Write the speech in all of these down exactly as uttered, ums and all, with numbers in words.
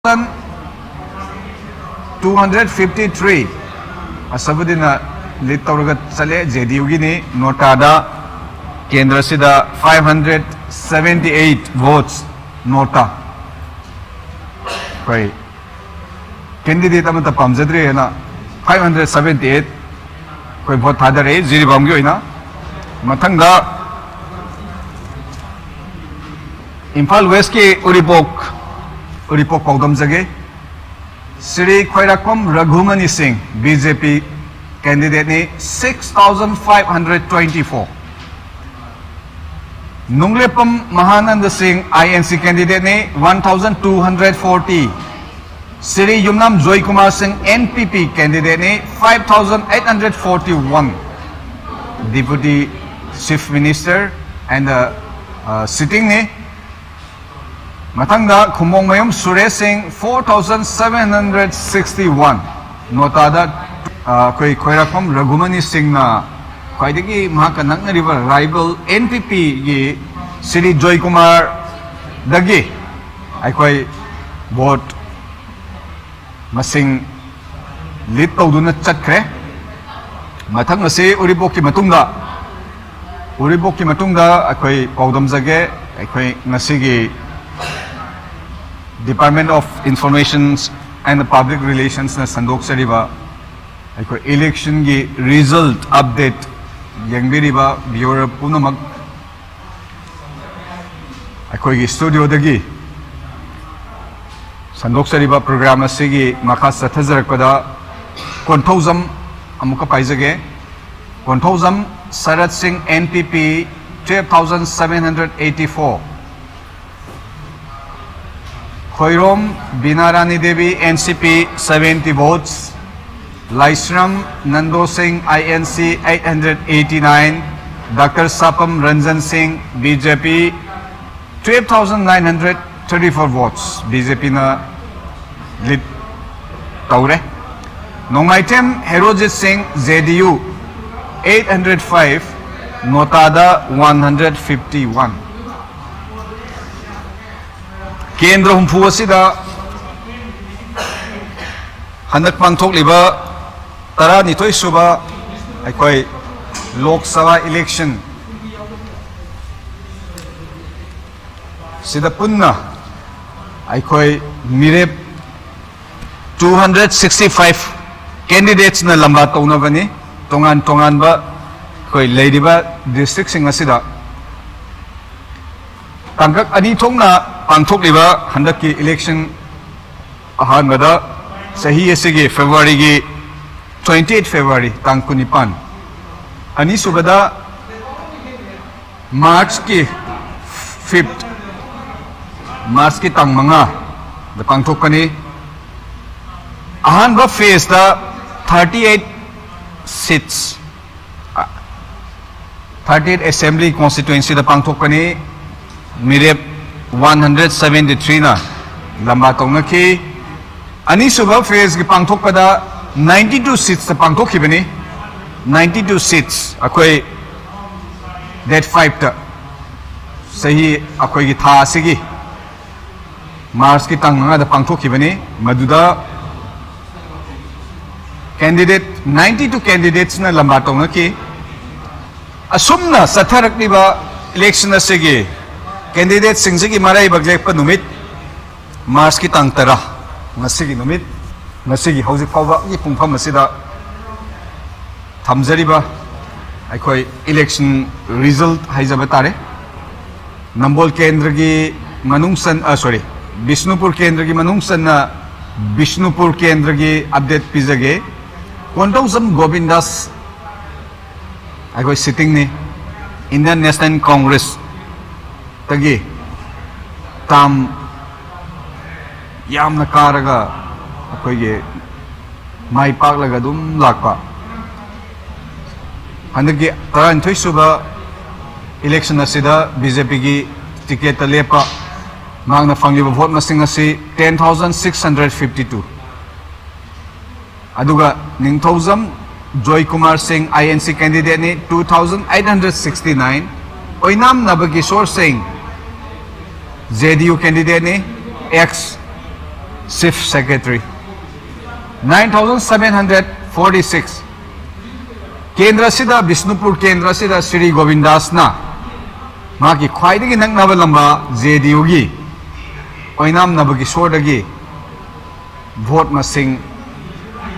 two hundred fifty three ꯑꯁꯕꯗꯤꯅ lead ꯇꯧꯔꯒ ꯆꯠꯂꯦ, ꯖꯦ ꯗꯤ ꯌꯨꯒꯤꯅꯤ꯫ ꯅꯣꯇꯥꯗ ꯀꯦꯟꯗ꯭ꯔꯁꯤꯗ five hundred seventy eight votes, ꯅꯣꯇꯥ꯫ ꯑꯩꯈꯣꯏ ꯀꯦꯟꯗꯤꯗꯦꯠ ꯑꯃꯠꯇ ꯄꯥꯝꯖꯗ꯭ꯔꯦꯅ five hundred seventy eight ꯑꯩꯈꯣꯏ ꯚꯣꯠ ꯊꯥꯗꯔꯛꯏ ꯖꯤꯔꯤꯕꯥꯝꯒꯤ ꯑꯣꯏꯅ꯫ ꯃꯊꯪꯗ ꯏꯝꯐꯥꯜ ꯋꯦꯁꯀꯤ ꯎꯔꯤꯄꯣꯛ, ꯎꯔꯤꯄꯣꯛ ꯄꯥꯎꯗꯝꯖꯒꯦ꯫ ꯁ꯭ꯔꯤ ꯈ꯭ꯋꯥꯏꯔꯥꯛꯄꯝ ꯔꯘꯨꯃꯅꯤ ꯁꯤꯡ, ꯕꯤ ꯖꯦ ꯄꯤ ꯀꯦꯟꯗꯤꯗꯦꯠꯅꯤ, six thousand five hundred twenty four꯫ ꯅꯨꯡꯂꯦꯞꯄꯝ ꯃꯍꯥꯅꯟꯗ ꯁꯤꯡ, ꯑꯥꯏ ꯑꯦꯟ ꯁꯤ ꯀꯦꯟꯗꯤꯗꯦꯠꯅꯤ, one thousand two hundred forty꯫ Shri ꯌꯨꯝꯅꯥꯝ ꯖꯣꯏꯀꯨꯃꯥꯔ ꯁꯤꯡ, N P P ꯀꯦꯟꯗꯤꯗꯦꯠꯅꯤ, five thousand eight hundred forty one꯫ Deputy Chief Minister and, uh, uh, sitting ꯅꯤ꯫ ꯃꯊꯪꯗ ꯈꯨꯃꯣꯡꯃꯌꯨꯝ ꯁꯨꯔꯦꯁ ꯁꯤꯡ, four thousand seven hundred sixty one꯫ ꯅꯣꯇꯥꯗ, ꯑ, ꯑꯩꯈꯣꯏ ꯈ꯭ꯋꯥꯏꯔꯥꯛꯄꯝ ꯔꯘꯨꯃꯅꯤ ꯁꯤꯡꯅ ꯈ꯭ꯋꯥꯏꯗꯒꯤ ꯃꯍꯥꯛꯀ ꯅꯛꯅꯔꯤꯕ rival N P P ꯒꯤ ꯁ꯭ꯔꯤ ꯖꯣꯏꯀꯨꯃꯥꯔꯗꯒꯤ ꯑꯩꯈꯣꯏ ꯚꯣꯠ ꯃꯁꯤꯡ ꯂꯤꯗ ꯇꯧꯗꯨꯅ ꯆꯠꯈ꯭ꯔꯦ꯫ ꯃꯊꯪ ꯑꯁꯤ ꯎꯔꯤꯄꯣꯛꯀꯤ ꯃꯇꯨꯡꯗ, ꯎꯔꯤꯄꯣꯛꯀꯤ ꯃꯇꯨꯡꯗ ꯑꯩꯈꯣꯏ ꯄꯥꯎꯗꯝꯖꯒꯦ꯫ ꯑꯩꯈꯣꯏ ꯉꯁꯤꯒꯤ Department of Information and Public Relationsꯅ ꯁꯟꯗꯣꯛꯆꯔꯤꯕ ꯑꯩꯈꯣꯏ ꯏꯂꯦꯛꯁꯟꯒꯤ ꯔꯤꯖꯜꯠ ꯑꯞꯗꯦꯠ ꯌꯦꯡꯕꯤꯔꯤꯕ ꯚꯤꯌꯨꯋꯔ ꯄꯨꯝꯅꯃꯛ ꯑꯩꯈꯣꯏꯒꯤ ꯁ꯭ꯇꯨꯗꯤꯑꯣꯗꯒꯤ ꯁꯟꯗꯣꯛꯆꯔꯤꯕ ꯄ꯭ꯔꯣꯒ꯭ꯔꯥꯝ ꯑꯁꯤꯒꯤ ꯃꯈꯥ ꯆꯠꯊꯖꯔꯛꯄꯗ ꯀꯣꯟꯊꯧꯖꯝ ꯑꯃꯨꯛꯀ ꯄꯥꯏꯖꯒꯦ꯫ ꯀꯣꯟꯊꯧꯖꯝ ꯁꯔꯠ ꯁꯤꯡ, N P P, twelve thousand seven hundred eighty four꯫ Khoirom ꯕꯤꯅꯥꯔꯥꯅꯤ Devi, N C P, seventy votes꯫ ꯂꯥꯏꯁ꯭ꯔꯝ ꯅꯟꯗꯣ ꯁꯤꯡ, I N C, eight hundred eighty nine꯫ Doctor Sapam Ranjan Singh, B J P, twelve thousand nine hundred thirty four votes꯫ B J Pꯅ lead ꯇꯧꯔꯦ꯫ ꯅꯣꯡꯃꯥꯏꯊꯦꯝ ꯍꯦꯔꯣꯖꯤꯠ ꯁꯤꯡ, J D U, eight hundred five, ꯅꯣꯇꯥꯗ one hundred fifty one꯫ ꯀꯦꯟꯗ꯭ꯔ ꯍꯨꯝꯐꯨ ꯑꯁꯤꯗ ꯍꯟꯗꯛ ꯄꯥꯡꯊꯣꯛꯂꯤꯕ ꯇꯔꯥꯅꯤꯊꯣꯏ ꯁꯨꯕ ꯑꯩꯈꯣꯏ ꯂꯣꯛ ꯁꯚꯥ ꯏꯂꯦꯛꯁꯟ ꯁꯤꯗ ꯄꯨꯟꯅ ꯑꯩꯈꯣꯏ ꯃꯤꯔꯦꯞ two hundred sixty five candidatesꯅ ꯂꯝꯕꯥ ꯇꯧꯅꯕꯅꯤ꯫ ꯇꯣꯉꯥꯟ ꯇꯣꯉꯥꯟꯕ ꯑꯩꯈꯣꯏ ꯂꯩꯔꯤꯕ ꯗꯤꯁꯇ꯭ꯔꯤꯛꯁꯤꯡ ꯑꯁꯤꯗ ꯇꯥꯡꯀꯛ ꯑꯅꯤ ꯊꯣꯛꯅ ꯄꯥꯡꯊꯣꯛꯂꯤꯕ ꯍꯟꯗꯛꯀꯤ ꯏꯂꯦꯛꯁꯟ ꯑꯍꯥꯟꯕꯗ ꯆꯍꯤ ꯑꯁꯤꯒꯤ ꯐꯦꯕ꯭ꯔꯨꯋꯥꯔꯤꯒꯤ twenty eight February ꯇꯥꯡ ꯀꯨꯟꯅꯤꯄꯥꯟ, ꯑꯅꯤꯁꯨꯕꯗ ꯃꯥꯔꯆꯀꯤ fifth, ꯃꯥꯔꯆꯀꯤ ꯇꯥꯡ ꯃꯉꯥꯗ ꯄꯥꯡꯊꯣꯛꯀꯅꯤ꯫ ꯑꯍꯥꯟꯕ ꯐꯦꯖꯇ thirty eight seats, thirty eight assembly constituencyꯗ ꯄꯥꯡꯊꯣꯛꯀꯅꯤ꯫ ꯃꯤꯔꯦꯞ one hundred seventy threeꯅ ꯂꯝꯕꯥ ꯇꯧꯅꯈꯤ꯫ ꯑꯅꯤꯁꯨꯕ ꯐꯦꯖꯀꯤ ꯄꯥꯡꯊꯣꯛꯄꯗ ninety two seatsꯇ ꯄꯥꯡꯊꯣꯛꯈꯤꯕꯅꯤ꯫ Ninety two seats ꯑꯩꯈꯣꯏ date fiveꯇ, ꯆꯍꯤ ꯑꯩꯈꯣꯏꯒꯤ ꯊꯥ ꯑꯁꯤꯒꯤ ꯃꯥꯔꯆꯀꯤ ꯇꯥꯡ ꯃꯉꯥꯗ ꯄꯥꯡꯊꯣꯛꯈꯤꯕꯅꯤ꯫ ꯃꯗꯨꯗ candidate ninety two candidatesꯅ ꯂꯝꯕꯥ ꯇꯧꯅꯈꯤ꯫ ꯑꯁꯨꯝꯅ ꯆꯠꯊꯔꯛꯂꯤꯕ ꯏꯂꯦꯛꯁꯟ ꯑꯁꯤꯒꯤ ꯀꯦꯟꯗꯤꯗꯦꯠꯁꯤꯡꯁꯤꯒꯤ ꯃꯔꯩꯕꯥꯛ ꯂꯦꯞꯄ ꯅꯨꯃꯤꯠ ꯃꯥꯔꯆꯀꯤ ꯇꯥꯡ ꯇꯔꯥ, ꯉꯁꯤꯒꯤ ꯅꯨꯃꯤꯠ, ꯉꯁꯤꯒꯤ ꯍꯧꯖꯤꯛ ꯐꯥꯎꯕꯒꯤ ꯄꯨꯡꯐꯝ ꯑꯁꯤꯗ ꯊꯝꯖꯔꯤꯕ ꯑꯩꯈꯣꯏ ꯏꯂꯦꯛꯁꯟ ꯔꯤꯖꯜꯠ ꯍꯥꯏꯖꯕ ꯇꯥꯔꯦ꯫ ꯅꯝꯕꯣꯜ ꯀꯦꯟꯗ꯭ꯔꯒꯤ ꯃꯅꯨꯡ ꯆꯟ ꯑ, ꯁꯣꯔꯤ, ꯕꯤꯁꯅꯨꯄꯨꯔ ꯀꯦꯟꯗ꯭ꯔꯒꯤ ꯃꯅꯨꯡ ꯆꯟꯅ ꯕꯤꯁꯅꯨꯄꯨꯔ ꯀꯦꯟꯗ꯭ꯔꯒꯤ ꯑꯞꯗꯦꯠ ꯄꯤꯖꯒꯦ꯫ ꯀꯣꯟꯊꯧꯖꯝ ꯒꯣꯕꯤꯟꯗꯥꯁ ꯑꯩꯈꯣꯏ ꯁꯤꯇꯤꯡꯅꯤ꯫ ꯏꯟꯗꯤꯌꯟ ꯅꯦꯁꯅꯦꯜ ꯀꯣꯡꯒ꯭ꯔꯦꯁꯇꯒꯤ ꯇꯥꯝ ꯌꯥꯝꯅ ꯀꯥꯔꯒ ꯑꯩꯈꯣꯏꯒꯤ ꯃꯥꯏ ꯄꯥꯛꯂꯒ ꯑꯗꯨꯝ ꯂꯥꯛꯄ꯫ ꯍꯟꯗꯛꯀꯤ ꯇꯔꯥꯅꯤꯊꯣꯏ ꯁꯨꯕ ꯏꯂꯦꯛꯁꯟ ꯑꯁꯤꯗ ꯕꯤ ꯖꯦ ꯄꯤꯒꯤ ꯇꯤꯀꯦꯠꯇ ꯂꯦꯞꯄ ꯃꯍꯥꯛꯅ ꯐꯪꯂꯤꯕ ꯚꯣꯠ ꯃꯁꯤꯡ ꯑꯁꯤ ten thousand six hundred fifty two꯫ ꯑꯗꯨꯒ ꯅꯤꯡꯊꯧꯖꯝ ꯖꯣꯏꯀꯨꯃꯥꯔ ꯁꯤꯡ, ꯑꯥꯏ ꯑꯦꯟ ꯁꯤ ꯀꯦꯟꯗꯤꯗꯦꯠꯅꯤ, two thousand eight hundred sixty nine꯫ ꯑꯣꯏꯅꯥꯝ ꯅꯕꯀꯤꯁꯣꯔ ꯁꯤꯡ, J D U ꯀꯦꯟꯗꯤꯗꯦꯠꯅꯤ, ex chief secretary꯫ Nine thousand seven hundred forty six. ꯀꯦꯟꯗ꯭ꯔ ꯑꯁꯤꯗ, ꯕꯤꯁꯅꯨꯄꯨꯔ ꯀꯦꯟꯗ꯭ꯔ ꯑꯁꯤꯗ ꯁ꯭ꯔꯤ ꯒꯣꯕꯤꯟꯗꯥꯁꯅ ꯃꯥꯒꯤ ꯈ꯭ꯋꯥꯏꯗꯒꯤ ꯅꯛꯅꯕ ꯂꯝꯕꯥ ꯖꯦ ꯗꯤ ꯌꯨꯒꯤ ꯑꯣꯏꯅꯥꯝ ꯅꯕꯀꯤꯁꯣꯔꯗꯒꯤ ꯚꯣꯠ ꯃꯁꯤꯡ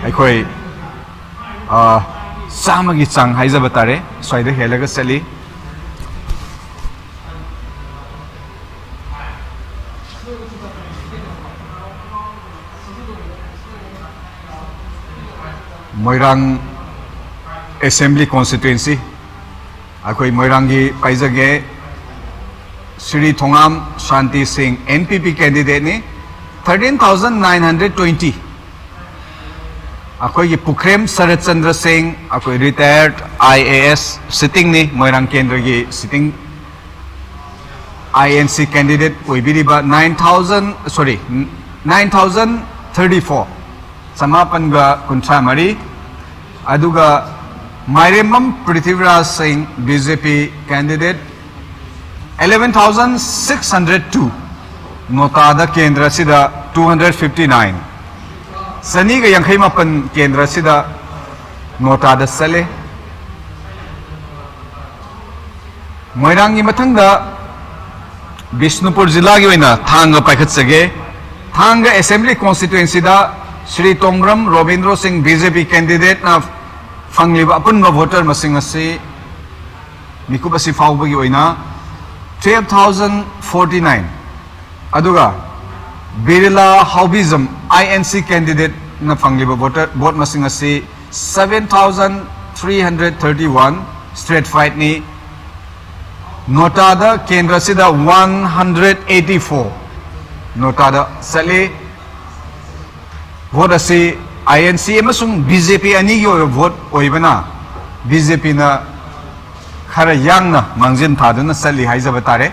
ꯑꯩꯈꯣꯏ, ꯑ, ꯆꯥꯝꯃꯒꯤ ꯆꯥꯡ ꯍꯥꯏꯖꯕ ꯇꯥꯔꯦ, ꯁ꯭ꯋꯥꯏꯗ ꯍꯦꯜꯂꯒ ꯆꯠꯂꯤ꯫ ꯃꯣꯏꯔꯥꯡ Assembly Constituency, ꯑꯩꯈꯣꯏ ꯃꯣꯏꯔꯥꯡꯒꯤ ꯄꯥꯏꯖꯒꯦ, ꯁ꯭ꯔꯤ ꯊꯣꯉꯥꯝ ꯁꯥꯟꯇꯤ ꯁꯤꯡ, N P P candidate ꯅꯤ, thirteen thousand nine hundred twenty꯫ ꯑꯩꯈꯣꯏꯒꯤ ꯄꯨꯈ꯭ꯔꯦꯝ ꯁꯔꯠ ꯆꯟꯗ꯭ꯔ ꯁꯤꯡ, ꯑꯩꯈꯣꯏ retired I A S sitting ꯅꯤ, ꯃꯣꯏꯔꯥꯡ ꯀꯦꯟꯗ꯭ꯔꯒꯤ sitting I N C candidate ꯑꯣꯏꯕꯤꯔꯤꯕ, nine thousand, sorry, nine thousand thirty four, ꯆꯃꯥꯄꯟꯒ ꯀꯨꯟꯊ꯭ꯔꯥ ꯃꯔꯤ꯫ ꯑꯗꯨꯒ ꯃꯥꯏꯔꯦꯝꯕꯝ ꯄ꯭ꯔꯤꯊꯤꯕꯤꯔꯥꯖ ꯁꯤꯡ, B J P candidate, eleven thousand six hundred two, ꯅꯣꯇꯥꯗ ꯀꯦꯟꯗ꯭ꯔ ꯑꯁꯤꯗ two hundred fifty nine, ꯆꯅꯤꯒ ꯌꯥꯡꯈꯩ ꯃꯥꯄꯟ ꯀꯦꯟꯗ꯭ꯔ ꯑꯁꯤꯗ ꯅꯣꯇꯥꯗ ꯆꯠꯂꯦ꯫ ꯃꯣꯏꯔꯥꯡꯒꯤ ꯃꯊꯪꯗ ꯕꯤꯁꯅꯨꯄꯨꯔ ꯖꯤꯂꯥꯒꯤ ꯑꯣꯏꯅ ꯊꯥꯡꯒ ꯄꯥꯏꯈꯠꯆꯒꯦ꯫ ꯊꯥꯡꯒ Assembly Constituency ꯗ ꯁ꯭ꯔꯤ ꯇꯣꯡꯕ꯭ꯔꯝ ꯔꯣꯕꯤꯟꯗ꯭ꯔꯣ ꯁꯤꯡ, B J P candidate ꯅ ꯐꯪꯂꯤꯕ ꯑꯄꯨꯟꯕ voter ꯃꯁꯤꯡ ꯑꯁꯤ ꯃꯤꯀꯨꯞ ꯑꯁꯤ ꯐꯥꯎꯕꯒꯤ ꯑꯣꯏꯅ twelve thousand forty nine꯫ ꯑꯗꯨꯒ Birla ꯍꯥꯎꯕꯤꯖꯝ, I N C candidate ꯅ ꯐꯪꯂꯤꯕ voter, vote ꯃꯁꯤꯡ ꯑꯁꯤ seven thousand three hundred thirty one, straight fight ꯅꯤ꯫ ꯅꯣꯇꯥꯗ ꯀꯦꯟꯗ꯭ꯔ ꯑꯁꯤꯗ one hundred eighty four ꯅꯣꯇꯥꯗ ꯆꯠꯂꯤ꯫ Vote ꯑꯁꯤ I N C ꯑꯃꯁꯨꯡ B J P ꯑꯅꯤꯒꯤ ꯑꯣꯏꯕ vote ꯑꯣꯏꯕꯅ, B J P ꯅ ꯈꯔ ꯌꯥꯡꯅ ꯃꯥꯡꯖꯤꯟ ꯊꯥꯗꯨꯅ ꯆꯠꯂꯤ ꯍꯥꯏꯖꯕ ꯇꯥꯔꯦ꯫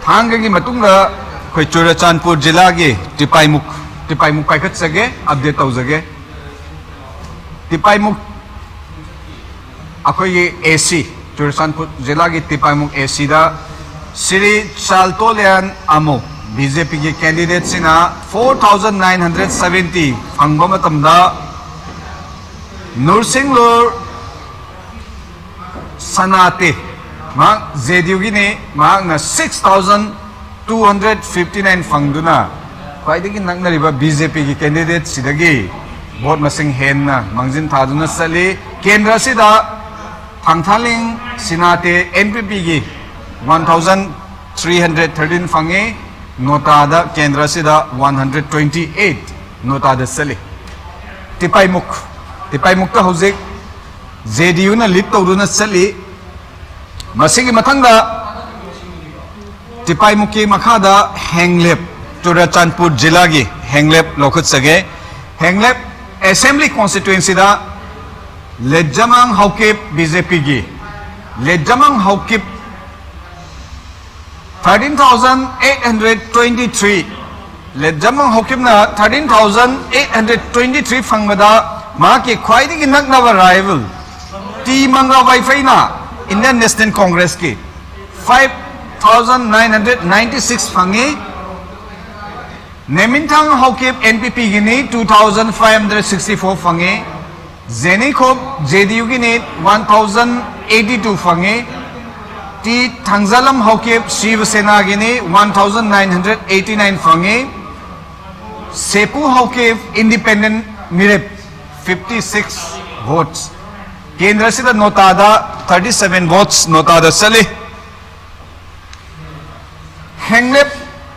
ꯊꯥꯡꯒꯒꯤ ꯃꯇꯨꯡꯗ ꯑꯩꯈꯣꯏ ꯆꯨꯔꯆꯥꯟꯄꯨꯔ ꯖꯤꯂꯥꯒꯤ ꯇꯤꯄꯥꯏꯃꯨꯛ, ꯇꯤꯄꯥꯏꯃꯨꯛ ꯄꯥꯏꯈꯠꯆꯒꯦ, update ꯇꯧꯖꯒꯦ꯫ ꯇꯤꯄꯥꯏꯃꯨꯛ, ꯑꯩꯈꯣꯏꯒꯤ A C, ꯆꯨꯔꯆꯥꯟꯄꯨꯔ ꯖꯤꯂꯥꯒꯤ ꯇꯤꯄꯥꯏꯃꯨꯛ A C ꯗ ꯁ꯭ꯔꯤ ꯆꯥꯜꯇꯣꯂꯤꯌꯥꯟ ꯑꯃꯣ, ꯕꯤ ꯖꯦ ꯄꯤꯒꯤ ꯀꯦꯟꯗꯤꯗꯦꯠꯁꯤꯅ four thousand nine hundred seventy ꯐꯪꯕ ꯃꯇꯝꯗ, ꯅꯨꯔꯁꯤꯡꯂꯨꯔ ꯁꯅꯥꯇꯦ, ꯃꯍꯥꯛ ꯖꯦ ꯗꯤ ꯌꯨꯒꯤꯅꯤ, ꯃꯍꯥꯛꯅ six thousand two hundred fifty nine ꯐꯪꯗꯨꯅ ꯈ꯭ꯋꯥꯏꯗꯒꯤ ꯅꯛꯅꯔꯤꯕ ꯕꯤ ꯖꯦ ꯄꯤꯒꯤ ꯀꯦꯟꯗꯤꯗꯦꯠꯁꯤꯗꯒꯤ ꯚꯣꯠ ꯃꯁꯤꯡ ꯍꯦꯟꯅ ꯃꯥꯡꯖꯤꯟ ꯊꯥꯗꯨꯅ ꯆꯠꯂꯤ꯫ ꯀꯦꯟꯗ꯭ꯔ ꯑꯁꯤꯗ ꯊꯥꯡꯊꯥꯂꯤꯡ ꯁꯤꯅꯥꯇꯦ ꯑꯦꯟ ꯄꯤ ꯄꯤꯒꯤ one thousand three hundred thirteen ꯐꯪꯉꯤ, ꯅꯣꯇꯥꯗ ꯀꯦꯟꯗ꯭ꯔ ꯑꯁꯤꯗ ꯋꯥꯟ ꯍꯟꯗ꯭ꯔꯦꯠ ꯇ꯭ꯋꯦꯟꯇꯤ ꯑꯩꯠ ꯅꯣꯇꯥꯗ ꯆꯠꯂꯤ꯫ ꯇꯤꯄꯥꯏꯃꯨꯛ, ꯇꯤꯄꯥꯏꯃꯨꯛꯇ ꯍꯧꯖꯤꯛ ꯖꯦ ꯗꯤ ꯌꯨꯅ ꯂꯤꯗ ꯇꯧꯗꯨꯅ ꯆꯠꯂꯤ꯫ ꯃꯁꯤꯒꯤ ꯃꯊꯪꯗ ꯇꯤꯄꯥꯏꯃꯨꯛꯀꯤ ꯃꯈꯥꯗ ꯍꯦꯡꯂꯦꯞ, ꯆꯨꯔꯆꯥꯟꯄꯨꯔ ꯖꯤꯂꯥꯒꯤ ꯍꯦꯡꯂꯦꯞ ꯂꯧꯈꯠꯆꯒꯦ꯫ ꯍꯦꯡꯂꯦꯞ ꯑꯦꯁꯦꯝꯕ꯭ꯂꯤ ꯀꯣꯟꯁꯇꯤꯇ꯭ꯋꯦꯟꯁꯤꯗ ꯂꯦꯖꯃꯥꯡ ꯍꯧꯀꯤꯞ, ꯕꯤ ꯖꯦ ꯄꯤꯒꯤ Letzamang Haokip, thirteen thousand eight hundred twenty three, Letzamang ꯍꯧꯀꯤꯞꯅ thirteen thousand eight hundred twenty three ꯐꯪꯕꯗ, ꯃꯍꯥꯛꯀꯤ ꯈ꯭ꯋꯥꯏꯗꯒꯤ ꯅꯛꯅꯕ ꯔꯥꯏꯕꯜ ꯇꯤ ꯃꯪꯒꯥ ꯋꯥꯏꯐꯩꯅ ꯏꯟꯗꯤꯌꯟ ꯅꯦꯁꯅꯦꯜ ꯀꯣꯡꯒ꯭ꯔꯦꯁꯀꯤ five thousand nine hundred ninety six ꯐꯪꯉꯤ꯫ ꯅꯦꯃꯤꯟꯊꯥꯡ ꯍꯧꯀꯤꯞ ꯑꯦꯟ ꯄꯤ ꯄꯤꯒꯤꯅꯤ, two thousand five hundred sixty four ꯐꯪꯉꯤ꯫ ꯖꯦꯅꯤꯈꯣꯞ ꯖꯦ ꯗꯤ ꯌꯨꯒꯤꯅꯤ, ꯋꯥꯟ ꯊꯥꯎꯖꯟ ꯑꯩꯠꯇꯤ ꯇꯨ ꯐꯪꯉꯤ꯫ ꯇꯤ ꯊꯥꯡꯖꯥꯂꯝ ꯍꯧꯀꯤꯞ ꯁꯤꯕ ꯁꯦꯅꯥꯒꯤꯅꯤ, one thousand nine hundred eighty nine ꯐꯪꯉꯤ꯫ ꯁꯦꯄꯨ ꯍꯧꯀꯤꯞ ꯏꯟꯗꯤꯄꯦꯟꯗꯦꯟ ꯃꯤꯔꯦꯞ, ꯐꯤꯐꯇꯤ ꯁꯤꯛꯁ ꯚꯣꯠꯁ꯫ ꯀꯦꯟꯗ꯭ꯔꯁꯤꯗ ꯅꯣꯇꯥꯗ ꯊꯥꯔꯇꯤ ꯁꯚꯦꯟ ꯚꯣꯠꯁ ꯅꯣꯇꯥꯗ ꯆꯠꯂꯤ꯫ ꯍꯦꯡꯂꯦꯞ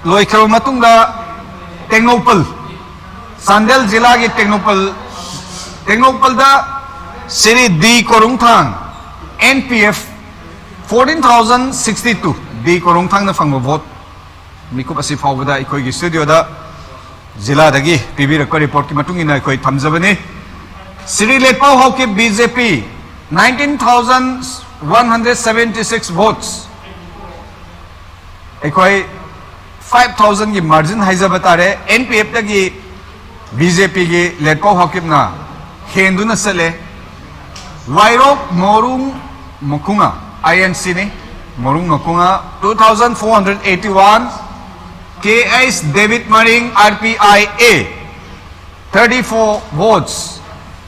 ꯂꯣꯏꯈ꯭ꯔꯕ ꯃꯇꯨꯡꯗ ꯇꯦꯡꯅꯧꯄꯜ, ꯆꯥꯟꯗꯦꯜ ꯖꯤꯂꯥꯒꯤ ꯇꯦꯡꯅꯧꯄꯜ, ꯇꯦꯡꯅꯧꯄꯜꯗ Shri D Korungthang, N P F, fourteen thousand sixty two, D ꯀꯣꯔꯨꯡꯊꯥꯡꯅ ꯐꯪꯕ ꯚꯣꯠ꯫ ꯃꯤꯀꯨꯞ ꯑꯁꯤ ꯐꯥꯎꯕꯗ ꯑꯩꯈꯣꯏꯒꯤ ꯁ꯭ꯇꯨꯗꯤꯑꯣꯗ ꯖꯤꯂꯥꯗꯒꯤ ꯄꯤꯕꯤꯔꯛꯄ ꯔꯤꯄꯣꯔꯠꯀꯤ ꯃꯇꯨꯡ ꯏꯟꯅ ꯑꯩꯈꯣꯏ ꯊꯝꯖꯕꯅꯤ꯫ Shri Letpao Haokip, B J P, nineteen thousand one hundred seventy six votes, ꯑꯩꯈꯣꯏ ꯐꯥꯏꯚ ꯊꯥꯎꯖꯟꯒꯤ ꯃꯥꯔꯖꯤꯟ ꯍꯥꯏꯖꯕ ꯇꯥꯔꯦ, ꯑꯦꯟ ꯄꯤ ꯑꯦꯐꯇꯒꯤ ꯕꯤ ꯖꯦ ꯄꯤꯒꯤ ꯂꯦꯠꯄꯥꯎ ꯍꯧꯀꯤꯞꯅ ꯍꯦꯟꯗꯨꯅ ꯆꯠꯂꯦ꯫ ꯋꯥꯏꯔꯣꯛ ꯃꯣꯔꯨꯡ ꯃꯈꯨꯉꯥ, ꯑꯥꯏ ꯑꯦꯟ ꯁꯤꯅꯤ, Morung Makhunga, two thousand four hundred eighty one, K H David Maring, R P I A, thirty-four votes.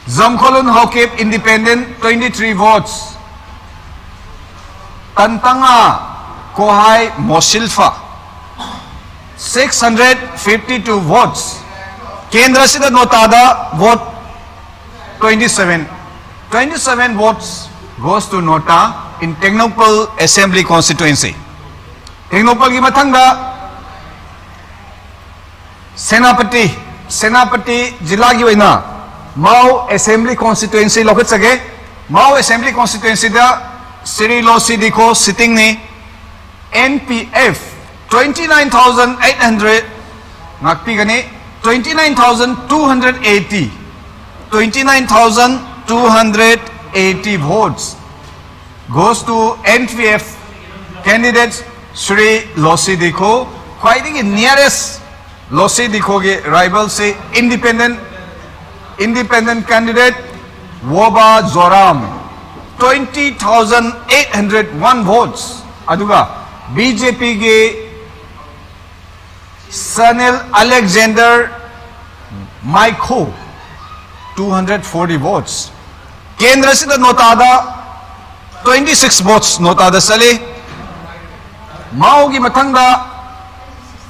Zamkholun Haokip, Independent, twenty-three votes. Tantanga Kohai Mosilfa, six hundred fifty-two votes. Kendra sida NOTADA vote twenty-seven. Twenty-seven votes goes to NOTA in Tengnoupal Assembly Constituency. Tengnoupal ki mathangda Senapati, Senapati ꯖꯤꯂꯥꯒꯤ ꯑꯣꯏꯅ Mao Assembly Constituency ꯂꯧꯈꯠꯆꯒꯦ꯫ Mao Assembly Constituency ꯗ Shri Losi Dikho sitting ꯅꯤ꯫ N P F twenty nine thousand eight hundred ꯉꯥꯛꯄꯤꯒꯅꯤ꯫ Twenty nine thousand two hundred eighty, twenty nine thousand two hundred eighty votes goes to N P F candidate Shri Losi Dikho. ꯈ꯭ꯋꯥꯏꯗꯒꯤ nearest Losi Dikho ꯒꯤ rival ꯁꯤ independent, independent candidate Woba Zoram, twenty thousand eight hundred one votes. ꯑꯗꯨꯒ B J P ꯒꯤ Sanil Alexander Maikho, two hundred forty votes. ꯀꯦꯟꯗ꯭ꯔꯁꯤꯗ NOTAꯗ twenty six votes NOTAꯗ ꯆꯠꯂꯤ꯫ Mao ꯒꯤ ꯃꯊꯪꯗ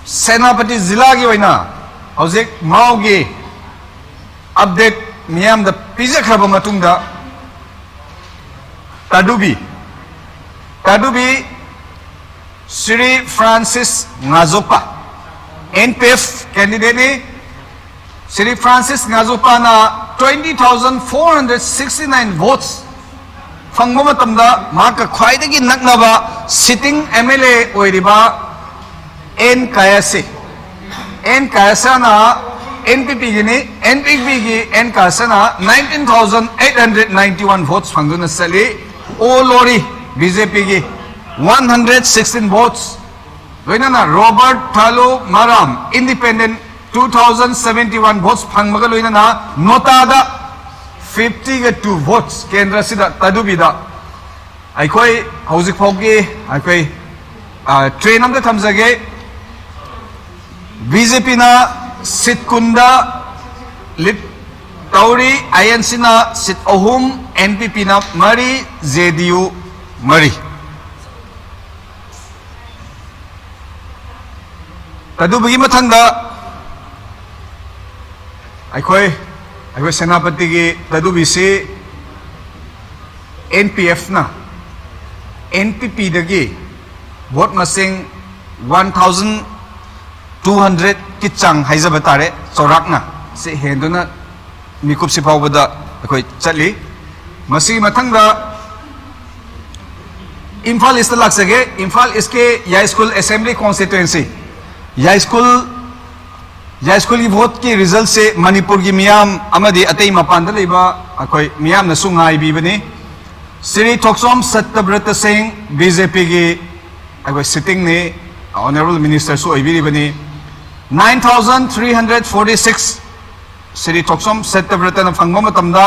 ꯁꯦꯅꯥꯄꯇꯤ ꯖꯤꯂꯥꯒꯤ ꯑꯣꯏꯅ ꯍꯧꯖꯤꯛ Mao ꯒꯤ update ꯃꯤꯌꯥꯝꯗ ꯄꯤꯖꯈ꯭ꯔꯕ ꯃꯇꯨꯡꯗ Tadubi, Tadubi Shri Francis Ngazoppa, N P F candidate ꯅꯤ꯫ Shri Francis Ngazoppaꯅ twenty thousand four hundred sixty nine votes ꯐꯪꯕ ꯃꯇꯝꯗ ꯃꯍꯥꯛꯀ ꯈ꯭ꯋꯥꯏꯗꯒꯤ ꯅꯛꯅꯕ sitting M L A ꯑꯣꯏꯔꯤꯕ N Kayase, N Kayasena N P P Guinea. N P P ꯒꯤ N Kayasena nineteen thousand eight hundred ninety one votes ꯐꯪꯗꯨꯅ ꯆꯠꯂꯤ꯫ Olori B J P ꯒꯤ one hundred sixteen votes, ꯂꯣꯏꯅꯅ Robert Thalo Maram Independent two thousand seventy one votes ꯐꯪꯕꯒ ꯂꯣꯏꯅꯅ NOTAꯗ fifty ꯒ two votes ꯀꯦꯟꯗ꯭ꯔꯁꯤꯗ ꯇꯥꯗꯨꯕꯤꯗ꯫ ꯑꯩꯈꯣꯏ ꯍꯧꯖꯤꯛ ꯐꯥꯎꯒꯤ ꯑꯩꯈꯣꯏ train ꯑꯝꯇ ꯊꯝꯖꯒꯦ꯫ ꯕꯤ ꯖꯦ ꯄꯤꯅ ꯁꯤꯠ ꯀꯨꯟꯗ ꯂꯤꯗ ꯇꯧꯔꯤ, ꯑꯥꯏ ꯑꯦꯟ ꯁꯤꯅ ꯁꯤꯠ ꯑꯍꯨꯝ, ꯑꯦꯟ ꯄꯤ ꯄꯤꯅ ꯃꯔꯤ, ꯖꯦ ꯗꯤ ꯌꯨ ꯃꯔꯤ꯫ ꯇꯗꯨꯕꯒꯤ ꯃꯊꯪꯗ ꯑꯩꯈꯣꯏ ꯑꯩꯈꯣꯏ ꯁꯦꯅꯥꯄꯇꯤꯒꯤ ꯇꯗꯨꯕꯤꯁꯤ ꯑꯦꯟ ꯄꯤ ꯑꯦꯐꯅ ꯑꯦꯟ ꯄꯤ ꯄꯤꯗꯒꯤ ꯚꯣꯠ ꯃꯁꯤꯡ ꯋꯥꯟ ꯊꯥꯎꯖꯟ ꯇꯨ ꯍꯟꯗ꯭ꯔꯦꯗꯀꯤ ꯆꯥꯡ ꯍꯥꯏꯖꯕ ꯇꯥꯔꯦ, ꯆꯥꯎꯔꯥꯛꯅ ꯁꯤ ꯍꯦꯟꯗꯨꯅ ꯃꯤꯀꯨꯞꯁꯤ ꯐꯥꯎꯕꯗ ꯑꯩꯈꯣꯏ ꯆꯠꯂꯤ꯫ ꯃꯁꯤꯒꯤ ꯃꯊꯪꯗ ꯏꯝꯐꯥꯜ ꯏꯁꯇ ꯂꯥꯛꯆꯒꯦ꯫ ꯏꯝꯐꯥꯜ ꯏꯁꯀꯤ ꯌꯥꯏꯁ꯭ꯀꯨꯜ ꯑꯦꯁꯦꯝꯕ꯭ꯂꯤ ꯀꯣꯟꯁꯇꯤꯇ꯭ꯋꯦꯟꯁꯤ, ꯌꯥꯏꯁ꯭ꯀꯨꯜ ꯌꯥꯏꯁ꯭ꯀꯨꯜꯒꯤ ꯚꯣꯠꯀꯤ ꯔꯤꯖꯜꯁꯦ ꯃꯅꯤꯄꯨꯔꯒꯤ ꯃꯤꯌꯥꯝ ꯑꯃꯗꯤ ꯑꯇꯩ ꯃꯄꯥꯟꯗ ꯂꯩꯕ ꯑꯩꯈꯣꯏ ꯃꯤꯌꯥꯝꯅꯁꯨ ꯉꯥꯏꯕꯤꯕꯅꯤ꯫ ꯁ꯭ꯔꯤ ꯊꯣꯛꯆꯣꯝ ꯁꯠꯇꯕ꯭ꯔꯇ ꯁꯤꯡ, ꯕꯤ ꯖꯦ ꯄꯤꯒꯤ ꯑꯩꯈꯣꯏ ꯁꯤꯇꯤꯡꯅꯤ, ꯑꯣꯅꯔꯦꯕꯜ ꯃꯤꯅꯤꯁꯇꯔꯁꯨ ꯑꯣꯏꯕꯤꯔꯤꯕꯅꯤ꯫ Nine thousand three hundred forty six Shri Thokchom ꯁꯠꯇꯕ꯭ꯔꯇꯅ ꯐꯪꯕ ꯃꯇꯝꯗ,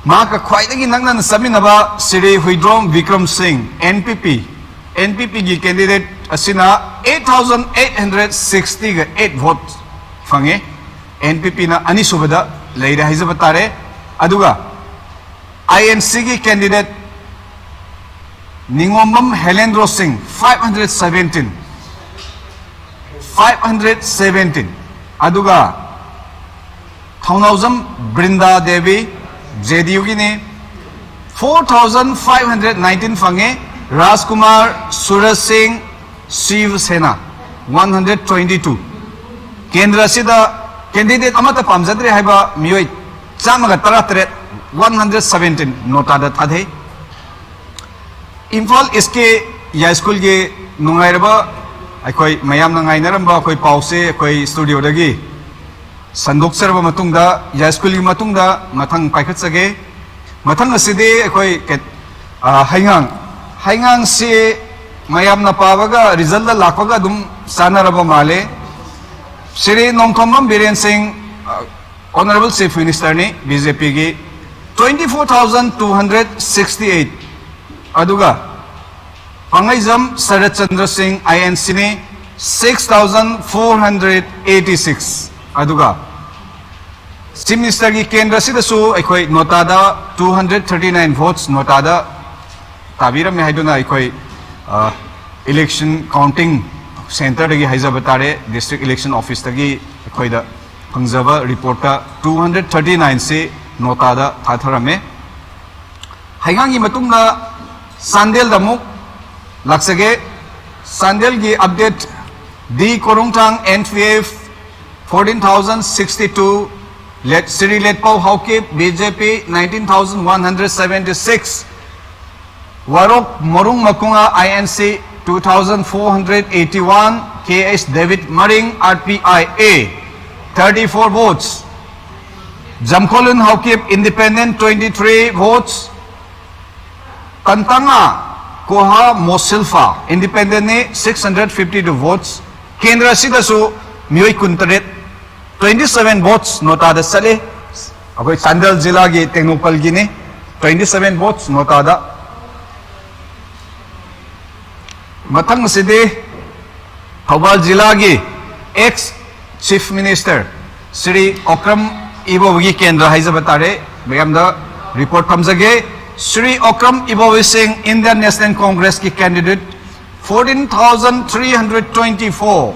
ꯃꯍꯥꯛꯀ ꯈ꯭ꯋꯥꯏꯗꯒꯤ ꯅꯛꯅꯅ ꯆꯠꯃꯤꯟꯅꯕ ꯁ꯭ꯔꯤ ꯍꯨꯏꯗ꯭ꯔꯣꯝ ꯕꯤꯀ꯭ꯔꯝ ꯁꯤꯡ, N P P, and P ꯄꯤꯒꯤ ꯀꯦꯟꯗꯤꯗꯦꯠ ꯑꯁꯤꯅ eight thousand eight hundred sixty-eight vote ꯐꯪꯉꯦ꯫ ꯑꯦꯟ ꯄꯤ ꯄꯤꯅ ꯑꯅꯤꯁꯨꯕꯗ ꯂꯩꯔꯦ ꯍꯥꯏꯖꯕ ꯇꯥꯔꯦ꯫ ꯑꯗꯨꯒ ꯑꯥꯏ ꯑꯦꯟ ꯁꯤꯒꯤ ꯀꯦꯟꯗꯤꯗꯦꯠ ꯅꯤꯉꯣꯝꯕꯝ ꯍꯦꯂꯦꯟꯗ꯭ꯔꯣ ꯁꯤꯡ, five hundred seventeen, five hundred seventeen꯫ ꯑꯗꯨꯒ ꯊꯧꯅꯥꯎꯖꯝ ꯕ꯭ꯔꯤꯟꯗꯥ Devi, J D ꯌꯨꯒꯤꯅꯤ, four thousand five hundred nineteen ꯐꯪꯉꯦ꯫ ꯔꯥꯖꯀꯨꯃꯥꯔ ꯁꯨꯔꯖ ꯁꯤꯡ, ꯁꯤꯕ ꯁꯦꯅꯥ, one hundred twenty two꯫ ꯀꯦꯟꯗ꯭ꯔ ꯑꯁꯤꯗ ꯀꯦꯟꯗꯤꯗꯦꯠ ꯑꯃꯠꯇ ꯄꯥꯝꯖꯗ꯭ꯔꯦ ꯍꯥꯏꯕ ꯃꯤꯑꯣꯏ ꯆꯥꯝꯃꯒ ꯇꯔꯥꯇꯔꯦꯠ, one hundred seventeen, ꯅꯣꯇꯥꯗ ꯊꯥꯗꯩ꯫ ꯏꯝꯐꯥꯜ ꯏꯁꯀꯤ ꯌꯥꯏꯁ꯭ꯀꯨꯜꯒꯤ ꯅꯨꯡꯉꯥꯏꯔꯕ, ꯑꯩꯈꯣꯏ ꯃꯌꯥꯝꯅ ꯉꯥꯏꯅꯔꯝꯕ ꯑꯩꯈꯣꯏ ꯄꯥꯎꯁꯦ ꯑꯩꯈꯣꯏ ꯁ꯭ꯇꯨꯗꯤꯑꯣꯗꯒꯤ ꯁꯟꯗꯣꯛꯆꯔꯕ ꯃꯇꯨꯡꯗ, ꯌꯥꯏꯁ꯭ꯀꯨꯜꯒꯤ ꯃꯇꯨꯡꯗ ꯃꯊꯪ ꯄꯥꯏꯈꯠꯆꯒꯦ꯫ ꯃꯊꯪ ꯑꯁꯤꯗꯤ ꯑꯩꯈꯣꯏ ꯀꯦ-, ꯑ, ꯍꯩꯉꯥꯡ, ꯍꯩꯉꯥꯡꯁꯤ ꯃꯌꯥꯝꯅ ꯄꯥꯕꯒ ꯔꯤꯖꯜꯗ ꯂꯥꯛꯄꯒ ꯑꯗꯨꯝ ꯆꯥꯟꯅꯔꯕ ꯃꯥꯜꯂꯦ꯫ ꯁ꯭ꯔꯤ ꯅꯣꯡꯊꯣꯝꯕꯝ ꯕꯤꯔꯦꯟ ꯁꯤꯡ, ꯑ, ꯑꯣꯅꯔꯦꯕꯜ ꯆꯤꯐ ꯃꯤꯅꯤꯁꯇꯔꯅꯤ, ꯕꯤ ꯖꯦ ꯄꯤꯒꯤ, twenty four thousand two hundred sixty eight꯫ ꯑꯗꯨꯒ ꯄꯥꯡꯒꯩꯖꯝ ꯁꯔꯠ ꯆꯟꯗ꯭ꯔ ꯁꯤꯡ, ꯑꯥꯏ ꯑꯦꯟ ꯁꯤꯅꯤ, Six thousand four hundred eighty six꯫ ꯑꯗꯨꯒ ꯆꯤꯐ ꯃꯤꯅꯤꯁꯇꯔꯒꯤ ꯀꯦꯟꯗ꯭ꯔꯁꯤꯗꯁꯨ ꯑꯩꯈꯣꯏ ꯅꯣꯇꯥꯗ two hundred thirty nine votes ꯅꯣꯇꯥꯗ ꯇꯥꯕꯤꯔꯝꯃꯦ ꯍꯥꯏꯗꯨꯅ ꯑꯩꯈꯣꯏ ꯏꯂꯦꯛꯁꯟ ꯀꯥꯎꯟꯇꯤꯡ ꯁꯦꯟꯇꯔꯗꯒꯤ ꯍꯥꯏꯖꯕ ꯇꯥꯔꯦ, ꯗꯤꯁꯇ꯭ꯔꯤꯛ ꯏꯂꯦꯛꯁꯟ ꯑꯣꯐꯤꯁꯇꯒꯤ ꯑꯩꯈꯣꯏꯗ ꯐꯪꯖꯕ ꯔꯤꯄꯣꯔꯠꯇ two hundred thirty nine ꯁꯤ ꯅꯣꯇꯥꯗ ꯊꯥꯊꯔꯝꯃꯦ꯫ ꯍꯩꯉꯥꯡꯒꯤ ꯃꯇꯨꯡꯗ ꯆꯥꯟꯗꯦꯜꯗ ꯑꯃꯨꯛ ꯂꯥꯛꯆꯒꯦ꯫ ꯆꯥꯟꯗꯦꯜꯒꯤ update: D Korongthang, N P F, fourteen thousand sixty two꯫ ꯂꯦꯠ Shri Letpao Haokip, B J P, nineteen thousand one hundred seventy six꯫ Warok Marung Makunga, I N C, two thousand four hundred eighty one꯫ K H ꯗꯦꯕꯤꯠ Maring, R P I A, thirty four votes꯫ Jamkholun Haokip, independent, twenty three votes꯫ Kantanga Koha Mosilpha, independent ꯅꯤ, six hundred fifty two votes꯫ ꯀꯦꯟꯗ꯭ꯔ ꯑꯁꯤꯗꯁꯨ ꯃꯤꯑꯣꯏ ꯀꯨꯟꯇꯔꯦꯠ, twenty seven votes ꯅꯣꯇꯥꯗ ꯆꯠꯂꯤ꯫ ꯑꯩꯈꯣꯏ ꯆꯥꯟꯗꯦꯜ ꯖꯤꯂꯥꯒꯤ ꯇꯦꯡꯅꯧꯄꯜꯒꯤꯅꯤ, twenty seven votes ꯅꯣꯇꯥꯗ꯫ ꯃꯊꯪ ꯑꯁꯤꯗꯤ ꯊꯧꯕꯥꯜ ꯖꯤꯂꯥꯒꯤ ex Chief Minister Shri Okram ꯏꯕꯣꯕꯤꯒꯤ ꯀꯦꯟꯗ꯭ꯔ ꯍꯥꯏꯖꯕ ꯇꯥꯔꯦ, ꯃꯌꯥꯝꯗ ꯔꯤꯄꯣꯔꯠ ꯊꯝꯖꯒꯦ꯫ ꯁ꯭ꯔꯤ ꯑꯣꯀ꯭ꯔꯝ ꯏꯕꯣꯕꯤ ꯁꯤꯡ, Indian National Congress ꯀꯤ candidate, fourteen thousand three hundred twenty four꯫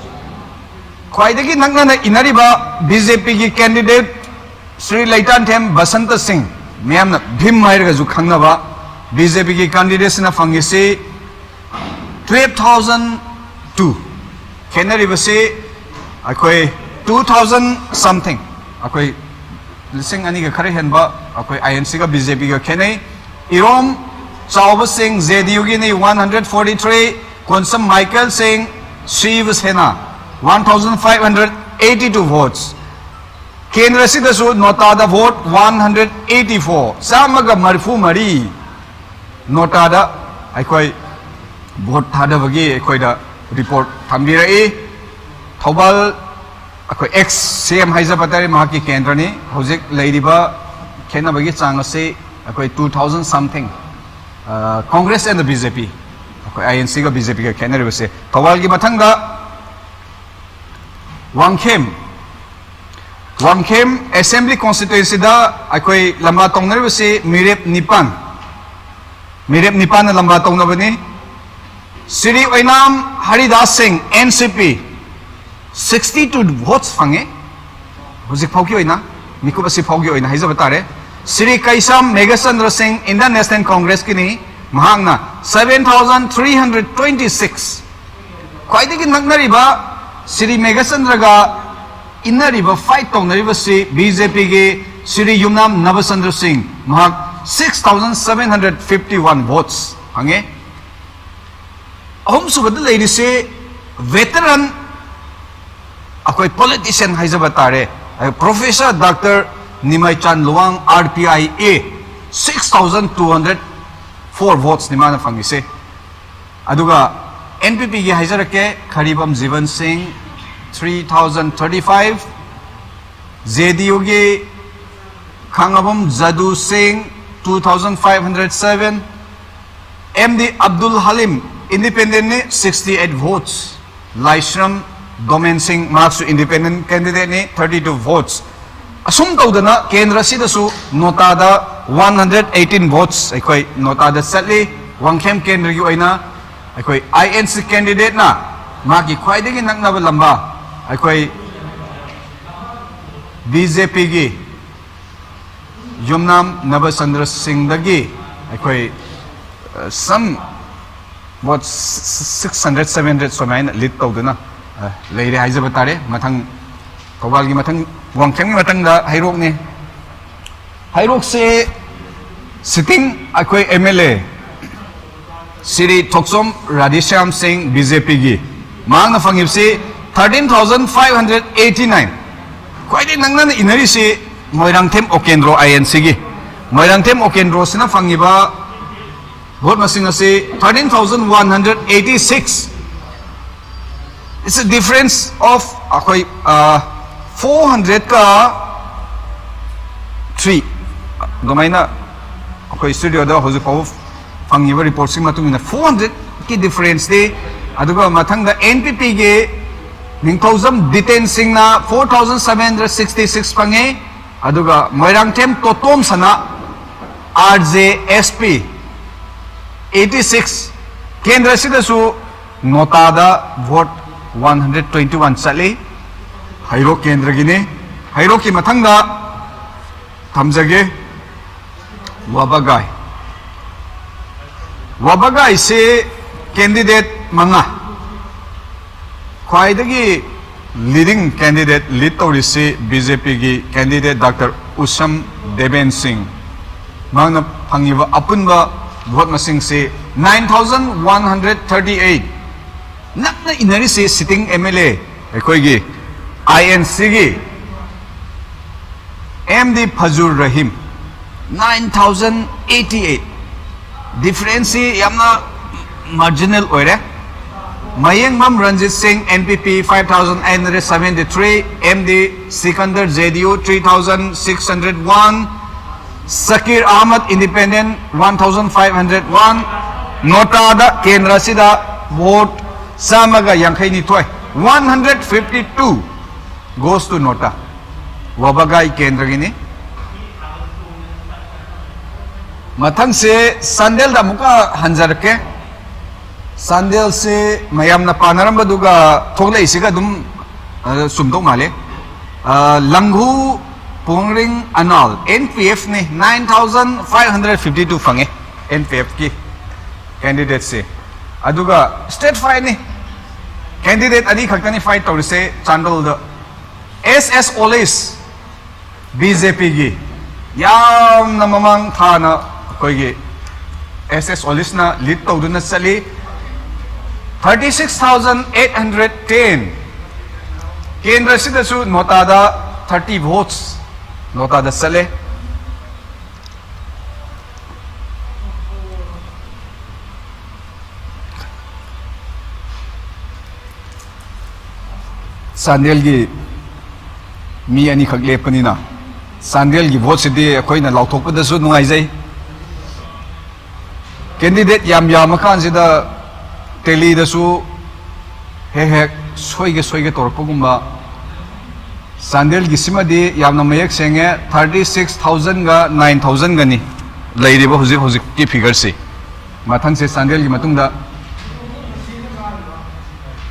ꯈ꯭ꯋꯥꯏꯗꯒꯤ ꯅꯛꯅꯅ ꯏꯟꯅꯔꯤꯕ B J P ꯒꯤ candidate ꯁ꯭ꯔꯤ ꯂꯩꯇꯥꯟꯊꯦꯝ ꯕꯁꯟꯇ ꯁꯤꯡ, ꯃꯤꯌꯥꯝꯅ ꯚꯤꯝ ꯍꯥꯏꯔꯒꯁꯨ ꯈꯪꯅꯕ, B J P ꯒꯤ candidate ꯁꯤꯅ ꯐꯪꯉꯤꯁꯤ twelve thousand two꯫ ꯈꯦꯠꯅꯔꯤꯕꯁꯤ ꯑꯩꯈꯣꯏ two thousand something, ꯑꯩꯈꯣꯏ ꯂꯤꯁꯤꯡ ꯑꯅꯤꯒ ꯈꯔ ꯍꯦꯟꯕ ꯑꯩꯈꯣꯏ I N C ꯒ B J P ꯒ ꯈꯦꯠꯅꯩ꯫ ꯏꯔꯣꯝ ꯆꯥꯎꯕ ꯁꯤꯡ, J D U Guinea, one hundred forty three꯫ Konsam Michael ꯁꯤꯡ, ꯁꯤꯕ ꯁꯦꯅꯥ, one thousand five hundred eighty two votes꯫ ꯀꯦꯟꯗ꯭ꯔ ꯑꯁꯤꯗꯁꯨ ꯅꯣꯇꯥꯗ vote one hundred eighty four, ꯆꯥꯝꯃꯒ ꯃꯔꯤꯐꯨ ꯃꯔꯤ ꯅꯣꯇꯥꯗ ꯑꯩꯈꯣꯏ vote ꯊꯥꯗꯕꯒꯤ ꯑꯩꯈꯣꯏꯗ ꯔꯤꯄꯣꯔꯠ ꯊꯝꯕꯤꯔꯛꯏ꯫ ꯊꯧꯕꯥꯜ, ꯑꯩꯈꯣꯏ ex C M ꯍꯥꯏꯖꯕ ꯇꯥꯔꯦ, ꯃꯍꯥꯛꯀꯤ ꯀꯦꯟꯗ꯭ꯔꯅꯤ꯫ ꯍꯧꯖꯤꯛ ꯂꯩꯔꯤꯕ ꯈꯦꯠꯅꯕꯒꯤ ꯆꯥꯡ ꯑꯁꯤ ꯑꯩꯈꯣꯏ two thousand something꯫ ꯑ, Congress and the B J P, ꯑꯩꯈꯣꯏ I N C ꯒ B J P ꯒ ꯈꯦꯠꯅꯔꯤꯕꯁꯦ꯫ ꯊꯧꯕꯥꯜꯒꯤ ꯃꯊꯪꯗ ꯋꯥꯡꯈꯦꯝ, ꯋꯥꯡꯈꯦꯝ Assembly Constituencyꯗ ꯑꯩꯈꯣꯏ ꯂꯝꯕꯥ ꯇꯧꯅꯔꯤꯕꯁꯤ ꯃꯤꯔꯦꯞ ꯅꯤꯄꯥꯟ, ꯃꯤꯔꯦꯞ ꯅꯤꯄꯥꯟꯅ ꯂꯝꯕꯥ ꯇꯧꯅꯕꯅꯤ꯫ ꯁ꯭ꯔꯤ ꯑꯣꯏꯅꯥꯝ ꯍꯔꯤꯗꯥꯁ ꯁꯤꯡ, NCP, sixty two votes ꯐꯪꯉꯦ꯫ ꯍꯧꯖꯤꯛ ꯐꯥꯎꯒꯤ ꯑꯣꯏꯅ, ꯃꯤꯀꯨꯞ ꯑꯁꯤ ꯐꯥꯎꯒꯤ ꯑꯣꯏꯅ ꯍꯥꯏꯖꯕ ꯇꯥꯔꯦ꯫ ꯁ꯭ꯔꯤ ꯀꯩꯁꯥꯝ ꯃꯦꯘꯆꯟꯗ꯭ꯔ ꯁꯤꯡ, Indian National Congressꯀꯤꯅꯤ, ꯃꯍꯥꯛꯅ seven thousand three hundred twenty six꯫ ꯈ꯭ꯋꯥꯏꯗꯒꯤ ꯅꯛꯅꯔꯤꯕ ꯁ꯭ꯔꯤ ꯃꯦꯘꯆꯟꯗ꯭ꯔꯒ ꯏꯟꯅꯔꯤꯕ, fight ꯇꯧꯅꯔꯤꯕꯁꯤ BJPꯒꯤ ꯁ꯭ꯔꯤ ꯌꯨꯝꯅꯥꯝ ꯅꯕꯆꯟꯗ꯭ꯔ ꯁꯤꯡ, ꯃꯍꯥꯛ six thousand seven hundred fifty one votes ꯐꯪꯉꯦ꯫ ꯑꯍꯨꯝꯁꯨꯕꯗ ꯂꯩꯔꯤꯁꯤ veteran, ꯑꯩꯈꯣꯏ politician ꯍꯥꯏꯖꯕ ꯇꯥꯔꯦ, Professor Doctor ꯅꯤꯃꯩꯆꯥꯟ Luwang, RPIA, six thousand two hundred four votesꯅꯤ ꯃꯥꯅ ꯐꯪꯉꯤꯁꯦ꯫ ꯑꯗꯨꯒ NPPꯒꯤ ꯍꯥꯏꯖꯔꯛꯀꯦ, ꯈꯔꯤꯕꯝ ꯖꯤꯕꯟ ꯁꯤꯡ, three thousand thirty five, JDUꯒꯤ ꯈꯥꯉꯕꯝ ꯖꯗꯨ ꯁꯤꯡ, two thousand five hundred seven, MD Abdul Halim, independentꯅꯤ, sixty eight votes, Laishram Domen Singh, ꯃꯍꯥꯛꯁꯨ independent candidateꯅꯤ, thirty two votes꯫ ꯑꯁꯨꯝ ꯇꯧꯗꯅ ꯀꯦꯟꯗ꯭ꯔ ꯑꯁꯤꯗꯁꯨ ꯅꯣꯇꯥꯗ one hundred eighteen votes ꯑꯩꯈꯣꯏ ꯅꯣꯇꯥꯗ ꯆꯠꯂꯤ꯫ ꯋꯥꯡꯈꯦꯝ ꯀꯦꯟꯗ꯭ꯔꯒꯤ ꯑꯣꯏꯅ ꯑꯩꯈꯣꯏ INC candidateꯅ ꯃꯥꯒꯤ ꯈ꯭ꯋꯥꯏꯗꯒꯤ ꯅꯛꯅꯕ ꯂꯝꯕꯥ ꯑꯩꯈꯣꯏ BJPꯒꯤ ꯌꯨꯝꯅꯥꯝ ꯅꯕꯆꯟꯗ꯭ꯔ ꯁꯤꯡꯗꯒꯤ ꯑꯩꯈꯣꯏ, ꯑ, some vote six hundred, seven hundred ꯁꯨꯃꯥꯏꯅ lead ꯇꯧꯗꯨꯅ, ꯑ, ꯂꯩꯔꯦ ꯍꯥꯏꯖꯕ ꯇꯥꯔꯦ꯫ ꯃꯊꯪ, ꯊꯧꯕꯥꯜꯒꯤ ꯃꯊꯪ, ꯋꯥꯡꯈꯦꯝꯒꯤ ꯃꯊꯪꯗ ꯍꯩꯔꯣꯛꯅꯤ꯫ ꯍꯩꯔꯣꯛꯁꯦ sitting ꯑꯩꯈꯣꯏ MLA ꯁ꯭ꯔꯤ ꯊꯣꯛꯆꯣꯝ ꯔꯥꯙꯦꯁ꯭ꯌꯥꯝ ꯁꯤꯡ, BJPꯒꯤ, ꯃꯍꯥꯛꯅ ꯐꯪꯉꯤꯕꯁꯤ thirteen thousand five hundred eighty nine꯫ ꯈ꯭ꯋꯥꯏꯗꯒꯤ ꯅꯛꯅꯅ ꯏꯟꯅꯔꯤꯁꯤ ꯃꯣꯏꯔꯥꯡꯊꯦꯝ ꯑꯣꯀꯦꯟꯗ꯭ꯔꯣ, INCꯒꯤ꯫ ꯃꯣꯏꯔꯥꯡꯊꯦꯝ ꯑꯣꯀꯦꯟꯗ꯭ꯔꯣꯁꯤꯅ ꯐꯪꯉꯤꯕ vote ꯃꯁꯤꯡ ꯑꯁꯤ thirteen thousand one hundred eighty six꯫ It's a difference of ꯑꯩꯈꯣꯏ, ꯑ, four hundredꯀ three ꯑꯗꯨꯃꯥꯏꯅ ꯑꯩꯈꯣꯏ studioꯗ ꯍꯧꯖꯤꯛ ꯐꯥꯎꯕ ꯐꯪꯉꯤꯕ reportꯁꯤꯒꯤ ꯃꯇꯨꯡ ꯏꯟꯅ four hundredꯀꯤ differenceꯅꯤ꯫ ꯑꯗꯨꯒ ꯃꯊꯪꯗ NPPꯒꯤ ꯅꯤꯡꯊꯧꯖꯝ ꯗꯤꯇꯦꯟ ꯁꯤꯡꯅ four thousand seven hundred sixty six ꯐꯪꯉꯦ꯫ ꯑꯗꯨꯒ Moirangthem Totomsana R J S P eighty six꯫ ꯀꯦꯟꯗ꯭ꯔꯁꯤꯗꯁꯨ ꯅꯣꯇꯥꯗ vote one hundred twenty one ꯆꯠꯂꯤ꯫ ꯍꯩꯔꯣꯛ ꯀꯦꯟꯗ꯭ꯔꯒꯤꯅꯤ꯫ ꯍꯩꯔꯣꯛꯀꯤ ꯃꯊꯪꯗ ꯊꯝꯖꯒꯦ꯫ ꯋꯥꯕꯒꯥꯏ꯫ ꯋꯥꯕꯒꯥꯏꯁꯤ ꯀꯦꯟꯗꯤꯗꯦꯠ ꯃꯉꯥ꯫ ꯈ꯭ꯋꯥꯏꯗꯒꯤ ꯂꯤꯗꯤꯡ ꯀꯦꯟꯗꯤꯗꯦꯠ, ꯂꯤꯗ ꯇꯧꯔꯤꯁꯤ ꯕꯤ ꯖꯦ ꯄꯤꯒꯤ ꯀꯦꯟꯗꯤꯗꯦꯠ ꯗꯥꯛꯇꯔ ꯎꯁꯝ ꯗꯦꯕꯦꯟ ꯁꯤꯡ꯫ ꯃꯍꯥꯛꯅ ꯐꯪꯉꯤꯕ ꯑꯄꯨꯟꯕ ꯚꯣꯠ ꯃꯁꯤꯡꯁꯤ nine thousand one hundred thirty eight꯫ ꯅꯛꯅ ꯏꯟꯅꯔꯤꯁꯤ ꯁꯤꯇꯤꯡ ꯑꯦꯝ ꯑꯦꯜ ꯑꯦ ꯑꯩꯈꯣꯏꯒꯤ ꯑꯥꯏ ꯑꯦꯟ ꯁꯤꯒꯤ M D Fajur Rahim, nine thousand eighty eight꯫ ꯗꯤꯐꯔꯦꯟꯁꯁꯤ ꯌꯥꯝꯅ ꯃꯥꯔꯖꯤꯅꯦꯜ ꯑꯣꯏꯔꯦ꯫ ꯃꯌꯦꯡꯕꯝ ꯔꯟꯖꯤꯠ ꯁꯤꯡ, N P P, five thousand eight hundred seventy three, M D Sikandar, J D U, three thousand six hundred one, Sakir Ahmad, Independent, one thousand five hundred one꯫ ꯅꯣꯇꯥꯗ ꯀꯦꯟꯗ꯭ꯔ ꯑꯁꯤꯗ vote ꯆꯥꯝꯃꯒ ꯌꯥꯡꯈꯩ ꯅꯤꯊꯣꯏ, one hundred fifty two goes to ꯅꯣꯇꯥ꯫ ꯋꯥꯕꯒꯥꯏ ꯀꯦꯟꯗ꯭ꯔꯒꯤꯅꯤ꯫ ꯃꯊꯪꯁꯦ ꯆꯥꯟꯗꯦꯜꯗ ꯑꯃꯨꯛꯀ ꯍꯟꯖꯔꯛꯀꯦ꯫ ꯆꯥꯟꯗꯦꯜꯁꯦ ꯃꯌꯥꯝꯅ ꯄꯥꯅꯔꯝꯕꯗꯨꯒ ꯊꯣꯛꯂꯛꯏꯁꯤꯒ ꯑꯗꯨꯝ, ꯑ, ꯆꯨꯝꯗꯧ ꯃꯥꯜꯂꯦ꯫ ꯑ, ꯂꯪꯍꯨ ꯄꯣꯡꯔꯤꯡ ꯑꯅꯥꯜ, N P F ꯅꯤ, nine thousand five hundred fifty two ꯐꯪꯉꯦ, N P F ꯀꯤ ꯀꯦꯟꯗꯤꯗꯦꯠꯁꯦ꯫ ꯑꯗꯨꯒ ꯁ꯭ꯇ꯭ꯔꯦꯠ ꯐꯥꯏꯠꯅꯤ, ꯀꯦꯟꯗꯤꯗꯦꯠ ꯑꯅꯤ ꯈꯛꯇꯅꯤ ꯐꯥꯏꯠ ꯇꯧꯔꯤꯁꯦ ꯆꯥꯟꯗꯦꯜꯗ꯫ S S Olis, B J P ꯒꯤ ꯌꯥꯝꯅ ꯃꯃꯥꯡ ꯊꯥꯅ ꯑꯩꯈꯣꯏꯒꯤ S S Olis ꯅ ꯂꯤꯗ ꯇꯧꯗꯨꯅ ꯆꯠꯂꯤ꯫ Thirty six thousand eight hundred ten꯫ ꯀꯦꯟꯗ꯭ꯔꯁꯤꯗꯁꯨ ꯅꯣꯇꯥꯗ thirty votes ꯅꯣꯇꯥꯗ ꯆꯠꯂꯦ꯫ ꯆꯥꯟꯗꯦꯜꯒꯤ ꯃꯤ ꯑꯅꯤꯈꯛ ꯂꯦꯞꯄꯅꯤꯅ ꯆꯥꯟꯗꯦꯜꯒꯤ ꯚꯣꯠꯁꯤꯗꯤ ꯑꯩꯈꯣꯏꯅ ꯂꯥꯎꯊꯣꯛꯄꯗꯁꯨ ꯅꯨꯡꯉꯥꯏꯖꯩ꯫ ꯀꯦꯟꯗꯤꯗꯦꯠ ꯌꯥꯝ ꯌꯥꯝꯃꯀꯥꯟꯁꯤꯗ ꯇꯦꯂꯤꯗꯁꯨ ꯍꯦꯛ ꯍꯦꯛ ꯁꯣꯏꯒꯦ ꯁꯣꯏꯒꯦ ꯇꯧꯔꯛꯄꯒꯨꯝꯕ꯫ ꯆꯥꯟꯗꯦꯜꯒꯤꯁꯤꯃꯗꯤ ꯌꯥꯝꯅ ꯃꯌꯦꯛ ꯁꯦꯡꯉꯦ, ꯊꯥꯔꯇꯤ ꯁꯤꯛꯁ ꯊꯥꯎꯖꯟꯒ ꯅꯥꯏꯟ ꯊꯥꯎꯖꯟꯒꯅꯤ ꯂꯩꯔꯤꯕ ꯍꯧꯖꯤꯛ ꯍꯧꯖꯤꯛꯀꯤ ꯐꯤꯒꯔꯁꯤ꯫ ꯃꯊꯪꯁꯦ ꯆꯥꯟꯗꯦꯜꯒꯤ ꯃꯇꯨꯡꯗ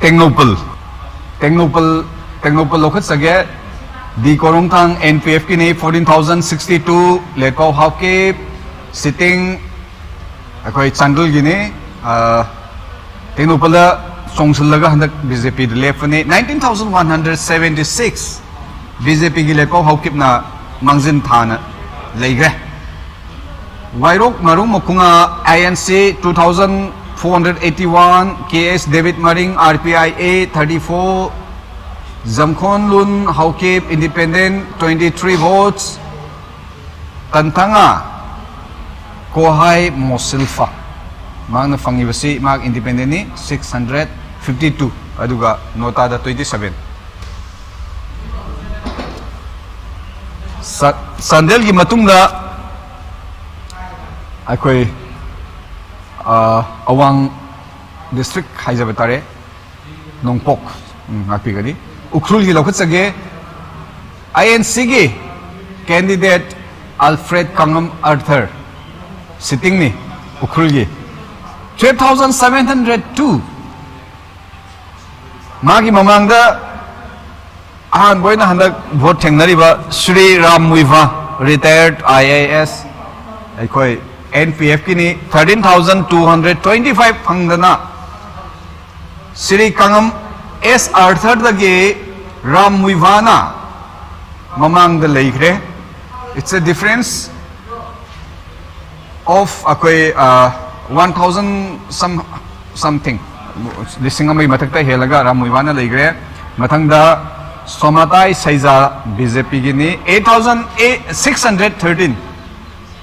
ꯇꯦꯡꯅꯧꯄꯜ꯫ ꯇꯦꯡꯅꯧꯄꯜ, ꯇꯦꯡꯅꯧꯄꯜ ꯂꯧꯈꯠꯆꯒꯦ꯫ ꯗꯤ ꯀꯣꯔꯣꯡꯊꯥꯡ, ꯑꯦꯟ ꯄꯤ ꯑꯦꯐꯀꯤꯅꯤ, fourteen thousand sixty two. Letpao Haokip, sitting ꯑꯩꯈꯣꯏ ꯆꯥꯟꯗꯦꯜꯒꯤꯅꯤ꯫ ꯑ, ꯇꯦꯡꯅꯧꯄꯜꯗ ꯆꯣꯡꯁꯤꯜꯂꯒ ꯍꯟꯗꯛ ꯕꯤ ꯖꯦ ꯄꯤꯗ ꯂꯦꯞꯄꯅꯤ꯫ Nineteen thousand one hundred seventy six B J ꯄꯤꯒꯤ ꯂꯦꯠꯄꯥꯎ ꯍꯥꯎꯀꯤꯞꯅ ꯃꯥꯡꯖꯤꯟ ꯊꯥꯅ ꯂꯩꯈ꯭ꯔꯦ꯫ Wairok Marung Makhunga, I N C, two thousand four hundred eighty one, K S debit Maring, R P I A, thirty four, Jamkhonlun Haokip, independent, twenty three votes, Tanthanga Kohai Mosilpha. ꯃꯍꯥꯛꯅ ꯐꯪꯉꯤꯕꯁꯤ, ꯃꯍꯥꯛ ꯏꯟꯗꯤꯄꯦꯟꯗꯦꯟꯅꯤ, ꯁꯤꯛꯁ ꯍꯟꯗ꯭ꯔꯦꯠ ꯐꯤꯐꯇꯤ ꯇꯨ, ꯑꯗꯨꯒ ꯅꯣꯇꯥꯗ ꯇ꯭ꯋꯦꯟꯇꯤ ꯁꯕꯦꯟ꯫ ꯆꯥ-, ꯆꯥꯟꯗꯦꯜꯒꯤ ꯃꯇꯨꯡꯗ ꯑꯩꯈꯣꯏ, ꯑ, ꯑꯋꯥꯡ ꯗꯤꯁꯇ꯭ꯔꯤꯛ ꯍꯥꯏꯖꯕ ꯇꯥꯔꯦ, ꯅꯣꯡꯄꯣꯛ, ꯎꯝ, ꯉꯥꯛꯄꯤꯒꯅꯤ꯫ ꯎꯈ꯭ꯔꯨꯜꯒꯤ ꯂꯧꯈꯠꯆꯒꯦ꯫ ꯑꯥꯏ ꯑꯦꯟ ꯁꯤꯒꯤ ꯀꯦꯟꯗꯤꯗꯦꯠ ꯑꯜꯐ꯭ꯔꯦꯗ ꯀꯥꯡꯉꯝ ꯑꯥꯔꯊꯔ, ꯁꯤꯇꯤꯡꯅꯤ ꯎꯈ꯭ꯔꯨꯜꯒꯤ, ꯇꯨꯌꯦꯜꯐ ꯊꯥꯎꯖꯟ ꯁꯕꯦꯟ ꯍꯟꯗ꯭ꯔꯦꯠ ꯇꯨ꯫ ꯃꯥꯒꯤ ꯃꯃꯥꯡꯗ ꯑꯍꯥꯟꯕ ꯑꯣꯏꯅ ꯍꯟꯗꯛ ꯚꯣꯠ ꯊꯦꯡꯅꯔꯤꯕ ꯁ꯭ꯔꯤ ꯔꯥꯝ ꯃꯨꯏꯚꯥ, ꯔꯤꯇꯥꯌꯔꯗ ꯑꯥꯏ ꯑꯦ ꯑꯦꯁ, ꯑꯩꯈꯣꯏ ꯑꯦꯟ ꯄꯤ ꯑꯦꯐꯀꯤꯅꯤ, thirteen thousand two hundred twenty five ꯐꯪꯗꯅ ꯁ꯭ꯔꯤ ꯀꯥꯡꯉꯝ ꯑꯦꯁ ꯑꯥꯔꯊꯔꯗꯒꯤ ꯔꯥꯝ ꯃꯨꯏꯚꯥꯅ ꯃꯃꯥꯡꯗ ꯂꯩꯈ꯭ꯔꯦ꯫ It's a difference of ꯑꯩꯈꯣꯏ, ꯑ, ꯋꯥꯟ ꯊꯥꯎꯖꯟ some, something, ꯂꯤꯁꯤꯡ ꯑꯃꯒꯤ ꯃꯊꯛꯇ ꯍꯦꯜꯂꯒ ꯔꯥꯝ ꯃꯨꯏꯚꯥꯅ ꯂꯩꯈ꯭ꯔꯦ꯫ ꯃꯊꯪꯗ ꯁꯣꯃꯥꯇꯥꯏ ꯁꯩꯖꯥ, ꯕꯤ ꯖꯦ ꯄꯤꯒꯤꯅꯤ, eight thousand six hundred thirteen.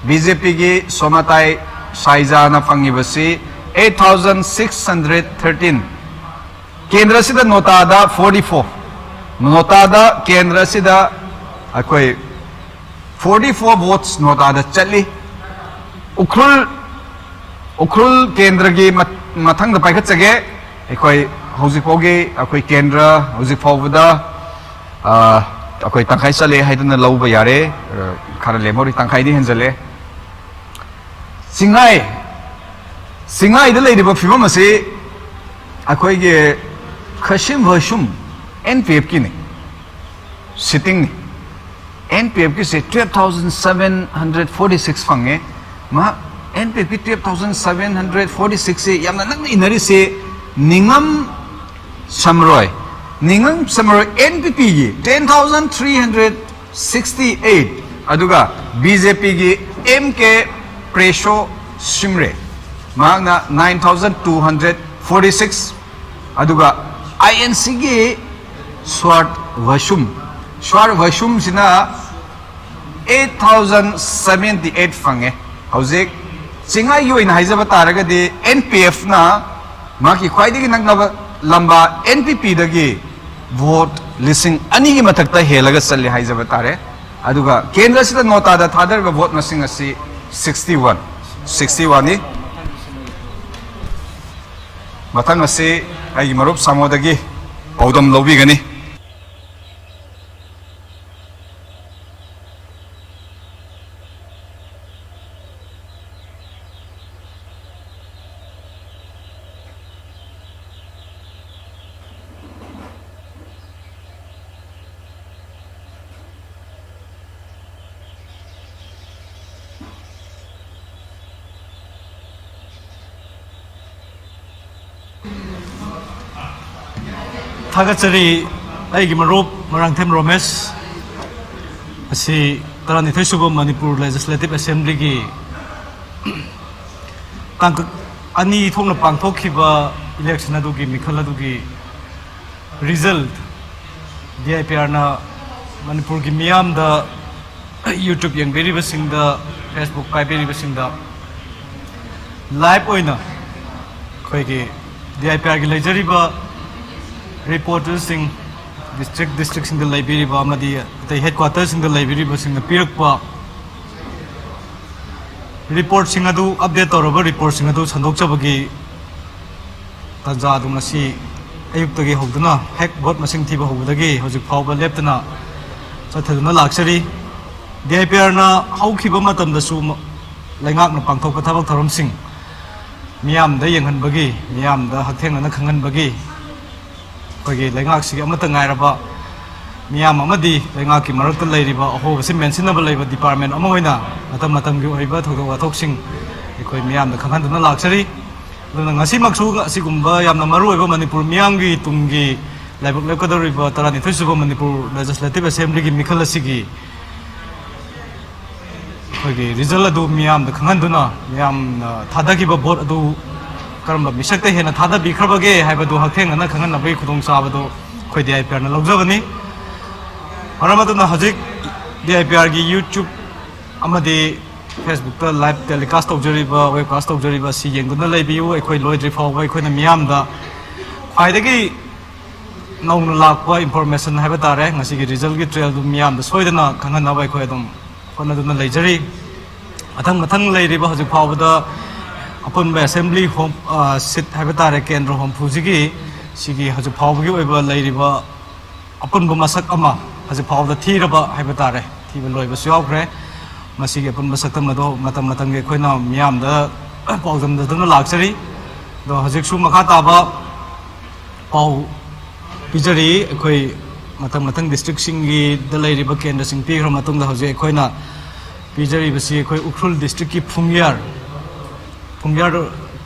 B J ꯄꯤꯒꯤ ꯁꯣꯃꯥꯇꯥꯏ ꯁꯥꯏꯖꯥꯅ ꯐꯪꯉꯤꯕꯁꯤ eight thousand six hundred thirteen. ꯀꯦꯟꯗ꯭ꯔꯁꯤꯗ ꯅꯣꯇꯥꯗ ꯐꯣꯔꯇꯤ ꯐꯣꯔ, ꯅꯣꯇꯥꯗ ꯀꯦꯟꯗ꯭ꯔꯁꯤꯗ ꯑꯩꯈꯣꯏ ꯐꯣꯔꯇꯤ ꯐꯣꯔ ꯚꯣꯠꯁ ꯅꯣꯇꯥꯗ ꯆꯠꯂꯤ꯫ ꯎꯈ꯭ꯔꯨꯜ, ꯎꯈ꯭ꯔꯨꯜ ꯀꯦꯟꯗ꯭ꯔꯒꯤ ꯃ-, ꯃꯊꯪꯗ ꯄꯥꯏꯈꯠꯆꯒꯦ꯫ ꯑꯩꯈꯣꯏ ꯍꯧꯖꯤꯛ ꯐꯥꯎꯒꯤ ꯑꯩꯈꯣꯏ ꯀꯦꯟꯗ꯭ꯔ ꯍꯧꯖꯤꯛ ꯐꯥꯎꯕꯗ ꯑꯩꯈꯣꯏ ꯇꯪꯈꯥꯏ ꯆꯠꯂꯦ ꯍꯥꯏꯗꯨꯅ ꯂꯧꯕ ꯌꯥꯔꯦ꯫ ꯈꯔ ꯂꯦꯝꯍꯧꯔꯤ, ꯇꯪꯈꯥꯏꯗꯤ ꯍꯦꯟꯖꯜꯂꯦ꯫ ꯆꯤꯡꯉꯥꯏ ꯆꯤꯡꯉꯥꯏꯗ ꯂꯩꯔꯤꯕ ꯐꯤꯕꯝ ꯑꯁꯤ ꯑꯩꯈꯣꯏꯒꯤ ꯈꯁꯤꯝ ꯍꯣꯏꯁꯨꯝ ꯑꯦꯟ ꯄꯤ ꯑꯦꯐꯀꯤꯅꯤ, ꯁꯤꯇꯤꯡꯅꯤ꯫ ꯑꯦꯟ ꯄꯤ ꯑꯦꯐꯀꯤꯁꯦ twelve thousand seven hundred forty six ꯐꯪꯉꯦ꯫ ꯃꯍꯥꯛ ꯑꯦꯟ ꯄꯤ ꯑꯦꯐꯀꯤ twelve thousand seven hundred forty sixꯁꯦ ꯌꯥꯝꯅ ꯅꯛꯅ ꯏꯟꯅꯔꯤꯁꯦ ꯅꯤꯉꯝ ꯁꯝꯔꯣꯏ, ꯅꯤꯉꯝ ꯁꯝꯔꯣꯏ ꯑꯦꯟ ꯄꯤ ꯄꯤꯒꯤ ten thousand three hundred sixty eight, ꯑꯗꯨꯒ ꯕꯤ ꯖꯦ ꯄꯤꯒꯤ ꯑꯦꯝ ꯀꯦ ꯄ꯭ꯔꯦꯁꯣ ꯁꯤꯝꯔꯦ, ꯃꯍꯥꯛꯅ nine thousand two hundred forty six, ꯑꯗꯨꯒ ꯑꯥꯏ ꯑꯦꯟ ꯁꯤꯒꯤ ꯁ꯭ꯋꯥꯔꯠ ꯚꯁꯨꯝ, ꯁ꯭ꯋꯥꯔꯠ ꯚꯁꯨꯝꯁꯤꯅ eight thousand seventy eight ꯐꯪꯉꯦ꯫ ꯍꯧꯖꯤꯛ ꯆꯤꯡꯉꯥꯏꯒꯤ ꯑꯣꯏꯅ ꯍꯥꯏꯖꯕ ꯇꯥꯔꯒꯗꯤ ꯑꯦꯟ ꯄꯤ ꯑꯦꯐꯅ ꯃꯍꯥꯛꯀꯤ ꯈ꯭ꯋꯥꯏꯗꯒꯤ ꯅꯛꯅꯕ ꯂꯝꯕꯥ ꯑꯦꯟ ꯄꯤ ꯄꯤꯗꯒꯤ ꯚꯣꯠ ꯂꯤꯁꯤꯡ ꯑꯅꯤꯒꯤ ꯃꯊꯛꯇ ꯍꯦꯜꯂꯒ ꯆꯠꯂꯤ ꯍꯥꯏꯖꯕ ꯇꯥꯔꯦ꯫ ꯑꯗꯨꯒ ꯀꯦꯟꯗ꯭ꯔꯁꯤꯗ ꯅꯣꯇꯥꯗ ꯊꯥꯗꯔꯤꯕ ꯚꯣꯠ ꯃꯁꯤꯡ ꯑꯁꯤ sixty one, sixty oneꯅꯤ꯫ ꯃꯊꯪ ꯑꯁꯤ ꯑꯩꯒꯤ ꯃꯔꯨꯞ ꯁꯥꯃꯣꯗꯒꯤ ꯄꯥꯎꯗꯝ ꯂꯧꯕꯤꯒꯅꯤ꯫ ꯊꯥꯒꯠꯆꯔꯤ ꯑꯩꯒꯤ ꯃꯔꯨꯞ ꯃꯣꯏꯔꯥꯡꯊꯦꯝ ꯔꯣꯃꯦꯁ꯫ ꯑꯁꯤ ꯇꯔꯥꯅꯤꯊꯣꯏ ꯁꯨꯕ ꯃꯅꯤꯄꯨꯔ ꯂꯦꯖꯤꯁꯂꯦꯇꯤꯚ ꯑꯦꯁꯦꯝꯕ꯭ꯂꯤꯒꯤ ꯇꯥꯡꯀꯛ ꯑꯅꯤ ꯊꯣꯛꯅ ꯄꯥꯡꯊꯣꯛꯈꯤꯕ ꯏꯂꯦꯛꯁꯟ ꯑꯗꯨꯒꯤ ꯃꯤꯈꯜ ꯑꯗꯨꯒꯤ ꯔꯤꯖꯜꯠ ꯗꯤ ꯑꯥꯏ ꯄꯤ ꯑꯥꯔꯅ ꯃꯅꯤꯄꯨꯔꯒꯤ ꯃꯤꯌꯥꯝꯗ, YouTube ꯌꯦꯡꯕꯤꯔꯤꯕꯁꯤꯡꯗ, Facebook ꯄꯥꯏꯕꯤꯔꯤꯕꯁꯤꯡꯗ ꯂꯥꯏꯚ ꯑꯣꯏꯅ ꯑꯩꯈꯣꯏꯒꯤ ꯗꯤ ꯑꯥꯏ ꯄꯤ ꯑꯥꯔꯒꯤ ꯂꯩꯖꯔꯤꯕ ꯔꯤꯄꯣꯔꯇꯔꯁꯤꯡ, ꯗꯤꯁꯇ꯭ꯔꯤꯛ ꯗꯤꯁꯇ꯭ꯔꯤꯛꯁꯤꯡꯗ ꯂꯩꯕꯤꯔꯤꯕ ꯑꯃꯗꯤ ꯑꯇꯩ ꯍꯦꯗꯀ꯭ꯋꯥꯇꯔꯁꯤꯡꯗ ꯂꯩꯕꯤꯔꯤꯕꯁꯤꯡꯅ ꯄꯤꯔꯛꯄ ꯔꯤꯄꯣꯔꯠꯁꯤꯡ ꯑꯗꯨ, ꯑꯞꯗꯦꯠ ꯇꯧꯔꯕ ꯔꯤꯄꯣꯔꯠꯁꯤꯡ ꯑꯗꯨ ꯁꯟꯗꯣꯛꯆꯕꯒꯤ ꯇꯥꯟꯖꯥ ꯑꯗꯨ ꯉꯁꯤ ꯑꯌꯨꯛꯇꯒꯤ ꯍꯧꯗꯨꯅ ꯍꯦꯛ ꯚꯣꯠ ꯃꯁꯤꯡ ꯊꯤꯕ ꯍꯧꯕꯗꯒꯤ ꯍꯧꯖꯤꯛ ꯐꯥꯎꯕ ꯂꯦꯞꯇꯅ ꯆꯠꯊꯗꯨꯅ ꯂꯥꯛꯆꯔꯤ꯫ ꯗꯤ ꯑꯥꯏ ꯄꯤ ꯑꯥꯔꯅ ꯍꯧꯈꯤꯕ ꯃꯇꯝꯗꯁꯨ ꯂꯩꯉꯥꯛꯅ ꯄꯥꯡꯊꯣꯛꯄ ꯊꯕꯛ ꯊꯧꯔꯝꯁꯤꯡ ꯃꯤꯌꯥꯝꯗ ꯌꯦꯡꯍꯟꯕꯒꯤ, ꯃꯤꯌꯥꯝꯗ ꯍꯛꯊꯦꯡꯅꯅ ꯈꯪꯍꯟꯕꯒꯤ, ꯑꯩꯈꯣꯏꯒꯤ ꯂꯩꯉꯥꯛꯁꯤꯒꯤ ꯑꯃꯠꯇ ꯉꯥꯏꯔꯕ ꯃꯤꯌꯥꯝ ꯑꯃꯗꯤ ꯂꯩꯉꯥꯛꯀꯤ ꯃꯔꯛꯇ ꯂꯩꯔꯤꯕ ꯑꯍꯣꯕꯁꯤ ꯃꯦꯟꯁꯤꯟꯅꯕ ꯂꯩꯕ ꯗꯤꯄꯥꯔꯠꯃꯦꯟ ꯑꯃ ꯑꯣꯏꯅ ꯃꯇꯝ ꯃꯇꯝꯒꯤ ꯑꯣꯏꯕ ꯊꯧꯗꯣꯛ ꯋꯥꯊꯣꯛꯁꯤꯡ ꯑꯩꯈꯣꯏ ꯃꯤꯌꯥꯝꯗ ꯈꯪꯍꯟꯗꯨꯅ ꯂꯥꯛꯆꯔꯤ꯫ ꯑꯗꯨꯅ ꯉꯁꯤꯃꯛꯁꯨ ꯑꯁꯤꯒꯨꯝꯕ ꯌꯥꯝꯅ ꯃꯔꯨ ꯑꯣꯏꯕ ꯃꯅꯤꯄꯨꯔ ꯃꯤꯌꯥꯝꯒꯤ ꯇꯨꯡꯒꯤ ꯂꯥꯏꯕꯛ ꯂꯦꯞꯀꯗꯧꯔꯤꯕ ꯇꯔꯥꯅꯤꯊꯣꯏ ꯁꯨꯕ ꯃꯅꯤꯄꯨꯔ ꯂꯦꯖꯤꯁꯂꯦꯇꯤꯚ ꯑꯦꯁꯦꯝꯕ꯭ꯂꯤꯒꯤ ꯃꯤꯈꯜ ꯑꯁꯤꯒꯤ ꯑꯩꯈꯣꯏꯒꯤ ꯔꯤꯖꯜ ꯑꯗꯨ ꯃꯤꯌꯥꯝꯗ ꯈꯪꯍꯟꯗꯨꯅ, ꯃꯤꯌꯥꯝꯅ ꯊꯥꯗꯈꯤꯕ ꯚꯣꯠ ꯑꯗꯨ ꯀꯔꯝꯕ ꯃꯤꯁꯛꯇ ꯍꯦꯟꯅ ꯊꯥꯗꯕꯤꯈ꯭ꯔꯕꯒꯦ ꯍꯥꯏꯕꯗꯨ ꯍꯛꯊꯦꯡꯅꯅ ꯈꯪꯍꯟꯅꯕꯒꯤ ꯈꯨꯗꯣꯡꯆꯥꯕꯗꯨ ꯑꯩꯈꯣꯏ ꯗꯤ ꯑꯥꯏ ꯄꯤ ꯑꯥꯔꯅ ꯂꯧꯖꯕꯅꯤ꯫ ꯃꯔꯝ ꯑꯗꯨꯅ ꯍꯧꯖꯤꯛ ꯗꯤ ꯑꯥꯏ ꯄꯤ ꯑꯥꯔꯒꯤ ꯌꯨꯇ꯭ꯌꯨꯕ ꯑꯃꯗꯤ ꯐꯦꯁꯕꯨꯛꯇ ꯂꯥꯏꯚ ꯇꯦꯂꯤꯀꯥꯁ ꯇꯧꯖꯔꯤꯕ, ꯋꯦꯕꯀꯥꯁ ꯇꯧꯖꯔꯤꯕ ꯑꯁꯤ ꯌꯦꯡꯗꯨꯅ ꯂꯩꯕꯤꯌꯨ꯫ ꯑꯩꯈꯣꯏ ꯂꯣꯏꯗ꯭ꯔꯤ ꯐꯥꯎꯕ ꯑꯩꯈꯣꯏꯅ ꯃꯤꯌꯥꯝꯗ ꯈ꯭ꯋꯥꯏꯗꯒꯤ ꯅꯧꯅ ꯂꯥꯛꯄ ꯏꯟꯐꯣꯔꯃꯦꯁꯟ ꯍꯥꯏꯕ ꯇꯥꯔꯦ, ꯉꯁꯤꯒꯤ ꯔꯤꯖꯜꯒꯤ ꯇ꯭ꯔꯦꯜꯗꯨ ꯃꯤꯌꯥꯝꯗ ꯁꯣꯏꯗꯅ ꯈꯪꯍꯟꯅꯕ ꯑꯩꯈꯣꯏ ꯑꯗꯨꯝ ꯍꯣꯠꯅꯗꯨꯅ ꯂꯩꯖꯔꯤ꯫ ꯃꯊꯪ ꯃꯊꯪ ꯂꯩꯔꯤꯕ ꯍꯧꯖꯤꯛ ꯐꯥꯎꯕꯗ ꯑꯄꯨꯟꯕ ꯑꯦꯁꯦꯝꯕ꯭ꯂꯤ ꯍꯣꯝ, ꯑ, ꯁꯤꯠ ꯍꯥꯏꯕ ꯇꯥꯔꯦ, ꯀꯦꯟꯗ꯭ꯔ ꯍꯨꯝꯐꯨꯁꯤꯒꯤ, ꯁꯤꯒꯤ ꯍꯧꯖꯤꯛ ꯐꯥꯎꯕꯒꯤ ꯑꯣꯏꯕ ꯂꯩꯔꯤꯕ ꯑꯄꯨꯟꯕ ꯃꯁꯛ ꯑꯃ ꯍꯧꯖꯤꯛ ꯐꯥꯎꯕꯗ ꯊꯤꯔꯕ ꯍꯥꯏꯕ ꯇꯥꯔꯦ, ꯊꯤꯕ ꯂꯣꯏꯕꯁꯨ ꯌꯥꯎꯈ꯭ꯔꯦ꯫ ꯃꯁꯤꯒꯤ ꯑꯄꯨꯟꯕ ꯁꯛꯇꯝ ꯑꯗꯣ ꯃꯇꯝ ꯃꯇꯝꯒꯤ ꯑꯩꯈꯣꯏꯅ ꯃꯤꯌꯥꯝꯗ ꯄꯥꯎꯗꯝꯅꯗꯨꯅ ꯂꯥꯛꯆꯔꯤ꯫ ꯑꯗꯣ ꯍꯧꯖꯤꯛꯁꯨ ꯃꯈꯥ ꯇꯥꯕ ꯄꯥꯎ ꯄꯤꯖꯔꯤ꯫ ꯑꯩꯈꯣꯏ ꯃꯊꯪ ꯃꯊꯪ ꯗꯤꯁꯇ꯭ꯔꯤꯛꯁꯤꯡꯒꯤꯗ ꯂꯩꯔꯤꯕ ꯀꯦꯟꯗ꯭ꯔꯁꯤꯡ ꯄꯤꯈ꯭ꯔ ꯃꯇꯨꯡꯗ ꯍꯧꯖꯤꯛ ꯑꯩꯈꯣꯏꯅ ꯄꯤꯖꯔꯤꯕꯁꯤ ꯑꯩꯈꯣꯏ ꯎꯈ꯭ꯔꯨꯜ ꯗꯤꯁꯇ꯭ꯔꯤꯛꯀꯤ ꯐꯨꯡꯌꯥꯔ, ꯐꯨꯡꯌꯥꯔ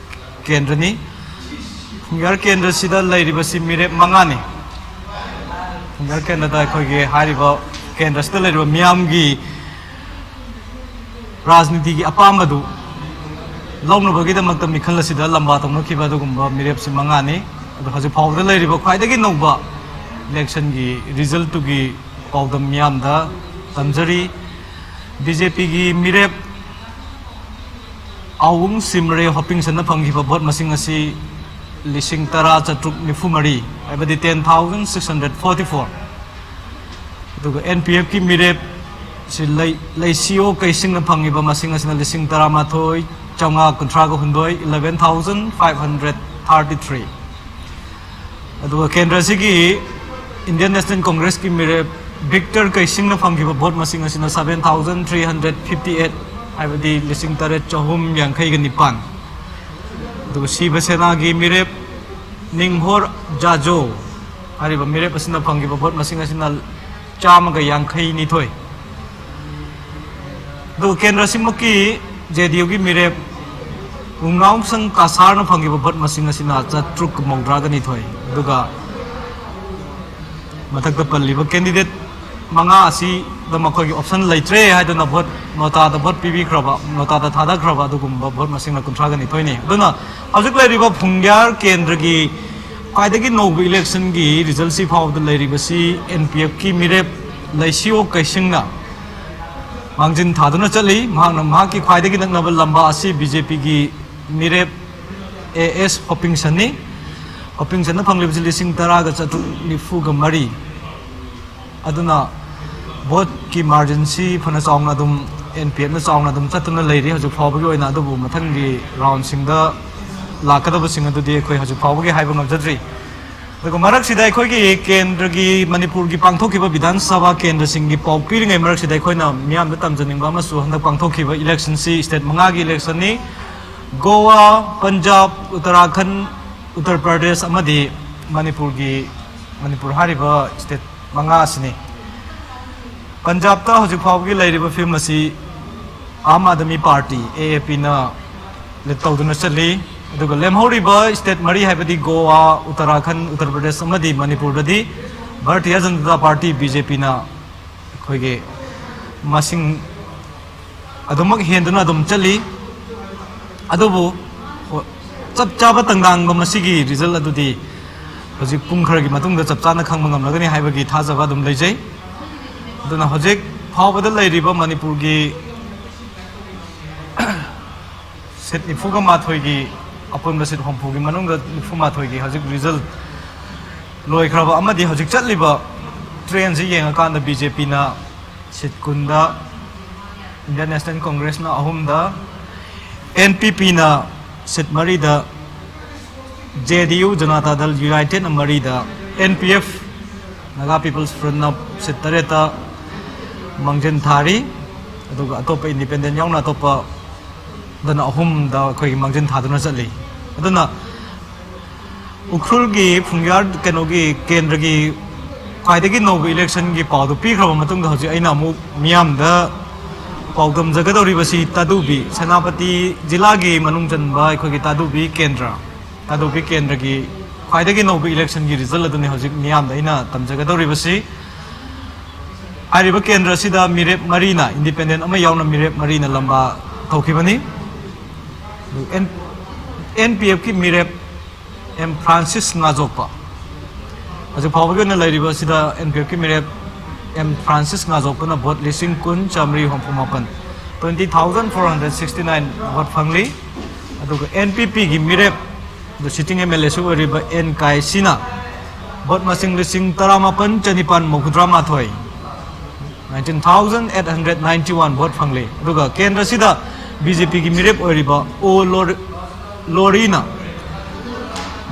ꯀꯦꯟꯗ꯭ꯔꯅꯤ꯫ ꯐꯨꯡꯌꯥꯔ ꯀꯦꯟꯗ꯭ꯔꯁꯤꯗ ꯂꯩꯔꯤꯕꯁꯤ ꯃꯤꯔꯦꯞ ꯃꯉꯥꯅꯤ꯫ ꯐꯨꯡꯌꯥꯔ ꯀꯦꯟꯗ꯭ꯔꯗ ꯑꯩꯈꯣꯏꯒꯤ ꯍꯥꯏꯔꯤꯕ ꯀꯦꯟꯗ꯭ꯔꯁꯤꯗ ꯂꯩꯔꯤꯕ ꯃꯤꯌꯥꯝꯒꯤ ꯔꯥꯖꯅꯤꯇꯤꯒꯤ ꯑꯄꯥꯝꯕꯗꯨ ꯂꯧꯅꯕꯒꯤꯗꯃꯛꯇ ꯃꯤꯈꯜ ꯑꯁꯤꯗ ꯂꯝꯕꯥ ꯇꯧꯅꯈꯤꯕ ꯑꯗꯨꯒꯨꯝꯕ ꯃꯤꯔꯦꯞꯁꯤ ꯃꯉꯥꯅꯤ꯫ ꯑꯗꯣ ꯍꯧꯖꯤꯛ ꯐꯥꯎꯕꯗ ꯂꯩꯔꯤꯕ ꯈ꯭ꯋꯥꯏꯗꯒꯤ ꯅꯧꯕ ꯏꯂꯦꯛꯁꯟꯒꯤ ꯔꯤꯖꯜꯇꯨꯒꯤ ꯄꯥꯎꯗꯝ ꯃꯤꯌꯥꯝꯗ ꯇꯝꯖꯔꯤ꯫ ꯕꯤ ꯖꯦ ꯄꯤꯒꯤ ꯃꯤꯔꯦꯞ ꯑꯥꯋꯨꯡ ꯁꯤꯝꯔꯦ ꯍꯣꯄꯤꯡꯁꯟꯅ ꯐꯪꯈꯤꯕ ꯚꯣꯠ ꯃꯁꯤꯡ ꯑꯁꯤ ꯂꯤꯁꯤꯡ ꯇꯔꯥ ꯆꯥꯇ꯭ꯔꯨꯛ ꯅꯤꯐꯨ ꯃꯔꯤ, ꯍꯥꯏꯕꯗꯤ ten thousand six hundred forty four꯫ ꯑꯗꯨꯒ ꯑꯦꯟ ꯄꯤ ꯑꯦꯐꯀꯤ ꯃꯤꯔꯦꯞ ꯁꯤ ꯂꯩ, ꯂꯩꯁꯤꯌꯣ ꯀꯩꯁꯤꯡꯅ ꯐꯪꯉꯤꯕ ꯃꯁꯤꯡ ꯑꯁꯤꯅ ꯂꯤꯁꯤꯡ ꯇꯔꯥꯃꯥꯊꯣꯏ ꯆꯥꯝꯃꯉꯥ ꯀꯨꯟꯊ꯭ꯔꯥꯒ ꯍꯨꯝꯗꯣꯏ, eleven thousand five hundred thirty three꯫ ꯑꯗꯨꯒ ꯀꯦꯟꯗ꯭ꯔ ꯑꯁꯤꯒꯤ Indian National Congressꯀꯤ ꯃꯤꯔꯦꯞ ꯕꯤꯛꯇꯔ ꯀꯩꯁꯤꯡꯅ ꯐꯪꯈꯤꯕ ꯚꯣꯠ ꯃꯁꯤꯡ ꯑꯁꯤꯅ seven thousand three hundred fifty eight, ꯍꯥꯏꯕꯗꯤ ꯂꯤꯁꯤꯡ ꯇꯔꯦꯠ ꯆꯍꯨꯝ ꯌꯥꯡꯈꯩꯒ ꯅꯤꯄꯥꯟ꯫ ꯑꯗꯨꯒ ꯁꯤꯕ ꯁꯦꯅꯥꯒꯤ ꯃꯤꯔꯦꯞ ꯅꯤꯡꯍꯣꯔ ꯖꯥꯖꯣ ꯍꯥꯏꯔꯤꯕ ꯃꯤꯔꯦꯞ ꯑꯁꯤꯅ ꯐꯪꯈꯤꯕ ꯚꯣꯠ ꯃꯁꯤꯡ ꯑꯁꯤꯅ ꯆꯥꯝꯃꯒ ꯌꯥꯡꯈꯩ ꯅꯤꯊꯣꯏ꯫ ꯑꯗꯨꯒ ꯀꯦꯟꯗ꯭ꯔ ꯑꯁꯤꯃꯛꯀꯤ JDUꯒꯤ ꯃꯤꯔꯦꯞ ꯎꯉꯥꯎꯁꯪ ꯀꯁꯥꯔꯅ ꯐꯪꯈꯤꯕ ꯚꯣꯠ ꯃꯁꯤꯡ ꯑꯁꯤꯅ ꯆꯥꯇ꯭ꯔꯨꯛ ꯃꯧꯗ꯭ꯔꯥꯒ ꯅꯤꯊꯣꯏ꯫ ꯑꯗꯨꯒ ꯃꯊꯛꯇ ꯄꯜꯂꯤꯕ candidate ꯃꯉꯥ ꯑꯁꯤꯗ ꯃꯈꯣꯏꯒꯤ option ꯂꯩꯇ꯭ꯔꯦ ꯍꯥꯏꯗꯨꯅ ꯚꯣꯠ ꯅꯣꯇꯥꯗ ꯚꯣꯠ ꯄꯤꯕꯤꯈ꯭ꯔꯕ, ꯅꯣꯇꯥꯗ ꯊꯥꯗꯈ꯭ꯔꯕ ꯑꯗꯨꯒꯨꯝꯕ ꯚꯣꯠ ꯃꯁꯤꯡꯅ ꯀꯨꯟꯊ꯭ꯔꯥꯒ ꯅꯤꯊꯣꯏꯅꯤ꯫ ꯑꯗꯨꯅ ꯍꯧꯖꯤꯛ ꯂꯩꯔꯤꯕ ꯐꯨꯡꯒ꯭ꯌꯥꯔ ꯀꯦꯟꯗ꯭ꯔꯒꯤ ꯈ꯭ꯋꯥꯏꯗꯒꯤ ꯅꯧꯕ electionꯒꯤ resultꯁꯤ ꯐꯥꯎꯕꯗ ꯂꯩꯔꯤꯕꯁꯤ NPFꯀꯤ ꯃꯤꯔꯦꯞ ꯂꯩꯁꯤꯑꯣ ꯀꯩꯁꯤꯡꯅ ꯃꯥꯡꯖꯤꯟ ꯊꯥꯗꯨꯅ ꯆꯠꯂꯤ꯫ ꯃꯍꯥꯛꯅ ꯃꯍꯥꯛꯀꯤ ꯈ꯭ꯋꯥꯏꯗꯒꯤ ꯅꯛꯅꯕ ꯂꯝꯕꯥ ꯑꯁꯤ BJPꯒꯤ ꯃꯤꯔꯦꯞ AS ꯍꯣꯄꯤꯡꯁꯟꯅꯤ꯫ ꯍꯣꯄꯤꯡꯁꯟꯅ ꯐꯪꯂꯤꯕꯁꯤ ꯂꯤꯁꯤꯡ ꯇꯔꯥꯒ ꯆꯥꯇ꯭ꯔꯨꯛ ꯅꯤꯐꯨꯒ ꯃꯔꯤ꯫ ꯑꯗꯨꯅ ꯚꯣꯠꯀꯤ marginꯁꯤ ꯐꯅ ꯆꯥꯎꯅ ꯑꯗꯨꯝ NPFꯅ ꯆꯥꯎꯅ ꯑꯗꯨꯝ ꯆꯠꯇꯨꯅ ꯂꯩꯔꯤ ꯍꯧꯖꯤꯛ ꯐꯥꯎꯕꯒꯤ ꯑꯣꯏꯅ꯫ ꯑꯗꯨꯕꯨ ꯃꯊꯪꯒꯤ roundꯁꯤꯡꯗ ꯂꯥꯛꯀꯗꯕꯁꯤꯡ ꯑꯗꯨꯗꯤ ꯑꯩꯈꯣꯏ ꯍꯧꯖꯤꯛ ꯐꯥꯎꯕꯒꯤ ꯍꯥꯏꯕ ꯉꯝꯖꯗ꯭ꯔꯤ꯫ ꯑꯗꯨꯒ ꯃꯔꯛꯁꯤꯗ ꯑꯩꯈꯣꯏꯒꯤ ꯀꯦꯟꯗ꯭ꯔꯒꯤ, ꯃꯅꯤꯄꯨꯔꯒꯤ ꯄꯥꯡꯊꯣꯛꯈꯤꯕ ꯕꯤꯙꯥꯟ ꯁꯚꯥ ꯀꯦꯟꯗ꯭ꯔꯁꯤꯡꯒꯤ ꯄꯥꯎ ꯄꯤꯔꯤꯉꯩ ꯃꯔꯛꯁꯤꯗ ꯑꯩꯈꯣꯏꯅ ꯃꯤꯌꯥꯝꯗ ꯇꯝꯖꯅꯤꯡꯕ ꯑꯃꯁꯨ, ꯍꯟꯗꯛ ꯄꯥꯡꯊꯣꯛꯈꯤꯕ electionꯁꯤ state ꯃꯉꯥꯒꯤ electionꯅꯤ꯫ ꯒꯣꯋꯥ, ꯄꯟꯖꯥꯕ, ꯎꯠꯇꯔꯥꯈꯟ, ꯎꯠꯇꯔ ꯄ꯭ꯔꯗꯦꯁ ꯑꯃꯗꯤ ꯃꯅꯤꯄꯨꯔꯒꯤ, ꯃꯅꯤꯄꯨꯔ ꯍꯥꯏꯔꯤꯕ state ꯃꯉꯥ ꯑꯁꯤꯅꯤ꯫ ꯄꯟꯖꯥꯕꯇ ꯍꯧꯖꯤꯛ ꯐꯥꯎꯕꯒꯤ ꯂꯩꯔꯤꯕ ꯐꯤꯕꯝ ꯑꯁꯤ ꯑꯥꯝ ꯑꯥꯗꯃꯤ ꯄꯥꯔꯇꯤ, AAPꯅ lead ꯇꯧꯗꯨꯅ ꯆꯠꯂꯤ꯫ ꯑꯗꯨꯒ ꯂꯦꯝꯍꯧꯔꯤꯕ state ꯃꯔꯤ, ꯍꯥꯏꯕꯗꯤ ꯒꯣꯋꯥ, ꯎꯠꯇꯔꯥꯈꯟ, ꯎꯠꯇꯔ ꯄ꯭ꯔꯗꯦꯁ ꯑꯃꯗꯤ ꯃꯅꯤꯄꯨꯔꯗꯗꯤ ꯚꯥꯔꯇꯤꯌ ꯖꯅꯇꯥ ꯄꯥꯔꯇꯤ, BJPꯅ ꯑꯩꯈꯣꯏꯒꯤ ꯃꯁꯤꯡ ꯑꯗꯨꯃꯛ ꯍꯦꯟꯗꯨꯅ ꯑꯗꯨꯝ ꯆꯠꯂꯤ꯫ ꯑꯗꯨꯕꯨ ꯍꯣ-, ꯆꯞ ꯆꯥꯕ ꯇꯪꯗꯥꯡꯕ ꯃꯁꯤꯒꯤ result ꯑꯗꯨꯗꯤ ꯍꯧꯖꯤꯛ ꯄꯨꯡ ꯈꯔꯒꯤ ꯃꯇꯨꯡꯗ ꯆꯞ ꯆꯥꯅ ꯈꯪꯕ ꯉꯝꯂꯒꯅꯤ ꯍꯥꯏꯕꯒꯤ ꯊꯥꯖꯕ ꯑꯗꯨꯝ ꯂꯩꯖꯩ꯫ ꯑꯗꯨꯅ ꯍꯧꯖꯤꯛ ꯐꯥꯎꯕꯗ ꯂꯩꯔꯤꯕ ꯃꯅꯤꯄꯨꯔꯒꯤ seat ꯅꯤꯐꯨꯒ ꯃꯥꯊꯣꯏꯒꯤ, ꯑꯄꯨꯟꯕ seat ꯍꯨꯝꯐꯨꯒꯤ ꯃꯅꯨꯡꯗ ꯅꯤꯐꯨ ꯃꯥꯊꯣꯏꯒꯤ ꯍꯧꯖꯤꯛ result ꯂꯣꯏꯈ꯭ꯔꯕ ꯑꯃꯗꯤ ꯍꯧꯖꯤꯛ ꯆꯠꯂꯤꯕ trendꯁꯤ ꯌꯦꯡꯉꯀꯥꯟꯗ BJPꯅ seat ꯀꯨꯟꯗ, Indian National Congressꯅ ꯑꯍꯨꯝꯗ, NPPꯅ seat ꯃꯔꯤꯗ, J D U, Janata Dal ꯌꯨꯅꯥꯏꯇꯦꯗꯅ ꯃꯔꯤꯗ, N P F, Naga people's ꯐ꯭ꯔꯟꯅ ꯁꯤꯠ ꯇꯔꯦꯠꯇ ꯃꯥꯡꯖꯤꯟ ꯊꯥꯔꯤ꯫ ꯑꯗꯨꯒ ꯑꯇꯣꯞꯄ ꯏꯟꯗꯤꯄꯦꯟꯗꯦꯟ ꯌꯥꯎꯅ ꯑꯇꯣꯞꯄꯗꯅ ꯑꯍꯨꯝꯗ ꯑꯩꯈꯣꯏꯒꯤ ꯃꯥꯡꯖꯤꯟ ꯊꯥꯗꯨꯅ ꯆꯠꯂꯤ꯫ ꯑꯗꯨꯅ ꯎꯈ꯭ꯔꯨꯜꯒꯤ ꯐꯨꯡꯌꯥꯔ ꯀꯩꯅꯣꯒꯤ ꯀꯦꯟꯗ꯭ꯔꯒꯤ ꯈ꯭ꯋꯥꯏꯗꯒꯤ ꯅꯧꯕ ꯏꯂꯦꯛꯁꯟꯒꯤ ꯄꯥꯎꯗꯨ ꯄꯤꯈ꯭ꯔꯕ ꯃꯇꯨꯡꯗ, ꯍꯧꯖꯤꯛ ꯑꯩꯅ ꯑꯃꯨꯛ ꯃꯤꯌꯥꯝꯗ ꯄꯥꯎꯗꯝꯖꯒꯗꯧꯔꯤꯕꯁꯤ ꯇꯥꯗꯨꯕꯤ, ꯁꯦꯅꯥꯄꯇꯤ ꯖꯤꯂꯥꯒꯤ ꯃꯅꯨꯡ ꯆꯟꯕ ꯑꯩꯈꯣꯏꯒꯤ ꯇꯥꯗꯨꯕꯤ ꯀꯦꯟꯗ꯭ꯔ, ꯇꯥꯗꯨꯕꯤ ꯀꯦꯟꯗ꯭ꯔꯒꯤ ꯈ꯭ꯋꯥꯏꯗꯒꯤ ꯅꯧꯕ ꯏꯂꯦꯛꯁꯟꯒꯤ ꯔꯤꯖꯜ ꯑꯗꯨꯅꯤ ꯍꯧꯖꯤꯛ ꯃꯤꯌꯥꯝꯗ ꯑꯩꯅ ꯇꯝꯖꯒꯗꯧꯔꯤꯕꯁꯤ꯫ ꯍꯥꯏꯔꯤꯕ ꯀꯦꯟꯗ꯭ꯔ ꯑꯁꯤꯗ ꯃꯤꯔꯦꯞ ꯃꯔꯤꯅ, ꯏꯟꯗꯤꯄꯦꯟꯗꯦꯟ ꯑꯃ ꯌꯥꯎꯅ ꯃꯤꯔꯦꯞ ꯃꯔꯤꯅ ꯂꯝꯕꯥ ꯇꯧꯈꯤꯕꯅꯤ꯫ ꯑꯦꯟ, ꯑꯦꯟ ꯄꯤ ꯑꯦꯐꯀꯤ ꯃꯤꯔꯦꯞ ꯑꯦꯝ ꯐ꯭ꯔꯥꯟꯁꯤꯁ ꯉꯥꯖꯣꯛꯄ꯫ ꯍꯧꯖꯤꯛ ꯐꯥꯎꯕꯒꯤ ꯑꯣꯏꯅ ꯂꯩꯔꯤꯕ ꯑꯁꯤꯗ ꯑꯦꯟ ꯄꯤ ꯑꯦꯐꯀꯤ ꯃꯤꯔꯦꯞ ꯑꯦꯝ ꯐ꯭ꯔꯥꯟꯁꯤꯁ ꯉꯥꯖꯣꯛꯄꯅ ꯚꯣꯠ ꯂꯤꯁꯤꯡ ꯀꯨꯟ ꯆꯥꯃꯔꯤ ꯍꯨꯝꯐꯨ ꯃꯥꯄꯟ, twenty thousand four hundred sixty nine vote ꯐꯪꯂꯤ꯫ ꯑꯗꯨꯒ ꯑꯦꯟ ꯄꯤ ꯄꯤꯒꯤ ꯃꯤꯔꯦꯞ, ꯑꯗꯨ ꯁꯤꯇꯤꯡ ꯑꯦꯝ ꯑꯦꯜ ꯑꯦꯁꯨ ꯑꯣꯏꯔꯤꯕ ꯑꯦꯟ ꯀꯥꯏꯁꯤꯅ ꯚꯣꯠ ꯃꯁꯤꯡ ꯂꯤꯁꯤꯡ ꯇꯔꯥꯃꯥꯄꯟ ꯆꯅꯤꯄꯥꯟ ꯃꯧꯗ꯭ꯔꯥ ꯃꯥꯊꯣꯏ, nineteen thousand eight hundred ninety one vote ꯐꯪꯂꯤ꯫ ꯑꯗꯨꯒ ꯀꯦꯟꯗ꯭ꯔꯁꯤꯗ ꯕꯤ ꯖꯦ ꯄꯤꯒꯤ ꯃꯤꯔꯦꯞ ꯑꯣꯏꯔꯤꯕ ꯑꯣ ꯂꯣꯔ-, ꯂꯣꯔꯤꯅ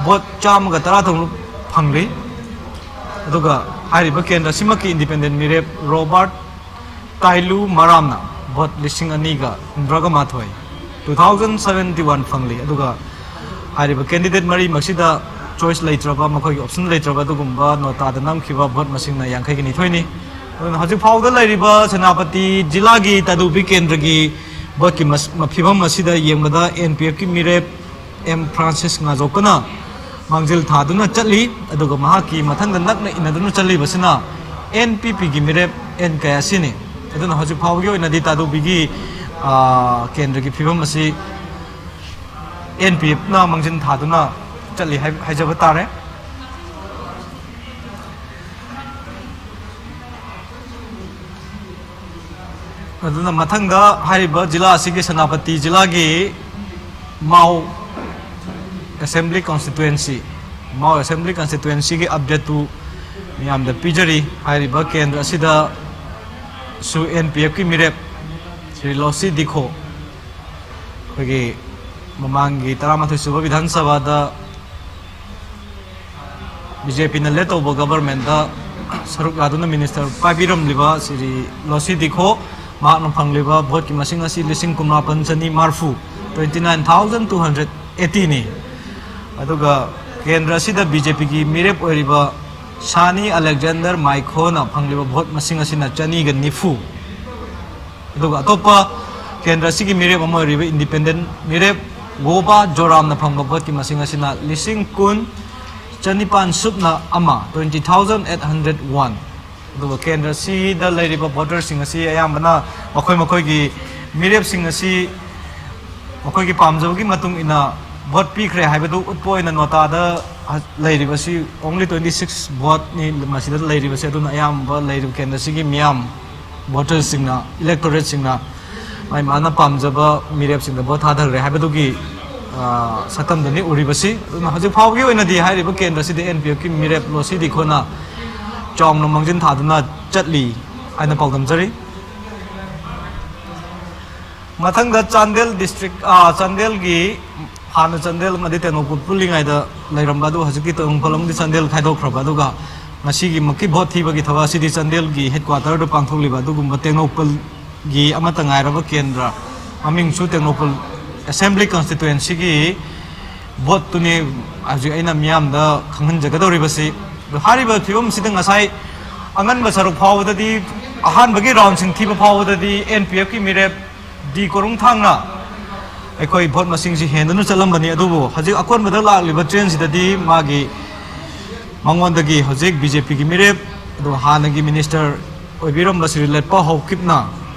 ꯚꯣꯠ ꯆꯥꯝꯃꯒ ꯇꯔꯥ ꯇꯔꯨꯛ ꯐꯪꯂꯤ꯫ ꯑꯗꯨꯒ ꯍꯥꯏꯔꯤꯕ ꯀꯦꯟꯗ꯭ꯔ ꯑꯁꯤꯃꯛꯀꯤ ꯏꯟꯗꯤꯄꯦꯟꯗꯦꯟ ꯃꯤꯔꯦꯞ ꯔꯣꯕꯥꯔꯠ ꯇꯥꯏꯂꯨ ꯃꯔꯥꯝꯅ ꯚꯣꯠ ꯂꯤꯁꯤꯡ ꯑꯅꯤꯒ ꯍꯨꯝꯗ꯭ꯔꯥꯒ ꯃꯥꯊꯣꯏ, two thousand seventy one ꯐꯪꯂꯤ꯫ ꯑꯗꯨꯒ ꯍꯥꯏꯔꯤꯕ ꯀꯦꯟꯗꯤꯗꯦꯠ ꯃꯔꯤꯃꯛꯁꯤꯗ ꯆꯣꯏꯁ ꯂꯩꯇ꯭ꯔꯕ, ꯃꯈꯣꯏꯒꯤ ꯑꯣꯞꯁꯟ ꯂꯩꯇ꯭ꯔꯕ ꯑꯗꯨꯒꯨꯝꯕ ꯅꯣꯇꯥꯗ ꯅꯝꯈꯤꯕ ꯚꯣꯠ ꯃꯁꯤꯡꯅ ꯌꯥꯡꯈꯩꯒ ꯅꯤꯊꯣꯏꯅꯤ꯫ ꯑꯗꯨꯅ ꯍꯧꯖꯤꯛ ꯐꯥꯎꯕꯗ ꯂꯩꯔꯤꯕ ꯁꯦꯅꯥꯄꯇꯤ ꯖꯤꯂꯥꯒꯤ ꯇꯥꯗꯨꯕꯤ ꯀꯦꯟꯗ꯭ꯔꯒꯤ ꯚꯣꯠꯀꯤ ꯃꯁ-, ꯐꯤꯕꯝ ꯑꯁꯤꯗ ꯌꯦꯡꯕꯗ ꯑꯦꯟ ꯄꯤ ꯑꯦꯐꯀꯤ ꯃꯤꯔꯦꯞ ꯑꯦꯝ ꯐ꯭ꯔꯥꯟꯁꯤꯁ ꯉꯥꯖꯣꯛꯄꯅ ꯃꯥꯡꯖꯤꯜ ꯊꯥꯗꯨꯅ ꯆꯠꯂꯤ꯫ ꯑꯗꯨꯒ ꯃꯍꯥꯛꯀꯤ ꯃꯊꯪꯗ ꯅꯛꯅ ꯏꯟꯅꯗꯨꯅ ꯆꯠꯂꯤꯕꯁꯤꯅ ꯑꯦꯟ ꯄꯤ ꯄꯤꯒꯤ ꯃꯤꯔꯦꯞ ꯑꯦꯟ ꯀꯌꯥꯁꯤꯅꯤ꯫ ꯑꯗꯨꯅ ꯍꯧꯖꯤꯛ ꯐꯥꯎꯕꯒꯤ ꯑꯣꯏꯅꯗꯤ ꯇꯥꯗꯨꯕꯤꯒꯤ, ꯑꯥ, ꯀꯦꯟꯗ꯭ꯔꯒꯤ ꯐꯤꯕꯝ ꯑꯁꯤ ꯑꯦꯟ ꯄꯤ ꯑꯦꯐꯅ ꯃꯥꯡꯖꯤꯟ ꯊꯥꯗꯨꯅ ꯆꯠꯂꯤ ꯍꯥꯏ-, ꯍꯥꯏꯖꯕ ꯇꯥꯔꯦ꯫ ꯑꯗꯨꯅ ꯃꯊꯪꯗ ꯍꯥꯏꯔꯤꯕ ꯖꯤꯂꯥ ꯑꯁꯤꯒꯤ ꯁꯦꯅꯥꯄꯇꯤ ꯖꯤꯂꯥꯒꯤ ꯃꯥꯎ ꯑꯦꯁꯦꯝꯕ꯭ꯂꯤ ꯀꯣꯟꯁꯇꯤꯇꯨꯌꯦꯟꯁꯤ, ꯃꯥꯎ ꯑꯦꯁꯦꯝꯕ꯭ꯂꯤ ꯀꯣꯟꯁꯇꯤꯇꯨꯌꯦꯟꯁꯤꯒꯤ ꯑꯞꯗꯦꯠꯇꯨ ꯃꯤꯌꯥꯝꯗ ꯄꯤꯖꯔꯤ꯫ ꯍꯥꯏꯔꯤꯕ ꯀꯦꯟꯗ꯭ꯔ ꯑꯁꯤꯗꯁꯨ ꯑꯦꯟ ꯄꯤ ꯑꯦꯐꯀꯤ ꯃꯤꯔꯦꯞ ꯁ꯭ꯔꯤ ꯂꯣꯁꯤ ꯗꯤꯈꯣ, ꯑꯩꯈꯣꯏꯒꯤ ꯃꯃꯥꯡꯒꯤ ꯇꯔꯥꯃꯥꯊꯣꯏ ꯁꯨꯕ ꯕꯤꯙꯥꯟ ꯁꯚꯥꯗ ꯕꯤ ꯖꯦ ꯄꯤꯅ ꯂꯦꯠ ꯇꯧꯕ ꯒꯕꯔꯃꯦꯟꯗ ꯁꯔꯨꯛ ꯌꯥꯗꯨꯅ ꯃꯤꯅꯤꯁꯇꯔ ꯄꯥꯏꯕꯤꯔꯝꯂꯤꯕ ꯁ꯭ꯔꯤ ꯂꯣꯁꯤ ꯗꯤꯈꯣ, ꯃꯍꯥꯛꯅ ꯐꯪꯂꯤꯕ ꯚꯣꯠꯀꯤ ꯃꯁꯤꯡ ꯑꯁꯤ ꯂꯤꯁꯤꯡ ꯀꯨꯟꯃꯥꯄꯟ ꯆꯅꯤ ꯃꯔꯐꯨ, twenty nine thousand two hundred eighty ꯅꯤ꯫ ꯑꯗꯨꯒ ꯀꯦꯟꯗ꯭ꯔ ꯑꯁꯤꯗ ꯕꯤ ꯖꯦ ꯄꯤꯒꯤ ꯃꯤꯔꯦꯞ ꯑꯣꯏꯔꯤꯕ ꯁꯥꯅꯤ ꯑꯂꯦꯛꯖꯦꯟꯗꯔ ꯃꯥꯏꯈꯣꯅ ꯐꯪꯂꯤꯕ ꯚꯣꯠ ꯃꯁꯤꯡ ꯑꯁꯤꯅ ꯆꯅꯤꯒ ꯅꯤꯐꯨ꯫ ꯑꯗꯨꯒ ꯑꯇꯣꯞꯄ ꯀꯦꯟꯗ꯭ꯔ ꯑꯁꯤꯒꯤ ꯃꯤꯔꯦꯞ ꯑꯃ ꯑꯣꯏꯔꯤꯕ ꯏꯟꯗꯤꯄꯦꯟꯗꯦꯟ ꯃꯤꯔꯦꯞ ꯒꯣꯕꯥ ꯖꯣꯔꯥꯝꯅ ꯐꯪꯕ ꯚꯣꯠꯀꯤ ꯃꯁꯤꯡ ꯑꯁꯤꯅ ꯂꯤꯁꯤꯡ ꯀꯨꯟ ꯆꯅꯤꯄꯥꯟ ꯁꯨꯞꯅ ꯑꯃ, twenty thousand eight hundred one꯫ ꯑꯗꯨꯒ ꯀꯦꯟꯗ꯭ꯔ ꯑꯁꯤꯗ ꯂꯩꯔꯤꯕ ꯚꯣꯇꯔꯁꯤꯡ ꯑꯁꯤ ꯑꯌꯥꯝꯕꯅ ꯃꯈꯣꯏ ꯃꯈꯣꯏꯒꯤ ꯃꯤꯔꯦꯞꯁꯤꯡ ꯑꯁꯤ ꯃꯈꯣꯏꯒꯤ ꯄꯥꯝꯖꯕꯒꯤ ꯃꯇꯨꯡ ꯏꯟꯅ ꯚꯣꯠ ꯄꯤꯈ꯭ꯔꯦ ꯍꯥꯏꯕꯗꯨ ꯎꯠꯄ ꯑꯣꯏꯅ ꯅꯣꯇꯥꯗ ꯂꯩꯔꯤꯕꯁꯤ only twenty six ꯚꯣꯠꯅꯤ ꯃꯁꯤꯗ ꯂꯩꯔꯤꯕꯁꯤ꯫ ꯑꯗꯨꯅ ꯑꯌꯥꯝꯕ ꯂꯩꯔꯤꯕ ꯀꯦꯟꯗ꯭ꯔꯁꯤꯒꯤ ꯃꯤꯌꯥꯝ, ꯚꯣꯇꯔꯁꯤꯡꯅ, ꯏꯂꯦꯛꯇꯣꯔꯦꯠꯁꯤꯡꯅ ꯃꯥꯏ ꯃꯥꯅ ꯄꯥꯝꯖꯕ ꯃꯤꯔꯦꯞꯁꯤꯡꯗ ꯚꯣꯠ ꯊꯥꯗꯈ꯭ꯔꯦ ꯍꯥꯏꯕꯗꯨꯒꯤ, ꯑ, ꯁꯛꯇꯝꯗꯨꯅꯤ ꯎꯔꯤꯕꯁꯤ꯫ ꯑꯗꯨꯅ ꯍꯧꯖꯤꯛ ꯐꯥꯎꯕꯒꯤ ꯑꯣꯏꯅꯗꯤ ꯍꯥꯏꯔꯤꯕ ꯀꯦꯟꯗ꯭ꯔꯁꯤꯗ ꯑꯦꯟ ꯄꯤ ꯑꯦꯐꯀꯤ ꯃꯤꯔꯦꯞ ꯂꯣꯁꯤ ꯗꯤꯈꯣꯅ ꯆꯥꯎꯅ ꯃꯥꯡꯖꯤꯟ ꯊꯥꯗꯨꯅ ꯆꯠꯂꯤ ꯍꯥꯏꯅ ꯄꯥꯎꯗꯝꯖꯔꯤ꯫ ꯃꯊꯪꯗ ꯆꯥꯟꯗꯦꯜ ꯗꯤꯁꯇ꯭ꯔꯤꯛ, ꯑ, ꯆꯥꯟꯗꯦꯜꯒꯤ ꯍꯥꯟꯅ ꯆꯥꯟꯗꯦꯜ ꯑꯃꯗꯤ ꯇꯦꯡꯅꯧꯄꯜ ꯄꯨꯜꯂꯤꯉꯩꯗ ꯂꯩꯔꯝꯕ ꯑꯗꯨ ꯍꯧꯖꯤꯛꯇꯤ ꯇꯦꯡꯅꯧꯄꯜ ꯑꯃꯗꯤ ꯆꯥꯟꯗꯦꯜ ꯈꯥꯏꯗꯣꯛꯈ꯭ꯔꯕ, ꯑꯗꯨꯒ ꯉꯁꯤꯒꯤ ꯃꯛꯀꯤ ꯚꯣꯠ ꯊꯤꯕꯒꯤ ꯊꯕꯛ ꯑꯁꯤꯗꯤ ꯆꯥꯟꯗꯦꯜꯒꯤ ꯍꯦꯗꯀ꯭ꯋꯥꯇꯔꯗ ꯄꯥꯡꯊꯣꯛꯂꯤꯕ ꯑꯗꯨꯒꯨꯝꯕ ꯇꯦꯡꯅꯧꯄꯜꯒꯤ ꯑꯃꯠꯇ ꯉꯥꯏꯔꯕ ꯀꯦꯟꯗ꯭ꯔ, ꯃꯃꯤꯡꯁꯨ ꯇꯦꯡꯅꯧꯄꯜ ꯑꯦꯁꯦꯝꯕ꯭ꯂꯤ ꯀꯟꯁꯇꯤꯇꯨꯌꯦꯟꯁꯤꯒꯤ ꯚꯣꯠꯇꯨꯅꯤ ꯍꯧꯖꯤꯛ ꯑꯩꯅ ꯃꯤꯌꯥꯝꯗ ꯈꯪꯍꯟꯖꯒꯗꯧꯔꯤꯕꯁꯤ꯫ ꯑꯗꯣ ꯍꯥꯏꯔꯤꯕ ꯐꯤꯕꯝꯁꯤꯗ ꯉꯁꯥꯏ ꯑꯉꯟꯕ ꯁꯔꯨꯛ ꯐꯥꯎꯕꯗꯗꯤ, ꯑꯍꯥꯟꯕꯒꯤ ꯔꯥꯎꯟꯁꯤꯡ ꯊꯤꯕ ꯐꯥꯎꯕꯗꯗꯤ ꯑꯦꯟ ꯄꯤ ꯑꯦꯐꯀꯤ ꯃꯤꯔꯦꯞ ꯗꯤ ꯀꯣꯔꯨꯡꯊꯥꯡꯅ ꯑꯩꯈꯣꯏ ꯚꯣꯠ ꯃꯁꯤꯡꯁꯤ ꯍꯦꯟꯗꯨꯅ ꯆꯠꯂꯝꯕꯅꯤ꯫ ꯑꯗꯨꯕꯨ ꯍꯧꯖꯤꯛ ꯑꯀꯣꯟꯕꯗ ꯂꯥꯛꯂꯤꯕ ꯇ꯭ꯔꯦꯟꯁꯤꯗꯗꯤ ꯃꯥꯒꯤ ꯃꯉꯣꯟꯗꯒꯤ ꯍꯧꯖꯤꯛ ꯕꯤ ꯖꯦ ꯄꯤꯒꯤ ꯃꯤꯔꯦꯞ, ꯑꯗꯨꯒ ꯍꯥꯟꯅꯒꯤ ꯃꯤꯅꯤꯁꯇꯔ ꯑꯣꯏꯕꯤꯔꯝꯕ ꯁ꯭ꯔꯤ ꯂꯦꯠꯄꯥꯎ ꯍꯥꯎꯀꯤꯞꯅ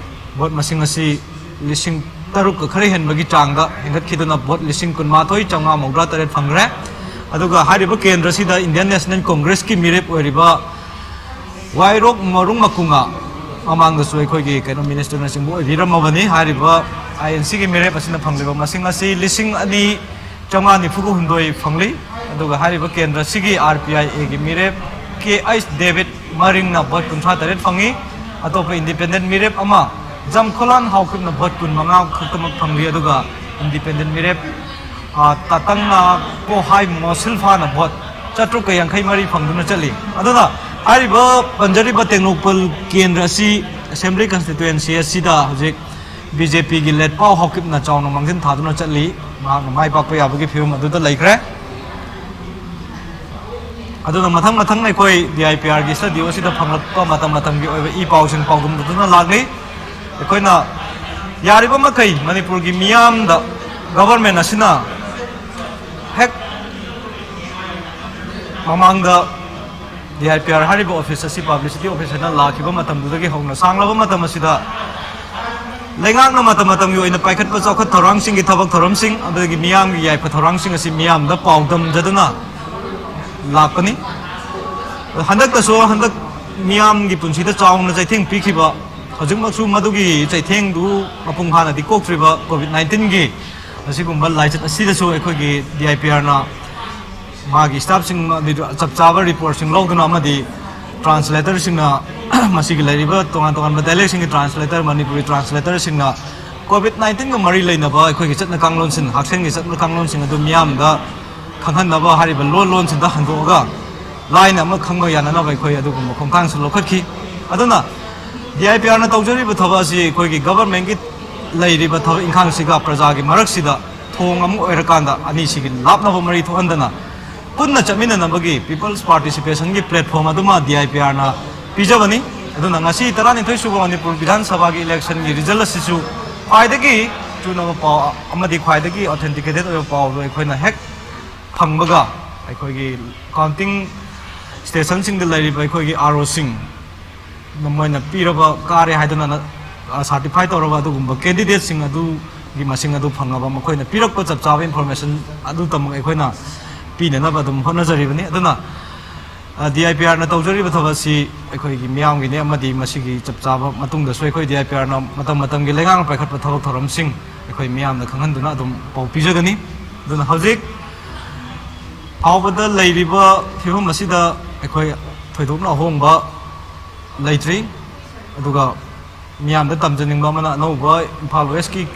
ꯚꯣꯠ ꯃꯁꯤꯡ ꯑꯁꯤ ꯂꯤꯁꯤꯡ ꯇꯔꯨꯛꯀ ꯈꯔ ꯍꯦꯟꯕꯒꯤ ꯆꯥꯡꯗ ꯍꯦꯟꯒꯠꯈꯤꯗꯨꯅ ꯚꯣꯠ ꯂꯤꯁꯤꯡ ꯀꯨꯟꯃꯥꯊꯣꯏ ꯆꯥꯝꯃꯉꯥ ꯃꯧꯗ꯭ꯔꯥ ꯇꯔꯦꯠ ꯐꯪꯈ꯭ꯔꯦ꯫ ꯑꯗꯨꯒ ꯍꯥꯏꯔꯤꯕ ꯀꯦꯟꯗ꯭ꯔꯁꯤꯗ ꯏꯟꯗꯤꯌꯟ ꯅꯦꯁꯅꯦꯜ ꯀꯣꯡꯒ꯭ꯔꯦꯁꯀꯤ ꯃꯤꯔꯦꯞ ꯑꯣꯏꯔꯤꯕ ꯋꯥꯏꯔꯣꯛ ꯃꯔꯨꯡ ꯃꯀꯨꯉ ꯃꯃꯥꯡꯗꯁꯨ ꯑꯩꯈꯣꯏꯒꯤ ꯀꯩꯅꯣ ꯃꯤꯅꯤꯁꯇꯔꯅꯆꯤꯡꯕ ꯑꯣꯏꯕꯤꯔꯝꯃꯕꯅꯤ꯫ ꯍꯥꯏꯔꯤꯕ ꯑꯥꯏ ꯑꯦꯟ ꯁꯤꯒꯤ ꯃꯤꯔꯦꯞ ꯑꯁꯤꯅ ꯐꯪꯂꯤꯕ ꯃꯁꯤꯡ ꯑꯁꯤ ꯂꯤꯁꯤꯡ ꯑꯅꯤ ꯆꯥꯝꯃꯉꯥ ꯅꯤꯐꯨꯒ ꯍꯨꯝꯗꯣꯏ ꯐꯪꯂꯤ꯫ ꯑꯗꯨꯒ ꯍꯥꯏꯔꯤꯕ ꯀꯦꯟꯗ꯭ꯔ ꯑꯁꯤꯒꯤ ꯑꯥꯔ ꯄꯤ ꯑꯥꯏ ꯑꯦꯒꯤ ꯃꯤꯔꯦꯞ ꯀꯦ ꯑꯩꯆ ꯗꯦꯕꯤꯠ ꯃꯔꯤꯡꯅ ꯚꯣꯠ ꯀꯨꯟꯊ꯭ꯔꯥ ꯇꯔꯦꯠ ꯐꯪꯉꯤ꯫ ꯑꯇꯣꯞꯄ ꯏꯟꯗꯤꯄꯦꯟꯗꯦꯟ ꯃꯤꯔꯦꯞ ꯑꯃ ꯖꯝꯈꯣꯂꯥꯟ ꯍꯥꯎꯀꯤꯞꯅ ꯚꯣꯠ ꯀꯨꯟꯃꯉꯥ ꯈꯛꯇꯃꯛ ꯐꯪꯂꯤ꯫ ꯑꯗꯨꯒ ꯏꯟꯗꯤꯄꯦꯟꯗꯦꯟ ꯃꯤꯔꯦꯞ, ꯑ, ꯇꯥꯇꯪꯅ ꯀꯣꯍꯥꯏ ꯃꯣꯁꯤꯜꯐꯥꯅ ꯚꯣꯠ ꯆꯥꯇ꯭ꯔꯨꯛꯀ ꯌꯥꯡꯈꯩ ꯃꯔꯤ ꯐꯪꯗꯨꯅ ꯆꯠꯂꯤ꯫ ꯑꯗꯨꯅ ꯍꯥꯏꯔꯤꯕ ꯄꯟꯖꯔꯤꯕ ꯇꯦꯡꯅꯧꯄꯜ ꯀꯦꯟꯗ꯭ꯔ ꯑꯁꯤ, ꯑꯦꯁꯦꯝꯕ꯭ꯂꯤ ꯀꯟꯁꯇꯤꯇ꯭ꯋꯦꯟꯁꯤ ꯑꯁꯤꯗ ꯍꯧꯖꯤꯛ ꯕꯤ ꯖꯦ ꯄꯤꯒꯤ ꯂꯦꯠꯄꯥꯎ ꯍꯥꯎꯀꯤꯞꯅ ꯆꯥꯎꯅ ꯃꯥꯡꯖꯤꯟ ꯊꯥꯗꯨꯅ ꯆꯠꯂꯤ꯫ ꯃꯍꯥꯛꯅ ꯃꯥꯏ ꯄꯥꯛꯄ ꯌꯥꯕꯒꯤ ꯐꯤꯕꯝ ꯑꯗꯨꯗ ꯂꯩꯈ꯭ꯔꯦ꯫ ꯑꯗꯨꯅ ꯃꯊꯪ ꯃꯊꯪ ꯑꯩꯈꯣꯏ ꯗꯤ ꯑꯥꯏ ꯄꯤ ꯑꯥꯔꯒꯤ ꯁ꯭ꯇꯨꯗꯤꯑꯣ ꯑꯁꯤꯗ ꯐꯪꯂꯛꯄ ꯃꯇꯝ ꯃꯇꯝꯒꯤ ꯑꯣꯏꯕ ꯏ ꯄꯥꯎꯁꯤꯡ ꯄꯥꯎꯗꯝꯗꯨꯅ ꯂꯥꯛꯂꯤ꯫ ꯑꯩꯈꯣꯏꯅ ꯌꯥꯔꯤꯕ ꯃꯈꯩ ꯃꯅꯤꯄꯨꯔꯒꯤ ꯃꯤꯌꯥꯝꯗ ꯒꯚꯔꯟꯃꯦꯟ ꯑꯁꯤꯅ ꯍꯦꯛ ꯃꯃꯥꯡꯗ ꯗꯤ ꯑꯥꯏ ꯄꯤ ꯑꯥꯔ ꯍꯥꯏꯔꯤꯕ ꯑꯣꯐꯤꯁ ꯑꯁꯤ ꯄꯕ꯭ꯂꯤꯁꯤꯇꯤ ꯑꯣꯐꯤꯁ ꯍꯥꯏꯅ ꯂꯥꯛꯈꯤꯕ ꯃꯇꯝꯗꯨꯗꯒꯤ ꯍꯧꯅ ꯁꯥꯡꯂꯕ ꯃꯇꯝ ꯑꯁꯤꯗ ꯂꯩꯉꯥꯛꯅ ꯃꯇꯝ ꯃꯇꯝꯒꯤ ꯑꯣꯏꯅ ꯄꯥꯏꯈꯠꯄ ꯆꯥꯎꯈꯠ ꯊꯧꯔꯥꯡꯁꯤꯡꯒꯤ ꯊꯕꯛ ꯊꯧꯔꯝꯁꯤꯡ, ꯑꯗꯒꯤ ꯃꯤꯌꯥꯝꯒꯤ ꯌꯥꯏꯐ ꯊꯧꯔꯥꯡꯁꯤꯡ ꯑꯁꯤ ꯃꯤꯌꯥꯝꯗ ꯄꯥꯎꯗꯝꯖꯗꯨꯅ ꯂꯥꯛꯄꯅꯤ꯫ ꯍꯟꯗꯛꯇꯁꯨ ꯍꯟꯗꯛ ꯃꯤꯌꯥꯝꯒꯤ ꯄꯨꯟꯁꯤꯗ ꯆꯥꯎꯅ ꯆꯩꯊꯦꯡ ꯄꯤꯈꯤꯕ, ꯍꯧꯖꯤꯛꯃꯛꯁꯨ ꯃꯗꯨꯒꯤ ꯆꯩꯊꯦꯡꯗꯨ ꯃꯄꯨꯡ ꯐꯥꯅꯗꯤ ꯀꯣꯛꯇ꯭ꯔꯤꯕ ꯀꯣꯚꯤꯗ ꯅꯥꯏꯟꯇꯤꯟꯒꯤ ꯑꯁꯤꯒꯨꯝꯕ ꯂꯥꯏꯆꯠ ꯑꯁꯤꯗꯁꯨ ꯑꯩꯈꯣꯏꯒꯤ ꯗꯤ ꯑꯥꯏ ꯄꯤ ꯑꯥꯔꯅ ꯃꯥꯒꯤ ꯁ꯭ꯇꯥꯐꯁꯤꯡ ꯑꯗꯨ ꯆꯞ ꯆꯥꯕ ꯔꯤꯄꯣꯔꯠꯁꯤꯡ ꯂꯧꯗꯨꯅ ꯑꯃꯗꯤ ꯇ꯭ꯔꯥꯟꯁꯂꯦꯇꯔꯁꯤꯡꯅ ꯃꯁꯤꯒꯤ ꯂꯩꯔꯤꯕ ꯇꯣꯉꯥꯟ ꯇꯣꯉꯥꯟꯕ ꯗꯥꯏꯂꯦꯛꯁꯤꯡꯒꯤ ꯇ꯭ꯔꯥꯟꯁꯂꯦꯇꯔ, ꯃꯅꯤꯄꯨꯔꯤ ꯇ꯭ꯔꯥꯟꯁꯂꯦꯇꯔꯁꯤꯡꯅ ꯀꯣꯚꯤꯗ ꯅꯥꯏꯟꯇꯤꯟꯒ ꯃꯔꯤ ꯂꯩꯅꯕ ꯑꯩꯈꯣꯏꯒꯤ ꯆꯠꯅ ꯀꯥꯡꯂꯣꯟꯁꯤꯡ, ꯍꯛꯁꯦꯜꯒꯤ ꯆꯠꯅ ꯀꯥꯡꯂꯣꯟꯁꯤꯡ ꯑꯗꯨ ꯃꯤꯌꯥꯝꯗ ꯈꯪꯍꯟꯅꯕ ꯍꯥꯏꯔꯤꯕ ꯂꯣꯟ ꯂꯣꯟꯁꯤꯡꯗ ꯍꯟꯗꯣꯛꯑꯒ ꯂꯥꯏꯅ ꯑꯃ ꯈꯪꯕ ꯌꯥꯅꯅꯕ ꯑꯩꯈꯣꯏ ꯑꯗꯨꯒꯨꯝꯕ ꯈꯣꯡꯊꯥꯡꯁꯨ ꯂꯧꯈꯠꯈꯤ꯫ ꯑꯗꯨꯅ ꯗꯤ ꯑꯥꯏ ꯄꯤ ꯑꯥꯔꯅ ꯇꯧꯖꯔꯤꯕ ꯊꯕꯛ ꯑꯁꯤ ꯑꯩꯈꯣꯏꯒꯤ ꯒꯚꯔꯟꯃꯦꯟꯒꯤ ꯂꯩꯔꯤꯕ ꯊꯕꯛ ꯏꯪꯈꯥꯡꯁꯤꯒ ꯄ꯭ꯔꯖꯥꯒꯤ ꯃꯔꯛꯁꯤꯗ ꯊꯣꯡ ꯑꯃ ꯑꯣꯏꯔꯀꯥꯟꯗ ꯑꯅꯤꯁꯤꯒꯤ ꯂꯥꯞꯅꯕ ꯃꯔꯤ ꯊꯣꯛꯍꯟꯗꯅ ꯄꯨꯟꯅ ꯆꯠꯃꯤꯟꯅꯅꯕꯒꯤ ꯄꯤꯄꯜꯁ ꯄꯥꯔꯇꯤꯁꯤꯄꯦꯁꯟꯒꯤ ꯄ꯭ꯂꯦꯠꯐꯣꯝ ꯑꯗꯨꯃ ꯗꯤ ꯑꯥꯏ ꯄꯤ ꯑꯥꯔꯅ ꯄꯤꯖꯕꯅꯤ꯫ ꯑꯗꯨꯅ ꯉꯁꯤ ꯇꯔꯥꯅꯤꯊꯣꯏ ꯁꯨꯕ ꯃꯅꯤꯄꯨꯔ ꯕꯤꯙꯥꯟ ꯁꯚꯥꯒꯤ ꯏꯂꯦꯛꯁꯟꯒꯤ ꯔꯤꯖꯜ ꯑꯁꯤꯁꯨ ꯈ꯭ꯋꯥꯏꯗꯒꯤ ꯆꯨꯅꯕ ꯄꯥꯎ ꯑꯃꯗꯤ ꯈ꯭ꯋꯥꯏꯗꯒꯤ ꯑꯣꯊꯦꯟꯇꯤꯀꯦꯇꯦꯠ ꯑꯣꯏꯕ ꯄꯥꯎꯗꯣ ꯑꯩꯈꯣꯏꯅ ꯍꯦꯛ ꯐꯪꯕꯒ ꯑꯩꯈꯣꯏꯒꯤ ꯀꯥꯎꯟꯇꯤꯡ ꯁ꯭ꯇꯦꯁꯟꯁꯤꯡꯗ ꯂꯩꯔꯤꯕ ꯑꯩꯈꯣꯏꯒꯤ ꯑꯥꯔ ꯑꯣꯁꯤꯡ ꯃꯣꯏꯅ ꯄꯤꯔꯕ, ꯀꯥꯔꯦ ꯍꯥꯏꯗꯨꯅ ꯁꯥꯔꯇꯤꯐꯥꯏ ꯇꯧꯔꯕ ꯑꯗꯨꯒꯨꯝꯕ ꯀꯦꯟꯗꯤꯗꯦꯠꯁꯤꯡ ꯑꯗꯨꯒꯤ ꯃꯁꯤꯡ ꯑꯗꯨ ꯐꯪꯉꯕ, ꯃꯈꯣꯏꯅ ꯄꯤꯔꯛꯄ ꯆꯞ ꯆꯥꯕ ꯏꯟꯐꯣꯔꯃꯦꯁꯟ ꯑꯗꯨꯇꯃꯛ ꯑꯩꯈꯣꯏꯅ ꯄꯤꯅꯅꯕ ꯑꯗꯨꯝ ꯍꯣꯠꯅꯖꯔꯤꯕꯅꯤ꯫ ꯑꯗꯨꯅ ꯗꯤ ꯑꯥꯏ ꯄꯤ ꯑꯥꯔꯅ ꯇꯧꯖꯔꯤꯕ ꯊꯕꯛ ꯑꯁꯤ ꯑꯩꯈꯣꯏꯒꯤ ꯃꯤꯌꯥꯝꯒꯤꯅꯤ, ꯑꯃꯗꯤ ꯃꯁꯤꯒꯤ ꯆꯞ ꯆꯥꯕ ꯃꯇꯨꯡꯗꯁꯨ ꯑꯩꯈꯣꯏ ꯗꯤ ꯑꯥꯏ ꯄꯤ ꯑꯥꯔꯅ ꯃꯇꯝ ꯃꯇꯝꯒꯤ ꯂꯩꯉꯥꯛꯅ ꯄꯥꯏꯈꯠꯄ ꯊꯕꯛ ꯊꯧꯔꯝꯁꯤꯡ ꯑꯩꯈꯣꯏ ꯃꯤꯌꯥꯝꯗ ꯈꯪꯍꯟꯗꯨꯅ ꯑꯗꯨꯝ ꯄꯥꯎ ꯄꯤꯖꯒꯅꯤ꯫ ꯑꯗꯨꯅ ꯍꯧꯖꯤꯛ ꯐꯥꯎꯕꯗ ꯂꯩꯔꯤꯕ ꯐꯤꯕꯝ ꯑꯁꯤꯗ ꯑꯩꯈꯣꯏ ꯊꯣꯏꯗꯣꯛꯅ ꯑꯍꯣꯡꯕ ꯂꯩꯇ꯭ꯔꯤ꯫ ꯑꯗꯨꯒ ꯃꯤꯌꯥꯝꯗ ꯇꯝꯖꯅꯤꯡꯕ ꯑꯃꯅ, ꯑꯅꯧꯕ ꯏꯝꯐꯥꯜ ꯋꯦꯁꯀꯤ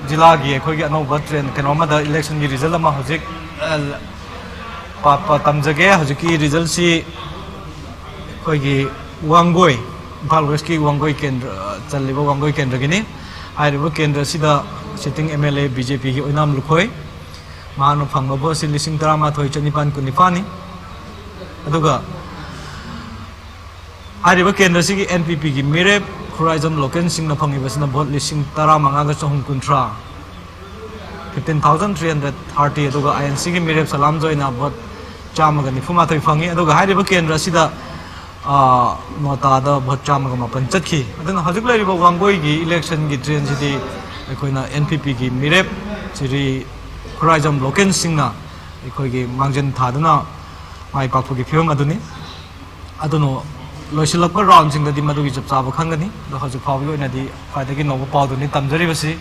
ꯖꯤꯂꯥꯒꯤ ꯑꯩꯈꯣꯏꯒꯤ ꯑꯅꯧꯕ ꯇ꯭ꯔꯦꯟ ꯀꯩꯅꯣ ꯑꯃꯗ ꯏꯂꯦꯛꯁꯟꯒꯤ ꯔꯤꯖꯜ ꯑꯃ ꯍꯧꯖꯤꯛ, ꯑ, ꯄꯥ ꯄꯥ ꯇꯝꯖꯒꯦ꯫ ꯍꯧꯖꯤꯛꯀꯤ ꯔꯤꯖꯜꯁꯤ ꯑꯩꯈꯣꯏꯒꯤ ꯋꯥꯡꯒꯣꯏ, ꯏꯝꯐꯥꯜ ꯋꯦꯁꯀꯤ ꯋꯥꯡꯒꯣꯏ ꯀꯦꯟꯗ꯭ꯔ, ꯆꯜꯂꯤꯕ ꯋꯥꯡꯒꯣꯏ ꯀꯦꯟꯗ꯭ꯔꯒꯤꯅꯤ꯫ ꯍꯥꯏꯔꯤꯕ ꯀꯦꯟꯗ꯭ꯔ ꯑꯁꯤꯗ sitting M L A B J ꯄꯤꯒꯤ ꯑꯣꯏꯅꯥꯝ ꯂꯨꯈꯣꯏ, ꯃꯍꯥꯛꯅ ꯐꯪꯕ ꯚꯣꯠꯁꯤ ꯂꯤꯁꯤꯡ ꯇꯔꯥꯃꯥꯊꯣꯏ ꯆꯅꯤꯄꯥꯟ ꯀꯨꯟꯅꯤꯄꯥꯟꯅꯤ꯫ ꯑꯗꯨꯒ ꯍꯥꯏꯔꯤꯕ ꯀꯦꯟꯗ꯭ꯔ ꯑꯁꯤꯒꯤ ꯑꯦꯟ ꯄꯤ ꯄꯤꯒꯤ ꯃꯤꯔꯦꯞ ꯈꯨꯔꯥꯏꯖꯝ ꯂꯣꯀꯦꯟ ꯁꯤꯡꯅ ꯐꯪꯉꯤꯕꯁꯤꯅ ꯚꯣꯠ ꯂꯤꯁꯤꯡ ꯇꯔꯥꯃꯉꯥꯒ ꯆꯍꯨꯝ ꯀꯨꯟꯊ꯭ꯔꯥ, fifteen thousand three hundred thirty, ꯑꯗꯨꯒ ꯑꯥꯏ ꯑꯦꯟ ꯁꯤꯒꯤ ꯃꯤꯔꯦꯞ ꯁꯂꯥꯝꯖꯣꯏꯅ ꯚꯣꯠ ꯆꯥꯝꯃꯒ ꯅꯤꯐꯨ ꯃꯥꯊꯣꯏ ꯐꯪꯉꯤ꯫ ꯑꯗꯨꯒ ꯍꯥꯏꯔꯤꯕ ꯀꯦꯟꯗ꯭ꯔ ꯑꯁꯤꯗ, ꯑ, ꯅꯣꯇꯥꯗ ꯚꯣꯠ ꯆꯥꯝꯃꯒ ꯃꯥꯄꯟ ꯆꯠꯈꯤ꯫ ꯑꯗꯨꯅ ꯍꯧꯖꯤꯛ ꯂꯩꯔꯤꯕ ꯋꯥꯡꯒꯣꯏꯒꯤ ꯏꯂꯦꯛꯁꯟꯒꯤ ꯇ꯭ꯔꯦꯟꯁꯤꯗꯤ ꯑꯩꯈꯣꯏꯅ ꯑꯦꯟ ꯄꯤ ꯄꯤꯒꯤ ꯃꯤꯔꯦꯞ ꯁ꯭ꯔꯤ ꯈꯨꯔꯥꯏꯖꯝ ꯂꯣꯀꯦꯟ ꯁꯤꯡꯅ ꯑꯩꯈꯣꯏꯒꯤ ꯃꯥꯡꯖꯤꯟ ꯊꯥꯗꯨꯅ ꯃꯥꯏ ꯄꯥꯛꯄꯒꯤ ꯐꯤꯕꯝ ꯑꯗꯨꯅꯤ꯫ ꯑꯗꯨꯅ ꯂꯣꯏꯁꯤꯜꯂꯛꯄ ꯔꯥꯎꯟꯁꯤꯡꯗꯗꯤ ꯃꯗꯨꯒꯤ ꯆꯞ ꯆꯥꯕ ꯈꯪꯒꯅꯤ꯫ ꯑꯗꯣ ꯍꯧꯖꯤꯛ ꯐꯥꯎꯕꯒꯤ ꯑꯣꯏꯅꯗꯤ ꯈ꯭ꯋꯥꯏꯗꯒꯤ ꯅꯧꯕ ꯄꯥꯎꯗꯨꯅꯤ ꯇꯝꯖꯔꯤꯕꯁꯤ꯫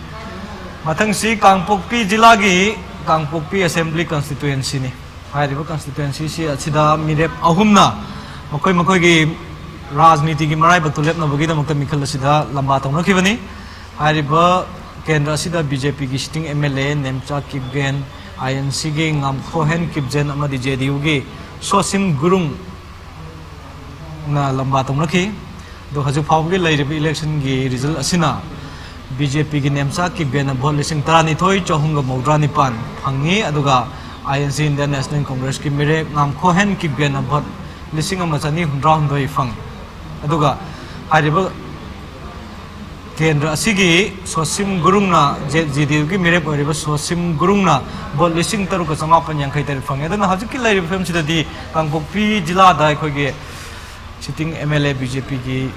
ꯃꯊꯪꯁꯤ ꯀꯥꯡꯄꯣꯛꯄꯤ ꯖꯤꯂꯥꯒꯤ ꯀꯥꯡꯄꯣꯛꯄꯤ ꯑꯦꯁꯦꯝꯕ꯭ꯂꯤ ꯀꯟꯁꯇꯤꯇ꯭ꯋꯦꯟꯁꯤꯅꯤ꯫ ꯍꯥꯏꯔꯤꯕ ꯀꯟꯁꯇꯤꯇ꯭ꯋꯦꯟꯁꯤꯁꯤ ꯑꯁꯤꯗ ꯃꯤꯔꯦꯞ ꯑꯍꯨꯝꯅ ꯃꯈꯣꯏ ꯃꯈꯣꯏꯒꯤ ꯔꯥꯖꯅꯤꯇꯤꯒꯤ ꯃꯔꯥꯏꯕꯛꯇꯨ ꯂꯦꯞꯅꯕꯒꯤꯗꯃꯛꯇ ꯃꯤꯈꯜ ꯑꯁꯤꯗ ꯂꯝꯕꯥ ꯇꯧꯅꯈꯤꯕꯅꯤ꯫ ꯍꯥꯏꯔꯤꯕ ꯀꯦꯟꯗ꯭ꯔ ꯑꯁꯤꯗ ꯕꯤ ꯖꯦ ꯄꯤꯒꯤ sitting M L A Nemcha Kipgen, I N ꯁꯤꯒꯤ ꯉꯥꯝꯈꯣꯍꯦꯟ ꯀꯤꯞꯖꯦꯟ ꯑꯃꯗꯤ ꯖꯦ ꯗꯤ ꯌꯨꯒꯤ ꯁꯣꯁꯤꯝ ꯒꯨꯔꯨꯡ ꯅ ꯂꯝꯕꯥ ꯇꯧꯅꯈꯤ꯫ ꯑꯗꯣ ꯍꯧꯖꯤꯛ ꯐꯥꯎꯕꯒꯤ ꯂꯩꯔꯤꯕ ꯏꯂꯦꯛꯁꯟꯒꯤ ꯔꯤꯖꯜ ꯑꯁꯤꯅ ꯕꯤ ꯖꯦ ꯄꯤꯒꯤ ꯅꯦꯝꯆꯥ ꯀꯤꯞꯒꯦꯟꯅ ꯚꯣꯠ ꯂꯤꯁꯤꯡ ꯇꯔꯥꯅꯤꯊꯣꯏ ꯆꯍꯨꯝꯒ ꯃꯧꯗ꯭ꯔꯥ ꯅꯤꯄꯥꯟ ꯐꯪꯉꯤ, ꯑꯗꯨꯒ ꯑꯥꯏ ꯑꯦꯟ ꯁꯤ, ꯏꯟꯗꯤꯌꯟ ꯅꯦꯁꯅꯦꯜ ꯀꯣꯡꯒ꯭ꯔꯦꯁꯀꯤ ꯃꯤꯔꯦꯞ ꯉꯥꯝꯈꯣꯍꯦꯟ ꯀꯤꯞꯒꯦꯟꯅ ꯚꯣꯠ ꯂꯤꯁꯤꯡ ꯑꯃ ꯆꯅꯤ ꯍꯨꯝꯗ꯭ꯔꯥ ꯍꯨꯝꯗꯣꯏ ꯐꯪꯉꯤ꯫ ꯑꯗꯨꯒ ꯍꯥꯏꯔꯤꯕ ꯀꯦꯟꯗ꯭ꯔ ꯑꯁꯤꯒꯤ ꯁꯣꯁꯤꯝ ꯒꯨꯔꯨꯡꯅ ꯖꯦ-, ꯖꯦ ꯗꯤ ꯌꯨꯒꯤ ꯃꯤꯔꯦꯞ ꯑꯣꯏꯔꯤꯕ ꯁꯣꯁꯤꯝ ꯒꯨꯔꯨꯡꯅ ꯚꯣꯠ ꯂꯤꯁꯤꯡ ꯇꯔꯨꯛꯀ ꯆꯃꯥꯄꯟ ꯌꯥꯡꯈꯩ ꯇꯔꯦꯠ ꯐꯪꯉꯤ꯫ ꯑꯗꯨꯅ ꯍꯧꯖꯤꯛꯀꯤ ꯂꯩꯔꯤꯕ ꯐꯤꯕꯝꯁꯤꯗꯗꯤ ꯀꯥꯡꯄꯣꯛꯄꯤ ꯖꯤꯂꯥꯗ ꯑꯩꯈꯣꯏꯒꯤ sitting M L A B J ꯄꯤꯒꯤ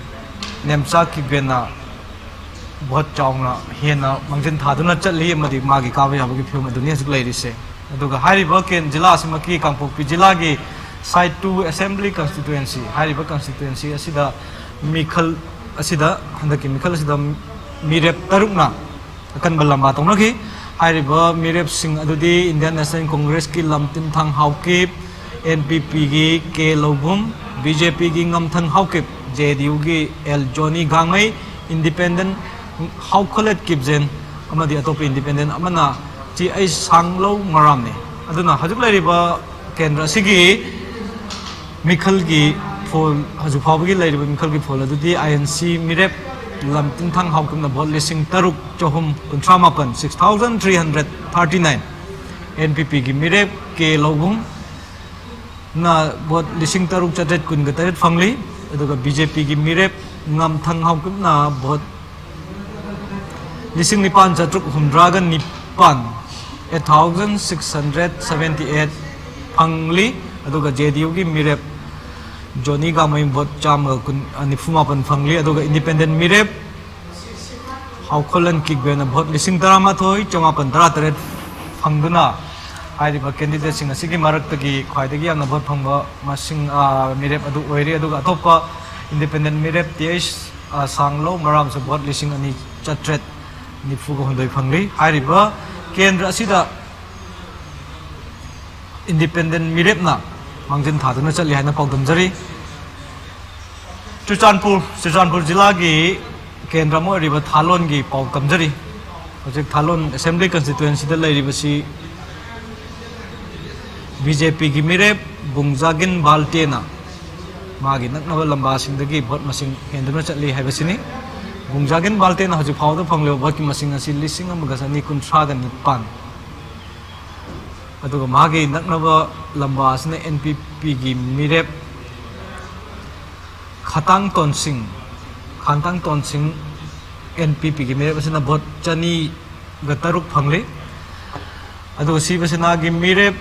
ꯅꯦꯝꯆꯥ ꯀꯤꯞꯒꯦꯟꯅ ꯚꯣꯠ ꯆꯥꯎꯅ ꯍꯦꯟꯅ ꯃꯥꯡꯖꯤꯟ ꯊꯥꯗꯨꯅ ꯆꯠꯂꯤ ꯑꯃꯗꯤ ꯃꯥꯒꯤ ꯀꯥꯕ ꯌꯥꯕꯒꯤ ꯐꯤꯕꯝ ꯑꯗꯨꯅꯤ ꯍꯧꯖꯤꯛ ꯂꯩꯔꯤꯁꯦ꯫ ꯑꯗꯨꯒ ꯍꯥꯏꯔꯤꯕ ꯀꯦꯟ-, ꯖꯤꯂꯥ ꯑꯁꯤꯃꯛꯀꯤ ꯀꯥꯡꯄꯣꯛꯄꯤ ꯖꯤꯂꯥꯒꯤ ꯁꯥꯏꯠ ꯇꯨ ꯑꯦꯁꯦꯝꯕ꯭ꯂꯤ ꯀꯟꯁꯇꯤꯇ꯭ꯋꯦꯟꯁꯤ, ꯍꯥꯏꯔꯤꯕ ꯀꯟꯁꯇꯤꯇ꯭ꯋꯦꯟꯁꯤ ꯑꯁꯤꯗ ꯃꯤꯈꯜ ꯑꯁꯤꯗ, ꯍꯟꯗꯛꯀꯤ ꯃꯤꯈꯜ ꯑꯁꯤꯗ ꯃꯤꯔꯦꯞ ꯇꯔꯨꯛꯅ ꯑꯀꯟꯕ ꯂꯝꯕꯥ ꯇꯧꯅꯈꯤ꯫ ꯍꯥꯏꯔꯤꯕ ꯃꯤꯔꯦꯞꯁꯤꯡ ꯑꯗꯨꯗꯤ Indian national ꯀꯣꯡꯒ꯭ꯔꯦꯁꯀꯤ ꯂꯝꯇꯤꯟꯊꯥꯡ Haokip, and P ꯄꯤꯒꯤ ꯀꯦ ꯂꯧꯕꯨꯝ, ꯕꯤ ꯖꯦ ꯄꯤꯒꯤ ꯉꯝꯊꯪ ꯍꯥꯎꯀꯤꯞ, ꯖꯦ ꯗꯤ ꯌꯨꯒꯤ ꯑꯦꯜ ꯖꯣꯅꯤ ꯒꯥꯡꯃꯩ, ꯏꯟꯗꯤꯄꯦꯟꯗꯦꯟ ꯍꯥꯎꯈꯣꯂꯦꯠ ꯀꯤꯞꯖꯦꯟ ꯑꯃꯗꯤ ꯑꯇꯣꯞꯄ ꯏꯟꯗꯤꯄꯦꯟꯗꯦꯟ ꯑꯃꯅ ꯆꯤ ꯑꯩꯆ ꯁꯥꯡꯂꯧ ꯃꯔꯥꯝꯅꯤ꯫ ꯑꯗꯨꯅ ꯍꯧꯖꯤꯛ ꯂꯩꯔꯤꯕ ꯀꯦꯟꯗ꯭ꯔ ꯑꯁꯤꯒꯤ ꯃꯤꯈꯜꯒꯤ ꯐꯣꯜ, ꯍꯧꯖꯤꯛ ꯐꯥꯎꯕꯒꯤ ꯂꯩꯔꯤꯕ ꯃꯤꯈꯜꯒꯤ ꯐꯣꯜ ꯑꯗꯨꯗꯤ ꯑꯥꯏ ꯑꯦꯟ ꯁꯤ ꯃꯤꯔꯦꯞ ꯂꯝꯇꯤꯟꯊꯪ ꯍꯥꯎꯀꯤꯞꯅ ꯚꯣꯠ ꯂꯤꯁꯤꯡ ꯇꯔꯨꯛ ꯆꯍꯨꯝ ꯀꯨꯟꯊ꯭ꯔꯥ ꯃꯥꯄꯟ, six thousand three hundred thirty nine, and P ꯄꯤꯒꯤ ꯃꯤꯔꯦꯞ ꯀꯦ ꯂꯧꯕꯨꯝꯅ ꯚꯣꯠ ꯂꯤꯁꯤꯡ ꯇꯔꯨꯛ ꯆꯥꯇ꯭ꯔꯦꯠ ꯀꯨꯟꯒ ꯇꯔꯦꯠ ꯐꯪꯂꯤ꯫ ꯑꯗꯨꯒ ꯕꯤ ꯖꯦ ꯄꯤꯒꯤ ꯃꯤꯔꯦꯞ ꯉꯝꯊꯪ ꯍꯥꯎꯀꯤꯞꯅ ꯚꯣꯠ ꯂꯤꯁꯤꯡ ꯅꯤꯄꯥꯟ ꯆꯥꯇ꯭ꯔꯨꯛ ꯍꯨꯝꯗ꯭ꯔꯥꯒ ꯅꯤꯄꯥꯟ, eight thousand six hundred seventy eight ꯐꯪꯂꯤ꯫ ꯑꯗꯨꯒ ꯖꯦ ꯗꯤ ꯌꯨꯒꯤ ꯃꯤꯔꯦꯞ ꯖꯣꯅꯤ ꯒꯥꯃꯩ ꯚꯣꯠ ꯆꯥꯝꯃꯒ ꯀꯨꯟ, ꯅꯤꯐꯨ ꯃꯥꯄꯟ ꯐꯪꯂꯤ꯫ ꯑꯗꯨꯒ ꯏꯟꯗꯤꯄꯦꯟꯗꯦꯟ ꯃꯤꯔꯦꯞ ꯍꯥꯎꯈꯣꯜꯂꯟ ꯀꯤꯛꯕꯦꯅ ꯚꯣꯠ ꯂꯤꯁꯤꯡ ꯇꯔꯥꯃꯥꯊꯣꯏ ꯆꯃꯥꯄꯟ ꯇꯔꯥꯇꯔꯦꯠ ꯐꯪꯗꯨꯅ ꯍꯥꯏꯔꯤꯕ ꯀꯦꯟꯗꯤꯗꯦꯠꯁꯤꯡ ꯑꯁꯤꯒꯤ ꯃꯔꯛꯇꯒꯤ ꯈ꯭ꯋꯥꯏꯗꯒꯤ ꯌꯥꯝꯅ ꯚꯣꯠ ꯐꯪꯕ ꯃꯁꯤꯡ, ꯑ, ꯃꯤꯔꯦꯞ ꯑꯗꯨ ꯑꯣꯏꯔꯤ꯫ ꯑꯗꯨꯒ ꯑꯇꯣꯞꯄ ꯏꯟꯗꯤꯄꯦꯟꯗꯦꯟ ꯃꯤꯔꯦꯞ ꯇꯤ ꯑꯩꯆ, ꯑ, ꯁꯥꯡꯂꯧ ꯃꯔꯥꯝꯁꯨ ꯚꯣꯠ ꯂꯤꯁꯤꯡ ꯑꯅꯤ ꯆꯥꯇ꯭ꯔꯦꯠ ꯅꯤꯐꯨꯒ ꯍꯨꯝꯗꯣꯏ ꯐꯪꯂꯤ꯫ ꯍꯥꯏꯔꯤꯕ ꯀꯦꯟꯗ꯭ꯔ ꯑꯁꯤꯗ ꯏꯟꯗꯤꯄꯦꯟꯗꯦꯟ ꯃꯤꯔꯦꯞꯅ ꯃꯥꯡꯖꯤꯟ ꯊꯥꯗꯨꯅ ꯆꯠꯂꯤ ꯍꯥꯏꯅ ꯄꯥꯎꯗꯝꯖꯔꯤ꯫ ꯆꯨꯔꯆꯥꯟꯄꯨꯔ, ꯆꯨꯔꯆꯥꯟꯄꯨꯔ ꯖꯤꯂꯥꯒꯤ ꯀꯦꯟꯗ꯭ꯔ ꯑꯃ ꯑꯣꯏꯔꯤꯕ ꯊꯥꯂꯣꯟꯒꯤ ꯄꯥꯎ ꯇꯝꯖꯔꯤ꯫ ꯍꯧꯖꯤꯛ ꯊꯥꯂꯣꯟ ꯑꯦꯁꯦꯝꯕ꯭ꯂꯤ ꯀꯟꯁꯇꯤꯇ꯭ꯋꯦꯟꯁꯤꯗ ꯂꯩꯔꯤꯕꯁꯤ ꯕꯤ ꯖꯦ ꯄꯤꯒꯤ ꯃꯤꯔꯦꯞ ꯕꯨꯡꯖꯥꯒꯤꯟ ꯕꯥꯜꯇꯦꯅ ꯃꯥꯒꯤ ꯅꯛꯅꯕ ꯂꯝꯕꯥꯁꯤꯡꯗꯒꯤ ꯚꯣꯠ ꯃꯁꯤꯡ ꯍꯦꯟꯗꯨꯅ ꯆꯠꯂꯤ ꯍꯥꯏꯕꯁꯤꯅꯤ꯫ ꯕꯨꯡꯖꯥꯒꯤꯟ ꯕꯥꯜꯇꯦꯅ ꯍꯧꯖꯤꯛ ꯐꯥꯎꯕꯗ ꯐꯪꯂꯤꯕ ꯚꯣꯠꯀꯤ ꯃꯁꯤꯡ ꯑꯁꯤ ꯂꯤꯁꯤꯡ ꯑꯃꯒ ꯆꯅꯤ ꯀꯨꯟꯊ꯭ꯔꯥꯒ ꯅꯤꯄꯥꯟ꯫ ꯑꯗꯨꯒ ꯃꯥꯒꯤ ꯅꯛꯅꯕ ꯂꯝꯕꯥ ꯑꯁꯤꯅ ꯑꯦꯟ ꯄꯤ ꯄꯤꯒꯤ ꯃꯤꯔꯦꯞ ꯈꯥꯇꯥꯡ ꯇꯣꯟꯁꯤꯡ, ꯈꯥꯡꯇꯥꯡ ꯇꯣꯟꯁꯤꯡ, ꯑꯦꯟ ꯄꯤ ꯄꯤꯒꯤ ꯃꯤꯔꯦꯞ ꯑꯁꯤꯅ ꯚꯣꯠ ꯆꯅꯤꯒ ꯇꯔꯨꯛ ꯐꯪꯂꯤ꯫ ꯑꯗꯨꯒ ꯁꯤꯕ ꯁꯦꯅꯥꯒꯤ ꯃꯤꯔꯦꯞ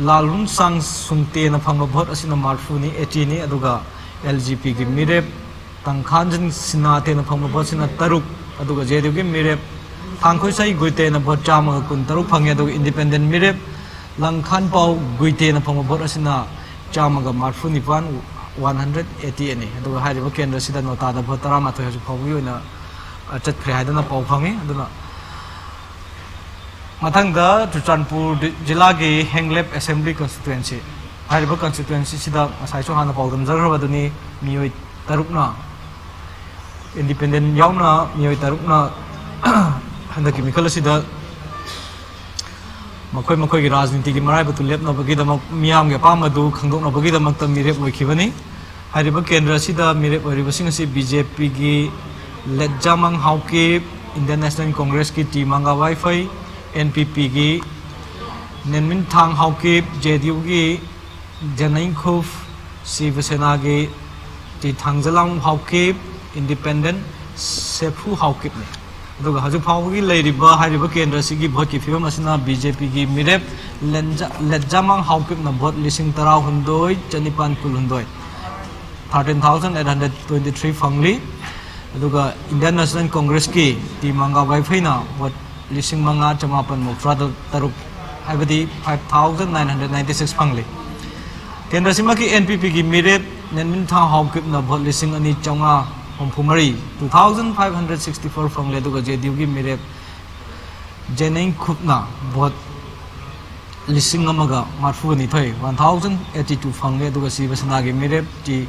ꯂꯥꯜꯍꯨꯟꯁꯥꯡ ꯁꯨꯡꯇꯦꯅ ꯐꯪꯕ ꯚꯣꯠ ꯑꯁꯤꯅ ꯃꯔꯐꯨꯅꯤ, eighty ꯅꯤ꯫ ꯑꯗꯨꯒ ꯑꯦꯜ ꯖꯦ ꯄꯤꯒꯤ ꯃꯤꯔꯦꯞ ꯇꯪꯈꯥꯟꯖꯤꯟ ꯁꯤꯅꯥꯇꯦꯅ ꯐꯪꯕ ꯚꯣꯠꯁꯤꯅ ꯇꯔꯨꯛ꯫ ꯑꯗꯨꯒ ꯖꯦ ꯗꯤ ꯌꯨꯒꯤ ꯃꯤꯔꯦꯞ ꯊꯥꯡꯈꯣꯏꯁꯩ ꯒꯨꯏꯇꯦꯅ ꯚꯣꯠ ꯆꯥꯝꯃꯒ ꯀꯨꯟꯇꯔꯨꯛ ꯐꯪꯉꯤ꯫ ꯑꯗꯨꯒ ꯏꯟꯗꯤꯄꯦꯟꯗꯦꯟ ꯃꯤꯔꯦꯞ ꯂꯪꯈꯥꯟꯄꯥꯎ ꯒꯨꯏꯇꯦꯅ ꯐꯪꯕ ꯚꯣꯠ ꯑꯁꯤꯅ ꯆꯥꯝꯃꯒ ꯃꯔꯐꯨ ꯅꯤꯄꯥꯟ, one hundred eighty ꯑꯅꯤ꯫ ꯑꯗꯨꯒ ꯍꯥꯏꯔꯤꯕ ꯀꯦꯟꯗ꯭ꯔ ꯑꯁꯤꯗ ꯅꯣꯇꯥꯗ ꯚꯣꯠ ꯇꯔꯥꯃꯥꯊꯣꯏ ꯍꯧꯖꯤꯛ ꯐꯥꯎꯕꯒꯤ ꯑꯣꯏꯅ, ꯑ, ꯆꯠꯈ꯭ꯔꯦ ꯍꯥꯏꯗꯅ ꯄꯥꯎ ꯐꯪꯉꯤ꯫ ꯑꯗꯨꯅ ꯃꯊꯪꯗ ꯆꯨꯔꯆꯥꯟꯄꯨꯔ ꯗꯤ-, ꯖꯤꯂꯥꯒꯤ ꯍꯦꯡꯂꯦꯞ ꯑꯦꯁꯦꯝꯕ꯭ꯂꯤ ꯀꯟꯁꯇꯤꯇ꯭ꯋꯦꯟꯁꯤ꯫ ꯍꯥꯏꯔꯤꯕ ꯀꯟꯁꯇꯤꯇ꯭ꯋꯦꯟꯁꯤꯁꯤꯗ ꯉꯁꯥꯏꯁꯨ ꯍꯥꯟꯅ ꯄꯥꯎꯗꯝꯖꯈ꯭ꯔꯕꯗꯨꯅꯤ, ꯃꯤꯑꯣꯏ ꯇꯔꯨꯛꯅ, ꯏꯟꯗꯤꯄꯦꯟꯗꯦꯟ ꯌꯥꯎꯅ ꯃꯤꯑꯣꯏ ꯇꯔꯨꯛꯅ ꯍꯟꯗꯛꯀꯤ ꯃꯤꯈꯜ ꯑꯁꯤꯗ ꯃꯈꯣꯏ ꯃꯈꯣꯏꯒꯤ ꯔꯥꯖꯅꯤꯇꯤꯒꯤ ꯃꯔꯥꯏꯕꯛꯇꯨ ꯂꯦꯞꯅꯕꯒꯤꯗꯃꯛ, ꯃꯤꯌꯥꯝꯒꯤ ꯑꯄꯥꯝꯕꯗꯨ ꯈꯪꯗꯣꯛꯅꯕꯒꯤꯗꯃꯛꯇ ꯃꯤꯔꯦꯞ ꯑꯣꯏꯈꯤꯕꯅꯤ꯫ ꯍꯥꯏꯔꯤꯕ ꯀꯦꯟꯗ꯭ꯔ ꯑꯁꯤꯗ ꯃꯤꯔꯦꯞ ꯑꯣꯏꯔꯤꯕꯁꯤꯡ ꯑꯁꯤ ꯕꯤ ꯖꯦ ꯄꯤꯒꯤ ꯂꯦꯠꯖꯥꯃꯥꯡ ꯍꯥꯎꯀꯤꯞ, ꯏꯟꯗꯤꯌꯟ ꯅꯦꯁꯅꯦꯜ ꯀꯣꯡꯒ꯭ꯔꯦꯁꯀꯤ T Manga Vaiphei, N P ꯄꯤꯒꯤ ꯅꯦꯟꯃꯤꯟꯊꯥꯡ ꯍꯥꯎꯀꯤꯞ, ꯖꯦ ꯗꯤ ꯌꯨꯒꯤ ꯖꯦꯅꯩꯈꯨꯞ ꯁꯤꯕ ꯁꯦꯅꯥꯒꯤ ꯇꯤ ꯊꯥꯡꯖꯂꯥꯝ ꯍꯥꯎꯀꯤꯞ, ꯏꯟꯗꯤꯄꯦꯟꯗꯦꯟ ꯁꯦꯐꯨ ꯍꯥꯎꯀꯤꯞꯅꯤ꯫ ꯑꯗꯨꯒ ꯍꯧꯖꯤꯛ ꯐꯥꯎꯕꯒꯤ ꯂꯩꯔꯤꯕ ꯍꯥꯏꯔꯤꯕ ꯀꯦꯟꯗ꯭ꯔ ꯑꯁꯤꯒꯤ ꯚꯣꯠꯀꯤ ꯐꯤꯕꯝ ꯑꯁꯤꯅ ꯕꯤ ꯖꯦ ꯄꯤꯒꯤ ꯃꯤꯔꯦꯞ ꯂꯦꯟꯖꯥ-, ꯂꯦꯠꯖꯥꯃꯥꯡ ꯍꯥꯎꯀꯤꯞꯅ ꯚꯣꯠ ꯂꯤꯁꯤꯡ ꯇꯔꯥꯍꯨꯝꯗꯣꯏ ꯆꯅꯤꯄꯥꯟ ꯀꯨꯟꯍꯨꯝꯗꯣꯏ, thirteen thousand eight hundred twenty three ꯐꯪꯂꯤ꯫ ꯑꯗꯨꯒ ꯏꯟꯗꯤꯌꯟ ꯅꯦꯁꯅꯦꯜ ꯀꯣꯡꯒ꯭ꯔꯦꯁꯀꯤ ꯇꯤ ꯃꯪꯒꯥ ꯋꯥꯏꯐꯩꯅ ꯚꯣꯠ ꯂꯤꯁꯤꯡ ꯃꯉꯥ ꯆꯃꯥꯄꯟ ꯃꯧꯗ꯭ꯔꯥ ꯇꯔꯨꯛ, ꯍꯥꯏꯕꯗꯤ five thousand nine hundred ninety six ꯐꯪꯂꯤ꯫ ꯀꯦꯟꯗ꯭ꯔꯁꯤꯃꯛꯀꯤ ꯑꯦꯟ ꯄꯤ ꯄꯤꯒꯤ ꯃꯤꯔꯦꯞ ꯅꯦꯟꯃꯤꯟꯊꯥ ꯍꯥꯎꯀꯤꯞꯅ ꯚꯣꯠ ꯂꯤꯁꯤꯡ ꯑꯅꯤ ꯆꯥꯝꯃꯉꯥ ꯍꯨꯝꯐꯨ ꯃꯔꯤ, two thousand five hundred sixty four ꯐꯪꯂꯦ꯫ ꯑꯗꯨꯒ ꯖꯦ ꯗꯤ ꯌꯨꯒꯤ ꯃꯤꯔꯦꯞ ꯖꯦꯅꯩꯈꯨꯞꯅ ꯚꯣꯠ ꯂꯤꯁꯤꯡ ꯑꯃꯒ ꯃꯔꯤꯐꯨ ꯅꯤꯊꯣꯏ, one thousand eighty two ꯐꯪꯂꯦ꯫ ꯑꯗꯨꯒ ꯁꯤꯕ ꯁꯦꯅꯥꯒꯤ ꯃꯤꯔꯦꯞ ꯇꯤ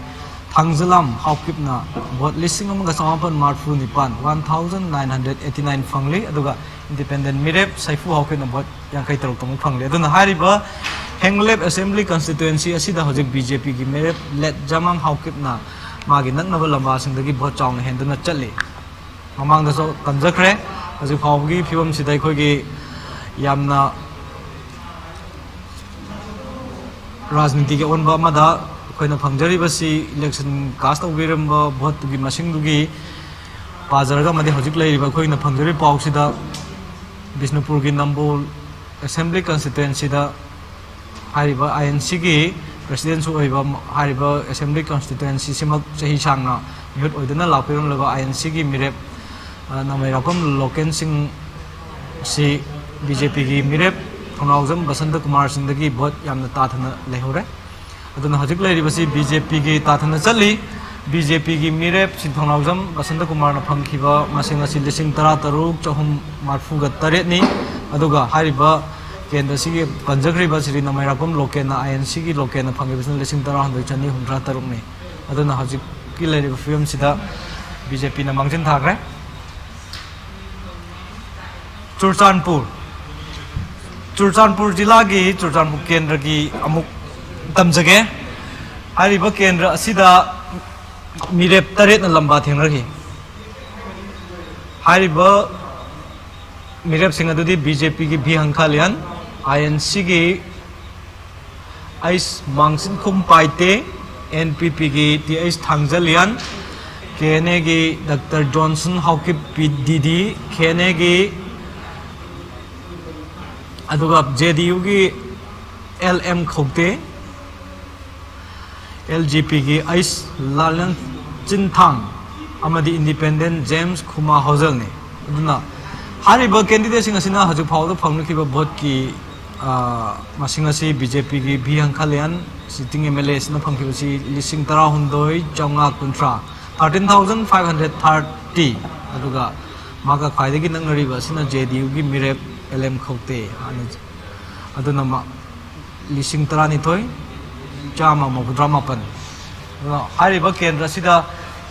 ꯊꯥꯡꯖꯂꯥꯝ ꯍꯥꯎꯀꯤꯞꯅ ꯚꯣꯠ ꯂꯤꯁꯤꯡ ꯑꯃꯒ ꯆꯃꯥꯄꯟ ꯃꯔꯤꯐꯨ ꯅꯤꯄꯥꯟ, one thousand nine hundred eighty nine ꯐꯪꯂꯤ꯫ ꯑꯗꯨꯒ ꯏꯟꯗꯤꯄꯦꯟꯗꯦꯟ ꯃꯤꯔꯦꯞ ꯁꯩꯐꯨ ꯍꯥꯎꯀꯤꯞꯅ ꯚꯣꯠ ꯌꯥꯡꯈꯩ ꯇꯔꯨꯛꯇꯃꯨꯛ ꯐꯪꯂꯤ꯫ ꯑꯗꯨꯅ ꯍꯥꯏꯔꯤꯕ ꯍꯦꯡꯂꯦꯞ ꯑꯦꯁꯦꯝꯕ꯭ꯂꯤ ꯀꯟꯁꯇꯤꯇ꯭ꯋꯦꯟꯁꯤ ꯑꯁꯤꯗ ꯍꯧꯖꯤꯛ ꯕꯤ ꯖꯦ ꯄꯤꯒꯤ ꯃꯤꯔꯦꯞ ꯂꯦꯠꯖꯥꯃꯥꯡ ꯍꯥꯎꯀꯤꯞꯅ ꯃꯥꯒꯤ ꯅꯛꯅꯕ ꯂꯝꯕꯥꯁꯤꯡꯗꯒꯤ ꯚꯣꯠ ꯆꯥꯎꯅ ꯍꯦꯟꯗꯨꯅ ꯆꯠꯂꯤ꯫ ꯃꯃꯥꯡꯗꯁꯨ ꯇꯝꯖꯈ꯭ꯔꯦ꯫ ꯍꯧꯖꯤꯛ ꯐꯥꯎꯕꯒꯤ ꯐꯤꯕꯝꯁꯤꯗ ꯑꯩꯈꯣꯏꯒꯤ ꯌꯥꯝꯅ ꯔꯥꯖꯅꯤꯇꯤꯒꯤ ꯑꯑꯣꯟꯕ ꯑꯃꯗ ꯑꯩꯈꯣꯏꯅ ꯐꯪꯖꯔꯤꯕꯁꯤ ꯏꯂꯦꯛꯁꯟ ꯀꯥꯁ ꯇꯧꯕꯤꯔꯝꯕ ꯚꯣꯠꯇꯨꯒꯤ ꯃꯁꯤꯡꯗꯨꯒꯤ ꯄꯥꯖꯔꯒ ꯑꯃꯗꯤ ꯍꯧꯖꯤꯛ ꯂꯩꯔꯤꯕ ꯑꯩꯈꯣꯏꯅ ꯐꯪꯖꯔꯤꯕ ꯄꯥꯎꯁꯤꯗ ꯕꯤꯁꯅꯨꯄꯨꯔꯒꯤ ꯅꯝꯕꯣꯜ ꯑꯦꯁꯦꯝꯕ꯭ꯂꯤ ꯀꯟꯁꯇꯤꯇ꯭ꯋꯦꯟꯁꯤꯗ ꯍꯥꯏꯔꯤꯕ ꯑꯥꯏ ꯑꯦꯟ ꯁꯤꯒꯤ ꯄ꯭ꯔꯦꯁꯤꯗꯦꯟꯁꯨ ꯑꯣꯏꯕ ꯍꯥꯏꯔꯤꯕ ꯑꯦꯁꯦꯝꯕ꯭ꯂꯤ ꯀꯟꯁꯇꯤꯇ꯭ꯋꯦꯟꯁꯤꯁꯤꯃꯛ ꯆꯍꯤ ꯁꯥꯡꯅ ꯃꯤꯍꯨꯠ ꯑꯣꯏꯗꯨꯅ ꯂꯥꯛꯄꯤꯔꯝꯂꯕ ꯑꯥꯏ ꯑꯦꯟ ꯁꯤꯒꯤ ꯃꯤꯔꯦꯞ, ꯑ, ꯅꯃꯩꯔꯥꯛꯄꯝ ꯂꯣꯀꯦꯟ ꯁꯤꯡ ꯁꯤ ꯕꯤ ꯖꯦ ꯄꯤꯒꯤ ꯃꯤꯔꯦꯞ ꯊꯣꯡꯅꯥꯎꯖꯝ ꯕꯁꯟꯇ ꯀꯨꯃꯥꯔ ꯁꯤꯡꯗꯒꯤ ꯚꯣꯠ ꯌꯥꯝꯅ ꯇꯥꯊꯅ ꯂꯩꯍꯧꯔꯦ꯫ ꯑꯗꯨꯅ ꯍꯧꯖꯤꯛ ꯂꯩꯔꯤꯕꯁꯤ ꯕꯤ ꯖꯦ ꯄꯤꯒꯤ ꯇꯥꯊꯅ ꯆꯠꯂꯤ꯫ ꯕꯤ ꯖꯦ ꯄꯤꯒꯤ ꯃꯤꯔꯦꯞ ꯁꯤ ꯊꯣꯡꯅꯥꯎꯖꯝ ꯕꯁꯟꯇ ꯀꯨꯃꯥꯔꯅ ꯐꯪꯈꯤꯕ ꯃꯁꯤꯡ ꯑꯁꯤ ꯂꯤꯁꯤꯡ ꯇꯔꯥ ꯇꯔꯨꯛ ꯆꯍꯨꯝ ꯃꯔꯤꯐꯨꯒ ꯇꯔꯦꯠꯅꯤ꯫ ꯑꯗꯨꯒ ꯍꯥꯏꯔꯤꯕ ꯀꯦꯟꯗ꯭ꯔꯁꯤꯒꯤ ꯄꯟꯖꯈ꯭ꯔꯤꯕ ꯁ꯭ꯔꯤ ꯅꯃꯩꯔꯥꯛꯄꯝ ꯂꯣꯀꯦꯟꯅ, ꯑꯥꯏ ꯑꯦꯟ ꯁꯤꯒꯤ ꯂꯣꯀꯦꯟꯅ ꯐꯪꯈꯤꯕꯁꯤꯅ ꯂꯤꯁꯤꯡ ꯇꯔꯥꯍꯨꯝꯗꯣꯏ ꯆꯅꯤ ꯍꯨꯝꯗ꯭ꯔꯥ ꯇꯔꯨꯛꯅꯤ꯫ ꯑꯗꯨꯅ ꯍꯧꯖꯤꯛꯀꯤ ꯂꯩꯔꯤꯕ ꯐꯤꯕꯝꯁꯤꯗ ꯕꯤ ꯖꯦ ꯄꯤꯅ ꯃꯥꯡꯖꯤꯟ ꯊꯥꯈ꯭ꯔꯦ꯫ ꯆꯨꯔꯆꯥꯟꯄꯨꯔ, ꯆꯨꯔꯆꯥꯟꯄꯨꯔ ꯖꯤꯂꯥꯒꯤ ꯆꯨꯔꯆꯥꯟꯄꯨꯔ ꯀꯦꯟꯗ꯭ꯔꯒꯤ ꯑꯃꯨꯛ ꯇꯝꯖꯒꯦ꯫ ꯍꯥꯏꯔꯤꯕ ꯀꯦꯟꯗ꯭ꯔ ꯑꯁꯤꯗ ꯃꯤꯔꯦꯞ ꯇꯔꯦꯠꯅ ꯂꯝꯕꯥ ꯊꯦꯡꯅꯈꯤ꯫ ꯍꯥꯏꯔꯤꯕ ꯃꯤꯔꯦꯞꯁꯤꯡ ꯑꯗꯨꯗꯤ ꯕꯤ ꯖꯦ ꯄꯤꯒꯤ ꯚꯤ ꯍꯪꯈꯥꯂꯤꯌꯥꯟ, ꯑꯥꯏ ꯑꯦꯟ ꯁꯤꯒꯤ S Mangchinkhum Paite, N P ꯄꯤꯒꯤ T S Thangjalian, K N ꯑꯦꯒꯤ doctor Johnson Haokip P D D, K N ꯑꯦꯒꯤ, ꯑꯗꯨꯒ ꯖꯦ ꯗꯤ ꯌꯨꯒꯤ ꯑꯦꯜ ꯑꯦꯝ ꯈꯧꯇꯦ, ꯑꯦꯜ ꯖꯦ ꯄꯤꯒꯤ ꯑꯩꯁ ꯂꯥꯂꯟ ꯆꯤꯟꯊꯥꯡ ꯑꯃꯗꯤ ꯏꯟꯗꯤꯄꯦꯟꯗꯦꯟ ꯖꯦꯝꯁ ꯈꯨꯃꯥ ꯍꯧꯖꯜꯅꯤ꯫ ꯑꯗꯨꯅ ꯍꯥꯏꯔꯤꯕ ꯀꯦꯟꯗꯤꯗꯦꯠꯁꯤꯡ ꯑꯁꯤꯅ ꯍꯧꯖꯤꯛ ꯐꯥꯎꯕꯗ ꯐꯪꯂꯛꯈꯤꯕ ꯚꯣꯠꯀꯤ, ꯑ, ꯃꯁꯤꯡ ꯑꯁꯤ ꯕꯤ ꯖꯦ ꯄꯤꯒꯤ V Hangkhalian sitting M L A ꯑꯁꯤꯅ ꯐꯪꯈꯤꯕꯁꯤ ꯂꯤꯁꯤꯡ ꯇꯔꯥꯍꯨꯝꯗꯣꯏ ꯆꯥꯝꯃꯉꯥ ꯀꯨꯟꯊ꯭ꯔꯥ, thirteen thousand five hundred thirty꯫ ꯑꯗꯨꯒ ꯃꯥꯒ ꯈ꯭ꯋꯥꯏꯗꯒꯤ ꯅꯛꯅꯔꯤꯕ ꯑꯁꯤꯅ ꯖꯦ ꯗꯤ ꯌꯨꯒꯤ ꯃꯤꯔꯦꯞ ꯑꯦꯜ ꯑꯦꯝ ꯈꯧꯇꯦ ꯍꯥꯏꯅ, ꯑꯗꯨꯅ ꯃꯥ ꯂꯤꯁꯤꯡ ꯇꯔꯥꯅꯤꯊꯣꯏ ꯆꯥꯝꯃ ꯃꯧꯗ꯭ꯔꯥ ꯃꯥꯄꯟ꯫ ꯑꯗꯨꯅ ꯍꯥꯏꯔꯤꯕ ꯀꯦꯟꯗ꯭ꯔ ꯑꯁꯤꯗ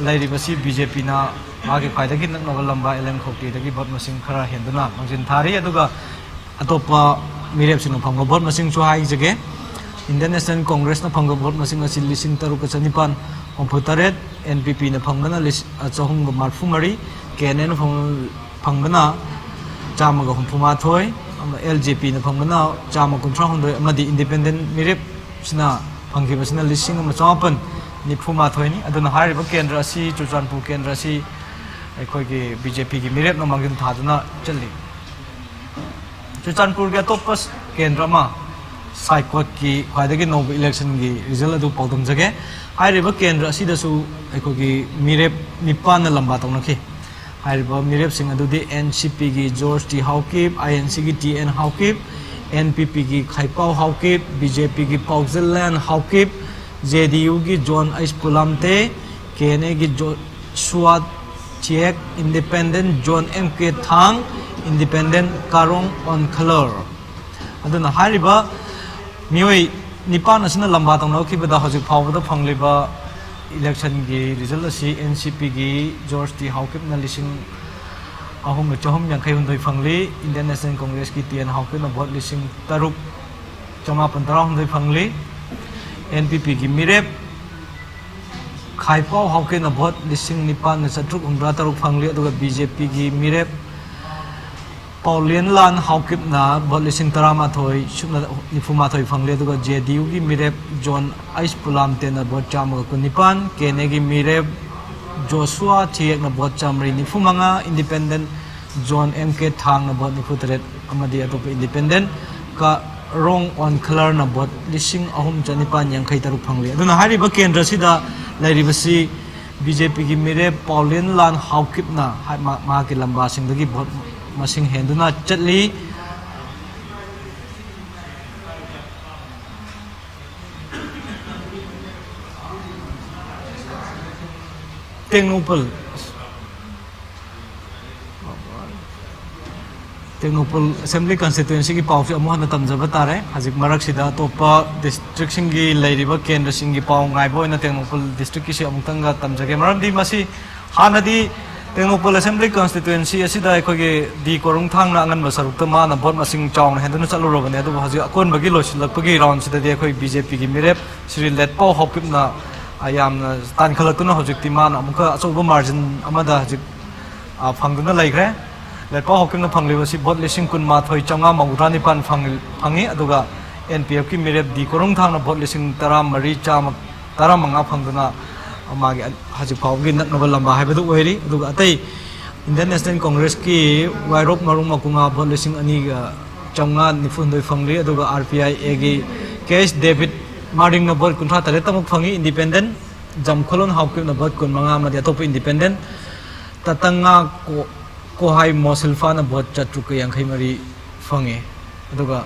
ꯂꯩꯔꯤꯕꯁꯤ ꯕꯤ ꯖꯦ ꯄꯤꯅ ꯃꯥꯒꯤ ꯈ꯭ꯋꯥꯏꯗꯒꯤ ꯅꯛꯅꯕ ꯂꯝꯕꯥ ꯑꯦꯜ ꯑꯦꯝ ꯈꯧꯇꯦꯗꯒꯤ ꯚꯣꯠ ꯃꯁꯤꯡ ꯈꯔ ꯍꯦꯟꯗꯨꯅ ꯃꯥꯡꯖꯤꯟ ꯊꯥꯔꯤ꯫ ꯑꯗꯨꯒ ꯑꯇꯣꯞꯄ ꯃꯤꯔꯦꯞꯁꯤꯡꯅ ꯐꯪꯕ ꯚꯣꯠ ꯃꯁꯤꯡꯁꯨ ꯍꯥꯏꯖꯒꯦ꯫ ꯏꯟꯗꯤꯌꯟ ꯅꯦꯁꯅꯦꯜ ꯀꯣꯡꯒ꯭ꯔꯦꯁꯅ ꯐꯪꯕ ꯚꯣꯠ ꯃꯁꯤꯡ ꯑꯁꯤ ꯂꯤꯁꯤꯡ ꯇꯔꯨꯛꯀ ꯆꯅꯤꯄꯥꯟ ꯍꯨꯝꯐꯨ ꯇꯔꯦꯠ, ꯑꯦꯟ ꯄꯤ ꯄꯤꯅ ꯐꯪꯕꯅ ꯂꯤꯁ-, ꯑ, ꯆꯍꯨꯝꯒ ꯃꯔꯤꯐꯨ ꯃꯔꯤ, ꯀꯦ ꯑꯦꯟ ꯑꯦꯅ ꯐꯪ-, ꯐꯪꯕꯅ ꯆꯥꯝꯃꯒ ꯍꯨꯝꯐꯨ ꯃꯥꯊꯣꯏ, ꯑꯃ ꯑꯦꯜ ꯖꯦ ꯄꯤꯅ ꯐꯪꯕꯅ ꯆꯥꯝꯃ ꯀꯨꯟꯊ꯭ꯔꯥ ꯍꯨꯝꯗꯣꯏ, ꯑꯃꯗꯤ ꯏꯟꯗꯤꯄꯦꯟꯗꯦꯟ ꯃꯤꯔꯦꯞꯁꯤꯅ ꯐꯪꯈꯤꯕꯁꯤꯅ ꯂꯤꯁꯤꯡ ꯑꯃ ꯆꯃꯥꯄꯟ ꯅꯤꯐꯨ ꯃꯥꯊꯣꯏꯅꯤ꯫ ꯑꯗꯨꯅ ꯍꯥꯏꯔꯤꯕ ꯀꯦꯟꯗ꯭ꯔ ꯑꯁꯤ, ꯆꯨꯔꯆꯥꯟꯄꯨꯔ ꯀꯦꯟꯗ꯭ꯔ ꯑꯁꯤ ꯑꯩꯈꯣꯏꯒꯤ ꯕꯤ ꯖꯦ ꯄꯤꯒꯤ ꯃꯤꯔꯦꯞꯅ ꯃꯥꯡꯖꯤꯟ ꯊꯥꯗꯨꯅ ꯆꯠꯂꯤ꯫ ꯆꯨꯔꯆꯥꯟꯄꯨꯔꯒꯤ ꯑꯇꯣꯞꯄ ꯀꯦꯟꯗ꯭ꯔ ꯑꯃ, ꯁꯥꯏꯀꯣꯠꯀꯤ ꯈ꯭ꯋꯥꯏꯗꯒꯤ ꯅꯧꯕ ꯏꯂꯦꯛꯁꯟꯒꯤ ꯔꯤꯖꯜ ꯑꯗꯨ ꯄꯥꯎꯗꯝꯖꯒꯦ꯫ ꯍꯥꯏꯔꯤꯕ ꯀꯦꯟꯗ꯭ꯔ ꯑꯁꯤꯗꯁꯨ ꯑꯩꯈꯣꯏꯒꯤ ꯃꯤꯔꯦꯞ ꯅꯤꯄꯥꯟꯅ ꯂꯝꯕꯥ ꯇꯧꯅꯈꯤ꯫ ꯍꯥꯏꯔꯤꯕ ꯃꯤꯔꯦꯞꯁꯤꯡ ꯑꯗꯨꯗꯤ ꯑꯦꯟ ꯁꯤ ꯄꯤꯒꯤ ꯖꯣꯔꯖ ꯇꯤ ꯍꯥꯎꯀꯤꯞ, ꯑꯥꯏ ꯑꯦꯟ ꯁꯤꯒꯤ T and Haokip, and P ꯄꯤꯒꯤ ꯈꯥꯏꯄꯥꯎ ꯍꯥꯎꯀꯤꯞ, ꯕꯤ ꯖꯦ ꯄꯤꯒꯤ ꯄꯥꯎꯖꯤꯜꯂꯦꯟ ꯍꯥꯎꯀꯤꯞ, ꯖꯦ ꯗꯤ ꯌꯨꯒꯤ ꯖꯣꯟ ꯑꯩꯁ ꯄꯨꯂꯥꯝꯇꯦ, ꯀꯦ ꯑꯦꯟ ꯑꯦꯒꯤ ꯖꯣꯁꯨꯋꯥ ꯆꯤꯌꯦꯛ, ꯏꯟꯗꯤꯄꯦꯟꯗꯦꯟ ꯖꯣꯟ ꯑꯦꯝ ꯀꯦ ꯊꯥꯡ, ꯏꯟꯗꯤꯄꯦꯟꯗꯦꯟ ꯀꯥꯔꯣꯡ ꯑꯣꯟꯈꯂꯔ꯫ ꯑꯗꯨꯅ ꯍꯥꯏꯔꯤꯕ ꯃꯤꯑꯣꯏ ꯅꯤꯄꯥꯟ ꯑꯁꯤꯅ ꯂꯝꯕꯥ ꯇꯧꯅꯈꯤꯕꯗ ꯍꯧꯖꯤꯛ ꯐꯥꯎꯕꯗ ꯐꯪꯂꯤꯕ ꯏꯂꯦꯛꯁꯟꯒꯤ ꯔꯤꯖꯜ ꯑꯁꯤ ꯑꯦꯟ ꯁꯤ ꯄꯤꯒꯤ ꯖꯣꯔꯖ ꯇꯤ ꯍꯥꯎꯀꯤꯞꯅ ꯂꯤꯁꯤꯡ ꯑꯍꯨꯝꯒ ꯆꯍꯨꯝ ꯌꯥꯡꯈꯩ ꯍꯨꯝꯗꯣꯏ ꯐꯪꯂꯤ꯫ Indian National Congressꯀꯤ ꯇꯤ ꯑꯦꯟ ꯍꯥꯎꯀꯤꯞꯅ ꯚꯣꯠ ꯂꯤꯁꯤꯡ ꯇꯔꯨꯛ ꯆꯃꯥꯄꯟ ꯇꯔꯥꯍꯨꯝꯗꯣꯏ ꯐꯪꯂꯤ꯫ ꯑꯦꯟ ꯄꯤ ꯄꯤꯒꯤ ꯃꯤꯔꯦꯞ ꯈꯥꯏꯄꯥꯎ ꯍꯥꯎꯀꯤꯞꯅ ꯚꯣꯠ ꯂꯤꯁꯤꯡ ꯅꯤꯄꯥꯟꯒ ꯆꯥꯇ꯭ꯔꯨꯛ ꯍꯨꯝꯗ꯭ꯔꯥ ꯇꯔꯨꯛ ꯐꯪꯂꯤ꯫ ꯑꯗꯨꯒ ꯕꯤ ꯖꯦ ꯄꯤꯒꯤ ꯃꯤꯔꯦꯞ ꯄꯥꯎꯂꯦꯟꯂꯥꯟ ꯍꯥꯎꯀꯤꯞꯅ ꯚꯣꯠ ꯂꯤꯁꯤꯡ ꯇꯔꯥꯃꯥꯊꯣꯏ ꯁꯨꯞꯅ ꯅꯤꯐꯨꯃꯥꯊꯣꯏ ꯐꯪꯂꯤ꯫ ꯑꯗꯨꯒ ꯖꯦ ꯗꯤ ꯌꯨꯒꯤ ꯃꯤꯔꯦꯞ ꯖꯣꯟ ꯑꯩꯁ ꯄꯨꯂꯥꯝꯇꯦꯟꯅ ꯚꯣꯠ ꯆꯥꯝꯃꯒ ꯀꯨꯟꯅꯤꯄꯥꯟ, ꯀꯦ ꯑꯦꯟ ꯑꯦꯒꯤ ꯃꯤꯔꯦꯞ ꯖꯣꯁꯨꯋꯥ ꯊꯤꯌꯦꯛꯅ ꯚꯣꯠ ꯆꯥꯃꯔꯤ ꯅꯤꯐꯨ ꯃꯉꯥ, ꯏꯟꯗꯤꯄꯦꯟꯗꯦꯟ ꯖꯣꯟ ꯑꯦꯝ ꯀꯦ ꯊꯥꯡꯅ ꯚꯣꯠ ꯅꯤꯐꯨ ꯇꯔꯦꯠ ꯑꯃꯗꯤ ꯑꯇꯣꯞꯄ ꯏꯟꯗꯤꯄꯦꯟꯗꯦꯟ ꯀ ꯔꯣꯡ ꯑꯣꯟ ꯈꯂꯔꯅ ꯚꯣꯠ ꯂꯤꯁꯤꯡ ꯑꯍꯨꯝ ꯆꯅꯤꯄꯥꯟ ꯌꯥꯡꯈꯩ ꯇꯔꯨꯛ ꯐꯪꯂꯤ꯫ ꯑꯗꯨꯅ ꯍꯥꯏꯔꯤꯕ ꯀꯦꯟꯗ꯭ꯔꯁꯤꯗ ꯂꯩꯔꯤꯕꯁꯤ ꯕꯤ ꯖꯦ ꯄꯤꯒꯤ ꯃꯤꯔꯦꯞ ꯄꯥꯎꯂꯦꯟꯂꯥꯟ ꯍꯥꯎꯀꯤꯞꯅ ꯍꯥꯏ-, ꯃꯍꯥꯛ-, ꯃꯍꯥꯛꯀꯤ ꯂꯝꯕꯥꯁꯤꯡꯗꯒꯤ ꯚꯣꯠ ꯃꯁꯤꯡ ꯍꯦꯟꯗꯨꯅ ꯆꯠꯂꯤ꯫ ꯇꯦꯡꯅꯧꯄꯜ꯫ ꯇꯦꯡꯅꯧꯄꯜ Assembly Constituencyꯒꯤ ꯄꯥꯎꯁꯤ ꯑꯃꯨꯛ ꯍꯟꯅ ꯇꯝꯖꯕ ꯇꯥꯔꯦ꯫ ꯍꯧꯖꯤꯛ ꯃꯔꯛꯁꯤꯗ ꯑꯇꯣꯞꯄ districtꯁꯤꯡꯒꯤ ꯂꯩꯔꯤꯕ ꯀꯦꯟꯗ꯭ꯔꯁꯤꯡꯒꯤ ꯄꯥꯎ ꯉꯥꯏꯕ ꯑꯣꯏꯅ ꯇꯦꯡꯅꯧꯄꯜ districtꯀꯤꯁꯤ ꯑꯃꯨꯛꯇꯪꯒ ꯇꯝꯖꯒꯦ꯫ ꯃꯔꯝꯗꯤ ꯃꯁꯤ ꯍꯥꯟꯅꯗꯤ ꯇꯦꯡꯅꯧꯄꯜ Assembly Constituency ꯑꯁꯤꯗ ꯑꯩꯈꯣꯏꯒꯤ ꯗꯤ ꯀꯣꯔꯨꯡꯊꯥꯡꯅ ꯑꯉꯟꯕ ꯁꯔꯨꯛꯇ ꯃꯥꯅ ꯚꯣꯠ ꯃꯁꯤꯡ ꯆꯥꯎꯅ ꯍꯦꯟꯗꯨꯅ ꯆꯠꯂꯨꯔꯕꯅꯤ꯫ ꯑꯗꯨꯕꯨ ꯍꯧꯖꯤꯛ ꯑꯀꯣꯟꯕꯒꯤ ꯂꯣꯏꯁꯤꯜꯂꯛꯄꯒꯤ roundꯁꯤꯗꯗꯤ ꯑꯩꯈꯣꯏ ꯕꯤ ꯖꯦ ꯄꯤꯒꯤ ꯃꯤꯔꯦꯞ ꯁ꯭ꯔꯤ ꯂꯦꯠꯄꯥꯎ ꯍꯥꯎꯀꯤꯞꯅ, ꯑ, ꯌꯥꯝꯅ ꯇꯥꯟꯈꯠꯂꯛꯇꯨꯅ ꯍꯧꯖꯤꯛꯇꯤ ꯃꯥꯅ ꯑꯃꯨꯛꯀ ꯑꯆꯧꯕ margin ꯑꯃꯗ ꯍꯧꯖꯤꯛ, ꯑ, ꯐꯪꯗꯨꯅ ꯂꯩꯈ꯭ꯔꯦ꯫ ꯂꯦꯠꯄꯥꯎ ꯍꯥꯎꯀꯤꯞꯅ ꯐꯪꯂꯤꯕꯁꯤ ꯚꯣꯠ ꯂꯤꯁꯤꯡ ꯀꯨꯟꯃꯥꯊꯣꯏ ꯆꯥꯝꯃꯉꯥ ꯃꯧꯗ꯭ꯔꯥ ꯅꯤꯄꯥꯟ ꯐꯪ-, ꯐꯪꯉꯤ꯫ ꯑꯗꯨꯒ ꯑꯦꯟ ꯄꯤ ꯑꯦꯐꯀꯤ ꯃꯤꯔꯦꯞ ꯗꯤ ꯀꯣꯔꯨꯡꯊꯥꯡꯅ ꯚꯣꯠ ꯂꯤꯁꯤꯡ ꯇꯔꯥꯃꯔꯤ ꯆꯥꯝꯃ ꯇꯔꯥꯃꯉꯥ ꯐꯪꯗꯨꯅ ꯃꯥꯒꯤ ꯍꯧꯖꯤꯛ ꯐꯥꯎꯕꯒꯤ ꯅꯛꯅꯕ ꯂꯝꯕꯥ ꯍꯥꯏꯕꯗꯨ ꯑꯣꯏꯔꯤ꯫ ꯑꯗꯨꯒ ꯑꯇꯩ Indian National Congressꯀꯤ ꯋꯥꯏꯔꯣꯛ ꯃꯔꯨꯡ ꯃꯀꯨꯉꯥ ꯚꯣꯠ ꯂꯤꯁꯤꯡ ꯑꯅꯤꯒ ꯆꯥꯝꯃꯉꯥ ꯅꯤꯐꯨ ꯍꯨꯝꯗꯣꯏ ꯐꯪꯂꯤ꯫ ꯑꯗꯨꯒ ꯑꯥꯔ ꯄꯤ ꯑꯥꯏ ꯑꯦꯒꯤ ꯀꯦ ꯑꯩꯆ ꯗꯦꯕꯤꯠ ꯃꯥꯔꯗꯤꯡꯅ ꯚꯣꯠ ꯀꯨꯟꯊ꯭ꯔꯥ ꯇꯔꯦꯠꯇꯃꯛ ꯐꯪꯉꯤ꯫ Independent ꯖꯝꯈꯣꯂꯣꯟ ꯍꯥꯎꯀꯤꯞꯅ ꯚꯣꯠ ꯀꯨꯟꯃꯉꯥ ꯑꯃꯗꯤ ꯑꯇꯣꯞꯄ independent ꯇꯇꯉꯥ ꯀꯣ-, ꯀꯣꯍꯥꯏ ꯃꯣꯁꯤꯜꯐꯥꯅ ꯚꯣꯠ ꯆꯥꯇ꯭ꯔꯨꯛꯀ ꯌꯥꯡꯈꯩ ꯃꯔꯤ ꯐꯪꯉꯤ꯫ ꯑꯗꯨꯒ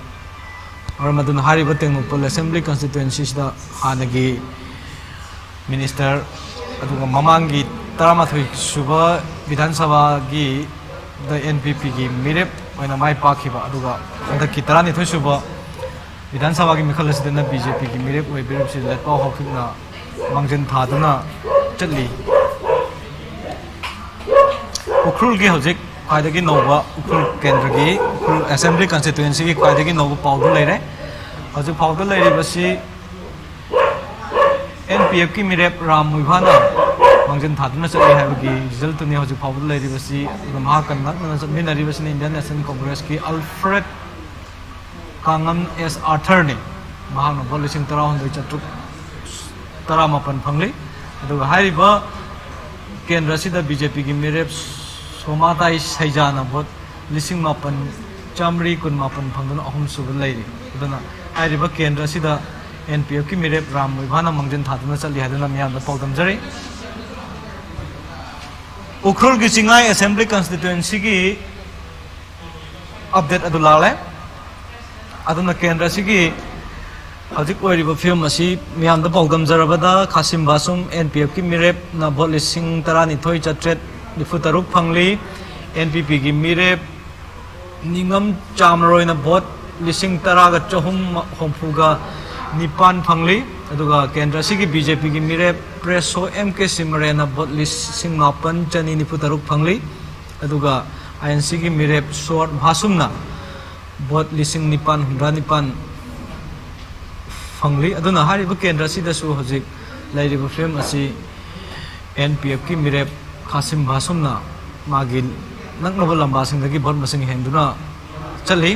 ꯃꯔꯝ ꯑꯗꯨꯅ ꯍꯥꯏꯔꯤꯕ ꯇꯦꯡꯅꯧꯄꯜ Assembly Constituencyꯁꯤꯗ ꯍꯥꯟꯅꯒꯤ minister, ꯑꯗꯨꯒ ꯃꯃꯥꯡꯒꯤ ꯇꯔꯥꯃꯥꯊꯣꯏ ꯁꯨꯕ ꯕꯤꯙꯥꯟ ꯁꯚꯥꯒꯤ ꯗ ꯑꯦꯟ ꯄꯤ ꯄꯤꯒꯤ ꯃꯤꯔꯦꯞ ꯑꯣꯏꯅ ꯃꯥꯏ ꯄꯥꯛꯈꯤꯕ, ꯑꯗꯨꯒ ꯍꯟꯗꯛꯀꯤ ꯇꯔꯥꯅꯤꯊꯣꯏ ꯁꯨꯕ ꯕꯤꯙꯥꯟ ꯁꯚꯥꯒꯤ ꯃꯤꯈꯜ ꯑꯁꯤꯗꯅ ꯕꯤ ꯖꯦ ꯄꯤꯒꯤ ꯃꯤꯔꯦꯞ ꯑꯣꯏꯕꯤꯔꯤꯕꯁꯤ ꯂꯦꯠꯄꯥꯎ ꯍꯥꯎꯀꯤꯞꯅ ꯃꯥꯡꯖꯤꯟ ꯊꯥꯗꯨꯅ ꯆꯠꯂꯤ꯫ ꯎꯈ꯭ꯔꯨꯜꯒꯤ ꯍꯧꯖꯤꯛ ꯈ꯭ꯋꯥꯏꯗꯒꯤ ꯅꯧꯕ ꯎꯈ꯭ꯔꯨꯜ ꯀꯦꯟꯗ꯭ꯔꯒꯤ, ꯎꯈ꯭ꯔꯨꯜ ꯑꯦꯁꯦꯝꯕ꯭ꯂꯤ ꯀꯟꯁꯇꯤꯇ꯭ꯋꯦꯟꯁꯤꯒꯤ ꯈ꯭ꯋꯥꯏꯗꯒꯤ ꯅꯧꯕ ꯄꯥꯎꯗꯨ ꯂꯩꯔꯦ꯫ ꯍꯧꯖꯤꯛ ꯐꯥꯎꯕꯗ ꯂꯩꯔꯤꯕꯁꯤ ꯑꯦꯟ ꯄꯤ ꯑꯦꯐꯀꯤ ꯃꯤꯔꯦꯞ ꯔꯥꯝ ꯃꯨꯏꯚꯥꯅ ꯃꯥꯡꯖꯤꯟ ꯊꯥꯗꯨꯅ ꯆꯠꯂꯤ ꯍꯥꯏꯕꯒꯤ ꯔꯤꯖꯜꯇꯨꯅꯤ ꯍꯧꯖꯤꯛ ꯐꯥꯎꯕꯗ ꯂꯩꯔꯤꯕꯁꯤ꯫ ꯑꯗꯨꯒ ꯃꯍꯥꯛꯀ ꯅꯛꯅꯅ ꯆꯠꯃꯤꯟꯅꯔꯤꯕꯁꯤꯅ ꯏꯟꯗꯤꯌꯟ ꯅꯦꯁꯅꯦꯜ ꯀꯣꯡꯒ꯭ꯔꯦꯁꯀꯤ ꯑꯜꯐ꯭ꯔꯦꯗ ꯀꯥꯉꯝ ꯑꯦꯁ ꯑꯥꯔꯊꯔꯅꯤ꯫ ꯃꯍꯥꯛꯅ ꯚꯣꯠ ꯂꯤꯁꯤꯡ ꯇꯔꯥꯍꯨꯝꯗꯣꯏ ꯆꯥꯇ꯭ꯔꯨꯛ ꯇꯔꯥꯃꯥꯄꯟ ꯐꯪꯂꯤ꯫ ꯑꯗꯨꯒ ꯍꯥꯏꯔꯤꯕ ꯀꯦꯟꯗ꯭ꯔ ꯑꯁꯤꯗ ꯕꯤ ꯖꯦ ꯄꯤꯒꯤ ꯃꯤꯔꯦꯞ ꯁꯣꯃꯥꯇꯥꯏ ꯁꯩꯖꯥꯅ ꯚꯣꯠ ꯂꯤꯁꯤꯡ ꯃꯥꯄꯟ ꯆꯥꯃꯔꯤ ꯀꯨꯟꯃꯥꯄꯟ ꯐꯪꯗꯨꯅ ꯑꯍꯨꯝꯁꯨꯕ ꯂꯩꯔꯤ꯫ ꯑꯗꯨꯅ ꯍꯥꯏꯔꯤꯕ ꯀꯦꯟꯗ꯭ꯔ ꯑꯁꯤꯗ ꯑꯦꯟ ꯄꯤ ꯑꯦꯐꯀꯤ ꯃꯤꯔꯦꯞ ꯔꯥꯝ ꯃꯨꯏꯚꯥꯅ ꯃꯥꯡꯖꯤꯟ ꯊꯥꯗꯨꯅ ꯆꯠꯂꯤ ꯍꯥꯏꯗꯨꯅ ꯃꯤꯌꯥꯝꯗ ꯄꯥꯎꯗꯝꯖꯔꯤ꯫ ꯎꯈ꯭ꯔꯨꯜꯒꯤ ꯆꯤꯡꯉꯥꯏ ꯑꯦꯁꯦꯝꯕ꯭ꯂꯤ ꯀꯟꯁꯇꯤꯇ꯭ꯋꯦꯟꯁꯤꯒꯤ ꯑꯞꯗꯦꯠ ꯑꯗꯨ ꯂꯥꯛꯂꯦ꯫ ꯑꯗꯨꯅ ꯀꯦꯟꯗ꯭ꯔ ꯑꯁꯤꯒꯤ ꯍꯧꯖꯤꯛ ꯑꯣꯏꯔꯤꯕ ꯐꯤꯕꯝ ꯑꯁꯤ ꯃꯤꯌꯥꯝꯗ ꯄꯥꯎꯗꯝꯖꯔꯕꯗ, ꯈꯥꯁꯤꯝ ꯕꯥꯁꯨꯝ ꯑꯦꯟ ꯄꯤ ꯑꯦꯐꯀꯤ ꯃꯤꯔꯦꯞꯅ ꯚꯣꯠ ꯂꯤꯁꯤꯡ ꯇꯔꯥꯅꯤꯊꯣꯏ ꯆꯥꯇ꯭ꯔꯦꯠ ꯅꯤꯐꯨ ꯇꯔꯨꯛ ꯐꯪꯂꯤ꯫ ꯑꯦꯟ ꯄꯤ ꯄꯤꯒꯤ ꯃꯤꯔꯦꯞ ꯅꯤꯉꯝ ꯆꯥꯃꯔꯣꯏꯅ ꯚꯣꯠ ꯂꯤꯁꯤꯡ ꯇꯔꯥꯒ ꯆꯍꯨꯝ ꯍꯨꯝꯐꯨꯒ ꯅꯤꯄꯥꯟ ꯐꯪꯂꯤ꯫ ꯑꯗꯨꯒ ꯀꯦꯟꯗ꯭ꯔ ꯑꯁꯤꯒꯤ ꯕꯤ ꯖꯦ ꯄꯤꯒꯤ ꯃꯤꯔꯦꯞ ꯄ꯭ꯔꯦꯁꯣ ꯑꯦꯝ ꯀꯦ ꯁꯤꯃꯔꯦꯅ ꯚꯣꯠ ꯂꯤꯁꯤꯡ ꯃꯥꯄꯟ ꯆꯅꯤ ꯅꯤꯐꯨ ꯇꯔꯨꯛ ꯐꯪꯂꯤ꯫ ꯑꯗꯨꯒ ꯑꯥꯏ ꯑꯦꯟ ꯁꯤꯒꯤ ꯃꯤꯔꯦꯞ ꯁꯣꯔꯠ ꯚꯥꯁꯨꯝꯅ ꯚꯣꯠ ꯂꯤꯁꯤꯡ ꯅꯤꯄꯥꯟ ꯍꯨꯝꯗ꯭ꯔꯥ ꯅꯤꯄꯥꯟ ꯐꯪꯂꯤ꯫ ꯑꯗꯨꯅ ꯍꯥꯏꯔꯤꯕ ꯀꯦꯟꯗ꯭ꯔ ꯑꯁꯤꯗꯁꯨ ꯍꯧꯖꯤꯛ ꯂꯩꯔꯤꯕ ꯐꯤꯕꯝ ꯑꯁꯤ ꯑꯦꯟ ꯄꯤ ꯑꯦꯐꯀꯤ ꯃꯤꯔꯦꯞ ꯈꯥꯁꯤꯝ ꯚꯥꯁꯨꯝꯅ ꯃꯥꯒꯤ ꯅꯛꯅꯕ ꯂꯝꯕꯥꯁꯤꯡꯗꯒꯤ ꯚꯣꯠ ꯃꯁꯤꯡ ꯍꯦꯟꯗꯨꯅ ꯆꯠꯂꯤ꯫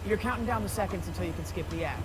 You're counting down the seconds until you can skip the act.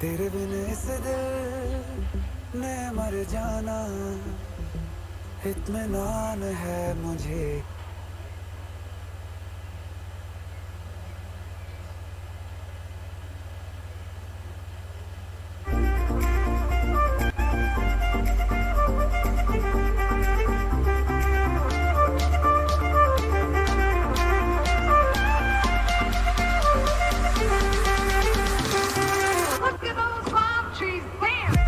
तेरे बिन इस दिल ने मर जाना, इत्मीनान है मुझे। Look at those palm trees dance.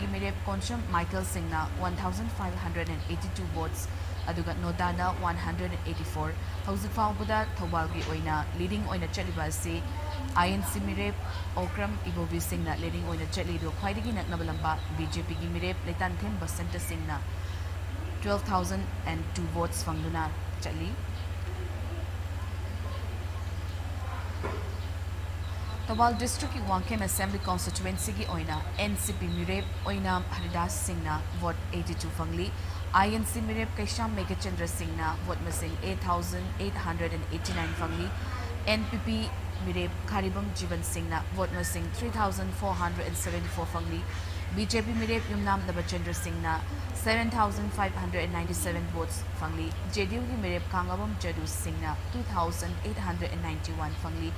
ꯒꯤ ꯃꯤꯔꯦꯞ ꯀꯣꯟꯁꯝ ꯃꯥꯏꯀꯦꯜ ꯁꯤꯡꯅ one thousand five hundred and eighty two votes, ꯑꯗꯨꯒ ꯅꯣꯇꯥꯗ one hundred and eighty four꯫ ꯍꯧꯖꯤꯛ ꯐꯥꯎꯕꯗ ꯊꯧꯕꯥꯜꯒꯤ ꯑꯣꯏꯅ ꯂꯤꯗꯤꯡ ꯑꯣꯏꯅ ꯆꯠꯂꯤꯕ ꯑꯁꯤ ꯑꯥꯏ ꯑꯦꯟ ꯁꯤ ꯃꯤꯔꯦꯞ ꯑꯣꯀ꯭ꯔꯝ ꯏꯕꯣꯕꯤ ꯁꯤꯡꯅ ꯂꯤꯗꯤꯡ ꯑꯣꯏꯅ ꯆꯠꯂꯤ꯫ ꯑꯗꯨꯒ ꯈ꯭ꯋꯥꯏꯗꯒꯤ ꯅꯛꯅꯕ ꯂꯝꯕꯥ ꯕꯤ ꯖꯦ ꯄꯤꯒꯤ ꯃꯤꯔꯦꯞ ꯂꯩꯇꯥꯟꯊꯦꯝ ꯕꯁꯟꯇ ꯁꯤꯡꯅ twelve thousand and two votes ꯐꯪꯗꯨꯅ ꯆꯠꯂꯤ꯫ ꯊꯧꯕꯥꯜ ꯗꯤꯁꯇ꯭ꯔꯤꯛꯀꯤ ꯋꯥꯡꯈꯦꯝ ꯑꯦꯁꯦꯝꯕ꯭ꯂꯤ ꯀꯣꯟꯁꯇꯤꯇ꯭ꯋꯦꯟꯁꯤꯒꯤ ꯑꯣꯏꯅ ꯑꯦꯟ ꯁꯤ ꯄꯤ ꯃꯤꯔꯦꯞ ꯑꯣꯏꯅꯥꯝ ꯍꯔꯤꯗꯥꯁ ꯁꯤꯡꯅ vote eighty two ꯐꯪꯂꯤ꯫ I N C ꯃꯤꯔꯦꯞ ꯀꯩꯁꯥꯝ ꯃꯦꯘꯆꯟꯗ꯭ꯔ ꯁꯤꯡꯅ ꯚꯣꯠ ꯃꯁꯤꯡ eight thousand eight hundred and eighty nine ꯐꯪꯂꯤ꯫ ꯑꯦꯟ ꯄꯤ ꯄꯤ ꯃꯤꯔꯦꯞ ꯈꯥꯔꯤꯕꯝ ꯖꯤꯕꯟ ꯁꯤꯡꯅ ꯚꯣꯠ ꯃꯁꯤꯡ three thousand four hundred and seventy four ꯐꯪꯂꯤ꯫ ꯕꯤ ꯖꯦ ꯄꯤ ꯃꯤꯔꯦꯞ ꯌꯨꯝꯅꯥꯝ ꯅꯕꯆꯟꯗ꯭ꯔ ꯁꯤꯡꯅ seven thousand five hundred and ninety seven votes ꯐꯪꯂꯤ꯫ ꯖꯦ ꯗꯤ ꯌꯨꯒꯤ ꯃꯤꯔꯦꯞ ꯀꯥꯡꯉꯕꯝ ꯖꯗꯨ ꯁꯤꯡꯅ two thousand eight hundred and ninety one ꯐꯪꯂꯤ꯫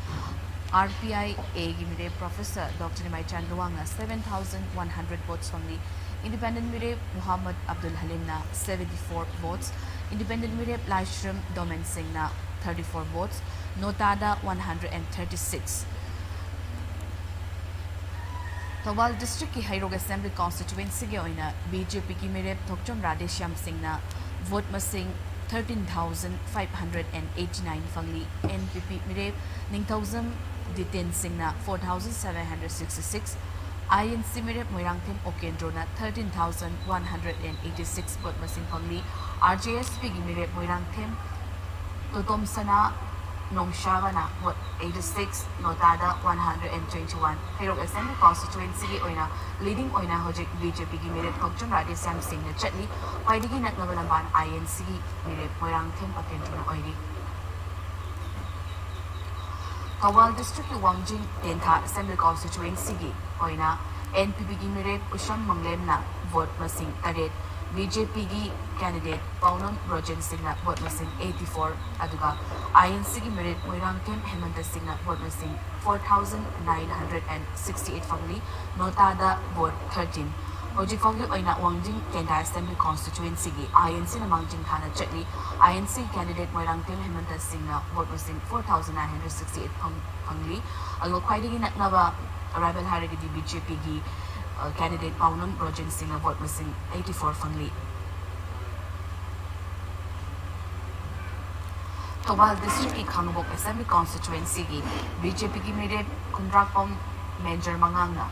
ꯑꯥꯔ ꯄꯤ ꯑꯥꯏ ꯑꯦꯒꯤ ꯃꯤꯔꯦꯞ ꯄ꯭ꯔꯣꯐꯦꯁꯔ ꯗꯣꯛꯇꯔ ꯅꯤꯃꯥꯏꯆꯥꯟ ꯂꯨꯋꯥꯡꯅ seven thousand one hundred votes ꯐꯪꯂꯤ꯫ ꯏꯟꯗꯤꯄꯦꯟꯗꯦꯟ ꯃꯤꯔꯦꯞ ꯃꯨꯍꯝꯃꯗ ꯑꯕꯗꯨꯜ ꯍꯂꯤꯝꯅ seventy four votes, ꯏꯟꯗꯤꯄꯦꯟꯗꯦꯟ ꯃꯤꯔꯦꯞ ꯂꯥꯏꯁ꯭ꯔꯝ ꯗꯣꯃꯦꯟ ꯁꯤꯡꯅ thirty four votes, ꯅꯣꯇꯥꯗ one hundred and thirty six꯫ Thoubal ꯗꯤꯁꯇ꯭ꯔꯤꯛꯀꯤ ꯍꯩꯔꯣꯛ ꯑꯦꯁꯦꯝꯕ꯭ꯂꯤ ꯀꯣꯟꯁꯇꯤꯇ꯭ꯋꯦꯟꯁꯤꯒꯤ ꯑꯣꯏꯅ ꯕꯤ ꯖꯦ ꯄꯤꯒꯤ ꯃꯤꯔꯦꯞ ꯊꯣꯛꯆꯣꯝ ꯔꯥꯙꯦꯁ꯭ꯌꯥꯝ ꯁꯤꯡꯅ ꯚꯣꯠ ꯃꯁꯤꯡ thirteen thousand five hundred and eighty nine ꯐꯪꯂꯤ꯫ ꯑꯦꯟ ꯄꯤ ꯄꯤ ꯃꯤꯔꯦꯞ ꯅꯤꯡꯊꯧꯖꯝ ꯗꯤꯇꯦꯟ ꯁꯤꯡꯅ four thousand seven hundred sixty six, I N C ꯃꯤꯔꯦꯞ ꯃꯣꯏꯔꯥꯡꯊꯦꯝ ꯑꯣꯀꯦꯟꯗ꯭ꯔꯣꯅ thirteen thousand one hundred and eighty six vote ꯃꯁꯤꯡ ꯐꯪꯂꯤ꯫ ꯑꯥꯔ ꯖꯦ ꯑꯦꯁ ꯄꯤꯒꯤ ꯃꯤꯔꯦꯞ ꯃꯣꯏꯔꯥꯡꯊꯦꯝ ꯇꯣꯇꯣꯝꯁꯅꯥ ꯅꯣꯡꯁꯥꯕꯅ ꯚꯣꯠ eighty six, ꯅꯣꯇꯥꯗ one hundred and twenty one꯫ Heirok assembly ꯀꯣꯟꯁꯇꯤꯇ꯭ꯋꯦꯟꯁꯤꯒꯤ ꯑꯣꯏꯅ ꯂꯤꯗꯤꯡ ꯑꯣꯏꯅ ꯍꯧꯖꯤꯛ ꯕꯤ ꯖꯦ ꯄꯤꯒꯤ ꯃꯤꯔꯦꯞ ꯊꯣꯛꯆꯣꯝ ꯔꯥꯙꯦꯁ꯭ꯌꯥꯝ ꯁꯤꯡꯅ ꯆꯠꯂꯤ꯫ ꯈ꯭ꯋꯥꯏꯗꯒꯤ ꯅꯛꯅꯕ ꯂꯝꯕꯥꯟ ꯑꯥꯏ ꯑꯦꯟ ꯁꯤꯒꯤ ꯃꯤꯔꯦꯞ ꯃꯣꯏꯔꯥꯡꯊꯦꯝ ꯑꯣꯀꯦꯟꯗ꯭ꯔꯣꯅ ꯑꯣꯏꯔꯤ꯫ ꯊꯧꯕꯥꯜ ꯗꯤꯁꯇ꯭ꯔꯤꯛꯀꯤ ꯋꯥꯡꯖꯤꯡ ꯇꯦꯟꯊꯥ ꯑꯦꯁꯦꯝꯕ꯭ꯂꯤ ꯀꯣꯟꯁꯇꯤꯇ꯭ꯋꯦꯟꯁꯤꯒꯤ ꯑꯣꯏꯅ ꯑꯦꯟ ꯄꯤ ꯄꯤꯒꯤ ꯃꯤꯔꯦꯞ ꯎꯁꯝ ꯃꯪꯂꯦꯝꯅ ꯚꯣꯠ ꯃꯁꯤꯡ ꯇꯔꯦꯠ, ꯕꯤ ꯖꯦ ꯄꯤꯒꯤ ꯀꯦꯟꯗꯤꯗꯦꯠ ꯄꯥꯎꯅꯝ ꯔꯣꯖꯟ ꯁꯤꯡꯅ ꯚꯣꯠ ꯃꯁꯤꯡ eighty four, ꯑꯗꯨꯒ ꯑꯥꯏ ꯑꯦꯟ ꯁꯤꯒꯤ ꯃꯤꯔꯦꯞ ꯃꯣꯏꯔꯥꯡꯊꯦꯝ ꯍꯦꯃꯟꯇ ꯁꯤꯡꯅ ꯚꯣꯠ ꯃꯁꯤꯡ four thousand nine hundred and sixty eight ꯐꯪꯂꯤ꯫ ꯅꯣꯇꯥꯗ ꯚꯣꯠ thirteen꯫ ꯍꯧꯖꯤꯛ ꯐꯥꯎꯒꯤ ꯑꯣꯏꯅ ꯋꯥꯡꯖꯤꯡ ꯇꯦꯟꯊꯥ ꯑꯦꯁꯦꯝꯕ꯭ꯂꯤ ꯀꯣꯟꯁꯇꯤꯇ꯭ꯋꯦꯟꯁꯤꯒꯤ ꯑꯥꯏ ꯑꯦꯟ ꯁꯤꯅ ꯃꯥꯡꯖꯤꯜ ꯊꯥꯅ ꯆꯠꯂꯤ꯫ ꯑꯥꯏ ꯑꯦꯟ ꯁꯤ ꯀꯦꯟꯗꯤꯗꯦꯠ ꯃꯣꯏꯔꯥꯡꯊꯦꯝ ꯍꯦꯃꯟꯇ ꯁꯤꯡꯅ ꯚꯣꯠ ꯃꯁꯤꯡ four thousand nine hundred sixty eight ꯐꯪ-, ꯐꯪꯂꯤ꯫ ꯑꯗꯨꯒ ꯈ꯭ꯋꯥꯏꯗꯒꯤ ꯅꯛꯅꯕ ꯑꯔꯥꯏꯕꯜ ꯍꯥꯏꯔꯒꯗꯤ ꯕꯤ ꯖꯦ ꯄꯤꯒꯤ Candidate ꯄꯥꯎꯅꯝ ꯔꯣꯖꯤꯟ ꯁꯤꯡꯅ vote ꯃꯁꯤꯡ eighty four ꯐꯪꯂꯤ꯫ ꯊꯧꯕꯥꯜ districtꯀꯤ ꯈꯥꯡꯉꯕꯣꯛ Assembly constituencyꯒꯤ BJPꯒꯤ ꯃꯤꯔꯦꯞ ꯈꯨꯟꯗ꯭ꯔꯥꯛꯄꯝ ꯃꯦꯟꯖꯔ ꯃꯉꯥꯡꯅ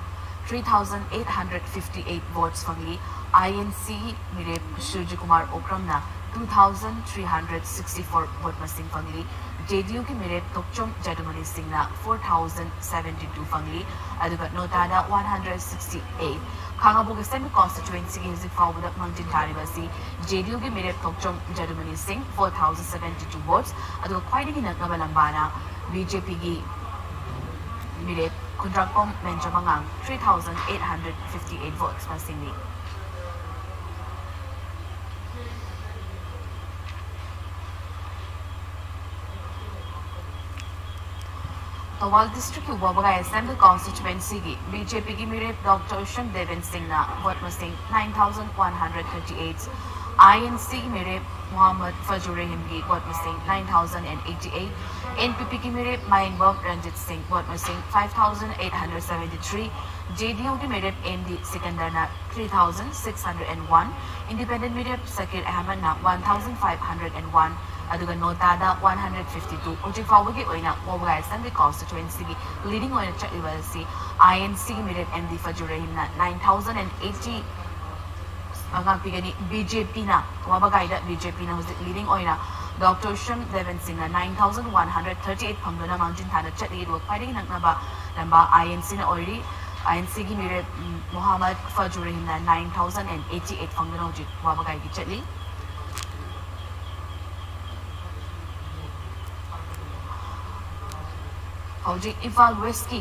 three thousand eight hundred fifty eight votes ꯐꯪꯂꯤ꯫ INCꯒꯤ ꯃꯤꯔꯦꯞ ꯁꯨꯔꯖꯤꯀꯨꯃꯥꯔ ꯑꯣꯀ꯭ꯔꯝꯅ two thousand three hundred sixty four vote ꯃꯁꯤꯡ ꯐꯪꯂꯤ꯫ JDUꯒꯤ ꯃꯤꯔꯦꯞ ꯊꯣꯛꯆꯣꯝ ꯖꯗꯨꯃꯅꯤ ꯁꯤꯡꯅ four thousand seventy two ꯐꯪꯂꯤ꯫ ꯑꯗꯨꯒ ꯅꯣꯇꯥꯗ one hundred sixty eight꯫ ꯈꯥꯡꯉꯕꯣꯛ Assembly constituencyꯒꯤ ꯍꯧꯖꯤꯛ ꯐꯥꯎꯕꯗ ꯃꯥꯡꯖꯤꯟ ꯊꯥꯔꯤꯕ ꯑꯁꯤ JDUꯒꯤ ꯃꯤꯔꯦꯞ ꯊꯣꯛꯆꯣꯝ ꯖꯗꯨꯃꯅꯤ ꯁꯤꯡ, four thousand seventy two votes, ꯑꯗꯨꯒ ꯈ꯭ꯋꯥꯏꯗꯒꯤ ꯅꯛꯅꯕ ꯂꯝꯕꯥꯅ BJPꯒꯤ ꯃꯤꯔꯦꯞ ꯈꯨꯟꯗ꯭ꯔꯥꯛꯄꯝ ꯃꯦꯟꯖꯃꯉꯥꯡ, three thousand eight hundred fifty eight votes ꯃꯁꯤꯡꯅꯤ꯫ Thoubal districtꯀꯤ ꯋꯥꯕꯒꯥꯏ Assembly constituencyꯒꯤ BJPꯒꯤ ꯃꯤꯔꯦꯞ ꯗꯣꯛꯇꯔ ꯎꯁꯝ ꯗꯦꯕꯦꯟ ꯁꯤꯡꯅ vote ꯃꯁꯤꯡ nine thousand one hundred thirty eight, INCꯒꯤ ꯃꯤꯔꯦꯞ ꯃꯨꯍꯝꯃꯗ ꯐꯖꯨꯔ ꯔꯍꯤꯝꯒꯤ vote ꯃꯁꯤꯡ nine thousand and eighty eight, NPPꯒꯤ ꯃꯤꯔꯦꯞ ꯃꯥꯌꯦꯡꯕꯝ ꯔꯟꯖꯤꯠ ꯁꯤꯡ vote ꯃꯁꯤꯡ five thousand eight hundred seventy three, JDUꯒꯤ ꯃꯤꯔꯦꯞ MD ꯁꯤꯀꯟꯗꯔꯅ three thousand six hundred and one, independent ꯃꯤꯔꯦꯞ ꯁꯀꯤꯔ ꯑꯍꯃꯗꯅ one thousand five hundred and one, ꯑꯗꯨꯒ ꯅꯣꯇꯥꯗ one hundred fifty two꯫ ꯍꯧꯖꯤꯛ ꯐꯥꯎꯕꯒꯤ ꯑꯣꯏꯅ ꯋꯥꯕꯒꯥꯏ Assembly constituencyꯒꯤ leading ꯑꯣꯏꯅ ꯆꯠꯂꯤꯕ ꯑꯁꯤ INCꯒꯤ ꯃꯤꯔꯦꯞ MD ꯐꯖꯨꯔ ꯔꯍꯤꯝꯅ nine thousand and eighty ꯉꯥꯛꯄꯤꯒꯅꯤ꯫ BJPꯅ, ꯋꯥꯕꯒꯥꯏꯗ BJPꯅ ꯍꯧꯖꯤꯛ leading ꯑꯣꯏꯅ ꯗꯣꯛꯇꯔ ꯎꯁꯝ ꯗꯦꯕꯦꯟ ꯁꯤꯡꯅ nine thousand one hundred thirty eight ꯐꯪꯗꯨꯅ ꯃꯥꯡꯖꯤꯟ ꯊꯥꯅ ꯆꯠꯂꯤ꯫ ꯑꯗꯨꯒ ꯈ꯭ꯋꯥꯏꯗꯒꯤ ꯅꯛꯅꯕ ꯂꯝꯕꯥ INCꯅ ꯑꯣꯏꯔꯤ꯫ INCꯒꯤ ꯃꯤꯔꯦꯞ, ꯎꯝ, ꯃꯨꯍꯝꯃꯗ ꯐꯖꯨꯔ ꯔꯍꯤꯝꯅ nine thousand and eighty eight ꯐꯪꯗꯨꯅ ꯍꯧꯖꯤꯛ ꯋꯥꯕꯒꯥꯏꯒꯤ ꯆꯠꯂꯤ꯫ ꯍꯧꯖꯤꯛ ꯏꯝꯐꯥꯜ Westꯀꯤ,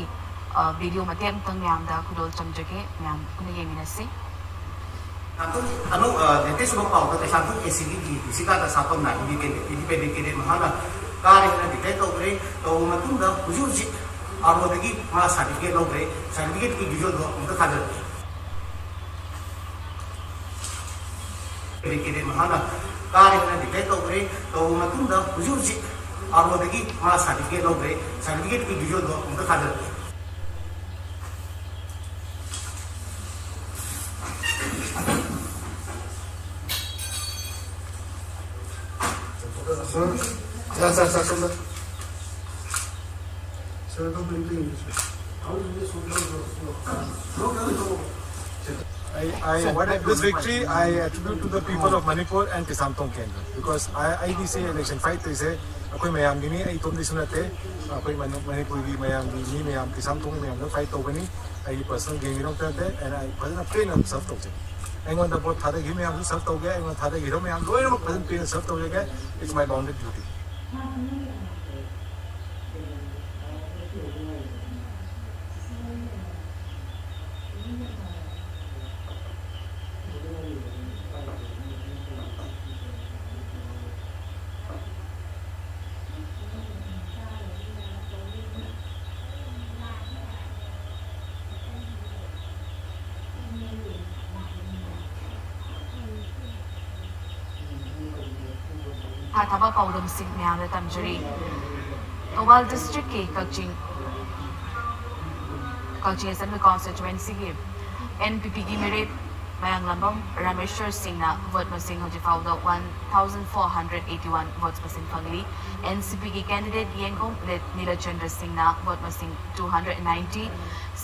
ꯑ, video ꯃꯇꯦꯛ ꯑꯃꯇꯪ ꯃꯌꯥꯝꯗ ꯈꯨꯗꯣꯜ ꯇꯝꯖꯒꯦ, ꯃꯌꯥꯝ ꯄꯨꯟꯅ ꯌꯦꯡꯃꯤꯟꯅꯁꯤ꯫ ꯑꯗꯨꯝ ꯑꯅꯧ-, ꯑ, latest ꯑꯣꯏꯕ ꯄꯥꯎꯗ ꯀꯩꯁꯥꯝꯊꯣꯡ ACꯒꯤ seat ꯀꯥꯗ ꯁꯥꯐꯝꯅ independent, independent candidate ꯃꯍꯥꯛꯅ ꯀꯥꯔꯦ ꯍꯥꯏꯅ declare ꯇꯧꯈ꯭ꯔꯦ꯫ ꯇꯧꯔꯕ ꯃꯇꯨꯡꯗ ꯍꯧꯖꯤꯛ ꯍꯧꯖꯤꯛ ROꯗꯒꯤ ꯃꯥ certificate ꯂꯧꯈ꯭ꯔꯦ꯫ Certificateꯀꯤ videoꯗꯣ ꯑꯃꯨꯛꯇ ꯊꯥꯖꯔꯛꯀꯦ꯫ Candidate ꯃꯍꯥꯛꯅ ꯀꯥꯔꯦ ꯍꯥꯏꯅ declare ꯇꯧꯈ꯭ꯔꯦ꯫ ꯇꯧꯔꯕ ꯃꯇꯨꯡꯗ ꯍꯧꯖꯤꯛ ꯍꯧꯖꯤꯛ ROꯗꯒꯤ ꯃꯥ certificate ꯂꯧꯈ꯭ꯔꯦ꯫ Certificateꯀꯤ videoꯗꯣ ꯑꯃꯨꯛꯇ ꯊꯥꯖꯔꯛꯀꯦ꯫ Sir, sir, sir, sir. Sir, don't bring to English. How is this? I, I, what I, this victory I attribute to the people of Manipur and Kisan Tong Kendra, because I, ꯑꯩꯗꯤ ꯁꯤ election fight ꯇꯧꯔꯤꯁꯦ ꯑꯩꯈꯣꯏ ꯃꯌꯥꯝꯒꯤꯅꯤ, ꯑꯩ ꯏꯇꯣꯝꯗꯤꯁꯨ ꯅꯠꯇꯦ꯫ ꯑꯩꯈꯣꯏ money-, ꯃꯅꯤꯄꯨꯔꯒꯤ ꯃꯌꯥꯝꯒꯤ, ꯃꯤ ꯃꯌꯥꯝ, ꯀꯤꯁꯥꯟ ꯊꯣꯡ ꯃꯌꯥꯝꯗ fight ꯇꯧꯕꯅꯤ꯫ ꯑꯩꯒꯤ personal gainꯒꯤꯗꯃꯛꯇ ꯅꯠꯇꯦ꯫ And I ꯐꯖꯅ ꯄꯦꯟꯅ serve ꯇꯧꯖꯩ꯫ ꯑꯩꯉꯣꯟꯗ vote ꯊꯥꯗꯈꯤꯕ ꯃꯌꯥꯝꯁꯨ serve ꯇꯧꯒꯦ, ꯑꯩꯉꯣꯟꯗ ꯊꯥꯗꯈꯤꯗꯕ ꯃꯌꯥꯝ ꯂꯣꯏꯅꯃꯛ ꯐꯖꯅ ꯄꯦꯟꯅ serve ꯇꯧꯖꯒꯦ꯫ It's my bounden duty. ꯊꯥꯊꯕ ꯄꯥꯎꯗꯝꯁꯤꯡ ꯃꯌꯥꯝꯗ ꯇꯝꯖꯔꯤ꯫ ꯊꯧꯕꯥꯜ districtꯀꯤ ꯀꯛꯆꯤꯡ, ꯀꯛꯆꯤꯡ Assembly Constituencyꯒꯤ NPPꯒꯤ ꯃꯤꯔꯦꯞ ꯃꯌꯥꯡꯂꯝꯕꯝ ꯔꯥꯃꯦꯁ꯭ꯋꯔ ꯁꯤꯡꯅ vote ꯃꯁꯤꯡ ꯍꯧꯖꯤꯛ ꯐꯥꯎꯗ one thousand four hundred eighty one votes ꯃꯁꯤꯡ ꯐꯪꯂꯤ꯫ NCPꯒꯤ candidate ꯌꯦꯡꯈꯣꯝ ꯅꯤꯂꯆꯟꯗ꯭ꯔ ꯁꯤꯡꯅ vote ꯃꯁꯤꯡ two hundred ninety,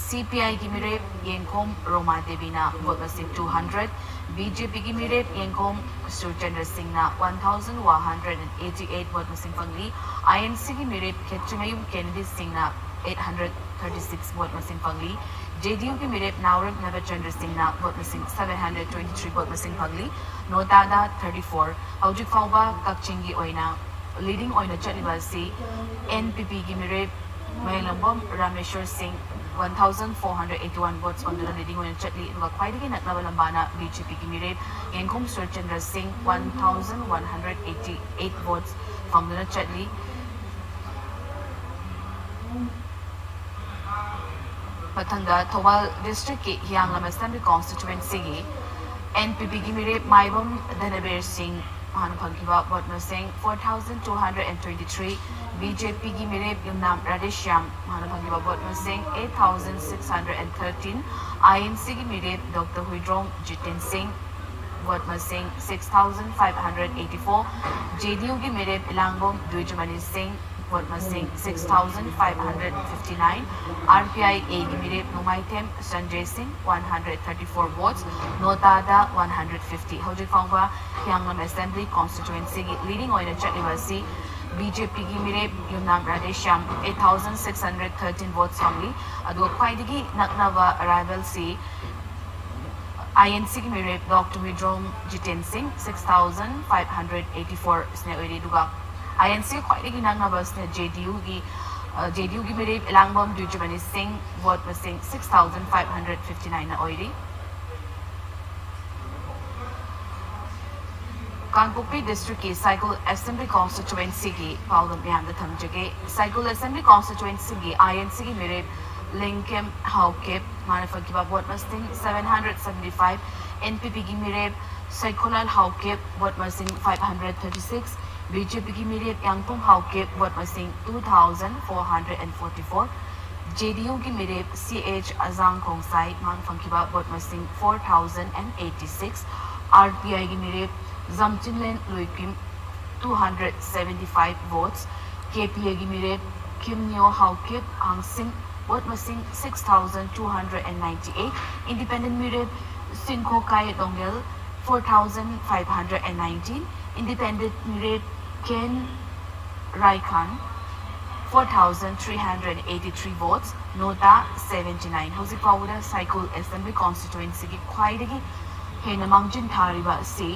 CPIꯒꯤ ꯃꯤꯔꯦꯞ ꯌꯦꯡꯈꯣꯝ ꯔꯣꯃꯥ ꯗꯦꯕꯤꯅ vote ꯃꯁꯤꯡ two hundred, BJPꯒꯤ ꯃꯤꯔꯦꯞ ꯌꯦꯡꯈꯣꯝ ꯁꯨꯔꯆꯟꯗ꯭ꯔ ꯁꯤꯡꯅ one thousand one hundred and eighty eight vote ꯃꯁꯤꯡ ꯐꯪꯂꯤ꯫ INCꯒꯤ ꯃꯤꯔꯦꯞ ꯈꯦꯇ꯭ꯔꯤꯃꯌꯨꯝ ꯀꯦꯅꯦꯗꯤ ꯁꯤꯡꯅ eight hundred thirty six vote ꯃꯁꯤꯡ ꯐꯪꯂꯤ꯫ JDUꯒꯤ ꯃꯤꯔꯦꯞ ꯅꯥꯎꯔꯦꯝ ꯅꯕꯆꯟꯗ꯭ꯔ ꯁꯤꯡꯅ vote ꯃꯁꯤꯡ seven hundred twenty three vote ꯃꯁꯤꯡ ꯐꯪꯂꯤ꯫ ꯅꯣꯇꯥꯗ thirty four꯫ ꯍꯧꯖꯤꯛ ꯐꯥꯎꯕ ꯀꯛꯆꯤꯡꯒꯤ ꯑꯣꯏꯅ leading ꯑꯣꯏꯅ ꯆꯠꯂꯤꯕ ꯑꯁꯤ NPPꯒꯤ ꯃꯤꯔꯦꯞ ꯃꯌꯥꯡꯂꯝꯕꯝ ꯔꯥꯃꯦꯁ꯭ꯋꯔ ꯁꯤꯡ one thousand four hundred eighty one votes ꯐꯪꯗꯨꯅ leading ꯑꯣꯏꯅ ꯆꯠꯂꯤ꯫ ꯑꯗꯨꯒ ꯈ꯭ꯋꯥꯏꯗꯒꯤ ꯅꯛꯅꯕ ꯂꯝꯕꯥꯅ BJPꯒꯤ ꯃꯤꯔꯦꯞ ꯌꯦꯡꯈꯣꯝ ꯁꯨꯔꯆꯟꯗ꯭ꯔ ꯁꯤꯡ one thousand one hundred eighty eight votes ꯐꯪꯗꯨꯅ ꯆꯠꯂꯤ꯫ ꯃꯊꯪꯗ ꯊꯧꯕꯥꯜ districtꯀꯤ ꯍꯤꯌꯥꯡꯂꯝ Assembly Constituencyꯒꯤ NPPꯒꯤ ꯃꯤꯔꯦꯞ ꯃꯥꯏꯕꯝ ꯙꯅꯕꯤꯔ ꯁꯤꯡ, ꯃꯍꯥꯛꯅ ꯐꯪꯈꯤꯕ vote ꯃꯁꯤꯡ four thousand two hundred and twenty three, BJPꯒꯤ ꯃꯤꯔꯦꯞ ꯌꯨꯝꯅꯥꯝ ꯔꯥꯙꯦꯁ꯭ꯌꯥꯝ, ꯃꯍꯥꯛꯅ ꯐꯪꯈꯤꯕ vote ꯃꯁꯤꯡ eight thousand six hundred and thirteen, INCꯒꯤ ꯃꯤꯔꯦꯞ Doctor ꯍꯨꯏꯗ꯭ꯔꯣꯝ ꯖꯤꯇꯦꯟ ꯁꯤꯡ, vote ꯃꯁꯤꯡ six thousand five hundred eighty four, JDUꯒꯤ ꯃꯤꯔꯦꯞ ꯏꯂꯥꯡꯕꯝ ꯗ꯭ꯋꯤꯖꯃꯅꯤ ꯁꯤꯡ, vote ꯃꯁꯤꯡ six thousand five hundred fifty nine, RPIAꯒꯤ ꯃꯤꯔꯦꯞ ꯅꯣꯡꯃꯥꯏꯊꯦꯝ ꯁꯟꯖꯦ ꯁꯤꯡ, one hundred thirty four votes, NOTAꯗ one hundred fifty꯫ ꯍꯧꯖꯤꯛ ꯐꯥꯎꯕ ꯍꯤꯌꯥꯡꯂꯝ Assembly Constituencyꯒꯤ leading ꯑꯣꯏꯅ ꯆꯠꯂꯤꯕ ꯑꯁꯤ BJPꯒꯤ ꯃꯤꯔꯦꯞ ꯌꯨꯝꯅꯥꯝ Radheshyam eight thousand six hundred thirteen votes ꯐꯪꯂꯤ꯫ ꯑꯗꯨꯒ ꯈ꯭ꯋꯥꯏꯗꯒꯤ ꯅꯛꯅꯕ rivalꯁꯤ INCꯒꯤ ꯃꯤꯔꯦꯞ ꯗꯣꯛꯇꯔ ꯋꯤꯗ꯭ꯔꯣꯝ ꯖꯤꯇꯦꯟ ꯁꯤꯡ, six thousand five hundred eighty four ꯑꯁꯤꯅ ꯑꯣꯏꯔꯤ꯫ ꯑꯗꯨꯒ INCꯒ ꯈ꯭ꯋꯥꯏꯗꯒꯤ ꯅꯛꯅꯕ ꯑꯁꯤꯅ JDUꯒꯤ, ꯑ, JDUꯒꯤ ꯃꯤꯔꯦꯞ ꯏꯂꯥꯡꯕꯝ ꯗ꯭ꯋꯤꯖꯃꯅꯤ ꯁꯤꯡ, vote ꯃꯁꯤꯡ six thousand five hundred fifty nineꯅ ꯑꯣꯏꯔꯤ꯫ ꯀꯥꯡꯄꯣꯛꯄꯤ districtꯀꯤ ꯁꯥꯏꯀꯨꯜ Assembly Constituencyꯒꯤ ꯄꯥꯎꯗꯝ ꯃꯌꯥꯝꯗ ꯊꯝꯖꯒꯦ꯫ ꯁꯥꯏꯀꯨꯜ Assembly Constituencyꯒꯤ INCꯒꯤ ꯃꯤꯔꯦꯞ ꯂꯦꯡꯀꯦꯝ ꯍꯥꯎꯀꯤꯞ, ꯃꯥꯅ ꯐꯪꯈꯤꯕ vote ꯃꯁꯤꯡ seven hundred seventy five, NPPꯒꯤ ꯃꯤꯔꯦꯞ ꯁꯩꯈꯣꯂꯥꯜ ꯍꯥꯎꯀꯤꯞ, vote ꯃꯁꯤꯡ five hundred thirty six, BJPꯒꯤ ꯃꯤꯔꯦꯞ ꯌꯥꯡꯄꯨꯝ ꯍꯥꯎꯀꯤꯞ, vote ꯃꯁꯤꯡ two thousand four hundred forty four, JDUꯒꯤ ꯃꯤꯔꯦꯞ CH ꯑꯖꯥꯡ ꯈꯣꯡꯁꯥꯏ, ꯃꯥꯅ ꯐꯪꯈꯤꯕ vote ꯃꯁꯤꯡ four thousand eighty six, RPIꯒꯤ ꯃꯤꯔꯦꯞ ꯖꯝꯆꯤꯟꯂꯦꯟ ꯂꯨꯏꯀꯤꯝ, two hundred seventy five votes, KPAꯒꯤ ꯃꯤꯔꯦꯞ ꯈꯤꯝꯅꯤꯌꯣ ꯍꯥꯎꯀꯤꯞ ꯍꯥꯡꯁꯤꯡ, vote ꯃꯁꯤꯡ six thousand two hundred ninety eight, independent ꯃꯤꯔꯦꯞ ꯁꯤꯡꯈꯣꯀꯥꯏ ꯗꯣꯡꯒꯦꯜ, four thousand five hundred nineteen, independent ꯃꯤꯔꯦꯞ ꯀꯦꯟ ꯔꯥꯏꯈꯥꯟ, four thousand three hundred eighty three votes, NOTA seventy nine꯫ ꯍꯧꯖꯤꯛ ꯐꯥꯎꯕꯗ ꯁꯥꯏꯀꯨꯜ Assembly Constituencyꯒꯤ ꯈ꯭ꯋꯥꯏꯗꯒꯤ ꯍꯦꯟꯅ ꯃꯥꯡꯖꯤꯟ ꯊꯥꯔꯤꯕ ꯑꯁꯤ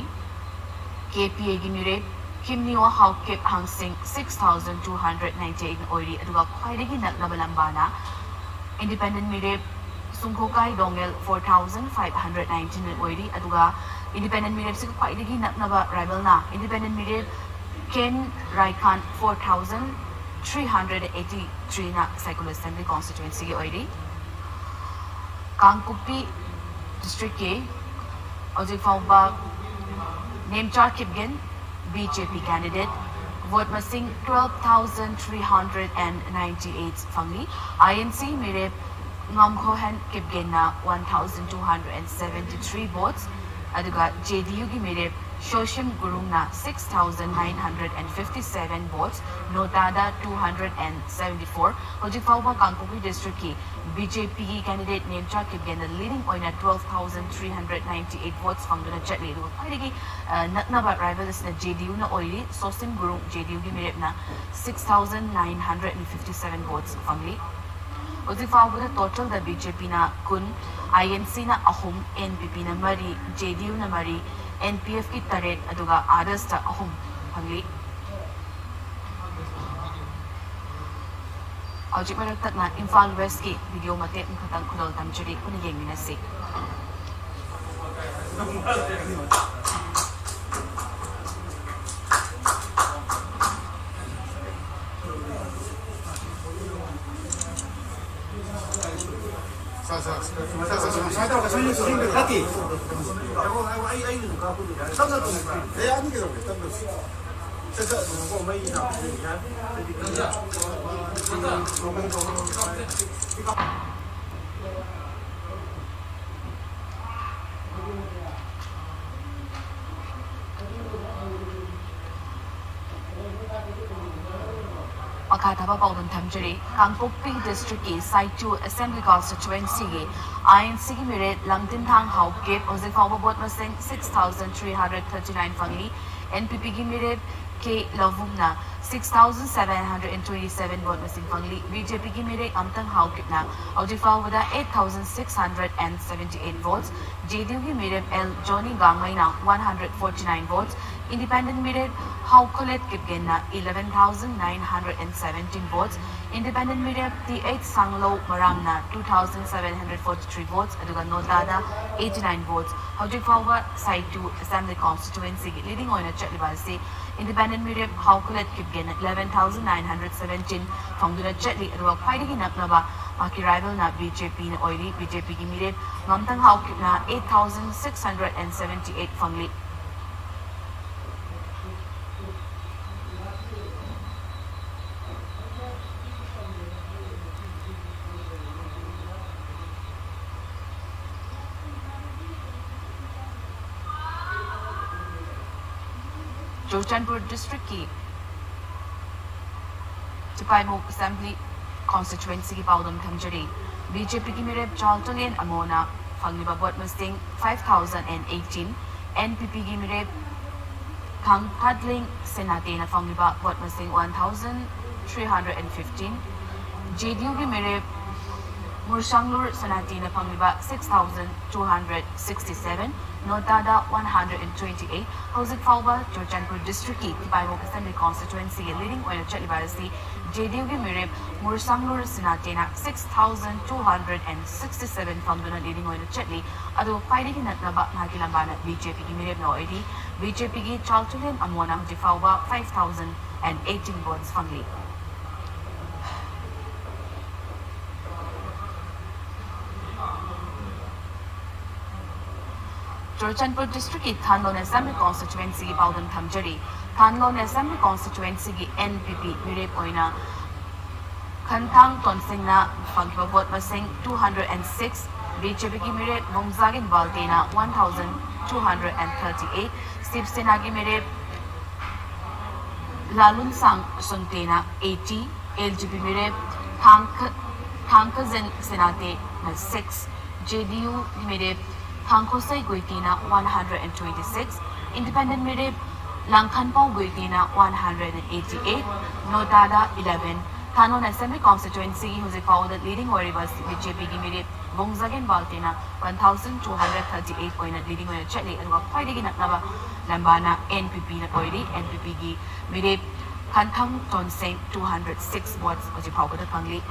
KPAꯒꯤ ꯃꯤꯔꯦꯞ ꯈꯤꯝꯅꯤꯌꯣ Haokip ꯍꯥꯡꯁꯤꯡ, six thousand two hundred ninety eight ꯑꯣꯏꯔꯤ꯫ ꯑꯗꯨꯒ ꯈ꯭ꯋꯥꯏꯗꯒꯤ ꯅꯛꯅꯕ ꯂꯝꯕꯥꯅ independent ꯃꯤꯔꯦꯞ ꯁꯨꯡꯈꯣꯀꯥꯏ ꯗꯣꯡꯒꯦꯜ, four thousand five hundred nineteen ꯑꯣꯏꯔꯤ꯫ ꯑꯗꯨꯒ independent ꯃꯤꯔꯦꯞꯁꯤꯒ ꯈ꯭ꯋꯥꯏꯗꯒꯤ ꯅꯛꯅꯕ rivalꯅ independent ꯃꯤꯔꯦꯞ ꯀꯦꯟ ꯔꯥꯏꯈꯥꯟ, four thousand three hundred eighty threeꯅ ꯁꯥꯏꯀꯨꯜ Assembly Constituencyꯒꯤ ꯑꯣꯏꯔꯤ꯫ ꯀꯥꯡꯄꯣꯛꯄꯤ districtꯀꯤ ꯍꯧꯖꯤꯛ ꯐꯥꯎꯕ Nemcha Kipgen, BJP candidate, vote ꯃꯁꯤꯡ twelve thousand three hundred ninety eight ꯐꯪꯂꯤ꯫ INC ꯃꯤꯔꯦꯞ ꯉꯝꯈꯣꯍꯦꯟ ꯀꯤꯞꯒꯦꯟꯅ one thousand two hundred seventy three votes, ꯑꯗꯨꯒ ꯖꯦ ꯗꯤ ꯌꯨꯒꯤ ꯃꯤꯔꯦꯞ ꯁꯣꯁꯤꯝ ꯒꯨꯔꯨꯡꯅ six thousand nine hundred and fifty seven votes, ꯅꯣꯇꯥꯗ two hundred and seventy four꯫ ꯍꯧꯖꯤꯛ ꯐꯥꯎꯕ ꯀꯥꯡꯄꯣꯛꯄꯤ ꯗꯤꯁꯇ꯭ꯔꯤꯛꯀꯤ B J ꯄꯤꯒꯤ candidate Nemcha ꯀꯤꯞꯒꯦꯟꯅ leading ꯑꯣꯏꯅ twelve thousand three hundred ninety eight votes ꯐꯪꯗꯨꯅ ꯆꯠꯂꯤ꯫ ꯑꯗꯨꯒ ꯈ꯭ꯋꯥꯏꯗꯒꯤ ꯑ, ꯅꯛꯅꯕ ꯔꯥꯏꯚꯜ ꯑꯁꯤꯅ ꯖꯦ ꯗꯤ ꯌꯨꯅ ꯑꯣꯏꯔꯤ꯫ ꯁꯣꯁꯤꯝ ꯒꯨꯔꯨꯡ ꯖꯦ ꯗꯤ ꯌꯨꯒꯤ ꯃꯤꯔꯦꯞꯅ six thousand nine hundred and fifty seven votes ꯐꯪꯂꯤ꯫ ꯍꯧꯖꯤꯛ ꯐꯥꯎꯕꯗ ꯇꯣꯇꯦꯜꯗ ꯕꯤ ꯖꯦ ꯄꯤꯅ ꯀꯨꯟ, ꯑꯥꯏ ꯑꯦꯟ ꯁꯤꯅ ꯑꯍꯨꯝ, ꯑꯦꯟ ꯄꯤ ꯄꯤꯅ ꯃꯔꯤ, ꯖꯦ ꯗꯤ ꯌꯨꯅ ꯃꯔꯤ, ꯑꯦꯟ ꯄꯤ ꯑꯦꯐꯀꯤ ꯇꯔꯦꯠ, ꯑꯗꯨꯒ ꯑꯥꯗꯔꯁꯇ ꯑꯍꯨꯝ ꯐꯪꯂꯤ꯫ ꯍꯧꯖꯤꯛ ꯃꯔꯛ ꯊꯠꯅ ꯏꯝꯐꯥꯜ ꯋꯦꯁꯀꯤ ꯚꯤꯗꯤꯑꯣ ꯃꯇꯦꯛ ꯑꯃꯈꯛꯇꯪ ꯈꯨꯗꯣꯜ ꯇꯝꯖꯔꯤ, ꯄꯨꯟꯅ ꯌꯦꯡꯃꯤꯟꯅꯁꯤ꯫ ꯃꯈꯥ ꯊꯥꯕ ꯄꯥꯎꯗꯝ ꯊꯝꯖꯔꯤ꯫ ꯀꯥꯡꯄꯣꯛꯄꯤ ꯗꯤꯁꯇ꯭ꯔꯤꯛꯀꯤ ꯁꯥꯏꯇꯨ ꯑꯦꯁꯦꯝꯕ꯭ꯂꯤ ꯀꯣꯟꯁꯇꯤꯇ꯭ꯋꯦꯟꯁꯤꯒꯤ ꯑꯥꯏ ꯑꯦꯟ ꯁꯤꯒꯤ ꯃꯤꯔꯦꯞ ꯂꯝꯇꯤꯟꯊꯥꯡ ꯍꯥꯎꯀꯤꯞ ꯍꯧꯖꯤꯛ ꯐꯥꯎꯕ ꯚꯣꯠ ꯃꯁꯤꯡ six thousand three hundred thirty nine ꯐꯪꯂꯤ꯫ ꯑꯦꯟ ꯄꯤ ꯄꯤꯒꯤ ꯃꯤꯔꯦꯞ ꯀꯦ ꯂꯧꯕꯨꯝꯅ six thousand seven hundred and twenty seven vote ꯃꯁꯤꯡ ꯐꯪꯂꯤ꯫ ꯕꯤ ꯖꯦ ꯄꯤꯒꯤ ꯃꯤꯔꯦꯞ ꯉꯝꯇꯪ ꯍꯥꯎꯀꯤꯞꯅ ꯍꯧꯖꯤꯛ ꯐꯥꯎꯕꯗ eight thousand six hundred and seventy eight votes, J D ꯌꯨꯒꯤ ꯃꯤꯔꯦꯞ ꯑꯦꯜ ꯖꯣꯅꯤ ꯒꯥꯡꯃꯩꯅ one hundred forty nine votes, independent ꯃꯤꯔꯦꯞ ꯍꯥꯎꯈꯣꯂꯦꯠ ꯀꯤꯞꯒꯦꯟꯅ eleven thousand nine hundred and seventeen votes, independent ꯃꯤꯔꯦꯞ ꯇꯤ ꯑꯩꯆ ꯁꯥꯡꯂꯧ ꯃꯔꯥꯝꯅ two thousand seven hundred forty three votes, ꯑꯗꯨꯒ ꯅꯣꯇꯥꯗ eighty nine votes꯫ ꯍꯧꯖꯤꯛ ꯐꯥꯎꯕ ꯁꯥꯏꯇꯨ ꯑꯦꯁꯦꯝꯕ꯭ꯂꯤ ꯀꯣꯟꯁꯇꯤꯇ꯭ꯋꯦꯟꯁꯤꯒꯤ ꯂꯤꯗꯤꯡ ꯑꯣꯏꯅ ꯆꯠꯂꯤꯕ ꯑꯁꯤ ꯏꯟꯗꯤꯄꯦꯟꯗꯦꯟ ꯃꯤꯔꯦꯞ ꯍꯥꯎꯈꯣꯂꯦꯠ ꯀꯤꯞꯒꯦꯟꯅ eleven thousand nine hundred seventeen ꯐꯪꯗꯨꯅ ꯆꯠꯂꯤ꯫ ꯑꯗꯨꯒ ꯈ꯭ꯋꯥꯏꯗꯒꯤ ꯅꯛꯅꯕ ꯃꯍꯥꯛꯀꯤ ꯔꯥꯏꯚꯜꯅ ꯕꯤ ꯖꯦ ꯄꯤꯅ ꯑꯣꯏꯔꯤ꯫ ꯕꯤ ꯖꯦ ꯄꯤꯒꯤ ꯃꯤꯔꯦꯞ ꯉꯝꯇꯪ ꯍꯥꯎꯀꯤꯞꯅ eight thousand six hundred and seventy eight ꯐꯪꯂꯤ꯫ Churachandpur ꯗꯤꯁꯇ꯭ꯔꯤꯛꯀꯤ ꯇꯤꯄꯥꯏꯃꯨꯛ ꯑꯦꯁꯦꯝꯕ꯭ꯂꯤ ꯀꯣꯟꯁꯇꯤꯇ꯭ꯋꯦꯟꯁꯤꯒꯤ ꯄꯥꯎꯗꯝ ꯊꯝꯖꯔꯤ꯫ ꯕꯤ ꯖꯦ ꯄꯤꯒꯤ ꯃꯤꯔꯦꯞ ꯆꯥꯜꯇꯣꯂꯦꯟ ꯑꯃꯣꯅ ꯐꯪꯂꯤꯕ ꯚꯣꯠ ꯃꯁꯤꯡ five thousand and eighteen, N P ꯄꯤꯒꯤ ꯃꯤꯔꯦꯞ ꯈꯥꯡꯊꯥꯠꯂꯤꯡ ꯁꯦꯅꯥꯇꯦꯅ ꯐꯪꯂꯤꯕ ꯚꯣꯠ ꯃꯁꯤꯡ one thousand three hundred and fifteen, J D ꯌꯨꯒꯤ ꯃꯤꯔꯦꯞ ꯃꯨꯔꯁꯥꯡꯂꯨꯔ ꯁꯦꯅꯥꯇꯦꯅ ꯐꯪꯂꯤꯕ six thousand two hundred sixty seven, ꯅꯣꯇꯥꯗ one hundred and twenty eight꯫ ꯍꯧꯖꯤꯛ ꯐꯥꯎꯕ ꯆꯨꯔꯆꯥꯟꯄꯨꯔ ꯗꯤꯁꯇ꯭ꯔꯤꯛꯀꯤ ꯇꯤꯄꯥꯏꯃꯨꯛ ꯑꯦꯁꯦꯝꯕ꯭ꯂꯤ ꯀꯣꯟꯁꯇꯤꯇ꯭ꯋꯦꯟꯁꯤꯒꯤ ꯂꯤꯗꯤꯡ ꯑꯣꯏꯅ ꯆꯠꯂꯤꯕ ꯑꯁꯤ ꯖꯦ ꯗꯤ ꯌꯨꯒꯤ ꯃꯤꯔꯦꯞ ꯃꯨꯔꯁꯥꯡꯂꯨꯔ ꯁꯦꯅꯥꯇꯦꯅ six thousand two hundred and sixty seven ꯐꯪꯗꯨꯅ ꯂꯤꯗꯤꯡ ꯑꯣꯏꯅ ꯆꯠꯂꯤ꯫ ꯑꯗꯨꯒ ꯈ꯭ꯋꯥꯏꯗꯒꯤ ꯅꯛꯅꯕ ꯃꯍꯥꯛꯀꯤ ꯂꯝꯕꯥꯅ ꯕꯤ ꯖꯦ ꯄꯤꯒꯤ ꯃꯤꯔꯦꯞꯅ ꯑꯣꯏꯔꯤ꯫ ꯕꯤ ꯖꯦ ꯄꯤꯒꯤ ꯆꯥꯜꯇꯨꯂꯦꯟ ꯑꯃꯣꯅ ꯍꯧꯖꯤꯛ ꯐꯥꯎꯕ five thousand and eighteen votes ꯐꯪꯂꯤ꯫ Churachandpur ꯗꯤꯁꯇ꯭ꯔꯤꯛꯀꯤ ꯊꯥꯟꯂꯣꯟ ꯑꯦꯁꯦꯝꯕ꯭ꯂꯤ ꯀꯣꯟꯁꯇꯤꯇ꯭ꯋꯦꯟꯁꯤꯒꯤ ꯄꯥꯎꯗꯝ ꯊꯝꯖꯔꯤ꯫ ꯊꯥꯟꯂꯣꯟ ꯑꯦꯁꯦꯝꯕ꯭ꯂꯤ ꯀꯣꯟꯁꯇꯤꯇ꯭ꯋꯦꯟꯁꯤꯒꯤ ꯑꯦꯟ ꯄꯤ ꯄꯤ ꯃꯤꯔꯦꯞ ꯑꯣꯏꯅ ꯈꯟꯊꯥꯡ ꯇꯣꯟꯁꯤꯡꯅ ꯐꯪꯈꯤꯕ ꯚꯣꯠ ꯃꯁꯤꯡ two hundred and six, B J ꯄꯤꯒꯤ ꯃꯤꯔꯦꯞ ꯚꯣꯡꯖꯥꯒꯤꯟ ꯕꯥꯜꯇꯦꯅ one thousand two hundred and thirty eight, Shiv ꯁꯦꯅꯥꯒꯤ ꯃꯤꯔꯦꯞ ꯂꯥꯂꯨꯟꯁꯥꯡ ꯁꯨꯟꯇꯦꯅ eighty, ꯑꯦꯜ ꯖꯦ ꯄꯤ ꯃꯤꯔꯦꯞ ꯊꯥꯡꯈ-, ꯊꯥꯡꯈꯖꯟ ꯁꯦꯅꯥꯇꯦꯅ six, ꯖꯦ ꯗꯤ ꯌꯨ ꯃꯤꯔꯦꯞ ꯊꯥꯡꯈꯣꯁꯩ ꯒꯨꯏꯇꯤꯅ one hundred and twenty six, independent ꯃꯤꯔꯦꯞ ꯂꯥꯡꯈꯟꯄꯥꯎ ꯒꯨꯏꯇꯤꯅ one hundred and eighty eight, ꯅꯣꯇꯥꯗ eleven꯫ ꯊꯥꯟꯂꯣꯟ ꯑꯦꯁꯦꯝꯕ꯭ꯂꯤ ꯀꯣꯟꯁꯇꯤꯇ꯭ꯋꯦꯟꯁꯤꯒꯤ ꯍꯧꯖꯤꯛ ꯐꯥꯎꯕꯗ ꯂꯤꯗꯤꯡ ꯑꯣꯏꯔꯤꯕ ꯕꯤ ꯖꯦ ꯄꯤꯒꯤ ꯃꯤꯔꯦꯞ ꯕꯣꯡꯖꯥꯒꯦꯟ ꯕꯥꯜꯇꯦꯅ one thousand two hundred thirty eight ꯑꯣꯏꯅ ꯂꯤꯗꯤꯡ ꯑꯣꯏꯅ ꯆꯠꯂꯤ꯫ ꯑꯗꯨꯒ ꯈ꯭ꯋꯥꯏꯗꯒꯤ ꯅꯛꯅꯕ ꯂꯝꯕꯥꯅ ꯑꯦꯟ ꯄꯤ ꯄꯤꯅ ꯑꯣꯏꯔꯤ꯫ ꯑꯦꯟ ꯄꯤ ꯄꯤꯒꯤ ꯃꯤꯔꯦꯞ ꯈꯟꯊꯪ ꯇꯣꯟꯁꯦꯡ two hundred six votes ꯍꯧꯖꯤꯛ ꯐꯥꯎꯕꯗ ꯐꯪꯂꯤ꯫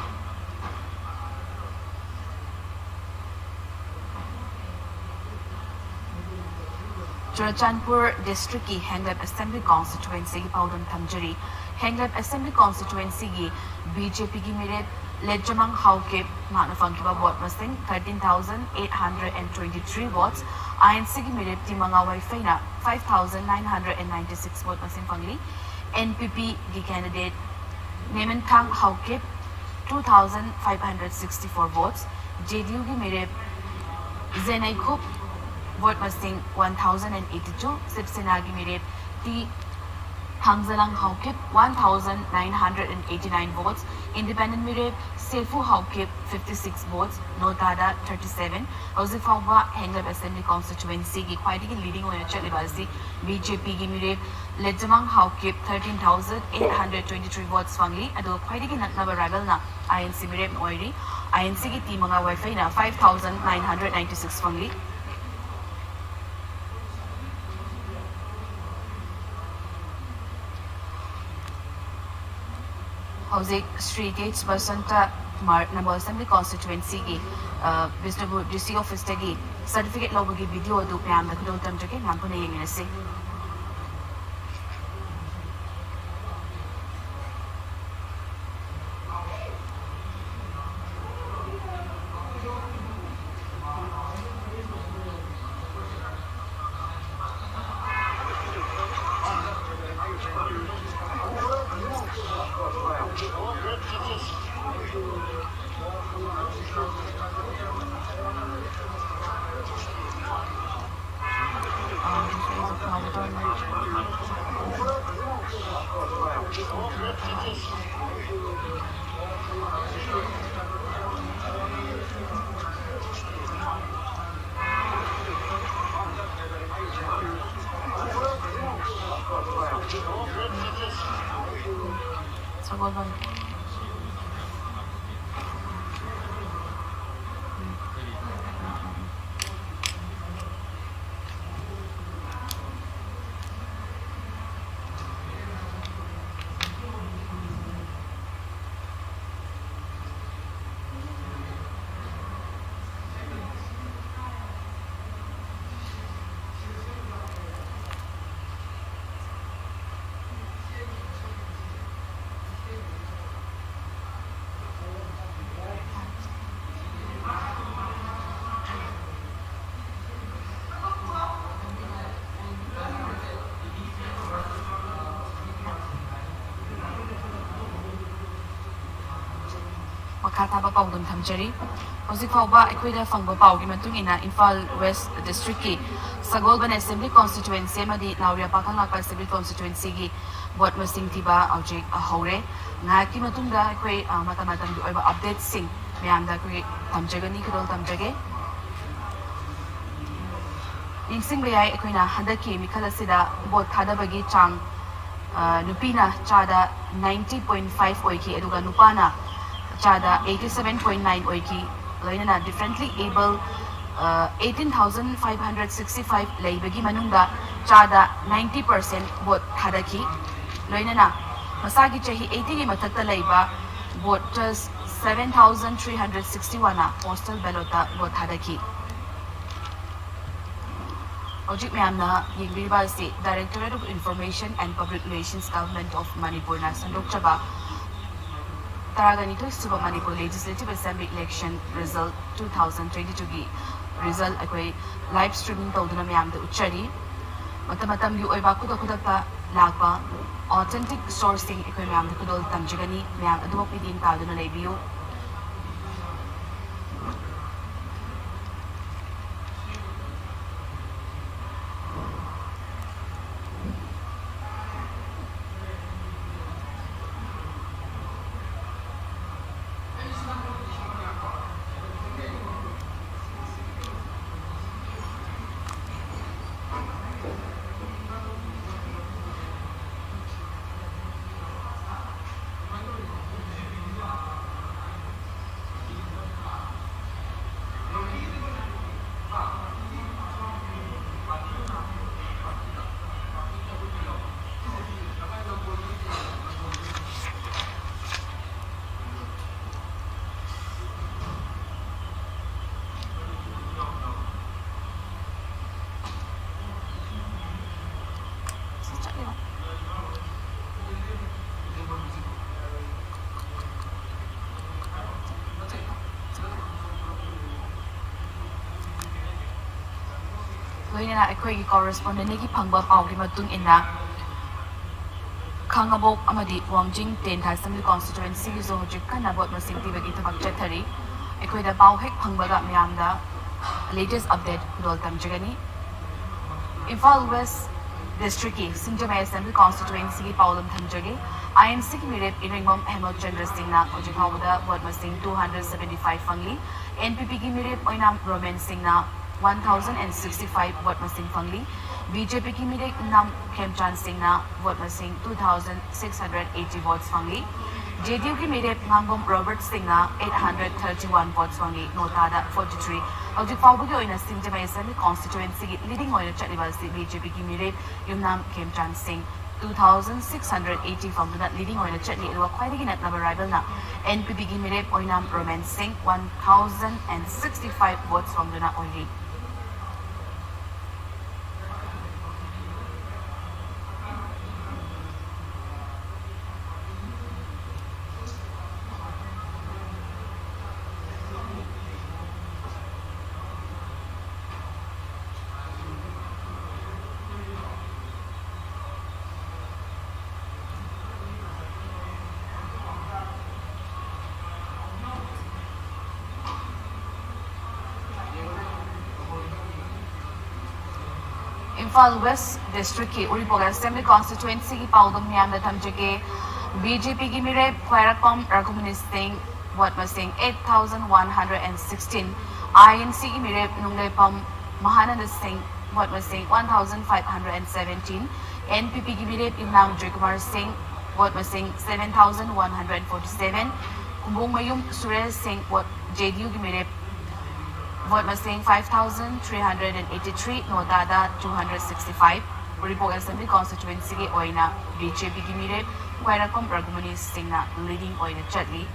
ꯆꯨꯔꯆꯥꯟꯄꯨꯔ ꯗꯤꯁꯇ꯭ꯔꯤꯛꯀꯤ ꯍꯦꯡꯂꯦꯞ ꯑꯦꯁꯦꯝꯕ꯭ꯂꯤ ꯀꯣꯟꯁꯇꯤꯇ꯭ꯋꯦꯟꯁꯤꯒꯤ ꯄꯥꯎꯗꯝ ꯊꯝꯖꯔꯤ꯫ ꯍꯦꯡꯂꯦꯞ ꯑꯦꯁꯦꯝꯕ꯭ꯂꯤ ꯀꯣꯟꯁꯇꯤꯇ꯭ꯋꯦꯟꯁꯤꯒꯤ ꯕꯤ ꯖꯦ ꯄꯤꯒꯤ ꯃꯤꯔꯦꯞ ꯂꯦꯆꯃꯪ ꯍꯥꯎꯀꯤꯞ ꯃꯍꯥꯛꯅ ꯐꯪꯈꯤꯕ ꯚꯣꯠ ꯃꯁꯤꯡ thirteen thousand eight hundred and twenty three votes, I N ꯁꯤꯒꯤ ꯃꯤꯔꯦꯞ ꯇꯤ ꯃꯉꯥ ꯋꯥꯏꯐꯩꯅ five thousand nine hundred and ninety six vote ꯃꯁꯤꯡ ꯐꯪꯂꯤ꯫ ꯑꯦꯟ ꯄꯤ ꯄꯤꯒꯤ candidate Nementhang Haokip two thousand five hundred sixty four votes, J D ꯌꯨꯒꯤ ꯃꯤꯔꯦꯞ Jeneikhup vote ꯃꯁꯤꯡ one thousand and eighty two, Shiv ꯁꯦꯅꯥꯒꯤ ꯃꯤꯔꯦꯞ T Thangjalang Haokip one thousand nine hundred and eighty nine votes, Independent ꯃꯤꯔꯦꯞ ꯁꯦꯐꯨ Haokip fifty six votes, ꯅꯣꯇꯥꯗ thirty seven꯫ ꯍꯧꯖꯤꯛ ꯐꯥꯎꯕ ꯍꯦꯡꯂꯞ Assembly Constituencyꯒꯤ ꯈ꯭ꯋꯥꯏꯗꯒꯤ leading ꯑꯣꯏꯅ ꯆꯠꯂꯤꯕ ꯑꯁꯤ BJPꯒꯤ ꯃꯤꯔꯦꯞ ꯂꯦꯖꯃꯥꯡ Haokip thirteen thousand eight hundred twenty three votes ꯐꯪꯂꯤ꯫ ꯑꯗꯨꯒ ꯈ꯭ꯋꯥꯏꯗꯒꯤ ꯅꯛꯅꯕ rivalꯅ INC ꯃꯤꯔꯦꯞ ꯑꯣꯏꯔꯤ꯫ INCꯒꯤ ꯇꯤ ꯃꯉꯥ ꯋꯥꯏꯐꯩꯅ five thousand nine hundred ninety six ꯐꯪꯂꯤ꯫ ꯍꯧꯖꯤꯛ ꯁ꯭ꯔꯤ ꯀꯦ ꯑꯩꯆ ꯕꯁꯟꯇ ꯀꯨꯃꯥꯔ ꯅꯝꯕꯣꯜ Assembly Constituencyꯒꯤ, ꯑ, ꯕꯤꯁꯅꯨꯄꯨꯔ DC Officeꯇꯒꯤ certificate ꯂꯧꯕꯒꯤ video ꯑꯗꯨ ꯃꯌꯥꯝꯗ ꯈꯨꯗꯣꯜ ꯇꯝꯖꯒꯦ꯫ ꯃꯌꯥꯝ ꯄꯨꯟꯅ ꯌꯦꯡꯃꯤꯟꯅꯁꯤ꯫ ꯃꯈꯥ ꯊꯥꯕ ꯄꯥꯎꯗꯝ ꯊꯝꯖꯔꯤ꯫ ꯍꯧꯖꯤꯛ ꯐꯥꯎꯕ ꯑꯩꯈꯣꯏꯗ ꯐꯪꯕ ꯄꯥꯎꯒꯤ ꯃꯇꯨꯡ ꯏꯟꯅ, ꯏꯝꯐꯥꯜ ꯋꯦꯁ ꯗꯤꯁꯇ꯭ꯔꯤꯛꯀꯤ ꯁꯒꯣꯜꯕꯟ ꯑꯦꯁꯦꯝꯕ꯭ꯂꯤ ꯀꯣꯟꯁꯇꯤꯇ꯭ꯋꯦꯟꯁꯤ ꯑꯃꯗꯤ ꯅꯥꯎꯔꯤꯌꯥ ꯄꯥꯈꯪꯂꯥꯛꯄ ꯑꯦꯁꯦꯝꯕ꯭ꯂꯤ ꯀꯣꯟꯁꯇꯤꯇ꯭ꯋꯦꯟꯁꯤꯒꯤ ꯚꯣꯠ ꯃꯁꯤꯡ ꯊꯤꯕ ꯍꯧꯖꯤꯛ ꯍꯧꯔꯦ꯫ ꯉꯥꯏꯍꯥꯛꯀꯤ ꯃꯇꯨꯡꯗ ꯑꯩꯈꯣꯏ, ꯑ, ꯃꯇꯝ ꯃꯇꯝꯒꯤ ꯑꯣꯏꯕ ꯑꯞꯗꯦꯠꯁꯤꯡ ꯃꯌꯥꯝꯗ ꯑꯩꯈꯣꯏ ꯊꯝꯖꯒꯅꯤ, ꯈꯨꯗꯣꯜ ꯇꯝꯖꯒꯦ꯫ ꯅꯤꯡꯁꯤꯡꯕ ꯌꯥꯏ, ꯑꯩꯈꯣꯏꯅ ꯍꯟꯗꯛꯀꯤ ꯃꯤꯈꯜ ꯑꯁꯤꯗ ꯚꯣꯠ ꯊꯥꯗꯕꯒꯤ ꯆꯥꯡ, ꯑ, ꯅꯨꯄꯤꯅ ꯆꯥꯗ ninety point five ꯑꯣꯏꯈꯤ, ꯑꯗꯨꯒ ꯅꯨꯄꯥꯅ ꯆꯥꯗ eighty seven point nine ꯑꯣꯏꯈꯤ꯫ ꯂꯣꯏꯅꯅ differently able, ꯑ, eighteen thousand five hundred sixty five ꯂꯩꯕꯒꯤ ꯃꯅꯨꯡꯗ ꯆꯥꯗ ninety percent ꯚꯣꯠ ꯊꯥꯗꯈꯤ꯫ ꯂꯣꯏꯅꯅ ꯃꯁꯥꯒꯤ ꯆꯍꯤ eightyꯒꯤ ꯃꯊꯛꯇ ꯂꯩꯕ voters seven thousand three hundred sixty oneꯅ postal ballotꯇ ꯚꯣꯠ ꯊꯥꯗꯈꯤ꯫ ꯍꯧꯖꯤꯛ ꯃꯌꯥꯝꯅ ꯌꯦꯡꯕꯤꯔꯤꯕ ꯑꯁꯤ Directorate of Information and Public Relations, Government of Manipurꯅ ꯁꯟꯗꯣꯛꯆꯕ ꯇꯔꯥꯒ ꯅꯤꯊꯣꯏ ꯁꯨꯕ Manipur Legislative Assembly election result two thousand twenty twoꯒꯤ result ꯑꯩꯈꯣꯏ live streaming ꯇꯧꯗꯨꯅ ꯃꯌꯥꯝꯗ ꯎꯠꯆꯔꯤ꯫ ꯃꯇꯝ ꯃꯇꯝꯒꯤ ꯑꯣꯏꯕ ꯈꯨꯗꯛ ꯈꯨꯗꯛꯇ ꯂꯥꯛꯄ authentic sourceꯁꯤꯡ ꯑꯩꯈꯣꯏ ꯃꯌꯥꯝꯗ ꯈꯨꯗꯣꯜ ꯇꯝꯖꯒꯅꯤ꯫ ꯃꯌꯥꯝ ꯑꯗꯨꯃꯛ ꯃꯤꯠꯌꯦꯡ ꯇꯥꯗꯨꯅ ꯂꯩꯕꯤꯌꯨ꯫ ꯂꯣꯏꯅꯅ ꯑꯩꯈꯣꯏꯒꯤ correspondentꯗꯒꯤ ꯐꯪꯕ ꯄꯥꯎꯒꯤ ꯃꯇꯨꯡ ꯏꯟꯅ, ꯈꯥꯉꯕꯣꯛ ꯑꯃꯗꯤ ꯋꯥꯡꯖꯤꯡ ꯇꯦꯟꯊꯥ ꯑꯦꯁꯦꯝꯕ꯭ꯂꯤ ꯀꯣꯟꯁꯇꯤꯇ꯭ꯋꯦꯟꯁꯤꯒꯤꯁꯨ ꯍꯧꯖꯤꯛ ꯀꯟꯅ ꯚꯣꯠ ꯃꯁꯤꯡ ꯊꯤꯕꯒꯤ ꯊꯕꯛ ꯆꯠꯊꯔꯤ꯫ ꯑꯩꯈꯣꯏꯗ ꯄꯥꯎ ꯍꯦꯛ ꯐꯪꯕꯒ ꯃꯌꯥꯝꯗ ꯂꯦꯇꯦꯁ ꯑꯞꯗꯦꯠ ꯈꯨꯗꯣꯜ ꯇꯝꯖꯒꯅꯤ꯫ ꯏꯝꯐꯥꯜ ꯋꯦꯁ ꯗꯤꯁꯇ꯭ꯔꯤꯛꯀꯤ ꯁꯤꯡꯖꯃꯩ ꯑꯦꯁꯦꯝꯕ꯭ꯂꯤ ꯀꯣꯟꯁꯇꯤꯇ꯭ꯋꯦꯟꯁꯤꯒꯤ ꯄꯥꯎꯗꯝ ꯊꯝꯖꯒꯦ꯫ ꯑꯥꯏ ꯑꯦꯟ ꯁꯤꯒꯤ ꯃꯤꯔꯦꯞ ꯏꯔꯦꯡꯕꯝ ꯍꯦꯃꯜ ꯆꯟꯗ꯭ꯔ ꯁꯤꯡꯅ ꯍꯧꯖꯤꯛ ꯐꯥꯎꯕꯗ ꯚꯣꯠ ꯃꯁꯤꯡ two hundred seventy five ꯐꯪꯂꯤ꯫ ꯑꯦꯟ ꯄꯤ ꯄꯤꯒꯤ ꯃꯤꯔꯦꯞ ꯑꯣꯏꯅꯥꯝ ꯔꯣꯃꯦꯟ ꯁꯤꯡꯅ one thousand and sixty five vote ꯃꯁꯤꯡ ꯐꯪꯂꯤ꯫ ꯕꯤ ꯖꯦ ꯄꯤꯒꯤ ꯃꯤꯔꯦꯞ ꯏꯅꯥꯝ ꯈꯦꯝꯆꯥꯟ ꯁꯤꯡꯅ ꯚꯣꯠ ꯃꯁꯤꯡ two thousand six hundred eighty vote ꯐꯪꯂꯤ꯫ ꯖꯦ ꯗꯤ ꯌꯨꯒꯤ ꯃꯤꯔꯦꯞ ꯉꯥꯡꯕꯝ ꯔꯣꯕꯔꯠ ꯁꯤꯡꯅ eight hundred thirty one vote ꯐꯪꯂꯤ꯫ ꯅꯣꯇꯥꯗ forty three꯫ ꯍꯧꯖꯤꯛ ꯐꯥꯎꯕꯒꯤ ꯑꯣꯏꯅ ꯁꯤꯡꯖꯃꯩ ꯑꯦꯁꯦꯝꯕ꯭ꯂꯤ ꯀꯣꯟꯁꯇꯤꯇ꯭ꯋꯦꯟꯁꯤꯒꯤ ꯂꯤꯗꯤꯡ ꯑꯣꯏꯅ ꯆꯠꯂꯤꯕ ꯑꯁꯤ ꯕꯤ ꯖꯦ ꯄꯤꯒꯤ ꯃꯤꯔꯦꯞ ꯌꯨꯝꯅꯥꯝ ꯈꯦꯝꯆꯥꯟ ꯁꯤꯡ two thousand six hundred eighty ꯐꯪꯗꯨꯅ ꯂꯤꯗꯤꯡ ꯑꯣꯏꯅ ꯆꯠꯂꯤ꯫ ꯑꯗꯨꯒ ꯈ꯭ꯋꯥꯏꯗꯒꯤ ꯅꯛꯅꯕ ꯔꯥꯏꯕꯦꯜꯅ ꯑꯦꯟ ꯄꯤ ꯄꯤꯒꯤ ꯃꯤꯔꯦꯞ Oinam Romen Singh one thousand and sixty five vote ꯐꯪꯗꯨꯅ ꯑꯣꯏꯔꯤ꯫ ꯏꯝꯐꯥꯜ ꯋꯦꯁ ꯗꯤꯁꯇ꯭ꯔꯤꯛꯀꯤ ꯎꯔꯤꯄꯣꯛ ꯑꯦꯁꯦꯝꯕ꯭ꯂꯤ ꯀꯣꯟꯁꯇꯤꯇ꯭ꯋꯦꯟꯁꯤꯒꯤ ꯄꯥꯎꯗꯝ ꯃꯤꯌꯥꯝꯗ ꯊꯝꯖꯒꯦ꯫ ꯕꯤ ꯖꯦ ꯄꯤꯒꯤ ꯃꯤꯔꯦꯞ ꯈ꯭ꯋꯥꯏꯔꯥꯛꯄꯝ ꯔꯘꯨꯃꯅꯤ ꯁꯤꯡ, ꯚꯣꯠ ꯃꯁꯤꯡ eight thousand one hundred and sixteen꯫ I N ꯁꯤꯒꯤ ꯃꯤꯔꯦꯞ ꯅꯨꯡꯂꯦꯞꯐꯝ ꯃꯍꯥꯅꯟꯗ ꯁꯤꯡ, ꯚꯣꯠ ꯃꯁꯤꯡ one thousand five hundred and seventeen꯫ And P ꯄꯤꯒꯤ ꯃꯤꯔꯦꯞ ꯌꯨꯝꯅꯥꯝ ꯖꯣꯏꯀꯨꯃꯥꯔ ꯁꯤꯡ, ꯚꯣꯠ ꯃꯁꯤꯡ seven thousand one hundred forty seven꯫ ꯈꯨꯝꯕꯣꯡꯃꯌꯨꯝ Suresh ꯁꯤꯡ, ꯚꯣꯠ ꯖꯦ ꯗꯤ ꯌꯨꯒꯤ ꯃꯤꯔꯦꯞ ꯚꯣꯠ ꯃꯁꯤꯡ five thousand three hundred and eighty three, ꯅꯣꯇꯥꯗ two hundred sixty five꯫ Uripok assembly ꯀꯣꯟꯁꯇꯤꯇ꯭ꯋꯦꯟꯁꯤꯒꯤ ꯑꯣꯏꯅ ꯕꯤ ꯖꯦ ꯄꯤꯒꯤ ꯃꯤꯔꯦꯞ ꯈ꯭ꯋꯥꯏꯔꯥꯛꯄꯝ ꯔꯘꯨꯃꯅꯤ ꯁꯤꯡꯅ ꯂꯤꯗꯤꯡ ꯑꯣꯏꯅ ꯆꯠꯂꯤ꯫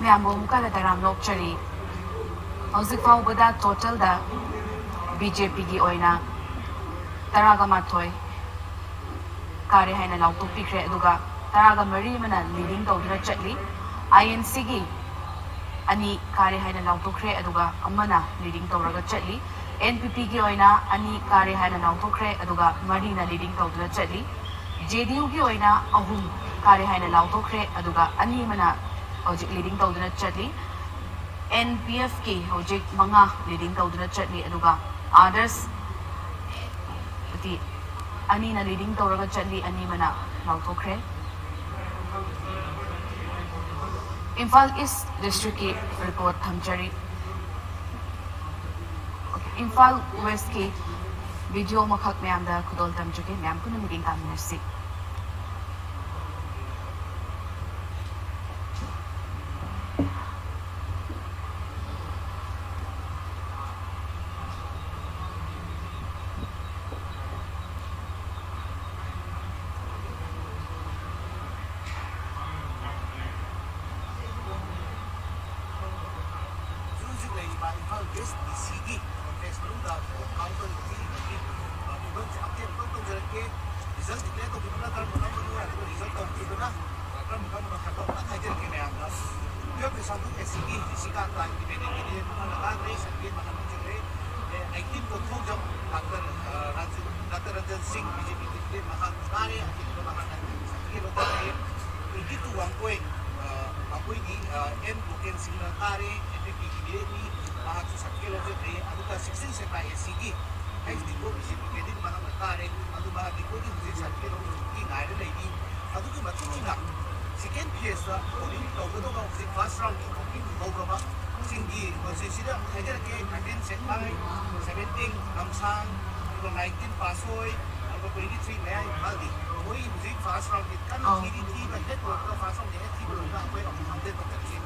ꯃꯌꯥꯝꯕꯨ ꯑꯃꯨꯛꯀ ꯍꯟꯅ ꯇꯔꯥꯝꯅ ꯑꯣꯛꯆꯔꯤ꯫ ꯍꯧꯖꯤꯛ ꯐꯥꯎꯕꯗ ꯇꯣꯇꯦꯜꯗ ꯕꯤ ꯖꯦ ꯄꯤꯒꯤ ꯑꯣꯏꯅ ꯇꯔꯥꯒ ꯃꯥꯊꯣꯏ ꯀꯥꯔꯦ ꯍꯥꯏꯅ ꯂꯥꯎꯊꯣꯛꯄꯤꯈ꯭ꯔꯦ, ꯑꯗꯨꯒ ꯇꯔꯥꯒ ꯃꯔꯤ ꯑꯃꯅ ꯂꯤꯗꯤꯡ ꯇꯧꯗꯨꯅ ꯆꯠꯂꯤ꯫ ꯑꯥꯏ ꯑꯦꯟ ꯁꯤꯒꯤ ꯑꯅꯤ ꯀꯥꯔꯦ ꯍꯥꯏꯅ ꯂꯥꯎꯊꯣꯛꯈ꯭ꯔꯦ, ꯑꯗꯨꯒ ꯑꯃꯅ ꯂꯤꯗꯤꯡ ꯇꯧꯔꯒ ꯆꯠꯂꯤ꯫ ꯑꯦꯟ ꯄꯤ ꯄꯤꯒꯤ ꯑꯣꯏꯅ ꯑꯅꯤ ꯀꯥꯔꯦ ꯍꯥꯏꯅ ꯂꯥꯎꯊꯣꯛꯈ꯭ꯔꯦ, ꯑꯗꯨꯒ ꯃꯔꯤꯅ ꯂꯤꯗꯤꯡ ꯇꯧꯗꯨꯅ ꯆꯠꯂꯤ꯫ ꯖꯦ ꯗꯤ ꯌꯨꯒꯤ ꯑꯣꯏꯅ ꯑꯍꯨꯝ ꯀꯥꯔꯦ ꯍꯥꯏꯅ ꯂꯥꯎꯊꯣꯛꯈ꯭ꯔꯦ, ꯑꯗꯨꯒ ꯑꯅꯤ ꯑꯃꯅ ꯍꯧꯖꯤꯛ ꯂꯤꯗꯤꯡ ꯇꯧꯗꯨꯅ ꯆꯠꯂꯤ꯫ ꯑꯦꯟ ꯄꯤ ꯑꯦꯐꯀꯤ ꯍꯧꯖꯤꯛ ꯃꯉꯥ ꯂꯤꯗꯤꯡ ꯇꯧꯗꯨꯅ ꯆꯠꯂꯤ, ꯑꯗꯨꯒ ꯑꯥꯗꯔꯁ ꯇꯤ ꯑꯅꯤꯅ ꯂꯤꯗꯤꯡ ꯇꯧꯔꯒ ꯆꯠꯂꯤ, ꯑꯅꯤ ꯑꯃꯅ ꯂꯥꯎꯊꯣꯛꯈ꯭ꯔꯦ꯫ ꯏꯝꯐꯥꯜ ꯏꯁ ꯗꯤꯁꯇ꯭ꯔꯤꯛꯀꯤ ꯔꯤꯄꯣꯔꯠ ꯊꯝꯖꯔꯤ꯫ ꯏꯝꯐꯥꯜ ꯋꯦꯁꯀꯤ ꯚꯤꯗꯤꯑꯣ ꯑꯃꯈꯛ ꯃꯌꯥꯝꯗ ꯈꯨꯗꯣꯜ ꯇꯝꯖꯒꯦ, ꯃꯌꯥꯝ ꯄꯨꯟꯅ ꯃꯤꯠꯌꯦꯡ ꯇꯥꯃꯤꯟꯅꯁꯤ꯫ ꯍꯧꯖꯤꯛ ꯍꯧꯖꯤꯛ ꯂꯩꯔꯤꯕ ꯏꯝꯐꯥꯜ ꯋꯦꯁ ꯗꯤ ꯁꯤꯒꯤ ꯀꯣꯝꯄ꯭ꯂꯦꯛꯁ ꯃꯅꯨꯡꯗ ꯀꯥꯎꯟꯇꯔ ꯅꯨꯄꯤꯒꯤ ꯐꯤꯕꯝꯁꯦ ꯑꯞꯗꯦꯠ ꯑꯃꯨꯛꯇꯪ ꯇꯧꯖꯔꯛꯀꯦ꯫ ꯔꯤꯖꯜ ꯗꯤꯀ꯭ꯂꯦꯌꯔ ꯇꯧꯈꯤꯕꯅ ꯀꯔꯝꯕ ꯀꯔꯝꯕꯅꯣ, ꯑꯗꯨꯒ ꯔꯤꯖꯜ ꯇꯧꯈꯤꯕꯅ ꯀꯔꯝꯕ ꯀꯔꯝꯕꯅꯣ ꯍꯥꯏꯕꯗꯣ ꯑꯃꯨꯛꯇꯪ ꯍꯥꯏꯖꯔꯛꯀꯦ ꯃꯌꯥꯝꯗ꯫ ꯇꯨꯌꯦꯜꯐꯀꯤ ꯁꯔꯨꯛ ꯑꯦꯁ ꯁꯤꯒꯤ ꯗꯤ ꯁꯤ ꯀꯥ ꯇꯥꯏꯝ ꯏꯟꯗꯤꯄꯦꯟꯗꯦꯟ ꯀꯦꯟꯗꯤꯗꯦꯠ ꯑꯃꯅ ꯀꯥꯈ꯭ꯔꯦ, ꯁꯥꯔꯇꯤꯐꯤꯀꯦꯠ ꯃꯈꯜ ꯍꯥꯏꯖꯔꯦ꯫ ꯑꯦ, ꯑꯩꯠꯇꯤꯟ ꯀꯣꯟꯊꯧꯖꯝ ꯗꯥꯛꯇꯔ, ꯑ, ꯔꯥꯖꯨ, ꯗꯥꯛꯇꯔ ꯔꯟꯖꯟ ꯁꯤꯡ ꯕꯤ ꯖꯦ ꯄꯤ ꯀꯦꯟꯗꯤꯗꯦꯠ ꯃꯍꯥꯛ ꯀꯥꯔꯦ, ꯑꯀꯤꯅꯕ ꯃꯍꯥꯛꯅ ꯁꯥꯔꯇꯤꯐꯤꯀꯦꯠ ꯂꯧꯊꯣꯛꯈ꯭ꯔꯦ꯫ ꯇ꯭ꯋꯦꯟꯇꯤ ꯇꯨ ꯋꯥꯡꯄꯣꯏ, ꯑ, ꯑꯩꯈꯣꯏꯒꯤ, ꯑ, ꯑꯦꯟ ꯒꯣꯀꯦꯟ ꯁꯤꯡꯅ ꯀꯥꯔꯦ, ꯑꯦꯟ ꯄꯤ ꯄꯤ ꯀꯦꯟꯗꯤꯗꯦꯠꯅꯤ, ꯃꯍꯥꯛꯁꯨ ꯁꯥꯔꯇꯤꯐꯤꯀꯦꯠ ꯂꯧꯖꯈ꯭ꯔꯦ꯫ ꯑꯗꯨꯒ ꯁꯤꯛꯁꯇꯤꯟ ꯁꯦꯛꯇꯥ ꯑꯦꯁ ꯁꯤꯒꯤ ꯑꯩꯆ ꯗꯤ ꯀꯣ ꯕꯤ ꯖꯦ ꯄꯤ ꯀꯦꯟꯗꯤꯗꯦꯠ ꯃꯍꯥꯛꯅ ꯀꯥꯔꯦ꯫ ꯑꯗꯨ ꯃꯍꯥꯛ ꯗꯤꯄꯣꯖꯤꯠ ꯍꯧꯖꯤꯛ ꯁꯥꯔꯇꯤꯐꯤꯀꯦꯠ ꯂꯧꯕꯒꯤ ꯉꯥꯏꯔ ꯂꯩꯔꯤ꯫ ꯑꯗꯨꯒꯤ ꯃꯇꯨꯡ ꯏꯟꯅ ꯁꯦꯀꯦꯟ ꯐꯦꯁꯇ ꯄꯣꯂꯤꯡ ꯇꯧꯒꯗꯧꯕ ꯍꯧꯖꯤꯛ ꯐꯥꯔꯁ ꯔꯥꯎꯟꯒꯤ ꯚꯣꯇꯤꯡ ꯍꯧꯈ꯭ꯔꯕ ꯁꯤꯡꯒꯤ ꯀꯣꯟꯁꯇꯤꯇ꯭ꯌꯨꯟꯁꯤꯗ ꯑꯃꯨꯛ ꯍꯥꯏꯖꯔꯛꯀꯦ, ꯊꯥꯔꯇꯤꯟ ꯁꯦꯛꯃꯥꯏ, ꯁꯚꯦꯟꯇꯤꯟ ꯂꯝꯁꯥꯡ, ꯑꯗꯨꯒ ꯅꯥꯏꯟꯇꯤꯟ ꯄꯥꯠꯁꯣꯏ, ꯑꯗꯨꯒ ꯇ꯭ꯋꯦꯟꯇꯤ ꯊ꯭ꯔꯤ ꯃꯌꯥꯏ ꯏꯝꯐꯥꯜꯒꯤ ꯃꯣꯏ ꯍꯧꯖꯤꯛ ꯐꯥꯔꯁ ꯔꯥꯎꯟꯒꯤ ꯀꯟꯅ ꯑꯧ꯫ ꯊꯤꯔꯤ, ꯊꯤꯕ ꯍꯦꯛ ꯂꯣꯏꯕꯒ ꯐꯥꯔꯁ ꯔꯥꯎꯟꯒꯤ ꯍꯦꯛ ꯊꯤꯕ ꯂꯣꯏꯕꯒ ꯑꯩꯈꯣꯏ ꯑꯃꯨꯛ ꯑꯞꯗꯦꯠ ꯇꯧꯖꯔꯛꯀꯦ꯫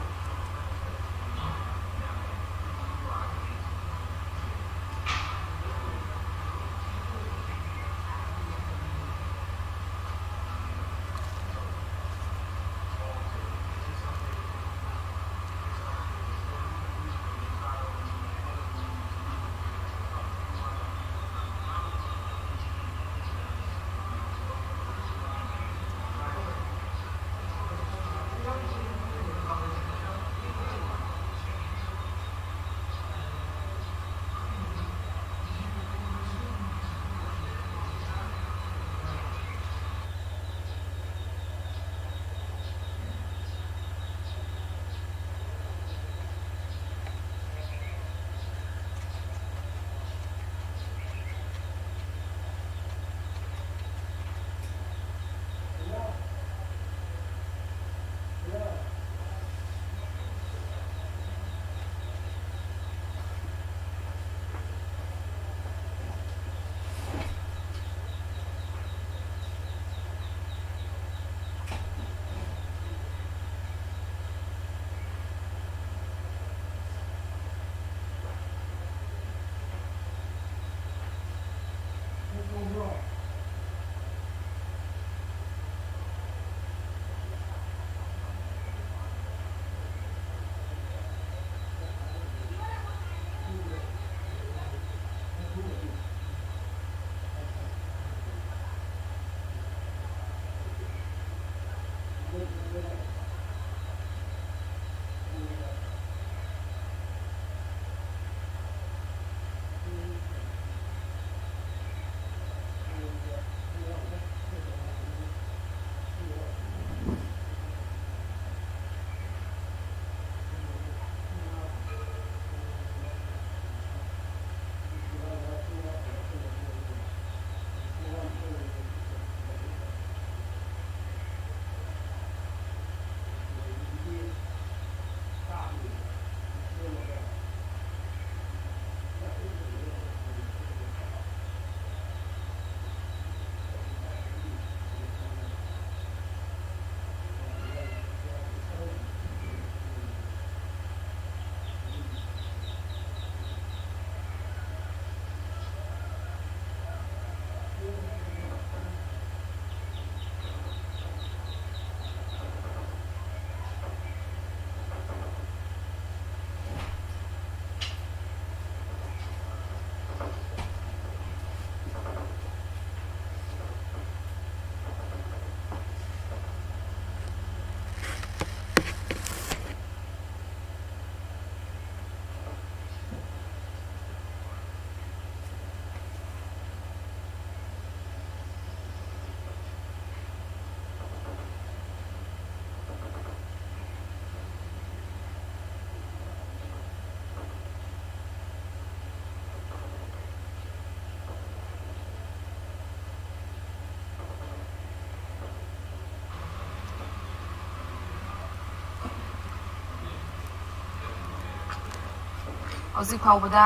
ꯍꯧꯖꯤꯛ ꯐꯥꯎꯕꯗ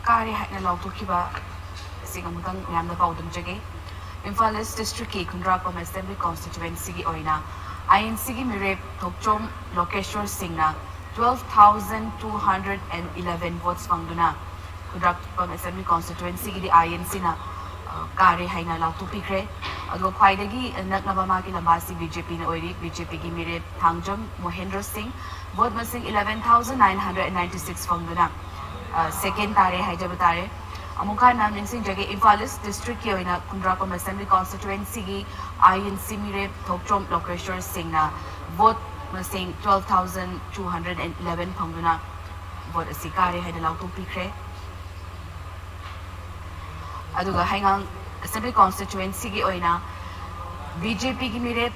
ꯀꯥꯔꯦ ꯍꯥꯏꯅ ꯂꯥꯎꯊꯣꯛꯈꯤꯕ ꯑꯁꯤꯒ ꯑꯃꯨꯛꯇꯪ ꯃꯌꯥꯝꯗ ꯄꯥꯎꯗꯝꯖꯒꯦ꯫ ꯏꯝꯐꯥꯜ ꯏꯁ ꯗꯤꯁꯇ꯭ꯔꯤꯛꯀꯤ ꯈꯨꯟꯗ꯭ꯔꯥꯛꯄꯝ ꯑꯦꯁꯦꯝꯕ꯭ꯂꯤ ꯀꯣꯟꯁꯇꯤꯇ꯭ꯌꯨꯋꯦꯟꯁꯤꯒꯤ ꯑꯣꯏꯅ ꯑꯥꯏ ꯑꯦꯟ ꯁꯤꯒꯤ ꯃꯤꯔꯦꯞ ꯊꯣꯛꯆꯣꯝ ꯂꯣꯀꯦꯁꯣꯔ ꯁꯤꯡꯅ twelve thousand two hundred and eleven votes ꯐꯪꯗꯨꯅ ꯈꯨꯟꯗ꯭ꯔꯥꯛꯄꯝ ꯑꯦꯁꯦꯝꯕ꯭ꯂꯤ ꯀꯣꯟꯁꯇꯤꯇ꯭ꯌꯨꯋꯦꯟꯁꯤꯒꯤꯗꯤ ꯑꯥꯏ ꯑꯦꯟ ꯁꯤꯅ ꯀꯥꯔꯦ ꯍꯥꯏꯅ ꯂꯥꯎꯊꯣꯛꯄꯤꯈ꯭ꯔꯦ꯫ ꯑꯗꯨꯒ ꯈ꯭ꯋꯥꯏꯗꯒꯤ ꯅꯛꯅꯕ ꯃꯥꯒꯤ ꯂꯝꯕꯥꯁꯤ ꯕꯤ ꯖꯦ ꯄꯤꯅ ꯑꯣꯏꯔꯤ꯫ ꯕꯤ ꯖꯦ ꯄꯤꯒꯤ ꯃꯤꯔꯦꯞ ꯊꯥꯡꯖꯝ ꯃꯣꯍꯦꯟꯗ꯭ꯔ ꯁꯤꯡ, ꯚꯣꯠ ꯃꯁꯤꯡ eleven thousand nine hundred ninety six ꯐꯪꯗꯨꯅ ꯁꯦꯀꯦꯟ ꯇꯥꯔꯦ ꯍꯥꯏꯖꯕ ꯇꯥꯔꯦ꯫ ꯑꯃꯨꯛ ꯍꯟꯅ ꯅꯤꯡꯁꯤꯡꯖꯒꯦ, ꯏꯝꯐꯥꯜ ꯏꯁ ꯗꯤꯁꯇ꯭ꯔꯤꯛꯀꯤ ꯑꯣꯏꯅ ꯈꯨꯟꯗ꯭ꯔꯥꯛꯄꯝ ꯑꯦꯁꯦꯝꯕ꯭ꯂꯤ ꯀꯣꯟꯁꯇꯤꯇ꯭ꯌꯨꯋꯦꯟꯁꯤꯒꯤ ꯑꯥꯏ ꯑꯦꯟ ꯁꯤ ꯃꯤꯔꯦꯞ ꯊꯣꯛꯆꯣꯝ ꯂꯣꯀꯦꯁꯣꯔ ꯁꯤꯡꯅ ꯚꯣꯠ ꯃꯁꯤꯡ twelve thousand two hundred and eleven ꯐꯪꯗꯨꯅ ꯚꯣꯠ ꯑꯁꯤ ꯀꯥꯔꯦ ꯍꯥꯏꯅ ꯂꯥꯎꯊꯣꯛꯄꯤꯈ꯭ꯔꯦ꯫ ꯑꯗꯨꯒ ꯍꯩꯉꯥꯡ ꯑꯦꯁꯦꯝꯕ꯭ꯂꯤ ꯀꯣꯟꯁꯇꯤꯇ꯭ꯌꯨꯋꯦꯟꯁꯤꯒꯤ ꯑꯣꯏꯅ ꯕꯤ ꯖꯦ ꯄꯤꯒꯤ ꯃꯤꯔꯦꯞ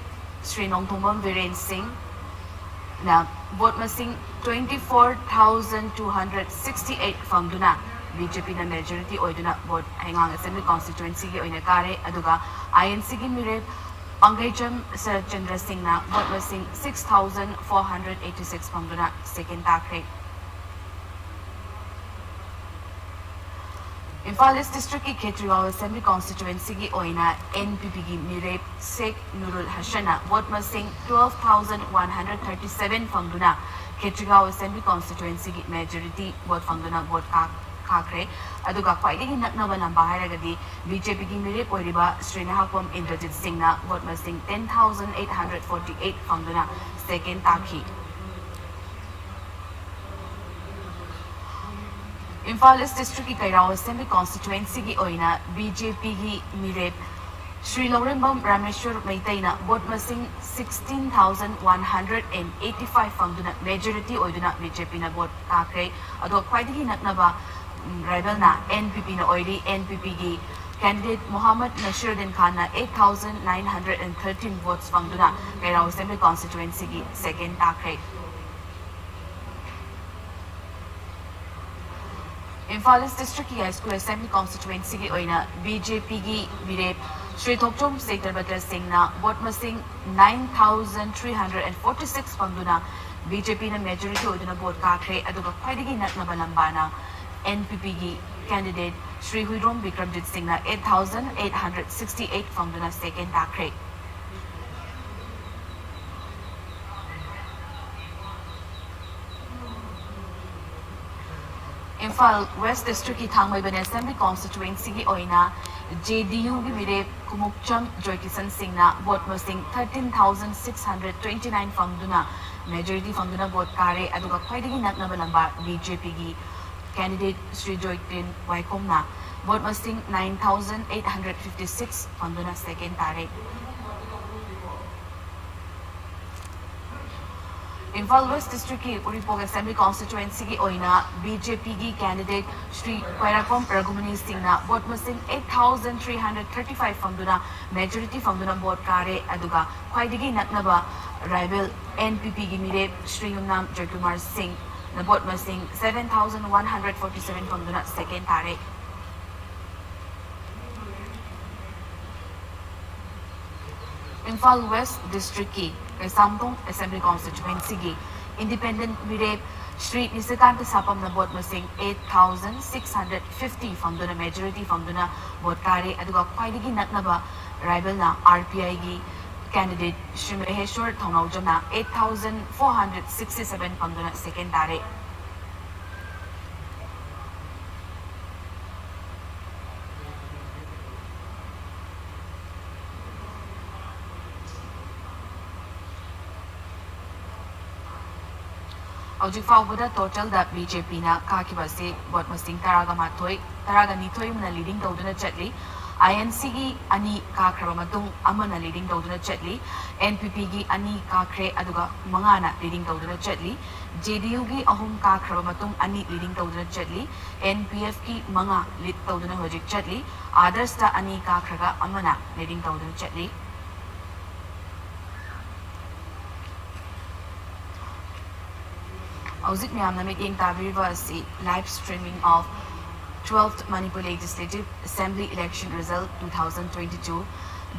ꯁ꯭ꯔꯤ ꯅꯣꯡꯊꯣꯝꯕꯝ ꯕꯤꯔꯦꯟ ꯁꯤꯡꯅ ꯚꯣꯠ ꯃꯁꯤꯡ twenty four thousand two hundred sixty eight ꯐꯪꯗꯨꯅ ꯕꯤ ꯖꯦ ꯄꯤꯅ ꯃꯦꯖꯣꯔꯤꯇꯤ ꯑꯣꯏꯗꯨꯅ ꯚꯣꯠ ꯍꯩꯉꯥꯡ ꯑꯦꯁꯦꯝꯕ꯭ꯂꯤ ꯀꯣꯟꯁꯇꯤꯇ꯭ꯌꯨꯋꯦꯟꯁꯤꯒꯤ ꯑꯣꯏꯅ ꯀꯥꯔꯦ꯫ ꯑꯗꯨꯒ ꯑꯥꯏ ꯑꯦꯟ ꯁꯤꯒꯤ ꯃꯤꯔꯦꯞ ꯄꯥꯡꯒꯩꯖꯝ ꯁꯔꯠ ꯆꯟꯗ꯭ꯔ ꯁꯤꯡꯅ ꯚꯣꯠ ꯃꯁꯤꯡ six thousand four hundred eighty six ꯐꯪꯗꯨꯅ ꯁꯦꯀꯦꯟ ꯇꯥꯈ꯭ꯔꯦ꯫ ꯏꯝꯐꯥꯜ ꯏꯁ ꯗꯤꯁꯇ꯭ꯔꯤꯛꯀꯤ ꯈꯦꯇ꯭ꯔꯤꯒꯥꯎ ꯑꯦꯁꯦꯝꯕ꯭ꯂꯤ ꯀꯣꯟꯁꯇꯤꯇ꯭ꯌꯨꯋꯦꯟꯁꯤꯒꯤ ꯑꯣꯏꯅ ꯑꯦꯟ ꯄꯤ ꯄꯤꯒꯤ ꯃꯤꯔꯦꯞ ꯁꯦꯈ ꯅꯨꯔꯨꯜ ꯍꯁꯟꯅ ꯚꯣꯠ ꯃꯁꯤꯡ twelve thousand one hundred thirty seven ꯐꯪꯗꯨꯅ ꯈꯦꯇ꯭ꯔꯤꯒꯥꯎ ꯑꯦꯁꯦꯝꯕ꯭ꯂꯤ ꯀꯣꯟꯁꯇꯤꯇ꯭ꯌꯨꯋꯦꯟꯁꯤꯒꯤ ꯃꯦꯖꯣꯔꯤꯇꯤ ꯚꯣꯠ ꯐꯪꯗꯨꯅ ꯚꯣꯠ ꯀꯥ-, ꯀꯥꯈ꯭ꯔꯦ꯫ ꯑꯗꯨꯒ ꯈ꯭ꯋꯥꯏꯗꯒꯤ ꯅꯛꯅꯕ ꯂꯝꯕꯥ ꯍꯥꯏꯔꯒꯗꯤ ꯕꯤ ꯖꯦ ꯄꯤꯒꯤ ꯃꯤꯔꯦꯞ ꯑꯣꯏꯔꯤꯕ ꯁ꯭ꯔꯤ ꯅꯍꯥꯛꯄꯝ ꯏꯟꯗ꯭ꯔꯖꯤꯠ ꯁꯤꯡꯅ ꯚꯣꯠ ꯃꯁꯤꯡ ten thousand eight hundred forty eight ꯐꯪꯗꯨꯅ ꯁꯦꯀꯦꯟ ꯇꯥꯈꯤ꯫ ꯏꯝꯐꯥꯜ ꯏꯁ ꯗꯤꯁꯇ꯭ꯔꯤꯛꯀꯤ ꯀꯩꯔꯥꯎ ꯑꯦꯁꯦꯝꯕ꯭ꯂꯤ ꯀꯣꯟꯁꯇꯤꯇ꯭ꯌꯨꯋꯦꯟꯁꯤꯒꯤ ꯑꯣꯏꯅ ꯕꯤ ꯖꯦ ꯄꯤꯒꯤ ꯃꯤꯔꯦꯞ ꯁ꯭ꯔꯤ ꯂꯧꯔꯦꯝꯕꯝ ꯔꯥꯃꯦꯁ꯭ꯋꯔ ꯃꯩꯇꯩꯅ ꯚꯣꯠ ꯃꯁꯤꯡ sixteen thousand one hundred and eighty five ꯐꯪꯗꯨꯅ ꯃꯦꯖꯣꯔꯤꯇꯤ ꯑꯣꯏꯗꯨꯅ ꯕꯤ ꯖꯦ ꯄꯤꯅ ꯚꯣꯠ ꯀꯥꯈ꯭ꯔꯦ꯫ ꯑꯗꯣ ꯈ꯭ꯋꯥꯏꯗꯒꯤ ꯅꯛꯅꯕ, ꯎꯝ, ꯔꯥꯏꯕꯦꯜꯅ ꯑꯦꯟ ꯄꯤ ꯄꯤꯅ ꯑꯣꯏꯔꯤ꯫ ꯑꯦꯟ ꯄꯤ ꯄꯤꯒꯤ ꯀꯦꯟꯗꯤꯗꯦꯠ ꯃꯣꯍꯝꯃꯗ ꯅꯁꯤꯔꯨꯗꯤꯟ ꯈꯥꯟꯅ eight thousand nine hundred and thirteen votes ꯐꯪꯗꯨꯅ ꯀꯩꯔꯥꯎ ꯑꯦꯁꯦꯝꯕ꯭ꯂꯤ ꯀꯣꯟꯁꯇꯤꯇ꯭ꯌꯨꯋꯦꯟꯁꯤꯒꯤ ꯁꯦꯀꯦꯟ ꯇꯥꯈ꯭ꯔꯦ꯫ ꯏꯝꯐꯥꯜ ꯏꯁ ꯗꯤꯁꯇ꯭ꯔꯤꯛꯀꯤ ꯌꯥꯏꯁ꯭ꯀꯨꯜ ꯑꯦꯁꯦꯝꯕ꯭ꯂꯤ ꯀꯣꯟꯁꯇꯤꯇ꯭ꯌꯨꯋꯦꯟꯁꯤꯒꯤ ꯑꯣꯏꯅ ꯕꯤ ꯖꯦ ꯄꯤꯒꯤ ꯃꯤꯔꯦꯞ ꯁ꯭ꯔꯤ ꯊꯣꯛꯆꯣꯝ ꯁꯦꯛꯇꯔꯕꯇ ꯁꯤꯡꯅ ꯚꯣꯠ ꯃꯁꯤꯡ nine thousand three hundred and forty six ꯐꯪꯗꯨꯅ ꯕꯤ ꯖꯦ ꯄꯤꯅ ꯃꯦꯖꯣꯔꯤꯇꯤ ꯑꯣꯏꯗꯨꯅ ꯚꯣꯠ ꯀꯥꯈ꯭ꯔꯦ꯫ ꯑꯗꯨꯒ ꯈ꯭ꯋꯥꯏꯗꯒꯤ ꯅꯛꯅꯕ ꯂꯝꯕꯥꯅ ꯑꯦꯟ ꯄꯤ ꯄꯤꯒꯤ ꯀꯦꯟꯗꯤꯗꯦꯠ ꯁ꯭ꯔꯤ ꯍꯨꯏꯗ꯭ꯔꯣꯝ ꯕꯤꯀ꯭ꯔꯝꯖꯤꯠ ꯁꯤꯡꯅ eight thousand eight hundred sixty eight ꯐꯪꯗꯨꯅ ꯁꯦꯀꯦꯟ ꯇꯥꯈ꯭ꯔꯦ꯫ ꯏꯝꯐꯥꯜ ꯋꯦꯁ ꯗꯤꯁꯇ꯭ꯔꯤꯛꯀꯤ ꯊꯥꯡꯃꯩꯕꯟ ꯑꯦꯁꯦꯝꯕ꯭ꯂꯤ ꯀꯣꯟꯁꯇꯤꯇ꯭ꯋꯦꯟꯁꯤꯒꯤ ꯑꯣꯏꯅ ꯖꯦ ꯗꯤ ꯌꯨꯒꯤ ꯃꯤꯔꯦꯞ ꯈꯨꯃꯨꯛꯆꯝ ꯖꯣꯏꯀꯤꯁꯟ ꯁꯤꯡꯅ ꯚꯣꯠ ꯃꯁꯤꯡ thirteen thousand six hundred twenty nine ꯐꯪꯗꯨꯅ ꯃꯦꯖꯣꯔꯤꯇꯤ ꯐꯪꯗꯨꯅ ꯚꯣꯠ ꯀꯥꯔꯦ꯫ ꯑꯗꯨꯒ ꯈ꯭ꯋꯥꯏꯗꯒꯤ ꯅꯛꯅꯕ ꯂꯝꯕꯥ ꯕꯤ ꯖꯦ ꯄꯤꯒꯤ ꯀꯦꯟꯗꯤꯗꯦꯠ ꯁ꯭ꯔꯤ ꯖꯣꯏꯇꯤꯟ ꯋꯥꯏꯈꯣꯝꯅ ꯚꯣꯠ ꯃꯁꯤꯡ nine thousand eight hundred fifty six ꯐꯪꯗꯨꯅ ꯁꯦꯀꯦꯟ ꯇꯥꯔꯦ꯫ ꯏꯝꯐꯥꯜ ꯋꯦꯁ ꯗꯤꯁꯇ꯭ꯔꯤꯛꯀꯤ ꯎꯔꯤꯄꯣꯛ ꯑꯦꯁꯦꯝꯕ꯭ꯂꯤ ꯀꯣꯟꯁꯇꯤꯇ꯭ꯋꯦꯟꯁꯤꯒꯤ ꯑꯣꯏꯅ ꯕꯤ ꯖꯦ ꯄꯤꯒꯤ ꯀꯦꯟꯗꯤꯗꯦꯠ ꯁ꯭ꯔꯤ ꯈ꯭ꯋꯥꯏꯔꯥꯛꯄꯝ ꯔꯘꯨꯃꯅꯤ ꯁꯤꯡꯅ ꯚꯣꯠ ꯃꯁꯤꯡ eight thousand three hundred thirty five ꯐꯪꯗꯨꯅ ꯃꯦꯖꯣꯔꯤꯇꯤ ꯐꯪꯗꯨꯅ ꯚꯣꯠ ꯀꯥꯔꯦ꯫ ꯑꯗꯨꯒ ꯈ꯭ꯋꯥꯏꯗꯒꯤ ꯅꯛꯅꯕ ꯔꯥꯏꯕꯦꯜ ꯑꯦꯟ ꯄꯤ ꯄꯤꯒꯤ ꯃꯤꯔꯦꯞ ꯁ꯭ꯔꯤ ꯌꯨꯝꯅꯥꯝ ꯖꯣꯏꯀꯨꯃꯥꯔ ꯁꯤꯡꯅ ꯚꯣꯠ ꯃꯁꯤꯡ seven thousand one hundred forty seven ꯐꯪꯗꯨꯅ ꯁꯦꯀꯦꯟ ꯇꯥꯔꯦ꯫ ꯏꯝꯐꯥꯜ ꯋꯦꯁ ꯗꯤꯁꯇ꯭ꯔꯤꯛꯀꯤ ꯀꯩꯁꯥꯝꯊꯣꯡ ꯑꯦꯁꯦꯝꯕ꯭ꯂꯤ ꯀꯣꯟꯁꯇꯤꯇ꯭ꯋꯦꯟꯁꯤꯒꯤ ꯏꯟꯗꯤꯄꯦꯟꯗꯦꯟꯠ ꯃꯤꯔꯦꯞ ꯁ꯭ꯔꯤ ꯅꯤꯁꯤꯀꯥꯟꯇ ꯁꯥꯄꯝꯅ ꯚꯣꯠ ꯃꯁꯤꯡ eight thousand six hundred fifty ꯐꯪꯗꯨꯅ ꯃꯦꯖꯣꯔꯤꯇꯤ ꯐꯪꯗꯨꯅ ꯚꯣꯠ ꯀꯥꯔꯦ꯫ ꯑꯗꯨꯒ ꯈ꯭ꯋꯥꯏꯗꯒꯤ ꯅꯛꯅꯕ ꯔꯥꯏꯕꯦꯜꯅ ꯑꯥꯔ ꯄꯤ ꯑꯥꯏꯒꯤ ꯀꯦꯟꯗꯤꯗꯦꯠ ꯁ꯭ꯔꯤ ꯃꯍꯦꯁ꯭ꯋꯔ ꯊꯧꯅꯥꯎꯖꯝꯅ eight thousand four hundred sixty seven ꯐꯪꯗꯨꯅ ꯁꯦꯀꯦꯟ ꯇꯥꯔꯦ꯫ ꯍꯧꯖꯤꯛ ꯐꯥꯎꯕꯗ ꯇꯣꯇꯦꯜꯗ ꯕꯤ ꯖꯦ ꯄꯤꯅ ꯀꯥꯈꯤꯕ ꯑꯁꯤ ꯚꯣꯠ ꯃꯁꯤꯡ ꯇꯔꯥꯒ ꯃꯥꯊꯣꯏ, ꯇꯔꯥꯒ ꯅꯤꯊꯣꯏ ꯑꯃꯅ ꯂꯤꯗꯤꯡ ꯇꯧꯗꯨꯅ ꯆꯠꯂꯤ꯫ ꯑꯥꯏ ꯑꯦꯟ ꯁꯤꯒꯤ ꯑꯅꯤ ꯀꯥꯈ꯭ꯔꯕ ꯃꯇꯨꯡ ꯑꯃꯅ ꯂꯤꯗꯤꯡ ꯇꯧꯗꯨꯅ ꯆꯠꯂꯤ꯫ ꯑꯦꯟ ꯄꯤ ꯄꯤꯒꯤ ꯑꯅꯤ ꯀꯥꯈ꯭ꯔꯦ, ꯑꯗꯨꯒ ꯃꯉꯥꯅ ꯂꯤꯗꯤꯡ ꯇꯧꯗꯨꯅ ꯆꯠꯂꯤ꯫ ꯖꯦ ꯗꯤ ꯌꯨꯒꯤ ꯑꯍꯨꯝ ꯀꯥꯈ꯭ꯔꯕ ꯃꯇꯨꯡ ꯑꯅꯤ ꯂꯤꯗꯤꯡ ꯇꯧꯗꯨꯅ ꯆꯠꯂꯤ꯫ ꯑꯦꯟ ꯄꯤ ꯑꯦꯐꯀꯤ ꯃꯉꯥ ꯂꯤꯗ ꯇꯧꯗꯨꯅ ꯍꯧꯖꯤꯛ ꯆꯠꯂꯤ꯫ ꯑꯥꯗꯔꯁꯇ ꯑꯅꯤ ꯀꯥꯈ꯭ꯔꯒ ꯑꯃꯅ ꯂꯤꯗꯤꯡ ꯇꯧꯗꯨꯅ ꯆꯠꯂꯤ꯫ ꯍꯧꯖꯤꯛ ꯃꯌꯥꯝꯅ ꯃꯤꯠꯌꯦꯡ ꯇꯥꯕꯤꯔꯤꯕ ꯑꯁꯤ live streaming of twelfth Manipur Legislative Assembly election result two thousand twenty-two꯫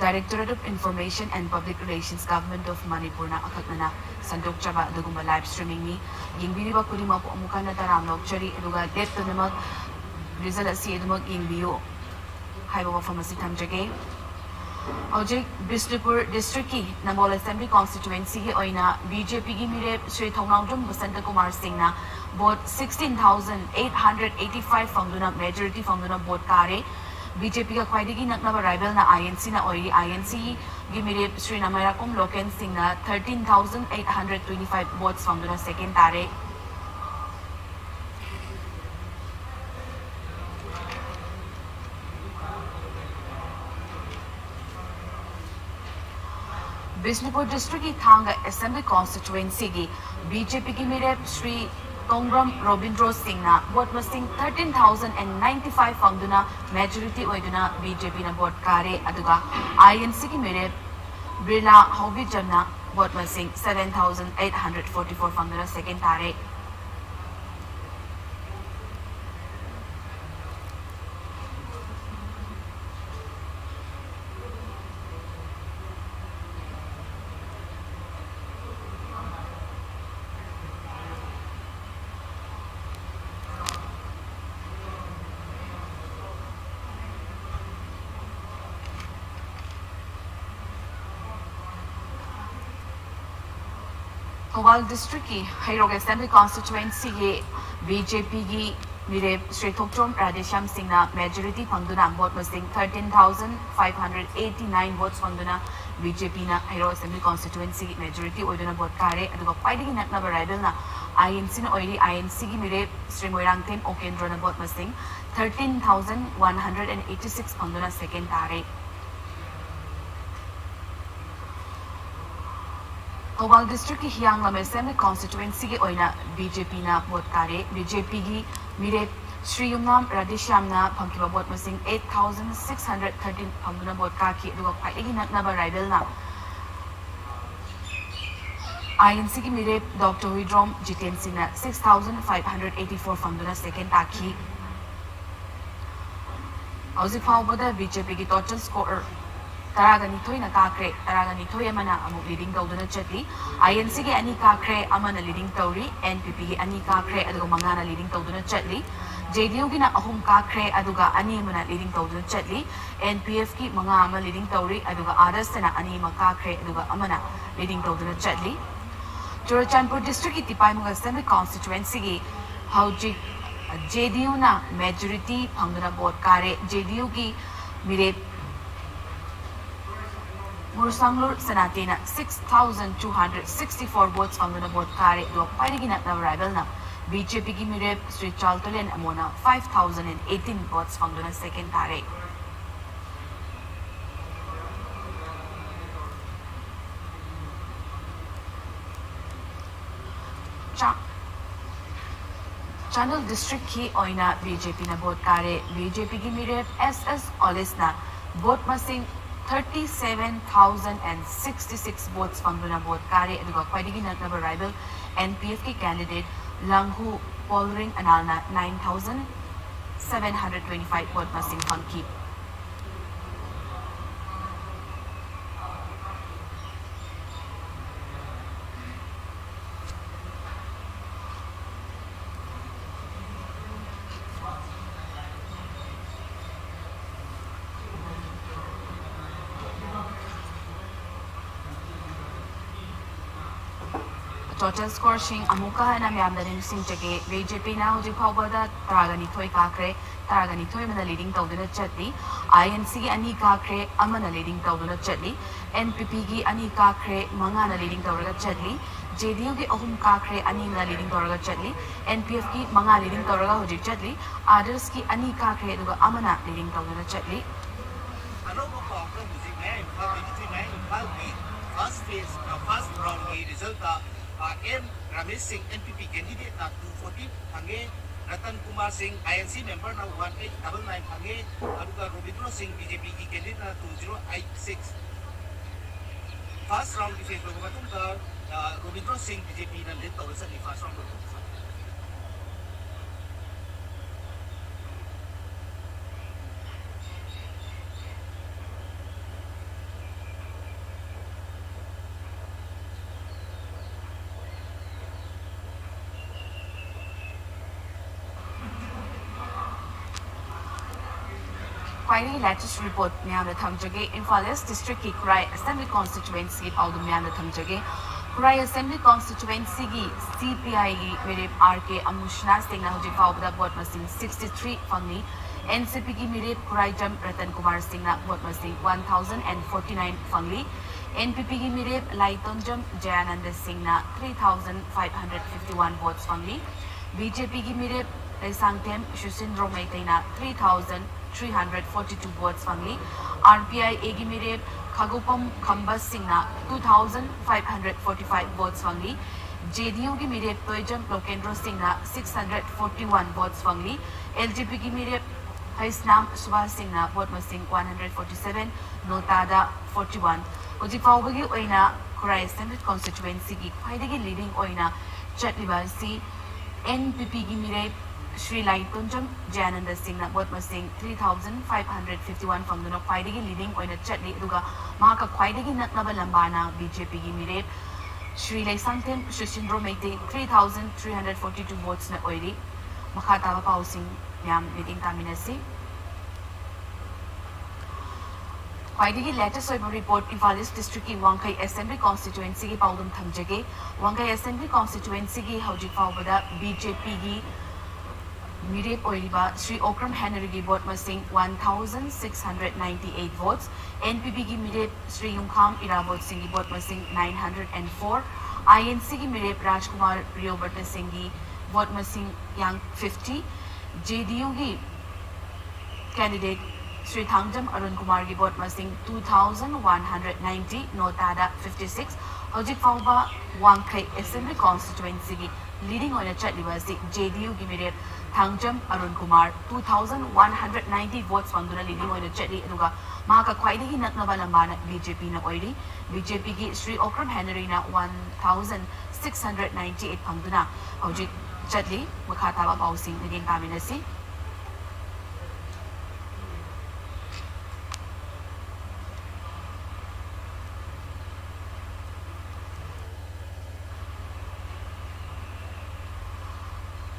Directorate of Information and Public Relations, Government of Manipurꯅ ꯑꯀꯛꯅꯅ ꯁꯟꯗꯣꯛꯆꯕ ꯑꯗꯨꯒꯨꯝꯕ live streamingꯅꯤ꯫ ꯌꯦꯡꯕꯤꯔꯤꯕ ꯈꯨꯗꯤꯡꯃꯛꯄꯨ ꯑꯃꯨꯛ ꯍꯟꯅ ꯇꯔꯥꯝꯅ ꯑꯣꯛꯆꯔꯤ, ꯑꯗꯨꯒ ꯂꯦꯞꯇꯅꯃꯛ result ꯑꯁꯤ ꯑꯗꯨꯃꯛ ꯌꯦꯡꯕꯤꯌꯨ ꯍꯥꯏꯕ ꯋꯥꯐꯝ ꯑꯁꯤ ꯊꯝꯖꯒꯦ꯫ ꯍꯧꯖꯤꯛ ꯕꯤꯁꯅꯨꯄꯨꯔ districtꯀꯤ ꯅꯝꯕꯣꯜ Assembly constituencyꯒꯤ ꯑꯣꯏꯅ BJPꯒꯤ ꯃꯤꯔꯦꯞ ꯁ꯭ꯔꯤ ꯊꯧꯅꯥꯎꯖꯝ ꯕꯁꯟꯇ ꯀꯨꯃꯥꯔ ꯁꯤꯡꯅ vote sixteen thousand eight hundred eighty five ꯐꯪꯗꯨꯅ majority ꯐꯪꯗꯨꯅ vote ꯀꯥꯔꯦ꯫ BJPꯒ ꯈ꯭ꯋꯥꯏꯗꯒꯤ ꯅꯛꯅꯕ rivalꯅ INCꯅ ꯑꯣꯏꯔꯤ꯫ INCꯒꯤ ꯃꯤꯔꯦꯞ ꯁ꯭ꯔꯤ ꯅꯃꯥꯏꯔꯥꯛꯀꯣꯝ ꯂꯣꯀꯦꯟ ꯁꯤꯡꯅ thirteen thousand eight hundred twenty five votes ꯐꯪꯗꯨꯅ second ꯇꯥꯔꯦ꯫ ꯕꯤꯁꯅꯨꯄꯨꯔ districtꯀꯤ ꯊꯥꯡꯒ Assembly constituencyꯒꯤ BJPꯒꯤ ꯃꯤꯔꯦꯞ ꯁ꯭ꯔꯤ ꯇꯣꯡꯕ꯭ꯔꯝ ꯔꯣꯕꯤꯟꯗ꯭ꯔꯣ ꯁꯤꯡꯅ vote ꯃꯁꯤꯡ thirteen thousand and ninety five ꯐꯪꯗꯨꯅ majority ꯑꯣꯏꯗꯨꯅ BJPꯅ vote ꯀꯥꯔꯦ, ꯑꯗꯨꯒ INCꯒꯤ ꯃꯤꯔꯦꯞ ꯕꯤꯔꯂꯥ ꯍꯧꯕꯤꯖꯝꯅ vote ꯃꯁꯤꯡ seven thousand eight hundred forty four ꯐꯪꯗꯨꯅ second ꯇꯥꯔꯦ꯫ ꯊꯧꯕꯥꯜ districtꯀꯤ ꯍꯩꯔꯣꯛ Assembly constituencyꯒꯤ BJPꯒꯤ ꯃꯤꯔꯦꯞ ꯁ꯭ꯔꯤ ꯊꯣꯛꯆꯣꯝ ꯔꯥꯙꯦꯁ꯭ꯌꯥꯝ ꯁꯤꯡꯅ majority ꯐꯪꯗꯨꯅ vote ꯃꯁꯤꯡ thirteen thousand five hundred eighty nine votes ꯐꯪꯗꯨꯅ BJPꯅ ꯍꯩꯔꯣꯛ Assembly constituencyꯒꯤ majority ꯑꯣꯏꯗꯨꯅ vote ꯀꯥꯔꯦ, ꯑꯗꯨꯒ ꯈ꯭ꯋꯥꯏꯗꯒꯤ ꯅꯛꯅꯕ rivalꯅ INCꯅ ꯑꯣꯏꯔꯤ꯫ INCꯒꯤ ꯃꯤꯔꯦꯞ ꯁ꯭ꯔꯤ ꯃꯣꯏꯔꯥꯡꯊꯦꯝ ꯑꯣꯀꯦꯟꯗ꯭ꯔꯣꯅ vote ꯃꯁꯤꯡ thirteen thousand one hundred and eighty six ꯐꯪꯗꯨꯅ second ꯇꯥꯔꯦ꯫ ꯊꯧꯕꯥꯜ districtꯀꯤ ꯍꯤꯌꯥꯡꯂꯝ Assembly constituencyꯒꯤ ꯑꯣꯏꯅ BJPꯅ vote ꯀꯥꯔꯦ꯫ BJPꯒꯤ ꯃꯤꯔꯦꯞ ꯁ꯭ꯔꯤ ꯌꯨꯝꯅꯥꯝ ꯔꯥꯙꯦꯁ꯭ꯌꯥꯝꯅ ꯐꯪꯈꯤꯕ vote ꯃꯁꯤꯡ eight thousand six hundred thirteen ꯐꯪꯗꯨꯅ vote ꯀꯥꯈꯤ, ꯑꯗꯨꯒ ꯈ꯭ꯋꯥꯏꯗꯒꯤ ꯅꯛꯅꯕ rivalꯅ INCꯒꯤ ꯃꯤꯔꯦꯞ ꯗꯣꯛꯇꯔ ꯍꯨꯏꯗ꯭ꯔꯣꯝ ꯖꯤꯇꯦꯟ ꯁꯤꯡꯅ six thousand five hundred eighty four ꯐꯪꯗꯨꯅ second ꯇꯥꯈꯤ꯫ ꯍꯧꯖꯤꯛ ꯐꯥꯎꯕꯗ BJPꯒꯤ total score ꯇꯔꯥꯒ ꯅꯤꯊꯣꯏꯅ ꯀꯥꯈ꯭ꯔꯦ, ꯇꯔꯥꯒ ꯅꯤꯊꯣꯏ ꯑꯃꯅ ꯑꯃꯨꯛ leading ꯇꯧꯗꯨꯅ ꯆꯠꯂꯤ꯫ ꯑꯥꯏ ꯑꯦꯟ ꯁꯤꯒꯤ ꯑꯅꯤ ꯀꯥꯈ꯭ꯔꯦ, ꯑꯃꯅ leading ꯇꯧꯔꯤ꯫ ꯑꯦꯟ ꯄꯤ ꯄꯤꯒꯤ ꯑꯅꯤ ꯀꯥꯈ꯭ꯔꯦ, ꯑꯗꯨꯒ ꯃꯉꯥꯅ leading ꯇꯧꯗꯨꯅ ꯆꯠꯂꯤ꯫ ꯖꯦ ꯗꯤ ꯌꯨꯒꯤꯅ ꯑꯍꯨꯝ ꯀꯥꯈ꯭ꯔꯦ, ꯑꯗꯨꯒ ꯑꯅꯤ ꯑꯃꯅ leading ꯇꯧꯗꯨꯅ ꯆꯠꯂꯤ꯫ ꯑꯦꯟ ꯄꯤ ꯑꯦꯐꯀꯤ ꯃꯉꯥ ꯑꯃ leading ꯇꯧꯔꯤ, ꯑꯗꯨꯒ othersꯅ ꯑꯅꯤ ꯑꯃ ꯀꯥꯈ꯭ꯔꯦ, ꯑꯗꯨꯒ ꯑꯃꯅ leading ꯇꯧꯗꯨꯅ ꯆꯠꯂꯤ꯫ ꯆꯨꯔꯆꯥꯟꯄꯨꯔ districtꯀꯤ ꯇꯤꯄꯥꯏꯃꯨꯡ Assembly constituencyꯒꯤ ꯍꯧꯖꯤꯛ ꯖꯦ ꯗꯤ ꯌꯨꯅ majority ꯐꯪꯗꯨꯅ vote ꯀꯥꯔꯦ꯫ ꯖꯦ ꯗꯤ ꯌꯨꯒꯤ ꯃꯤꯔꯦꯞ ꯃꯨꯔꯁꯪꯂꯨꯔ ꯁꯅꯥꯇꯦꯅ six thousand two hundred sixty four votes ꯐꯪꯗꯨꯅ vote ꯀꯥꯔꯦ, ꯑꯗꯨꯒ ꯈ꯭ꯋꯥꯏꯗꯒꯤ ꯅꯛꯅꯕ rivalꯅ ꯕꯤ ꯖꯦ ꯄꯤꯒꯤ ꯃꯤꯔꯦꯞ Shri ꯆꯥꯜꯇꯣꯂꯦꯟ ꯑꯃꯣꯅ five thousand and eighteen votes ꯐꯪꯗꯨꯅ second ꯇꯥꯔꯦ꯫ ꯆꯥ-, ꯆꯥꯟꯗꯦꯜ districtꯀꯤ ꯑꯣꯏꯅ ꯕꯤ ꯖꯦ ꯄꯤꯅ vote ꯀꯥꯔꯦ꯫ ꯕꯤ ꯖꯦ ꯄꯤꯒꯤ ꯃꯤꯔꯦꯞ ꯑꯦꯁ ꯑꯦꯁ ꯑꯣꯂꯤꯁꯅ vote ꯃꯁꯤꯡ thirty seven thousand and sixty six votes ꯐꯪꯗꯨꯅ vote ꯀꯥꯔꯦ, ꯑꯗꯨꯒ ꯈ꯭ꯋꯥꯏꯗꯒꯤ ꯅꯛꯅꯕ rival ꯑꯦꯟ ꯄꯤ ꯑꯦꯐꯀꯤ candidate ꯂꯥꯡꯍꯨ ꯄꯣꯜꯔꯤꯡ ꯑꯅꯥꯜꯅ nine thousand seven hundred twenty five vote ꯃꯁꯤꯡ ꯐꯪꯈꯤ꯫ Total scoreꯁꯤꯡ ꯑꯃꯨꯛꯀ ꯍꯟꯅ ꯃꯌꯥꯝꯗ ꯅꯤꯡꯁꯤꯡꯖꯒꯦ꯫ ꯕꯤ ꯖꯦ ꯄꯤꯅ ꯍꯧꯖꯤꯛ ꯐꯥꯎꯕꯗ ꯇꯔꯥꯒ ꯅꯤꯊꯣꯏ ꯀꯥꯈ꯭ꯔꯦ, ꯇꯔꯥꯒ ꯅꯤꯊꯣꯏ ꯑꯃꯅ leading ꯇꯧꯗꯨꯅ ꯆꯠꯂꯤ꯫ ꯑꯥꯏ ꯑꯦꯟ ꯁꯤꯒꯤ ꯑꯅꯤ ꯀꯥꯈ꯭ꯔꯦ, ꯑꯃꯅ leading ꯇꯧꯗꯨꯅ ꯆꯠꯂꯤ꯫ ꯑꯦꯟ ꯄꯤ ꯄꯤꯒꯤ ꯑꯅꯤ ꯀꯥꯈ꯭ꯔꯦ, ꯃꯉꯥꯅ leading ꯇꯧꯔꯒ ꯆꯠꯂꯤ꯫ ꯖꯦ ꯗꯤ ꯌꯨꯒꯤ ꯑꯍꯨꯝ ꯀꯥꯈ꯭ꯔꯦ, ꯑꯅꯤ ꯑꯃꯅ leading ꯇꯧꯔꯒ ꯆꯠꯂꯤ꯫ ꯑꯦꯟ ꯄꯤ ꯑꯦꯐꯀꯤ ꯃꯉꯥ leading ꯇꯧꯔꯒ ꯍꯧꯖꯤꯛ ꯆꯠꯂꯤ꯫ Othersꯀꯤ ꯑꯅꯤ ꯀꯥꯈ꯭ꯔꯦ, ꯑꯗꯨꯒ ꯑꯃꯅ leading ꯇꯧꯗꯨꯅ ꯆꯠꯂꯤ꯫ ꯑꯅꯧꯕ ꯄꯥꯎ ꯈꯔ ꯍꯧꯖꯤꯛ ꯃꯌꯥꯏ ꯏꯝꯐꯥꯜ, ꯃꯌꯥꯏ ꯏꯝꯐꯥꯜꯒꯤ first phase, first roundꯀꯤ resultꯇ, ꯑ, ꯑꯦꯝ ꯔꯃꯦꯁ ꯁꯤꯡ, ꯑꯦꯟ ꯄꯤ ꯄꯤ candidateꯅ two forty ꯐꯪꯉꯦ, ꯔꯇꯟ ꯀꯨꯃꯥꯔ ꯁꯤꯡ, ꯑꯥꯏ ꯑꯦꯟ ꯁꯤ memberꯅ one eight double nine ꯐꯪꯉꯦ, ꯑꯗꯨꯒ ꯔꯣꯕꯤꯟꯗ꯭ꯔꯣ ꯁꯤꯡ, ꯕꯤ ꯖꯦ ꯄꯤꯒꯤ candidateꯅ two zero eight six꯫ First roundꯀꯤ phase ꯂꯣꯏꯔꯕ ꯃꯇꯨꯡꯗ, ꯑ, ꯔꯣꯕꯤꯟꯗ꯭ꯔꯣ ꯁꯤꯡ, ꯕꯤ ꯖꯦ ꯄꯤꯅ lead ꯇꯧꯔ ꯆꯠꯂꯤ first round ꯂꯣꯏꯔꯕ ꯃꯇꯨꯡꯗ꯫ ꯈ꯭ꯋꯥꯏꯗꯒꯤ latest report ꯃꯌꯥꯝꯗ ꯊꯝꯖꯒꯦ꯫ ꯏꯝꯐꯥꯜ East District ꯀꯤ ꯈꯨꯔꯥꯏ Assembly Constituency ꯒꯤ ꯄꯥꯎꯗꯝ ꯃꯌꯥꯝꯗ ꯊꯝꯖꯒꯦ꯫ ꯈꯨꯔꯥꯏ Assembly Constituency ꯒꯤ C P I ꯒꯤ ꯃꯤꯔꯦꯞ R K ꯑꯃꯨꯁꯅꯥ ꯁꯤꯡꯅ ꯍꯧꯖꯤꯛ ꯐꯥꯎꯕꯗ vote ꯃꯁꯤꯡ sixty three ꯐꯪꯂꯤ꯫ N C P ꯒꯤ ꯃꯤꯔꯦꯞ ꯈꯨꯔꯥꯏꯖꯝ ꯔꯇꯟ ꯀꯨꯃꯥꯔ ꯁꯤꯡꯅ vote ꯃꯁꯤꯡ one thousand and forty nine ꯐꯪꯂꯤ꯫ N P P ꯒꯤ ꯃꯤꯔꯦꯞ ꯂꯥꯏꯇꯣꯟꯖꯝ ꯖꯌꯥꯅꯟꯗ ꯁꯤꯡꯅ three thousand five hundred fifty one votes ꯐꯪꯂꯤ꯫ B J P ꯒꯤ ꯃꯤꯔꯦꯞ Leishangthem ꯁꯨꯁꯤꯟꯗ꯭ꯔꯣ ꯃꯩꯇꯩꯅ three thousand three hundred forty two votes ꯐꯪꯂꯤ꯫ R P I A ꯒꯤ ꯃꯤꯔꯦꯞ ꯈꯥꯒꯨꯄꯝ ꯈꯝꯕ ꯁꯤꯡꯅ two thousand five hundred forty five votes ꯐꯪꯂꯤ꯫ J D U ꯒꯤ ꯃꯤꯔꯦꯞ ꯇꯣꯏꯖꯝ ꯂꯣꯀꯦꯟꯗ꯭ꯔꯣ ꯁꯤꯡꯅ six hundred forty one votes ꯐꯪꯂꯤ꯫ L J P ꯒꯤ ꯃꯤꯔꯦꯞ ꯍꯩꯁꯅꯥꯝ ꯁꯨꯕꯥꯁ ꯁꯤꯡꯅ vote ꯃꯁꯤꯡ one hundred forty seven, ꯅꯣꯇꯥꯗ forty one꯫ ꯍꯧꯖꯤꯛ ꯐꯥꯎꯕꯒꯤ ꯑꯣꯏꯅ ꯈꯨꯔꯥꯏ Assembly Constituency ꯒꯤ ꯈ꯭ꯋꯥꯏꯗꯒꯤ leading ꯑꯣꯏꯅ ꯆꯠꯂꯤꯕ ꯑꯁꯤ N P P ꯒꯤ ꯃꯤꯔꯦꯞ ꯁ꯭ꯔꯤ ꯂꯥꯏꯇꯣꯟꯖꯝ ꯖꯌꯥꯅꯟꯗ ꯁꯤꯡꯅ vote ꯃꯁꯤꯡ three thousand five hundred fifty one ꯐꯪꯗꯨꯅ ꯈ꯭ꯋꯥꯏꯗꯒꯤ leading ꯑꯣꯏꯅ ꯆꯠꯂꯤ꯫ ꯑꯗꯨꯒ ꯃꯍꯥꯛꯀ ꯈ꯭ꯋꯥꯏꯗꯒꯤ ꯅꯛꯅꯕ ꯂꯝꯕꯥꯅ B J P ꯒꯤ ꯃꯤꯔꯦꯞ Shri Leishangthem ꯁꯨꯁꯤꯟꯗ꯭ꯔꯣ Meitei three thousand three hundred forty two votes ꯅ ꯑꯣꯏꯔꯤ꯫ ꯃꯈꯥ ꯇꯥꯕ ꯄꯥꯎꯁꯤꯡ ꯃꯌꯥꯝ ꯃꯤꯠꯌꯦꯡ ꯇꯥꯃꯤꯟꯅꯁꯤ꯫ ꯈ꯭ꯋꯥꯏꯗꯒꯤ latest ꯑꯣꯏꯕ report ꯏꯝꯐꯥꯜ East District ꯀꯤ ꯋꯥꯡꯈꯩ Assembly Constituency ꯒꯤ ꯄꯥꯎꯗꯝ ꯊꯝꯖꯒꯦ꯫ ꯋꯥꯡꯈꯩ Assembly Constituency ꯒꯤ ꯍꯧꯖꯤꯛ ꯐꯥꯎꯕꯗ B J P ꯒꯤ ꯃꯤꯔꯦꯞ ꯑꯣꯏꯔꯤꯕ ꯁ꯭ꯔꯤ ꯑꯣꯀ꯭ꯔꯝ ꯍꯦꯅꯔꯤꯒꯤ vote ꯃꯁꯤꯡ one thousand six hundred ninety eight votes, N P P ꯒꯤ ꯃꯤꯔꯦꯞ ꯁ꯭ꯔꯤ ꯌꯨꯝꯈꯥꯝ ꯏꯔꯥꯕꯣꯠ ꯁꯤꯡꯒꯤ vote ꯃꯁꯤꯡ nine hundred and four, I N C ꯒꯤ ꯃꯤꯔꯦꯞ ꯔꯥꯖꯀꯨꯃꯥꯔ ꯄ꯭ꯔꯤꯌꯣꯕ꯭ꯔꯇ ꯁꯤꯡꯒꯤ vote ꯃꯁꯤꯡ ꯌꯥꯡ fifty, J D U ꯒꯤ candidate ꯁ꯭ꯔꯤ ꯊꯥꯡꯖꯝ ꯑꯔꯨꯟ ꯀꯨꯃꯥꯔꯒꯤ vote ꯃꯁꯤꯡ two thousand one hundred ninety, ꯅꯣꯇꯥꯗ fifty six꯫ ꯍꯧꯖꯤꯛ ꯐꯥꯎꯕ ꯋꯥꯡꯈꯩ Assembly Constituency ꯒꯤ leading ꯑꯣꯏꯅ ꯆꯠꯂꯤꯕ ꯑꯁꯤ J D U ꯒꯤ ꯃꯤꯔꯦꯞ Thangjam Arun Kumar two thousand one hundred ninety votes ꯐꯪꯗꯨꯅ leading ꯑꯣꯏꯅ ꯆꯠꯂꯤ꯫ ꯑꯗꯨꯒ ꯃꯍꯥꯛꯀ ꯈ꯭ꯋꯥꯏꯗꯒꯤ ꯅꯛꯅꯕ ꯂꯝꯕꯥꯅ B J P ꯅ ꯑꯣꯏꯔꯤ꯫ B J P ꯒꯤ Shri Okram ꯍꯦꯅꯔꯤꯅ one thousand six hundred ninety eight ꯐꯪꯗꯨꯅ ꯍꯧꯖꯤꯛ ꯆꯠꯂꯤ꯫ ꯃꯈꯥ ꯇꯥꯕ ꯄꯥꯎꯁꯤꯡ ꯃꯤꯠꯌꯦꯡ ꯇꯥꯃꯤꯟꯅꯁꯤ꯫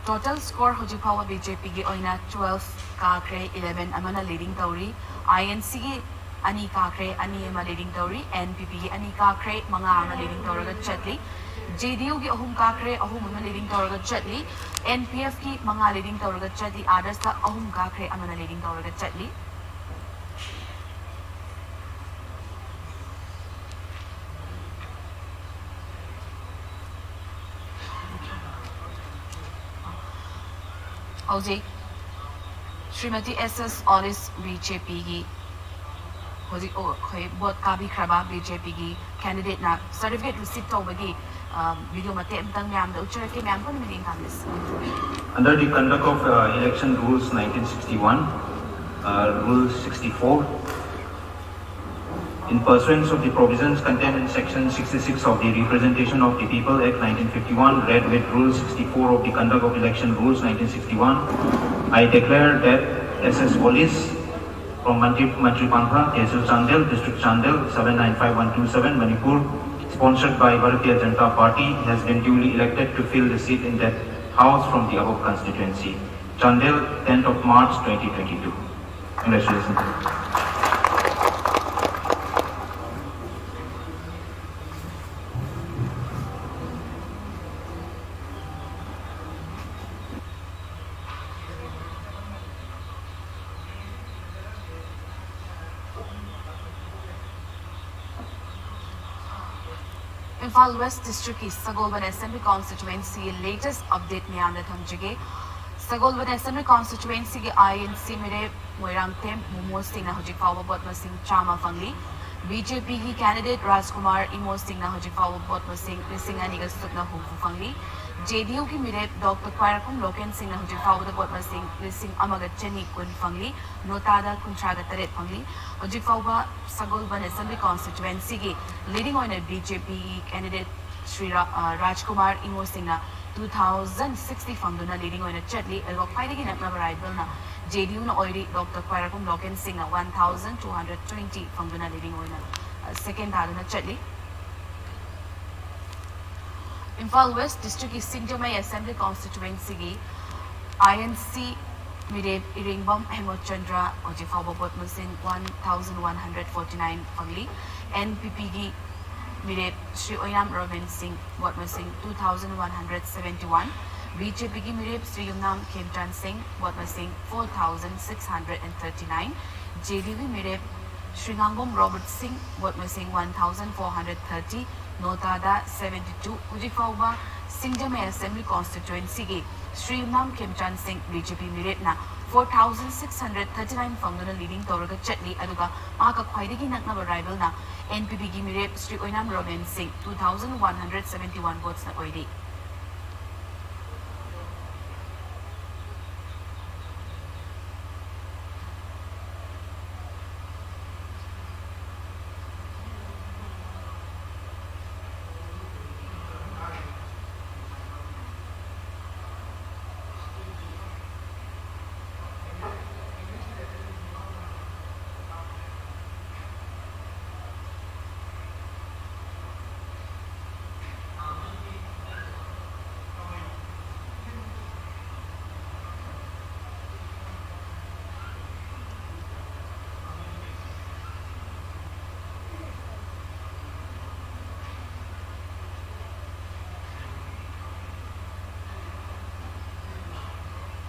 Total score ꯍꯧꯖꯤꯛ ꯐꯥꯎꯕ ꯕꯤ ꯖꯦ ꯄꯤꯒꯤ ꯑꯣꯏꯅ twelve ꯀꯥꯈ꯭ꯔꯦ, eleven ꯑꯃꯅ leading ꯇꯧꯔꯤ꯫ ꯑꯥꯏ ꯑꯦꯟ ꯁꯤꯒꯤ ꯑꯅꯤ ꯀꯥꯈ꯭ꯔꯦ, ꯑꯅꯤ ꯑꯃ leading ꯇꯧꯔꯤ꯫ ꯑꯦꯟ ꯄꯤ ꯄꯤꯒꯤ ꯑꯅꯤ ꯀꯥꯈ꯭ꯔꯦ, ꯃꯉꯥ ꯑꯃ leading ꯇꯧꯔꯒ ꯆꯠꯂꯤ꯫ ꯖꯦ ꯗꯤ ꯌꯨꯒꯤ ꯑꯍꯨꯝ ꯀꯥꯈ꯭ꯔꯦ, ꯑꯍꯨꯝ ꯑꯃ leading ꯇꯧꯔꯒ ꯆꯠꯂꯤ꯫ ꯑꯦꯟ ꯄꯤ ꯑꯦꯐꯀꯤ ꯃꯉꯥ leading ꯇꯧꯔꯒ ꯆꯠꯂꯤ꯫ ꯑꯥꯗꯔꯁꯇ ꯑꯍꯨꯝ ꯀꯥꯈ꯭ꯔꯦ, ꯑꯃꯅ leading ꯇꯧꯔꯒ ꯆꯠꯂꯤ꯫ ꯍꯧꯖꯤꯛ ꯁ꯭ꯔꯤꯃꯇꯤ ꯑꯦꯁ ꯑꯦꯁ ꯑꯣꯂꯤꯁ ꯕꯤ ꯖꯦ ꯄꯤꯒꯤ ꯍꯧꯖꯤꯛ ꯑꯩꯈꯣꯏ ꯚꯣꯠ ꯀꯥꯕꯤꯈ꯭ꯔꯕ ꯕꯤ ꯖꯦ ꯄꯤꯒꯤ ꯀꯦꯟꯗꯤꯗꯦꯠꯅ ꯁꯔꯇꯤꯐꯤꯀꯦꯠ ꯔꯤꯁꯤꯞ ꯇꯧꯕꯒꯤ ꯚꯤꯗꯤꯑꯣ ꯃꯇꯦꯛ ꯑꯃꯇꯪ ꯃꯌꯥꯝꯗ ꯎꯠꯆꯔꯛꯀꯦ꯫ ꯃꯌꯥꯝ ꯄꯨꯟꯅ ꯃꯤꯠꯌꯦꯡ ꯇꯥꯃꯤꯟꯅꯁꯤ꯫ Under the conduct of uh, election rules nineteen sixty-one, uh, rule sixty-four, in pursuance of the provisions contained in section sixty-six of the Representation of the People Act nineteen fifty-one, read with rule sixty-four of the conduct of election rules nineteen sixty-one, I declare that S S Olis from Mantri, Mantri Pangpha, Tehsil Chandel, District Chandel, seven nine five one two seven, Manipur, sponsored by Bharatiya Janata Party, has been duly elected to fill the seat in that house from the above constituency. Chandel, tenth of March twenty twenty-two. Congratulations. Imphal west ꯗꯤꯁꯇ꯭ꯔꯤꯛꯀꯤ ꯁꯒꯣꯜꯕꯟ assembly ꯀꯣꯟꯁꯇꯤꯇ꯭ꯋꯦꯟꯁꯤꯒꯤ latest update ꯃꯌꯥꯝꯗ ꯊꯝꯖꯒꯦ꯫ ꯁꯒꯣꯜꯕꯟ assembly ꯀꯣꯟꯁꯇꯤꯇ꯭ꯋꯦꯟꯁꯤꯒꯤ ꯑꯥꯏ N C ꯃꯤꯔꯦꯞ ꯃꯣꯏꯔꯥꯡꯊꯦꯝ ꯃꯣꯃꯣ ꯁꯤꯡꯅ ꯍꯧꯖꯤꯛ ꯐꯥꯎꯕ vote ꯃꯁꯤꯡ ꯆꯥꯝꯃ ꯐꯪꯂꯤ꯫ ꯕꯤ ꯖꯦ ꯄꯤꯒꯤ ꯀꯦꯟꯗꯤꯗꯦꯠ ꯔꯥꯖꯀꯨꯃꯥꯔ ꯏꯃꯣ ꯁꯤꯡꯅ ꯍꯧꯖꯤꯛ ꯐꯥꯎꯕ ꯚꯣꯠ ꯃꯁꯤꯡ ꯂꯤꯁꯤꯡ ꯑꯅꯤꯒ ꯁꯨꯞꯅ ꯍꯨꯝꯐꯨ ꯐꯪꯂꯤ꯫ ꯖꯦ ꯗꯤ ꯌꯨꯒꯤ ꯃꯤꯔꯦꯞ ꯗꯣꯛꯇꯔ ꯈ꯭ꯋꯥꯏꯔꯥꯛꯄꯝ ꯂꯣꯀꯦꯟ ꯁꯤꯡꯅ ꯍꯧꯖꯤꯛ ꯐꯥꯎꯕꯗ ꯚꯣꯠ ꯃꯁꯤꯡ ꯂꯤꯁꯤꯡ ꯑꯃꯒ ꯆꯅꯤ ꯀꯨꯟ ꯐꯪꯂꯤ꯫ ꯅꯣꯇꯥꯗ ꯀꯨꯟꯊ꯭ꯔꯥꯒ ꯇꯔꯦꯠ ꯐꯪꯂꯤ꯫ ꯍꯧꯖꯤꯛ ꯐꯥꯎꯕ ꯁꯒꯣꯜꯕꯟ ꯑꯦꯁꯦꯝꯕ꯭ꯂꯤ ꯀꯣꯟꯁꯇꯤꯇ꯭ꯋꯦꯟꯁꯤꯒꯤ ꯂꯤꯗꯤꯡ ꯑꯣꯏꯅ ꯕꯤ ꯖꯦ ꯄꯤꯒꯤ ꯀꯦꯟꯗꯤꯗꯦꯠ ꯁ꯭ꯔꯤ ꯔꯥ-, ꯑ, ꯔꯥꯖꯀꯨꯃꯥꯔ ꯏꯃꯣ ꯁꯤꯡꯅ two thousand sixty ꯐꯪꯗꯨꯅ ꯂꯤꯗꯤꯡ ꯑꯣꯏꯅ ꯆꯠꯂꯤ꯫ ꯑꯗꯨꯒ ꯈ꯭ꯋꯥꯏꯗꯒꯤ ꯅꯛꯅꯕ ꯔꯥꯏꯚꯜꯅ ꯖꯦ ꯗꯤ ꯌꯨꯅ ꯑꯣꯏꯔꯤ꯫ ꯗꯣꯛꯇꯔ ꯈ꯭ꯋꯥꯏꯔꯥꯛꯄꯝ ꯂꯣꯀꯦꯟ ꯁꯤꯡꯅ one thousand two hundred twenty ꯐꯪꯗꯨꯅ ꯂꯤꯗꯤꯡ ꯑꯣꯏꯅ, ꯑ, ꯁꯦꯀꯦꯟ ꯇꯥꯗꯨꯅ ꯆꯠꯂꯤ꯫ ꯏꯝꯐꯥꯜ ꯋꯦꯁ ꯗꯤꯁꯇ꯭ꯔꯤꯛꯀꯤ ꯁꯤꯡꯖꯃꯩ ꯑꯦꯁꯦꯝꯕ꯭ꯂꯤ ꯀꯣꯟꯁꯇꯤꯇ꯭ꯋꯦꯟꯁꯤꯒꯤ ꯑꯥꯏ ꯑꯦꯟ ꯁꯤ ꯃꯤꯔꯦꯞ ꯏꯔꯦꯡꯕꯝ ꯍꯦꯃꯆꯟꯗ꯭ꯔ ꯍꯧꯖꯤꯛ ꯐꯥꯎꯕ ꯚꯣꯠ ꯃꯁꯤꯡ one thousand one hundred forty nine ꯐꯪꯂꯤ꯫ ꯑꯦꯟ ꯄꯤ ꯄꯤꯒꯤ ꯃꯤꯔꯦꯞ ꯁ꯭ꯔꯤ ꯑꯣꯏꯅꯥꯝ ꯔꯣꯃꯦꯟ ꯁꯤꯡ ꯚꯣꯠ ꯃꯁꯤꯡ two thousand one hundred seventy one, B J ꯄꯤꯒꯤ ꯃꯤꯔꯦꯞ ꯁ꯭ꯔꯤ ꯌꯨꯝꯅꯥꯝ ꯈꯦꯝꯆꯥꯟ ꯁꯤꯡ ꯚꯣꯠ ꯃꯁꯤꯡ four thousand six hundred and thirty nine, J D ꯌꯨꯒꯤ ꯃꯤꯔꯦꯞ ꯁ꯭ꯔꯤ ꯉꯥꯡꯕꯝ ꯔꯣꯕꯔꯠ ꯁꯤꯡ ꯚꯣꯠ ꯃꯁꯤꯡ one thousand four hundred thirty, ꯅꯣꯇꯥꯗ seventy two꯫ ꯍꯧꯖꯤꯛ ꯐꯥꯎꯕ ꯁꯤꯡꯖꯃꯩ assembly ꯀꯣꯟꯁꯇꯤꯇ꯭ꯋꯦꯟꯁꯤꯒꯤ Shri Yumnam Khemchand Singh B J P ꯃꯤꯔꯦꯞꯅ four thousand six hundred thirty nine ꯐꯪꯗꯨꯅ ꯂꯤꯗꯤꯡ ꯇꯧꯔꯒ ꯆꯠꯂꯤ꯫ ꯑꯗꯨꯒ ꯃꯍꯥꯛꯀ ꯈ꯭ꯋꯥꯏꯗꯒꯤ ꯅꯛꯅꯕ ꯔꯥꯏꯕꯦꯜꯅ ꯑꯦꯟ ꯄꯤ ꯄꯤꯒꯤ ꯃꯤꯔꯦꯞ ꯁ꯭ꯔꯤ ꯑꯣꯏꯅꯥꯝ ꯔꯣꯃꯦꯟ ꯁꯤꯡ two thousand one hundred seventy one ꯚꯣꯠꯁꯅ ꯑꯣꯏꯔꯤ꯫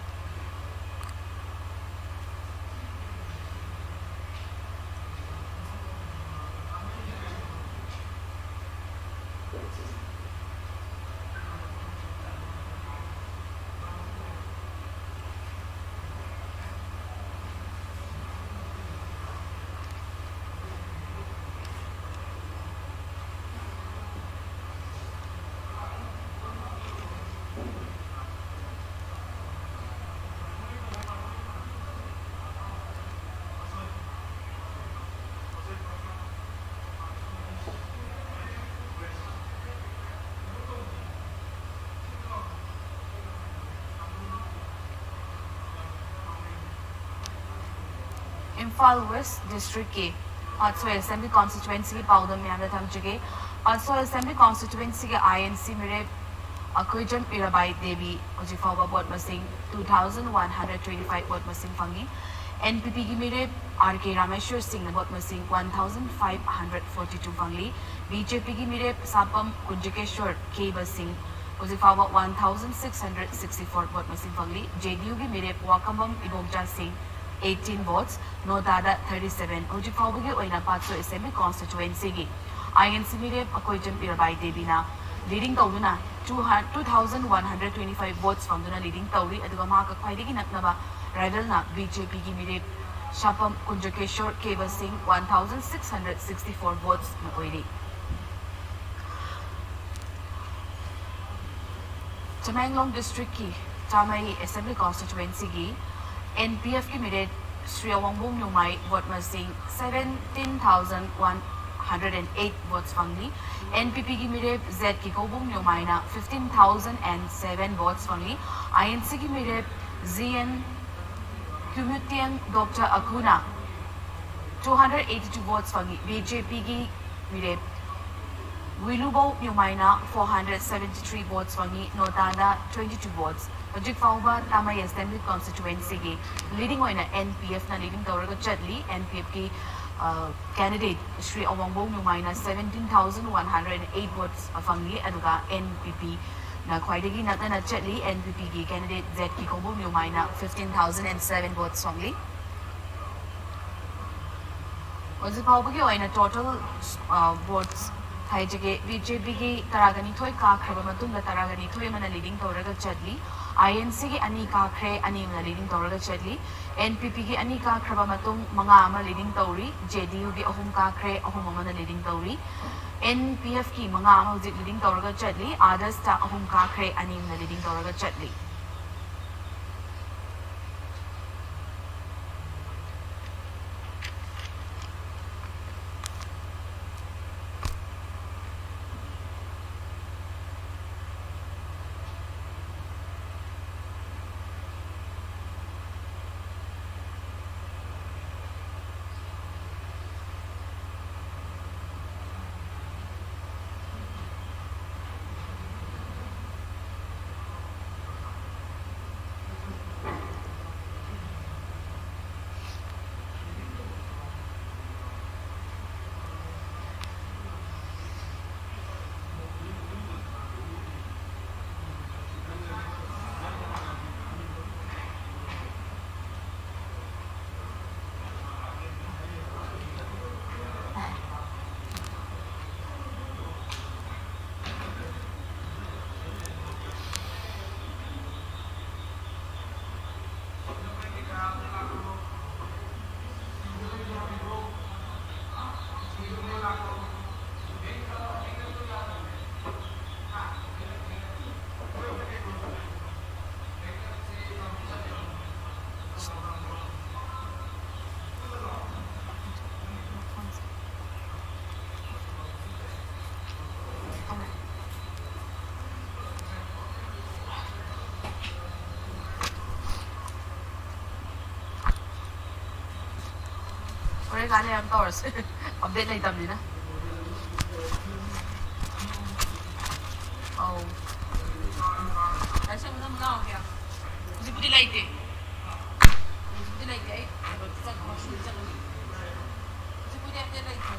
ꯏꯝꯐꯥꯜ ꯋꯦꯁ ꯗꯤꯁꯇ꯭ꯔꯤꯛꯀꯤ ꯄꯥꯠꯁꯣꯏ ꯑꯦꯁꯦꯝꯕ꯭ꯂꯤ ꯀꯣꯟꯁꯇꯤꯇ꯭ꯋꯦꯟꯁꯤꯒꯤ ꯄꯥꯎꯗꯝ ꯃꯌꯥꯝꯗ ꯊꯝꯖꯒꯦ꯫ ꯄꯥꯠꯁꯣꯏ ꯑꯦꯁꯦꯝꯕ꯭ꯂꯤ ꯀꯣꯟꯁꯇꯤꯇ꯭ꯋꯦꯟꯁꯤꯒꯤ ꯑꯥꯏ ꯑꯦꯟ ꯁꯤ ꯃꯤꯔꯦꯞ ꯑꯀꯣꯏꯖꯝ ꯏꯔꯥꯕꯥꯏ ꯗꯦꯕꯤ ꯍꯧꯖꯤꯛ ꯐꯥꯎꯕ ꯚꯣꯠ ꯃꯁꯤꯡ two thousand one hundred twenty five vote ꯃꯁꯤꯡ ꯐꯪꯉꯤ꯫ ꯑꯦꯟ ꯄꯤ ꯄꯤꯒꯤ ꯃꯤꯔꯦꯞ ꯑꯥꯔ ꯀꯦ ꯔꯥꯃꯦꯁ꯭ꯋꯔ ꯁꯤꯡꯅ ꯚꯣꯠ ꯃꯁꯤꯡ one thousand five hundred forty two ꯐꯪꯂꯤ꯫ ꯕꯤ ꯖꯦ ꯄꯤꯒꯤ ꯃꯤꯔꯦꯞ ꯁꯥꯄꯝ ꯀꯨꯟꯖꯀꯦꯁ꯭ꯋꯔ ꯀꯦꯕ ꯁꯤꯡ ꯍꯧꯖꯤꯛ ꯐꯥꯎꯕ one thousand six hundred sixty four vote ꯃꯁꯤꯡ ꯐꯪꯂꯤ꯫ ꯖꯦ ꯗꯤ ꯌꯨꯒꯤ ꯃꯤꯔꯦꯞ ꯋꯥꯀꯝꯕꯝ ꯏꯕꯣꯝꯆꯥ ꯁꯤꯡ eighteen ꯚꯣꯠꯁ, ꯅꯣꯇꯥꯗ thirty seven꯫ ꯍꯧꯖꯤꯛ ꯐꯥꯎꯕꯒꯤ ꯑꯣꯏꯅ ꯄꯥꯠꯁꯣꯏ ꯑꯦꯁꯦꯝꯕ꯭ꯂꯤ ꯀꯣꯟꯁꯇꯤꯇ꯭ꯋꯦꯟꯁꯤꯒꯤ ꯑꯥꯏ ꯑꯦꯟ ꯁꯤ ꯃꯤꯔꯦꯞ ꯑꯀꯣꯏꯖꯝ ꯏꯔꯥꯕꯥꯏ ꯗꯦꯕꯤꯅ ꯂꯤꯗꯤꯡ ꯇꯧꯗꯨꯅ two thousand one hundred twenty five votes ꯐꯪꯗꯨꯅ ꯂꯤꯗꯤꯡ ꯇꯧꯔꯤ꯫ ꯑꯗꯨꯒ ꯃꯍꯥꯛꯀ ꯈ꯭ꯋꯥꯏꯗꯒꯤ ꯅꯛꯅꯕ ꯔꯥꯏꯚꯦꯜꯅ ꯕꯤ ꯖꯦ ꯄꯤꯒꯤ ꯃꯤꯔꯦꯞ ꯁꯥꯄꯝ ꯀꯨꯟꯖꯀꯦꯁ꯭ꯋꯔ ꯀꯦꯕ ꯁꯤꯡ one thousand six hundred sixty four ꯚꯣꯠꯁꯅ ꯑꯣꯏꯔꯤ꯫ ꯇꯃꯦꯡꯂꯣꯡ ꯗꯤꯁꯇ꯭ꯔꯤꯛꯀꯤ ꯇꯥꯃꯩ ꯑꯦꯁꯦꯝꯕ꯭ꯂꯤ ꯀꯣꯟꯁꯇꯤꯇ꯭ꯋꯦꯟꯁꯤꯒꯤ ꯑꯦꯟ ꯄꯤ ꯑꯦꯐꯀꯤ ꯃꯤꯔꯦꯞ ꯁ꯭ꯔꯤ ꯑꯋꯥꯡꯕꯣꯡ ꯅ꯭ꯌꯨꯃꯥꯏ ꯚꯣꯠ ꯃꯁꯤꯡ seventeen thousand one hundred and eight votes ꯐꯪꯂꯤ꯫ ꯑꯦꯟ ꯄꯤ ꯄꯤꯒꯤ ꯃꯤꯔꯦꯞ ꯖꯦꯠ ꯀꯤꯀꯧꯕꯨꯡ ꯅ꯭ꯌꯨꯃꯥꯏꯅ fifteen thousand and seven votes ꯐꯪꯂꯤ꯫ ꯑꯥꯏ ꯑꯦꯟ ꯁꯤꯒꯤ ꯃꯤꯔꯦꯞ ꯖꯤ ꯑꯦꯟ ꯀ꯭ꯌꯨꯃꯨꯇꯤꯌꯪ ꯗꯣꯛꯇꯔ ꯑꯀꯨꯅ two hundred eighty two votes ꯐꯪꯉꯤ꯫ ꯕꯤ ꯖꯦ ꯄꯤꯒꯤ ꯃꯤꯔꯦꯞ ꯋꯤꯂꯨꯕꯧ ꯅ꯭ꯌꯨꯃꯥꯏꯅ four hundred seventy three ꯚꯣꯠꯁ ꯐꯪꯉꯤ꯫ ꯅꯣꯇꯥꯗ twenty two ꯚꯣꯠꯁ꯫ ꯍꯧꯖꯤꯛ ꯐꯥꯎꯕ ꯇꯥꯃꯩ ꯑꯦꯁꯦꯝꯕ꯭ꯂꯤ ꯀꯣꯟꯁꯇꯤꯇ꯭ꯋꯦꯟꯁꯤꯒꯤ ꯂꯤꯗꯤꯡ ꯑꯣꯏꯅ ꯑꯦꯟ ꯄꯤ ꯑꯦꯐꯅ ꯂꯤꯗꯤꯡ ꯇꯧꯔꯒ ꯆꯠꯂꯤ꯫ ꯑꯦꯟ ꯄꯤ ꯑꯦꯐꯀꯤ ꯀꯦꯟꯗꯤꯗꯦꯠ ꯁ꯭ꯔꯤ ꯑꯋꯥꯡꯕꯧ ꯅ꯭ꯌꯨꯃꯥꯏꯅ seventeen thousand one hundred eight votes ꯐꯪꯂꯤ꯫ ꯑꯗꯨꯒ ꯑꯦꯟ ꯄꯤ ꯄꯤꯅ ꯈ꯭ꯋꯥꯏꯗꯒꯤ ꯅꯛꯅꯅ ꯆꯠꯂꯤ꯫ ꯑꯦꯟ ꯄꯤ ꯄꯤꯒꯤ ꯀꯦꯟꯗꯤꯗꯦꯠ ꯖꯦꯠ ꯀꯤꯀꯧꯕꯨꯡ ꯅ꯭ꯌꯨꯃꯥꯏꯅ fifteen thousand and seven votes ꯐꯪꯂꯤ꯫ ꯍꯧꯖꯤꯛ ꯐꯥꯎꯕꯒꯤ ꯑꯣꯏꯅ ꯇꯣꯇꯦꯜ ꯚꯣꯠꯁ ꯍꯥꯏꯖꯒꯦ, ꯕꯤ ꯖꯦ ꯄꯤꯒꯤ ꯇꯔꯥꯒ ꯅꯤꯊꯣꯏ ꯀꯥꯈ꯭ꯔꯕ ꯃꯇꯨꯡꯗ ꯇꯔꯥꯒ ꯅꯤꯊꯣꯏ ꯑꯃꯅ ꯂꯤꯗꯤꯡ ꯇꯧꯔꯒ ꯆꯠꯂꯤ꯫ ꯑꯥꯏ ꯑꯦꯟ ꯁꯤꯒꯤ ꯑꯅꯤ ꯀꯥꯈ꯭ꯔꯦ, ꯑꯅꯤ ꯑꯃꯅ ꯂꯤꯗꯤꯡ ꯇꯧꯔꯒ ꯆꯠꯂꯤ꯫ ꯑꯦꯟ ꯄꯤ ꯄꯤꯒꯤ ꯑꯅꯤ ꯀꯥꯈ꯭ꯔꯕ ꯃꯇꯨꯡ ꯃꯉꯥ ꯑꯃ ꯂꯤꯗꯤꯡ ꯇꯧꯔꯤ꯫ ꯖꯦ ꯗꯤ ꯌꯨꯒꯤ ꯑꯍꯨꯝ ꯀꯥꯈ꯭ꯔꯦ, ꯑꯍꯨꯝ ꯑꯃꯅ ꯂꯤꯗꯤꯡ ꯇꯧꯔꯤ꯫ ꯑꯦꯟ ꯄꯤ ꯑꯦꯐꯀꯤ ꯃꯉꯥ ꯑꯃ ꯍꯧꯖꯤꯛ ꯂꯤꯗꯤꯡ ꯇꯧꯔꯒ ꯆꯠꯂꯤ꯫ ꯑꯥꯗꯔꯁꯇ ꯑꯍꯨꯝ ꯀꯥꯈ꯭ꯔꯦ, ꯑꯅꯤ ꯑꯃꯅ ꯂꯤꯗꯤꯡ ꯇꯧꯔꯒ ꯆꯠꯂꯤ꯫ ꯀꯥꯟꯗ ꯌꯥꯝ ꯇꯧꯔꯁꯦ꯫ ꯑꯞꯗꯦꯠ ꯂꯩꯇꯕꯅꯤꯅ꯫ ꯑꯧ꯫ ꯂꯥꯏꯁꯪ ꯑꯃ ꯂꯥꯎꯒꯦ꯫ ꯍꯧꯖꯤꯛꯄꯨꯗꯤ ꯂꯩꯇꯦ꯫ ꯍꯧꯖꯤꯛꯄꯨꯗꯤ ꯂꯩꯇꯦ꯫ ꯑꯩ ꯀꯩꯅꯣꯗ ꯆꯠ-, washroomꯗ ꯆꯠꯂꯨꯒꯦ꯫ ꯍꯧꯖꯤꯛꯄꯨꯗꯤ ꯑꯞꯗꯦꯠ ꯂꯩꯇꯦ꯫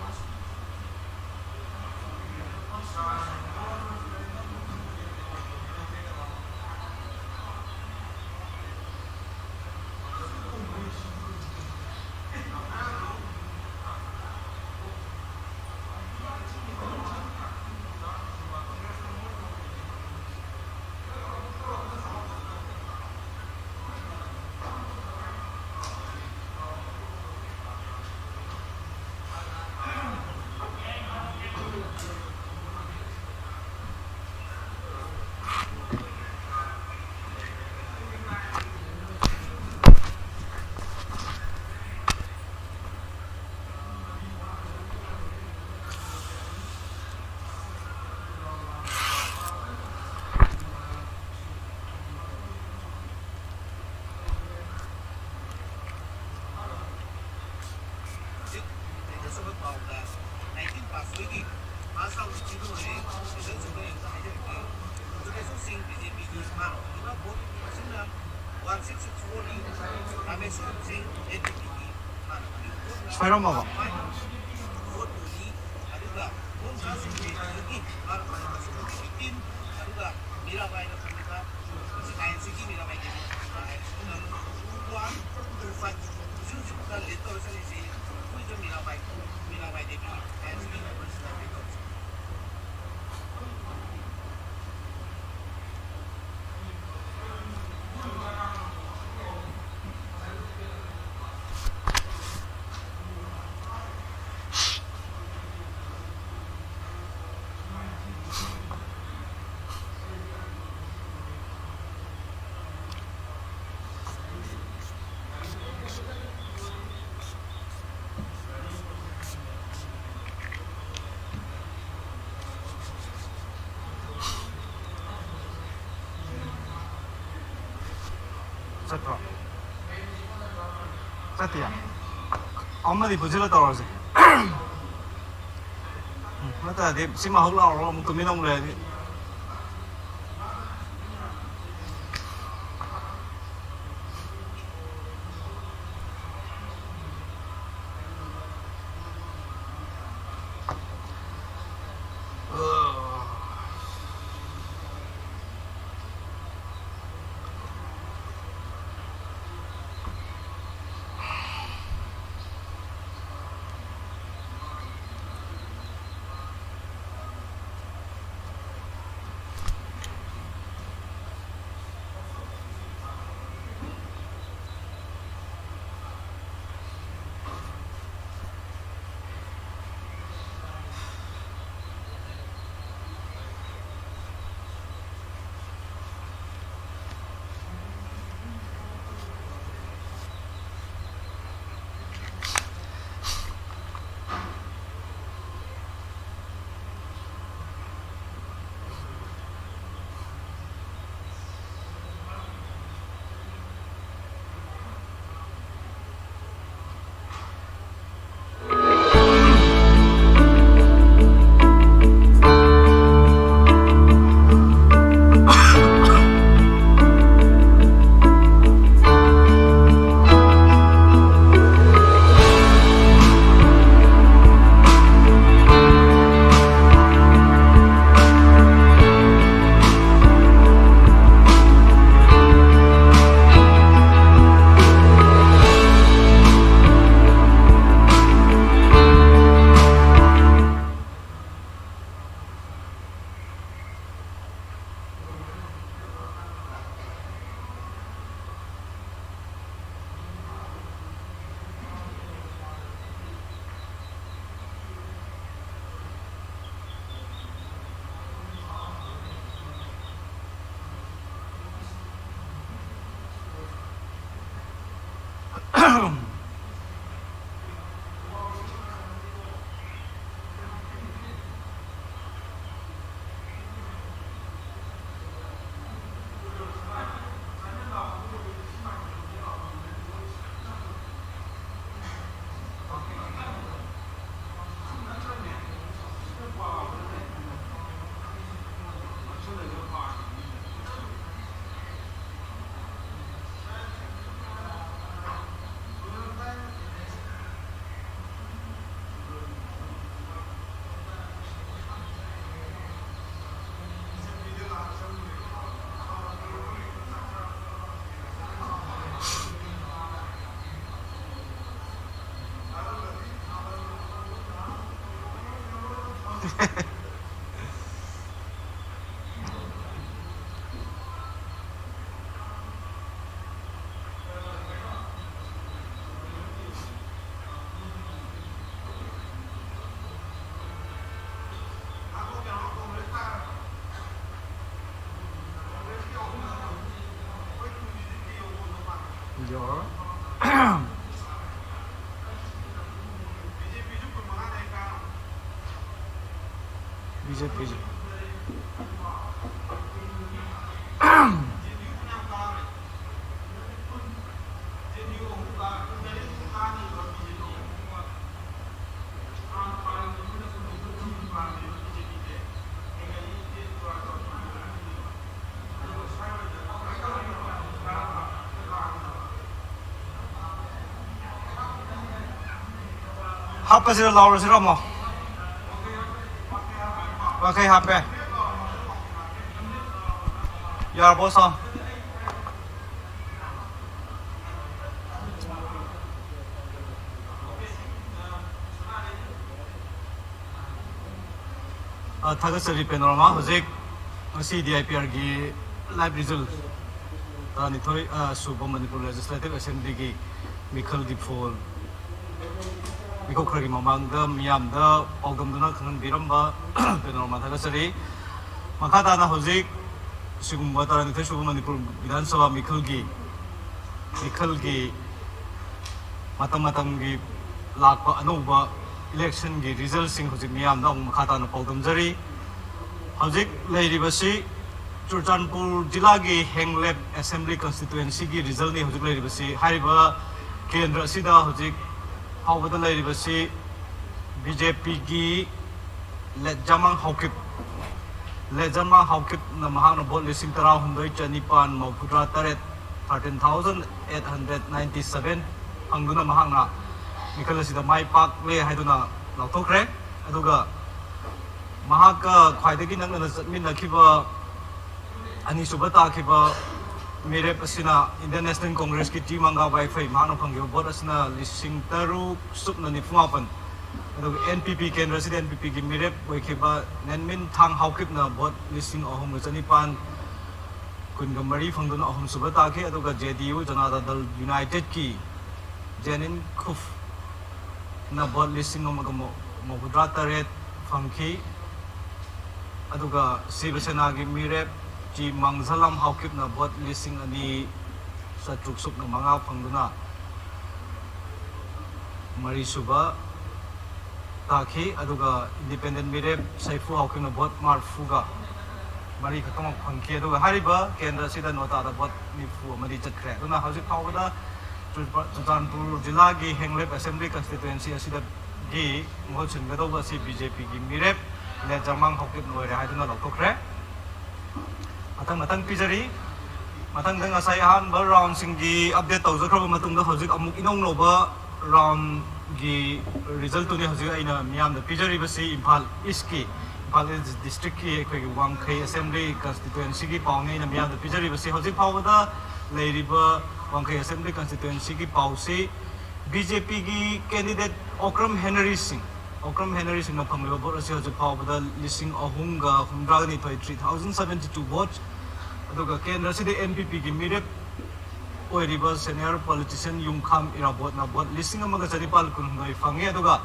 ꯍꯧꯖꯤꯛ latest ꯑꯣꯏꯕ ꯄꯥꯎꯗ nineteen pass ꯑꯣꯏꯒꯤ pass out ꯁꯤꯡꯗꯨ ꯑꯣꯏꯔꯦ, result ꯁꯤꯡꯗꯨ ꯑꯩ ꯑꯝꯇ ꯍꯥꯏꯖꯔꯛꯀꯦ꯫ ꯆꯨꯀꯦꯁꯣꯔ ꯁꯤꯡ BJPꯒꯤ ꯃꯥꯅ ꯐꯪꯉꯤꯕ vote ꯃꯁꯤꯡꯅ one six six four ꯅꯤ, ꯔꯥꯃꯦꯁꯣꯔ ꯁꯤꯡ ADPꯒꯤ ꯃꯥꯅ ꯐꯪꯉꯤꯕ vote ꯅ ꯁꯣꯏꯔꯝꯃꯕꯣ? Vote two ꯅꯤ, ꯑꯗꯨꯒ ꯃꯣꯟꯁꯥ ꯁꯤꯡ ADPꯒꯤ ꯃꯥꯅ ꯐꯪꯉꯤꯕ ꯁꯤꯡ fifteen, ꯑꯗꯨꯒ ꯃꯤꯔꯥꯕꯥꯏꯅ ꯐꯪꯉꯤꯕ ꯁꯤꯡ ꯃꯤꯔꯥꯕꯥꯏ ꯗꯦꯕꯤ ꯐꯪꯉꯤꯕ ꯁꯤꯡ two one two five꯫ ꯍꯧꯖꯤꯛ ꯍꯧꯖꯤꯛ ꯐꯥꯎꯗ lead ꯇꯧꯔ ꯆꯠꯂꯤꯁꯤ ꯑꯩꯈꯣꯏꯁꯨ ꯃꯤꯔꯥꯕꯥꯏ, ꯃꯤꯔꯥꯕꯥꯏ ꯗꯦꯕꯤ ꯍꯥꯏꯕꯁꯤꯒꯤ ꯅꯝꯕꯔꯁꯤꯗ lead ꯇꯧꯔꯤꯁꯤ꯫ ꯆꯠꯄ꯭ꯔꯣ? ꯆꯠꯇꯤꯌꯦ꯫ ꯑꯃꯗꯤ ꯄꯨꯟꯁꯤꯜꯂ ꯇꯧꯔꯁꯦ꯫ ꯎꯝ, ꯅꯠꯇ꯭ꯔꯗꯤ ꯁꯤꯃ ꯍꯧ ꯂꯥꯎꯔꯒ ꯑꯃꯨꯛ ꯇꯨꯃꯤꯟꯅ ꯑꯃꯨꯛ ꯂꯩꯔꯗꯤ꯫ B J ꯄꯤꯁꯦ꯫ ꯍꯥꯞꯄꯁꯤꯔ ꯂꯥꯎꯔꯁꯤꯔ ꯑꯃꯨꯛ? ꯋꯥꯡꯈꯩ ꯍꯥꯞꯄꯦ꯫ ꯌꯥꯔꯕꯣ ꯁꯥꯎꯟ? ꯑ, ꯊꯥꯒꯠꯆꯔꯤ ꯄꯦꯅꯣꯔꯃꯥ꯫ ꯍꯧꯖꯤꯛ ꯉꯁꯤ D I P ꯑꯥꯔꯒꯤ live result ꯇꯔꯥꯅꯤꯊꯣꯏ, ꯑ, ꯁꯨꯕ ꯃꯅꯤꯄꯨꯔ ꯂꯦꯖꯤꯁꯂꯦꯇꯤꯚ ꯑꯦꯁꯦꯝꯕ꯭ꯂꯤꯒꯤ ꯃꯤꯈꯜꯒꯤ ꯐꯣꯜ ꯃꯤꯀꯨꯞ ꯈꯔꯒꯤ ꯃꯃꯥꯡꯗ ꯃꯤꯌꯥꯝꯗ ꯄꯥꯎꯗꯝꯗꯨꯅ ꯈꯪꯍꯟꯕꯤꯔꯝꯕ ꯄꯦꯅꯣꯔꯃꯥ ꯊꯥꯒꯠꯆꯔꯤ꯫ ꯃꯈꯥ ꯇꯥꯅ ꯍꯧꯖꯤꯛ ꯁꯤꯒꯨꯝꯕ ꯇꯔꯥꯅꯤꯊꯣꯏ ꯁꯨꯕ ꯃꯅꯤꯄꯨꯔ ꯕꯤꯙꯥꯟ ꯁꯚꯥ ꯃꯤꯈꯜꯒꯤ, ꯃꯤꯈꯜꯒꯤ ꯃꯇꯝ ꯃꯇꯝꯒꯤ ꯂꯥꯛꯄ ꯑꯅꯧꯕ ꯏꯂꯦꯛꯁꯟꯒꯤ ꯔꯤꯖꯜꯁꯤꯡ ꯍꯧꯖꯤꯛ ꯃꯤꯌꯥꯝꯗ ꯑꯃꯨꯛ ꯃꯈꯥ ꯇꯥꯅ ꯄꯥꯎꯗꯝꯖꯔꯤ꯫ ꯍꯧꯖꯤꯛ ꯂꯩꯔꯤꯕꯁꯤ ꯆꯨꯔꯆꯥꯟꯄꯨꯔ ꯖꯤꯂꯥꯒꯤ ꯍꯦꯡꯂꯦꯞ ꯑꯦꯁꯦꯝꯕ꯭ꯂꯤ ꯀꯟꯁꯇꯤꯇꯨꯌꯦꯟꯁꯤꯒꯤ ꯔꯤꯖꯜꯅꯤ ꯍꯧꯖꯤꯛ ꯂꯩꯔꯤꯕꯁꯤ꯫ ꯍꯥꯏꯔꯤꯕ ꯀꯦꯟꯗ꯭ꯔ ꯑꯁꯤꯗ ꯍꯧꯖꯤꯛ ꯐꯥꯎꯕꯗ ꯂꯩꯔꯤꯕꯁꯤ ꯕꯤ ꯖꯦ ꯄꯤꯒꯤ ꯂꯦꯠꯖꯥꯃꯥꯡ ꯍꯥꯎꯀꯤꯞ, ꯂꯦꯠꯖꯥꯃꯥꯡ ꯍꯥꯎꯀꯤꯞꯅ ꯃꯍꯥꯛꯅ ꯚꯣꯠ ꯂꯤꯁꯤꯡ ꯇꯔꯥꯍꯨꯝꯗꯣꯏ ꯆꯅꯤꯄꯥꯟ ꯃꯧꯗ꯭ꯔꯥ ꯇꯔꯦꯠ, thirteen thousand eight hundred ninety seven, ꯐꯪꯗꯨꯅ ꯃꯍꯥꯛꯅ ꯃꯤꯈꯜ ꯑꯁꯤꯗ ꯃꯥꯏ ꯄꯥꯛꯂꯦ ꯍꯥꯏꯗꯨꯅ ꯂꯥꯎꯊꯣꯛꯈ꯭ꯔꯦ꯫ ꯑꯗꯨꯒ ꯃꯍꯥꯛꯀ ꯈ꯭ꯋꯥꯏꯗꯒꯤ ꯅꯛꯅꯅ ꯆꯠꯃꯤꯟꯅꯈꯤꯕ ꯑꯅꯤꯁꯨꯕ ꯇꯥꯈꯤꯕ ꯃꯤꯔꯦꯞ ꯑꯁꯤꯅ ꯏꯟꯗꯤꯌꯟ ꯅꯦꯁꯅꯦꯜ ꯀꯣꯡꯒ꯭ꯔꯦꯁꯀꯤ ꯇꯤ ꯃꯪꯒꯥ ꯋꯥꯏꯐꯩ, ꯃꯍꯥꯛꯅ ꯐꯪꯈꯤꯕ ꯚꯣꯠ ꯑꯁꯤꯅ ꯂꯤꯁꯤꯡ ꯇꯔꯨꯛ ꯁꯨꯞꯅ ꯅꯤꯐꯨ ꯃꯥꯄꯟ꯫ ꯑꯗꯨꯒ NPP, ꯀꯦꯟꯗ꯭ꯔꯁꯤꯗ NPPꯒꯤ ꯃꯤꯔꯦꯞ ꯑꯣꯏꯈꯤꯕ ꯅꯦꯟꯃꯤꯟ ꯊꯥꯡ ꯍꯥꯎꯀꯤꯞꯅ ꯚꯣꯠ ꯂꯤꯁꯤꯡ ꯑꯍꯨꯝꯒ ꯆꯅꯤꯄꯥꯟ ꯀꯨꯟꯒ ꯃꯔꯤ ꯐꯪꯗꯨꯅ ꯑꯍꯨꯝꯁꯨꯕ ꯇꯥꯈꯤ꯫ ꯑꯗꯨꯒ JDU, ꯖꯅꯇꯥ ꯗꯜ ꯌꯨꯅꯥꯏꯇꯦꯗꯀꯤ ꯖꯦꯅꯤꯟ ꯈꯨꯐꯅ ꯚꯣꯠ ꯂꯤꯁꯤꯡ ꯑꯃꯒ ꯃꯧꯗ꯭ꯔꯥ ꯇꯔꯦꯠ ꯐꯪꯈꯤ꯫ ꯑꯗꯨꯒ ꯁꯤꯕ ꯁꯦꯅꯥꯒꯤ ꯃꯤꯔꯦꯞ ꯇꯤ ꯃꯥꯡꯖꯂꯥꯝ ꯍꯥꯎꯀꯤꯞꯅ ꯚꯣꯠ ꯂꯤꯁꯤꯡ ꯑꯅꯤ ꯆꯥꯇ꯭ꯔꯨꯛ ꯁꯨꯞꯅ ꯃꯉꯥ ꯐꯪꯗꯨꯅ ꯃꯔꯤꯁꯨꯕ ꯇꯥꯈꯤ꯫ ꯑꯗꯨꯒ ꯏꯟꯗꯤꯄꯦꯟꯗꯦꯟ ꯃꯤꯔꯦꯞ ꯁꯩꯐꯨ ꯍꯥꯎꯀꯤꯞꯅ ꯚꯣꯠ ꯃꯔꯤꯐꯨꯒ ꯃꯔꯤ ꯈꯛꯇꯃꯛ ꯐꯪꯈꯤ꯫ ꯑꯗꯨꯒ ꯍꯥꯏꯔꯤꯕ ꯀꯦꯟꯗ꯭ꯔ ꯑꯁꯤꯗ ꯅꯣꯇꯥꯗ ꯚꯣꯠ ꯅꯤꯐꯨ ꯑꯃꯗꯤ ꯆꯠꯈ꯭ꯔꯦ꯫ ꯑꯗꯨꯅ ꯍꯧꯖꯤꯛ ꯐꯥꯎꯕꯗ ꯆꯨꯔꯆꯥꯟꯄꯨꯔ ꯖꯤꯂꯥꯒꯤ ꯍꯦꯡꯂꯦꯞ ꯑꯦꯁꯦꯝꯕ꯭ꯂꯤ ꯀꯟꯁꯇꯤꯇ꯭ꯋꯦꯟꯁꯤ ꯑꯁꯤꯗꯒꯤ ꯃꯍꯨꯠ ꯁꯤꯟꯒꯗꯧꯕ ꯑꯁꯤ BJPꯒꯤ ꯃꯤꯔꯦꯞ ꯂꯦꯖꯥꯃꯥꯡ ꯍꯥꯎꯀꯤꯞꯅ ꯑꯣꯏꯔꯦ ꯍꯥꯏꯗꯨꯅ ꯂꯥꯎꯊꯣꯛꯈ꯭ꯔꯦ꯫ ꯃꯊꯪ ꯃꯊꯪ ꯄꯤꯖꯔꯤ꯫ ꯃꯊꯪꯗ ꯉꯁꯥꯏ ꯑꯍꯥꯟꯕ ꯔꯥꯎꯟꯁꯤꯡꯒꯤ ꯑꯞꯗꯦꯠ ꯇꯧꯖꯈ꯭ꯔꯕ ꯃꯇꯨꯡꯗ ꯍꯧꯖꯤꯛ ꯑꯃꯨꯛ ꯏꯅꯧ ꯅꯧꯕ ꯔꯥꯎꯟꯒꯤ ꯔꯤꯖꯜꯇꯨꯅꯤ ꯍꯧꯖꯤꯛ ꯑꯩꯅ ꯃꯤꯌꯥꯝꯗ ꯄꯤꯖꯔꯤꯕꯁꯤ꯫ ꯏꯝꯐꯥꯜ ꯏꯁꯀꯤ, ꯏꯝꯐꯥꯜ ꯏꯁ ꯗꯤꯁꯇ꯭ꯔꯤꯛꯀꯤ ꯑꯩꯈꯣꯏꯒꯤ ꯋꯥꯡꯈꯩ ꯑꯦꯁꯦꯝꯕ꯭ꯂꯤ ꯀꯟꯁꯇꯤꯇ꯭ꯋꯦꯟꯁꯤꯒꯤ ꯄꯥꯎꯅꯤ ꯑꯩꯅ ꯃꯤꯌꯥꯝꯗ ꯄꯤꯖꯔꯤꯕꯁꯤ꯫ ꯍꯧꯖꯤꯛ ꯐꯥꯎꯕꯗ ꯂꯩꯔꯤꯕ ꯋꯥꯡꯈꯩ ꯑꯦꯁꯦꯝꯕ꯭ꯂꯤ ꯀꯟꯁꯇꯤꯇ꯭ꯋꯦꯟꯁꯤꯒꯤ ꯄꯥꯎꯁꯤ BJPꯒꯤ ꯀꯦꯟꯗꯤꯗꯦꯠ ꯑꯣꯀ꯭ꯔꯝ ꯍꯦꯅꯔꯤ ꯁꯤꯡ, ꯑꯣꯀ꯭ꯔꯝ ꯍꯦꯅꯔꯤ ꯁꯤꯡꯅ ꯐꯪꯂꯤꯕ ꯚꯣꯠ ꯑꯁꯤ ꯍꯧꯖꯤꯛ ꯐꯥꯎꯕꯗ ꯂꯤꯁꯤꯡ ꯑꯍꯨꯝꯒ ꯍꯨꯝꯗ꯭ꯔꯥꯒꯅꯤꯊꯣꯏ, three thousand seventy two votes꯫ ꯑꯗꯨꯒ ꯀꯦꯟꯗ꯭ꯔ ꯑꯁꯤꯗ NPPꯒꯤ ꯃꯤꯔꯦꯞ ꯑꯣꯏꯔꯤꯕ ꯁꯦꯅꯤꯌꯔ ꯄꯣꯂꯤꯇꯤꯁꯤꯌꯟ ꯌꯨꯝꯈꯥꯝ ꯏꯔꯥꯕꯣꯠꯅ ꯚꯣꯠ ꯂꯤꯁꯤꯡ ꯑꯃꯒ ꯆꯅꯤꯄꯥꯜ ꯀꯨꯟꯍꯨꯝꯗꯣꯏ ꯐꯪꯉꯤ꯫ ꯑꯗꯨꯒ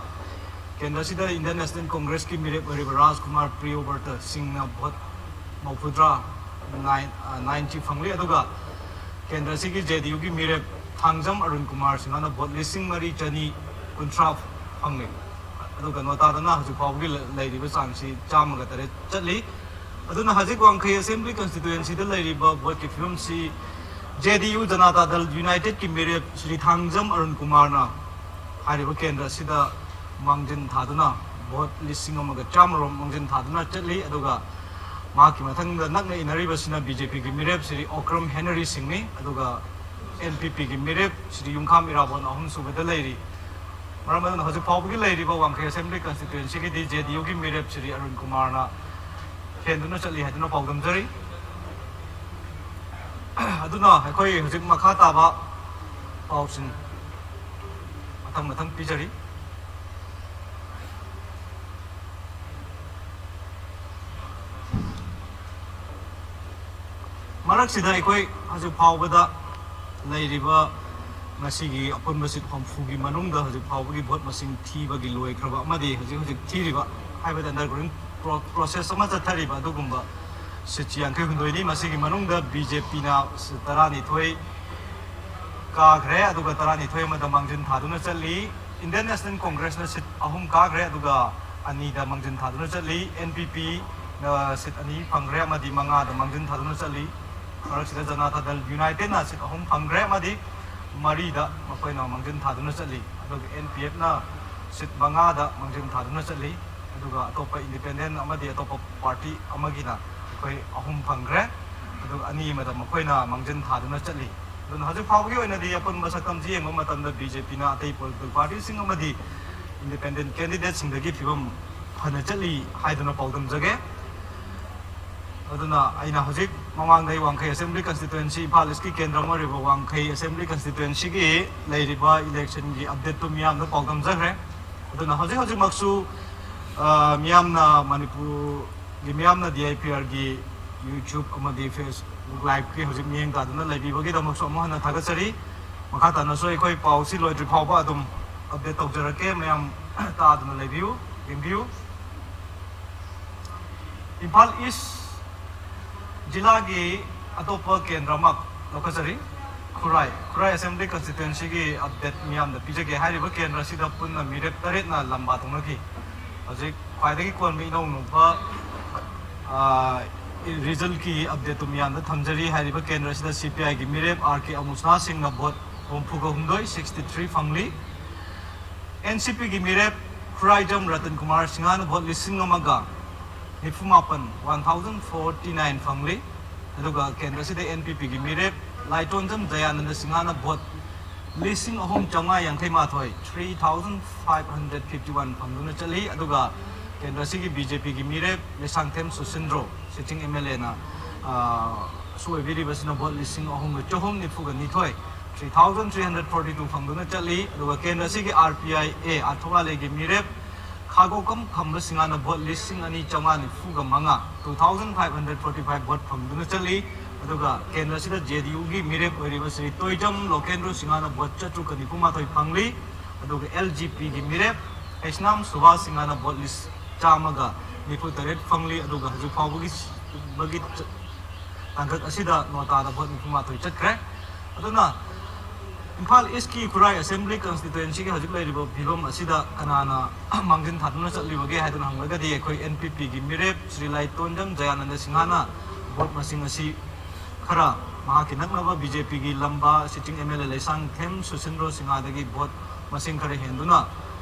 ꯀꯦꯟꯗ꯭ꯔ ꯑꯁꯤꯗ ꯏꯟꯗꯤꯌꯟ ꯅꯦꯁꯅꯦꯜ ꯀꯣꯡꯒ꯭ꯔꯦꯁꯀꯤ ꯃꯤꯔꯦꯞ ꯑꯣꯏꯔꯤꯕ ꯔꯥꯖꯀꯨꯃꯥꯔ ꯄ꯭ꯔꯤꯌꯣꯕ꯭ꯔꯇ ꯁꯤꯡꯅ ꯚꯣꯠ ꯃꯧꯐꯨꯇꯔꯥ, ꯅꯥꯏꯟ, ꯑ, ꯅꯥꯏꯟꯇꯤ ꯐꯪꯂꯤ꯫ ꯑꯗꯨꯒ ꯀꯦꯟꯗ꯭ꯔ ꯑꯁꯤꯒꯤ JDUꯒꯤ ꯃꯤꯔꯦꯞ ꯊꯥꯡꯖꯝ ꯑꯔꯨꯟ ꯀꯨꯃꯥꯔ ꯁꯤꯡꯍꯅ ꯚꯣꯠ ꯂꯤꯁꯤꯡ ꯃꯔꯤ ꯆꯅꯤ ꯀꯨꯟꯊ꯭ꯔꯥ ꯐꯪꯂꯤ꯫ ꯑꯗꯨꯒ ꯅꯣꯇꯥꯗꯅ ꯍꯧꯖꯤꯛ ꯐꯥꯎꯕꯒꯤ ꯂ-, ꯂꯩꯔꯤꯕ ꯆꯥꯡꯁꯤ ꯆꯥꯝꯃꯒ ꯇꯔꯦꯠ ꯆꯠꯂꯤ꯫ ꯑꯗꯨꯅ ꯍꯧꯖꯤꯛ ꯋꯥꯡꯈꯩ ꯑꯦꯁꯦꯝꯕ꯭ꯂꯤ ꯀꯟꯁꯇꯤꯇ꯭ꯋꯦꯟꯁꯤꯗ ꯂꯩꯔꯤꯕ ꯚꯣꯠꯀꯤ ꯐꯤꯕꯝꯁꯤ JDU, ꯖꯅꯇꯥ ꯗꯜ ꯌꯨꯅꯥꯏꯇꯦꯗꯀꯤ ꯃꯤꯔꯦꯞ ꯁ꯭ꯔꯤ ꯊꯥꯡꯖꯝ ꯑꯔꯨꯟ ꯀꯨꯃꯥꯔꯅ ꯍꯥꯏꯔꯤꯕ ꯀꯦꯟꯗ꯭ꯔ ꯑꯁꯤꯗ ꯃꯥꯡꯖꯤꯟ ꯊꯥꯗꯨꯅ ꯚꯣꯠ ꯂꯤꯁꯤꯡ ꯑꯃꯒ ꯆꯥꯝꯃꯔꯣꯝ ꯃꯥꯡꯖꯤꯟ ꯊꯥꯗꯨꯅ ꯆꯠꯂꯤ꯫ ꯑꯗꯨꯒ ꯃꯍꯥꯛꯀꯤ ꯃꯊꯪꯗ ꯅꯛꯅ ꯏꯟꯅꯔꯤꯕꯁꯤꯅ BJPꯒꯤ ꯃꯤꯔꯦꯞ ꯁ꯭ꯔꯤ ꯑꯣꯀ꯭ꯔꯝ ꯍꯦꯅꯔꯤ ꯁꯤꯡꯅꯤ꯫ ꯑꯗꯨꯒ NPPꯒꯤ ꯃꯤꯔꯦꯞ ꯁ꯭ꯔꯤ ꯌꯨꯝꯈꯥꯝ ꯏꯔꯥꯕꯣꯠꯅ ꯑꯍꯨꯝꯁꯨꯕꯗ ꯂꯩꯔꯤ꯫ ꯃꯔꯝ ꯑꯗꯨꯅ ꯍꯧꯖꯤꯛ ꯐꯥꯎꯕꯒꯤ ꯂꯩꯔꯤꯕ ꯋꯥꯡꯈꯩ ꯑꯦꯁꯦꯝꯕ꯭ꯂꯤ ꯀꯟꯁꯇꯤꯇ꯭ꯋꯦꯟꯁꯤꯒꯤꯗꯤ JDUꯒꯤ ꯃꯤꯔꯦꯞ ꯁ꯭ꯔꯤ ꯑꯔꯨꯟ ꯀꯨꯃꯥꯔꯅ ꯍꯦꯟꯗꯨꯅ ꯆꯠꯂꯤ ꯍꯥꯏꯗꯨꯅ ꯄꯥꯎꯗꯝꯖꯔꯤ꯫ ꯑꯗꯨꯅ ꯑꯩꯈꯣꯏ ꯍꯧꯖꯤꯛ ꯃꯈꯥ ꯇꯥꯕ ꯄꯥꯎꯁꯤꯡ ꯃꯊꯪ ꯃꯊꯪ ꯄꯤꯖꯔꯤ꯫ ꯃꯔꯛꯁꯤꯗ ꯑꯩꯈꯣꯏ ꯍꯧꯖꯤꯛ ꯐꯥꯎꯕꯗ ꯂꯩꯔꯤꯕ ꯉꯁꯤꯒꯤ ꯑꯄꯨꯟꯕ ꯁꯤꯠ ꯍꯨꯝꯐꯨꯒꯤ ꯃꯅꯨꯡꯗ ꯍꯧꯖꯤꯛ ꯐꯥꯎꯕꯒꯤ ꯚꯣꯠ ꯃꯁꯤꯡ ꯊꯤꯕꯒꯤ ꯂꯣꯏꯈ꯭ꯔꯕ ꯑꯃꯗꯤ ꯍꯧꯖꯤꯛ ꯍꯧꯖꯤꯛ ꯊꯤꯔꯤꯕ ꯍꯥꯏꯕꯗꯤ undergoing pro- process ꯑꯃ ꯆꯠꯊꯔꯤꯕ ꯑꯗꯨꯒꯨꯝꯕ ꯁꯤꯠꯁꯤ ꯌꯥꯡꯈꯩ ꯍꯨꯝꯗꯣꯏꯅꯤ꯫ ꯃꯁꯤꯒꯤ ꯃꯅꯨꯡꯗ ꯕꯤ ꯖꯦ ꯄꯤꯅ ꯁꯤꯠ ꯇꯔꯥꯅꯤꯊꯣꯏ ꯀꯥꯈ꯭ꯔꯦ, ꯑꯗꯨꯒ ꯇꯔꯥꯅꯤꯊꯣꯏ ꯑꯃꯗ ꯃꯥꯡꯖꯤꯟ ꯊꯥꯗꯨꯅ ꯆꯠꯂꯤ꯫ Indian National Congressꯅ ꯁꯤꯠ ꯑꯍꯨꯝ ꯀꯥꯈ꯭ꯔꯦ, ꯑꯗꯨꯒ ꯑꯅꯤꯗ ꯃꯥꯡꯖꯤꯟ ꯊꯥꯗꯨꯅ ꯆꯠꯂꯤ꯫ N P Pꯅ ꯁꯤꯠ ꯑꯅꯤ ꯐꯪꯈ꯭ꯔꯦ ꯑꯃꯗꯤ ꯃꯉꯥꯗ ꯃꯥꯡꯖꯤꯟ ꯊꯥꯗꯨꯅ ꯆꯠꯂꯤ꯫ ꯃꯔꯛꯁꯤꯗ Janata Dal Unitedꯅ ꯁꯤꯠ ꯑꯍꯨꯝ ꯐꯪꯈ꯭ꯔꯦ ꯑꯃꯗꯤ ꯃꯔꯤꯗ ꯃꯈꯣꯏꯅ ꯃꯥꯡꯖꯤꯟ ꯊꯥꯗꯨꯅ ꯆꯠꯂꯤ꯫ ꯑꯗꯨꯒ N P Fꯅ ꯁꯤꯠ ꯃꯉꯥꯗ ꯃꯥꯡꯖꯤꯟ ꯊꯥꯗꯨꯅ ꯆꯠꯂꯤ꯫ ꯑꯗꯨꯒ ꯑꯇꯣꯞꯄ independent ꯑꯃꯗꯤ ꯑꯇꯣꯞꯄ party ꯑꯃꯒꯤꯅ ꯑꯩꯈꯣꯏ ꯑꯍꯨꯝ ꯐꯪꯈ꯭ꯔꯦ꯫ ꯑꯗꯨꯒ ꯑꯅꯤ ꯑꯃꯗ ꯃꯈꯣꯏꯅ ꯃꯥꯡꯖꯤꯟ ꯊꯥꯗꯨꯅ ꯆꯠꯂꯤ꯫ ꯑꯗꯨꯅ ꯍꯧꯖꯤꯛ ꯐꯥꯎꯕꯒꯤ ꯑꯣꯏꯅꯗꯤ ꯑꯄꯨꯟꯕ ꯁꯛꯇꯝꯁꯤ ꯌꯦꯡꯕ ꯃꯇꯝꯗ ꯕꯤ ꯖꯦ ꯄꯤꯅ ꯑꯇꯩ political partyꯁꯤꯡ ꯑꯃꯗꯤ independent candidateꯁꯤꯡꯗꯒꯤ ꯐꯤꯕꯝ ꯐꯅ ꯆꯠꯂꯤ ꯍꯥꯏꯗꯨꯅ ꯄꯥꯎꯗꯝꯖꯒꯦ꯫ ꯑꯗꯨꯅ ꯑꯩꯅ ꯍꯧꯖꯤꯛ ꯃꯃꯥꯡꯗ ꯑꯩ ꯋꯥꯡꯈꯩ Assembly Constituency, ꯏꯝꯐꯥꯜ Eastꯀꯤ ꯀꯦꯟꯗ꯭ꯔ ꯑꯃ ꯑꯣꯏꯔꯤꯕ ꯋꯥꯡꯈꯩ Assembly Constituencyꯒꯤ ꯂꯩꯔꯤꯕ electionꯒꯤ updateꯇꯨ ꯃꯤꯌꯥꯝꯗ ꯄꯥꯎꯗꯝꯖꯈ꯭ꯔꯦ꯫ ꯑꯗꯨꯅ ꯍꯧꯖꯤꯛ ꯍꯧꯖꯤꯛꯃꯛꯁꯨ, ꯑ, ꯃꯤꯌꯥꯝꯅ, ꯃꯅꯤꯄꯨꯔꯒꯤ ꯃꯤꯌꯥꯝꯅ D I P Rꯒꯤ YouTube ꯑꯃꯗꯤ Facebook Liveꯀꯤ ꯍꯧꯖꯤꯛ ꯃꯤꯠꯌꯦꯡ ꯇꯥꯗꯨꯅ ꯂꯩꯕꯤꯕꯒꯤꯗꯃꯛꯁꯨ ꯑꯃꯨꯛ ꯍꯟꯅ ꯊꯥꯒꯠꯆꯔꯤ꯫ ꯃꯈꯥ ꯇꯥꯅꯁꯨ ꯑꯩꯈꯣꯏ ꯄꯥꯎꯁꯤ ꯂꯣꯏꯗ꯭ꯔꯤ ꯐꯥꯎꯕ ꯑꯗꯨꯝ update ꯇꯧꯖꯔꯛꯀꯦ꯫ ꯃꯌꯥꯝ ꯇꯥꯗꯨꯅ ꯂꯩꯕꯤꯌꯨ, ꯌꯦꯡꯕꯤꯌꯨ꯫ ꯏꯝꯐꯥꯜ East ꯖꯤꯂꯥꯒꯤ ꯑꯇꯣꯞꯄ ꯀꯦꯟꯗ꯭ꯔ ꯑꯃ ꯂꯧꯈꯠꯆꯔꯤ꯫ ꯈꯨꯔꯥꯏ, ꯈꯨꯔꯥꯏ Assembly Constituencyꯒꯤ update ꯃꯤꯌꯥꯝꯗ ꯄꯤꯖꯒꯦ꯫ ꯍꯥꯏꯔꯤꯕ ꯀꯦꯟꯗ꯭ꯔ ꯑꯁꯤꯗ ꯄꯨꯟꯅ ꯃꯤꯔꯦꯞ ꯇꯔꯦꯠꯅ ꯂꯝꯕꯥ ꯊꯣꯛꯅꯈꯤ꯫ ꯍꯧꯖꯤꯛ ꯈ꯭ꯋꯥꯏꯗꯒꯤ ꯀꯣꯟꯕ ꯏꯅꯧ ꯅꯧꯕ, ꯑ, resultꯀꯤ updateꯇꯨ ꯃꯤꯌꯥꯝꯗ ꯊꯝꯖꯔꯤ꯫ ꯍꯥꯏꯔꯤꯕ ꯀꯦꯟꯗ꯭ꯔ ꯑꯁꯤꯗ C P Iꯒꯤ ꯃꯤꯔꯦꯞ R K ꯑꯃꯨꯁꯅꯥ ꯁꯤꯡꯅ vote ꯍꯨꯝꯐꯨꯒ ꯍꯨꯝꯗꯣꯏ, sixty three ꯐꯪꯂꯤ꯫ N C Pꯒꯤ ꯃꯤꯔꯦꯞ ꯈꯨꯔꯥꯏꯖꯝ ꯔꯇꯟ ꯀꯨꯃꯥꯔ ꯁꯤꯡꯍꯅ vote ꯂꯤꯁꯤꯡ ꯑꯃꯒ ꯅꯤꯐꯨ ꯃꯥꯄꯟ, one thousand forty nine ꯐꯪꯂꯤ꯫ ꯑꯗꯨꯒ ꯀꯦꯟꯗ꯭ꯔ ꯑꯁꯤꯗ N P Pꯒꯤ ꯃꯤꯔꯦꯞ ꯂꯥꯏꯇꯣꯟꯖꯝ ꯖꯌꯥꯅꯟꯗ ꯁꯤꯡꯍꯅ vote ꯂꯤꯁꯤꯡ ꯑꯍꯨꯝ ꯆꯥꯝꯃꯉꯥ ꯌꯥꯡꯈꯩ ꯃꯥꯊꯣꯏ, three thousand five hundred fifty one ꯐꯪꯗꯨꯅ ꯆꯠꯂꯤ꯫ ꯑꯗꯨꯒ ꯀꯦꯟꯗ꯭ꯔ ꯑꯁꯤꯒꯤ B J Pꯒꯤ ꯃꯤꯔꯦꯞ ꯂꯩꯁꯥꯡꯊꯦꯝ ꯁꯨꯁꯤꯟꯗ꯭ꯔꯣ, sitting M L Aꯅ, ꯑ, ꯁꯨ ꯑꯣꯏꯕꯤꯔꯤꯕꯁꯤꯅ vote ꯂꯤꯁꯤꯡ ꯑꯍꯨꯝꯒ ꯆꯍꯨꯝ ꯅꯤꯐꯨꯒ ꯅꯤꯊꯣꯏ, three thousand three hundred forty two ꯐꯪꯗꯨꯅ ꯆꯠꯂꯤ꯫ ꯑꯗꯨꯒ ꯀꯦꯟꯗ꯭ꯔ ꯑꯁꯤꯒꯤ R P I A ꯑꯥꯔꯊꯣ ꯚꯦꯂꯤꯒꯤ ꯃꯤꯔꯦꯞ ꯈꯥꯒꯣꯀꯝ ꯈꯝꯕ ꯁꯤꯡꯍꯅ vote ꯂꯤꯁꯤꯡ ꯑꯅꯤ ꯆꯥꯝꯃꯉꯥ ꯅꯤꯐꯨꯒ ꯃꯉꯥ, two thousand five hundred forty five vote ꯐꯪꯗꯨꯅ ꯆꯠꯂꯤ꯫ ꯑꯗꯨꯒ ꯀꯦꯟꯗ꯭ꯔ ꯑꯁꯤꯗ ꯖꯦ ꯗꯤ ꯌꯨꯒꯤ ꯃꯤꯔꯦꯞ ꯑꯣꯏꯔꯤꯕ ꯁ꯭ꯔꯤ ꯇꯣꯏꯖꯝ ꯂꯣꯀꯦꯟꯗ꯭ꯔꯣ ꯁꯤꯡꯍꯅ ꯚꯣꯠ ꯆꯥꯇ꯭ꯔꯨꯛꯀ ꯅꯤꯐꯨ ꯃꯥꯊꯣꯏ ꯐꯪꯂꯤ꯫ ꯑꯗꯨꯒ ꯑꯦꯜ ꯖꯦ ꯄꯤꯒꯤ ꯃꯤꯔꯦꯞ ꯍꯩꯁꯅꯥꯝ ꯁꯨꯚꯥꯁ ꯁꯤꯡꯍꯅ ꯚꯣꯠ ꯂꯤꯁ ꯆꯥꯝꯃꯒ ꯅꯤꯐꯨ ꯇꯔꯦꯠ ꯐꯪꯂꯤ꯫ ꯑꯗꯨꯒ ꯍꯧꯖꯤꯛ ꯐꯥꯎꯕꯒꯤ ꯕꯒꯤ ꯇꯥꯡꯀꯛ ꯑꯁꯤꯗ ꯅꯣꯇꯥꯗ ꯚꯣꯠ ꯅꯤꯐꯨ ꯃꯥꯊꯣꯏ ꯆꯠꯈ꯭ꯔꯦ꯫ ꯑꯗꯨꯅ ꯏꯝꯐꯥꯜ ꯏꯁꯀꯤ ꯈꯨꯔꯥꯏ ꯑꯦꯁꯦꯝꯕ꯭ꯂꯤ ꯀꯟꯁꯇꯤꯇ꯭ꯋꯦꯟꯁꯤꯒꯤ ꯍꯧꯖꯤꯛ ꯂꯩꯔꯤꯕ ꯐꯤꯕꯝ ꯑꯁꯤꯗ ꯀꯅꯥꯅ ꯃꯥꯡꯖꯤꯟ ꯊꯥꯗꯨꯅ ꯆꯠꯂꯤꯕꯒꯦ ꯍꯥꯏꯗꯨꯅ ꯍꯪꯂꯒꯗꯤ, ꯑꯩꯈꯣꯏ ꯑꯦꯟ ꯄꯤ ꯄꯤꯒꯤ ꯃꯤꯔꯦꯞ ꯁ꯭ꯔꯤ ꯂꯥꯏꯇꯣꯟꯖꯝ ꯖꯌꯥꯅꯟꯗ ꯁꯤꯡꯍꯅ ꯚꯣꯠ ꯃꯁꯤꯡ ꯑꯁꯤ ꯈꯔ ꯃꯍꯥꯛꯀꯤ ꯅꯛꯅꯕ ꯕꯤ ꯖꯦ ꯄꯤꯒꯤ ꯂꯝꯕ sitting M L A Leishangthem Susindro ꯁꯤꯡꯍꯗꯒꯤ ꯚꯣꯠ ꯃꯁꯤꯡ ꯈꯔ ꯍꯦꯟꯗꯨꯅ,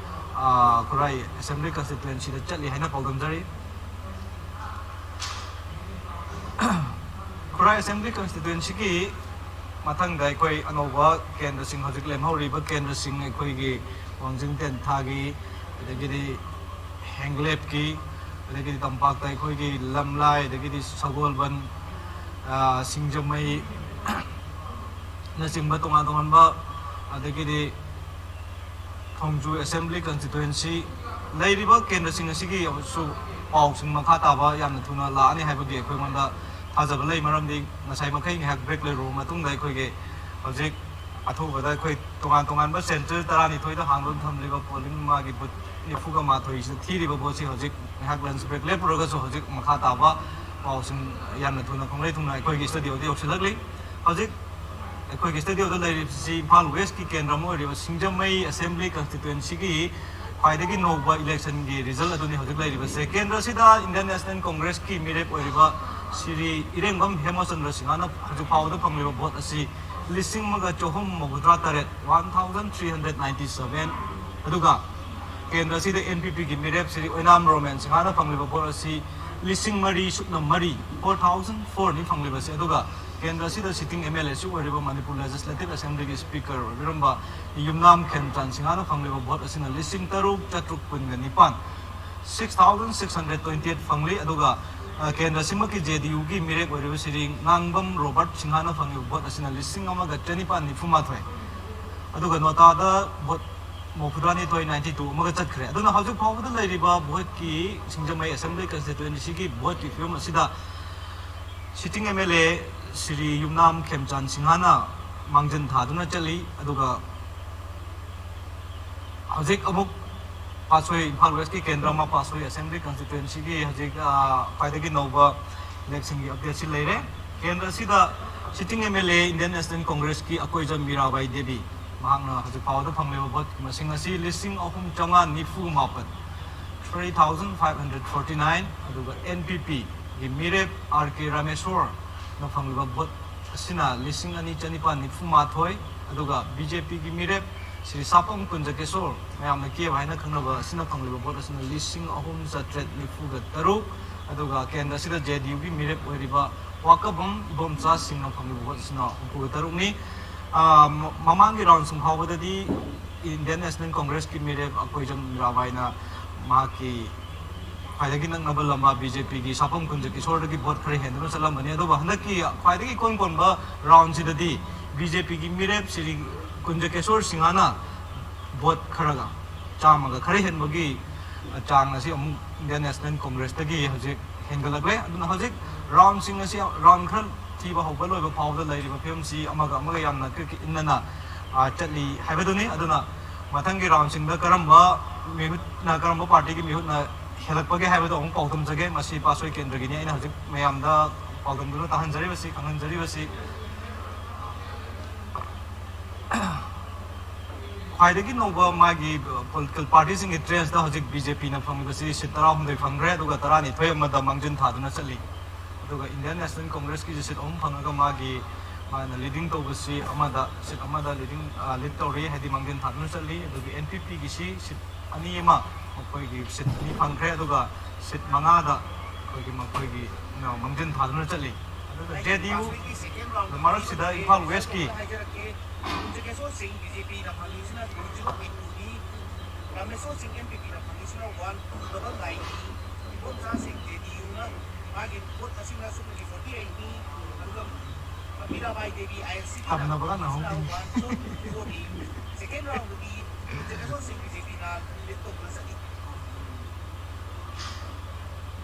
ꯑ, ꯈꯨꯔꯥꯏ ꯑꯦꯁꯦꯝꯕ꯭ꯂꯤ ꯀꯟꯁꯇꯤꯇ꯭ꯋꯦꯟꯁꯤꯗ ꯆꯠꯂꯤ ꯍꯥꯏꯅ ꯄꯥꯎꯗꯝꯖꯔꯤ꯫ ꯈꯨꯔꯥꯏ ꯑꯦꯁꯦꯝꯕ꯭ꯂꯤ ꯀꯟꯁꯇꯤꯇ꯭ꯋꯦꯟꯁꯤꯒꯤ ꯃꯊꯪꯗ ꯑꯩꯈꯣꯏ ꯑꯅꯧꯕ ꯀꯦꯟꯗ꯭ꯔꯁꯤꯡ, ꯍꯧꯖꯤꯛ ꯂꯦꯝꯍꯧꯔꯤꯕ ꯀꯦꯟꯗ꯭ꯔꯁꯤꯡ, ꯑꯩꯈꯣꯏꯒꯤ ꯋꯥꯡꯖꯤꯡ ꯇꯦꯟꯊꯥꯒꯤ, ꯑꯗꯒꯤꯗꯤ ꯍꯦꯡꯂꯦꯞꯀꯤ, ꯑꯗꯒꯤꯗꯤ ꯇꯝꯄꯥꯛꯇ ꯑꯩꯈꯣꯏꯒꯤ ꯂꯝꯂꯥꯏ, ꯑꯗꯒꯤꯗꯤ ꯁꯒꯣꯜꯕꯟ, ꯑ, ꯁꯤꯡꯖꯃꯩ, ꯅꯆꯤꯡꯕ ꯇꯣꯉꯥꯟ ꯇꯣꯉꯥꯟꯕ, ꯑꯗꯒꯤꯗꯤ ꯊꯣꯡꯖꯨ ꯑꯦꯁꯦꯝꯕ꯭ꯂꯤ ꯀꯟꯁꯇꯤꯇ꯭ꯋꯦꯟꯁꯤ ꯂꯩꯔꯤꯕ ꯀꯦꯟꯗ꯭ꯔꯁꯤꯡ ꯑꯁꯤꯒꯤ ꯑꯃꯁꯨ ꯄꯥꯎꯁꯤꯡ ꯃꯈꯥ ꯇꯥꯕ ꯌꯥꯝꯅ ꯊꯨꯅ ꯂꯥꯛꯑꯅꯤ ꯍꯥꯏꯕꯒꯤ ꯑꯩꯈꯣꯏꯉꯣꯟꯗ ꯊꯥꯖꯕ ꯂꯩ꯫ ꯃꯔꯝꯗꯤ ꯉꯁꯥꯏ ꯃꯈꯩ ꯉꯥꯏꯍꯥꯛ ꯕ꯭ꯔꯦꯛ ꯂꯩꯔꯨꯔꯕ ꯃꯇꯨꯡꯗ ꯑꯩꯈꯣꯏꯒꯤ ꯍꯧꯖꯤꯛ ꯑꯊꯨꯕꯗ ꯑꯩꯈꯣꯏ ꯇꯣꯉꯥꯟ ꯇꯣꯉꯥꯟꯕ ꯁꯦꯟꯇꯔ ꯇꯔꯥꯅꯤꯊꯣꯏꯗ ꯍꯥꯡꯗꯨꯅ ꯊꯝꯂꯤꯕ ꯄꯣꯂꯤꯡ ꯃꯥꯒꯤ ꯕꯨꯠ ꯅꯤꯐꯨꯒ ꯃꯥꯊꯣꯏꯁꯤꯗ ꯊꯤꯔꯤꯕ ꯚꯣꯠꯁꯤ ꯍꯧꯖꯤꯛ ꯉꯥꯏꯍꯥꯛ ꯂꯟꯁ ꯕ꯭ꯔꯦꯛ ꯂꯦꯞꯄꯨꯔꯒꯁꯨ ꯍꯧꯖꯤꯛ ꯃꯈꯥ ꯇꯥꯕ ꯄꯥꯎꯁꯤꯡ ꯌꯥꯝꯅ ꯊꯨꯅ ꯈꯣꯡꯂꯩ ꯊꯨꯡꯅ ꯑꯩꯈꯣꯏꯒꯤ ꯁ꯭ꯇꯨꯗꯤꯑꯣꯗ ꯌꯧꯁꯤꯜꯂꯛꯂꯤ꯫ ꯍꯧꯖꯤꯛ ꯑꯩꯈꯣꯏꯒꯤ ꯁ꯭ꯇꯨꯗꯤꯑꯣꯗ ꯂꯩꯔꯤꯕꯁꯤ ꯏꯝꯐꯥꯜ ꯋꯦꯁꯀꯤ ꯀꯦꯟꯗ꯭ꯔ ꯑꯃ ꯑꯣꯏꯔꯤꯕ ꯁꯤꯡꯖꯃꯩ ꯑꯦꯁꯦꯝꯕ꯭ꯂꯤ ꯀꯟꯁꯇꯤꯇ꯭ꯋꯦꯟꯁꯤꯒꯤ ꯈ꯭ꯋꯥꯏꯗꯒꯤ ꯅꯧꯕ ꯏꯂꯦꯛꯁꯟꯒꯤ ꯔꯤꯖꯜ ꯑꯗꯨꯅꯤ ꯍꯧꯖꯤꯛ ꯂꯩꯔꯤꯕꯁꯦ꯫ ꯀꯦꯟꯗ꯭ꯔ ꯑꯁꯤꯗ ꯏꯟꯗꯤꯌꯟ ꯅꯦꯁꯅꯦꯜ ꯀꯣꯡꯒ꯭ꯔꯦꯁꯀꯤ ꯃꯤꯔꯦꯞ ꯑꯣꯏꯔꯤꯕ ꯁ꯭ꯔꯤ ꯏꯔꯦꯡꯕꯝ ꯍꯦꯃꯆꯟꯗ꯭ꯔ ꯁꯤꯡꯍꯅ ꯍꯧꯖꯤꯛ ꯐꯥꯎꯕꯗ ꯐꯪꯂꯤꯕ ꯚꯣꯠ ꯑꯁꯤ ꯂꯤꯁꯤꯡ ꯑꯃꯒ ꯆꯍꯨꯝ ꯃꯧꯗ꯭ꯔꯥ ꯇꯔꯦꯠ, one thousand three hundred ninety seven꯫ ꯑꯗꯨꯒ ꯀꯦꯟꯗ꯭ꯔ ꯑꯁꯤꯗ ꯑꯦꯟ ꯄꯤ ꯄꯤꯒꯤ ꯃꯤꯔꯦꯞ ꯁ꯭ꯔꯤ ꯑꯣꯏꯅꯥꯝ ꯔꯣꯃꯦꯟ ꯁꯤꯡꯍꯅ ꯐꯪꯂꯤꯕ ꯚꯣꯠ ꯑꯁꯤ ꯂꯤꯁꯤꯡ ꯃꯔꯤ ꯁꯨꯞꯅ ꯃꯔꯤ, four thousand four ꯅꯤ ꯐꯪꯂꯤꯕꯁꯤ꯫ ꯑꯗꯨꯒ ꯀꯦꯟꯗ꯭ꯔ ꯑꯁꯤꯗ ꯁꯤꯇꯤꯡ ꯑꯦꯝ ꯑꯦꯜ ꯑꯦꯁꯨ ꯑꯣꯏꯔꯤꯕ ꯃꯅꯤꯄꯨꯔ ꯂꯦꯖꯤꯁꯂꯦꯇꯤꯚ ꯑꯦꯁꯦꯝꯕ꯭ꯂꯤꯒꯤ ꯁ꯭ꯄꯤꯀꯔ ꯑꯣꯏꯕꯤꯔꯝꯕ ꯌꯨꯝꯅꯥꯝ ꯈꯦꯝꯆꯥꯟ ꯁꯤꯡꯍꯅ ꯐꯪꯂꯤꯕ ꯚꯣꯠ ꯑꯁꯤꯅ ꯂꯤꯁꯤꯡ ꯇꯔꯨꯛ ꯆꯥꯇ꯭ꯔꯨꯛ ꯀꯨꯟꯒ ꯅꯤꯄꯥꯟ, six thousand six hundred twenty eight ꯐꯪꯂꯤ꯫ ꯑꯗꯨꯒ, ꯑ, ꯀꯦꯟꯗ꯭ꯔ ꯑꯁꯤꯃꯛꯀꯤ ꯖꯦ ꯗꯤ ꯌꯨꯒꯤ ꯃꯤꯔꯦꯞ ꯑꯣꯏꯔꯤꯕ ꯁ꯭ꯔꯤ ꯉꯥꯡꯕꯝ ꯔꯣꯕꯔꯠ ꯁꯤꯡꯍꯅ ꯐꯪꯂꯤꯕ ꯚꯣꯠ ꯑꯁꯤꯅ ꯂꯤꯁꯤꯡ ꯑꯃꯒ ꯆꯅꯤꯄꯥꯟ ꯅꯤꯐꯨ ꯃꯥꯊꯣꯏ꯫ ꯑꯗꯨꯒ ꯅꯣꯇꯥꯗ ꯚꯣꯠ ꯃꯧꯐꯨꯇꯔꯥꯅꯤꯊꯣꯏ, ninety two, ꯑꯃꯒ ꯆꯠꯈ꯭ꯔꯦ꯫ ꯑꯗꯨꯅ ꯍꯧꯖꯤꯛ ꯐꯥꯎꯕꯗ ꯂꯩꯔꯤꯕ ꯚꯣꯠꯀꯤ, ꯁꯤꯡꯖꯃꯩ ꯑꯦꯁꯦꯝꯕ꯭ꯂꯤ ꯀꯟꯁꯇꯤꯇ꯭ꯋꯦꯟꯁꯤꯒꯤ ꯚꯣꯠꯀꯤ ꯐꯤꯕꯝ ꯑꯁꯤꯗ sitting M L A Shri Yumnam Khemchand ꯁꯤꯡꯍꯅ ꯃꯥꯡꯖꯤꯟ ꯊꯥꯗꯨꯅ ꯆꯠꯂꯤ꯫ ꯑꯗꯨꯒ ꯍꯧꯖꯤꯛ ꯑꯃꯨꯛ ꯄꯥꯠꯁꯣꯏ, ꯏꯝꯐꯥꯜ ꯋꯦꯁꯀꯤ ꯀꯦꯟꯗ꯭ꯔ ꯑꯃ ꯄꯥꯠꯁꯣꯏ ꯑꯦꯁꯦꯝꯕ꯭ꯂꯤ ꯀꯟꯁꯇꯤꯇ꯭ꯋꯦꯟꯁꯤꯒꯤ ꯍꯧꯖꯤꯛ, ꯑ, ꯈ꯭ꯋꯥꯏꯗꯒꯤ ꯅꯧꯕ ꯏꯂꯦꯛꯁꯟꯒꯤ ꯑꯞꯗꯦꯠꯁꯤ ꯂꯩꯔꯦ꯫ ꯀꯦꯟꯗ꯭ꯔ ꯑꯁꯤꯗ sitting M L A Indian national ꯀꯣꯡꯒ꯭ꯔꯦꯁꯀꯤ ꯑꯀꯣꯏꯖꯝ ꯃꯤꯔꯥꯕꯥꯏ ꯗꯦꯕꯤ, ꯃꯍꯥꯛꯅ ꯍꯧꯖꯤꯛ ꯐꯥꯎꯕꯗ ꯐꯪꯂꯤꯕ ꯚꯣꯠꯀꯤ ꯃꯁꯤꯡ ꯑꯁꯤ ꯂꯤꯁꯤꯡ ꯑꯍꯨꯝ ꯆꯥꯝꯃꯉꯥ ꯅꯤꯐꯨ ꯃꯥꯄꯟ, three thousand five hundred forty nine, ꯑꯗꯨꯒ ꯑꯦꯟ ꯄꯤ ꯄꯤꯒꯤ ꯃꯤꯔꯦꯞ ꯑꯥꯔ ꯀꯦ ꯔꯥꯃꯦꯁꯣꯔꯅ ꯐꯪꯂꯤꯕ ꯚꯣꯠ ꯑꯁꯤꯅ ꯂꯤꯁꯤꯡ ꯑꯅꯤ ꯆꯅꯤꯄꯥꯟ ꯅꯤꯐꯨ ꯃꯥꯊꯣꯏ, ꯑꯗꯨꯒ ꯕꯤ ꯖꯦ ꯄꯤꯒꯤ ꯃꯤꯔꯦꯞ ꯁ꯭ꯔꯤ ꯁꯥꯄꯝ ꯀꯨꯟꯖꯀꯦꯁꯣꯔ, ꯃꯌꯥꯝꯅ ꯀꯦꯕ ꯍꯥꯏꯅ ꯈꯪꯅꯕ ꯑꯁꯤꯅ ꯐꯪꯂꯤꯕ ꯚꯣꯠ ꯑꯁꯤꯅ ꯂꯤꯁꯤꯡ ꯑꯍꯨꯝ ꯆꯥꯇ꯭ꯔꯦꯠ ꯅꯤꯐꯨꯒ ꯇꯔꯨꯛ, ꯑꯗꯨꯒ ꯀꯦꯟꯗ꯭ꯔ ꯑꯁꯤꯗ ꯖꯦ ꯗꯤ ꯌꯨꯒꯤ ꯃꯤꯔꯦꯞ ꯑꯣꯏꯔꯤꯕ ꯋꯥꯀꯕꯝ ꯏꯕꯣꯝꯆꯥ ꯁꯤꯡꯅ ꯐꯪꯂꯤꯕ ꯚꯣꯠ ꯑꯁꯤꯅ ꯍꯨꯝꯐꯨꯒ ꯇꯔꯨꯛꯅꯤ꯫ ꯑ, ꯃ-, ꯃꯃꯥꯡꯒꯤ ꯔꯥꯎꯟꯁꯤꯡ ꯐꯥꯎꯕꯗꯗꯤ ꯏꯟꯗꯤꯌꯟ ꯅꯦꯁꯅꯦꯜ ꯀꯣꯡꯒ꯭ꯔꯦꯁꯀꯤ ꯃꯤꯔꯦꯞ ꯑꯀꯣꯏꯖꯝ ꯃꯤꯔꯥꯕꯥꯏꯅ ꯃꯍꯥꯛꯀꯤ ꯈ꯭ꯋꯥꯏꯗꯒꯤ ꯅꯛꯅꯕ ꯂꯝꯕꯥ ꯕꯤ ꯖꯦ ꯄꯤꯒꯤ ꯁꯥꯄꯝ ꯀꯨꯟꯖ ꯀꯤꯁꯣꯔꯗꯒꯤ ꯚꯣꯠ ꯈꯔ ꯍꯦꯟꯗꯨꯅ ꯆꯠꯂꯝꯕꯅꯤ꯫ ꯑꯗꯨꯕꯨ ꯍꯟꯗꯛꯀꯤ ꯈ꯭ꯋꯥꯏꯗꯒꯤ ꯏꯀꯣꯟ ꯀꯣꯟꯕ ꯔꯥꯎꯟꯁꯤꯗꯗꯤ ꯕꯤ ꯖꯦ ꯄꯤꯒꯤ ꯃꯤꯔꯦꯞ ꯁ꯭ꯔꯤ ꯀꯨꯟꯖ ꯀꯤꯁꯣꯔ ꯁꯤꯡꯍꯅ ꯚꯣꯠ ꯈꯔꯒ, ꯆꯥꯝꯃꯒ ꯈꯔ ꯍꯦꯟꯕꯒꯤ ꯆꯥꯡ ꯑꯁꯤ ꯑꯃꯨꯛ ꯏꯟꯗꯤꯌꯟ ꯅꯦꯁꯅꯦꯜ ꯀꯣꯡꯒ꯭ꯔꯦꯁꯇꯒꯤ ꯍꯧꯖꯤꯛ ꯍꯦꯟꯒꯠꯂꯛꯂꯦ꯫ ꯑꯗꯨꯅ ꯍꯧꯖꯤꯛ ꯔꯥꯎꯟꯁꯤꯡ ꯑꯁꯤ, ꯔꯥꯎꯟ ꯈꯔ ꯊꯤꯕ ꯍꯧꯕ ꯂꯣꯏꯕ ꯐꯥꯎꯕꯗ ꯂꯩꯔꯤꯕ ꯐꯤꯕꯝꯁꯤ ꯑꯃꯒ ꯑꯃꯒ ꯌꯥꯝꯅ ꯀ꯭ꯔꯤꯛ ꯀ꯭ꯔꯤꯛ ꯏꯟꯅꯅ, ꯑ, ꯆꯠꯂꯤ ꯍꯥꯏꯕꯗꯨꯅꯤ꯫ ꯑꯗꯨꯅ ꯃꯊꯪꯒꯤ ꯔꯥꯎꯟꯁꯤꯡꯗ ꯀꯔꯝꯕ ꯃꯤꯍꯨꯠꯅ, ꯀꯔꯝꯕ ꯄꯥꯔꯇꯤꯒꯤ ꯃꯤꯍꯨꯠꯅ ꯍꯦꯜꯂꯛꯄꯒꯦ ꯍꯥꯏꯕꯗꯣ ꯑꯃꯨꯛ ꯄꯥꯎꯗꯝꯖꯒꯦ꯫ ꯃꯁꯤ ꯄꯥꯠꯁꯣꯏ ꯀꯦꯟꯗ꯭ꯔꯒꯤꯅꯤ꯫ ꯑꯩꯅ ꯍꯧꯖꯤꯛ ꯃꯌꯥꯝꯗ ꯄꯥꯎꯗꯝꯗꯨꯅ ꯇꯥꯍꯟꯖꯔꯤꯕꯁꯤ, ꯈꯪꯍꯟꯖꯔꯤꯕꯁꯤ꯫ ꯈ꯭ꯋꯥꯏꯗꯒꯤ ꯅꯧꯕ ꯃꯥꯒꯤ ꯄꯣꯂꯤꯇꯤꯀꯦꯜ ꯄꯥꯔꯇꯤꯁꯤꯡꯒꯤ ꯇ꯭ꯔꯦꯟꯁꯇ ꯍꯧꯖꯤꯛ ꯕꯤ ꯖꯦ ꯄꯤꯅ ꯐꯪꯂꯤꯕꯁꯤ ꯁꯤꯠ ꯇꯔꯥꯍꯨꯝꯗꯣꯏ ꯐꯪꯈ꯭ꯔꯦ, ꯑꯗꯨꯒ ꯇꯔꯥꯅꯤꯊꯣꯏ ꯑꯃꯗ ꯃꯥꯡꯖꯤꯟ ꯊꯥꯗꯨꯅ ꯆꯠꯂꯤ꯫ ꯑꯗꯨꯒ ꯏꯟꯗꯤꯌꯟ ꯅꯦꯁꯅꯦꯜ ꯀꯣꯡꯒ꯭ꯔꯦꯁꯀꯤꯁꯨ ꯁꯤꯠ ꯑꯍꯨꯝ ꯐꯪꯉꯒ ꯃꯥꯒꯤ, ꯃꯥꯅ ꯂꯤꯗꯤꯡ ꯇꯧꯕꯁꯤ ꯑꯃꯗ, ꯁꯤꯠ ꯑꯃꯗ ꯂꯤꯗꯤꯡ, ꯑ, ꯂꯤꯗ ꯇꯧꯔꯤ, ꯍꯥꯏꯗꯤ ꯃꯥꯡꯖꯤꯟ ꯊꯥꯗꯨꯅ ꯆꯠꯂꯤ꯫ ꯑꯗꯨꯒ ꯑꯦꯟ ꯄꯤ ꯄꯤꯒꯤꯁꯤ ꯁꯤꯠ ꯑꯅꯤ ꯑꯃ, ꯃꯈꯣꯏꯒꯤ ꯁꯤꯠ ꯑꯅꯤ ꯐꯪꯈ꯭ꯔꯦ, ꯑꯗꯨꯒ ꯁꯤꯠ ꯃꯉꯥꯗ ꯑꯩꯈꯣꯏꯒꯤ, ꯃꯈꯣꯏꯒꯤ, ꯑ, ꯃꯥꯡꯖꯤꯟ ꯊꯥꯗꯨꯅ ꯆꯠꯂꯤ꯫ ꯑꯗꯨꯒ ꯖꯦ ꯗꯤ ꯌꯨ ꯃꯔꯛꯁꯤꯗ ꯏꯝꯐꯥꯜ ꯋꯦꯁꯀꯤ ꯔꯥꯃꯦꯁꯣꯔ ꯁꯤꯡ, ꯕꯤ ꯖꯦ ꯄꯤꯅ ꯐꯪꯉꯤꯁꯤꯅ two zero eight two ꯅꯤ, ꯔꯥꯃꯦꯁꯣꯔ ꯁꯤꯡ, ꯑꯦꯟ ꯄꯤ ꯄꯤꯅ ꯐꯪꯉꯤꯁꯤꯅ one two double nine ꯅꯤ, ꯏꯕꯣꯝꯆꯥ ꯁꯤꯡ, ꯖꯦ ꯗꯤ ꯌꯨꯅ ꯃꯥꯒꯤ ꯚꯣꯠ ꯃꯁꯤꯡꯅ ꯁꯨꯞꯅꯒꯤ forty eight ꯅꯤ, ꯑꯗꯨꯒ ꯃꯤꯔꯥꯕꯥꯏ ꯗꯦꯕꯤ, ꯑꯥꯏ ꯑꯦꯟ ꯁꯤꯒꯤ ꯐꯪꯅꯕꯒ ꯅꯍꯧꯗꯦ꯫ One four four ꯅꯤ꯫ Second round ꯗꯗꯤ ꯔꯥꯃꯦꯁꯣꯔ ꯁꯤꯡ, ꯕꯤ ꯖꯦ ꯄꯤꯅ lead ꯇꯧꯗꯨꯅ ꯆꯠꯂꯤ꯫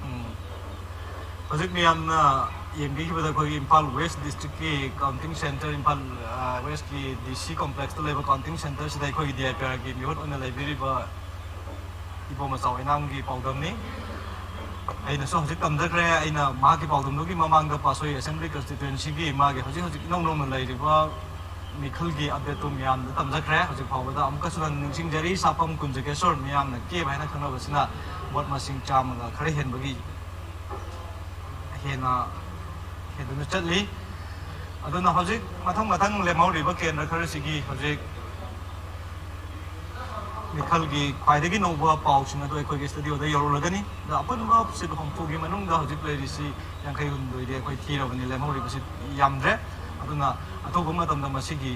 ꯎꯝ꯫ ꯍꯧꯖꯤꯛ ꯃꯌꯥꯝꯅ ꯌꯦꯡꯕꯤꯈꯤꯕꯗ ꯑꯩꯈꯣꯏꯒꯤ ꯏꯝꯐꯥꯜ ꯋꯦꯁ ꯗꯤꯁꯇ꯭ꯔꯤꯛꯀꯤ ꯀꯥꯎꯟꯇꯤꯡ ꯁꯦꯟꯇꯔ, ꯏꯝꯐꯥꯜ, ꯑ, ꯋꯦꯁꯀꯤ ꯗꯤ ꯁꯤ ꯀꯣꯝꯄ꯭ꯂꯦꯛꯁꯇ ꯂꯩꯕ ꯀꯥꯎꯟꯇꯤꯡ ꯁꯦꯟꯇꯔꯁꯤꯗ ꯑꯩꯈꯣꯏꯒꯤ ꯗꯤ ꯑꯥꯏ ꯄꯤ ꯑꯥꯔꯒꯤ ꯃꯤꯍꯨꯠ ꯑꯣꯏꯅ ꯂꯩꯕꯤꯔꯤꯕ ꯏꯕꯣꯝ ꯑꯆꯥꯎ ꯑꯣꯏꯅꯥꯝꯒꯤ ꯄꯥꯎꯗꯝꯅꯤ꯫ ꯑꯩꯅꯁꯨ ꯍꯧꯖꯤꯛ ꯇꯝꯖꯈ꯭ꯔꯦ꯫ ꯑꯩꯅ ꯃꯍꯥꯛꯀꯤ ꯄꯥꯎꯗꯝꯗꯨꯒꯤ ꯃꯃꯥꯡꯗ ꯄꯥꯠꯁꯣꯏ ꯑꯦꯁꯦꯝꯕ꯭ꯂꯤ ꯀꯟꯁꯇꯤꯇ꯭ꯋꯦꯟꯁꯤꯒꯤ ꯃꯥꯒꯤ ꯍꯧꯖꯤꯛ ꯍꯧꯖꯤꯛ ꯏꯅꯧ ꯅꯧꯅ ꯂꯩꯔꯤꯕ ꯃꯤꯈꯜꯒꯤ ꯑꯞꯗꯦꯠꯇꯨ ꯃꯤꯌꯥꯝꯗ ꯇꯝꯖꯈ꯭ꯔꯦ꯫ ꯍꯧꯖꯤꯛ ꯐꯥꯎꯕꯗ ꯑꯃꯨꯛꯀꯁꯨ ꯍꯟꯅ ꯅꯤꯡꯁꯤꯡꯖꯔꯤ, ꯁꯥꯄꯝ ꯀꯨꯟꯖꯒꯦꯁꯣꯔ, ꯃꯤꯌꯥꯝꯅ ꯀꯦꯕ ꯍꯥꯏꯅ ꯈꯪꯅꯕꯁꯤꯅ ꯚꯣꯠ ꯃꯁꯤꯡ ꯆꯥꯝꯃꯒ ꯈꯔ ꯍꯦꯟꯕꯒꯤ ꯍꯦꯟꯅ ꯍꯦꯟꯗꯨꯅ ꯆꯠꯂꯤ꯫ ꯑꯗꯨꯅ ꯍꯧꯖꯤꯛ ꯃꯊꯪ ꯃꯊꯪ ꯂꯦꯝꯍꯧꯔꯤꯕ ꯀꯦꯟꯗ꯭ꯔ ꯈꯔꯁꯤꯒꯤ ꯍꯧꯖꯤꯛ ꯃꯤꯈꯜꯒꯤ ꯈ꯭ꯋꯥꯏꯗꯒꯤ ꯅꯧꯕ ꯄꯥꯎꯁꯤꯡ ꯑꯗꯨ ꯑꯩꯈꯣꯏꯒꯤ ꯁ꯭ꯇꯨꯗꯤꯑꯣꯗ ꯌꯧꯔꯛꯂꯒꯅꯤ꯫ ꯑꯗ ꯑꯄꯨꯟꯕ ꯁꯤꯠ ꯍꯨꯝꯐꯨꯒꯤ ꯃꯅꯨꯡꯗ ꯍꯧꯖꯤꯛ ꯂꯩꯔꯤꯁꯤ ꯌꯥꯡꯈꯩ ꯍꯨꯝꯗꯣꯏꯗꯤ ꯑꯩꯈꯣꯏ ꯊꯤꯔꯕꯅꯤ, ꯂꯦꯝꯍꯧꯔꯤꯕꯁꯤ ꯌꯥꯝꯗ꯭ꯔꯦ꯫ ꯑꯗꯨꯅ ꯑꯊꯨꯕ ꯃꯇꯝꯗ ꯃꯁꯤꯒꯤ,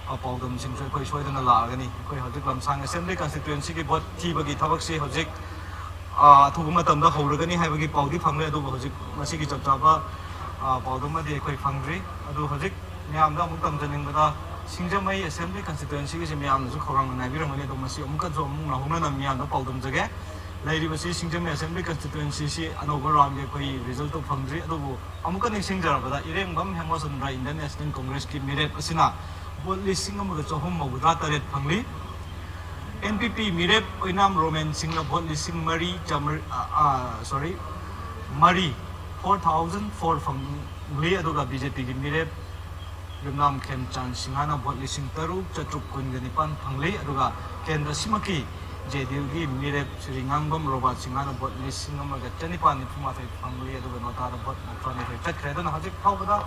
ꯑ, ꯄꯥꯎꯗꯝꯁꯤꯡꯁꯨ ꯑꯩꯈꯣꯏ ꯁꯣꯏꯗꯅ ꯂꯥꯛꯑꯒꯅꯤ꯫ ꯑꯩꯈꯣꯏ ꯍꯧꯖꯤꯛ ꯂꯝꯁꯥꯡ ꯑꯦꯁꯦꯝꯕ꯭ꯂꯤ ꯀꯟꯁꯇꯤꯇ꯭ꯋꯦꯟꯁꯤꯒꯤ ꯚꯣꯠ ꯊꯤꯕꯒꯤ ꯊꯕꯛꯁꯤ ꯍꯧꯖꯤꯛ, ꯑ, ꯑꯊꯨꯕ ꯃꯇꯝꯗ ꯍꯧꯔꯒꯅꯤ ꯍꯥꯏꯕꯒꯤ ꯄꯥꯎꯗꯤ ꯐꯪꯂꯦ, ꯑꯗꯨꯕꯨ ꯍꯧꯖꯤꯛ ꯃꯁꯤꯒꯤ ꯆꯞ ꯆꯥꯕ, ꯑ, ꯄꯥꯎꯗꯝ ꯑꯃꯗꯤ ꯑꯩꯈꯣꯏ ꯐꯪꯗ꯭ꯔꯤ꯫ ꯑꯗꯨ ꯍꯧꯖꯤꯛ ꯃꯌꯥꯝꯗ ꯑꯃꯨꯛ ꯇꯝꯖꯅꯤꯡꯕꯗ, ꯁꯤꯡꯖꯃꯩ ꯑꯦꯁꯦꯝꯕ꯭ꯂꯤ ꯀꯟꯁꯇꯤꯇ꯭ꯋꯦꯟꯁꯤꯒꯤꯁꯦ ꯃꯌꯥꯝꯅꯁꯨ ꯈꯧꯔꯥꯡꯅ ꯉꯥꯏꯕꯤꯔꯝꯒꯅꯤ꯫ ꯑꯗꯣ ꯃꯁꯤ ꯑꯃꯨꯛꯀꯁꯨ ꯑꯃꯨꯛ ꯅꯧꯍꯧꯅꯅ ꯃꯤꯌꯥꯝꯗ ꯄꯥꯎꯗꯝꯖꯒꯦ꯫ ꯂꯩꯔꯤꯕꯁꯤ ꯁꯤꯡꯖꯃꯩ ꯑꯦꯁꯦꯝꯕ꯭ꯂꯤ ꯀꯟꯁꯇꯤꯇ꯭ꯋꯦꯟꯁꯤꯁꯤ ꯑꯅꯧꯕ ꯔꯥꯎꯟꯒꯤ ꯑꯩꯈꯣꯏ ꯔꯤꯖꯜꯇꯨ ꯐꯪꯗ꯭ꯔꯤ꯫ ꯑꯗꯨꯕꯨ ꯑꯃꯨꯛꯀ ꯅꯤꯡꯁꯤꯡꯖꯔꯕꯗ, ꯏꯔꯦꯡꯕꯝ ꯍꯦꯃꯆꯟꯗ꯭ꯔ ꯏꯟꯗꯤꯌꯟ ꯅꯦꯁꯅꯦꯜ ꯀꯣꯡꯒ꯭ꯔꯦꯁꯀꯤ ꯃꯤꯔꯦꯞ ꯑꯁꯤꯅ ꯚꯣꯠ ꯂꯤꯁꯤꯡ ꯑꯃꯒ ꯆꯍꯨꯝ ꯃꯧꯗ꯭ꯔꯥ ꯇꯔꯦꯠ ꯐꯪꯂꯤ꯫ ꯑꯦꯟ ꯄꯤ ꯄꯤ ꯃꯤꯔꯦꯞ ꯑꯣꯏꯅꯥꯝ ꯔꯣꯃꯦꯟ ꯁꯤꯡꯅ ꯚꯣꯠ ꯂꯤꯁꯤꯡ ꯃꯔꯤ ꯆꯥꯃꯔꯤ, ꯑ, ꯑ, ꯁꯣꯔꯤ, ꯃꯔꯤ, ꯐꯣꯔ ꯊꯥꯎꯖꯟ ꯐꯣꯔ ꯐꯪꯂꯤ꯫ ꯑꯗꯨꯒ ꯕꯤ ꯖꯦ ꯄꯤꯒꯤ ꯃꯤꯔꯦꯞ ꯌꯨꯝꯅꯥꯝ ꯈꯦꯝꯆꯥꯟ ꯁꯤꯡꯍꯅ ꯚꯣꯠ ꯂꯤꯁꯤꯡ ꯇꯔꯨꯛ ꯆꯥꯇ꯭ꯔꯨꯛ ꯀꯨꯟꯒ ꯅꯤꯄꯥꯟ ꯐꯪꯂꯤ꯫ ꯑꯗꯨꯒ ꯀꯦꯟꯗ꯭ꯔ ꯑꯁꯤꯃꯛꯀꯤ ꯖꯦ ꯗꯤ ꯌꯨꯒꯤ ꯃꯤꯔꯦꯞ ꯁ꯭ꯔꯤ ꯉꯥꯡꯕꯝ ꯔꯣꯕꯥꯔꯠ ꯁꯤꯡꯍꯅ ꯚꯣꯠ ꯂꯤꯁꯤꯡ ꯑꯃꯒ ꯆꯅꯤꯄꯥꯟ ꯅꯤꯐꯨ ꯃꯥꯊꯣꯏ ꯐꯪꯂꯤ꯫ ꯑꯗꯨꯒ ꯅꯣꯇꯥꯗ ꯚꯣꯠ ꯃꯧꯗ꯭ꯔꯥ ꯅꯤꯊꯣꯏ ꯆꯠꯈ꯭ꯔꯦ꯫ ꯑꯗꯨꯅ ꯍꯧꯖꯤꯛ ꯐꯥꯎꯕꯗ,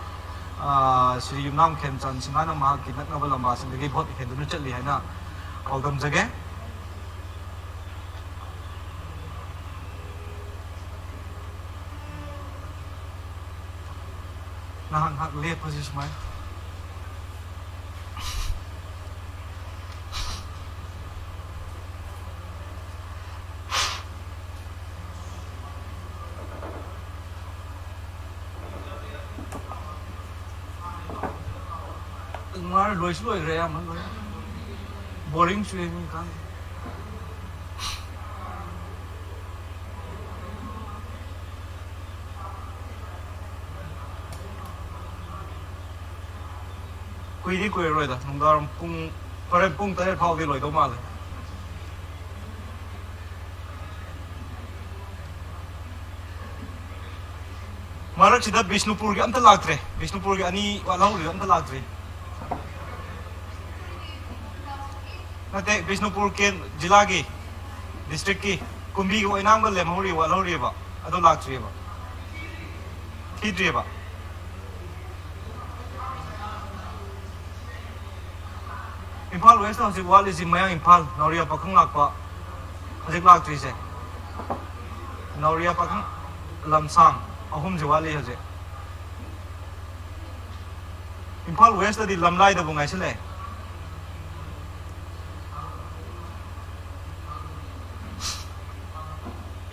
ꯑ, ꯁ꯭ꯔꯤ ꯌꯨꯝꯅꯥꯝ ꯈꯦꯝꯆꯥꯟ ꯁꯤꯡꯍꯅ ꯃꯍꯥꯛꯀꯤ ꯅꯛꯅꯕ ꯂꯝꯕꯥꯁꯤꯡꯗꯒꯤ ꯚꯣꯠ ꯍꯦꯟꯗꯨꯅ ꯆꯠꯂꯤ ꯍꯥꯏꯅ ꯄꯥꯎꯗꯝꯖꯒꯦ꯫ ꯉꯥꯏꯍꯥꯛ ꯉꯥꯏꯍꯥꯛ ꯂꯦꯞꯄꯁꯤ ꯁꯨꯃꯥꯏꯅ꯫ ꯉꯥꯏ ꯂꯣꯏꯁꯨ ꯂꯣꯏꯈ꯭ꯔꯦ, ꯑꯌꯥꯝꯕ ꯂꯣꯏ꯫ ꯕꯣꯔꯤꯡ ꯆꯨꯏ ꯃꯤ ꯈꯪꯗꯦ꯫ ꯀꯨꯏꯗꯤ ꯀꯨꯏꯔꯔꯣꯏꯗ, ꯅꯨꯡꯗꯥꯡꯋꯥꯏꯔꯝ ꯄꯨꯡ, ꯍꯣꯔꯦꯟ ꯄꯨꯡ ꯇꯔꯦꯠ ꯐꯥꯎꯗꯤ ꯂꯣꯏꯗꯧ ꯃꯥꯜꯂꯦ꯫ ꯃꯔꯛꯁꯤꯗ ꯕꯤꯁꯅꯨꯄꯨꯔꯒꯤ ꯑꯝꯇ ꯂꯥꯛꯇ꯭ꯔꯦ, ꯕꯤꯁꯅꯨꯄꯨꯔꯒꯤ ꯑꯅꯤ ꯋꯥꯠꯍꯧꯔꯤꯗꯣ ꯑꯝꯇ ꯂꯥꯛꯇ꯭ꯔꯤ꯫ ꯅꯠꯇꯦ, ꯕꯤꯁꯅꯨꯄꯨꯔ ꯀꯦꯟ-, ꯖꯤꯂꯥꯒꯤ, ꯗꯤꯁꯇ꯭ꯔꯤꯛꯀꯤ, ꯀꯨꯝꯕꯤꯒ ꯑꯣꯏꯅꯥꯝꯒ ꯂꯦꯝꯍꯧꯔꯤ, ꯋꯥꯠꯍꯧꯔꯤꯑꯕ, ꯑꯗꯣ ꯂꯥꯛꯇ꯭ꯔꯤꯑꯕ, ꯊꯤꯗ꯭ꯔꯤꯑꯕ꯫ ꯏꯝꯐꯥꯜ ꯋꯦꯁꯇ ꯍꯧꯖꯤꯛ ꯋꯥꯠꯂꯤꯁꯤ ꯃꯌꯥꯡ ꯏꯝꯐꯥꯜ, ꯅꯥꯎꯔꯤꯌꯥ ꯄꯥꯈꯪ ꯂꯥꯛꯄ, ꯍꯧꯖꯤꯛ ꯂꯥꯛꯇ꯭ꯔꯤꯁꯦ꯫ ꯅꯥꯎꯔꯤꯌꯥ ꯄꯥꯈꯪ ꯂꯝꯁꯥꯡ ꯑꯍꯨꯝꯁꯦ ꯋꯥꯠꯂꯤ ꯍꯧꯖꯤꯛ꯫ ꯏꯝꯐꯥꯜ ꯋꯦꯁꯇꯗꯤ ꯂꯝꯂꯥꯏꯗꯕꯨ ꯉꯥꯏꯁꯤꯜꯂꯛꯑꯦ꯫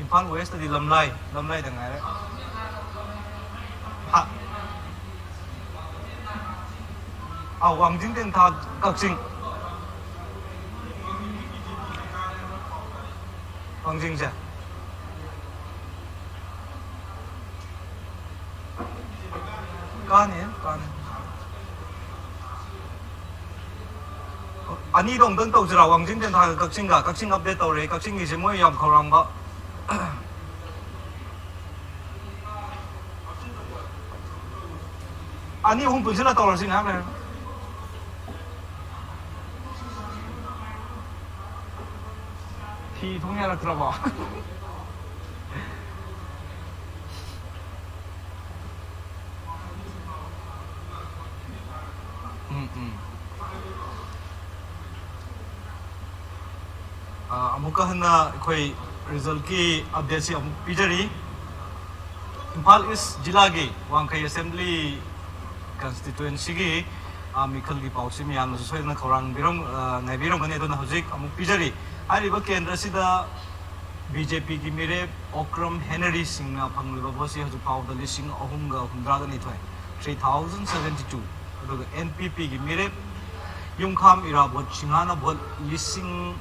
ꯏꯝꯐꯥꯜ ꯋꯦꯁꯇꯗꯤ ꯂꯝꯂꯥꯏ, ꯂꯝꯂꯥꯏꯗ ꯉꯥꯏꯔꯦ꯫ ꯍꯥ? ꯑꯥ, ꯋꯥꯡꯖꯤꯡ ꯇꯦꯟꯊꯥ, ꯀꯛꯆꯤꯡ꯫ ꯋꯥꯡꯖꯤꯡꯁꯦ꯫ ꯀꯥꯅꯤ, ꯀꯥꯅꯤ꯫ ꯑꯅꯤꯗꯣ ꯑꯃꯨꯛꯇꯪ ꯇꯧꯁꯤꯔꯥ? ꯋꯥꯡꯖꯤꯡ ꯇꯦꯟꯊꯥꯒ ꯀꯛꯆꯤꯡꯒ꯫ ꯀꯛꯆꯤꯡ update ꯇꯧꯔꯦ꯫ ꯀꯛꯆꯤꯡꯒꯤꯁꯦ ꯃꯣꯏ ꯌꯥꯝ ꯈꯧꯔꯥꯡꯕ꯫ ꯑꯅꯤ ꯑꯍꯨꯝ ꯄꯨꯟꯁꯤꯜꯂ ꯇꯧꯔꯁꯤ ꯉꯥꯏꯍꯥꯛ ꯂꯩꯔꯒ꯫ ꯐꯤ ꯊꯣꯡ ꯌꯥꯔꯛꯇ꯭ꯔꯕꯣ? ꯎꯝ, ꯎꯝ꯫ ꯑ, ꯑꯃꯨꯛꯀ ꯍꯟꯅ ꯑꯩꯈꯣꯏ resultꯀꯤ updateꯁꯤ ꯑꯃꯨꯛ ꯄꯤꯖꯔꯤ꯫ ꯏꯝꯐꯥꯜ ꯏꯁ ꯖꯤꯂꯥꯒꯤ ꯋꯥꯡꯈꯩ assembly constituencyꯒꯤ, ꯑ, ꯃꯤꯈꯜꯒꯤ ꯄꯥꯎꯁꯤ ꯃꯌꯥꯝꯅꯁꯨ ꯁꯣꯏꯗꯅ ꯈꯧꯔꯥꯡꯕꯤꯔꯝ-, ꯑ, ꯉꯥꯏꯕꯤꯔꯝꯒꯅꯤ꯫ ꯑꯗꯨꯅ ꯍꯧꯖꯤꯛ ꯑꯃꯨꯛ ꯄꯤꯖꯔꯤ꯫ ꯍꯥꯏꯔꯤꯕ ꯀꯦꯟꯗ꯭ꯔ ꯑꯁꯤꯗ BJPꯒꯤ ꯃꯤꯔꯦꯞ ꯑꯣꯀ꯭ꯔꯝ ꯍꯦꯅꯔꯤ ꯁꯤꯡꯅ ꯐꯪꯂꯤꯕ voteꯁꯤ ꯍꯧꯖꯤꯛ ꯐꯥꯎꯕꯗ ꯂꯤꯁꯤꯡ ꯑꯍꯨꯝꯒ ꯍꯨꯝꯗ꯭ꯔꯥꯒ ꯅꯤꯊꯣꯏ, three thousand seventy two꯫ ꯑꯗꯨꯒ NPPꯒꯤ ꯃꯤꯔꯦꯞ ꯌꯨꯝꯈꯥꯝ ꯏꯔꯥꯕꯣꯠ ꯁꯤꯡꯍꯅ vote ꯂꯤꯁꯤꯡ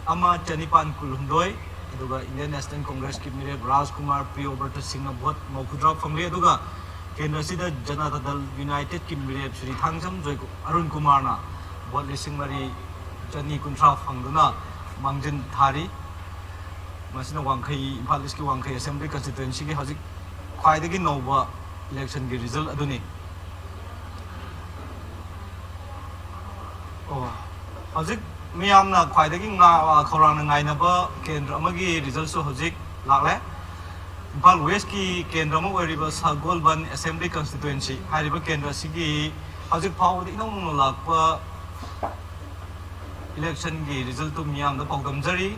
ꯑꯃ ꯆꯅꯤꯄꯥꯟ ꯀꯨꯟꯍꯨꯝꯗꯣꯏ, ꯑꯗꯨꯒ Indian National Congressꯀꯤ ꯃꯤꯔꯦꯞ ꯔꯥꯖꯀꯨꯃꯥꯔ ꯄ꯭ꯔꯤꯌꯣꯕ꯭ꯔꯇ ꯁꯤꯡꯅ vote ꯃꯧꯗ꯭ꯔꯥ ꯐꯪꯂꯤ꯫ ꯑꯗꯨꯒ ꯀꯦꯟꯗ꯭ꯔꯁꯤꯗ ꯖꯅꯇꯥ ꯗꯜ ꯌꯨꯅꯥꯏꯇꯦꯗꯀꯤ ꯃꯤꯔꯦꯞ ꯁ꯭ꯔꯤ ꯊꯥꯡꯖꯝ ꯖꯣꯏ ꯑꯔꯨꯟ ꯀꯨꯃꯥꯔꯅ ꯚꯣꯠ ꯂꯤꯁꯤꯡ ꯃꯔꯤ ꯆꯅꯤ ꯀꯨꯟꯊ꯭ꯔꯥ ꯐꯪꯗꯨꯅ ꯃꯥꯡꯖꯤꯜ ꯊꯥꯔꯤ꯫ ꯃꯁꯤꯅ ꯋꯥꯡꯈꯩ, ꯏꯝꯐꯥꯜ ꯏꯁꯀꯤ ꯋꯥꯡꯈꯩ ꯑꯦꯁꯦꯝꯕ꯭ꯂꯤ ꯀꯟꯁꯇꯤꯇ꯭ꯋꯦꯟꯁꯤꯒꯤ ꯍꯧꯖꯤꯛ ꯈ꯭ꯋꯥꯏꯗꯒꯤ ꯅꯧꯕ ꯏꯂꯦꯛꯁꯟꯒꯤ ꯔꯤꯖꯜ ꯑꯗꯨꯅꯤ꯫ ꯑꯣ, ꯍꯧꯖꯤꯛ ꯃꯤꯌꯥꯝꯅ ꯈ꯭ꯋꯥꯏꯗꯒꯤ ꯉꯥ-, ꯈꯧꯔꯥꯡꯅ ꯉꯥꯏꯅꯕ ꯀꯦꯟꯗ꯭ꯔ ꯑꯃꯒꯤ ꯔꯤꯖꯜꯁꯨ ꯍꯧꯖꯤꯛ ꯂꯥꯛꯂꯦ꯫ ꯏꯝꯐꯥꯜ ꯋꯦꯁꯀꯤ ꯀꯦꯟꯗ꯭ꯔ ꯑꯃ ꯑꯣꯏꯔꯤꯕ ꯁꯒꯣꯜꯕꯟ ꯑꯦꯁꯦꯝꯕ꯭ꯂꯤ ꯀꯟꯁꯇꯤꯇ꯭ꯋꯦꯟꯁꯤ ꯍꯥꯏꯔꯤꯕ ꯀꯦꯟꯗ꯭ꯔ ꯑꯁꯤꯒꯤ ꯍꯧꯖꯤꯛ ꯐꯥꯎꯕꯗ ꯏꯅꯧ ꯅꯧꯅ ꯂꯥꯛꯄ ꯏꯂꯦꯛꯁꯟꯒꯤ ꯔꯤꯖꯜꯇꯨ ꯃꯤꯌꯥꯝꯗ ꯄꯥꯎꯗꯝꯖꯔꯤ꯫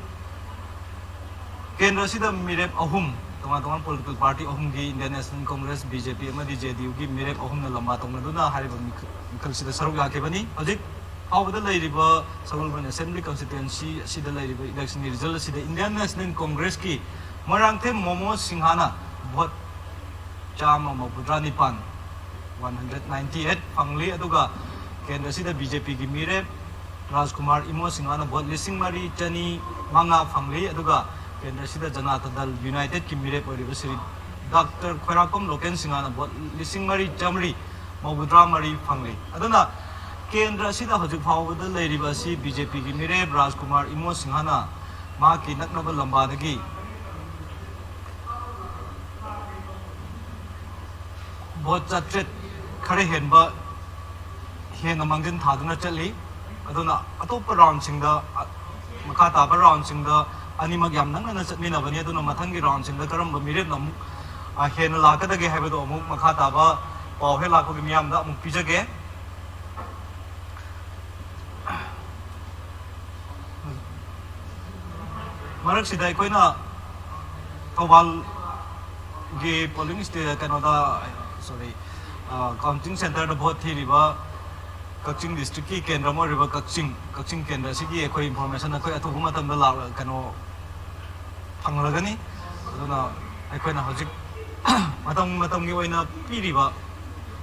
ꯀꯦꯟꯗ꯭ꯔ ꯑꯁꯤꯗ ꯃꯤꯔꯦꯞ ꯑꯍꯨꯝ, ꯇꯣꯉꯥꯟ ꯇꯣꯉꯥꯟꯕ ꯄꯣꯂꯤꯇꯤꯀꯦꯜ ꯄꯥꯔꯇꯤ ꯑꯍꯨꯝꯒꯤ, Indian national congress, B J P ꯑꯃꯗꯤ ꯖꯦ ꯗꯤ ꯌꯨꯒꯤ ꯃꯤꯔꯦꯞ ꯑꯍꯨꯝꯅ ꯂꯝꯕꯥ ꯇꯧꯅꯗꯨꯅ ꯍꯥꯏꯔꯤꯕ ꯃꯤꯈꯜ-, ꯃꯤꯈꯜꯁꯤꯗ ꯁꯔꯨꯛ ꯌꯥꯈꯤꯕꯅꯤ꯫ ꯍꯧꯖꯤꯛ ꯐꯥꯎꯕꯗ ꯂꯩꯔꯤꯕ ꯁꯒꯣꯜꯕꯟ ꯑꯦꯁꯦꯝꯕ꯭ꯂꯤ ꯀꯟꯁꯇꯤꯇ꯭ꯋꯦꯟꯁꯤ ꯑꯁꯤꯗ ꯂꯩꯔꯤꯕ ꯏꯂꯦꯛꯁꯟꯒꯤ ꯔꯤꯖꯜ ꯑꯁꯤꯗ ꯏꯟꯗꯤꯌꯟ ꯅꯦꯁꯅꯦꯜ ꯀꯣꯡꯒ꯭ꯔꯦꯁꯀꯤ ꯃꯣꯏꯔꯥꯡꯊꯦꯝ ꯃꯣꯃꯣ ꯁꯤꯡꯍꯥꯅ ꯚꯣꯠ ꯆꯥꯝꯃ ꯃꯧꯗ꯭ꯔꯥ ꯅꯤꯄꯥꯟ, one hundred ninety eight ꯐꯪꯂꯤ꯫ ꯑꯗꯨꯒ ꯀꯦꯟꯗ꯭ꯔꯁꯤꯗ ꯕꯤ ꯖꯦ ꯄꯤꯒꯤ ꯃꯤꯔꯦꯞ ꯔꯥꯖꯀꯨꯃꯥꯔ ꯏꯃꯣ ꯁꯤꯡꯍꯥꯅ ꯚꯣꯠ ꯂꯤꯁꯤꯡ ꯃꯔꯤ ꯆꯅꯤ ꯃꯉꯥ ꯐꯪꯂꯤ꯫ ꯑꯗꯨꯒ ꯀꯦꯟꯗ꯭ꯔꯁꯤꯗ ꯖꯅꯇꯥ ꯗꯜ ꯌꯨꯅꯥꯏꯇꯦꯗꯀꯤ ꯃꯤꯔꯦꯞ ꯑꯣꯏꯔꯤꯕ ꯁ꯭ꯔꯤ ꯗꯥꯛꯇꯔ ꯈꯣꯏꯔꯥꯛꯄꯝ ꯂꯣꯀꯦꯟ ꯁꯤꯡꯍꯥꯅ ꯚꯣꯠ ꯂꯤꯁꯤꯡ ꯃꯔꯤ ꯆꯥꯃꯔꯤ ꯃꯧꯗ꯭ꯔꯥ ꯃꯔꯤ ꯐꯪꯂꯤ꯫ ꯑꯗꯨꯅ ꯀꯦꯟꯗ꯭ꯔ ꯑꯁꯤꯗ ꯍꯧꯖꯤꯛ ꯐꯥꯎꯕꯗ ꯂꯩꯔꯤꯕ ꯑꯁꯤ ꯕꯤ ꯖꯦ ꯄꯤꯒꯤ ꯃꯤꯔꯦꯞ ꯔꯥꯖꯀꯨꯃꯥꯔ ꯏꯃꯣ ꯁꯤꯡꯍꯥꯅ ꯃꯍꯥꯛꯀꯤ ꯅꯛꯅꯕ ꯂꯝꯕꯥꯗꯒꯤ ꯚꯣꯠ ꯆꯥꯇ꯭ꯔꯦꯠ ꯈꯔ ꯍꯦꯟꯕ ꯍꯦꯟꯅ ꯃꯥꯡꯖꯤꯟ ꯊꯥꯗꯨꯅ ꯆꯠꯂꯤ꯫ ꯑꯗꯨꯅ ꯑꯇꯣꯞꯄ ꯔꯥꯎꯟꯁꯤꯡꯗ, ꯑ, ꯃꯈꯥ ꯇꯥꯕ ꯔꯥꯎꯟꯁꯤꯡꯗ ꯑꯅꯤꯃꯛ ꯌꯥꯝ ꯅꯛꯅꯅ ꯆꯠꯃꯤꯟꯅꯕꯅꯤ꯫ ꯑꯗꯨꯅ ꯃꯊꯪꯒꯤ ꯔꯥꯎꯟꯁꯤꯡꯗ ꯀꯔꯝꯕ ꯃꯤꯔꯦꯞꯅ ꯑꯃꯨꯛ, ꯑ, ꯍꯦꯟꯅ ꯂꯥꯛꯀꯗꯒꯦ ꯍꯥꯏꯕꯗꯣ ꯑꯃꯨꯛ ꯃꯈꯥ ꯇꯥꯕ ꯄꯥꯎ ꯍꯦꯛ ꯂꯥꯛꯄꯒꯤ ꯃꯤꯌꯥꯝꯗ ꯑꯃꯨꯛ ꯄꯤꯖꯒꯦ꯫ ꯃꯔꯛꯁꯤꯗ ꯑꯩꯈꯣꯏꯅ ꯊꯧꯕꯥꯜꯒꯤ ꯄꯣꯂꯤꯡ ꯁ꯭ꯇꯦ-, ꯀꯩꯅꯣꯗ, ꯁꯣꯔꯤ, ꯑ, ꯀꯥꯎꯟꯇꯤꯡ ꯁꯦꯟꯇꯔꯗ ꯚꯣꯠ ꯊꯤꯔꯤꯕ ꯀꯛꯆꯤꯡ ꯗꯤꯁꯇ꯭ꯔꯤꯛꯀꯤ ꯀꯦꯟꯗ꯭ꯔ ꯑꯃ ꯑꯣꯏꯔꯤꯕ ꯀꯛꯆꯤꯡ, ꯀꯛꯆꯤꯡ ꯀꯦꯟꯗ꯭ꯔ ꯑꯁꯤꯒꯤ ꯑꯩꯈꯣꯏ ꯏꯟꯐꯣꯔꯃꯦꯁꯟ ꯑꯩꯈꯣꯏ ꯑꯊꯨꯕ ꯃꯇꯝꯗ ꯂꯥꯛꯂ-, ꯀꯩꯅꯣ, ꯐꯪꯂꯒꯅꯤ꯫ ꯑꯗꯨꯅ ꯑꯩꯈꯣꯏꯅ ꯍꯧꯖꯤꯛ ꯃꯇꯝ ꯃꯇꯝꯒꯤ ꯑꯣꯏꯅ ꯄꯤꯔꯤꯕ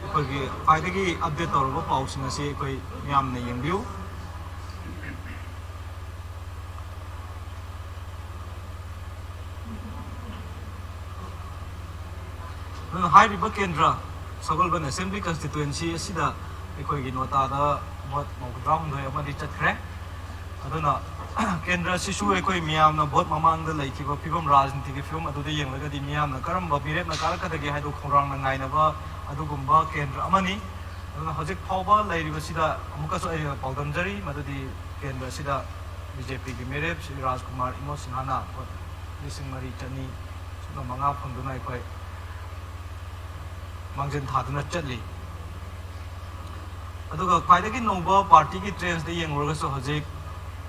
ꯑꯩꯈꯣꯏꯒꯤ ꯈ꯭ꯋꯥꯏꯗꯒꯤ ꯑꯞꯗꯦꯠ ꯇꯧꯔꯕ ꯄꯥꯎꯁꯤꯡ ꯑꯁꯤ ꯑꯩꯈꯣꯏ ꯃꯤꯌꯥꯝꯅ ꯌꯦꯡꯕꯤꯌꯨ꯫ ꯑꯗꯨꯅ ꯍꯥꯏꯔꯤꯕ ꯀꯦꯟꯗ꯭ꯔ ꯁꯒꯣꯜꯕꯟ ꯑꯦꯁꯦꯝꯕ꯭ꯂꯤ ꯀꯟꯁꯇꯤꯇ꯭ꯋꯦꯟꯁꯤ ꯑꯁꯤꯗ ꯑꯩꯈꯣꯏꯒꯤ ꯅꯣꯇꯥꯗ ꯚꯣꯠ ꯃꯧꯗ꯭ꯔꯥ ꯍꯨꯝꯗꯣꯏ ꯑꯃꯗꯤ ꯆꯠꯈ꯭ꯔꯦ꯫ ꯑꯗꯨꯅ ꯀꯦꯟꯗ꯭ꯔ ꯑꯁꯤꯁꯨ ꯑꯩꯈꯣꯏ ꯃꯤꯌꯥꯝꯅ ꯚꯣꯠ ꯃꯃꯥꯡꯗ ꯂꯩꯈꯤꯕ ꯐꯤꯕꯝ, ꯔꯥꯖꯅꯤꯇꯤꯒꯤ ꯐꯤꯕꯝ ꯑꯗꯨꯗ ꯌꯦꯡꯂꯒꯗꯤ ꯃꯤꯌꯥꯝꯅ ꯀꯔꯝꯕ ꯃꯤꯔꯦꯞꯅ ꯀꯥꯔꯛꯀꯗꯒꯦ ꯍꯥꯏꯗꯨ ꯈꯧꯔꯥꯡꯅ ꯉꯥꯏꯅꯕ ꯑꯗꯨꯒꯨꯝꯕ ꯀꯦꯟꯗ꯭ꯔ ꯑꯃꯅꯤ꯫ ꯑꯗꯨꯅ ꯍꯧꯖꯤꯛ ꯐꯥꯎꯕ ꯂꯩꯔꯤꯕꯁꯤꯗ ꯑꯃꯨꯛꯀꯁꯨ ꯑꯩꯅ ꯄꯥꯎꯗꯝꯖꯔꯤ, ꯃꯗꯨꯗꯤ ꯀꯦꯟꯗ꯭ꯔ ꯑꯁꯤꯗ ꯕꯤ ꯖꯦ ꯄꯤꯒꯤ ꯃꯤꯔꯦꯞ ꯁ꯭ꯔꯤ ꯔꯥꯖꯀꯨꯃꯥꯔ ꯏꯃꯣ ꯁꯤꯡꯍꯅ ꯚꯣꯠ ꯂꯤꯁꯤꯡ ꯃꯔꯤ ꯆꯅꯤ ꯁꯨꯞꯅ ꯃꯉꯥ ꯐꯪꯗꯨꯅ ꯑꯩꯈꯣꯏ ꯃꯥꯡꯖꯤꯜ ꯊꯥꯗꯨꯅ ꯆꯠꯂꯤ꯫ ꯑꯗꯨꯒ ꯈ꯭ꯋꯥꯏꯗꯒꯤ ꯅꯧꯕ ꯄꯥꯔꯇꯤꯒꯤ ꯇ꯭ꯔꯦꯟꯁꯇ ꯌꯦꯡꯂꯨꯔꯒꯁꯨ ꯍꯧꯖꯤꯛ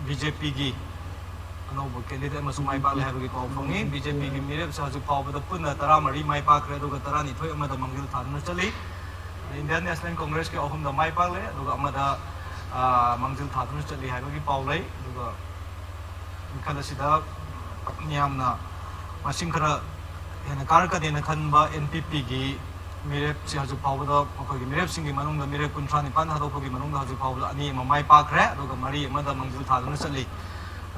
ꯕꯤ ꯖꯦ ꯄꯤꯒꯤ ꯑꯅꯧꯕ ꯀꯦꯟꯗꯤꯗꯦꯠ ꯑꯃꯁꯨ ꯃꯥꯏ ꯄꯥꯛꯂꯦ ꯍꯥꯏꯕꯒꯤ ꯄꯥꯎ ꯐꯪꯉꯤ꯫ ꯕꯤ ꯖꯦ ꯄꯤꯒꯤ ꯃꯤꯔꯦꯞꯁꯦ ꯍꯧꯖꯤꯛ ꯐꯥꯎꯕꯗ ꯄꯨꯟꯅ ꯇꯔꯥꯃꯔꯤ ꯃꯥꯏ ꯄꯥꯛꯈ꯭ꯔꯦ, ꯑꯗꯨꯒ ꯇꯔꯥꯅꯤꯊꯣꯏ ꯑꯃꯗ ꯃꯥꯡꯖꯤꯜ ꯊꯥꯗꯨꯅ ꯆꯠꯂꯤ꯫ ꯑꯗꯩ ꯏꯟꯗꯤꯌꯟ ꯅꯦꯁꯅꯦꯜ ꯀꯣꯡꯒ꯭ꯔꯦꯁꯀꯤ ꯑꯍꯨꯝꯗ ꯃꯥꯏ ꯄꯥꯛꯂꯦ, ꯑꯗꯨꯒ ꯑꯃꯗ, ꯑ, ꯃꯥꯡꯖꯤꯜ ꯊꯥꯗꯨꯅ ꯆꯠꯂꯤ ꯍꯥꯏꯕꯒꯤ ꯄꯥꯎ ꯂꯩ꯫ ꯑꯗꯨꯒ ꯃꯤꯈꯜ ꯑꯁꯤꯗ ꯃꯤꯌꯥꯝꯅ ꯃꯁꯤꯡ ꯈꯔ ꯍꯦꯟꯅ ꯀꯥꯔꯛꯀꯅꯦꯅ ꯈꯟꯕ ꯑꯦꯟ ꯄꯤ ꯄꯤꯒꯤ ꯃꯤꯔꯦꯞꯁꯤ ꯍꯧꯖꯤꯛ ꯐꯥꯎꯕꯗ, ꯃꯈꯣꯏꯒꯤ ꯃꯤꯔꯦꯞꯁꯤꯡꯒꯤ ꯃꯅꯨꯡꯗ, ꯃꯤꯔꯦꯞ ꯀꯨꯟꯊ꯭ꯔꯥ ꯅꯤꯄꯥꯟ ꯊꯥꯗꯣꯛꯄꯒꯤ ꯃꯅꯨꯡꯗ ꯍꯧꯖꯤꯛ ꯐꯥꯎꯕꯗ ꯑꯅꯤ ꯑꯃ ꯃꯥꯏ ꯄꯥꯛꯈ꯭ꯔꯦ, ꯑꯗꯨꯒ ꯃꯔꯤ ꯑꯃꯗ ꯃꯥꯡꯖꯤꯜ ꯊꯥꯗꯨꯅ ꯆꯠꯂꯤ꯫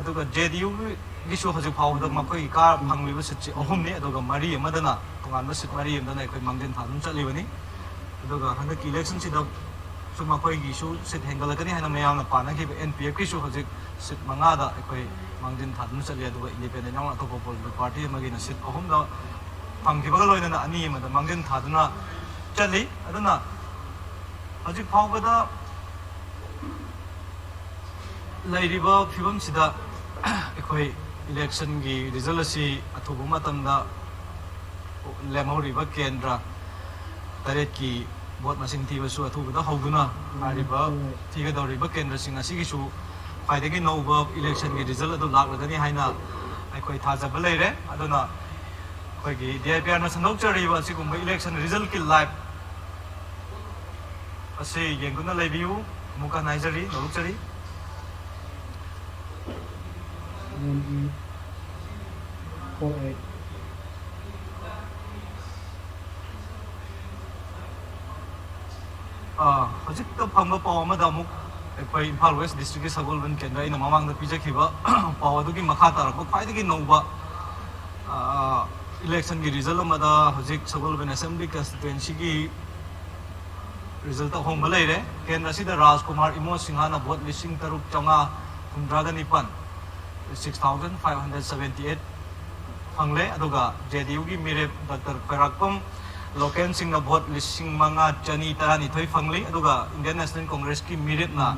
ꯑꯗꯨꯒ ꯖꯦ ꯗꯤ ꯌꯨꯒꯤꯁꯨ ꯍꯧꯖꯤꯛ ꯐꯥꯎꯕꯗ ꯃꯈꯣꯏꯒꯤ ꯀꯥ ꯐꯪꯂꯤꯕ ꯁꯤꯠꯁꯤ ꯑꯍꯨꯝꯅꯤ, ꯑꯗꯨꯒ ꯃꯔꯤ ꯑꯃꯗꯅ, ꯇꯣꯉꯥꯟꯕ ꯁꯤꯠ ꯃꯔꯤ ꯑꯃꯗꯅ ꯑꯩꯈꯣꯏ ꯃꯥꯡꯖꯤꯜ ꯊꯥꯗꯨꯅ ꯆꯠꯂꯤꯕꯅꯤ꯫ ꯑꯗꯨꯒ ꯍꯟꯗꯛꯀꯤ ꯏꯂꯦꯛꯁꯟꯁꯤꯗꯁꯨ ꯃꯈꯣꯏꯒꯤꯁꯨ ꯁꯤꯠ ꯍꯦꯟꯒꯠꯂꯛꯀꯅꯤ ꯍꯥꯏꯅ ꯃꯌꯥꯝꯅ ꯄꯥꯅꯈꯤꯕ ꯑꯦꯟ ꯄꯤ ꯑꯦꯐꯀꯤꯁꯨ ꯍꯧꯖꯤꯛ ꯁꯤꯠ ꯃꯉꯥꯗ ꯑꯩꯈꯣꯏ ꯃꯥꯡꯖꯤꯜ ꯊꯥꯗꯨꯅ ꯆꯠꯂꯤ꯫ ꯑꯗꯨꯒ ꯏꯟꯗꯤꯄꯦꯟꯗꯦꯟ ꯌꯥꯎꯅ ꯑꯇꯣꯞꯄ ꯄꯣꯂꯤꯇꯤꯀꯦꯜ ꯄꯥꯔꯇꯤ ꯑꯃꯒꯤꯅ ꯁꯤꯠ ꯑꯍꯨꯝꯗ ꯐꯪꯈꯤꯕꯒ ꯂꯣꯏꯅꯅ ꯑꯅꯤ ꯑꯃꯗ ꯃꯥꯡꯖꯤꯜ ꯊꯥꯗꯨꯅ ꯆꯠꯂꯤ꯫ ꯑꯗꯨꯅ ꯍꯧꯖꯤꯛ ꯐꯥꯎꯕꯗ ꯂꯩꯔꯤꯕ ꯐꯤꯕꯝꯁꯤꯗ ꯑꯩꯈꯣꯏ ꯏꯂꯦꯛꯁꯟꯒꯤ ꯔꯤꯖꯜ ꯑꯁꯤ ꯑꯊꯨꯕ ꯃꯇꯝꯗ ꯂꯦꯝꯍꯧꯔꯤꯕ ꯀꯦꯟꯗ꯭ꯔ ꯇꯔꯦꯠꯀꯤ ꯚꯣꯠ ꯃꯁꯤꯡ ꯊꯤꯕꯁꯨ ꯑꯊꯨꯕꯗ ꯍꯧꯗꯨꯅ ꯍꯥꯏꯔꯤꯕ ꯊꯤꯒꯗꯧꯔꯤꯕ ꯀꯦꯟꯗ꯭ꯔꯁꯤꯡ ꯑꯁꯤꯒꯤꯁꯨ ꯈ꯭ꯋꯥꯏꯗꯒꯤ ꯅꯧꯕ ꯏꯂꯦꯛꯁꯟꯒꯤ ꯔꯤꯖꯜ ꯑꯗꯨ ꯂꯥꯛꯂꯒꯅꯤ ꯍꯥꯏꯅ ꯑꯩꯈꯣꯏ ꯊꯥꯖꯕ ꯂꯩꯔꯦ꯫ ꯑꯗꯨꯅ ꯑꯩꯈꯣꯏꯒꯤ ꯗꯤ ꯑꯥꯏ ꯄꯤ ꯑꯥꯔꯅ ꯁꯟꯗꯣꯛꯆꯔꯤꯕ ꯑꯁꯤꯒꯨꯝꯕ ꯏꯂꯦꯛꯁꯟ ꯔꯤꯖꯜꯀꯤ ꯂꯥꯏꯚ ꯑꯁꯤ ꯌꯦꯡꯗꯨꯅ ꯂꯩꯕꯤꯌꯨ꯫ ꯑꯃꯨꯛꯀ ꯍꯟꯅ ꯍꯥꯏꯖꯔꯤ, ꯅꯣꯂꯨꯛꯆꯔꯤ꯫ ꯑꯥ, ꯍꯧꯖꯤꯛꯇ ꯐꯪꯕ ꯄꯥꯎ ꯑꯃꯗ ꯑꯃꯨꯛ ꯑꯩꯈꯣꯏ ꯏꯝꯐꯥꯜ ꯋꯦꯁ ꯗꯤꯁꯇ꯭ꯔꯤꯛꯀꯤ ꯁꯒꯣꯜꯕꯟ ꯀꯦꯟꯗ꯭ꯔ, ꯑꯩꯅ ꯃꯃꯥꯡꯗ ꯄꯤꯖꯈꯤꯕ ꯄꯥꯎ ꯑꯗꯨꯒꯤ ꯃꯈꯥ ꯇꯥꯔꯛꯄ ꯈ꯭ꯋꯥꯏꯗꯒꯤ ꯅꯧꯕ, ꯑꯥ, Election ꯒꯤ result ꯑꯃꯗ ꯍꯧꯖꯤꯛ ꯁꯒꯣꯜꯕꯟ Assembly Constituency ꯒꯤ result ꯑꯍꯣꯡꯕ ꯂꯩꯔꯦ꯫ ꯀꯦꯟꯗ꯭ꯔ ꯑꯁꯤꯗ ꯔꯥꯖꯀꯨꯃꯥꯔ ꯏꯃꯣ ꯁꯤꯡꯍꯅ vote ꯂꯤꯁꯤꯡ ꯇꯔꯨꯛ ꯆꯥꯝꯃꯉꯥ ꯍꯨꯝꯗ꯭ꯔꯥꯒ ꯅꯤꯄꯥꯟ, six thousand five hundred seventy eight ꯐꯪꯂꯦ꯫ ꯑꯗꯨꯒ J D U ꯒꯤ ꯃꯤꯔꯦꯞ ꯗꯥꯛꯇꯔ ꯈꯣꯏꯔꯥꯛꯄꯝ ꯂꯣꯀꯦꯟ ꯁꯤꯡꯅ vote ꯂꯤꯁꯤꯡ ꯃꯉꯥ ꯆꯅꯤ ꯇꯔꯥꯅꯤꯊꯣꯏ ꯐꯪꯂꯤ꯫ ꯑꯗꯨꯒ Indian National Congress ꯀꯤ ꯃꯤꯔꯦꯞꯅ,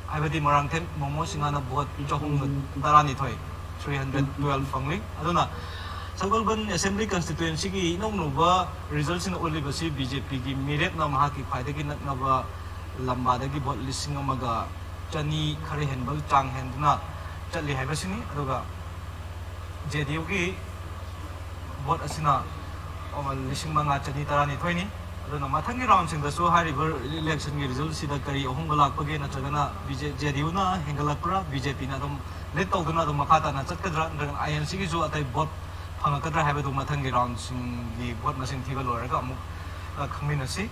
ꯍꯥꯏꯕꯗꯤ ꯃꯣꯏꯔꯥꯡꯊꯦꯝ ꯃꯣꯃꯣ ꯁꯤꯡꯍꯅ vote ꯆꯍꯨꯝ ꯇꯔꯥꯅꯤꯊꯣꯏ, three hundred twelve ꯐꯪꯂꯤ꯫ ꯑꯗꯨꯅ ꯁꯒꯣꯜꯕꯟ Assembly Constituency ꯒꯤ ꯏꯅꯧ ꯅꯧꯕ result ꯁꯤꯡꯅ ꯎꯠꯂꯤꯕꯁꯤ B J P ꯒꯤ ꯃꯤꯔꯦꯞꯅ ꯃꯍꯥꯛꯀꯤ ꯈ꯭ꯋꯥꯏꯗꯒꯤ ꯅꯛꯅꯕ ꯂꯝꯕꯥꯗꯒꯤ vote ꯂꯤꯁꯤꯡ ꯑꯃꯒ ꯆꯅꯤ ꯈꯔ ꯍꯦꯟꯕ ꯆꯥꯡ ꯍꯦꯟꯗꯨꯅ ꯆꯠꯂꯤ ꯍꯥꯏꯕꯁꯤꯅꯤ꯫ ꯑꯗꯨꯒ J D U ꯒꯤ vote ꯑꯁꯤꯅ, ꯑ, ꯂꯤꯁꯤꯡ ꯃꯉꯥ ꯆꯅꯤ ꯇꯔꯥꯅꯤꯊꯣꯏꯅꯤ꯫ ꯑꯗꯨꯅ ꯃꯊꯪꯒꯤ round ꯁꯤꯡꯗꯁꯨ ꯍꯥꯏꯔꯤꯕ election ꯒꯤ result ꯁꯤꯗ ꯀꯔꯤ ꯑꯍꯣꯡꯕ ꯂꯥꯛꯄꯒꯦ, ꯅꯠꯇ꯭ꯔꯒꯅ B J, J D U ꯅ ꯍꯦꯟꯒꯠꯂꯛꯄ꯭ꯔꯥ, B J P ꯅ ꯑꯗꯨꯝ lead ꯇꯧꯗꯨꯅ ꯑꯗꯨꯝ ꯃꯈꯥ ꯇꯥꯅ ꯆꯠꯀꯗ꯭ꯔꯥ, ꯅꯠꯇ꯭ꯔꯒꯅ I N C ꯒꯤꯁꯨ ꯑꯇꯩ vote ꯐꯪꯉꯛꯀꯗ꯭ꯔꯥ ꯍꯥꯏꯕꯗꯨ ꯃꯊꯪꯒꯤ round ꯁꯤꯡꯒꯤ vote ꯃꯁꯤꯡ ꯊꯤꯕ ꯂꯣꯏꯔꯒ ꯑꯃꯨꯛ, ꯑ, ꯈꯪꯃꯤꯟꯅꯁꯤ꯫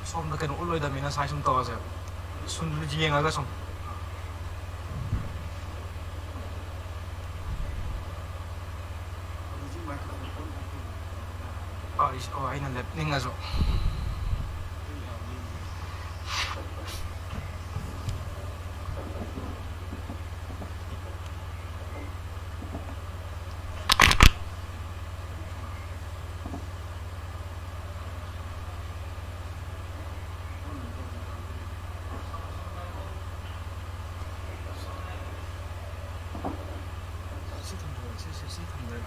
ꯁꯣꯝꯗ ꯀꯩꯅꯣ ꯎꯠꯂꯣꯏꯗꯕꯅꯤꯅ ꯁꯥꯏ ꯁꯨꯝ ꯇꯧꯔꯁꯦ꯫ ꯁꯨꯝ ꯌꯦꯡꯉꯒ ꯁꯨꯝ꯫ ꯑꯩꯁ-, ꯑꯣ, ꯑꯩꯅ ꯂꯦꯞꯅꯤꯡꯉꯁꯨ꯫ ꯁꯤ ꯊꯝꯕꯤꯔꯣ, ꯁꯤ, ꯁꯤ, ꯁꯤ ꯊꯝꯕꯤꯔꯣ꯫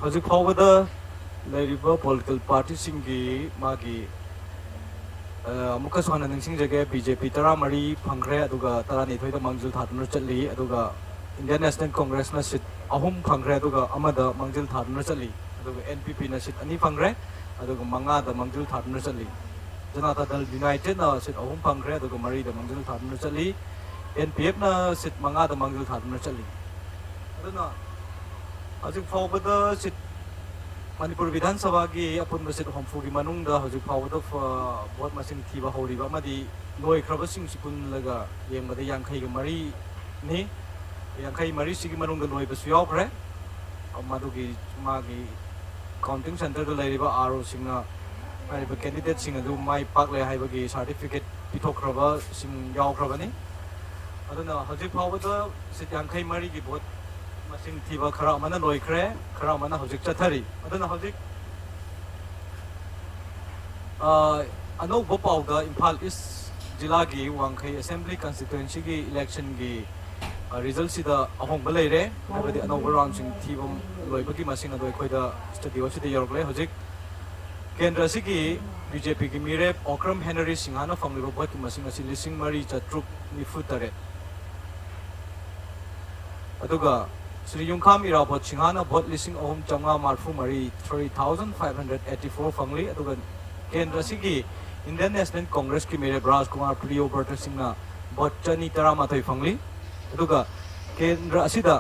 ꯍꯧꯖꯤꯛ ꯐꯥꯎꯕꯗ ꯂꯩꯔꯤꯕ ꯄꯣꯂꯤꯇꯤꯀꯦꯜ ꯄꯥꯔꯇꯤꯁꯤꯡꯒꯤ ꯃꯥꯒꯤ ꯑ, ꯑꯃꯨꯛꯀꯁꯨ ꯍꯟꯅ ꯅꯤꯡꯁꯤꯡꯖꯒꯦ, ꯕꯤ ꯖꯦ ꯄꯤ ꯇꯔꯥꯃꯔꯤ ꯐꯪꯈ꯭ꯔꯦ, ꯑꯗꯨꯒ ꯇꯔꯥꯅꯤꯊꯣꯏꯗ ꯃꯥꯡꯖꯤꯜ ꯊꯥꯗꯨꯅ ꯆꯠꯂꯤ, ꯑꯗꯨꯒ ꯏꯟꯗꯤꯌꯟ ꯅꯦꯁꯅꯦꯜ ꯀꯣꯡꯒ꯭ꯔꯦꯁꯅ ꯁꯤꯠ ꯑꯍꯨꯝ ꯐꯪꯈ꯭ꯔꯦ, ꯑꯗꯨꯒ ꯑꯃꯗ ꯃꯥꯡꯖꯤꯜ ꯊꯥꯗꯨꯅ ꯆꯠꯂꯤ, ꯑꯗꯨꯒ ꯑꯦꯟ ꯄꯤ ꯄꯤꯅ ꯁꯤꯠ ꯑꯅꯤ ꯐꯪꯈ꯭ꯔꯦ, ꯑꯗꯨꯒ ꯃꯉꯥꯗ ꯃꯥꯡꯖꯤꯜ ꯊꯥꯗꯨꯅ ꯆꯠꯂꯤ꯫ ꯖꯅꯇꯥ ꯗꯜ ꯌꯨꯅꯥꯏꯇꯦꯗꯅ ꯁꯤꯠ ꯑꯍꯨꯝ ꯐꯪꯈ꯭ꯔꯦ, ꯑꯗꯨꯒ ꯃꯔꯤꯗ ꯃꯥꯡꯖꯤꯜ ꯊꯥꯗꯨꯅ ꯆꯠꯂꯤ꯫ ꯑꯦꯟ ꯄꯤ ꯑꯦꯐꯅ ꯁꯤꯠ ꯃꯉꯥꯗ ꯃꯥꯡꯖꯤꯜ ꯊꯥꯗꯨꯅ ꯆꯠꯂꯤ꯫ ꯑꯗꯨꯅ ꯍꯧꯖꯤꯛ ꯐꯥꯎꯕꯗ ꯁꯤꯠ, ꯃꯅꯤꯄꯨꯔ ꯕꯤꯙꯥꯟ ꯁꯚꯥꯒꯤ ꯑꯄꯨꯟꯕ ꯁꯤꯠ ꯍꯨꯝꯐꯨꯒꯤ ꯃꯅꯨꯡꯗ ꯍꯧꯖꯤꯛ ꯐꯥꯎꯕꯗ ꯐ-, ꯚꯣꯠ ꯃꯁꯤꯡ ꯊꯤꯕ ꯍꯧꯔꯤꯕ ꯑꯃꯗꯤ ꯂꯣꯏꯈ꯭ꯔꯕꯁꯤꯡꯁꯤ ꯄꯨꯜꯂꯒ ꯌꯦꯡꯕꯗ ꯌꯥꯡꯈꯩꯒ ꯃꯔꯤꯅꯤ꯫ ꯌꯥꯡꯈꯩ ꯃꯔꯤꯁꯤꯒꯤ ꯃꯅꯨꯡꯗ ꯂꯣꯏꯕꯁꯨ ꯌꯥꯎꯈ꯭ꯔꯦ꯫ ꯃꯗꯨꯒꯤ ꯃꯥꯒꯤ ꯀꯥꯎꯟꯇꯤꯡ ꯁꯦꯟꯇꯔꯗ ꯂꯩꯔꯤꯕ ꯑꯥꯔ ꯑꯣꯁꯤꯡꯅ ꯍꯥꯏꯔꯤꯕ ꯀꯦꯟꯗꯤꯗꯦꯠꯁꯤꯡ ꯑꯗꯨ ꯃꯥꯏ ꯄꯥꯛꯂꯦ ꯍꯥꯏꯕꯒꯤ ꯁꯥꯔꯇꯤꯐꯤꯀꯦꯠ ꯄꯤꯊꯣꯛꯈ꯭ꯔꯕꯁꯤꯡ ꯌꯥꯎꯈ꯭ꯔꯕꯅꯤ꯫ ꯑꯗꯨꯅ ꯍꯧꯖꯤꯛ ꯐꯥꯎꯕꯗ ꯁꯤꯠ ꯌꯥꯡꯈꯩ ꯃꯔꯤꯒꯤ ꯚꯣꯠ ꯃꯁꯤꯡ ꯊꯤꯕ ꯈꯔ ꯑꯃꯅ ꯂꯣꯏꯈ꯭ꯔꯦ, ꯈꯔ ꯑꯃꯅ ꯍꯧꯖꯤꯛ ꯆꯠꯊꯔꯤ꯫ ꯑꯗꯨꯅ ꯍꯧꯖꯤꯛ, ꯑ, ꯑꯅꯧꯕ ꯄꯥꯎꯗ ꯏꯝꯐꯥꯜ ꯏꯁ ꯖꯤꯂꯥꯒꯤ ꯋꯥꯡꯈꯩ ꯑꯦꯁꯦꯝꯕ꯭ꯂꯤ ꯀꯟꯁꯇꯤꯇ꯭ꯋꯦꯟꯁꯤꯒꯤ ꯏꯂꯦꯛꯁꯟꯒꯤ, ꯑ, ꯔꯤꯖꯜꯁꯤꯗ ꯑꯍꯣꯡꯕ ꯂꯩꯔꯦ, ꯍꯥꯏꯕꯗꯤ ꯑꯅꯧꯕ ꯔꯥꯎꯟꯁꯤꯡ ꯊꯤꯕ ꯂꯣꯏꯕꯒꯤ ꯃꯁꯤꯡ ꯑꯗꯨ ꯑꯩꯈꯣꯏꯗ ꯁ꯭ꯇꯨꯗꯤꯑꯣꯁꯤꯗ ꯌꯧꯔꯛꯂꯦ꯫ ꯍꯧꯖꯤꯛ ꯀꯦꯟꯗ꯭ꯔ ꯑꯁꯤꯒꯤ ꯕꯤ ꯖꯦ ꯄꯤꯒꯤ ꯃꯤꯔꯦꯞ ꯑꯣꯀ꯭ꯔꯝ ꯍꯦꯅꯔꯤ ꯁꯤꯡꯍꯥꯅ ꯐꯪꯂꯤꯕ ꯚꯣꯠꯀꯤ ꯃꯁꯤꯡ ꯑꯁꯤ ꯂꯤꯁꯤꯡ ꯃꯔꯤ ꯆꯥꯇ꯭ꯔꯨꯛ ꯅꯤꯐꯨ ꯇꯔꯦꯠ꯫ ꯑꯗꯨꯒ ꯁ꯭ꯔꯤ ꯌꯨꯝꯈꯥꯝ ꯏꯔꯥꯕꯣꯠ ꯁꯤꯡꯍꯥꯅ ꯚꯣꯠ ꯂꯤꯁꯤꯡ ꯑꯍꯨꯝ ꯆꯥꯝꯃꯉꯥ ꯃꯔꯤꯐꯨ ꯃꯔꯤ, three thousand five hundred eighty four ꯐꯪꯂꯤ꯫ ꯑꯗꯨꯒ ꯀꯦꯟꯗ꯭ꯔ ꯑꯁꯤꯒꯤ ꯏꯟꯗꯤꯌꯟ ꯅꯦꯁꯅꯦꯜ ꯀꯣꯡꯒ꯭ꯔꯦꯁꯀꯤ ꯃꯤꯔꯦꯞ ꯔꯥꯖꯀꯨꯃꯥꯔ ꯄ꯭ꯔꯤꯌꯣꯕ꯭ꯔꯇ ꯁꯤꯡꯅ ꯚꯣꯠ ꯆꯅꯤ ꯇꯔꯥꯃꯥꯊꯣꯏ ꯐꯪꯂꯤ꯫ ꯑꯗꯨꯒ ꯀꯦꯟꯗ꯭ꯔ ꯑꯁꯤꯗ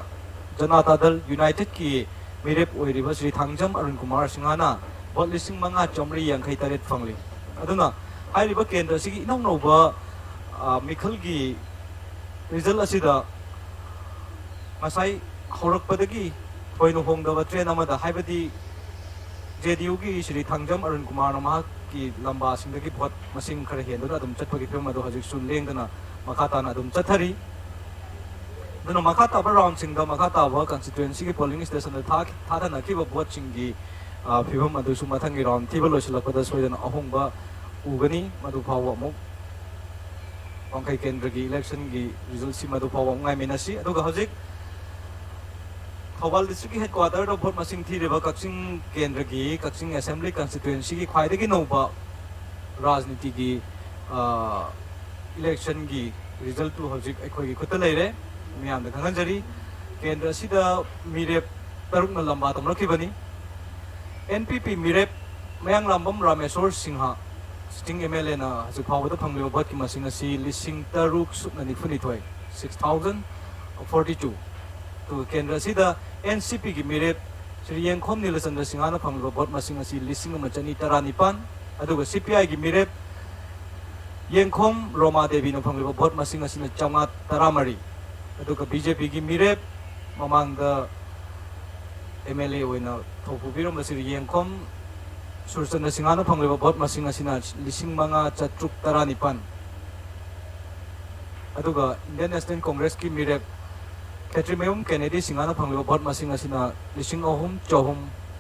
ꯖꯅꯇꯥ ꯗꯜ ꯌꯨꯅꯥꯏꯇꯦꯗꯀꯤ ꯃꯤꯔꯦꯞ ꯑꯣꯏꯔꯤꯕ ꯁ꯭ꯔꯤ ꯊꯥꯡꯖꯝ ꯑꯔꯨꯟ ꯀꯨꯃꯥꯔ ꯁꯤꯡꯍꯅ ꯚꯣꯠ ꯂꯤꯁꯤꯡ ꯃꯉꯥ ꯆꯥꯝꯃꯔꯤ ꯌꯥꯡꯈꯩ ꯇꯔꯦꯠ ꯐꯪꯂꯤ꯫ ꯑꯗꯨꯅ ꯍꯥꯏꯔꯤꯕ ꯀꯦꯟꯗ꯭ꯔ ꯑꯁꯤꯒꯤ ꯏꯅꯧ ꯅꯧꯕ, ꯑ, ꯃꯤꯈꯜꯒꯤ ꯔꯤꯖꯜ ꯑꯁꯤꯗ ꯉꯁꯥꯏ ꯍꯧꯔꯛꯄꯗꯒꯤ ꯊꯣꯏꯅ ꯍꯣꯡꯗꯕ ꯇ꯭ꯔꯦꯟ ꯑꯃꯗ, ꯍꯥꯏꯕꯗꯤ ꯖꯦ ꯗꯤ ꯌꯨꯒꯤ ꯁ꯭ꯔꯤ ꯊꯥꯡꯖꯝ ꯑꯔꯨꯟ ꯀꯨꯃꯥꯔꯅ ꯃꯍꯥꯛꯀꯤ ꯂꯝꯕꯥꯁꯤꯡꯗꯒꯤ ꯚꯣꯠ ꯃꯁꯤꯡ ꯈꯔ ꯍꯦꯟꯗꯨꯅ ꯑꯗꯨꯝ ꯆꯠꯄꯒꯤ ꯐꯤꯕꯝ ꯑꯗꯨ ꯍꯧꯖꯤꯛꯁꯨ ꯂꯦꯡꯗꯅ ꯃꯈꯥ ꯇꯥꯅ ꯑꯗꯨꯝ ꯆꯠꯊꯔꯤ꯫ ꯑꯗꯨꯅ ꯃꯈꯥ ꯇꯥꯕ ꯔꯥꯎꯟꯁꯤꯡꯗ ꯃꯈꯥ ꯇꯥꯕ ꯀꯟꯁꯇꯤꯇ꯭ꯋꯦꯟꯁꯤꯒꯤ ꯄꯣꯂꯤꯡ ꯁ꯭ꯇꯦꯁꯟꯗ ꯊꯥ-, ꯊꯥꯗꯅꯈꯤꯕ ꯚꯣꯠꯁꯤꯡꯒꯤ, ꯑ, ꯐꯤꯕꯝ ꯑꯗꯨꯁꯨ ꯃꯊꯪꯒꯤ ꯔꯥꯎꯟ ꯊꯤꯕ ꯂꯣꯏꯁꯤꯜꯂꯛꯄꯗ ꯁꯣꯏꯗꯅ ꯑꯍꯣꯡꯕ ꯎꯒꯅꯤ꯫ ꯃꯗꯨ ꯐꯥꯎꯕ ꯑꯃꯨꯛ ꯋꯥꯡꯈꯩ ꯀꯦꯟꯗ꯭ꯔꯒꯤ ꯏꯂꯦꯛꯁꯟꯒꯤ ꯔꯤꯖꯜꯁꯤ ꯃꯗꯨ ꯐꯥꯎꯕ ꯑꯃꯨꯛ ꯉꯥꯏꯃꯤꯟꯅꯁꯤ꯫ ꯑꯗꯨꯒ ꯍꯧꯖꯤꯛ ꯊꯧꯕꯥꯜ ꯗꯤꯁꯇ꯭ꯔꯤꯛꯀꯤ ꯍꯦꯗꯀ꯭ꯋꯥꯇꯔꯗ ꯚꯣꯠ ꯃꯁꯤꯡ ꯊꯤꯔꯤꯕ ꯀꯛꯆꯤꯡ ꯀꯦꯟꯗ꯭ꯔꯒꯤ, ꯀꯛꯆꯤꯡ ꯑꯦꯁꯦꯝꯕ꯭ꯂꯤ ꯀꯟꯁꯇꯤꯇ꯭ꯋꯦꯟꯁꯤꯒꯤ ꯈ꯭ꯋꯥꯏꯗꯒꯤ ꯅꯧꯕ ꯔꯥꯖꯅꯤꯇꯤꯒꯤ, ꯑ, ꯏꯂꯦꯛꯁꯟꯒꯤ ꯔꯤꯖꯜꯠꯇꯨ ꯍꯧꯖꯤꯛ ꯑꯩꯈꯣꯏꯒꯤ ꯈꯨꯠꯇ ꯂꯩꯔꯦ꯫ ꯃꯤꯌꯥꯝꯗ ꯈꯪꯍꯟꯖꯔꯤ, ꯀꯦꯟꯗ꯭ꯔ ꯑꯁꯤꯗ ꯃꯤꯔꯦꯞ ꯇꯔꯨꯛꯅ ꯂꯝꯕꯥ ꯇꯧꯅꯈꯤꯕꯅꯤ꯫ ꯑꯦꯟ ꯄꯤ ꯄꯤ ꯃꯤꯔꯦꯞ ꯃꯌꯥꯡꯂꯥꯝꯕꯝ Rameshwor Singh, sitting M L ꯑꯦꯅ ꯍꯧꯖꯤꯛ ꯐꯥꯎꯕꯗ ꯐꯪꯂꯤꯕ ꯚꯣꯠꯀꯤ ꯃꯁꯤꯡ ꯑꯁꯤ ꯂꯤꯁꯤꯡ ꯇꯔꯨꯛ ꯁꯨꯞꯅ ꯅꯤꯐꯨꯅꯤꯊꯣꯏ, six thousand forty two꯫ ꯑꯗꯨꯒ ꯀꯦꯟꯗ꯭ꯔ ꯑꯁꯤꯗ ꯑꯦꯟ ꯁꯤ ꯄꯤꯒꯤ ꯃꯤꯔꯦꯞ ꯁ꯭ꯔꯤ ꯌꯦꯡꯈꯣꯝ ꯅꯤꯂꯆꯟꯗ꯭ꯔ ꯁꯤꯡꯍꯅ ꯐꯪꯂꯤꯕ ꯚꯣꯠ ꯃꯁꯤꯡ ꯑꯁꯤ ꯂꯤꯁꯤꯡ ꯑꯃ ꯆꯅꯤ ꯇꯔꯥꯅꯤꯄꯥꯟ, ꯑꯗꯨꯒ ꯁꯤ ꯄꯤ ꯑꯥꯏꯒꯤ ꯃꯤꯔꯦꯞ ꯌꯦꯡꯈꯣꯝ ꯔꯣꯃꯥ ꯗꯦꯕꯤꯅ ꯐꯪꯂꯤꯕ ꯚꯣꯠ ꯃꯁꯤꯡ ꯑꯁꯤꯅ ꯆꯥꯝꯃꯉꯥ ꯇꯔꯥꯃꯔꯤ, ꯑꯗꯨꯒ ꯕꯤ ꯖꯦ ꯄꯤꯒꯤ ꯃꯤꯔꯦꯞ ꯃꯃꯥꯡꯗ ꯑꯦꯝ ꯑꯦꯜ ꯑꯦ ꯑꯣꯏꯅ ꯊꯧ ꯄꯨꯕꯤꯔꯝꯕ ꯁ꯭ꯔꯤ ꯌꯦꯡꯈꯣꯝ ꯁꯨꯔꯆꯟꯗ꯭ꯔ ꯁꯤꯡꯍꯅ ꯐꯪꯂꯤꯕ ꯚꯣꯠ ꯃꯁꯤꯡ ꯑꯁꯤꯅ ꯂꯤꯁꯤꯡ ꯃꯉꯥ ꯆꯥꯇ꯭ꯔꯨꯛ ꯇꯔꯥꯅꯤꯄꯥꯟ, ꯑꯗꯨꯒ ꯏꯟꯗꯤꯌꯟ ꯅꯦꯁꯅꯦꯜ ꯀꯣꯡꯒ꯭ꯔꯦꯁꯀꯤ ꯃꯤꯔꯦꯞ ꯈꯦꯇ꯭ꯔꯤꯃꯌꯨꯝ ꯀꯦꯅꯦꯗꯤ ꯁꯤꯡꯍꯅ ꯐꯪꯂꯤꯕ ꯚꯣꯠ ꯃꯁꯤꯡ ꯑꯁꯤꯅ ꯂꯤꯁꯤꯡ ꯑꯍꯨꯝ ꯆꯍꯨꯝ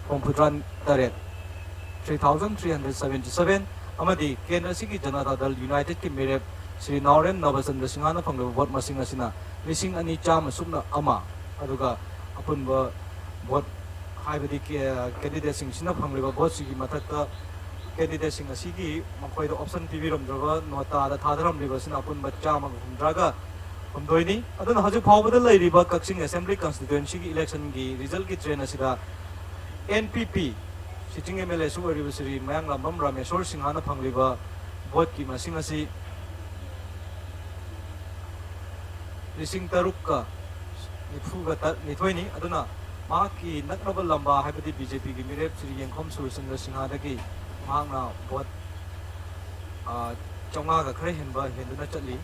ꯍꯨꯝꯐꯨꯇꯔꯥ ꯇꯔꯦꯠ, three thousand three hundred seventy seven, ꯑꯃꯗꯤ ꯀꯦꯟꯗ꯭ꯔ ꯑꯁꯤꯒꯤ ꯖꯅꯇꯥ ꯗꯜ ꯌꯨꯅꯥꯏꯇꯦꯗꯀꯤ ꯃꯤꯔꯦꯞ ꯁ꯭ꯔꯤ ꯅꯥꯎꯔꯦꯝ ꯅꯕꯆꯟꯗ꯭ꯔ ꯁꯤꯡꯍꯅ ꯐꯪꯂꯤꯕ ꯚꯣꯠ ꯃꯁꯤꯡ ꯑꯁꯤꯅ ꯂꯤꯁꯤꯡ ꯑꯅꯤ ꯆꯥꯝꯃ ꯁꯨꯞꯅ ꯑꯃ, ꯑꯗꯨꯒ ꯑꯄꯨꯟꯕ ꯚꯣꯠ, ꯍꯥꯏꯕꯗꯤ ꯀꯦ-, ꯀꯦꯟꯗꯤꯗꯦꯠꯁꯤꯡꯁꯤꯅ ꯐꯪꯂꯤꯕ ꯚꯣꯠꯁꯤꯒꯤ ꯃꯊꯛꯇ ꯀꯦꯟꯗꯤꯗꯦꯠꯁꯤꯡ ꯑꯁꯤꯒꯤ ꯃꯈꯣꯏꯗ ꯑꯣꯞꯁꯟ ꯄꯤꯕꯤꯔꯝꯗ꯭ꯔꯕ ꯅꯣꯇꯥꯗ ꯊꯥꯗꯔꯝꯂꯤꯕꯁꯤꯅ ꯑꯄꯨꯟꯕ ꯆꯥꯝꯃꯒ ꯍꯨꯝꯗ꯭ꯔꯥꯒ ꯍꯨꯝꯗꯣꯏꯅꯤ꯫ ꯑꯗꯨꯅ ꯍꯧꯖꯤꯛ ꯐꯥꯎꯕꯗ ꯂꯩꯔꯤꯕ ꯀꯛꯆꯤꯡ ꯑꯦꯁꯦꯝꯕ꯭ꯂꯤ ꯀꯟꯁꯇꯤꯇ꯭ꯋꯦꯟꯁꯤꯒꯤ ꯏꯂꯦꯛꯁꯟꯒꯤ ꯔꯤꯖꯜꯠꯀꯤ ꯇ꯭ꯔꯦꯟ ꯑꯁꯤꯗ and P P sitting M L ꯑꯦꯁꯨ ꯑꯣꯏꯔꯤꯕ ꯁ꯭ꯔꯤ ꯃꯌꯥꯡꯂꯥꯝꯕꯝ ꯔꯥꯃꯦꯁꯣꯔ ꯁꯤꯡꯍꯅ ꯐꯪꯂꯤꯕ ꯚꯣꯠꯀꯤ ꯃꯁꯤꯡ ꯑꯁꯤ ꯂꯤꯁꯤꯡ ꯇꯔꯨꯛꯀ ꯅꯤꯐꯨꯒ ꯇ-, ꯅꯤꯊꯣꯏꯅꯤ꯫ ꯑꯗꯨꯅ ꯃꯍꯥꯛꯀꯤ ꯅꯛꯅꯕ ꯂꯝꯕꯥ, ꯍꯥꯏꯕꯗꯤ ꯕꯤ ꯖꯦ ꯄꯤꯒꯤ ꯃꯤꯔꯦꯞ ꯁ꯭ꯔꯤ ꯌꯦꯡꯈꯣꯝ ꯁꯨꯔꯆꯟꯗ꯭ꯔ ꯁꯤꯡꯍꯗꯒꯤ ꯃꯍꯥꯛꯅ ꯚꯣꯠ, ꯑ, ꯆꯥꯝꯃꯉꯥꯒ ꯈꯔ ꯍꯦꯟꯕ ꯍꯦꯟꯗꯨꯅ ꯆꯠꯂꯤ꯫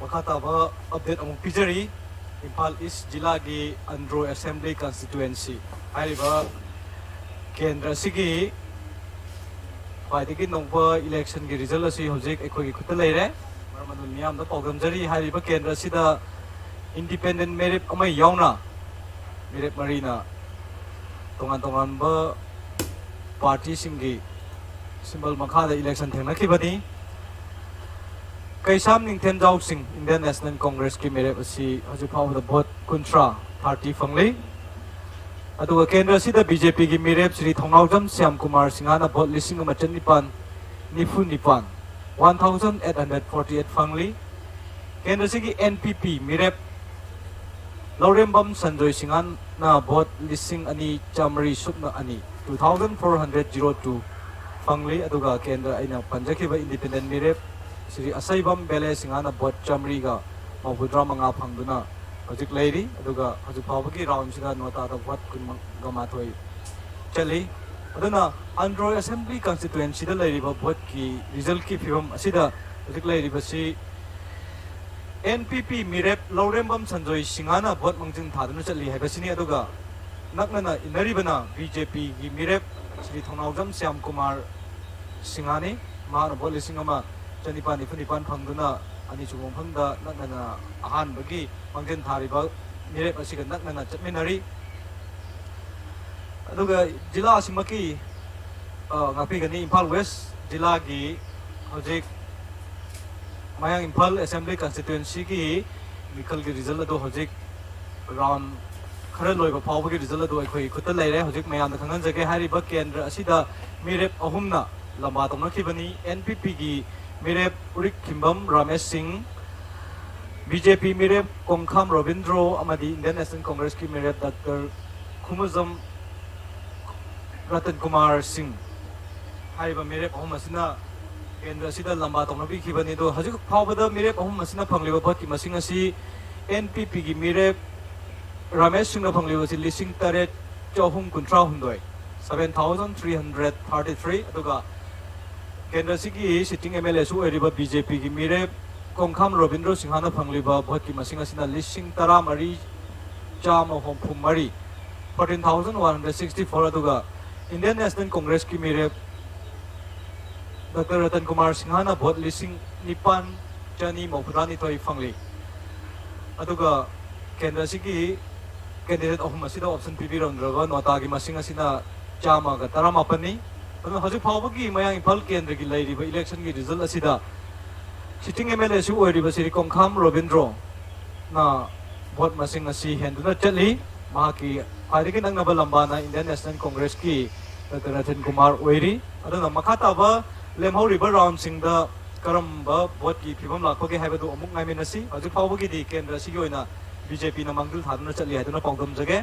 ꯃꯈꯥ ꯇꯥꯕ ꯑꯞꯗꯦꯠ ꯑꯃꯨꯛ ꯄꯤꯖꯔꯤ꯫ ꯏꯝꯐꯥꯜ ꯏꯁ ꯖꯤꯂꯥꯒꯤ ꯑꯟꯗ꯭ꯔꯣ ꯑꯦꯁꯦꯝꯕ꯭ꯂꯤ ꯀꯟꯁꯇꯤꯇ꯭ꯋꯦꯟꯁꯤ ꯍꯥꯏꯔꯤꯕ ꯀꯦꯟꯗ꯭ꯔ ꯑꯁꯤꯒꯤ ꯈ꯭ꯋꯥꯏꯗꯒꯤ ꯅꯧꯕ ꯏꯂꯦꯛꯁꯟꯒꯤ ꯔꯤꯖꯜ ꯑꯁꯤ ꯍꯧꯖꯤꯛ ꯑꯩꯈꯣꯏꯒꯤ ꯈꯨꯠꯇ ꯂꯩꯔꯦ꯫ ꯃꯔꯝ ꯑꯗꯨꯅ ꯃꯤꯌꯥꯝꯗ ꯄꯥꯎꯗꯝꯖꯔꯤ, ꯍꯥꯏꯔꯤꯕ ꯀꯦꯟꯗ꯭ꯔ ꯑꯁꯤꯗ ꯏꯟꯗꯤꯄꯦꯟꯗꯦꯟ ꯃꯤꯔꯦꯞ ꯑꯃ ꯌꯥꯎꯅ ꯃꯤꯔꯦꯞ ꯃꯔꯤꯅ ꯇꯣꯉꯥꯟ ꯇꯣꯉꯥꯟꯕ ꯄꯥꯔꯇꯤꯁꯤꯡꯒꯤ ꯁꯤꯝꯕꯜ ꯃꯈꯥꯗ ꯏꯂꯦꯛꯁꯟ ꯊꯦꯡꯅꯈꯤꯕꯅꯤ꯫ ꯀꯩꯁꯥꯝ ꯅꯤꯡꯊꯦꯝꯖꯥꯎꯁꯤꯡ ꯏꯟꯗꯤꯌꯟ ꯅꯦꯁꯅꯦꯜ ꯀꯣꯡꯒ꯭ꯔꯦꯁꯀꯤ ꯃꯤꯔꯦꯞ ꯑꯁꯤ ꯍꯧꯖꯤꯛ ꯐꯥꯎꯕꯗ ꯚꯣꯠ ꯀꯨꯟꯊ꯭ꯔꯥ, ꯊꯥꯔꯇꯤ, ꯐꯪꯂꯤ꯫ ꯑꯗꯨꯒ ꯀꯦꯟꯗ꯭ꯔ ꯑꯁꯤꯗ ꯕꯤ ꯖꯦ ꯄꯤꯒꯤ ꯃꯤꯔꯦꯞ ꯁ꯭ꯔꯤ ꯊꯧꯅꯥꯎꯖꯝ ꯁ꯭ꯌꯥꯝ ꯀꯨꯃꯥꯔ ꯁꯤꯡꯍꯅ ꯚꯣꯠ ꯂꯤꯁꯤꯡ ꯑꯃ ꯆꯅꯤꯄꯥꯟ ꯅꯤꯐꯨ ꯅꯤꯄꯥꯟ, one thousand eight hundred forty eight, ꯐꯪꯂꯤ꯫ ꯀꯦꯟꯗ꯭ꯔ ꯑꯁꯤꯒꯤ ꯑꯦꯟ ꯄꯤ ꯄꯤ ꯃꯤꯔꯦꯞ ꯂꯧꯔꯦꯝꯕꯝ ꯁꯟꯖꯣꯏ ꯁꯤꯡꯍꯅ ꯚꯣꯠ ꯂꯤꯁꯤꯡ ꯑꯅꯤ ꯆꯥꯃꯔꯤ ꯁꯨꯞꯅ ꯑꯅꯤ, two thousand four hundred zero two, ꯐꯪꯂꯤ꯫ ꯑꯗꯨꯒ ꯀꯦꯟꯗ꯭ꯔ ꯑꯩꯅ ꯄꯟꯖꯈꯤꯕ ꯏꯟꯗꯤꯄꯦꯟꯗꯦꯟ ꯃꯤꯔꯦꯞ ꯁ꯭ꯔꯤ ꯑꯁꯩꯕꯝ ꯕꯦꯂꯦ ꯁꯤꯡꯍꯅ ꯚꯣꯠ ꯆꯥꯃꯔꯤꯒ ꯃꯧꯗ꯭ꯔꯥ ꯃꯉꯥ ꯐꯪꯗꯨꯅ ꯍꯧꯖꯤꯛ ꯂꯩꯔꯤ꯫ ꯑꯗꯨꯒ ꯍꯧꯖꯤꯛ ꯐꯥꯎꯕꯒꯤ ꯔꯥꯎꯟꯁꯤꯗ ꯅꯣꯇꯥꯗ ꯚꯣꯠ ꯀꯨꯟꯃꯉꯥ ꯃꯥꯊꯣꯏ ꯆꯠꯂꯤ꯫ ꯑꯗꯨꯅ ꯑꯟꯗ꯭ꯔꯣ ꯑꯦꯁꯦꯝꯕ꯭ꯂꯤ ꯀꯟꯁꯇꯤꯇ꯭ꯋꯦꯟꯁꯤꯗ ꯂꯩꯔꯤꯕ ꯚꯣꯠꯀꯤ ꯔꯤꯖꯜꯠꯀꯤ ꯐꯤꯕꯝ ꯑꯁꯤꯗ ꯍꯧꯖꯤꯛ ꯂꯩꯔꯤꯕꯁꯤ ꯑꯦꯟ ꯄꯤ ꯄꯤ ꯃꯤꯔꯦꯞ ꯂꯧꯔꯦꯝꯕꯝ ꯁꯟꯖꯣꯏ ꯁꯤꯡꯍꯅ ꯚꯣꯠ ꯃꯥꯡꯖꯤꯟ ꯊꯥꯗꯨꯅ ꯆꯠꯂꯤ ꯍꯥꯏꯕꯁꯤꯅꯤ꯫ ꯑꯗꯨꯒ ꯅꯛꯅꯅ ꯏꯟꯅꯔꯤꯕꯅ ꯕꯤ ꯖꯦ ꯄꯤꯒꯤ ꯃꯤꯔꯦꯞ ꯁ꯭ꯔꯤ ꯊꯧꯅꯥꯎꯖꯝ ꯁ꯭ꯌꯥꯝ ꯀꯨꯃꯥꯔ ꯁꯤꯡꯍꯅꯤ꯫ ꯃꯍꯥꯛꯅ ꯚꯣꯠ ꯂꯤꯁꯤꯡ ꯑꯃ ꯆꯅꯤꯄꯥꯟ ꯅꯤꯐꯨ ꯅꯤꯄꯥꯟ ꯐꯪꯗꯨꯅ ꯑꯅꯤꯁꯨꯕ ꯃꯐꯝꯗ ꯅꯛꯅꯅ ꯑꯍꯥꯟꯕꯒꯤ ꯃꯥꯡꯖꯤꯟ ꯊꯥꯔꯤꯕ ꯃꯤꯔꯦꯞ ꯑꯁꯤꯒ ꯅꯛꯅꯅ ꯆꯠꯃꯤꯟꯅꯔꯤ꯫ ꯑꯗꯨꯒ ꯖꯤꯂꯥ ꯑꯁꯤꯃꯛꯀꯤ, ꯑ, ꯉꯥꯛꯄꯤꯒꯅꯤ, ꯏꯝꯐꯥꯜ ꯋꯦꯁ ꯖꯤꯂꯥꯒꯤ ꯍꯧꯖꯤꯛ ꯃꯌꯥꯡ ꯏꯝꯐꯥꯜ ꯑꯦꯁꯦꯝꯕ꯭ꯂꯤ ꯀꯟꯁꯇꯤꯇ꯭ꯋꯦꯟꯁꯤꯒꯤ ꯃꯤꯈꯜꯒꯤ ꯔꯤꯖꯜ ꯑꯗꯨ ꯍꯧꯖꯤꯛ ꯔꯥꯎꯟ ꯈꯔ ꯂꯣꯏꯕ ꯐꯥꯎꯕꯒꯤ ꯔꯤꯖꯜ ꯑꯗꯨ ꯑꯩꯈꯣꯏꯒꯤ ꯈꯨꯠꯇ ꯂꯩꯔꯦ꯫ ꯍꯧꯖꯤꯛ ꯃꯌꯥꯝꯗ ꯈꯪꯍꯟꯖꯒꯦ, ꯍꯥꯏꯔꯤꯕ ꯀꯦꯟꯗ꯭ꯔ ꯑꯁꯤꯗ ꯃꯤꯔꯦꯞ ꯑꯍꯨꯝꯅ ꯂꯝꯕꯥ ꯇꯧꯅꯈꯤꯕꯅꯤ꯫ ꯑꯦꯟ ꯄꯤ ꯄꯤꯒꯤ ꯃꯤꯔꯦꯞ ꯎꯔꯤꯛꯈꯤꯝꯕꯝ ꯔꯥꯃꯦꯁ ꯁꯤꯡ, ꯕꯤ ꯖꯦ ꯄꯤ ꯃꯤꯔꯦꯞ ꯀꯣꯡꯈꯥꯝ ꯔꯣꯕꯤꯟꯗ꯭ꯔꯣ ꯑꯃꯗꯤ ꯏꯟꯗꯤꯌꯟ ꯅꯦꯁꯅꯦꯜ ꯀꯣꯡꯒ꯭ꯔꯦꯁꯀꯤ ꯃꯤꯔꯦꯞ ꯗꯥꯛꯇꯔ ꯈꯨꯃꯨꯖꯝ ꯔꯇꯟ ꯀꯨꯃꯥꯔ ꯁꯤꯡ ꯍꯥꯏꯔꯤꯕ ꯃꯤꯔꯦꯞ ꯑꯍꯨꯝ ꯑꯁꯤꯅ ꯀꯦꯟꯗ꯭ꯔ ꯑꯁꯤꯗ ꯂꯝꯕꯥ ꯇꯧꯅꯕꯤꯈꯤꯕꯅꯤ꯫ ꯑꯗꯣ ꯍꯧꯖꯤꯛ ꯐꯥꯎꯕꯗ ꯃꯤꯔꯦꯞ ꯑꯍꯨꯝ ꯑꯁꯤꯅ ꯐꯪꯂꯤꯕ ꯚꯣꯠꯀꯤ ꯃꯁꯤꯡ ꯑꯁꯤ ꯑꯦꯟ ꯄꯤ ꯄꯤꯒꯤ ꯃꯤꯔꯦꯞ ꯔꯥꯃꯦꯁ ꯁꯤꯡꯅ ꯐꯪꯂꯤꯕꯁꯤ ꯂꯤꯁꯤꯡ ꯇꯔꯦꯠ ꯆꯍꯨꯝ ꯀꯨꯟꯊ꯭ꯔꯥ ꯍꯨꯝꯗꯣꯏ, seven thousand three hundred thirty three, ꯑꯗꯨꯒ ꯀꯦꯟꯗ꯭ꯔ ꯑꯁꯤꯒꯤ ꯁꯤꯇꯤꯡ ꯑꯦꯝ ꯑꯦꯜ ꯑꯦꯁꯨ ꯑꯣꯏꯔꯤꯕ ꯕꯤ ꯖꯦ ꯄꯤꯒꯤ ꯃꯤꯔꯦꯞ ꯀꯣꯡꯈꯥꯝ ꯔꯣꯕꯤꯟꯗ꯭ꯔꯣ ꯁꯤꯡꯍꯅ ꯐꯪꯂꯤꯕ ꯚꯣꯠꯀꯤ ꯃꯁꯤꯡ ꯑꯁꯤꯅ ꯂꯤꯁꯤꯡ ꯇꯔꯥꯃꯔꯤ ꯆꯥꯝꯃ ꯍꯨꯝꯐꯨ ꯃꯔꯤ, fourteen thousand one hundred sixty four꯫ ꯑꯗꯨꯒ Indian National Congressꯀꯤ ꯃꯤꯔꯦꯞ ꯗꯣꯛꯇꯔ ꯔꯇꯟ ꯀꯨꯃꯥꯔ ꯁꯤꯡꯍꯅ ꯚꯣꯠ ꯂꯤꯁꯤꯡ ꯅꯤꯄꯥꯟ ꯆꯅꯤ ꯃꯧꯗ꯭ꯔꯥꯅꯤꯊꯣꯏ ꯐꯪꯂꯤ꯫ ꯑꯗꯨꯒ ꯀꯦꯟꯗ꯭ꯔ ꯑꯁꯤꯒꯤ candidate ꯑꯍꯨꯝ ꯑꯁꯤꯗ option ꯄꯤꯕꯤꯔꯝꯗ꯭ꯔꯕ ꯅꯣꯇꯥꯒꯤ ꯃꯁꯤꯡ ꯑꯁꯤꯅ ꯆꯥꯝꯃꯒ ꯇꯔꯥꯃꯥꯄꯟꯅꯤ꯫ ꯑꯗꯨꯅ ꯍꯧꯖꯤꯛ ꯐꯥꯎꯕꯒꯤ ꯃꯌꯥꯡ ꯏꯝꯐꯥꯜ ꯀꯦꯟꯗ꯭ꯔꯒꯤ ꯂꯩꯔꯤꯕ electionꯒꯤ result ꯑꯁꯤꯗ sitting MLAꯁꯨ ꯑꯣꯏꯔꯤꯕ ꯁ꯭ꯔꯤ ꯀꯣꯡꯈꯥꯝ ꯔꯣꯕꯤꯟꯗ꯭ꯔꯣꯅ ꯚꯣꯠ ꯃꯁꯤꯡ ꯑꯁꯤ ꯍꯦꯟꯗꯨꯅ ꯆꯠꯂꯤ꯫ ꯃꯍꯥꯛꯀꯤ ꯈ꯭ꯋꯥꯏꯗꯒꯤ ꯅꯛꯅꯕ ꯂꯝꯕꯥꯅ Indian National Congressꯀꯤ ꯗꯣꯛꯇꯔ ꯔꯇꯟ ꯀꯨꯃꯥꯔ ꯑꯣꯏꯔꯤ꯫ ꯑꯗꯨꯅ ꯃꯈꯥ ꯇꯥꯕ ꯂꯦꯝꯍꯧꯔꯤꯕ roundꯁꯤꯡꯗ ꯀꯔꯝꯕ ꯚꯣꯠꯀꯤ ꯐꯤꯕꯝ ꯂꯥꯛꯄꯒꯦ ꯍꯥꯏꯕꯗꯨ ꯑꯃꯨꯛ ꯉꯥꯏꯃꯤꯟꯅꯁꯤ꯫ ꯍꯧꯖꯤꯛ ꯐꯥꯎꯕꯒꯤꯗꯤ ꯀꯦꯟꯗ꯭ꯔ ꯑꯁꯤꯒꯤ ꯑꯣꯏꯅ BJPꯅ ꯃꯥꯡꯖꯤꯜ ꯊꯥꯗꯨꯅ ꯆꯠꯂꯤ ꯍꯥꯏꯗꯨꯅ ꯄꯥꯎꯗꯝꯖꯒꯦ꯫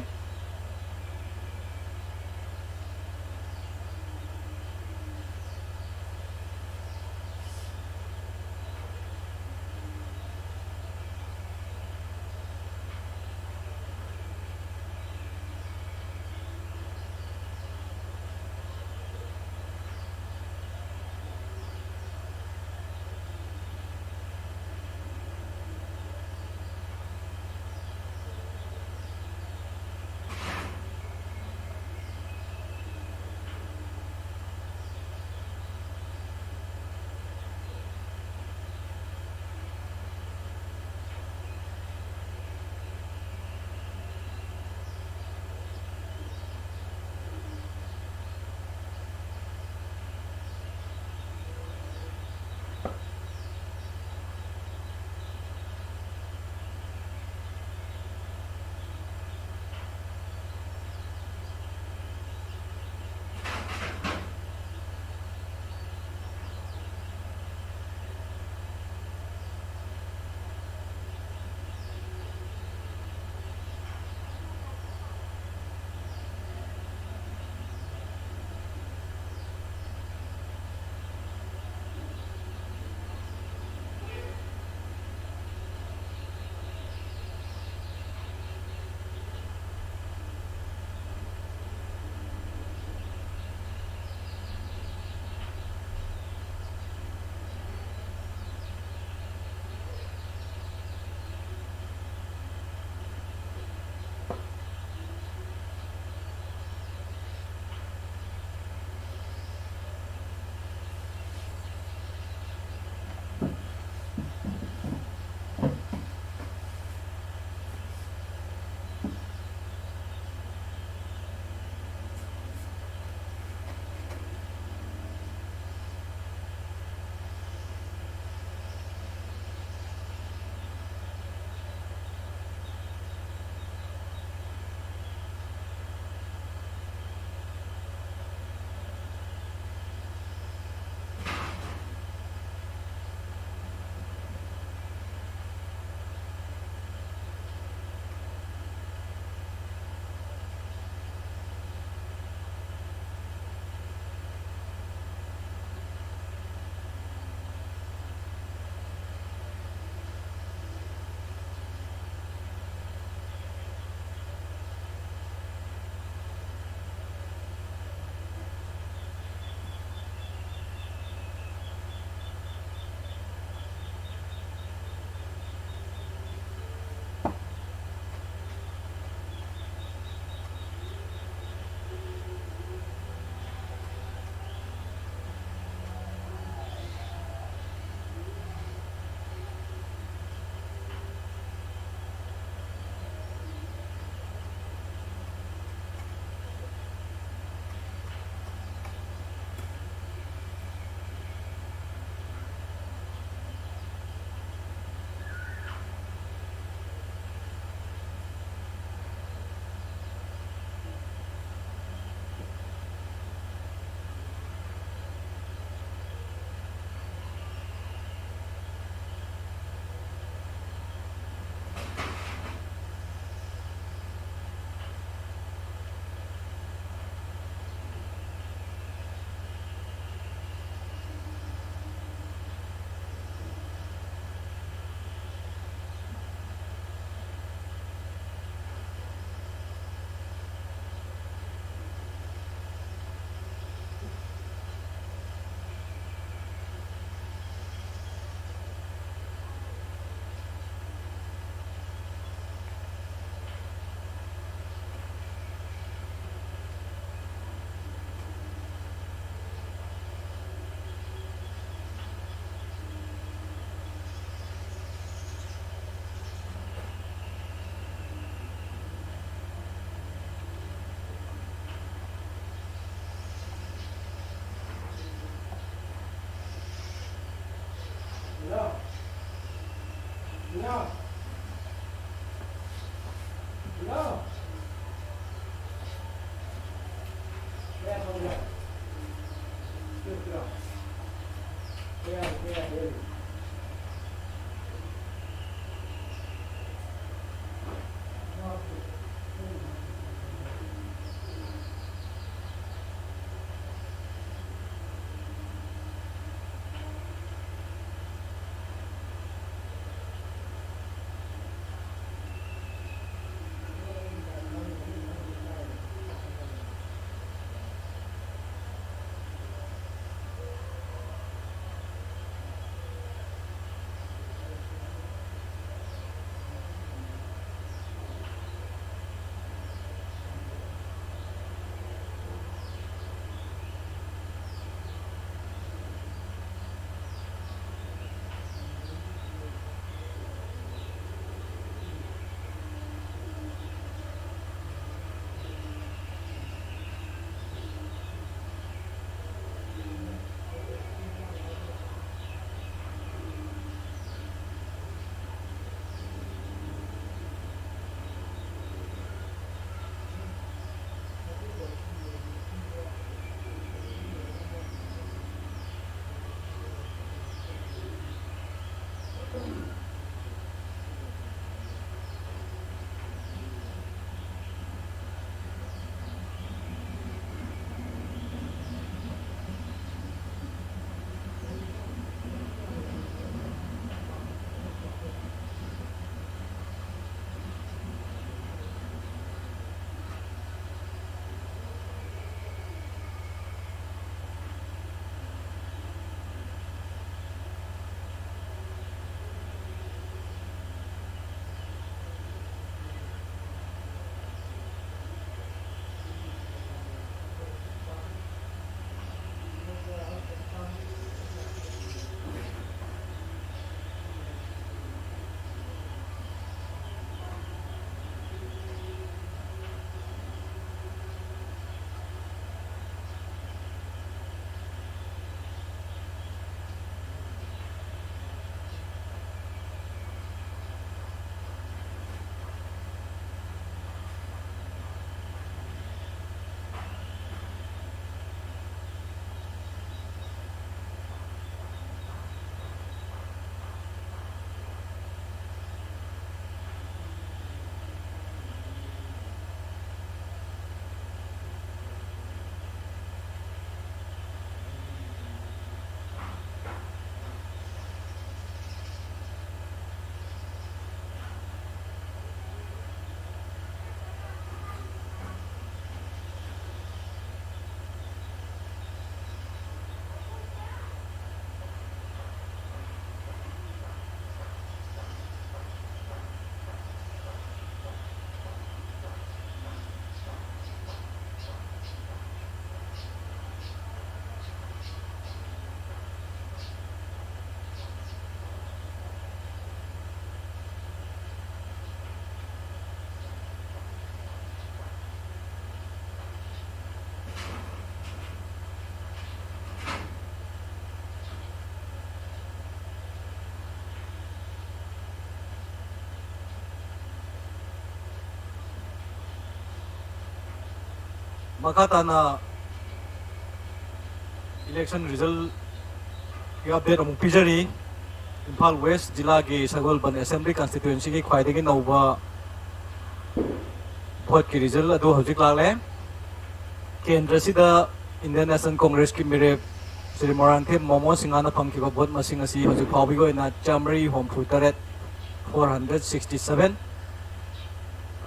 ꯃꯈꯥ ꯇꯥꯅ election resultꯀꯤ update ꯑꯃꯨꯛ ꯄꯤꯖꯔꯤ꯫ ꯏꯝꯐꯥꯜ West ꯖꯤꯂꯥꯒꯤ ꯁꯒꯣꯜꯕꯟ Assembly Constituencyꯒꯤ ꯈ꯭ꯋꯥꯏꯗꯒꯤ ꯅꯧꯕ voteꯀꯤ result ꯑꯗꯨ ꯍꯧꯖꯤꯛ ꯂꯥꯛꯂꯦ꯫ ꯀꯦꯟꯗ꯭ꯔꯁꯤꯗ Indian National Congressꯀꯤ ꯃꯤꯔꯦꯞ ꯁ꯭ꯔꯤ ꯃꯣꯏꯔꯥꯡꯊꯦꯝ ꯃꯣꯃꯣ ꯁꯤꯡꯍꯥꯅ ꯐꯪꯈꯤꯕ vote ꯃꯁꯤꯡ ꯑꯁꯤ ꯍꯧꯖꯤꯛ ꯐꯥꯎꯕꯒꯤ ꯑꯣꯏꯅ ꯆꯥꯃꯔꯤ ꯍꯨꯝꯐꯨ ꯇꯔꯦꯠ, four hundred sixty seven꯫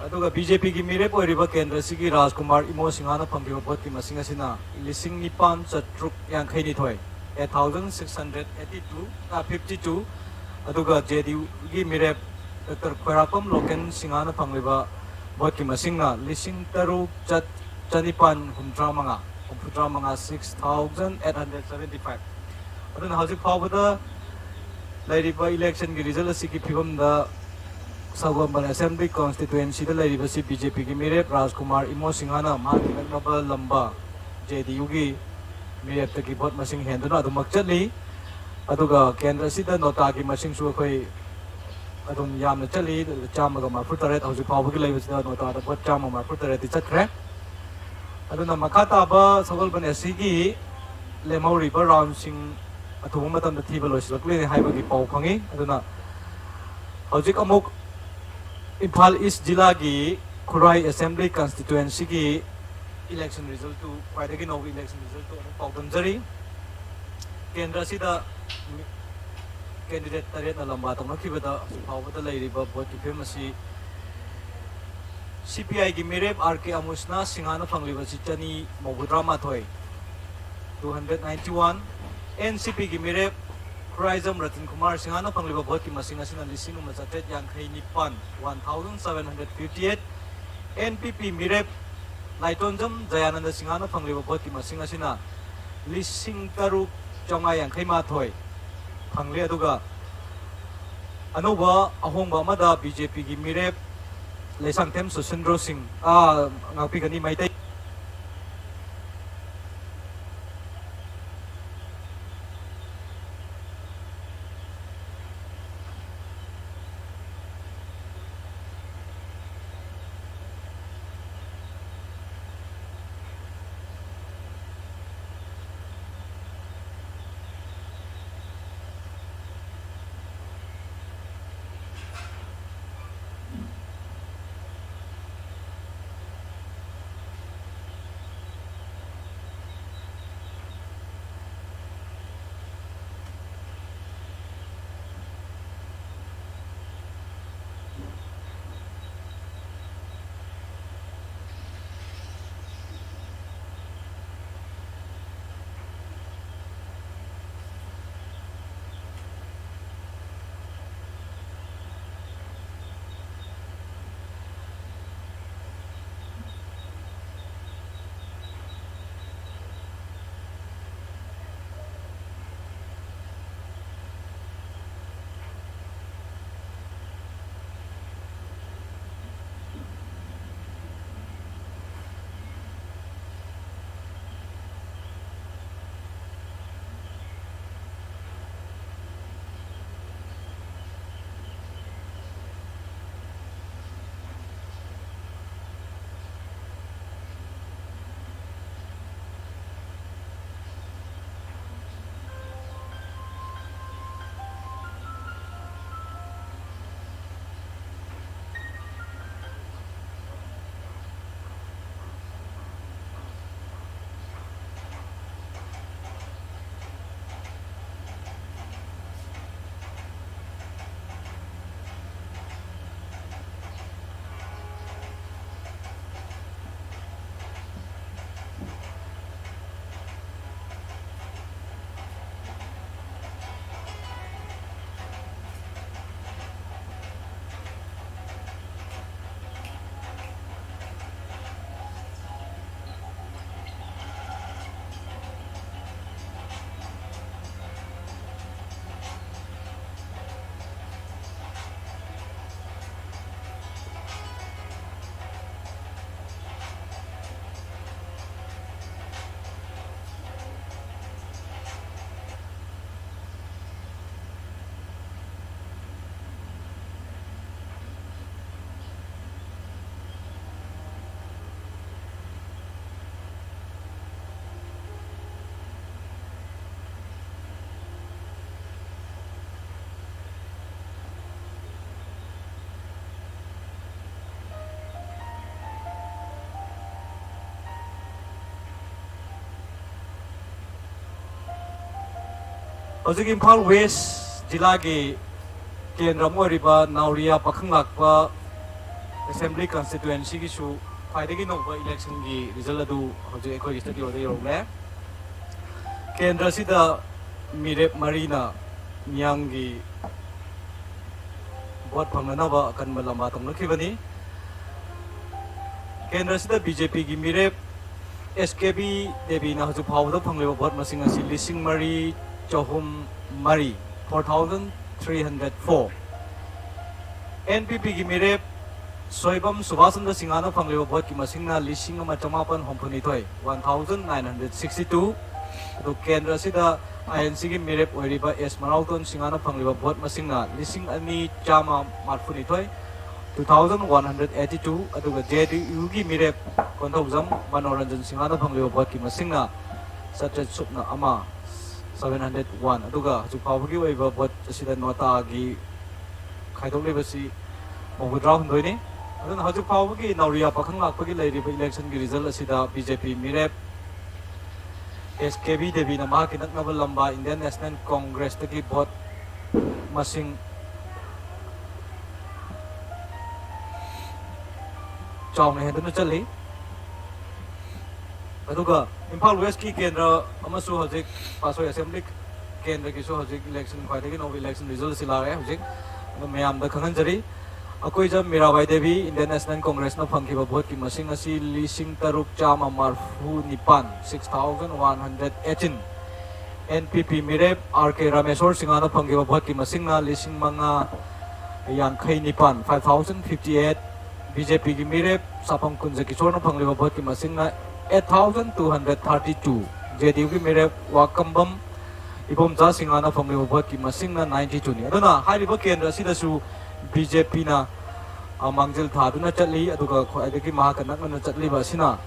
ꯑꯗꯨꯒ BJPꯒꯤ ꯃꯤꯔꯦꯞ ꯑꯣꯏꯔꯤꯕ ꯀꯦꯟꯗ꯭ꯔꯁꯤꯒꯤ ꯔꯥꯖꯀꯨꯃꯥꯔ ꯏꯃꯣ ꯁꯤꯡꯍꯥꯅ ꯐꯪꯈꯤꯕ voteꯀꯤ ꯃꯁꯤꯡ ꯑꯁꯤꯅ ꯂꯤꯁꯤꯡ ꯅꯤꯄꯥꯟ ꯆꯥꯇ꯭ꯔꯨꯛ ꯌꯥꯡꯈꯩ ꯅꯤꯊꯣꯏ, eight thousand six hundred eighty two, ꯑ, fifty two꯫ ꯑꯗꯨꯒ JDUꯒꯤ ꯃꯤꯔꯦꯞ Doctor ꯈꯣꯏꯔꯥꯛꯄꯝ ꯂꯣꯀꯦꯟ ꯁꯤꯡꯍꯥꯅ ꯐꯪꯂꯤꯕ voteꯀꯤ ꯃꯁꯤꯡꯅ ꯂꯤꯁꯤꯡ ꯇꯔꯨꯛ ꯆꯠ-, ꯆꯅꯤꯄꯥꯟ ꯍꯨꯝꯗ꯭ꯔꯥ ꯃꯉꯥ, ꯍꯨꯝꯐꯨꯇꯔꯥ ꯃꯉꯥ, six thousand eight hundred seventy five꯫ ꯑꯗꯨꯅ ꯍꯧꯖꯤꯛ ꯐꯥꯎꯕꯗ ꯂꯩꯔꯤꯕ electionꯒꯤ result ꯑꯁꯤꯒꯤ ꯐꯤꯕꯝꯗ ꯁꯒꯣꯜꯕꯟ Assembly Constituencyꯗ ꯂꯩꯔꯤꯕꯁꯤ BJPꯒꯤ ꯃꯤꯔꯦꯞ ꯔꯥꯖꯀꯨꯃꯥꯔ ꯏꯃꯣ ꯁꯤꯡꯍꯥꯅ ꯃꯍꯥꯛꯀꯤ ꯅꯛꯅꯕ ꯂꯝꯕ JDUꯒꯤ ꯃꯤꯔꯦꯞꯇꯒꯤ vote ꯃꯁꯤꯡ ꯍꯦꯟꯗꯨꯅ ꯑꯗꯨꯃꯛ ꯆꯠꯂꯤ꯫ ꯑꯗꯨꯒ ꯀꯦꯟꯗ꯭ꯔ ꯑꯁꯤꯗ ꯅꯣꯇꯥꯒꯤ ꯃꯁꯤꯡꯁꯨ ꯑꯩꯈꯣꯏ ꯑꯗꯨꯝ ꯌꯥꯝꯅ ꯆꯠꯂꯤ, ꯆꯥꯝꯃꯒ ꯃꯔꯤꯐꯨ ꯇꯔꯦꯠ ꯍꯧꯖꯤꯛ ꯐꯥꯎꯕꯒꯤ ꯂꯩꯕꯁꯤꯗ ꯅꯣꯇꯥꯗ vote ꯆꯥꯝꯃ ꯃꯔꯤꯐꯨ ꯇꯔꯦꯠꯇꯤ ꯆꯠꯈ꯭ꯔꯦ꯫ ꯑꯗꯨꯅ ꯃꯈꯥ ꯇꯥꯕ ꯁꯒꯣꯜꯕꯟ SCꯒꯤ ꯂꯦꯝꯍꯧꯔꯤꯕ roundꯁꯤꯡ ꯑꯊꯨꯕ ꯃꯇꯝꯗ ꯊꯤꯕ ꯂꯣꯏꯁꯤꯜꯂꯛꯂꯦ ꯍꯥꯏꯕꯒꯤ ꯄꯥꯎ ꯐꯪꯉꯤ꯫ ꯑꯗꯨꯅ ꯍꯧꯖꯤꯛ ꯑꯃꯨꯛ ꯏꯝꯐꯥꯜ East ꯖꯤꯂꯥꯒꯤ ꯈꯨꯔꯥꯏ Assembly Constituencyꯒꯤ election resultꯇꯨ, ꯈ꯭ꯋꯥꯏꯗꯒꯤ ꯅꯧꯕ election resultꯇꯨ ꯑꯃꯨꯛ ꯄꯥꯎꯗꯝꯖꯔꯤ꯫ ꯀꯦꯟꯗ꯭ꯔ ꯑꯁꯤꯗ candidate ꯇꯔꯦꯠꯅ ꯂꯝꯕꯥ ꯇꯧꯅꯈꯤꯕꯗ ꯍꯧꯖꯤꯛ ꯐꯥꯎꯕꯗ ꯂꯩꯔꯤꯕ voteꯀꯤ ꯐꯤꯕꯝ ꯑꯁꯤ CPIꯒꯤ ꯃꯤꯔꯦꯞ R K ꯑꯃꯨꯁꯅꯥ ꯁꯤꯡꯍꯥꯅ ꯐꯪꯂꯤꯕꯁꯤ ꯆꯅꯤ ꯃꯧꯗ꯭ꯔꯥ ꯃꯥꯊꯣꯏ, two hundred ninety one꯫ NCPꯒꯤ ꯃꯤꯔꯦꯞ ꯈꯨꯔꯥꯏꯖꯝ ꯔꯇꯟ ꯀꯨꯃꯥꯔ ꯁꯤꯡꯍꯥꯅ ꯐꯪꯂꯤꯕ voteꯀꯤ ꯃꯁꯤꯡ ꯑꯁꯤꯅ ꯂꯤꯁꯤꯡ ꯑꯃ ꯆꯥꯇ꯭ꯔꯦꯠ ꯌꯥꯡꯈꯩ ꯅꯤꯄꯥꯟ, one thousand seven hundred fifty eight꯫ NPP ꯃꯤꯔꯦꯞ ꯂꯥꯏꯇꯣꯟꯖꯝ ꯖꯌꯥꯅꯟꯗ ꯁꯤꯡꯍꯥꯅ ꯐꯪꯂꯤꯕ voteꯀꯤ ꯃꯁꯤꯡ ꯑꯁꯤꯅ ꯂꯤꯁꯤꯡ ꯇꯔꯨꯛ ꯆꯥꯝꯃꯉꯥ ꯌꯥꯡꯈꯩ ꯃꯥꯊꯣꯏ ꯐꯪꯂꯦ꯫ ꯑꯗꯨꯒ ꯑꯅꯧꯕ ꯑꯍꯣꯡꯕ ꯑꯃꯗ BJPꯒꯤ ꯃꯤꯔꯦꯞ ꯂꯩꯁꯥꯡꯊꯦꯝ ꯁꯨꯁꯤꯟꯗ꯭ꯔꯣ ꯁꯤꯡ, ꯑꯥ, ꯉꯥꯛꯄꯤꯒꯅꯤ, ꯃꯩꯇꯩ ꯍꯧꯖꯤꯛ ꯏꯝꯐꯥꯜ ꯋꯦꯁ ꯖꯤꯂꯥꯒꯤ ꯀꯦꯟꯗ꯭ꯔ ꯑꯃ ꯑꯣꯏꯔꯤꯕ ꯅꯥꯎꯔꯤꯌꯥ ꯄꯥꯈꯪꯂꯥꯛꯄ ꯑꯦꯁꯦꯝꯕ꯭ꯂꯤ ꯀꯟꯁꯇꯤꯇ꯭ꯋꯦꯟꯁꯤꯒꯤꯁꯨ ꯈ꯭ꯋꯥꯏꯗꯒꯤ ꯅꯧꯕ ꯏꯂꯦꯛꯁꯟꯒꯤ ꯔꯤꯖꯜ ꯑꯗꯨ ꯍꯧꯖꯤꯛ ꯑꯩꯈꯣꯏꯒꯤ ꯁ꯭ꯇꯨꯗꯤꯑꯣꯗ ꯌꯧꯔꯛꯂꯦ꯫ ꯀꯦꯟꯗ꯭ꯔ ꯑꯁꯤꯗ ꯃꯤꯔꯦꯞ ꯃꯔꯤꯅ ꯃꯤꯌꯥꯝꯒꯤ ꯚꯣꯠ ꯐꯪꯅꯅꯕ ꯑꯀꯟꯕ ꯂꯝꯕꯥ ꯇꯧꯅꯈꯤꯕꯅꯤ꯫ ꯀꯦꯟꯗ꯭ꯔ ꯑꯁꯤꯗ ꯕꯤ ꯖꯦ ꯄꯤꯒꯤ ꯃꯤꯔꯦꯞ ꯑꯦꯁ ꯀꯦ ꯕꯤ ꯗꯦꯕꯤꯅ ꯍꯧꯖꯤꯛ ꯐꯥꯎꯕꯗ ꯐꯪꯂꯤꯕ ꯚꯣꯠ ꯃꯁꯤꯡ ꯑꯁꯤ ꯂꯤꯁꯤꯡ ꯃꯔꯤ ꯆꯍꯨꯝ ꯃꯔꯤ, four thousand three hundred four꯫ And P ꯄꯤꯒꯤ ꯃꯤꯔꯦꯞ ꯁꯣꯏꯕꯝ ꯁꯨꯕꯥꯁ ꯆꯟꯗ꯭ꯔ ꯁꯤꯡꯍꯅ ꯐꯪꯂꯤꯕ ꯚꯣꯠꯀꯤ ꯃꯁꯤꯡꯅ ꯂꯤꯁꯤꯡ ꯑꯃ ꯆꯃꯥꯄꯟ ꯍꯨꯝꯐꯨꯅꯤꯊꯣꯏ, one thousand nine hundred sixty two꯫ ꯑꯗꯨ ꯀꯦꯟꯗ꯭ꯔ ꯑꯁꯤꯗ ꯑꯥꯏ ꯑꯦꯟ ꯁꯤꯒꯤ ꯃꯤꯔꯦꯞ ꯑꯣꯏꯔꯤꯕ ꯑꯦꯁ ꯃꯔꯥꯎꯇꯣꯟ ꯁꯤꯡꯍꯅ ꯐꯪꯂꯤꯕ ꯚꯣꯠ ꯃꯁꯤꯡꯅ ꯂꯤꯁꯤꯡ ꯑꯅꯤ ꯆꯥꯝꯃ ꯃꯔꯤꯐꯨꯅꯤꯊꯣꯏ, two thousand one hundred eighty two꯫ ꯑꯗꯨꯒ ꯖꯦ ꯗꯤ ꯌꯨꯒꯤ ꯃꯤꯔꯦꯞ ꯀꯣꯟꯊꯧꯖꯝ ꯃꯅꯣꯔꯟꯖꯟ ꯁꯤꯡꯍꯅ ꯐꯪꯂꯤꯕ ꯚꯣꯠꯀꯤ ꯃꯁꯤꯡꯅ ꯆꯥꯇ꯭ꯔꯦꯠ ꯁꯨꯞꯅ ꯑꯃ, seven hundred one꯫ ꯑꯗꯨꯒ ꯍꯧꯖꯤꯛ ꯐꯥꯎꯕꯒꯤ ꯑꯣꯏꯕ ꯚꯣꯠ ꯑꯁꯤꯗ ꯅꯣꯇꯥꯒꯤ ꯈꯥꯏꯗꯣꯛꯂꯤꯕꯁꯤ ꯃꯧꯗ꯭ꯔꯥ ꯍꯨꯝꯗꯣꯏꯅꯤ꯫ ꯑꯗꯨꯅ ꯍꯧꯖꯤꯛ ꯐꯥꯎꯕꯒꯤ ꯅꯥꯎꯔꯤꯌꯥ ꯄꯥꯈꯪ ꯂꯥꯛꯄꯒꯤ ꯂꯩꯔꯤꯕ ꯏꯂꯦꯛꯁꯟꯒꯤ ꯔꯤꯖꯜ ꯑꯁꯤꯗ ꯕꯤ ꯖꯦ ꯄꯤ ꯃꯤꯔꯦꯞ ꯑꯦꯁ ꯀꯦ ꯕꯤ ꯗꯦꯕꯤꯅ ꯃꯍꯥꯛꯀꯤ ꯅꯛꯅꯕ ꯂꯝꯕꯥ ꯏꯟꯗꯤꯌꯟ ꯅꯦꯁꯅꯦꯜ ꯀꯣꯡꯒ꯭ꯔꯦꯁꯇꯒꯤ ꯚꯣꯠ ꯃꯁꯤꯡ ꯆꯥꯎꯅ ꯍꯦꯟꯗꯨꯅ ꯆꯠꯂꯤ꯫ ꯑꯗꯨꯒ ꯏꯝꯐꯥꯜ ꯋꯦꯁꯀꯤ ꯀꯦꯟꯗ꯭ꯔ ꯑꯃꯁꯨ ꯍꯧꯖꯤꯛ ꯄꯥꯠꯁꯣꯏ ꯑꯦꯁꯦꯝꯕ꯭ꯂꯤ ꯀꯦꯟꯗ꯭ꯔꯒꯤꯁꯨ ꯍꯧꯖꯤꯛ ꯏꯂꯦꯛꯁꯟ, ꯈ꯭ꯋꯥꯏꯗꯒꯤ ꯅꯧꯕ ꯏꯂꯦꯛꯁꯟ ꯔꯤꯖꯜ ꯑꯁꯤ ꯂꯥꯛꯑꯦ꯫ ꯍꯧꯖꯤꯛ ꯑꯗꯨ ꯃꯌꯥꯝꯗ ꯈꯪꯍꯟꯖꯔꯤ꯫ ꯑꯩꯈꯣꯏꯖꯝ ꯃꯤꯔꯥꯕꯥꯏ ꯗꯦꯕꯤ ꯏꯟꯗꯤꯌꯟ ꯅꯦꯁꯅꯦꯜ ꯀꯣꯡꯒ꯭ꯔꯦꯁꯅ ꯐꯪꯈꯤꯕ ꯚꯣꯠꯀꯤ ꯃꯁꯤꯡ ꯑꯁꯤ ꯂꯤꯁꯤꯡ ꯇꯔꯨꯛ ꯆꯥꯝꯃ ꯃꯔꯐꯨ ꯅꯤꯄꯥꯟ, six thousand one hundred eighteen꯫ N P ꯄꯤ ꯃꯤꯔꯦꯞ ꯑꯥꯔ ꯀꯦ ꯔꯥꯃꯦꯁꯣꯔ ꯁꯤꯡꯍꯅ ꯐꯪꯈꯤꯕ ꯚꯣꯠꯀꯤ ꯃꯁꯤꯡꯅ ꯂꯤꯁꯤꯡ ꯃꯉꯥ ꯌꯥꯡꯈꯩ ꯅꯤꯄꯥꯟ, five thousand fifty eight꯫ B J ꯄꯤꯒꯤ ꯃꯤꯔꯦꯞ ꯁꯥꯐꯝ ꯀꯨꯟꯖ ꯀꯤꯁꯣꯔꯅ ꯐꯪꯂꯤꯕ ꯚꯣꯠꯀꯤ ꯃꯁꯤꯡꯅ eight thousand two hundred thirty two꯫ J D ꯌꯨꯒꯤ ꯃꯤꯔꯦꯞ ꯋꯥꯀꯝꯕꯝ ꯏꯕꯣꯝꯆꯥ ꯁꯤꯡꯍꯅ ꯐꯪꯂꯤꯕ ꯚꯣꯠꯀꯤ ꯃꯁꯤꯡꯅ ninety two ꯅꯤ꯫ ꯑꯗꯨꯅ ꯍꯥꯏꯔꯤꯕ ꯀꯦꯟꯗ꯭ꯔ ꯑꯁꯤꯗꯁꯨ ꯕꯤ ꯖꯦ ꯄꯤꯅ, ꯑ, ꯃꯥꯡꯖꯤꯜ ꯊꯥꯗꯨꯅ ꯆꯠꯂꯤ꯫ ꯑꯗꯨꯒ ꯈ꯭ꯋꯥꯏꯗꯒꯤ ꯃꯍꯥꯛꯀ ꯅꯛꯅꯅ ꯆꯠꯂꯤꯕ ꯑꯁꯤꯅ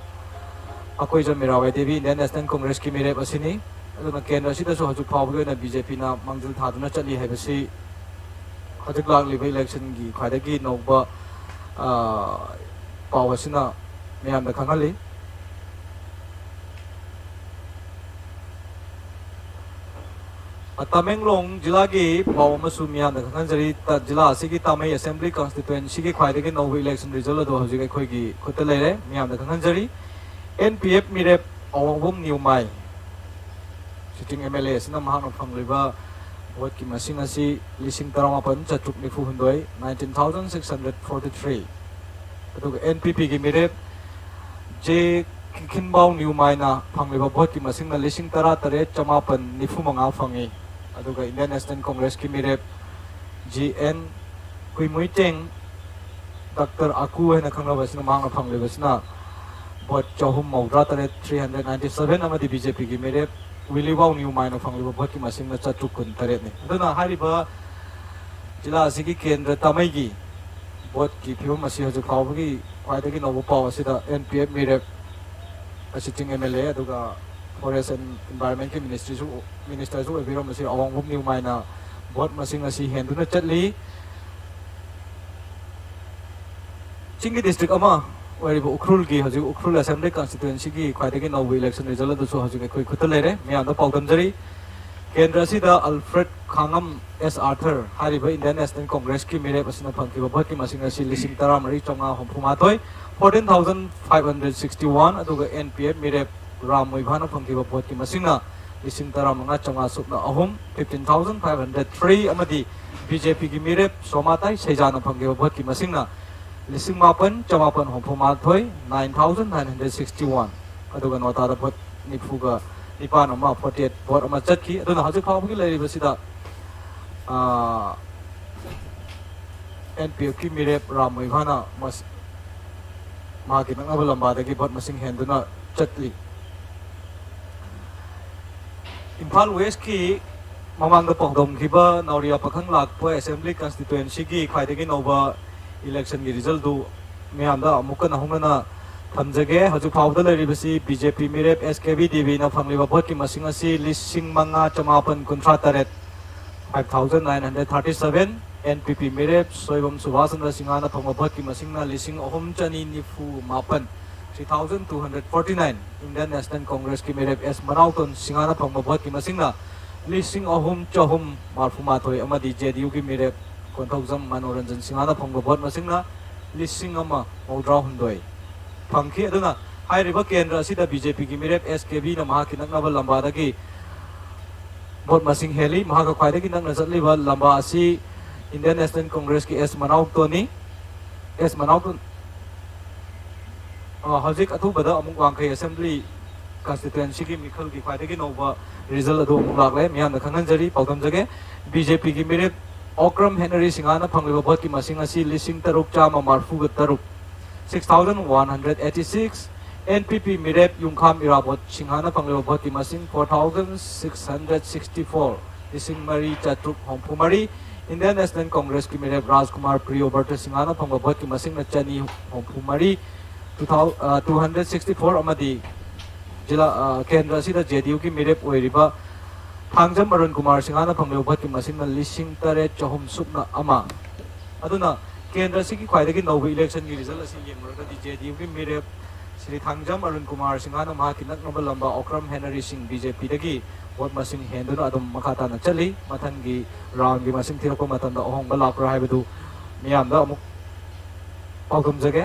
ꯑꯩꯈꯣꯏ ꯖꯃꯤꯔꯥꯕꯥꯏ ꯗꯦꯕꯤ ꯏꯟꯗꯤꯌꯟ ꯅꯦꯁꯅꯦꯜ ꯀꯣꯡꯒ꯭ꯔꯦꯁꯀꯤ ꯃꯤꯔꯦꯞ ꯑꯁꯤꯅꯤ꯫ ꯑꯗꯨꯅ ꯀꯦꯟꯗ꯭ꯔ ꯑꯁꯤꯗꯁꯨ ꯍꯧꯖꯤꯛ ꯐꯥꯎꯕꯒꯤ ꯑꯣꯏꯅ ꯕꯤ ꯖꯦ ꯄꯤꯅ ꯃꯥꯡꯖꯤꯜ ꯊꯥꯗꯨꯅ ꯆꯠꯂꯤ ꯍꯥꯏꯕꯁꯤ ꯍꯧꯖꯤꯛ ꯂꯥꯛꯂꯤꯕ ꯏꯂꯦꯛꯁꯟꯒꯤ ꯈ꯭ꯋꯥꯏꯗꯒꯤ ꯅꯧꯕ, ꯑ, ꯄꯥꯎ ꯑꯁꯤꯅ ꯃꯤꯌꯥꯝꯗ ꯈꯪꯍꯜꯂꯤ꯫ ꯇꯃꯦꯡꯂꯣꯡ ꯖꯤꯂꯥꯒꯤ ꯄꯥꯎ ꯑꯃꯁꯨ ꯃꯤꯌꯥꯝꯗ ꯈꯪꯍꯟꯖꯔꯤ꯫ ꯖꯤꯂꯥ ꯑꯁꯤꯒꯤ ꯇꯥꯃꯩ ꯑꯦꯁꯦꯝꯕ꯭ꯂꯤ ꯀꯟꯁꯇꯤꯇ꯭ꯋꯦꯟꯁꯤꯒꯤ ꯈ꯭ꯋꯥꯏꯗꯒꯤ ꯅꯧꯕ ꯏꯂꯦꯛꯁꯟ ꯔꯤꯖꯜ ꯑꯗꯨ ꯍꯧꯖꯤꯛ ꯑꯩꯈꯣꯏꯒꯤ ꯈꯨꯠꯇ ꯂꯩꯔꯦ꯫ ꯃꯤꯌꯥꯝꯗ ꯈꯪꯍꯟꯖꯔꯤ꯫ ꯑꯦꯟ ꯄꯤ ꯑꯦꯐ ꯃꯤꯔꯦꯞ ꯑꯋꯥꯡꯕꯝ ꯅ꯭ꯌꯨꯃꯥꯏ, ꯁꯤꯇꯤꯡ ꯑꯦꯝ ꯑꯦꯜ ꯑꯦ ꯑꯁꯤꯅ ꯃꯍꯥꯛꯅ ꯐꯪꯂꯤꯕ ꯚꯣꯠꯀꯤ ꯃꯁꯤꯡ ꯑꯁꯤ ꯂꯤꯁꯤꯡ ꯇꯔꯥꯃꯥꯄꯟ ꯆꯥꯇ꯭ꯔꯨꯛ ꯅꯤꯐꯨ ꯍꯨꯝꯗꯣꯏ, nineteen thousand six hundred forty three꯫ ꯑꯗꯨꯒ ꯑꯦꯟ ꯄꯤ ꯄꯤꯒꯤ ꯃꯤꯔꯦꯞ ꯖꯦ ꯀꯤꯈꯤꯟꯕꯥꯎ ꯅ꯭ꯌꯨꯃꯥꯏꯅ ꯐꯪꯂꯤꯕ ꯚꯣꯠꯀꯤ ꯃꯁꯤꯡꯅ ꯂꯤꯁꯤꯡ ꯇꯔꯥ ꯇꯔꯦꯠ ꯆꯃꯥꯄꯟ ꯅꯤꯐꯨ ꯃꯉꯥ ꯐꯪꯉꯤ꯫ ꯑꯗꯨꯒ ꯏꯟꯗꯤꯌꯟ ꯅꯦꯁꯅꯦꯜ ꯀꯣꯡꯒ꯭ꯔꯦꯁꯀꯤ ꯃꯤꯔꯦꯞ ꯖꯤ ꯑꯦꯟ ꯀꯨꯏꯃꯨꯏꯇꯦꯡ, ꯗꯥꯛꯇꯔ ꯑꯀꯨ ꯍꯥꯏꯅ ꯈꯪꯅꯕꯁꯤꯅ ꯃꯍꯥꯛꯅ ꯐꯪꯂꯤꯕꯁꯤꯅ ꯚꯣꯠ ꯆꯍꯨꯝ ꯃꯧꯗ꯭ꯔꯥ ꯇꯔꯦꯠ, three hundred ninety seven, ꯑꯃꯗꯤ ꯕꯤ ꯖꯦ ꯄꯤꯒꯤ ꯃꯤꯔꯦꯞ ꯋꯤꯂꯤꯕꯥꯎ ꯅ꯭ꯌꯨꯃꯥꯏꯅ ꯐꯪꯂꯤꯕ ꯚꯣꯠꯀꯤ ꯃꯁꯤꯡꯅ ꯆꯥꯇ꯭ꯔꯨꯛ ꯀꯨꯟ ꯇꯔꯦꯠꯅꯤ꯫ ꯑꯗꯨꯅ ꯍꯥꯏꯔꯤꯕ ꯖꯤꯂꯥ ꯑꯁꯤꯒꯤ ꯀꯦꯟꯗ꯭ꯔ ꯇꯥꯃꯩꯒꯤ ꯚꯣꯠꯀꯤ ꯐꯤꯕꯝ ꯑꯁꯤ ꯍꯧꯖꯤꯛ ꯐꯥꯎꯕꯒꯤ ꯈ꯭ꯋꯥꯏꯗꯒꯤ ꯅꯧꯕ ꯄꯥꯎ ꯑꯁꯤꯗ ꯑꯦꯟ ꯄꯤ ꯑꯦꯐ ꯃꯤꯔꯦꯞ, ꯁꯤꯇꯤꯡ ꯑꯦꯝ ꯑꯦꯜ ꯑꯦ ꯑꯗꯨꯒ ꯐꯣꯔꯦꯁ ꯑꯦꯟ ꯏꯟꯚꯥꯏꯔꯣꯟꯃꯦꯟꯒꯤ ꯃꯤꯅꯤꯁꯇ꯭ꯔꯤꯁꯨ, ꯃꯤꯅꯤꯁꯇꯔꯁꯨ ꯑꯣꯏꯕꯤꯔꯝꯕꯁꯤ ꯑꯋꯥꯡꯕꯝ ꯅ꯭ꯌꯨꯃꯥꯏꯅ ꯚꯣꯠ ꯃꯁꯤꯡ ꯑꯁꯤ ꯍꯦꯟꯗꯨꯅ ꯆꯠꯂꯤ꯫ ꯆꯤꯡꯒꯤ ꯗꯤꯁꯇ꯭ꯔꯤꯛ ꯑꯃ ꯑꯣꯏꯔꯤꯕ ꯎꯈ꯭ꯔꯨꯜꯒꯤ ꯍꯧꯖꯤꯛ ꯎꯈ꯭ꯔꯨꯜ ꯑꯦꯁꯦꯝꯕ꯭ꯂꯤ ꯀꯟꯁꯇꯤꯇ꯭ꯋꯦꯟꯁꯤꯒꯤ ꯈ꯭ꯋꯥꯏꯗꯒꯤ ꯅꯧꯕ ꯏꯂꯦꯛꯁꯟ ꯔꯤꯖꯜ ꯑꯗꯨꯁꯨ ꯍꯧꯖꯤꯛ ꯑꯩꯈꯣꯏ ꯈꯨꯠꯇ ꯂꯩꯔꯦ꯫ ꯃꯤꯌꯥꯝꯗ ꯄꯥꯎꯗꯝꯖꯔꯤ꯫ ꯀꯦꯟꯗ꯭ꯔ ꯑꯁꯤꯗ ꯑꯜꯐ꯭ꯔꯦꯗ ꯈꯥꯉꯝ ꯑꯦꯁ ꯑꯥꯔꯊꯔ ꯍꯥꯏꯔꯤꯕ ꯏꯟꯗꯤꯌꯟ ꯅꯦꯁꯅꯦꯜ ꯀꯣꯡꯒ꯭ꯔꯦꯁꯀꯤ ꯃꯤꯔꯦꯞ ꯑꯁꯤꯅ ꯐꯪꯈꯤꯕ ꯚꯣꯠꯀꯤ ꯃꯁꯤꯡ ꯑꯁꯤ ꯂꯤꯁꯤꯡ ꯇꯔꯥꯃꯔꯤ ꯆꯥꯝꯃꯉꯥ ꯍꯨꯝꯐꯨ ꯃꯥꯊꯣꯏ, fourteen thousand five hundred sixty one, ꯑꯗꯨꯒ ꯑꯦꯟ ꯄꯤ ꯑꯦꯐ ꯃꯤꯔꯦꯞ ꯔꯥꯝ ꯃꯣꯏꯚꯥꯅ ꯐꯪꯈꯤꯕ ꯚꯣꯠꯀꯤ ꯃꯁꯤꯡꯅ ꯂꯤꯁꯤꯡ ꯇꯔꯥꯃꯉꯥ ꯆꯥꯝꯃꯉꯥ ꯁꯨꯞꯅ ꯑꯍꯨꯝ, fifteen thousand five hundred three, ꯑꯃꯗꯤ ꯕꯤ ꯖꯦ ꯄꯤꯒꯤ ꯃꯤꯔꯦꯞ ꯁꯣꯃꯥꯇꯥꯏ ꯁꯩꯖꯥꯅ ꯐꯪꯈꯤꯕ ꯚꯣꯠꯀꯤ ꯃꯁꯤꯡꯅ ꯂꯤꯁꯤꯡ ꯃꯥꯄꯟ ꯆꯃꯥꯄꯟ ꯍꯨꯝꯐꯨ ꯃꯥꯊꯣꯏ, nine thousand nine hundred sixty one꯫ ꯑꯗꯨꯒ ꯅꯣꯇꯥꯗ ꯚꯣꯠ ꯅꯤꯐꯨꯒ ꯅꯤꯄꯥꯟ ꯑꯃ, forty eight ꯚꯣꯠ ꯑꯃ ꯆꯠꯈꯤ꯫ ꯑꯗꯨꯅ ꯍꯧꯖꯤꯛ ꯐꯥꯎꯕꯒꯤ ꯂꯩꯔꯤꯕꯁꯤꯗ, ꯑꯥ, ꯑꯦꯟ ꯄꯤ ꯑꯦꯐꯀꯤ ꯃꯤꯔꯦꯞ ꯔꯥꯝ ꯃꯣꯏꯚꯥꯅ ꯃꯁ-, ꯃꯍꯥꯛꯀꯤ ꯅꯛꯅꯕ ꯂꯝꯕꯥꯗꯒꯤ ꯚꯣꯠ ꯃꯁꯤꯡ ꯍꯦꯟꯗꯨꯅ ꯆꯠꯂꯤ꯫ ꯏꯝꯐꯥꯜ ꯋꯦꯁꯀꯤ ꯃꯃꯥꯡꯗ ꯄꯥꯎꯗꯝꯈꯤꯕ ꯅꯥꯎꯔꯤꯌꯥ ꯄꯥꯈꯪ ꯂꯥꯛꯄ ꯑꯦꯁꯦꯝꯕ꯭ꯂꯤ ꯀꯟꯁꯇꯤꯇ꯭ꯋꯦꯟꯁꯤꯒꯤ ꯈ꯭ꯋꯥꯏꯗꯒꯤ ꯅꯧꯕ ꯏꯂꯦꯛꯁꯟꯒꯤ ꯔꯤꯖꯜꯗꯨ ꯃꯤꯌꯥꯝꯗ ꯑꯃꯨꯛꯀ ꯅꯧꯍꯧꯅꯅ ꯊꯝꯖꯒꯦ꯫ ꯍꯧꯖꯤꯛ ꯐꯥꯎꯕꯗ ꯂꯩꯔꯤꯕꯁꯤ ꯕꯤ ꯖꯦ ꯄꯤ ꯃꯤꯔꯦꯞ ꯑꯦꯁ ꯀꯦ ꯕꯤ ꯗꯦꯕꯤꯅ ꯐꯪꯂꯤꯕ ꯚꯣꯠꯀꯤ ꯃꯁꯤꯡ ꯑꯁꯤ ꯂꯤꯁꯤꯡ ꯃꯉꯥ ꯆꯃꯥꯄꯟ ꯀꯨꯟꯊ꯭ꯔꯥ ꯇꯔꯦꯠ, five thousand nine hundred thirty seven, N P ꯄꯤ ꯃꯤꯔꯦꯞ ꯁꯣꯏꯕꯝ ꯁꯨꯕꯥꯁ ꯆꯟꯗ꯭ꯔ ꯁꯤꯡꯍꯅ ꯐꯪꯕ ꯚꯣꯠꯀꯤ ꯃꯁꯤꯡꯅ ꯂꯤꯁꯤꯡ ꯑꯍꯨꯝ ꯆꯅꯤ ꯅꯤꯐꯨ ꯃꯥꯄꯟ, three thousand two hundred forty nine, Indian national ꯀꯣꯡꯒ꯭ꯔꯦꯁꯀꯤ ꯃꯤꯔꯦꯞ ꯑꯦꯁ ꯃꯅꯥꯎꯇꯣꯟ ꯁꯤꯡꯍꯅ ꯐꯪꯕ ꯚꯣꯠꯀꯤ ꯃꯁꯤꯡꯅ ꯂꯤꯁꯤꯡ ꯑꯍꯨꯝ ꯆꯍꯨꯝ ꯃꯔꯐꯨ ꯃꯥꯊꯣꯏ ꯑꯃꯗꯤ ꯖꯦ ꯗꯤ ꯌꯨꯒꯤ ꯃꯤꯔꯦꯞ ꯀꯣꯟꯊꯧꯖꯝ ꯃꯅꯣꯔꯟꯖꯟ ꯁꯤꯡꯍꯅ ꯐꯪꯕ ꯚꯣꯠ ꯃꯁꯤꯡꯅ ꯂꯤꯁꯤꯡ ꯑꯃ ꯃꯧꯗ꯭ꯔꯥ ꯍꯨꯝꯗꯣꯏ ꯐꯪꯈꯤ꯫ ꯑꯗꯨꯅ ꯍꯥꯏꯔꯤꯕ ꯀꯦꯟꯗ꯭ꯔ ꯑꯁꯤꯗ ꯕꯤ ꯖꯦ ꯄꯤꯒꯤ ꯃꯤꯔꯦꯞ ꯑꯦꯁ ꯀꯦ ꯕꯤꯅ ꯃꯍꯥꯛꯀꯤ ꯅꯛꯅꯕ ꯂꯝꯕꯥꯗꯒꯤ ꯚꯣꯠ ꯃꯁꯤꯡ ꯍꯦꯜꯂꯤ꯫ ꯃꯍꯥꯛꯀ ꯈ꯭ꯋꯥꯏꯗꯒꯤ ꯅꯛꯅ ꯆꯠꯂꯤꯕ ꯂꯝꯕꯥ ꯑꯁꯤ Indian National Congressꯀꯤ ꯑꯦꯁ ꯃꯅꯥꯎꯇꯣꯟꯅꯤ꯫ ꯑꯦꯁ ꯃꯅꯥꯎꯇꯣꯟ, ꯑ, ꯍꯧꯖꯤꯛ ꯑꯊꯨꯕꯗ ꯑꯃꯨꯛ ꯋꯥꯡꯈꯩ ꯑꯦꯁꯦꯝꯕ꯭ꯂꯤ ꯀꯟꯁꯇꯤꯇ꯭ꯋꯦꯟꯁꯤꯒꯤ ꯃꯤꯈꯜꯒꯤ ꯈ꯭ꯋꯥꯏꯗꯒꯤ ꯅꯧꯕ ꯔꯤꯖꯜ ꯑꯗꯨ ꯑꯃꯨꯛ ꯂꯥꯛꯂꯦ, ꯃꯤꯌꯥꯝꯗ ꯈꯪꯍꯟꯖꯔꯤ, ꯄꯥꯎꯗꯝꯖꯒꯦ꯫ ꯕꯤ ꯖꯦ ꯄꯤꯒꯤ ꯃꯤꯔꯦꯞ ꯑꯣꯀ꯭ꯔꯝ ꯍꯦꯅꯔꯤ ꯁꯤꯡꯍꯥꯅ ꯐꯪꯂꯤꯕ ꯚꯣꯠꯀꯤ ꯃꯁꯤꯡ ꯑꯁꯤ ꯂꯤꯁꯤꯡ ꯇꯔꯨꯛ ꯆꯥꯝꯃ ꯃꯔꯐꯨꯒ ꯇꯔꯨꯛ, six thousand one hundred eighty six, N P ꯄꯤ ꯃꯤꯔꯦꯞ ꯌꯨꯝꯈꯥꯝ ꯏꯔꯥꯕꯣꯠ ꯁꯤꯡꯍꯥꯅ ꯐꯪꯂꯤꯕ ꯚꯣꯠꯀꯤ ꯃꯁꯤꯡ four thousand six hundred sixty four, ꯂꯤꯁꯤꯡ ꯃꯔꯤ ꯆꯥꯇ꯭ꯔꯨꯛ ꯍꯨꯝꯐꯨ ꯃꯔꯤ, Indian National Congressꯀꯤ ꯃꯤꯔꯦꯞ ꯔꯥꯖꯀꯨꯃꯥꯔ ꯄ꯭ꯔꯤꯌꯣꯕꯔꯇ ꯁꯤꯡꯍꯥꯅ ꯐꯪꯕ ꯚꯣꯠꯀꯤ ꯃꯁꯤꯡꯅ ꯆꯅꯤ ꯍꯨꯝꯐꯨ ꯃꯔꯤ, two thousand, ꯑ, two hundred sixty four ꯑꯃꯗꯤ ꯖꯤꯂꯥ, ꯑ, ꯀꯦꯟꯗ꯭ꯔ ꯑꯁꯤꯗ ꯖꯦ ꯗꯤ ꯌꯨꯒꯤ ꯃꯤꯔꯦꯞ ꯑꯣꯏꯔꯤꯕ ꯊꯥꯡꯖꯝ ꯑꯔꯨꯟ ꯀꯨꯃꯥꯔ ꯁꯤꯡꯍꯥꯅ ꯐꯪꯂꯤꯕ ꯚꯣꯠꯀꯤ ꯃꯁꯤꯡꯅ ꯂꯤꯁꯤꯡ ꯇꯔꯦꯠ ꯆꯍꯨꯝ ꯁꯨꯞꯅ ꯑꯃ꯫ ꯑꯗꯨꯅ ꯀꯦꯟꯗ꯭ꯔ ꯑꯁꯤꯒꯤ ꯈ꯭ꯋꯥꯏꯗꯒꯤ ꯅꯧꯕ ꯏꯂꯦꯛꯁꯟꯒꯤ ꯔꯤꯖꯜ ꯑꯁꯤ ꯌꯦꯡꯂꯨꯔꯒꯗꯤ ꯖꯦ ꯗꯤ ꯌꯨꯒꯤ ꯃꯤꯔꯦꯞ ꯁ꯭ꯔꯤ ꯊꯥꯡꯖꯝ ꯑꯔꯨꯟ ꯀꯨꯃꯥꯔ ꯁꯤꯡꯍꯅ ꯃꯍꯥꯛꯀꯤ ꯅꯛꯅꯕ ꯂꯝꯕꯥ ꯑꯣꯀ꯭ꯔꯝ ꯍꯦꯅꯔꯤ ꯁꯤꯡ ꯕꯤ ꯖꯦ ꯄꯤꯗꯒꯤ ꯚꯣꯠ ꯃꯁꯤꯡ ꯍꯦꯟꯗꯨꯅ ꯑꯗꯨꯝ ꯃꯈꯥ ꯇꯥꯅ ꯆꯠꯂꯤ꯫ ꯃꯊꯪꯒꯤ ꯔꯥꯎꯟꯒꯤ ꯃꯁꯤꯡ ꯊꯤꯔꯛꯄ ꯃꯇꯝꯗ ꯑꯍꯣꯡꯕ ꯂꯥꯛꯄ꯭ꯔꯥ ꯍꯥꯏꯕꯗꯨ ꯃꯤꯌꯥꯝꯗ ꯑꯃꯨꯛ ꯄꯥꯎꯗꯝꯖꯒꯦ꯫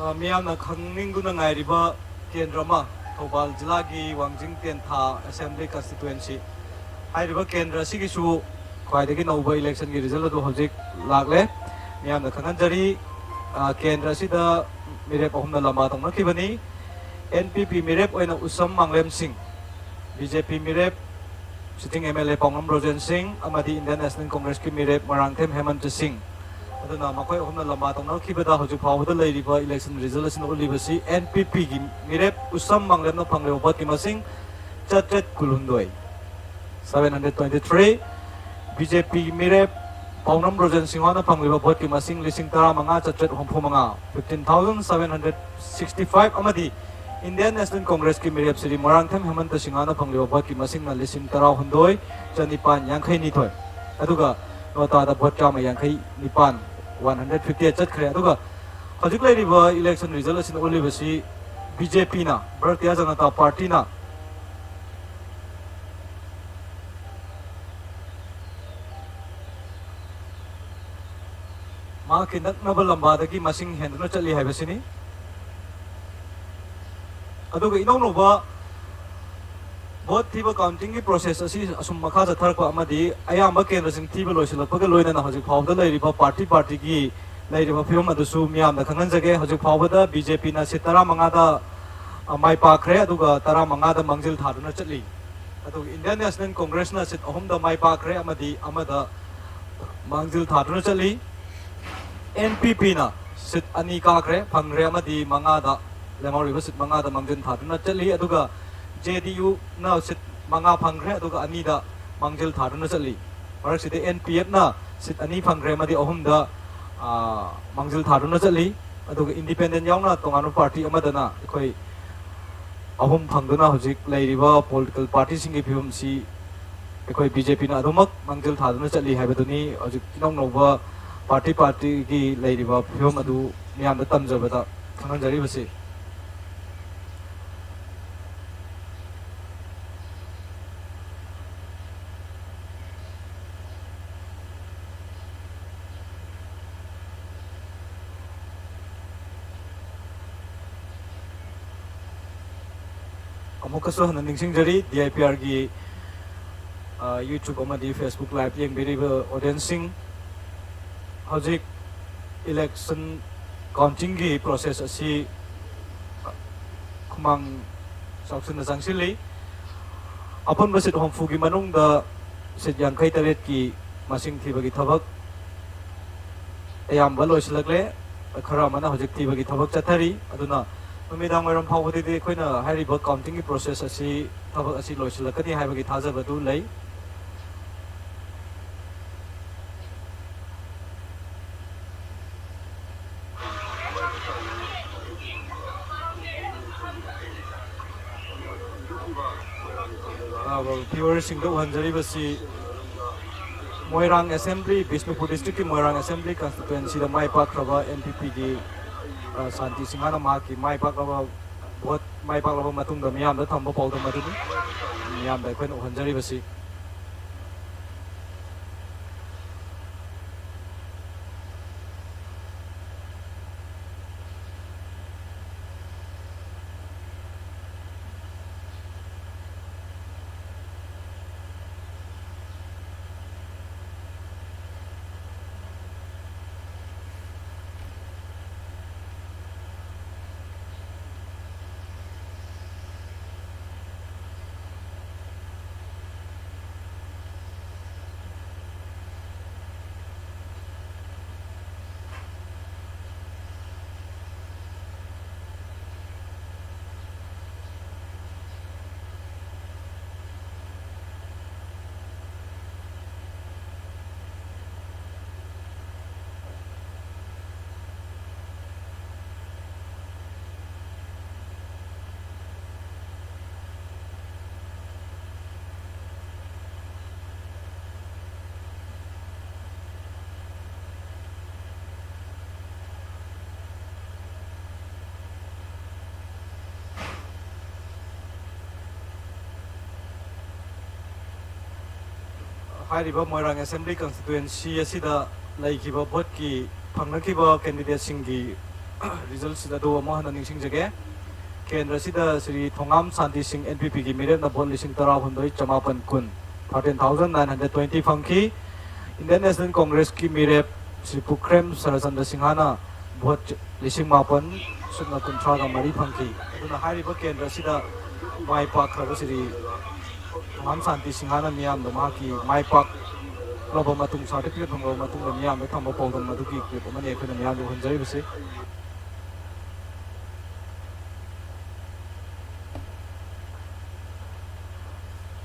ꯑ, ꯃꯤꯌꯥꯝꯅ ꯈꯪꯅꯤꯡꯗꯨꯅ ꯉꯥꯏꯔꯤꯕ ꯀꯦꯟꯗ꯭ꯔ ꯑꯃ, ꯊꯧꯕꯥꯜ ꯖꯤꯂꯥꯒꯤ ꯋꯥꯡꯖꯤꯡ ꯇꯦꯟꯊꯥ ꯑꯦꯁꯦꯝꯕ꯭ꯂꯤ ꯀꯟꯁꯇꯤꯇ꯭ꯋꯦꯟꯁꯤ ꯍꯥꯏꯔꯤꯕ ꯀꯦꯟꯗ꯭ꯔ ꯑꯁꯤꯒꯤꯁꯨ ꯈ꯭ꯋꯥꯏꯗꯒꯤ ꯅꯧꯕ ꯏꯂꯦꯛꯁꯟꯒꯤ ꯔꯤꯖꯜ ꯑꯗꯨ ꯍꯧꯖꯤꯛ ꯂꯥꯛꯂꯦ꯫ ꯃꯤꯌꯥꯝꯅ ꯈꯪꯍꯟꯖꯔꯤ, ꯑ, ꯀꯦꯟꯗ꯭ꯔ ꯑꯁꯤꯗ ꯃꯤꯔꯦꯞ ꯑꯍꯨꯝꯅ ꯂꯝꯕꯥ ꯇꯧꯅꯈꯤꯕꯅꯤ꯫ ꯑꯦꯟ ꯄꯤ ꯄꯤ ꯃꯤꯔꯦꯞ ꯑꯣꯏꯅ ꯎꯁꯝ ꯃꯥꯡꯂꯦꯝ ꯁꯤꯡ, ꯕꯤ ꯖꯦ ꯄꯤ ꯃꯤꯔꯦꯞ ꯁꯤꯇꯤꯡ ꯑꯦꯝ ꯑꯦꯜ ꯑꯦ ꯄꯥꯎꯅꯝ ꯔꯣꯖꯦꯟ ꯁꯤꯡ ꯑꯃꯗꯤ ꯏꯟꯗꯤꯌꯟ ꯅꯦꯁꯅꯦꯜ ꯀꯣꯡꯒ꯭ꯔꯦꯁꯀꯤ ꯃꯤꯔꯦꯞ ꯃꯣꯏꯔꯥꯡꯊꯦꯝ ꯍꯦꯃꯟꯇ ꯁꯤꯡ꯫ ꯑꯗꯨꯅ ꯃꯈꯣꯏ ꯑꯍꯨꯝꯅ ꯂꯝꯕꯥ ꯇꯧꯅꯈꯤꯕꯗ ꯍꯧꯖꯤꯛ ꯐꯥꯎꯕꯗ ꯂꯩꯔꯤꯕ ꯏꯂꯦꯛꯁꯟ ꯔꯤꯖꯜ ꯑꯁꯤꯅ ꯎꯠꯂꯤꯕꯁꯤ ꯑꯦꯟ ꯄꯤ ꯄꯤꯒꯤ ꯃꯤꯔꯦꯞ ꯎꯁꯝ ꯃꯥꯡꯂꯦꯝꯅ ꯐꯪꯂꯤꯕ ꯚꯣꯠꯀꯤ ꯃꯁꯤꯡ ꯆꯥꯇ꯭ꯔꯦꯠ ꯀꯨꯟꯍꯨꯝꯗꯣꯏ, seven hundred twenty three, B J ꯄꯤꯒꯤ ꯃꯤꯔꯦꯞ ꯄꯥꯎꯅꯝ ꯔꯣꯖꯦꯟ ꯁꯤꯡꯍꯅ ꯐꯪꯂꯤꯕ ꯚꯣꯠꯀꯤ ꯃꯁꯤꯡ ꯂꯤꯁꯤꯡ ꯇꯔꯥꯃꯉꯥ ꯆꯥꯇ꯭ꯔꯦꯠ ꯍꯨꯝꯐꯨ ꯃꯉꯥ, fifteen thousand seven hundred sixty five, ꯑꯃꯗꯤ ꯏꯟꯗꯤꯌꯟ ꯅꯦꯁꯅꯦꯜ ꯀꯣꯡꯒ꯭ꯔꯦꯁꯀꯤ ꯃꯤꯔꯦꯞ ꯁ꯭ꯔꯤ ꯃꯣꯏꯔꯥꯡꯊꯦꯝ ꯍꯦꯃꯟꯇ ꯁꯤꯡꯍꯅ ꯐꯪꯂꯤꯕ ꯚꯣꯠꯀꯤ ꯃꯁꯤꯡꯅ ꯂꯤꯁꯤꯡ ꯇꯔꯥꯍꯨꯝꯗꯣꯏ ꯆꯅꯤꯄꯥꯟ ꯌꯥꯡꯈꯩ ꯅꯤꯊꯣꯏ꯫ ꯑꯗꯨꯒ ꯅꯣꯇꯥꯗ ꯚꯣꯠ ꯆꯥꯝꯃ ꯌꯥꯡꯈꯩ ꯅꯤꯄꯥꯟ, one hundred fifty eight, ꯆꯠꯈ꯭ꯔꯦ꯫ ꯑꯗꯨꯒ ꯍꯧꯖꯤꯛ ꯂꯩꯔꯤꯕ ꯏꯂꯦꯛꯁꯟ ꯔꯤꯖꯜ ꯑꯁꯤꯅ ꯎꯠꯂꯤꯕꯁꯤ ꯕꯤ ꯖꯦ ꯄꯤꯅ, ꯚꯥꯔꯇꯤꯌ ꯖꯅꯇꯥ ꯄꯥꯔꯇꯤꯅ ꯃꯍꯥꯛꯀꯤ ꯅꯛꯅꯕ ꯂꯝꯕꯥꯗꯒꯤ ꯃꯁꯤꯡ ꯍꯦꯟꯗꯨꯅ ꯆꯠꯂꯤ ꯍꯥꯏꯕꯁꯤꯅꯤ꯫ ꯑꯗꯨꯒ ꯏꯅꯧꯅꯧꯕ ꯚꯣꯠ ꯊꯤꯕ ꯀꯥꯎꯟꯇꯤꯡꯒꯤ ꯄ꯭ꯔꯣꯁꯦꯁ ꯑꯁꯤ ꯑꯁꯨꯝ ꯃꯈꯥ ꯆꯠꯊꯔꯛꯄ ꯑꯃꯗꯤ ꯑꯌꯥꯝꯕ ꯀꯦꯟꯗ꯭ꯔꯁꯤꯡ ꯊꯤꯕ ꯂꯣꯏꯁꯤꯜꯂꯛꯄꯒ ꯂꯣꯏꯅꯅ ꯍꯧꯖꯤꯛ ꯐꯥꯎꯕꯗ ꯂꯩꯔꯤꯕ ꯄꯥꯔꯇꯤ ꯄꯥꯔꯇꯤꯒꯤ ꯂꯩꯔꯤꯕ ꯐꯤꯕꯝ ꯑꯗꯨꯁꯨ ꯃꯤꯌꯥꯝꯗ ꯈꯪꯍꯟꯖꯒꯦ꯫ ꯍꯧꯖꯤꯛ ꯐꯥꯎꯕꯗ ꯕꯤ ꯖꯦ ꯄꯤꯅ ꯁꯤꯠ ꯇꯔꯥꯃꯉꯥꯗ, ꯑ, ꯃꯥꯏ ꯄꯥꯛꯈ꯭ꯔꯦ, ꯑꯗꯨꯒ ꯇꯔꯥꯃꯉꯥꯗ ꯃꯥꯡꯖꯤꯜ ꯊꯥꯗꯨꯅ ꯆꯠꯂꯤ꯫ ꯑꯗꯨꯒ ꯏꯟꯗꯤꯌꯟ ꯅꯦꯁꯅꯦꯜ ꯀꯣꯡꯒ꯭ꯔꯦꯁꯅ ꯁꯤꯠ ꯑꯍꯨꯝꯗ ꯃꯥꯏ ꯄꯥꯛꯈ꯭ꯔꯦ ꯑꯃꯗꯤ ꯑꯃꯗ ꯃꯥꯡꯖꯤꯜ ꯊꯥꯗꯨꯅ ꯆꯠꯂꯤ꯫ ꯑꯦꯟ ꯄꯤ ꯄꯤꯅ ꯁꯤꯠ ꯑꯅꯤ ꯀꯥꯈ꯭ꯔꯦ, ꯐꯪꯈ꯭ꯔꯦ ꯑꯃꯗꯤ ꯃꯉꯥꯗ, ꯂꯦꯝꯍꯧꯔꯤꯕ ꯁꯤꯠ ꯃꯉꯥꯗ ꯃꯥꯡꯖꯤꯜ ꯊꯥꯗꯨꯅ ꯆꯠꯂꯤ꯫ ꯑꯗꯨꯒ ꯖꯦ ꯗꯤ ꯌꯨꯅ ꯁꯤꯠ ꯃꯉꯥ ꯐꯪꯈ꯭ꯔꯦ, ꯑꯗꯨꯒ ꯑꯅꯤꯗ ꯃꯥꯡꯖꯤꯜ ꯊꯥꯗꯨꯅ ꯆꯠꯂꯤ꯫ ꯃꯔꯛꯁꯤꯗ ꯑꯦꯟ ꯄꯤ ꯑꯦꯐꯅ ꯁꯤꯠ ꯑꯅꯤ ꯐꯪꯈ꯭ꯔꯦ ꯑꯃꯗꯤ ꯑꯍꯨꯝꯗ, ꯑ, ꯃꯥꯡꯖꯤꯜ ꯊꯥꯗꯨꯅ ꯆꯠꯂꯤ꯫ ꯑꯗꯨꯒ ꯏꯟꯗꯤꯄꯦꯟꯗꯦꯟ ꯌꯥꯎꯅ ꯇꯣꯉꯥꯟꯕ ꯄꯥꯔꯇꯤ ꯑꯃꯗꯅ ꯑꯩꯈꯣꯏ ꯑꯍꯨꯝ ꯐꯪꯗꯨꯅ ꯍꯧꯖꯤꯛ ꯂꯩꯔꯤꯕ ꯄꯣꯂꯤꯇꯤꯀꯦꯜ ꯄꯥꯔꯇꯤꯁꯤꯡꯒꯤ ꯐꯤꯕꯝꯁꯤ ꯑꯩꯈꯣꯏ ꯕꯤ ꯖꯦ ꯄꯤꯅ ꯑꯗꯨꯃꯛ ꯃꯥꯡꯖꯤꯜ ꯊꯥꯗꯨꯅ ꯆꯠꯂꯤ ꯍꯥꯏꯕꯗꯨꯅꯤ ꯍꯧꯖꯤꯛ ꯏꯅꯧ ꯅꯧꯕ ꯄꯥꯔꯇꯤ ꯄꯥꯔꯇꯤꯒꯤ ꯂꯩꯔꯤꯕ ꯐꯤꯕꯝ ꯑꯗꯨ ꯃꯤꯌꯥꯝꯗ ꯇꯝꯖꯕꯗ ꯈꯪꯍꯟꯖꯔꯤꯕꯁꯤ꯫ ꯑꯃꯨꯛꯀꯁꯨ ꯍꯟꯅ ꯅꯤꯡꯁꯤꯡꯖꯔꯤ, ꯗꯤ ꯑꯥꯏ ꯄꯤ ꯑꯥꯔꯒꯤ, ꯑ, YouTube ꯑꯃꯗꯤ Facebook Live ꯌꯦꯡꯕꯤꯔꯤꯕ audienceꯁꯤꯡ, ꯍꯧꯖꯤꯛ election countingꯒꯤ process ꯑꯁꯤ ꯈꯨꯃꯥꯡ ꯆꯥꯎꯁꯤꯟꯅ ꯆꯪꯁꯤꯜꯂꯤ꯫ ꯑꯄꯨꯟꯕ seat ꯍꯨꯝꯐꯨꯒꯤ ꯃꯅꯨꯡꯗ seat ꯌꯥꯡꯈꯩ ꯇꯔꯦꯠꯀꯤ ꯃꯁꯤꯡ ꯊꯤꯕꯒꯤ ꯊꯕꯛ ꯑꯌꯥꯝꯕ ꯂꯣꯏꯁꯤꯜꯂꯛꯂꯦ꯫ ꯈꯔ ꯑꯃꯅ ꯍꯧꯖꯤꯛ ꯊꯤꯕꯒꯤ ꯊꯕꯛ ꯆꯠꯊꯔꯤ꯫ ꯑꯗꯨꯅ ꯅꯨꯃꯤꯗꯥꯡ ꯋꯥꯏꯔꯝ ꯐꯥꯎꯕꯗꯗꯤ ꯑꯩꯈꯣꯏꯅ ꯍꯥꯏꯔꯤꯕ countingꯒꯤ process ꯑꯁꯤ, ꯊꯕꯛ ꯑꯁꯤ ꯂꯣꯏꯁꯤꯜꯂꯛꯀꯅꯤ ꯍꯥꯏꯕꯒꯤ ꯊꯥꯖꯕꯗꯨ ꯂꯩ꯫ ꯑ, viewerꯁꯤꯡꯗ ꯎꯍꯟꯖꯔꯤꯕꯁꯤ ꯃꯣꯏꯔꯥꯡ Assembly, ꯕꯤꯁꯅꯨꯄꯨꯔ districtꯀꯤ ꯃꯣꯏꯔꯥꯡ Assembly constituencyꯗ ꯃꯥꯏ ꯄꯥꯛꯈ꯭ꯔꯕ NPPꯒꯤ, ꯑ, ꯁꯥꯟꯇꯤ ꯁꯤꯡꯍꯅ ꯃꯍꯥꯛꯀꯤ ꯃꯥꯏ ꯄꯥꯛꯂꯕ vote, ꯃꯥꯏ ꯄꯥꯛꯂꯕ ꯃꯇꯨꯡꯗ ꯃꯤꯌꯥꯝꯗ ꯊꯝꯕ ꯄꯥꯎꯗꯝ ꯑꯗꯨꯅꯤ ꯃꯤꯌꯥꯝꯗ ꯑꯩꯈꯣꯏꯅ ꯎꯍꯟꯖꯔꯤꯕꯁꯤ꯫ ꯍꯥꯏꯔꯤꯕ ꯃꯣꯏꯔꯥꯡ Assembly constituency ꯑꯁꯤꯗ ꯂꯩꯈꯤꯕ voteꯀꯤ ꯐꯪꯅꯈꯤꯕ candidateꯁꯤꯡꯒꯤ resultꯁꯤꯡ ꯑꯗꯨ ꯑꯃꯨꯛ ꯍꯟꯅ ꯅꯤꯡꯁꯤꯡꯖꯒꯦ꯫ ꯀꯦꯟꯗ꯭ꯔ ꯑꯁꯤꯗ ꯁ꯭ꯔꯤ ꯊꯣꯉꯥꯝ ꯁꯥꯟꯇꯤ ꯁꯤꯡ, ꯑꯦꯟ ꯄꯤ ꯄꯤꯒꯤ ꯃꯤꯔꯦꯞꯅ ꯚꯣꯠ ꯂꯤꯁꯤꯡ ꯇꯔꯥꯍꯨꯝꯗꯣꯏ ꯆꯃꯥꯄꯟ ꯀꯨꯟ, thirteen thousand nine hundred twenty ꯐꯪꯈꯤ꯫ Indian National Congressꯀꯤ ꯃꯤꯔꯦꯞ ꯁ꯭ꯔꯤ ꯄꯨꯈ꯭ꯔꯦꯝ ꯁꯔꯆꯟꯗ꯭ꯔ ꯁꯤꯡꯍꯅ ꯚꯣꯠ ꯂꯤꯁꯤꯡ ꯃꯥꯄꯟ ꯁꯨꯞꯅ ꯀꯨꯟꯊ꯭ꯔꯥꯒ ꯃꯔꯤ ꯐꯪꯈꯤ꯫ ꯑꯗꯨꯅ ꯍꯥꯏꯔꯤꯕ ꯀꯦꯟꯗ꯭ꯔ ꯑꯁꯤꯗ ꯃꯥꯏ ꯄꯥꯛꯈ꯭ꯔꯕ ꯁ꯭ꯔꯤ ꯊꯣꯉꯥꯝ ꯁꯥꯟꯇꯤ ꯁꯤꯡꯍꯅ ꯃꯤꯌꯥꯝꯗ ꯃꯍꯥꯛꯀꯤ ꯃꯥꯏ ꯄꯥꯛꯂꯕ ꯃꯇꯨꯡ, ꯁꯥꯔꯇꯤꯐꯤꯀꯦꯠ ꯐꯪꯂꯕ ꯃꯇꯨꯡꯗ ꯃꯤꯌꯥꯝꯗ ꯊꯝꯕ ꯄꯥꯎꯗꯝ ꯑꯗꯨꯒꯤ ꯀ꯭ꯂꯤꯞ ꯑꯃꯅꯤ ꯑꯩꯈꯣꯏꯅ ꯃꯤꯌꯥꯝꯗ ꯎꯍꯟꯖꯔꯤꯕꯁꯤ꯫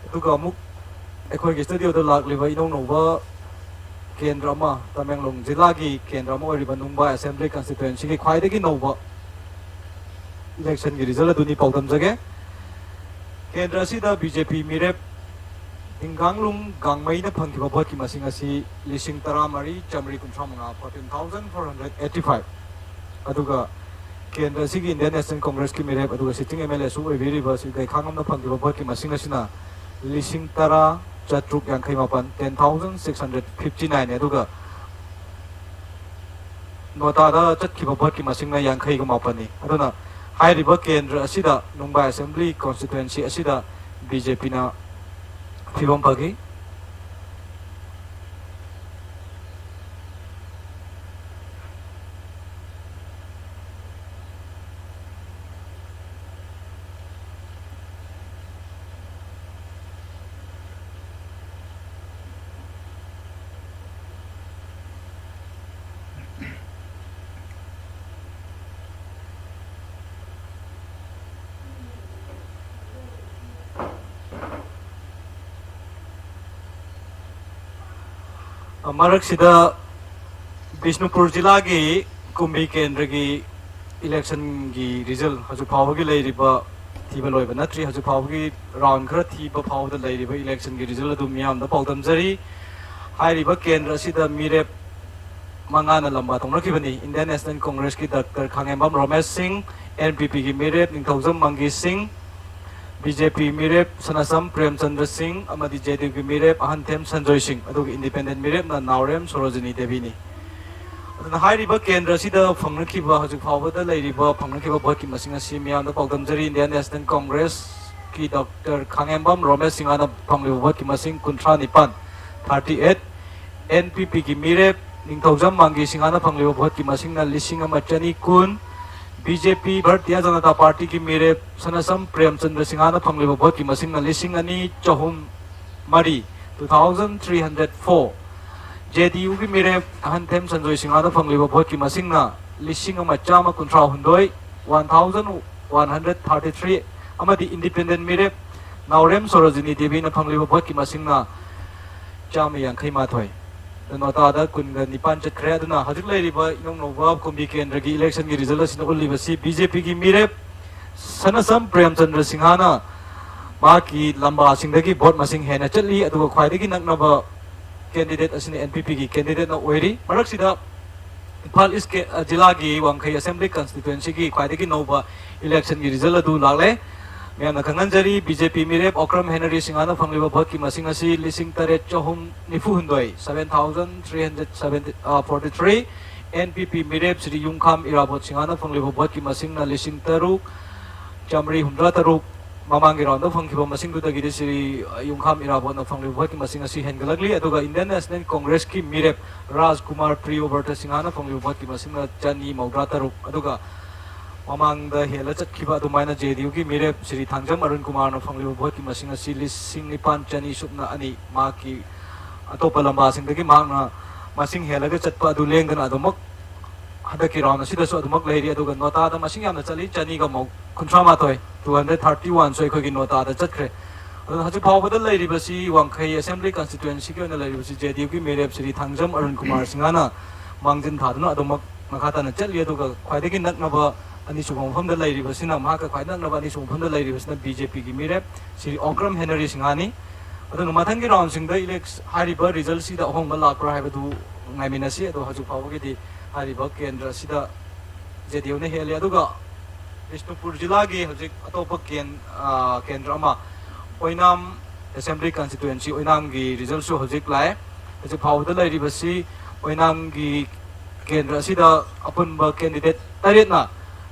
ꯑꯗꯨꯒ ꯑꯃꯨꯛ ꯑꯩꯈꯣꯏꯒꯤ ꯁ꯭ꯇꯨꯗꯤꯑꯣꯗ ꯂꯥꯛꯂꯤꯕ ꯏꯅꯧ ꯅꯧꯕ ꯀꯦꯟꯗ꯭ꯔ ꯑꯃ, ꯇꯃꯦꯡꯂꯣꯡ ꯖꯤꯂꯥꯒꯤ ꯀꯦꯟꯗ꯭ꯔ ꯑꯃ ꯑꯣꯏꯔꯤꯕ ꯅꯨꯡꯕꯥ ꯑꯦꯁꯦꯝꯕ꯭ꯂꯤ ꯀꯟꯁꯇꯤꯇ꯭ꯋꯦꯟꯁꯤꯒꯤ ꯈ꯭ꯋꯥꯏꯗꯒꯤ ꯅꯧꯕ ꯏꯂꯦꯛꯁꯟꯒꯤ ꯔꯤꯖꯜ ꯑꯗꯨꯅꯤ ꯄꯥꯎꯗꯝꯖꯒꯦ꯫ ꯀꯦꯟꯗ꯭ꯔ ꯑꯁꯤꯗ ꯕꯤ ꯖꯦ ꯄꯤ ꯃꯤꯔꯦꯞ ꯗꯤꯡꯒꯥꯡꯂꯨꯡ ꯒꯥꯡꯃꯩꯅ ꯐꯪꯈꯤꯕ ꯚꯣꯠꯀꯤ ꯃꯁꯤꯡ ꯑꯁꯤ ꯂꯤꯁꯤꯡ ꯇꯔꯥꯃꯔꯤ ꯆꯥꯃꯔꯤ ꯀꯨꯟꯊ꯭ꯔꯥ ꯃꯉꯥ, fourteen thousand four hundred eighty five꯫ ꯑꯗꯨꯒ ꯀꯦꯟꯗ꯭ꯔ ꯑꯁꯤꯒꯤ ꯏꯟꯗꯤꯌꯟ ꯅꯦꯁꯅꯦꯜ ꯀꯣꯡꯒ꯭ꯔꯦꯁꯀꯤ ꯃꯤꯔꯦꯞ ꯑꯗꯨꯒ ꯁꯤꯇꯤꯡ ꯑꯦꯝ ꯑꯦꯜ ꯑꯦꯁꯨ ꯑꯣꯏꯕꯤꯔꯤꯕ ꯁ꯭ꯔꯤ ꯒꯩꯈꯥꯉꯝꯅ ꯐꯪꯈꯤꯕ ꯚꯣꯠꯀꯤ ꯃꯁꯤꯡ ꯑꯁꯤꯅ ꯂꯤꯁꯤꯡ ꯇꯔꯥ ꯆꯥꯇ꯭ꯔꯨꯛ ꯌꯥꯡꯈꯩ ꯃꯥꯄꯟ, ten thousand six hundred fifty nine ꯅꯤ꯫ ꯑꯗꯨꯒ ꯅꯣꯇꯥꯗ ꯆꯠꯈꯤꯕ ꯚꯣꯠꯀꯤ ꯃꯁꯤꯡꯅ ꯌꯥꯡꯈꯩꯒ ꯃꯥꯄꯟꯅꯤ꯫ ꯑꯗꯨꯅ ꯍꯥꯏꯔꯤꯕ ꯀꯦꯟꯗ꯭ꯔ ꯑꯁꯤꯗ, ꯅꯨꯡꯕꯥꯏ ꯑꯦꯁꯦꯝꯕ꯭ꯂꯤ ꯀꯣꯟꯁꯇꯤꯇ꯭ꯋꯦꯟꯁꯤ ꯑꯁꯤꯗ ꯕꯤ ꯖꯦ ꯄꯤꯅ ꯐꯤꯕꯝ ꯐꯈꯤ꯫ ꯃꯔꯛꯁꯤꯗ ꯕꯤꯁꯅꯨꯄꯨꯔ ꯖꯤꯂꯥꯒꯤ ꯀꯨꯝꯕꯤ ꯀꯦꯟꯗ꯭ꯔꯒꯤ ꯏꯂꯦꯛꯁꯟꯒꯤ ꯔꯤꯖꯜ ꯍꯧꯖꯤꯛ ꯐꯥꯎꯕꯒꯤ ꯂꯩꯔꯤꯕ, ꯊꯤꯕ ꯂꯣꯏꯕ ꯅꯠꯇ꯭ꯔꯤ, ꯍꯧꯖꯤꯛ ꯐꯥꯎꯕꯒꯤ ꯔꯥꯎꯟ ꯈꯔ ꯊꯤꯕ ꯐꯥꯎꯕꯗ ꯂꯩꯔꯤꯕ ꯏꯂꯦꯛꯁꯟꯒꯤ ꯔꯤꯖꯜ ꯑꯗꯨ ꯃꯤꯌꯥꯝꯗ ꯄꯥꯎꯗꯝꯖꯔꯤ꯫ ꯍꯥꯏꯔꯤꯕ ꯀꯦꯟꯗ꯭ꯔ ꯑꯁꯤꯗ ꯃꯤꯔꯦꯞ ꯃꯉꯥꯅ ꯂꯝꯕꯥ ꯇꯧꯅꯈꯤꯕꯅꯤ꯫ Indian national ꯀꯣꯡꯒ꯭ꯔꯦꯁꯀꯤ doctor Khangembam Romesh ꯁꯤꯡ, ꯑꯦꯟ ꯄꯤ ꯄꯤꯒꯤ ꯃꯤꯔꯦꯞ ꯅꯤꯡꯊꯧꯖꯝ ꯃꯪꯒꯤ ꯁꯤꯡ, ꯕꯤ ꯖꯦ ꯄꯤ ꯃꯤꯔꯦꯞ ꯁꯅꯥꯁꯝ ꯄ꯭ꯔꯦꯝꯆꯟꯗ꯭ꯔ ꯁꯤꯡ ꯑꯃꯗꯤ ꯖꯦ ꯗꯤ ꯌꯨꯒꯤ ꯃꯤꯔꯦꯞ ꯑꯍꯟꯊꯦꯝ ꯁꯟꯖꯣꯏ ꯁꯤꯡ, ꯑꯗꯨꯒ ꯏꯟꯗꯤꯄꯦꯟꯗꯦꯟ ꯃꯤꯔꯦꯞꯅ ꯅꯥꯎꯔꯦꯝ ꯁꯣꯔꯣꯖꯤꯅꯤ ꯗꯦꯕꯤꯅꯤ꯫ ꯑꯗꯨꯅ ꯍꯥꯏꯔꯤꯕ ꯀꯦꯟꯗ꯭ꯔ ꯑꯁꯤꯗ ꯐꯪꯅꯈꯤꯕ, ꯍꯧꯖꯤꯛ ꯐꯥꯎꯕꯗ ꯂꯩꯔꯤꯕ ꯐꯪꯅꯈꯤꯕ ꯚꯣꯠꯀꯤ ꯃꯁꯤꯡ ꯑꯁꯤ ꯃꯤꯌꯥꯝꯗ ꯄꯥꯎꯗꯝꯖꯔꯤ꯫ ꯏꯟꯗꯤꯌꯟ ꯅꯦꯁꯅꯦꯜ ꯀꯣꯡꯒ꯭ꯔꯦꯁꯀꯤ ꯗꯣꯛꯇꯔ ꯈꯥꯉꯦꯝꯕꯝ ꯔꯣꯃꯦꯁ ꯁꯤꯡꯍꯅ ꯐꯪꯂꯤꯕ ꯚꯣꯠꯀꯤ ꯃꯁꯤꯡ ꯀꯨꯟꯊ꯭ꯔꯥ ꯅꯤꯄꯥꯟ, thirty eight꯫ ꯑꯦꯟ ꯄꯤ ꯄꯤꯒꯤ ꯃꯤꯔꯦꯞ ꯅꯤꯡꯊꯧꯖꯝ ꯃꯥꯡꯒꯤ ꯁꯤꯡꯍꯅ ꯐꯪꯂꯤꯕ ꯚꯣꯠꯀꯤ ꯃꯁꯤꯡꯅ ꯂꯤꯁꯤꯡ ꯑꯃ ꯆꯅꯤ ꯀꯨꯟ꯫ ꯕꯤ ꯖꯦ ꯄꯤ, ꯚꯥꯔꯇꯤꯌꯥ ꯖꯅꯇꯥ ꯄꯥꯔꯇꯤꯒꯤ ꯃꯤꯔꯦꯞ ꯁꯅꯁꯝ ꯄ꯭ꯔꯦꯝꯆꯟꯗ꯭ꯔ ꯁꯤꯡꯍꯅ ꯐꯪꯂꯤꯕ ꯚꯣꯠꯀꯤ ꯃꯁꯤꯡꯅ ꯂꯤꯁꯤꯡ ꯑꯅꯤ ꯆꯍꯨꯝ ꯃꯔꯤ, two thousand three hundred four꯫ J D ꯌꯨꯒꯤ ꯃꯤꯔꯦꯞ ꯑꯍꯟꯊꯦꯝ ꯁꯟꯖꯣꯏ ꯁꯤꯡꯍꯅ ꯐꯪꯂꯤꯕ ꯚꯣꯠꯀꯤ ꯃꯁꯤꯡꯅ ꯂꯤꯁꯤꯡ ꯑꯃ ꯆꯥꯝꯃ ꯀꯨꯟꯊ꯭ꯔꯥ ꯍꯨꯝꯗꯣꯏ, one thousand one hundred thirty three, ꯑꯃꯗꯤ ꯏꯟꯗꯤꯄꯦꯟꯗꯦꯟ ꯃꯤꯔꯦꯞ ꯅꯥꯎꯔꯦꯝ ꯁꯣꯔꯣꯖꯤꯅꯤ ꯗꯦꯕꯤꯅ ꯐꯪꯂꯤꯕ ꯚꯣꯠꯀꯤ ꯃꯁꯤꯡꯅ ꯆꯥꯝꯃ ꯌꯥꯡꯈꯩ ꯃꯥꯊꯣꯏ꯫ ꯅꯣꯇꯥꯗ ꯀꯨꯟꯒ ꯅꯤꯄꯥꯟ ꯆꯠꯈ꯭ꯔꯦ꯫ ꯑꯗꯨꯅ ꯍꯧꯖꯤꯛ ꯂꯩꯔꯤꯕ ꯏꯅꯧ ꯅꯧꯕ ꯀꯨꯝꯕꯤ ꯀꯦꯟꯗ꯭ꯔꯒꯤ ꯏꯂꯦꯛꯁꯟꯒꯤ ꯔꯤꯖꯜ ꯑꯁꯤꯅ ꯎꯠꯂꯤꯕꯁꯤ ꯕꯤ ꯖꯦ ꯄꯤꯒꯤ ꯃꯤꯔꯦꯞ ꯁꯅꯁꯝ ꯄ꯭ꯔꯦꯝꯆꯟꯗ꯭ꯔ ꯁꯤꯡꯍꯅ ꯃꯍꯥꯛꯀꯤ ꯂꯝꯕꯥꯁꯤꯡꯗꯒꯤ ꯚꯣꯠ ꯃꯁꯤꯡ ꯍꯦꯟꯅ ꯆꯠꯂꯤ, ꯑꯗꯨꯒ ꯈ꯭ꯋꯥꯏꯗꯒꯤ ꯅꯛꯅꯕ ꯀꯦꯟꯗꯤꯗꯦꯠ ꯑꯁꯤꯅ ꯑꯦꯟ ꯄꯤ ꯄꯤꯒꯤ ꯀꯦꯟꯗꯤꯗꯦꯠꯅ ꯑꯣꯏꯔꯤ꯫ ꯃꯔꯛꯁꯤꯗ ꯏꯝꯐꯥꯜ ꯏꯁ ꯀꯦ-, ꯑ, ꯖꯤꯂꯥꯒꯤ ꯋꯥꯡꯈꯩ ꯑꯦꯁꯦꯝꯕ꯭ꯂꯤ ꯀꯟꯁꯇꯤꯇ꯭ꯋꯦꯟꯁꯤꯒꯤ ꯈ꯭ꯋꯥꯏꯗꯒꯤ ꯅꯧꯕ ꯏꯂꯦꯛꯁꯟꯒꯤ ꯔꯤꯖꯜ ꯑꯗꯨ ꯂꯥꯛꯂꯦ꯫ ꯃꯌꯥꯝꯅ ꯈꯪꯍꯟꯖꯔꯤ, ꯕꯤ ꯖꯦ ꯄꯤ ꯃꯤꯔꯦꯞ ꯑꯣꯀ꯭ꯔꯝ ꯍꯦꯅꯔꯤ ꯁꯤꯡꯍꯅ ꯐꯪꯂꯤꯕ ꯚꯣꯠꯀꯤ ꯃꯁꯤꯡ ꯑꯁꯤ ꯂꯤꯁꯤꯡ ꯇꯔꯦꯠ ꯆꯍꯨꯝ ꯅꯤꯐꯨ ꯍꯨꯝꯗꯣꯏ, seven thousand three hundred forty three꯫ N P ꯄꯤ ꯃꯤꯔꯦꯞ ꯁ꯭ꯔꯤ ꯌꯨꯝꯈꯥꯝ ꯏꯔꯥꯕꯣꯠ ꯁꯤꯡꯍꯅ ꯐꯪꯂꯤꯕ ꯚꯣꯠꯀꯤ ꯃꯁꯤꯡꯅ ꯂꯤꯁꯤꯡ ꯇꯔꯨꯛ ꯆꯥꯃꯔꯤ ꯍꯨꯝꯗ꯭ꯔꯥ ꯇꯔꯨꯛ꯫ ꯃꯃꯥꯡꯒꯤ ꯔꯥꯎꯟꯗ ꯐꯪꯈꯤꯕ ꯃꯁꯤꯡꯗꯨꯗꯒꯤꯗꯤ ꯁ꯭ꯔꯤ ꯌꯨꯝꯈꯥꯝ ꯏꯔꯥꯕꯣꯠꯅ ꯐꯪꯂꯤꯕ ꯚꯣꯠꯀꯤ ꯃꯁꯤꯡ ꯑꯁꯤ ꯍꯦꯟꯒꯠꯂꯛꯂꯤ꯫ ꯑꯗꯨꯒ ꯏꯟꯗꯤꯌꯟ ꯅꯦꯁꯅꯦꯜ ꯀꯣꯡꯒ꯭ꯔꯦꯁꯀꯤ ꯃꯤꯔꯦꯞ ꯔꯥꯖꯀꯨꯃꯥꯔ ꯄ꯭ꯔꯤꯌꯣꯕ꯭ꯔꯇ ꯁꯤꯡꯍꯅ ꯐꯪꯂꯤꯕ ꯚꯣꯠꯀꯤ ꯃꯁꯤꯡꯅ ꯆꯅꯤ ꯃꯧꯗ꯭ꯔꯥ ꯇꯔꯨꯛ꯫ ꯑꯗꯨꯒ ꯃꯃꯥꯡꯗ ꯍꯦꯜꯂ ꯆꯠꯈꯤꯕ ꯑꯗꯨꯃꯥꯏꯅ ꯖꯦ ꯗꯤ ꯌꯨꯒꯤ ꯃꯤꯔꯦꯞ ꯁ꯭ꯔꯤ ꯊꯥꯡꯖꯝ ꯑꯔꯨꯟ ꯀꯨꯃꯥꯔꯅ ꯐꯪꯂꯤꯕ ꯚꯣꯠꯀꯤ ꯃꯁꯤꯡ ꯑꯁꯤ ꯂꯤꯁꯤꯡ ꯅꯤꯄꯥꯟ ꯆꯅꯤ ꯁꯨꯞꯅ ꯑꯅꯤ꯫ ꯃꯍꯥꯛꯀꯤ ꯑꯇꯣꯞꯄ ꯂꯝꯕꯥꯁꯤꯡꯗꯒꯤ ꯃꯍꯥꯛꯅ ꯃꯁꯤꯡ ꯍꯦꯜꯂꯒ ꯆꯠꯄ ꯑꯗꯨ ꯂꯦꯡꯗꯅ ꯑꯗꯨꯃꯛ ꯍꯟꯗꯛꯀꯤ ꯔꯥꯎꯟ ꯑꯁꯤꯗꯁꯨ ꯑꯗꯨꯃꯛ ꯂꯩꯔꯤ꯫ ꯑꯗꯨꯒ ꯅꯣꯇꯥꯗ ꯃꯁꯤꯡ ꯌꯥꯝꯅ ꯆꯠꯂꯤ, ꯆꯅꯤꯒ ꯃꯧ-, ꯀꯨꯟꯊ꯭ꯔꯥ ꯃꯥꯊꯣꯏ, two hundred thirty one ꯁꯨ ꯑꯩꯈꯣꯏꯒꯤ ꯅꯣꯇꯥꯗ ꯆꯠꯈ꯭ꯔꯦ꯫ ꯑꯗꯨꯅ ꯍꯧꯖꯤꯛ ꯐꯥꯎꯕꯗ ꯂꯩꯔꯤꯕꯁꯤ, ꯋꯥꯡꯈꯩ ꯑꯦꯁꯦꯝꯕ꯭ꯂꯤ ꯀꯟꯁꯇꯤꯇ꯭ꯋꯦꯟꯁꯤꯒꯤ ꯑꯣꯏꯅ ꯂꯩꯔꯤꯕꯁꯤ ꯖꯦ ꯗꯤ ꯌꯨꯒꯤ ꯃꯤꯔꯦꯞ ꯁ꯭ꯔꯤ ꯊꯥꯡꯖꯝ ꯑꯔꯨꯟ ꯀꯨꯃꯥꯔ ꯁꯤꯡꯍꯅ ꯃꯥꯡꯖꯤꯟ ꯊꯥꯗꯨꯅ ꯑꯗꯨꯃꯛ ꯃꯈꯥ ꯇꯥꯅ ꯆꯠꯂꯤ꯫ ꯑꯗꯨꯒ ꯈ꯭ꯋꯥꯏꯗꯒꯤ ꯅꯛꯅꯕ ꯑꯅꯤꯁꯨꯕ ꯃꯐꯝꯗ ꯂꯩꯔꯤꯕꯁꯤꯅ, ꯃꯍꯥꯛꯀ ꯈ꯭ꯋꯥꯏ ꯅꯛꯅꯕ ꯑꯅꯤꯁꯨꯕ ꯃꯐꯝꯗ ꯂꯩꯔꯤꯕꯁꯤꯅ ꯕꯤ ꯖꯦ ꯄꯤꯒꯤ ꯃꯤꯔꯦꯞ ꯁ꯭ꯔꯤ ꯑꯣꯀ꯭ꯔꯝ ꯍꯦꯅꯔꯤ ꯁꯤꯡꯍꯅꯤ꯫ ꯑꯗꯨꯅ ꯃꯊꯪꯒꯤ ꯔꯥꯎꯟꯁꯤꯡꯗ ꯏꯂꯦꯛꯁ-, ꯍꯥꯏꯔꯤꯕ ꯔꯤꯖꯜꯁꯤꯗ ꯑꯍꯣꯡꯕ ꯂꯥꯛꯄ꯭ꯔꯥ ꯍꯥꯏꯕꯗꯨ ꯉꯥꯏꯃꯤꯟꯅꯁꯤ꯫ ꯑꯗꯣ ꯍꯧꯖꯤꯛ ꯐꯥꯎꯕꯒꯤꯗꯤ ꯍꯥꯏꯔꯤꯕ ꯀꯦꯟꯗ꯭ꯔ ꯑꯁꯤꯗ ꯖꯦ ꯗꯤ ꯌꯨꯅ ꯍꯦꯜꯂꯤ꯫ ꯑꯗꯨꯒ ꯕꯤꯁꯅꯨꯄꯨꯔ ꯖꯤꯂꯥꯒꯤ ꯍꯧꯖꯤꯛ ꯑꯇꯣꯞꯄ ꯀꯦꯟ-, ꯑ, ꯀꯦꯟꯗ꯭ꯔ ꯑꯃ, ꯑꯣꯏꯅꯥꯝ ꯑꯦꯁꯦꯝꯕ꯭ꯂꯤ ꯀꯟꯁꯇꯤꯇ꯭ꯋꯦꯟꯁꯤ, ꯑꯣꯏꯅꯥꯝꯒꯤ ꯔꯤꯖꯜꯁꯨ ꯍꯧꯖꯤꯛ ꯂꯥꯛꯑꯦ꯫ ꯍꯧꯖꯤꯛ ꯐꯥꯎꯕꯗ ꯂꯩꯔꯤꯕꯁꯤ ꯑꯣꯏꯅꯥꯝꯒꯤ ꯀꯦꯟꯗ꯭ꯔ ꯑꯁꯤꯗ ꯑꯄꯨꯟꯕ candidate ꯇꯔꯦꯠꯅ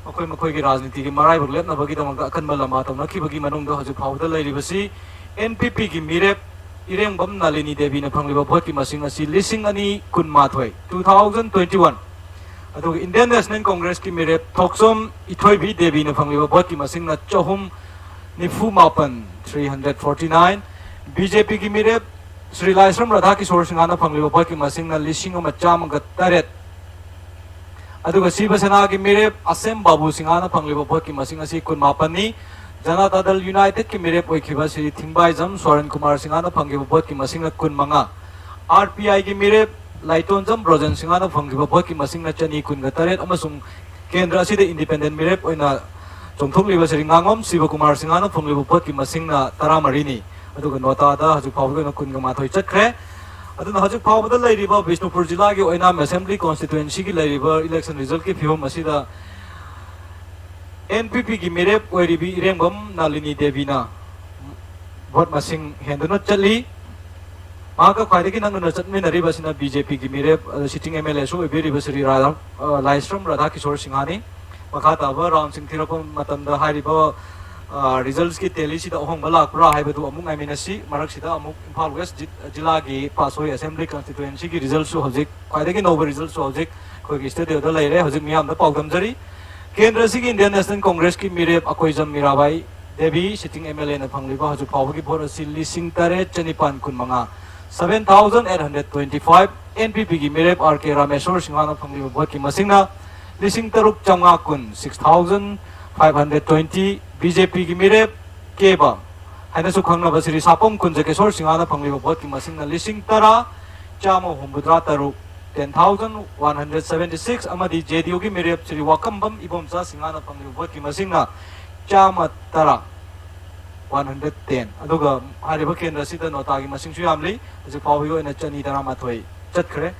ꯃꯈꯣꯏ ꯃꯈꯣꯏꯒꯤ ꯔꯥꯖꯅꯤꯇꯤꯒꯤ ꯃꯔꯥꯏꯕꯛ ꯂꯦꯞꯅꯕꯒꯤꯗꯃꯛꯇ ꯑꯀꯟꯕ ꯂꯝꯕꯥ ꯇꯧꯅꯈꯤꯕꯒꯤ ꯃꯅꯨꯡꯗ ꯍꯧꯖꯤꯛ ꯐꯥꯎꯕꯗ ꯂꯩꯔꯤꯕꯁꯤ N P P ꯒꯤ ꯃꯤꯔꯦꯞ ꯏꯔꯦꯡꯕꯝ ꯅꯥꯂꯤꯅꯤ ꯗꯦꯕꯤꯅ ꯐꯪꯂꯤꯕ ꯚꯣꯠꯀꯤ ꯃꯁꯤꯡ ꯑꯁꯤ ꯂꯤꯁꯤꯡ ꯑꯅꯤ ꯀꯨꯟꯃꯥꯊꯣꯏ, two thousand twenty-one꯫ ꯑꯗꯨꯒ Indian National Congress ꯀꯤ ꯃꯤꯔꯦꯞ ꯊꯣꯛꯆꯣꯝ ꯏꯊꯣꯏꯕꯤ ꯗꯦꯕꯤꯅ ꯐꯪꯂꯤꯕ ꯚꯣꯠꯀꯤ ꯃꯁꯤꯡꯅ ꯆꯍꯨꯝ ꯅꯤꯐꯨ ꯃꯥꯄꯟ, three hundred forty nine꯫ B J P ꯒꯤ ꯃꯤꯔꯦꯞ ꯁ꯭ꯔꯤ ꯂꯥꯏꯁ꯭ꯔꯝ ꯔꯥꯙꯥ ꯀꯤꯁꯣꯔ ꯁꯤꯡꯍꯅ ꯐꯪꯂꯤꯕ ꯚꯣꯠꯀꯤ ꯃꯁꯤꯡꯅ ꯂꯤꯁꯤꯡ ꯑꯃ ꯆꯥꯝꯃꯒ ꯇꯔꯦꯠ꯫ ꯑꯗꯨꯒ ꯁꯤꯕ ꯁꯦꯅꯥꯒꯤ ꯃꯤꯔꯦꯞ ꯑꯁꯦꯝ ꯕꯥꯕꯨ ꯁꯤꯡꯍꯅ ꯐꯪꯂꯤꯕ ꯚꯣꯠꯀꯤ ꯃꯁꯤꯡ ꯑꯁꯤ ꯀꯨꯟꯃꯥꯄꯟꯅꯤ꯫ ꯖꯅꯇꯥ ꯗꯜ ꯌꯨꯅꯥꯏꯇꯦꯗꯀꯤ ꯃꯤꯔꯦꯞ ꯑꯣꯏꯈꯤꯕ ꯁ꯭ꯔꯤ ꯊꯤꯡꯕꯥꯏꯖꯝ ꯁꯣꯔꯦꯟ ꯀꯨꯃꯥꯔ ꯁꯤꯡꯍꯅ ꯐꯪꯈꯤꯕ ꯚꯣꯠꯀꯤ ꯃꯁꯤꯡꯅ ꯀꯨꯟꯃꯉꯥ꯫ R P I ꯒꯤ ꯃꯤꯔꯦꯞ ꯂꯥꯏꯇꯣꯟꯖꯝ ꯕ꯭ꯔꯣꯖꯦꯟ ꯁꯤꯡꯍꯅ ꯐꯪꯈꯤꯕ ꯚꯣꯠꯀꯤ ꯃꯁꯤꯡꯅ ꯆꯅꯤ ꯀꯨꯟꯒ ꯇꯔꯦꯠ, ꯑꯃꯁꯨꯡ ꯀꯦꯟꯗ꯭ꯔ ꯑꯁꯤꯗ independent ꯃꯤꯔꯦꯞ ꯑꯣꯏꯅ ꯆꯣꯡꯊꯣꯛꯂꯤꯕ ꯁ꯭ꯔꯤ ꯉꯥꯉꯣꯝ ꯁꯤꯕꯀꯨꯃꯥꯔ ꯁꯤꯡꯍꯅ ꯐꯪꯂꯤꯕ ꯚꯣꯠꯀꯤ ꯃꯁꯤꯡꯅ ꯇꯔꯥꯃꯔꯤꯅꯤ꯫ ꯑꯗꯨꯒ ꯅꯣꯇꯥꯗ ꯍꯧꯖꯤꯛ ꯐꯥꯎꯕꯒꯤ ꯑꯣꯏꯅ ꯀꯨꯟꯒ ꯃꯥꯊꯣꯏ ꯆꯠꯈ꯭ꯔꯦ꯫ ꯑꯗꯨꯅ ꯍꯧꯖꯤꯛ ꯐꯥꯎꯕꯗ ꯂꯩꯔꯤꯕ ꯕꯤꯁꯅꯨꯄꯨꯔ ꯖꯤꯂꯥꯒꯤ ꯑꯣꯏꯅ ꯑꯁꯦꯝꯕ꯭ꯂꯤ ꯀꯣꯟꯁꯇꯤꯇ꯭ꯋꯦꯟꯁꯤꯒꯤ ꯂꯩꯔꯤꯕ election resultꯀꯤ ꯐꯤꯕꯝ ꯑꯁꯤꯗ N P P ꯒꯤ ꯃꯤꯔꯦꯞ ꯑꯣꯏꯔꯤꯕꯤ ꯏꯔꯦꯡꯕꯝ ꯅꯥꯂꯤꯅꯤ ꯗꯦꯕꯤꯅ ꯚꯣꯠ ꯃꯁꯤꯡ ꯍꯦꯟꯗꯨꯅ ꯆꯠꯂꯤ꯫ ꯃꯍꯥꯛꯀ ꯈ꯭ꯋꯥꯏꯗꯒꯤ ꯅꯛꯅꯅ ꯆꯠꯃꯤꯟꯅꯔꯤꯕ ꯑꯁꯤꯅ B J P ꯒꯤ ꯃꯤꯔꯦꯞ, ꯑ, sitting M L A ꯁꯨ ꯑꯣꯏꯕꯤꯔꯤꯕ ꯁ꯭ꯔꯤ ꯔꯥꯙꯥ-, ꯑ, ꯂꯥꯏꯁ꯭ꯔꯝ ꯔꯥꯙꯥ ꯀꯤꯁꯣꯔ ꯁꯤꯡꯍꯅꯤ꯫ ꯃꯈꯥ ꯇꯥꯕ roundꯁꯤꯡ ꯊꯤꯔꯛꯄ ꯃꯇꯝꯗ ꯍꯥꯏꯔꯤꯕ, ꯑ, resultsꯀꯤ tallyꯁꯤꯗ ꯑꯍꯣꯡꯕ ꯂꯥꯛꯄ꯭ꯔꯥ ꯍꯥꯏꯕꯗꯨ ꯑꯃꯨꯛ ꯉꯥꯏꯃꯤꯟꯅꯁꯤ꯫ ꯃꯔꯛꯁꯤꯗ ꯑꯃꯨꯛ ꯏꯝꯐꯥꯜ West ꯖꯤ-, ꯖꯤꯂꯥꯒꯤ ꯄꯥꯠꯁꯣꯏ Assembly Constituencyꯒꯤ resultsꯁꯨ ꯍꯧꯖꯤꯛ, ꯈ꯭ꯋꯥꯏꯗꯒꯤ ꯅꯧꯕ resultsꯁꯨ ꯍꯧꯖꯤꯛ ꯑꯩꯈꯣꯏꯒꯤ studioꯗ ꯂꯩꯔꯦ꯫ ꯍꯧꯖꯤꯛ ꯃꯤꯌꯥꯝꯗ ꯄꯥꯎꯗꯝꯖꯔꯤ꯫ ꯀꯦꯟꯗ꯭ꯔ ꯑꯁꯤꯒꯤ Indian National Congressꯀꯤ ꯃꯤꯔꯦꯞ Akoijam Mirabai Devi, sitting M L Aꯅ ꯐꯪꯂꯤꯕ ꯍꯧꯖꯤꯛ ꯐꯥꯎꯕꯒꯤ ꯚꯣꯠ ꯑꯁꯤ ꯂꯤꯁꯤꯡ ꯇꯔꯦꯠ ꯆꯅꯤꯄꯥꯟ ꯀꯨꯟꯃꯉꯥ, seven thousand eight hundred twenty five꯫ N P Pꯒꯤ ꯃꯤꯔꯦꯞ R K ꯔꯥꯃꯦꯁꯣꯔ ꯁꯤꯡꯍꯅ ꯐꯪꯂꯤꯕ ꯚꯣꯠꯀꯤ ꯃꯁꯤꯡꯅ ꯂꯤꯁꯤꯡ ꯇꯔꯨꯛ ꯆꯥꯝꯃꯉꯥ ꯀꯨꯟ, six thousand five hundred twenty꯫ B J Pꯒꯤ ꯃꯤꯔꯦꯞ ꯀꯦꯕ ꯍꯥꯏꯅꯁꯨ ꯈꯪꯅꯕ ꯁ꯭ꯔꯤ ꯁꯥꯄꯝ ꯀꯨꯟꯖꯀꯦꯁꯣꯔ ꯁꯤꯡꯍꯅ ꯐꯪꯂꯤꯕ ꯚꯣꯠꯀꯤ ꯃꯁꯤꯡꯅ ꯂꯤꯁꯤꯡ ꯇꯔꯥ ꯆꯥꯝꯃ ꯍꯨꯝꯐꯨꯇꯔꯥ ꯇꯔꯨꯛ, ten thousand one hundred seventy six꯫ ꯑꯃꯗꯤ J D Uꯒꯤ ꯃꯤꯔꯦꯞ ꯁ꯭ꯔꯤ ꯋꯥꯀꯝꯕꯝ ꯏꯕꯣꯝꯆꯥ ꯁꯤꯡꯍꯅ ꯐꯪꯂꯤꯕ ꯚꯣꯠꯀꯤ ꯃꯁꯤꯡꯅ ꯆꯥꯝꯃ ꯇꯔꯥ, one hundred ten꯫ ꯑꯗꯨꯒ ꯍꯥꯏꯔꯤꯕ ꯀꯦꯟꯗ꯭ꯔ ꯑꯁꯤꯗ ꯅꯣꯇꯥꯒꯤ ꯃꯁꯤꯡꯁꯨ ꯌꯥꯝꯂꯤ꯫ ꯍꯧꯖꯤꯛ ꯐꯥꯎꯕꯒꯤ ꯑꯣꯏꯅ ꯆꯅꯤ ꯇꯔꯥꯃꯥꯊꯣꯏ ꯆꯠꯈ꯭ꯔꯦ꯫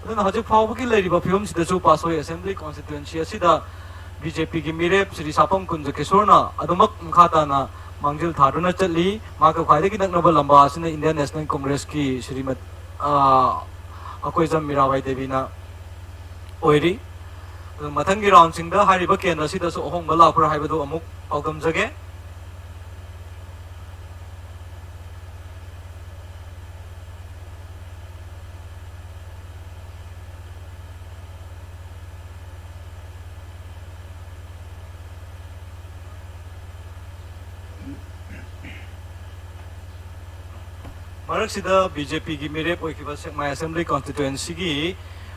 ꯑꯗꯨꯅ ꯍꯧꯖꯤꯛ ꯐꯥꯎꯕꯒꯤ ꯂꯩꯔꯤꯕ ꯐꯤꯕꯝꯁꯤꯗꯁꯨ ꯄꯥꯠꯁꯣꯏ Assembly Constituency ꯑꯁꯤꯗ B J Pꯒꯤ ꯃꯤꯔꯦꯞ ꯁ꯭ꯔꯤ ꯁꯥꯄꯝ ꯀꯨꯟꯖꯀꯦꯁꯣꯔꯅ ꯑꯗꯨꯃꯛ ꯃꯈꯥ ꯇꯥꯅ ꯃꯥꯡꯖꯤꯜ ꯊꯥꯗꯨꯅ ꯆꯠꯂꯤ꯫ ꯃꯍꯥꯛꯀ ꯈ꯭ꯋꯥꯏꯗꯒꯤ ꯅꯛꯅꯕ ꯂꯝꯕꯥ ꯑꯁꯤꯅ Indian National Congressꯀꯤ ꯁ꯭ꯔꯤꯃꯠ-, ꯑ, ꯑꯀꯣꯏꯖꯝ ꯃꯤꯔꯥꯕꯥꯏ ꯗꯦꯕꯤꯅ ꯑꯣꯏꯔꯤ꯫ ꯑꯗꯨ ꯃꯊꯪꯒꯤ ꯔꯥꯎꯟꯁꯤꯡꯗ ꯍꯥꯏꯔꯤꯕ ꯀꯦꯟꯗ꯭ꯔ ꯑꯁꯤꯗꯁꯨ ꯑꯍꯣꯡꯕ ꯂꯥꯛꯄ꯭ꯔꯥ ꯍꯥꯏꯕꯗꯨ ꯑꯃꯨꯛ ꯄꯥꯎꯗꯝꯖꯒꯦ꯫ ꯃꯔꯛꯁꯤꯗ ꯕꯤ ꯖꯦ ꯄꯤꯒꯤ ꯃꯤꯔꯦꯞ ꯑꯣꯏꯈꯤꯕ ꯁꯦꯛꯃꯥꯏ ꯑꯦꯁꯦꯝꯕ꯭ꯂꯤ ꯀꯣꯟꯁꯇꯤꯇ꯭ꯋꯦꯟꯁꯤꯒꯤ,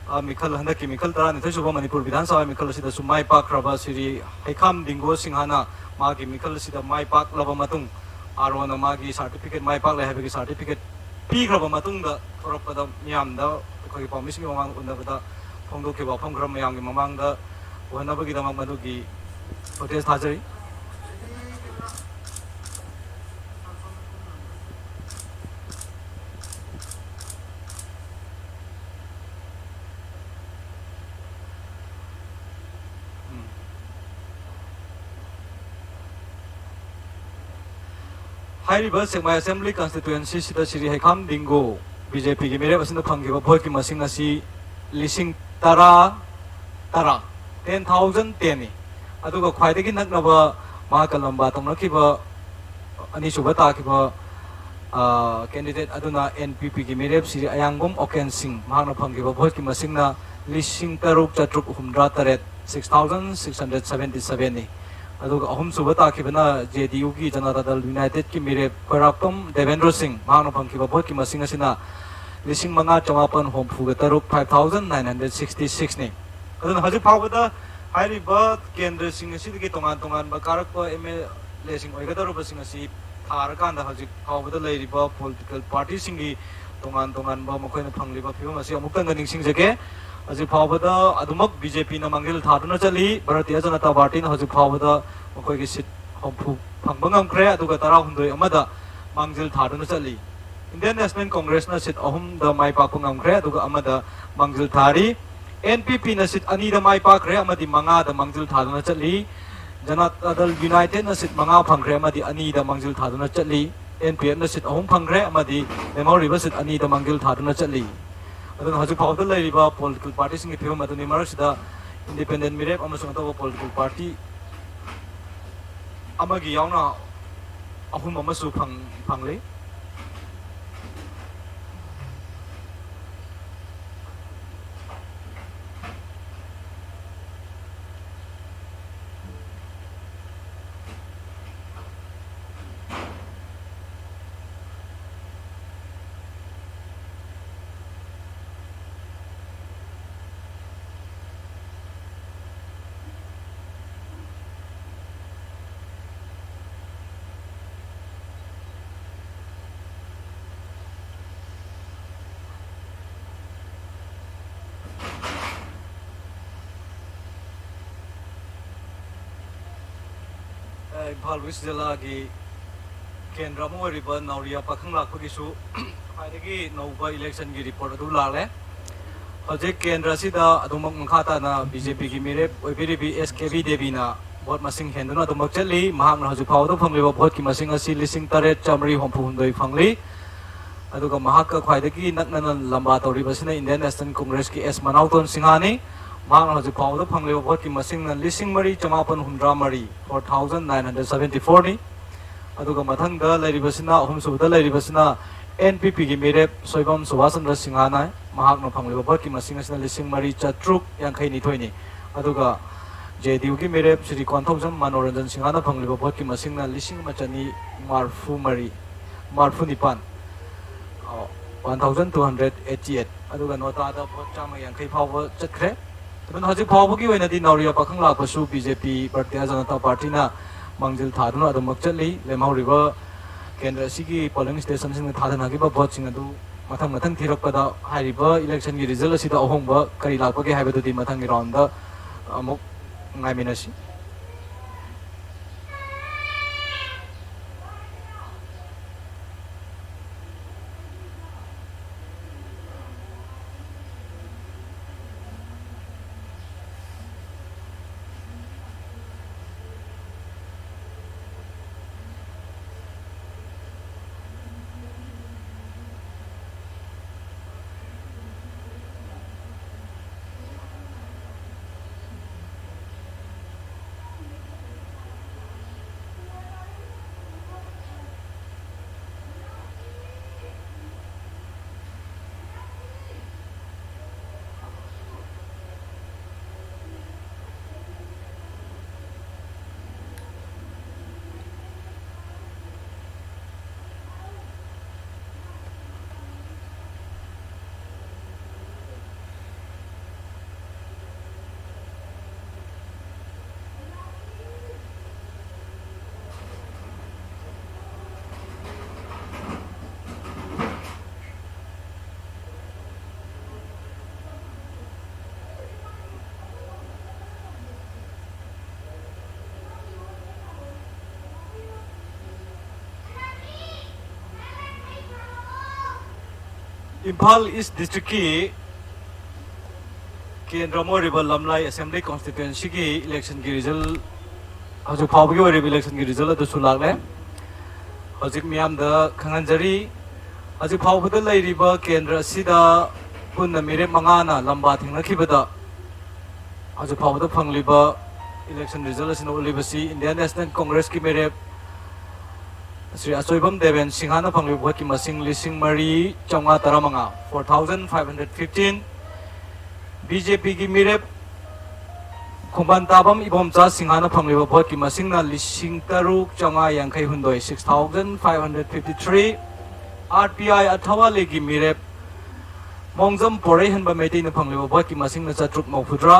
ꯑ, ꯃꯤꯈꯜ, ꯍꯟꯗꯛꯀꯤ ꯃꯤꯈꯜ ꯇꯔꯥꯅꯤꯊꯣꯏ ꯁꯨꯕ ꯃꯅꯤꯄꯨꯔ ꯕꯤꯙꯥꯟ ꯁꯚꯥ ꯃꯤꯈꯜ ꯑꯁꯤꯗꯁꯨ ꯃꯥꯏ ꯄꯥꯛꯈ꯭ꯔꯕ ꯁ꯭ꯔꯤ ꯍꯩꯈꯥꯝ ꯗꯤꯡꯒꯣ ꯁꯤꯡꯍꯅ ꯃꯥꯒꯤ ꯃꯤꯈꯜ ꯑꯁꯤꯗ ꯃꯥꯏ ꯄꯥꯛꯂꯕ ꯃꯇꯨꯡ, ꯑꯥꯔ ꯑꯣꯅ ꯃꯥꯒꯤ ꯁꯥꯔꯇꯤꯐꯤꯀꯦꯠ, ꯃꯥꯏ ꯄꯥꯛꯂꯦ ꯍꯥꯏꯕꯒꯤ ꯁꯥꯔꯇꯤꯐꯤꯀꯦꯠ ꯄꯤꯈ꯭ꯔꯕ ꯃꯇꯨꯡꯗ ꯊꯣꯔꯛꯄꯗ, ꯃꯤꯌꯥꯝꯗ, ꯑꯩꯈꯣꯏꯒꯤ ꯄꯥꯎꯃꯤꯁꯤꯡꯒꯤ ꯃꯃꯥꯡꯗ ꯎꯅꯕꯗ ꯐꯣꯡꯗꯣꯛꯈꯤꯕ ꯋꯥꯐꯝ ꯈꯔ ꯃꯌꯥꯝꯒꯤ ꯃꯃꯥꯡꯗ ꯎꯍꯟꯅꯕꯒꯤꯗꯃꯛ ꯃꯗꯨꯒꯤ ꯐꯨꯇꯦꯖ ꯊꯥꯖꯔꯤ꯫ ꯎꯝ꯫ ꯍꯥꯏꯔꯤꯕ ꯁꯦꯛꯃꯥꯏ ꯑꯦꯁꯦꯝꯕ꯭ꯂꯤ ꯀꯟꯁꯇꯤꯇ꯭ꯋꯦꯟꯁꯤꯁꯤꯗ ꯁ꯭ꯔꯤ ꯍꯩꯈꯥꯝ ꯗꯤꯡꯒꯣ, ꯕꯤ ꯖꯦ ꯄꯤꯒꯤ ꯃꯤꯔꯦꯞ ꯑꯁꯤꯅ ꯐꯪꯈꯤꯕ ꯚꯣꯠꯀꯤ ꯃꯁꯤꯡ ꯑꯁꯤ ꯂꯤꯁꯤꯡ ꯇꯔꯥ, ꯇꯔꯥ, ten thousand ten ꯅꯤ꯫ ꯑꯗꯨꯒ ꯈ꯭ꯋꯥꯏꯗꯒꯤ ꯅꯛꯅꯕ ꯃꯍꯥꯛꯀ ꯂꯝꯕꯥ ꯇꯧꯅꯈꯤꯕ ꯑꯅꯤꯁꯨꯕ ꯇꯥꯈꯤꯕ, ꯑ, ꯀꯦꯟꯗꯤꯗꯦꯠ ꯑꯗꯨꯅ ꯑꯦꯟ ꯄꯤ ꯄꯤꯒꯤ ꯃꯤꯔꯦꯞ ꯁ꯭ꯔꯤ ꯑꯌꯥꯡꯕꯝ ꯑꯣꯀꯦꯟ ꯁꯤꯡ, ꯃꯍꯥꯛꯅ ꯐꯪꯈꯤꯕ ꯚꯣꯠꯀꯤ ꯃꯁꯤꯡꯅ ꯂꯤꯁꯤꯡ ꯇꯔꯨꯛ ꯆꯥꯇ꯭ꯔꯨꯛ ꯍꯨꯝꯗ꯭ꯔꯥ ꯇꯔꯦꯠ, six thousand six hundred seventy seven ꯅꯤ꯫ ꯑꯗꯨꯒ ꯑꯍꯨꯝꯁꯨꯕ ꯇꯥꯈꯤꯕꯅ ꯖꯦ ꯗꯤ ꯌꯨꯒꯤ ꯖꯅꯇꯥ ꯗꯜ ꯌꯨꯅꯥꯏꯇꯦꯗꯀꯤ ꯃꯤꯔꯦꯞ ꯈ꯭ꯋꯥꯏꯔꯥꯛꯄꯝ ꯗꯦꯕꯦꯟꯗ꯭ꯔꯣ ꯁꯤꯡ, ꯃꯍꯥꯛꯅ ꯐꯪꯈꯤꯕ ꯚꯣꯠꯀꯤ ꯃꯁꯤꯡ ꯑꯁꯤꯅ ꯂꯤꯁꯤꯡ ꯃꯉꯥ ꯆꯃꯥꯄꯟ ꯍꯨꯝꯐꯨꯒ ꯇꯔꯨꯛ, five thousand nine hundred sixty six ꯅꯤ꯫ ꯑꯗꯨꯅ ꯍꯧꯖꯤꯛ ꯐꯥꯎꯕꯗ ꯍꯥꯏꯔꯤꯕ ꯀꯦꯟꯗ꯭ꯔꯁꯤꯡ ꯑꯁꯤꯗꯒꯤ ꯇꯣꯉꯥꯟ ꯇꯣꯉꯥꯟꯕ ꯀꯥꯔꯛꯄ ꯑꯦꯝ ꯑꯦꯜ ꯑꯦꯁꯤꯡ ꯑꯣꯏꯒꯗꯧꯔꯕꯁꯤꯡ ꯑꯁꯤ ꯊꯥꯔꯀꯥꯟꯗ ꯍꯧꯖꯤꯛ ꯐꯥꯎꯕꯗ ꯂꯩꯔꯤꯕ ꯄꯣꯂꯤꯇꯤꯀꯦꯜ ꯄꯥꯔꯇꯤꯁꯤꯡꯒꯤ ꯇꯣꯉꯥꯟ ꯇꯣꯉꯥꯟꯕ ꯃꯈꯣꯏꯅ ꯐꯪꯂꯤꯕ ꯐꯤꯕꯝ ꯑꯁꯤ ꯑꯃꯨꯛꯇꯪꯒ ꯅꯤꯡꯁꯤꯡꯖꯒꯦ꯫ ꯍꯧꯖꯤꯛ ꯐꯥꯎꯕꯗ ꯑꯗꯨꯃꯛ ꯕꯤ ꯖꯦ ꯄꯤꯅ ꯃꯥꯡꯖꯤꯜ ꯊꯥꯗꯨꯅ ꯆꯠꯂꯤ꯫ ꯚꯥꯔꯇꯤꯌ ꯖꯅꯇꯥ ꯄꯥꯔꯇꯤꯅ ꯍꯧꯖꯤꯛ ꯐꯥꯎꯕꯗ ꯃꯈꯣꯏꯒꯤ ꯁꯤꯠ ꯍꯨꯝꯐꯨ ꯐꯪꯕ ꯉꯝꯈ꯭ꯔꯦ, ꯑꯗꯨꯒ ꯇꯔꯥꯍꯨꯝꯗꯣꯏ ꯑꯃꯗ ꯃꯥꯡꯖꯤꯜ ꯊꯥꯗꯨꯅ ꯆꯠꯂꯤ꯫ ꯏꯟꯗꯤꯌꯟ ꯅꯦꯁꯅꯦꯜ ꯀꯣꯡꯒ꯭ꯔꯦꯁꯅ ꯁꯤꯠ ꯑꯍꯨꯝꯗ ꯃꯥꯏ ꯄꯥꯛꯄ ꯉꯝꯈ꯭ꯔꯦ, ꯑꯗꯨꯒ ꯑꯃꯗ ꯃꯥꯡꯖꯤꯜ ꯊꯥꯔꯤ꯫ ꯑꯦꯟ ꯄꯤ ꯄꯤꯅ ꯁꯤꯠ ꯑꯅꯤꯗ ꯃꯥꯏ ꯄꯥꯛꯈ꯭ꯔꯦ ꯑꯃꯗꯤ ꯃꯉꯥꯗ ꯃꯥꯡꯖꯤꯜ ꯊꯥꯗꯨꯅ ꯆꯠꯂꯤ꯫ ꯖꯅꯇꯥ ꯗꯜ ꯌꯨꯅꯥꯏꯇꯦꯗꯅ ꯁꯤꯠ ꯃꯉꯥ ꯐꯪꯈ꯭ꯔꯦ ꯑꯃꯗꯤ ꯑꯅꯤꯗ ꯃꯥꯡꯖꯤꯜ ꯊꯥꯗꯨꯅ ꯆꯠꯂꯤ꯫ ꯑꯦꯟ ꯄꯤ ꯑꯦꯐꯅ ꯁꯤꯠ ꯑꯍꯨꯝ ꯐꯪꯈ꯭ꯔꯦ ꯑꯃꯗꯤ ꯂꯦꯝꯍꯧꯔꯤꯕ ꯁꯤꯠ ꯑꯅꯤꯗ ꯃꯥꯡꯖꯤꯜ ꯊꯥꯗꯨꯅ ꯆꯠꯂꯤ꯫ ꯑꯗꯨꯅ ꯍꯧꯖꯤꯛ ꯐꯥꯎꯕꯗ ꯂꯩꯔꯤꯕ political partyꯁꯤꯡꯒꯤ ꯐꯤꯕꯝ ꯑꯗꯨꯅꯤ꯫ ꯃꯔꯛꯁꯤꯗ independent ꯃꯤꯔꯦꯞ ꯑꯃꯁꯨꯡ ꯑꯇꯣꯞꯄ political party ꯑꯃꯒꯤ ꯌꯥꯎꯅ ꯑꯍꯨꯝ ꯑꯃꯁꯨ ꯐꯪ-, ꯐꯪꯂꯤ꯫ ꯑ, ꯏꯝꯐꯥꯜ ꯋꯦꯁ ꯖꯤꯂꯥꯒꯤ ꯀꯦꯟꯗ꯭ꯔ ꯑꯃ ꯑꯣꯏꯔꯤꯕ ꯅꯥꯎꯔꯤꯌꯥ ꯄꯥꯈꯪ ꯂꯥꯛꯄꯒꯤꯁꯨ ꯈ꯭ꯋꯥꯏꯗꯒꯤ ꯅꯧꯕ electionꯒꯤ report ꯑꯗꯨ ꯂꯥꯛꯂꯦ꯫ ꯍꯧꯖꯤꯛ ꯀꯦꯟꯗ꯭ꯔ ꯑꯁꯤꯗ ꯑꯗꯨꯃꯛ ꯃꯈꯥ ꯇꯥꯅ BJPꯒꯤ ꯃꯤꯔꯦꯞ ꯑꯣꯏꯕꯤꯔꯤꯕꯤ S K B ꯗꯦꯕꯤꯅ vote ꯃꯁꯤꯡ ꯍꯦꯟꯗꯨꯅ ꯑꯗꯨꯃꯛ ꯆꯠꯂꯤ꯫ ꯃꯍꯥꯛꯅ ꯍꯧꯖꯤꯛ ꯐꯥꯎꯕꯗ ꯐꯪꯂꯤꯕ voteꯀꯤ ꯃꯁꯤꯡ ꯑꯁꯤ ꯂꯤꯁꯤꯡ ꯇꯔꯦꯠ ꯆꯥꯃꯔꯤ ꯍꯨꯝꯐꯨ ꯍꯨꯝꯗꯣꯏ ꯐꯪꯂꯤ꯫ ꯑꯗꯨꯒ ꯃꯍꯥꯛꯀ ꯈ꯭ꯋꯥꯏꯗꯒꯤ ꯅꯛꯅꯅ ꯂꯝꯕꯥ ꯇꯧꯔꯤꯕꯁꯤꯅ Indian National Congressꯀꯤ S ꯃꯅꯥꯎꯇꯣꯟ ꯁꯤꯡꯍꯅꯤ꯫ ꯃꯍꯥꯛꯅ ꯍꯧꯖꯤꯛ ꯐꯥꯎꯕꯗ ꯐꯪꯂꯤꯕ voteꯀꯤ ꯃꯁꯤꯡꯅ ꯂꯤꯁꯤꯡ ꯃꯔꯤ ꯆꯃꯥꯄꯟ ꯍꯨꯝꯗ꯭ꯔꯥ ꯃꯔꯤ, four thousand nine hundred seventy fourꯅꯤ꯫ ꯑꯗꯨꯒ ꯃꯊꯪꯗ ꯂꯩꯔꯤꯕꯁꯤꯅ, ꯑꯍꯨꯝꯁꯨꯕꯗ ꯂꯩꯔꯤꯕꯁꯤꯅ NPPꯒꯤ ꯃꯤꯔꯦꯞ ꯁꯣꯏꯕꯝ ꯁꯨꯕꯥꯁ ꯆꯟꯗ꯭ꯔ ꯁꯤꯡꯍꯅ꯫ ꯃꯍꯥꯛꯅ ꯐꯪꯂꯤꯕ voteꯀꯤ ꯃꯁꯤꯡ ꯑꯁꯤꯅ ꯂꯤꯁꯤꯡ ꯃꯔꯤ ꯆꯥꯇ꯭ꯔꯨꯛ ꯌꯥꯡꯈꯩ ꯅꯤꯊꯣꯏꯅꯤ꯫ ꯑꯗꯨꯒ JDUꯒꯤ ꯃꯤꯔꯦꯞ ꯁ꯭ꯔꯤ ꯀꯣꯟꯊꯧꯖꯝ ꯃꯅꯣꯔꯟꯖꯟ ꯁꯤꯡꯍꯅ ꯐꯪꯂꯤꯕ voteꯀꯤ ꯃꯁꯤꯡꯅ ꯂꯤꯁꯤꯡ ꯑꯃ ꯆꯅꯤ ꯃꯔꯐꯨ ꯃꯔꯤ, ꯃꯔꯐꯨ ꯅꯤꯄꯥꯟ, one thousand two hundred eighty eight꯫ ꯑꯗꯨꯒ ꯅꯣꯇꯥꯗ vote ꯆꯥꯝꯃ ꯌꯥꯡꯈꯩ ꯐꯥꯎꯕ ꯆꯠꯈ꯭ꯔꯦ꯫ ꯑꯗꯨꯅ ꯍꯧꯖꯤꯛ ꯐꯥꯎꯕꯒꯤ ꯑꯣꯏꯅꯗꯤ ꯅꯥꯎꯔꯤꯌꯥ ꯄꯥꯈꯪ ꯂꯥꯛꯄꯁꯨ BJP, ꯚꯥꯔꯇꯤꯌ ꯖꯅꯇꯥ ꯄꯥꯔꯇꯤꯅ ꯃꯥꯡꯖꯤꯜ ꯊꯥꯗꯨꯅ ꯑꯗꯨꯃꯛ ꯆꯠꯂꯤ꯫ ꯂꯦꯝꯍꯧꯔꯤꯕ ꯀꯦꯟꯗ꯭ꯔ ꯑꯁꯤꯒꯤ polling stationꯁꯤꯡꯗ ꯊꯥꯗꯅꯈꯤꯕ voteꯁꯤꯡ ꯑꯗꯨ ꯃꯊꯪ ꯃꯊꯪ ꯊꯤꯔꯛꯄꯗ ꯍꯥꯏꯔꯤꯕ electionꯒꯤ result ꯑꯁꯤꯗ ꯑꯍꯣꯡꯕ ꯀꯔꯤ ꯂꯥꯛꯄꯒꯦ ꯍꯥꯏꯕꯗꯨꯗꯤ ꯃꯊꯪꯒꯤ roundꯗ ꯑꯃꯨꯛ ꯉꯥꯏꯃꯤꯟꯅꯁꯤ꯫ ꯏꯝꯐꯥꯜ ꯏꯁ ꯗꯤꯁꯇ꯭ꯔꯤꯛꯀꯤ ꯀꯦꯟꯗ꯭ꯔ ꯑꯃ ꯑꯣꯏꯔꯤꯕ ꯂꯝꯂꯥꯏ ꯑꯦꯁꯦꯝꯕ꯭ꯂꯤ ꯀꯣꯟꯁꯇꯤꯇ꯭ꯋꯦꯟꯁꯤꯒꯤ ꯏꯂꯦꯛꯁꯟꯒꯤ ꯔꯤꯖꯜ, ꯍꯧꯖꯤꯛ ꯐꯥꯎꯕꯒꯤ ꯑꯣꯏꯔꯤꯕ ꯏꯂꯦꯛꯁꯟꯒꯤ ꯔꯤꯖꯜ ꯑꯗꯨꯁꯨ ꯂꯥꯛꯂꯦ꯫ ꯍꯧꯖꯤꯛ ꯃꯤꯌꯥꯝꯗ ꯈꯪꯍꯟꯖꯔꯤ, ꯍꯧꯖꯤꯛ ꯐꯥꯎꯕꯗ ꯂꯩꯔꯤꯕ ꯀꯦꯟꯗ꯭ꯔ ꯑꯁꯤꯗ ꯄꯨꯟꯅ ꯃꯤꯔꯦꯞ ꯃꯉꯥꯅ ꯂꯝꯕꯥ ꯊꯦꯡꯅꯈꯤꯕꯗ, ꯍꯧꯖꯤꯛ ꯐꯥꯎꯕꯗ ꯐꯪꯂꯤꯕ ꯏꯂꯦꯛꯁꯟ ꯔꯤꯖꯜ ꯑꯁꯤꯅ ꯎꯠꯂꯤꯕꯁꯤ ꯏꯟꯗꯤꯌꯥꯟ ꯅꯦꯁꯅꯦꯜ ꯀꯣꯡꯒ꯭ꯔꯦꯁꯀꯤ ꯃꯤꯔꯦꯞ ꯁ꯭ꯔꯤ ꯑꯆꯣꯏꯕꯝ ꯗꯦꯕꯦꯟ ꯁꯤꯡꯍꯥꯅ ꯐꯪꯂꯤꯕ ꯚꯣꯠꯀꯤ ꯃꯁꯤꯡ ꯂꯤꯁꯤꯡ ꯃꯔꯤ ꯆꯥꯝꯃꯉꯥ ꯇꯔꯥꯃꯉꯥ, four thousand five hundred fifteen꯫ B J ꯄꯤꯒꯤ ꯃꯤꯔꯦꯞ ꯈꯣꯡꯕꯥꯟ ꯇꯥꯕꯝ ꯏꯕꯣꯝꯆꯥ ꯁꯤꯡꯍꯥꯅ ꯐꯪꯂꯤꯕ ꯚꯣꯠꯀꯤ ꯃꯁꯤꯡꯅ ꯂꯤꯁꯤꯡ ꯇꯔꯨꯛ ꯆꯥꯝꯃꯉꯥ ꯌꯥꯡꯈꯩ ꯍꯨꯝꯗꯣꯏ, six thousand five hundred fifty three꯫ R P I ꯑꯊꯋꯥꯂꯦꯒꯤ ꯃꯤꯔꯦꯞ ꯃꯣꯡꯖꯝ ꯄꯣꯔꯩꯍꯟꯕ ꯃꯩꯇꯩꯅ ꯐꯪꯂꯤꯕ ꯚꯣꯠꯀꯤ ꯃꯁꯤꯡꯅ ꯆꯥꯇ꯭ꯔꯨꯛ ꯃꯧꯐꯨꯇꯔꯥ꯫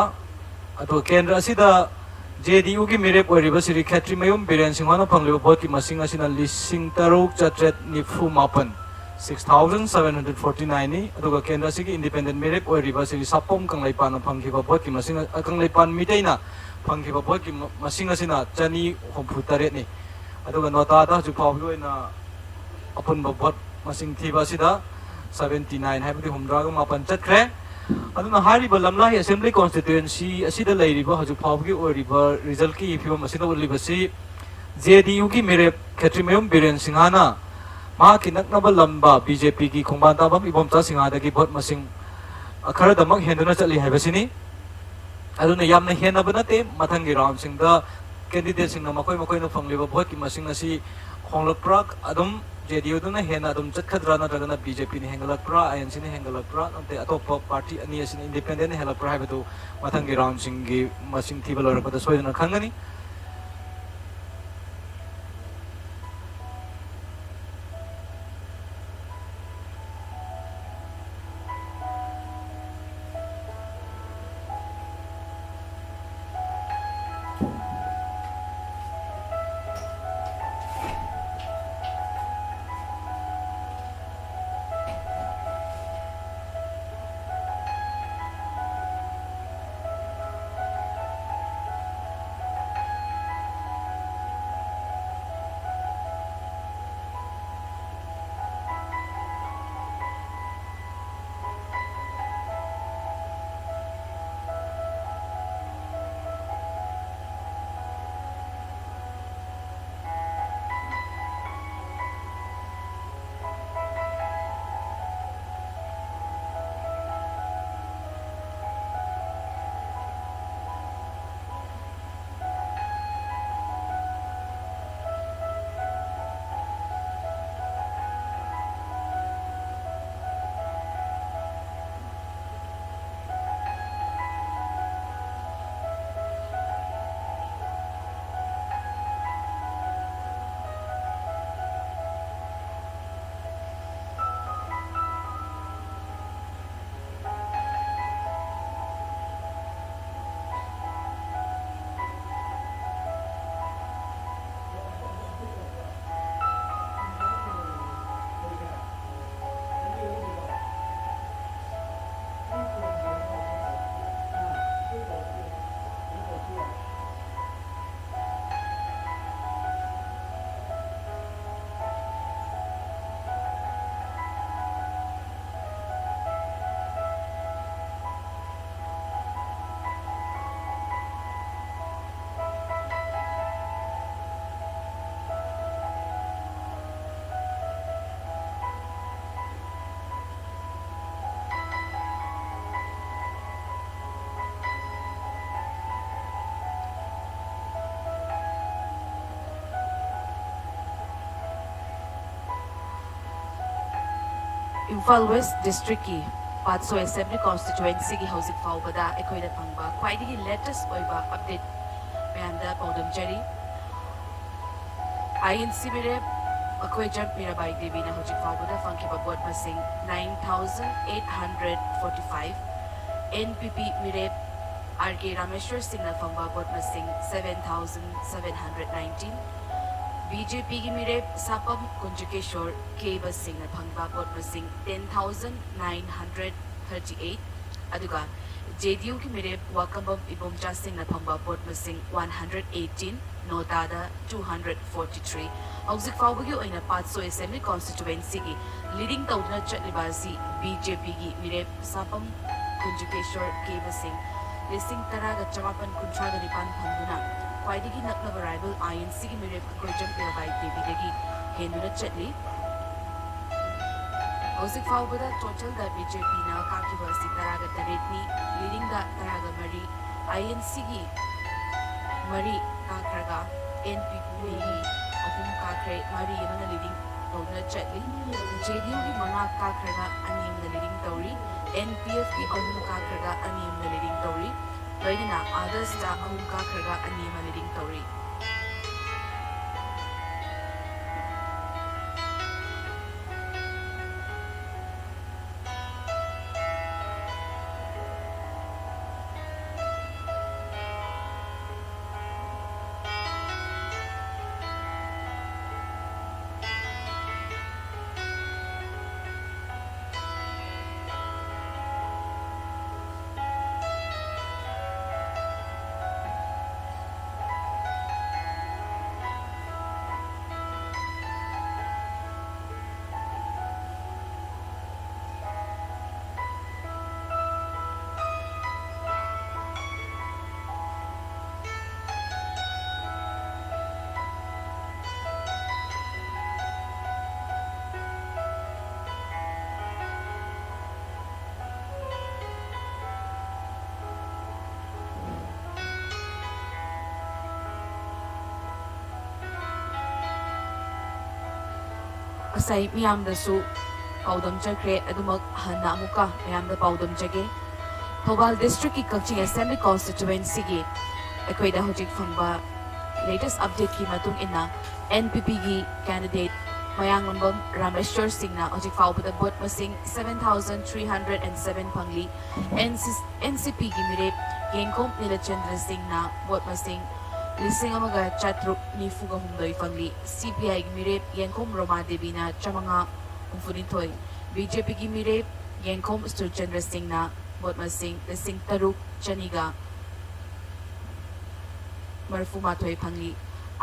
ꯑꯗꯨꯒ ꯀꯦꯟꯗ꯭ꯔ ꯑꯁꯤꯗ ꯖꯦ ꯗꯤ ꯌꯨꯒꯤ ꯃꯤꯔꯦꯞ ꯑꯣꯏꯔꯤꯕ ꯁ꯭ꯔꯤ ꯈꯦꯇ꯭ꯔꯤꯃꯌꯨꯝ ꯕꯤꯔꯦꯟ ꯁꯤꯡꯍꯅ ꯐꯪꯂꯤꯕ ꯚꯣꯠꯀꯤ ꯃꯁꯤꯡ ꯑꯁꯤꯅ ꯂꯤꯁꯤꯡ ꯇꯔꯨꯛ ꯆꯥꯇ꯭ꯔꯦꯠ ꯅꯤꯐꯨ ꯃꯥꯄꯟ, six thousand seven hundred forty nineꯅꯤ꯫ ꯑꯗꯨꯒ ꯀꯦꯟꯗ꯭ꯔ ꯑꯁꯤꯒꯤ ꯏꯟꯗꯤꯄꯦꯟꯗꯦꯟ ꯃꯤꯔꯦꯞ ꯑꯣꯏꯔꯤꯕ ꯁ꯭ꯔꯤ ꯁꯥꯄꯣꯝ ꯀꯪꯂꯩꯄꯥꯟꯅ ꯐꯪꯈꯤꯕ ꯚꯣꯠꯀꯤ ꯃꯁꯤꯡ, ꯑ, ꯀꯪꯂꯩꯄꯥꯟ ꯃꯤꯇꯩꯅ ꯐꯪꯈꯤꯕ ꯚꯣꯠꯀꯤ ꯃ-, ꯃꯁꯤꯡ ꯑꯁꯤꯅ ꯆꯅꯤ ꯍꯨꯝꯐꯨ ꯇꯔꯦꯠꯅꯤ꯫ ꯑꯗꯨꯒ ꯅꯣꯇꯥꯗ ꯍꯧꯖꯤꯛ ꯐꯥꯎꯕꯒꯤ ꯑꯣꯏꯅ ꯑꯄꯨꯟꯕ ꯚꯣꯠ ꯃꯁꯤꯡ ꯊꯤꯕ ꯑꯁꯤꯗ seventy nine, ꯍꯥꯏꯕꯗꯤ ꯍꯨꯝꯗ꯭ꯔꯥꯒ ꯃꯥꯄꯟ ꯆꯠꯈ꯭ꯔꯦ꯫ ꯑꯗꯨꯅ ꯍꯥꯏꯔꯤꯕ ꯂꯝꯂꯥꯏ ꯑꯦꯁꯦꯝꯕ꯭ꯂꯤ ꯀꯣꯟꯁꯇꯤꯇ꯭ꯋꯦꯟꯁꯤ ꯑꯁꯤꯗ ꯂꯩꯔꯤꯕ ꯍꯧꯖꯤꯛ ꯐꯥꯎꯕꯒꯤ ꯑꯣꯏꯔꯤꯕ ꯔꯤꯖꯜꯀꯤ ꯐꯤꯕꯝ ꯑꯁꯤꯅ ꯎꯠꯂꯤꯕꯁꯤ, ꯖꯦ ꯗꯤ ꯌꯨꯒꯤ ꯃꯤꯔꯦꯞ ꯈꯦꯇ꯭ꯔꯤꯃꯌꯨꯝ ꯕꯤꯔꯦꯟ ꯁꯤꯡꯍꯅ ꯃꯍꯥꯛꯀꯤ ꯅꯛꯅꯕ ꯂꯝꯕ ꯕꯤ ꯖꯦ ꯄꯤꯒꯤ ꯈꯣꯡꯕꯥꯟ ꯇꯥꯕꯝ ꯏꯕꯣꯝꯆꯥ ꯁꯤꯡꯍꯗꯒꯤ ꯚꯣꯠ ꯃꯁꯤꯡ ꯈꯔꯗꯃꯛ ꯍꯦꯟꯗꯨꯅ ꯆꯠꯂꯤ ꯍꯥꯏꯕꯁꯤꯅꯤ꯫ ꯑꯗꯨꯅ ꯌꯥꯝꯅ ꯍꯦꯟꯅꯕ ꯅꯠꯇꯦ꯫ ꯃꯊꯪꯒꯤ ꯔꯥꯎꯟꯁꯤꯡꯗ ꯀꯦꯟꯗꯤꯗꯦꯠꯁꯤꯡꯅ ꯃꯈꯣꯏ ꯃꯈꯣꯏꯅ ꯐꯪꯂꯤꯕ ꯚꯣꯠꯀꯤ ꯃꯁꯤꯡ ꯑꯁꯤ ꯍꯣꯡꯂꯛꯄ꯭ꯔꯥ, ꯑꯗꯨꯝ ꯖꯦ ꯗꯤ ꯌꯨꯗꯨꯅ ꯍꯦꯟꯅ ꯑꯗꯨꯝ ꯆꯠꯀꯗ꯭ꯔꯥ, ꯅꯠꯇ꯭ꯔꯒꯅ ꯕꯤ ꯖꯦ ꯄꯤꯅ ꯍꯦꯟꯒꯠꯂꯛꯄ꯭ꯔꯥ, ꯑꯥꯏ ꯑꯦꯟ ꯁꯤꯅ ꯍꯦꯟꯒꯠꯂꯛꯄ꯭ꯔꯥ, ꯅꯠꯇꯦ ꯑꯇꯣꯞꯄ ꯄꯥꯔꯇꯤ ꯑꯅꯤ ꯑꯁꯤꯅ, ꯏꯟꯗꯤꯄꯦꯟꯗꯦꯟꯅ ꯍꯦꯜꯂꯛꯄ꯭ꯔꯥ ꯍꯥꯏꯕꯗꯨ ꯃꯊꯪꯒꯤ ꯔꯥꯎꯟꯁꯤꯡꯒꯤ ꯃꯁꯤꯡ ꯊꯤꯕ ꯂꯣꯏꯔꯛꯄꯗ ꯁꯣꯏꯗꯅ ꯈꯪꯒꯅꯤ꯫ ꯏꯝꯐꯥꯜ ꯋꯦꯁ꯭ꯠ ꯗꯤꯁꯇ꯭ꯔꯤꯛꯀꯤ ꯄꯥꯠꯁꯣꯏ ꯑꯦꯁꯦꯝꯕ꯭ꯂꯤ ꯀꯣꯟꯁꯇꯤꯇ꯭ꯋꯦꯟꯁꯤꯒꯤ ꯍꯧꯖꯤꯛ ꯐꯥꯎꯕꯗ ꯑꯩꯈꯣꯏꯅ ꯐꯪꯕ ꯈ꯭ꯋꯥꯏꯗꯒꯤ ꯂꯦꯇꯦꯁ꯭ꯠ ꯑꯣꯏꯕ ꯑꯞꯗꯦꯠ ꯃꯌꯥꯝꯗ ꯄꯥꯎꯗꯝꯖꯔꯤ꯫ ꯑꯥꯏ ꯑꯦꯟ ꯁꯤ ꯃꯤꯔꯦꯞ ꯑꯩꯈꯣꯏ ꯖꯝ ꯃꯤꯔꯥꯕꯥꯏ ꯗꯦꯕꯤꯅ ꯍꯧꯖꯤꯛ ꯐꯥꯎꯕꯗ ꯐꯪꯈꯤꯕ ꯚꯣꯠ ꯃꯁꯤꯡ nine thousand eight hundred forty five, N P ꯄꯤ ꯃꯤꯔꯦꯞ ꯑꯥꯔ ꯀꯦ ꯔꯥꯃꯦꯁ꯭ꯋꯔ ꯁꯤꯡꯅ ꯐꯪꯕ ꯚꯣꯠ ꯃꯁꯤꯡ seven thousand seven hundred nineteen, B J ꯄꯤꯒꯤ ꯃꯤꯔꯦꯞ ꯁꯥꯄꯝ ꯀꯨꯟꯖꯀꯦꯁ꯭ꯋꯔ ꯀꯦꯕ ꯁꯤꯡꯅ ꯐꯪꯕ ꯚꯣꯠ ꯃꯁꯤꯡ ten thousand nine hundred thirty eight, ꯑꯗꯨꯒ ꯖꯦ ꯗꯤ ꯌꯨꯒꯤ ꯃꯤꯔꯦꯞ ꯋꯥꯀꯝꯕꯝ ꯏꯕꯣꯝꯆꯥ ꯁꯤꯡꯅ ꯐꯪꯕ ꯚꯣꯠ ꯃꯁꯤꯡ one hundred eighteen, ꯅꯣꯇꯥꯗ two hundred forty three꯫ ꯍꯧꯖꯤꯛ ꯐꯥꯎꯕꯒꯤ ꯑꯣꯏꯅ ꯄꯥꯠꯁꯣꯏ ꯑꯦꯁꯦꯝꯕ꯭ꯂꯤ ꯀꯣꯟꯁꯇꯤꯇ꯭ꯋꯦꯟꯁꯤꯒꯤ ꯂꯤꯗꯤꯡ ꯇꯧꯗꯨꯅ ꯆꯠꯂꯤꯕ ꯑꯁꯤ ꯕꯤ ꯖꯦ ꯄꯤꯒꯤ ꯃꯤꯔꯦꯞ ꯁꯥꯄꯝ ꯀꯨꯟꯖꯀꯦꯁ꯭ꯋꯔ ꯀꯦꯕ ꯁꯤꯡ ꯂꯤꯁꯤꯡ ꯇꯔꯥꯒ ꯆꯃꯥꯄꯟ ꯀꯨꯟꯊ꯭ꯔꯥꯒ ꯅꯤꯄꯥꯟ ꯐꯪꯗꯨꯅ ꯈ꯭ꯋꯥꯏꯗꯒꯤ ꯅꯛꯅꯕ ꯔꯥꯏꯕꯦꯜ ꯑꯥꯏ ꯑꯦꯟ ꯁꯤꯒꯤ ꯃꯤꯔꯦꯞ ꯑꯩꯈꯣꯏ ꯖꯝ ꯃꯤꯔꯥꯕꯥꯏ ꯗꯦꯕꯤꯗꯒꯤ ꯍꯦꯟꯗꯨꯅ ꯆꯠꯂꯤ꯫ ꯍꯧꯖꯤꯛ ꯐꯥꯎꯕꯗ ꯇꯣꯇꯦꯜꯗ ꯕꯤ ꯖꯦ ꯄꯤꯅ ꯀꯥꯈꯤꯕ ꯑꯁꯤ ꯇꯔꯥꯒ ꯇꯔꯦꯠꯅꯤ, ꯂꯤꯗꯤꯡꯗ ꯇꯔꯥꯒ ꯃꯔꯤ, ꯑꯥꯏ ꯑꯦꯟ ꯁꯤꯒꯤ ꯃꯔꯤ ꯀꯥꯈ꯭ꯔꯒ ꯑꯦꯟ ꯄꯤ ꯄꯤꯒꯤ ꯑꯍꯨꯝ ꯀꯥꯈ꯭ꯔꯦ, ꯃꯔꯤ ꯑꯃꯅ ꯂꯤꯗꯤꯡ ꯇꯧꯗꯨꯅ ꯆꯠꯂꯤ꯫ ꯖꯦ ꯗꯤ ꯌꯨꯒꯤ ꯃꯉꯥ ꯀꯥꯈ꯭ꯔꯒ ꯑꯅꯤ ꯑꯃꯅ ꯂꯤꯗꯤꯡ ꯇꯧꯔꯤ, ꯑꯦꯟ ꯄꯤ ꯑꯦꯐꯀꯤ ꯑꯍꯨꯝ ꯀꯥꯈ꯭ꯔꯒ ꯑꯅꯤ ꯑꯃꯅ ꯂꯤꯗꯤꯡ ꯇꯧꯔꯤ, ꯂꯣꯏꯅꯅ ꯑꯥꯗꯔꯁꯇ ꯑꯍꯨꯝ ꯀꯥꯈ꯭ꯔꯒ ꯑꯅꯤ ꯑꯃ ꯂꯤꯗꯤꯡ ꯇꯧꯔꯤ꯫ ꯉꯁꯥꯏ ꯃꯤꯌꯥꯝꯗꯁꯨ ꯄꯥꯎꯗꯝꯖꯈ꯭ꯔꯦ꯫ ꯑꯗꯨꯃꯛ ꯍꯟꯅ ꯑꯃꯨꯛꯀ ꯃꯌꯥꯝꯗ ꯄꯥꯎꯗꯝꯖꯒꯦ꯫ ꯊꯧꯕꯥꯜ districtꯀꯤ ꯀꯛꯆꯤꯡ Assembly Constituencyꯒꯤ ꯑꯩꯈꯣꯏꯗ ꯍꯧꯖꯤꯛ ꯐꯪꯕ latest updateꯀꯤ ꯃꯇꯨꯡ ꯏꯟꯅ, NPPꯒꯤ candidate ꯃꯌꯥꯡꯂꯝꯕꯝ ꯔꯥꯃꯦꯁ꯭ꯋꯔ ꯁꯤꯡꯅ ꯍꯧꯖꯤꯛ ꯐꯥꯎꯕꯗ vote ꯃꯁꯤꯡ seven thousand three hundred and seven ꯐꯪꯂꯤ꯫ NCPꯒꯤ ꯃꯤꯔꯦꯞ ꯌꯦꯡꯈꯣꯝ ꯅꯤꯂꯆꯟꯗ꯭ꯔ ꯁꯤꯡꯅ vote ꯃꯁꯤꯡ ꯂꯤꯁꯤꯡ ꯑꯃꯒ ꯆꯥꯇ꯭ꯔꯨꯛ ꯅꯤꯐꯨꯒ ꯍꯨꯝꯗꯣꯏ ꯐꯪꯂꯤ꯫ CPIꯒꯤ ꯃꯤꯔꯦꯞ ꯌꯦꯡꯈꯣꯝ ꯔꯣꯃꯥ ꯗꯦꯕꯤꯅ ꯆꯥꯃꯉꯥ ꯍꯨꯝꯐꯨꯅꯤꯊꯣꯏ, BJPꯒꯤ ꯃꯤꯔꯦꯞ ꯌꯦꯡꯈꯣꯝ ꯁꯨꯔꯆꯟꯗ꯭ꯔ ꯁꯤꯡꯅ vote ꯃꯁꯤꯡ ꯂꯤꯁꯤꯡ ꯇꯔꯨꯛ ꯆꯅꯤꯒ ꯃꯔꯤꯐꯨꯃꯥꯊꯣꯏ ꯐꯪꯂꯤ꯫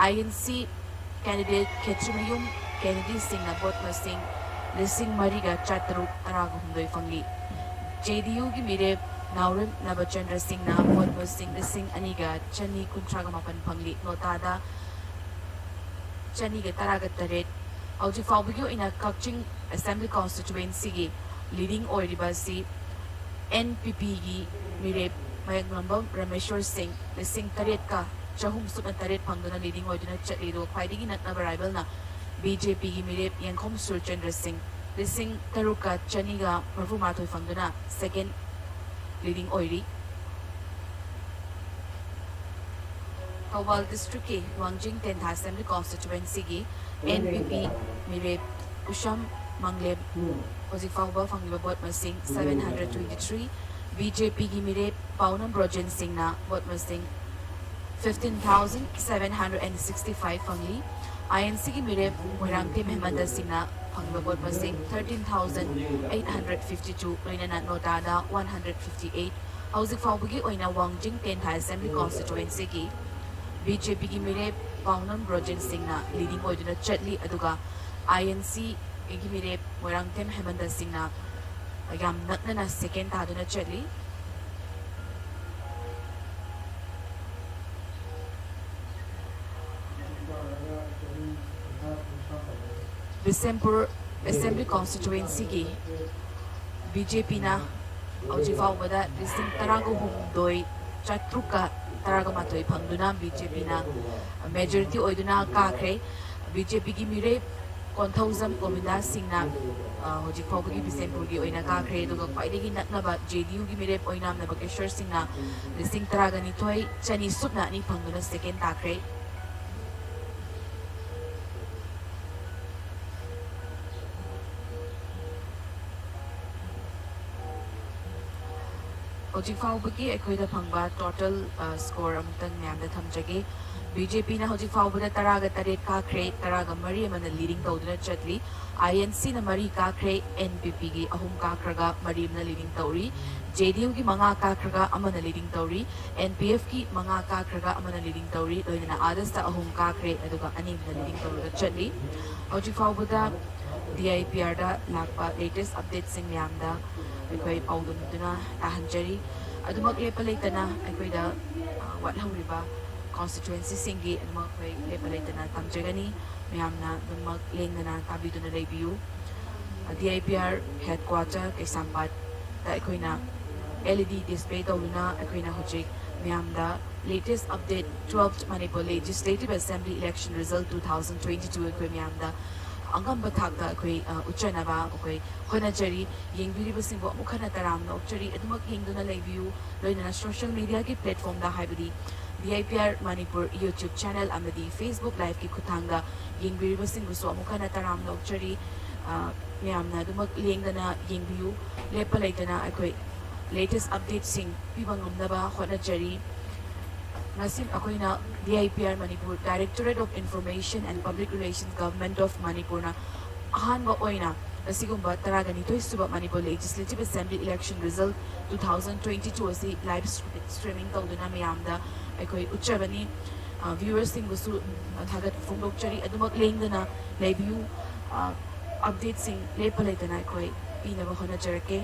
INC candidate ꯈꯦꯇ꯭ꯔꯤꯃꯌꯨꯝ ꯀꯦꯅꯦꯗꯤ ꯁꯤꯡꯅ vote ꯃꯁꯤꯡ ꯂꯤꯁꯤꯡ ꯃꯔꯤꯒ ꯆꯥꯇ꯭ꯔꯨꯛ ꯇꯔꯥꯒ ꯍꯨꯝꯗꯣꯏ ꯐꯪꯂꯤ꯫ JDUꯒꯤ ꯃꯤꯔꯦꯞ ꯅꯥꯎꯔꯦꯝ ꯅꯕꯆꯟꯗ꯭ꯔ ꯁꯤꯡꯅ vote ꯃꯁꯤꯡ ꯂꯤꯁꯤꯡ ꯑꯅꯤꯒ ꯆꯅꯤ ꯀꯨꯟꯊ꯭ꯔꯥꯒ ꯃꯥꯄꯟ ꯐꯪꯂꯤ꯫ ꯅꯣꯇꯥꯗ ꯆꯅꯤꯒ ꯇꯔꯥꯒ ꯇꯔꯦꯠ꯫ ꯍꯧꯖꯤꯛ ꯐꯥꯎꯕꯒꯤ ꯑꯣꯏꯅ ꯀꯛꯆꯤꯡ Assembly Constituencyꯒꯤ leading ꯑꯣꯏꯔꯤꯕ ꯑꯁꯤ NPPꯒꯤ ꯃꯤꯔꯦꯞ ꯃꯌꯥꯡꯂꯝꯕꯝ ꯔꯥꯃꯦꯁ꯭ꯋꯔ ꯁꯤꯡ ꯂꯤꯁꯤꯡ ꯇꯔꯦꯠꯀ ꯆꯍꯨꯝ ꯁꯨꯞꯅ ꯇꯔꯦꯠ ꯐꯪꯗꯨꯅ leading ꯑꯣꯏꯗꯨꯅ ꯆꯠꯂꯤ꯫ ꯑꯗꯨꯒ ꯈ꯭ꯋꯥꯏꯗꯒꯤ ꯅꯛꯅꯕ rivalꯅ BJPꯒꯤ ꯃꯤꯔꯦꯞ ꯌꯦꯡꯈꯣꯝ ꯁꯨꯔꯆꯟꯗ꯭ꯔ ꯁꯤꯡ ꯂꯤꯁꯤꯡ ꯇꯔꯨꯛꯀ ꯆꯅꯤꯒ ꯃꯔꯤꯐꯨꯃꯥꯊꯣꯏ ꯐꯪꯗꯨꯅ second leading ꯑꯣꯏꯔꯤ꯫ ꯊꯧꯕꯥꯜ districtꯀꯤ ꯋꯥꯡꯖꯤꯡ ꯇꯦꯟꯊꯥ Assembly Constituencyꯒꯤ NPP ꯃꯤꯔꯦꯞ ꯎꯁꯝ ꯃꯪꯂꯦꯝ ꯍꯧꯖꯤꯛ ꯐꯥꯎꯕ ꯐꯪꯂꯤꯕ vote ꯃꯁꯤꯡ seven hundred twenty three, BJPꯒꯤ ꯃꯤꯔꯦꯞ ꯄꯥꯎꯅꯝ ꯕ꯭ꯔꯣꯖꯦꯟ ꯁꯤꯡꯅ vote ꯃꯁꯤꯡ fifteen thousand seven hundred and sixty five ꯐꯪꯂꯤ꯫ INCꯒꯤ ꯃꯤꯔꯦꯞ ꯃꯣꯏꯔꯥꯡꯊꯦꯝ ꯍꯦꯃꯟꯇ ꯁꯤꯡꯅ ꯐꯪꯂꯤꯕ vote ꯃꯁꯤꯡ thirteen thousand eight hundred fifty two, ꯂꯣꯏꯅꯅ ꯅꯣꯇꯥꯗ one hundred fifty eight꯫ ꯍꯧꯖꯤꯛ ꯐꯥꯎꯕꯒꯤ ꯑꯣꯏꯅ ꯋꯥꯡꯖꯤꯡ ꯇꯦꯟꯊꯥ Assembly Constituencyꯒꯤ BJPꯒꯤ ꯃꯤꯔꯦꯞ ꯄꯥꯎꯅꯝ ꯕ꯭ꯔꯣꯖꯦꯟ ꯁꯤꯡꯅ leading ꯑꯣꯏꯗꯨꯅ ꯆꯠꯂꯤ, ꯑꯗꯨꯒ INCꯒꯤ ꯃꯤꯔꯦꯞ ꯃꯣꯏꯔꯥꯡꯊꯦꯝ ꯍꯦꯃꯟꯇ ꯁꯤꯡꯅ ꯌꯥꯝ ꯅꯛꯅꯅ second ꯇꯥꯗꯨꯅ ꯆꯠꯂꯤ꯫ ꯕꯤꯁꯦꯝꯄꯨꯔ Assembly Constituencyꯒꯤ BJPꯅ ꯍꯧꯖꯤꯛ ꯐꯥꯎꯕꯗ ꯂꯤꯁꯤꯡ ꯇꯔꯥꯒ ꯍꯨꯝꯗꯣꯏ ꯆꯥꯇ꯭ꯔꯨꯛꯀ ꯇꯔꯥꯒ ꯃꯥꯊꯣꯏ ꯐꯪꯗꯨꯅ BJPꯅ majority ꯑꯣꯏꯗꯨꯅ ꯀꯥꯈ꯭ꯔꯦ꯫ BJPꯒꯤ ꯃꯤꯔꯦꯞ ꯀꯣꯟꯊꯧꯖꯝ ꯒꯣꯕꯤꯟꯗꯥꯁ ꯁꯤꯡꯅ, ꯑ, ꯍꯧꯖꯤꯛ ꯐꯥꯎꯕꯒꯤ ꯕꯤꯁꯦꯟꯄꯨꯔꯒꯤ ꯑꯣꯏꯅ ꯀꯥꯈ꯭ꯔꯦ, ꯑꯗꯨꯒ ꯈ꯭ꯋꯥꯏꯗꯒꯤ ꯅꯛꯅꯕ ꯖꯦ ꯗꯤ ꯌꯨꯒꯤ ꯃꯤꯔꯦꯞ ꯑꯣꯏꯅꯥꯝ ꯅꯕꯀꯦꯁꯣꯔ ꯁꯤꯡꯅ ꯂꯤꯁꯤꯡ ꯇꯔꯥꯒ ꯅꯤꯊꯣꯏ ꯆꯅꯤ ꯁꯨꯞꯅ ꯑꯅꯤ ꯐꯪꯗꯨꯅ ꯁꯦꯀꯦꯟ ꯇꯥꯈ꯭ꯔꯦ꯫ ꯍꯧꯖꯤꯛ ꯐꯥꯎꯕꯒꯤ ꯑꯩꯈꯣꯏꯗ ꯐꯪꯕ ꯇꯣꯇꯦꯜ, ꯑ, ꯁ꯭ꯀꯣꯔ ꯑꯃꯨꯛꯇꯪ ꯃꯌꯥꯝꯗ ꯊꯝꯖꯒꯦ꯫ ꯕꯤ ꯖꯦ ꯄꯤꯅ ꯍꯧꯖꯤꯛ ꯐꯥꯎꯕꯗ ꯇꯔꯥꯒ ꯇꯔꯦꯠ ꯀꯥꯈ꯭ꯔꯦ, ꯇꯔꯥꯒ ꯃꯔꯤ ꯑꯃꯅ ꯂꯤꯗꯤꯡ ꯇꯧꯗꯨꯅ ꯆꯠꯂꯤ꯫ ꯑꯥꯏ ꯑꯦꯟ ꯁꯤꯅ ꯃꯔꯤ ꯀꯥꯈ꯭ꯔꯦ, ꯑꯦꯟ ꯄꯤ ꯄꯤꯒꯤ ꯑꯍꯨꯝ ꯀꯥꯈ꯭ꯔꯒ ꯃꯔꯤ ꯑꯃꯅ ꯂꯤꯗꯤꯡ ꯇꯧꯔꯤ, ꯖꯦ ꯗꯤ ꯌꯨꯒꯤ ꯃꯉꯥ ꯀꯥꯈ꯭ꯔꯒ ꯑꯃꯅ ꯂꯤꯗꯤꯡ ꯇꯧꯔꯤ, ꯑꯦꯟ ꯄꯤ ꯑꯦꯐꯀꯤ ꯃꯉꯥ ꯀꯥꯈ꯭ꯔꯒ ꯑꯃꯅ ꯂꯤꯗꯤꯡ ꯇꯧꯔꯤ, ꯂꯣꯏꯅꯅ ꯑꯥꯗꯁꯇ ꯑꯍꯨꯝ ꯀꯥꯈ꯭ꯔꯦ, ꯑꯗꯨꯒ ꯑꯅꯤ ꯑꯃꯅ ꯂꯤꯗꯤꯡ ꯇꯧꯔꯒ ꯆꯠꯂꯤ꯫ ꯍꯧꯖꯤꯛ ꯐꯥꯎꯕꯗ ꯗꯤ ꯑꯥꯏ ꯄꯤ ꯑꯥꯔꯗ ꯂꯥꯛꯄ ꯂꯦꯇꯦꯁ ꯑꯞꯗꯦꯠꯁꯤꯡ ꯃꯌꯥꯝꯗ ꯑꯩꯈꯣꯏ ꯄꯥꯎꯗꯝꯗꯨꯅ ꯇꯥꯍꯟꯖꯔꯤ꯫ ꯑꯗꯨꯃꯛ ꯂꯦꯞꯄ ꯂꯩꯇꯅ ꯑꯩꯈꯣꯏꯗ, ꯑ, ꯋꯥꯠꯍꯧꯔꯤꯕ ꯀꯣꯟꯁꯇꯤꯇ꯭ꯋꯦꯟꯁꯤꯁꯤꯡꯒꯤ ꯑꯗꯨꯃꯛ ꯑꯩꯈꯣꯏ ꯂꯦꯞꯄ ꯂꯩꯇꯅ ꯇꯝꯖꯒꯅꯤ꯫ ꯃꯌꯥꯝꯅ ꯑꯗꯨꯃꯛ ꯂꯦꯡꯗꯅ ꯇꯥꯕꯤꯗꯨꯅ ꯂꯩꯕꯤꯌꯨ꯫ D I P R headquarter ꯀꯩꯁꯥꯝꯄꯥꯠꯇ ꯑꯩꯈꯣꯏꯅ ꯑꯦꯜ ꯏ ꯗꯤ ꯗꯤꯁꯄ꯭ꯂꯦ ꯇꯧꯗꯨꯅ ꯑꯩꯈꯣꯏꯅ ꯍꯧꯖꯤꯛ ꯃꯌꯥꯝꯗ latest update, twelfth Manipur Legislative Assembly election result two thousand twenty two ꯑꯩꯈꯣꯏ ꯃꯌꯥꯝꯗ ꯑꯉꯝꯕ ꯊꯥꯛꯇ ꯑꯩꯈꯣꯏ, ꯑ, ꯎꯠꯆꯅꯕ ꯑꯩꯈꯣꯏ ꯍꯣꯠꯅꯖꯔꯤ꯫ ꯌꯦꯡꯕꯤꯔꯤꯕꯁꯤꯡꯕꯨ ꯑꯃꯨꯛ ꯍꯟꯅ ꯇꯔꯥꯝꯅ ꯑꯣꯛꯆꯔꯤ꯫ ꯑꯗꯨꯃꯛ ꯌꯦꯡꯗꯨꯅ ꯂꯩꯕꯤꯌꯨ꯫ ꯂꯣꯏꯅꯅ social media ꯒꯤ platform ꯗ, ꯍꯥꯏꯕꯗꯤ D I P R Manipur YouTube channel ꯑꯃꯗꯤ Facebook Live ꯀꯤ ꯈꯨꯠꯊꯥꯡꯗ ꯌꯦꯡꯕꯤꯔꯤꯕꯁꯤꯡꯕꯨꯁꯨ ꯑꯃꯨꯛ ꯍꯟꯅ ꯇꯔꯥꯝꯅ ꯑꯣꯛꯆꯔꯤ꯫ ꯑ, ꯃꯌꯥꯝꯅ ꯑꯗꯨꯃꯛ ꯂꯦꯡꯗꯅ ꯌꯦꯡꯕꯤꯌꯨ꯫ ꯂꯦꯞꯄ ꯂꯩꯇꯅ ꯑꯩꯈꯣꯏ latest update ꯁꯤꯡ ꯄꯤꯕ ꯉꯝꯅꯕ ꯍꯣꯠꯅꯖꯔꯤ꯫ ꯉꯁꯤ ꯑꯩꯈꯣꯏꯅ D I P R Manipur, Directorate of Information and Public Relations, Government of Manipur ꯅ ꯑꯍꯥꯟꯕ ꯑꯣꯏꯅ ꯑꯁꯤꯒꯨꯝꯕ ꯇꯔꯥꯒ ꯅꯤꯊꯣꯏ ꯁꯨꯕ Manipur Legislative Assembly election result two thousand twenty two ꯑꯁꯤ live streaming ꯇꯧꯗꯨꯅ ꯃꯌꯥꯝꯗ ꯑꯩꯈꯣꯏ ꯎꯠꯆꯕꯅꯤ꯫ ꯑ, viewers ꯁꯤꯡꯕꯨꯁꯨ, ꯑ, ꯊꯥꯒꯠꯄ ꯐꯣꯡꯗꯣꯛꯆꯔꯤ꯫ ꯑꯗꯨꯃꯛ ꯂꯦꯡꯗꯅ ꯂꯩꯕꯤꯌꯨ꯫ ꯑ, update ꯁꯤꯡ ꯂꯦꯞꯄ ꯂꯩꯇꯅ ꯑꯩꯈꯣꯏ ꯄꯤꯅꯕ ꯍꯣꯠꯅꯖꯔꯛꯀꯦ꯫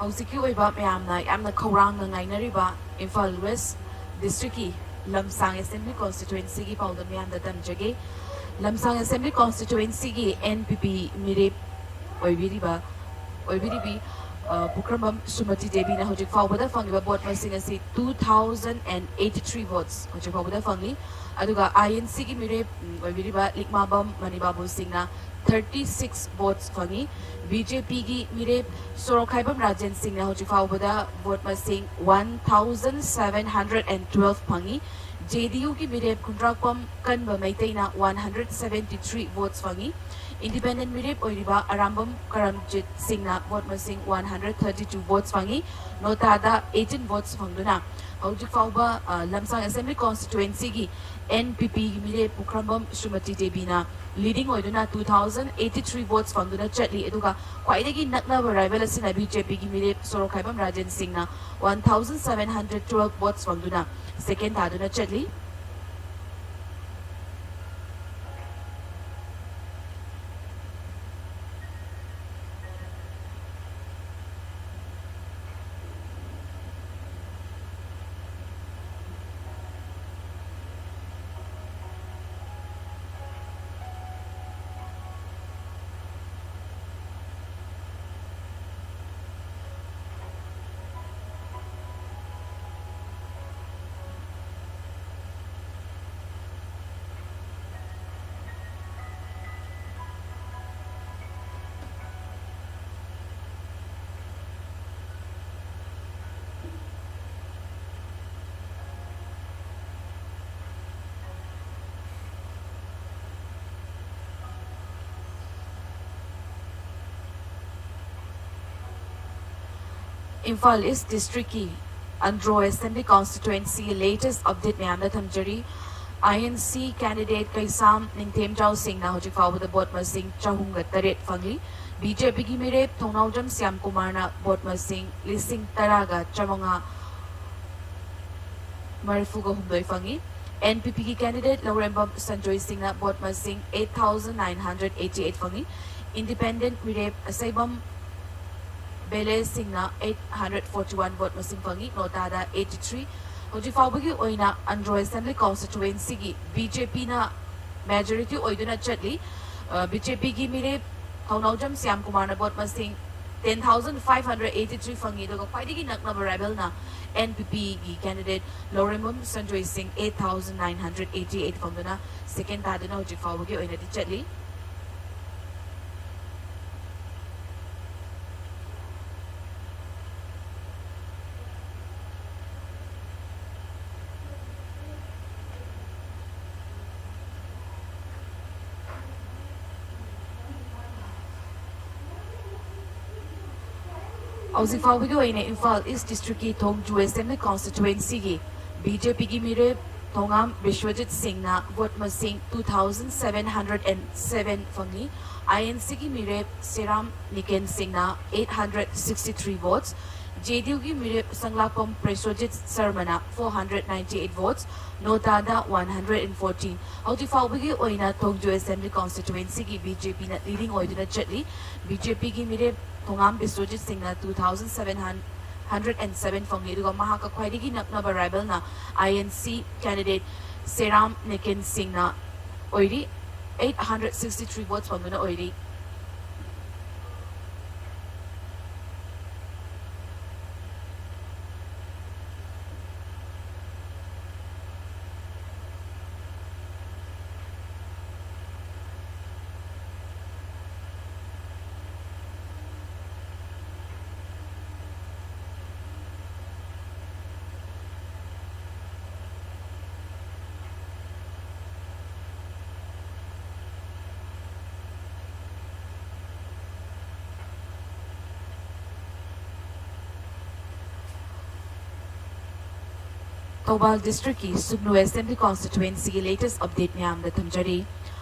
ꯍꯧꯖꯤꯛꯀꯤ ꯑꯣꯏꯕ ꯃꯌꯥꯝꯅ ꯌꯥꯝꯅ ꯈꯧꯔꯥꯡꯅ ꯉꯥꯏꯅꯔꯤꯕ ꯏꯝꯐꯥꯜ ꯋꯦꯁ ꯗꯤꯁꯇ꯭ꯔꯤꯛꯀꯤ ꯂꯝꯁꯥꯡ ꯑꯦꯁꯦꯝꯕ꯭ꯂꯤ ꯀꯣꯟꯁꯇꯤꯇ꯭ꯋꯦꯟꯁꯤꯒꯤ ꯄꯥꯎꯗꯝ ꯃꯌꯥꯝꯗ ꯇꯝꯖꯒꯦ꯫ ꯂꯝꯁꯥꯡ ꯑꯦꯁꯦꯝꯕ꯭ꯂꯤ ꯀꯣꯟꯁꯇꯤꯇ꯭ꯋꯦꯟꯁꯤꯒꯤ ꯑꯦꯟ ꯄꯤ ꯄꯤ ꯃꯤꯔꯦꯞ ꯑꯣꯏꯕꯤꯔꯤꯕ, ꯑꯣꯏꯕꯤꯔꯤꯕꯤ, ꯑ, ꯄꯨꯈ꯭ꯔꯝꯕꯝ ꯁꯨꯃꯇꯤ ꯗꯦꯕꯤꯅ ꯍꯧꯖꯤꯛ ꯐꯥꯎꯕꯗ ꯐꯪꯂꯤꯕ ꯚꯣꯠ ꯃꯁꯤꯡ ꯑꯁꯤ two thousand and eighty three votes ꯍꯧꯖꯤꯛ ꯐꯥꯎꯕꯗ ꯐꯪꯂꯤ꯫ ꯑꯗꯨꯒ ꯑꯥꯏ ꯑꯦꯟ ꯁꯤꯒꯤ ꯃꯤꯔꯦꯞ, ꯎꯝ, ꯑꯣꯏꯕꯤꯔꯤꯕ ꯂꯤꯛꯃꯥꯕꯝ ꯃꯅꯤꯕꯥꯕꯨ ꯁꯤꯡꯅ thirty six votes ꯐꯪꯉꯤ꯫ ꯕꯤ ꯖꯦ ꯄꯤꯒꯤ ꯃꯤꯔꯦꯞ ꯁꯣꯔꯣꯛꯈꯥꯏꯕꯝ ꯔꯥꯖꯦꯟ ꯁꯤꯡꯅ ꯍꯧꯖꯤꯛ ꯐꯥꯎꯕꯗ ꯚꯣꯠ ꯃꯁꯤꯡ one thousand seven hundred and twelve ꯐꯪꯉꯤ꯫ ꯖꯦ ꯗꯤ ꯌꯨꯒꯤ ꯃꯤꯔꯦꯞ ꯈꯨꯟꯗ꯭ꯔꯥꯛꯄꯝ ꯀꯟꯕ ꯃꯩꯇꯩꯅ one hundred seventy three votes ꯐꯪꯉꯤ꯫ ꯏꯟꯗꯤꯄꯦꯟꯗꯦꯟ ꯃꯤꯔꯦꯞ ꯑꯣꯏꯔꯤꯕ ꯑꯔꯥꯝꯕꯝ ꯀꯔꯝꯖꯤꯠ ꯁꯤꯡꯅ ꯚꯣꯠ ꯃꯁꯤꯡ one hundred thirty two votes ꯐꯪꯉꯤ꯫ ꯅꯣꯇꯥꯗ eighteen votes ꯐꯪꯗꯨꯅ ꯍꯧꯖꯤꯛ ꯐꯥꯎꯕ, ꯑ, ꯂꯝꯁꯥꯡ ꯑꯦꯁꯦꯝꯕ꯭ꯂꯤ ꯀꯣꯟꯁꯇꯤꯇ꯭ꯋꯦꯟꯁꯤꯒꯤ NPPꯒꯤ ꯃꯤꯔꯦꯞ ꯄꯨꯈ꯭ꯔꯝꯕꯝ ꯁ꯭ꯔꯤꯃꯇꯤ ꯗꯦꯕꯤꯅ leading ꯑꯣꯏꯗꯨꯅ two thousand eighty three votes ꯐꯪꯗꯨꯅ ꯆꯠꯂꯤ꯫ ꯑꯗꯨꯒ ꯈ꯭ꯋꯥꯏꯗꯒꯤ ꯅꯛꯅꯕ rival ꯑꯁꯤꯅ BJPꯒꯤ ꯃꯤꯔꯦꯞ ꯁꯣꯔꯣꯛꯈꯥꯏꯕꯝ ꯔꯥꯖꯦꯟ ꯁꯤꯡꯅ one thousand seven hundred twelve votes ꯐꯪꯗꯨꯅ second ꯇꯥꯗꯨꯅ ꯆꯠꯂꯤ꯫ ꯏꯝꯐꯥꯜ ꯏꯁ ꯗꯤꯁꯇ꯭ꯔꯤꯛꯀꯤ ꯑꯟꯗ꯭ꯔꯣ ꯑꯦꯁꯦꯝꯕ꯭ꯂꯤ ꯀꯣꯟꯁꯇꯤꯇ꯭ꯋꯦꯟꯁꯤꯒꯤ latest update ꯃꯌꯥꯝꯗ ꯊꯝꯖꯔꯤ꯫ INC candidate ꯀꯩꯁꯥꯝ ꯅꯤꯡꯊꯦꯝꯖꯥꯎ ꯁꯤꯡꯅ ꯍꯧꯖꯤꯛ ꯐꯥꯎꯕꯗ vote ꯃꯁꯤꯡ ꯆꯍꯨꯝꯒ ꯇꯔꯦꯠ ꯐꯪꯂꯤ꯫ BJPꯒꯤ ꯃꯤꯔꯦꯞ ꯊꯧꯅꯥꯎꯖꯝ ꯁ꯭ꯌꯥꯝ ꯀꯨꯃꯥꯔꯅ vote ꯃꯁꯤꯡ ꯂꯤꯁꯤꯡ ꯇꯔꯥꯒ ꯆꯥꯃꯉꯥ ꯃꯔꯤꯐꯨꯒ ꯍꯨꯝꯗꯣꯏ ꯐꯪꯉꯤ꯫ NPPꯒꯤ candidate ꯂꯧꯔꯦꯝꯕꯝ ꯁꯟꯖꯣꯏ ꯁꯤꯡꯅ vote ꯃꯁꯤꯡ eight thousand nine hundred eighty eight ꯐꯪꯉꯤ꯫ Independent ꯃꯤꯔꯦꯞ ꯑꯁꯩꯕꯝ ꯕꯦꯂꯦꯁ ꯁꯤꯡꯅ eight hundred forty one vote ꯃꯁꯤꯡ ꯐꯪꯉꯤ꯫ ꯅꯣꯇꯥꯗ eighty three꯫ ꯍꯧꯖꯤꯛ ꯐꯥꯎꯕꯒꯤ ꯑꯣꯏꯅ ꯑꯟꯗ꯭ꯔꯣ ꯑꯦꯁꯦꯝꯕ꯭ꯂꯤ ꯀꯣꯟꯁꯇꯤꯇ꯭ꯋꯦꯟꯁꯤꯒꯤ BJPꯅ majority ꯑꯣꯏꯗꯨꯅ ꯆꯠꯂꯤ꯫ ꯑ, BJPꯒꯤ ꯃꯤꯔꯦꯞ ꯊꯧꯅꯥꯎꯖꯝ ꯁ꯭ꯌꯥꯝ ꯀꯨꯃꯥꯔꯅ vote ꯃꯁꯤꯡ ten thousand five hundred eighty three ꯐꯪꯉꯤ꯫ ꯑꯗꯨꯒ ꯈ꯭ꯋꯥꯏꯗꯒꯤ ꯅꯛꯅꯕ rivalꯅ NPPꯒꯤ candidate ꯂꯧꯔꯦꯝꯕꯝ ꯁꯟꯖꯣꯏ ꯁꯤꯡ eight thousand nine hundred eighty eight ꯐꯪꯗꯨꯅ second ꯇꯥꯗꯨꯅ ꯍꯧꯖꯤꯛ ꯐꯥꯎꯕꯒꯤ ꯑꯣꯏꯅꯗꯤ ꯆꯠꯂꯤ꯫ ꯍꯧꯖꯤꯛ ꯐꯥꯎꯕꯒꯤ ꯑꯣꯏꯅ ꯏꯝꯐꯥꯜ ꯏꯁ ꯗꯤꯁꯇ꯭ꯔꯤꯛꯀꯤ ꯊꯣꯡꯖꯨ ꯑꯦꯁꯦꯝꯕ꯭ꯂꯤ ꯀꯣꯟꯁꯇꯤꯇ꯭ꯋꯦꯟꯁꯤꯒꯤ BJPꯒꯤ ꯃꯤꯔꯦꯞ ꯊꯣꯉꯥꯝ ꯕꯤꯁ꯭ꯋꯖꯤꯠ ꯁꯤꯡꯅ ꯚꯣꯠ ꯃꯁꯤꯡ two thousand seven hundred and seven ꯐꯪꯂꯤ꯫ ꯑꯥꯏ ꯑꯦꯟ ꯁꯤꯒꯤ ꯃꯤꯔꯦꯞ ꯁꯦꯔꯥꯝ ꯅꯤꯀꯦꯟ ꯁꯤꯡꯅ eight hundred sixty three votes, J D ꯌꯨꯒꯤ ꯃꯤꯔꯦꯞ ꯁꯪꯂꯥꯛꯄꯝ ꯄ꯭ꯔꯦꯁꯣꯖꯤꯠ ꯁꯔꯃꯅ four hundred ninety eight votes, ꯅꯣꯇꯥꯗ one hundred and fourteen꯫ ꯍꯧꯖꯤꯛ ꯐꯥꯎꯕꯒꯤ ꯑꯣꯏꯅ ꯊꯣꯡꯖꯨ ꯑꯦꯁꯦꯝꯕ꯭ꯂꯤ ꯀꯣꯟꯁꯇꯤꯇ꯭ꯋꯦꯟꯁꯤꯒꯤ ꯕꯤ ꯖꯦ ꯄꯤꯅ ꯂꯤꯗꯤꯡ ꯑꯣꯏꯗꯨꯅ ꯆꯠꯂꯤ꯫ ꯕꯤ ꯖꯦ ꯄꯤꯒꯤ ꯃꯤꯔꯦꯞ ꯊꯣꯉꯥꯝ ꯕꯤꯁ꯭ꯋꯖꯤꯠ ꯁꯤꯡꯅ two thousand seven hundred and seven ꯐꯪꯂꯤ, ꯑꯗꯨꯒ ꯃꯍꯥꯛꯀ ꯈ꯭ꯋꯥꯏꯗꯒꯤ ꯅꯛꯅꯕ ꯔꯥꯏꯕꯦꯜꯅ ꯑꯥꯏ ꯑꯦꯟ ꯁꯤ ꯀꯦꯟꯗꯤꯗꯦꯠ ꯁꯦꯔꯥꯝ ꯅꯤꯀꯦꯟ ꯁꯤꯡꯅ ꯑꯣꯏꯔꯤ꯫ Eight hundred sixty three votes ꯐꯪꯗꯨꯅ ꯑꯣꯏꯔꯤ꯫ ꯊꯧꯕꯥꯜ ꯗꯤꯁꯇ꯭ꯔꯤꯛꯀꯤ ꯁꯨꯒꯅꯨ ꯑꯦꯁꯦꯝꯕ꯭ꯂꯤ ꯀꯣꯟꯁꯇꯤꯇ꯭ꯋꯦꯟꯁꯤꯒꯤ ꯂꯦꯇꯦꯁ ꯑꯞꯗꯦꯠ ꯃꯌꯥꯝꯗ ꯊꯝꯖꯔꯤ꯫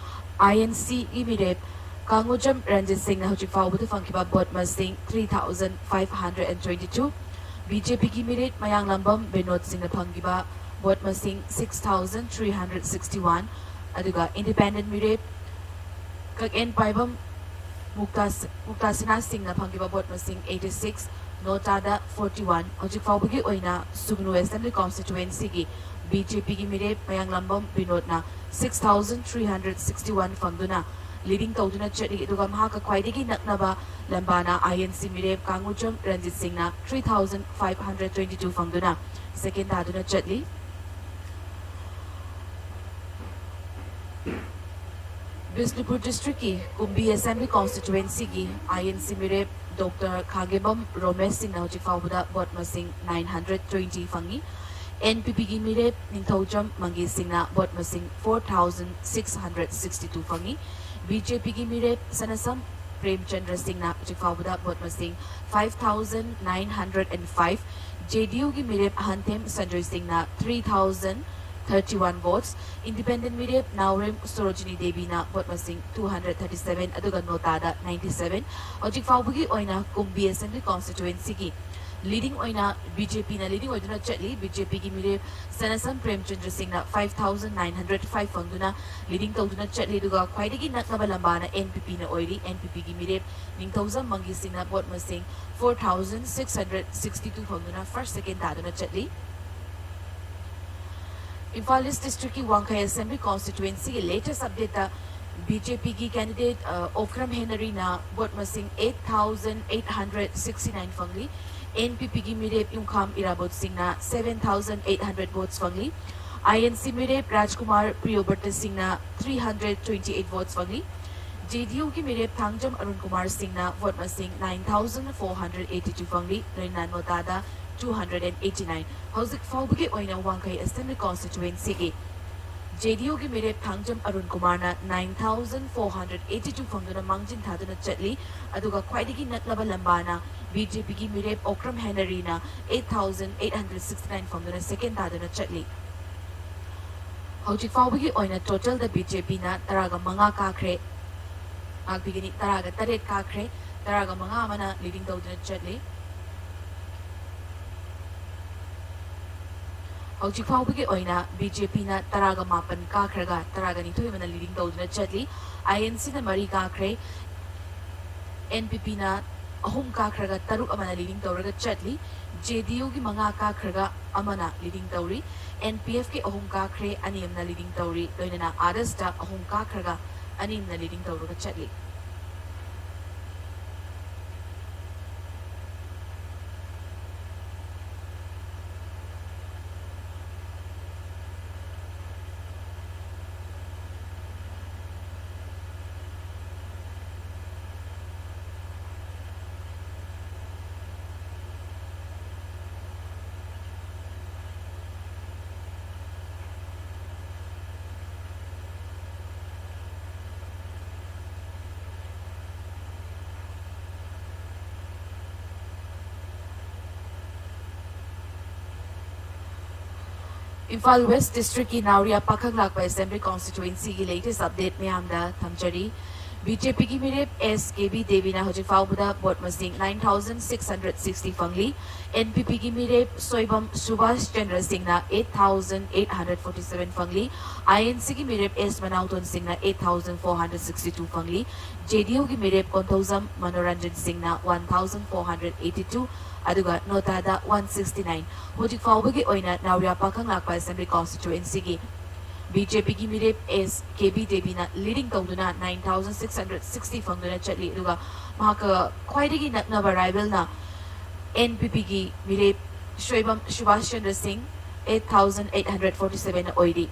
ꯑꯥꯏ ꯑꯦꯟ ꯁꯤꯒꯤ ꯃꯤꯔꯦꯞ ꯀꯥꯡꯉꯨꯖꯝ ꯔꯟꯖꯤꯠ ꯁꯤꯡꯅ ꯍꯧꯖꯤꯛ ꯐꯥꯎꯕꯗ ꯐꯪꯈꯤꯕ ꯚꯣꯠ ꯃꯁꯤꯡ three thousand five hundred and twenty two, B J ꯄꯤꯒꯤ ꯃꯤꯔꯦꯞ ꯃꯌꯥꯡꯂꯥꯝꯕꯝ ꯕꯤꯅꯣꯗ ꯁꯤꯡꯅ ꯐꯪꯈꯤꯕ ꯚꯣꯠ ꯃꯁꯤꯡ six thousand three hundred sixty one, ꯑꯗꯨꯒ ꯏꯟꯗꯤꯄꯦꯟꯗꯦꯟ ꯃꯤꯔꯦꯞ ꯀꯛꯑꯦꯟ ꯄꯥꯏꯕꯝ ꯃꯨꯛꯇꯥ ꯁ-, ꯃꯨꯛꯇꯥ ꯁꯤꯅꯥ ꯁꯤꯡꯅ ꯐꯪꯈꯤꯕ ꯚꯣꯠ ꯃꯁꯤꯡ eighty six, ꯅꯣꯇꯥꯗ forty one꯫ ꯍꯧꯖꯤꯛ ꯐꯥꯎꯕꯒꯤ ꯑꯣꯏꯅ ꯁꯨꯒꯅꯨ ꯑꯦꯁꯦꯝꯕ꯭ꯂꯤ ꯀꯣꯟꯁꯇꯤꯇ꯭ꯋꯦꯟꯁꯤꯒꯤ ꯕꯤ ꯖꯦ ꯄꯤꯒꯤ ꯃꯤꯔꯦꯞ ꯃꯌꯥꯡꯂꯥꯝꯕꯝ ꯕꯤꯅꯣꯗꯅ six thousand three hundred sixty one ꯐꯪꯗꯨꯅ ꯂꯤꯗꯤꯡ ꯇꯧꯗꯨꯅ ꯆꯠꯂꯤ, ꯑꯗꯨꯒ ꯃꯍꯥꯛꯀ ꯈ꯭ꯋꯥꯏꯗꯒꯤ ꯅꯛꯅꯕ ꯂꯝꯕꯥꯅ ꯑꯥꯏ ꯑꯦꯟ ꯁꯤ ꯃꯤꯔꯦꯞ ꯀꯥꯡꯉꯨꯖꯝ ꯔꯟꯖꯤꯠ ꯁꯤꯡꯅ three thousand five hundred twenty two ꯐꯪꯗꯨꯅ ꯁꯦꯀꯦꯟ ꯇꯥꯗꯨꯅ ꯆꯠꯂꯤ꯫ ꯕꯤꯁꯅꯨꯄꯨꯔ ꯗꯤꯁꯇ꯭ꯔꯤꯛꯀꯤ ꯀꯨꯝꯕꯤ ꯑꯦꯁꯦꯝꯕ꯭ꯂꯤ ꯀꯣꯟꯁꯇꯤꯇ꯭ꯋꯦꯟꯁꯤꯒꯤ ꯑꯥꯏ ꯑꯦꯟ ꯁꯤ ꯃꯤꯔꯦꯞ ꯗꯣꯛꯇꯔ ꯈꯥꯒꯦꯝꯕꯝ ꯔꯣꯃꯦꯁ ꯁꯤꯡꯅ ꯍꯧꯖꯤꯛ ꯐꯥꯎꯕꯗ ꯚꯣꯠ ꯃꯁꯤꯡ nine hundred twenty ꯐꯪꯉꯤ꯫ ꯑꯦꯟ ꯄꯤ ꯄꯤꯒꯤ ꯃꯤꯔꯦꯞ ꯅꯤꯡꯊꯧꯖꯝ ꯃꯪꯒꯦ ꯁꯤꯡꯅ ꯚꯣꯠ ꯃꯁꯤꯡ four thousand six hundred sixty two ꯐꯪꯉꯤ꯫ ꯕꯤ ꯖꯦ ꯄꯤꯒꯤ ꯃꯤꯔꯦꯞ ꯁꯅꯥꯁꯝ ꯄ꯭ꯔꯦꯝꯆꯟꯗ꯭ꯔ ꯁꯤꯡꯅ ꯍꯧꯖꯤꯛ ꯐꯥꯎꯕꯗ ꯚꯣꯠ ꯃꯁꯤꯡ five thousand nine hundred and five, J D ꯌꯨꯒꯤ ꯃꯤꯔꯦꯞ ꯑꯍꯟꯊꯦꯝ ꯁꯟꯖꯣꯏ ꯁꯤꯡꯅ three thousand thirty one votes, independent ꯃꯤꯔꯦꯞ ꯅꯥꯎꯔꯦꯝ ꯁꯣꯔꯣꯖꯤꯅꯤ ꯗꯦꯕꯤꯅ vote ꯃꯁꯤꯡ two hundred thirty seven, ꯑꯗꯨꯒ ꯅꯣꯇꯥꯗ ninety seven꯫ ꯍꯧꯖꯤꯛ ꯐꯥꯎꯕꯒꯤ ꯑꯣꯏꯅ ꯀꯨꯝꯕꯤ Assembly Constituencyꯒꯤ leading ꯑꯣꯏꯅ BJPꯅ leading ꯑꯣꯏꯗꯨꯅ ꯆꯠꯂꯤ꯫ BJPꯒꯤ ꯃꯤꯔꯦꯞ ꯁꯅꯥꯁꯝ ꯄ꯭ꯔꯦꯝꯆꯟꯗ꯭ꯔ ꯁꯤꯡꯅ five thousand nine hundred five ꯐꯪꯗꯨꯅ leading ꯇꯧꯗꯨꯅ ꯆꯠꯂꯤ, ꯑꯗꯨꯒ ꯈ꯭ꯋꯥꯏꯗꯒꯤ ꯅꯛꯅꯕ ꯂꯝꯕꯥꯅ NPPꯅ ꯑꯣꯏꯔꯤ꯫ NPPꯒꯤ ꯃꯤꯔꯦꯞ ꯅꯤꯡꯊꯧꯖꯝ ꯃꯪꯒꯤ ꯁꯤꯡꯅ vote ꯃꯁꯤꯡ four thousand six hundred sixty two ꯐꯪꯗꯨꯅ first, second ꯇꯥꯗꯨꯅ ꯆꯠꯂꯤ꯫ ꯏꯝꯐꯥꯜ East Districtꯀꯤ ꯋꯥꯡꯈꯩ Assembly Constituencyꯒꯤ latest updateꯇ BJPꯒꯤ candidate, ꯑ, ꯑꯣꯀ꯭ꯔꯝ ꯍꯦꯅꯔꯤꯅ vote ꯃꯁꯤꯡ eight thousand eight hundred sixty nine ꯐꯪꯂꯤ꯫ NPPꯒꯤ ꯃꯤꯔꯦꯞ ꯌꯨꯝꯈꯥꯝ ꯏꯔꯥꯕꯣꯠ ꯁꯤꯡꯅ seven thousand eight hundred votes ꯐꯪꯂꯤ꯫ INC ꯃꯤꯔꯦꯞ ꯔꯥꯖꯀꯨꯃꯥꯔ ꯄ꯭ꯔꯤꯌꯣꯕ꯭ꯔꯇ ꯁꯤꯡꯅ three hundred twenty eight votes ꯐꯪꯂꯤ꯫ JDUꯒꯤ ꯃꯤꯔꯦꯞ ꯊꯥꯡꯖꯝ ꯑꯔꯨꯟ ꯀꯨꯃꯥꯔ ꯁꯤꯡꯅ vote ꯃꯁꯤꯡ nine thousand four hundred eighty two ꯐꯪꯂꯤ, ꯂꯣꯏꯅꯅ ꯅꯣꯇꯥꯗ two hundred and eighty nine꯫ ꯍꯧꯖꯤꯛ ꯐꯥꯎꯕꯒꯤ ꯑꯣꯏꯅ ꯋꯥꯡꯈꯩ Assembly Constituencyꯒꯤ JDUꯒꯤ ꯃꯤꯔꯦꯞ ꯊꯥꯡꯖꯝ ꯑꯔꯨꯟ ꯀꯨꯃꯥꯔꯅ nine thousand four hundred eighty two ꯐꯪꯗꯨꯅ ꯃꯥꯡꯖꯤꯟ ꯊꯥꯗꯨꯅ ꯆꯠꯂꯤ, ꯑꯗꯨꯒ ꯈ꯭ꯋꯥꯏꯗꯒꯤ ꯅꯛꯂꯕ ꯂꯝꯕꯥꯅ BJPꯒꯤ ꯃꯤꯔꯦꯞ Okram ꯍꯦꯅꯔꯤꯅ eight thousand eight hundred sixty nine ꯐꯪꯗꯨꯅ second ꯇꯥꯗꯨꯅ ꯆꯠꯂꯤ꯫ ꯍꯧꯖꯤꯛ ꯐꯥꯎꯕꯒꯤ ꯑꯣꯏꯅ totalꯗ BJPꯅ ꯇꯔꯥꯒ ꯃꯉꯥ ꯀꯥꯈ꯭ꯔꯦ꯫ ꯉꯥꯛꯄꯤꯒꯅꯤ, ꯇꯔꯥꯒ ꯇꯔꯦꯠ ꯀꯥꯈ꯭ꯔꯦ, ꯇꯔꯥꯒ ꯃꯉꯥ ꯑꯃꯅ leading ꯇꯧꯗꯨꯅ ꯆꯠꯂꯤ꯫ ꯍꯧꯖꯤꯛ ꯐꯥꯎꯕꯒꯤ ꯑꯣꯏꯅ BJPꯅ ꯇꯔꯥꯒ ꯃꯥꯄꯟ ꯀꯥꯈ꯭ꯔꯒ ꯇꯔꯥꯒ ꯅꯤꯊꯣꯏ ꯑꯃꯅ leading ꯇꯧꯗꯨꯅ ꯆꯠꯂꯤ꯫ INCꯅ ꯃꯔꯤ ꯀꯥꯈ꯭ꯔꯦ, NPPꯅ ꯑꯍꯨꯝ ꯀꯥꯈ꯭ꯔꯒ ꯇꯔꯨꯛ ꯑꯃꯅ leading ꯇꯧꯔꯒ ꯆꯠꯂꯤ꯫ JDUꯒꯤ ꯃꯉꯥ ꯀꯥꯈ꯭ꯔꯒ ꯑꯃꯅ leading ꯇꯧꯔꯤ꯫ NPFꯀꯤ ꯑꯍꯨꯝ ꯀꯥꯈ꯭ꯔꯦ, ꯑꯅꯤ ꯑꯃꯅ leading ꯇꯧꯔꯤ꯫ ꯂꯣꯏꯅꯅ ARSꯗ ꯑꯍꯨꯝ ꯀꯥꯈ꯭ꯔꯒ ꯑꯅꯤ ꯑꯃꯅ leading ꯇꯧꯔꯒ ꯆꯠꯂꯤ꯫ ꯏꯝꯐꯥꯜ ꯋꯦꯁ ꯗꯤꯁꯇ꯭ꯔꯤꯛꯀꯤ ꯅꯥꯎꯔꯤꯌꯥ ꯄꯥꯈꯪꯂꯥꯛꯄ ꯑꯦꯁꯦꯝꯕ꯭ꯂꯤ ꯀꯣꯟꯁꯇꯤꯇ꯭ꯋꯦꯟꯁꯤꯒꯤ ꯂꯦꯇꯦꯁ ꯑꯞꯗꯦꯠ ꯃꯌꯥꯝꯗ ꯊꯝꯖꯔꯤ꯫ ꯕꯤ ꯖꯦ ꯄꯤꯒꯤ ꯃꯤꯔꯦꯞ ꯑꯦꯁ ꯀꯦ ꯕꯤ ꯗꯦꯕꯤꯅ ꯍꯧꯖꯤꯛ ꯐꯥꯎꯕꯗ ꯚꯣꯠ ꯃꯁꯤꯡ nine thousand six hundred sixty ꯐꯪꯂꯤ꯫ ꯑꯦꯟ ꯄꯤ ꯄꯤꯒꯤ ꯃꯤꯔꯦꯞ ꯁꯣꯏꯕꯝ ꯁꯨꯕꯥꯁ ꯆꯟꯗ꯭ꯔ ꯁꯤꯡꯅ eight thousand eight hundred forty seven ꯐꯪꯂꯤ꯫ ꯑꯥꯏ ꯑꯦꯟ ꯁꯤꯒꯤ ꯃꯤꯔꯦꯞ ꯑꯦꯁ ꯃꯅꯥꯎꯇꯣꯟ ꯁꯤꯡꯅ eight thousand four hundred sixty two ꯐꯪꯂꯤ꯫ ꯖꯦ ꯗꯤ ꯌꯨꯒꯤ ꯃꯤꯔꯦꯞ ꯀꯣꯟꯊꯧꯖꯝ ꯃꯅꯣꯔꯟꯖꯟ ꯁꯤꯡꯅ one thousand four hundred eighty two, ꯑꯗꯨꯒ ꯅꯣꯇꯥꯗ one sixty nine꯫ ꯍꯧꯖꯤꯛ ꯐꯥꯎꯕꯒꯤ ꯑꯣꯏꯅ ꯅꯥꯎꯔꯤꯌꯥ ꯄꯥꯈꯪꯂꯥꯛꯄ ꯑꯦꯁꯦꯝꯕ꯭ꯂꯤ ꯀꯣꯟꯁꯇꯤꯇ꯭ꯋꯦꯟꯁꯤꯒꯤ ꯕꯤ ꯖꯦ ꯄꯤꯒꯤ ꯃꯤꯔꯦꯞ ꯑꯦꯁ ꯀꯦ ꯕꯤ ꯗꯦꯕꯤꯅ ꯂꯤꯗꯤꯡ ꯇꯧꯗꯨꯅ nine thousand six hundred sixty ꯐꯪꯗꯨꯅ ꯆꯠꯂꯤ꯫ ꯑꯗꯨꯒ ꯃꯍꯥꯛꯀ ꯈ꯭ꯋꯥꯏꯗꯒꯤ ꯅꯛꯅꯕ ꯔꯥꯏꯕꯦꯜꯅ ꯑꯦꯟ ꯄꯤ ꯄꯤꯒꯤ ꯃꯤꯔꯦꯞ ꯁꯣꯏꯕꯝ ꯁꯨꯕꯥꯁ ꯆꯟꯗ꯭ꯔ ꯁꯤꯡ eight thousand eight hundred forty seven ꯑꯣꯏꯔꯤ꯫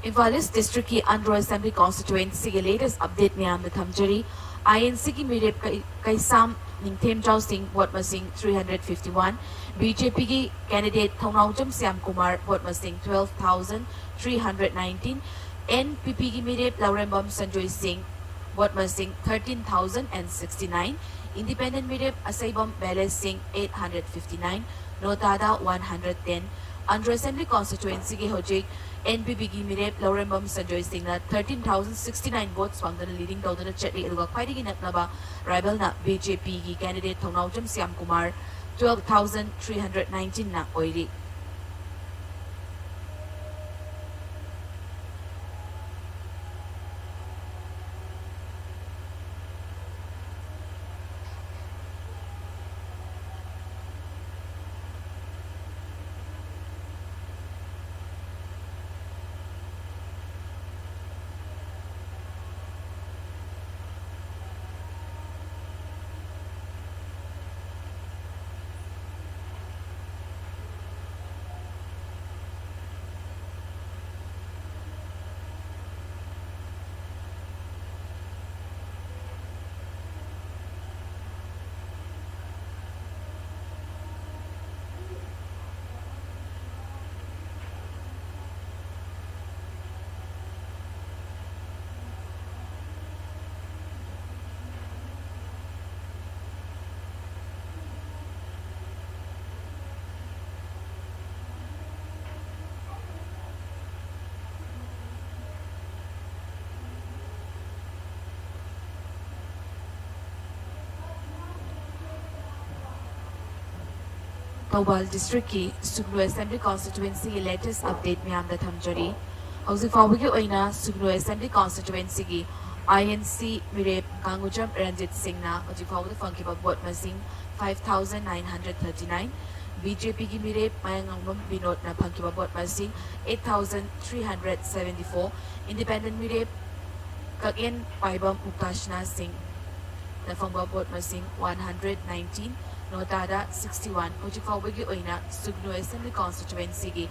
ꯏꯝꯐꯥꯜ ꯏꯁ ꯗꯤꯁꯇ꯭ꯔꯤꯛꯀꯤ ꯑꯟꯗ꯭ꯔꯣ ꯑꯦꯁꯦꯝꯕ꯭ꯂꯤ ꯀꯣꯟꯁꯇꯤꯇ꯭ꯋꯦꯟꯁꯤꯒꯤ ꯂꯦꯇꯦꯁ ꯑꯞꯗꯦꯠ ꯃꯌꯥꯝꯗ ꯊꯝꯖꯔꯤ꯫ ꯑꯥꯏ ꯑꯦꯟ ꯁꯤꯒꯤ ꯃꯤꯔꯦꯞ ꯀꯩ-, ꯀꯩꯁꯥꯝ ꯅꯤꯡꯊꯦꯝꯖꯥꯎ ꯁꯤꯡ, ꯚꯣꯠ ꯃꯁꯤꯡ three hundred fifty one, B J ꯄꯤꯒꯤ ꯀꯦꯟꯗꯤꯗꯦꯠ ꯊꯧꯅꯥꯎꯖꯝ ꯁ꯭ꯌꯥꯝ ꯀꯨꯃꯥꯔ, ꯚꯣꯠ ꯃꯁꯤꯡ twelve thousand three hundred nineteen, and P ꯄꯤꯒꯤ ꯃꯤꯔꯦꯞ ꯂꯧꯔꯦꯝꯕꯝ ꯁꯟꯖꯣꯏ ꯁꯤꯡ, ꯚꯣꯠ ꯃꯁꯤꯡ thirteen thousand and sixty nine, independent ꯃꯤꯔꯦꯞ Asheibam Beles Singh eight hundred fifty nine, ꯅꯣꯇꯥꯗ one hundred ten꯫ Andro assembly ꯀꯣꯟꯁꯇꯤꯇ꯭ꯋꯦꯟꯁꯤꯒꯤ ꯍꯧꯖꯤꯛ ꯑꯦꯟ ꯄꯤ ꯄꯤꯒꯤ ꯃꯤꯔꯦꯞ ꯂꯧꯔꯦꯝꯕꯝ ꯁꯟꯖꯣꯏ ꯁꯤꯡꯅ thirteen thousand sixty nine votes ꯐꯪꯗꯨꯅ ꯂꯤꯗꯤꯡ ꯇꯧꯗꯨꯅ ꯆꯠꯂꯤ꯫ ꯑꯗꯨꯒ ꯈ꯭ꯋꯥꯏꯗꯒꯤ ꯅꯛꯅꯕ ꯔꯥꯏꯕꯦꯜꯅ ꯕꯤ ꯖꯦ ꯄꯤꯒꯤ candidate Thounaojam Shyam Kumar, twelve thousand three hundred nineteenꯅ ꯑꯣꯏꯔꯤ꯫ ꯊꯧꯕꯥꯜ ꯗꯤꯁꯇ꯭ꯔꯤꯛꯀꯤ ꯁꯨꯒꯅꯨ ꯑꯦꯁꯦꯝꯕ꯭ꯂꯤ ꯀꯣꯟꯁꯇꯤꯇ꯭ꯋꯦꯟꯁꯤꯒꯤ ꯂꯦꯇꯦꯁ ꯑꯞꯗꯦꯠ ꯃꯌꯥꯝꯗ ꯊꯝꯖꯔꯤ꯫ ꯍꯧꯖꯤꯛ ꯐꯥꯎꯕꯒꯤ ꯑꯣꯏꯅ ꯁꯨꯒꯅꯨ ꯑꯦꯁꯦꯝꯕ꯭ꯂꯤ ꯀꯣꯟꯁꯇꯤꯇ꯭ꯋꯦꯟꯁꯤꯒꯤ ꯑꯥꯏ ꯑꯦꯟ ꯁꯤ ꯃꯤꯔꯦꯞ ꯀꯥꯡꯒꯨꯖꯝ ꯔꯟꯖꯤꯠ ꯁꯤꯡꯅ ꯍꯧꯖꯤꯛ ꯐꯥꯎꯕꯗ ꯐꯪꯈꯤꯕ ꯚꯣꯠ ꯃꯁꯤꯡ five thousand nine hundred thirty nine, B J ꯄꯤꯒꯤ ꯃꯤꯔꯦꯞ ꯃꯌꯥꯡꯉꯥꯡꯕꯝ ꯕꯤꯅꯣꯗꯅ ꯐꯪꯈꯤꯕ ꯚꯣꯠ ꯃꯁꯤꯡ eight thousand three hundred seventy four, independent ꯃꯤꯔꯦꯞ ꯀꯛꯌꯦꯟ ꯄꯥꯏꯕꯝ ꯃꯨꯛꯇꯥꯁꯅꯥ ꯁꯤꯡꯅ ꯐꯪꯕ ꯚꯣꯠ ꯃꯁꯤꯡ one hundred nineteen, ꯅꯣꯇꯥꯗ sixty one꯫ ꯍꯧꯖꯤꯛ ꯐꯥꯎꯕꯒꯤ ꯑꯣꯏꯅ ꯁꯨꯒꯅꯨ ꯑꯦꯁꯦꯝꯕ꯭ꯂꯤ ꯀꯣꯟꯁꯇꯤꯇ꯭ꯋꯦꯟꯁꯤꯒꯤ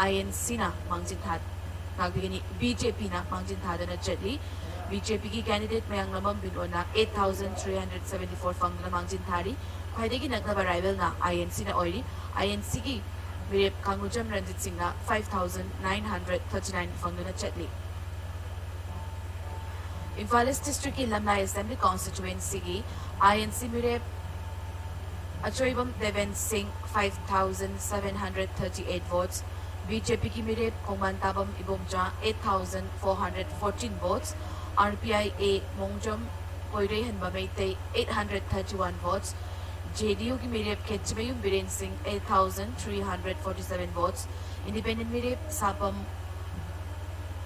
ꯑꯥꯏ ꯑꯦꯟ ꯁꯤꯅ ꯃꯥꯡꯖꯤꯟ ꯊꯥ-, ꯉꯥꯛꯄꯤꯒꯅꯤ, ꯕꯤ ꯖꯦ ꯄꯤꯅ ꯃꯥꯡꯖꯤꯟ ꯊꯥꯗꯨꯅ ꯆꯠꯂꯤ꯫ ꯕꯤ ꯖꯦ ꯄꯤꯒꯤ ꯀꯦꯟꯗꯤꯗꯦꯠ ꯃꯌꯥꯡꯂꯝꯕꯝ ꯕꯤꯅꯣꯗꯅ eight thousand three hundred seventy four ꯐꯪꯗꯨꯅ ꯃꯥꯡꯖꯤꯟ ꯊꯥꯔꯤ꯫ ꯈ꯭ꯋꯥꯏꯗꯒꯤ ꯅꯛꯅꯕ ꯔꯥꯏꯚꯦꯜꯅ ꯑꯥꯏ ꯑꯦꯟ ꯁꯤꯅ ꯑꯣꯏꯔꯤ꯫ ꯑꯥꯏ ꯑꯦꯟ ꯁꯤꯒꯤ ꯃꯤꯔꯦꯞ ꯀꯥꯡꯒꯨꯖꯝ ꯔꯟꯖꯤꯠ ꯁꯤꯡꯅ five thousand nine hundred thirty nine ꯐꯪꯗꯨꯅ ꯆꯠꯂꯤ꯫ ꯏꯝꯐꯥꯜ ꯏꯁ ꯗꯤꯁꯇ꯭ꯔꯤꯛꯀꯤ ꯂꯝꯂꯥꯏ ꯑꯦꯁꯦꯝꯕ꯭ꯂꯤ ꯀꯣꯟꯁꯇꯤꯇ꯭ꯋꯦꯟꯁꯤꯒꯤ ꯑꯥꯏ ꯑꯦꯟ ꯁꯤ ꯃꯤꯔꯦꯞ ꯑꯆꯣꯏꯕꯝ ꯗꯦꯕꯦꯟ ꯁꯤꯡ five thousand seven hundred thirty eight votes, B J ꯄꯤꯒꯤ ꯃꯤꯔꯦꯞ Khongbantabam Ibomcha eight thousand four hundred fourteen votes, R P I A Mongjam Koireihanba Meitei eight hundred thirty one votes, J D ꯌꯨꯒꯤ ꯃꯤꯔꯦꯞ ꯈꯦꯇ꯭ꯔꯤꯃꯌꯨꯝ ꯕꯤꯔꯦꯟ ꯁꯤꯡ eight thousand three hundred forty seven votes, independent ꯃꯤꯔꯦꯞ Sapam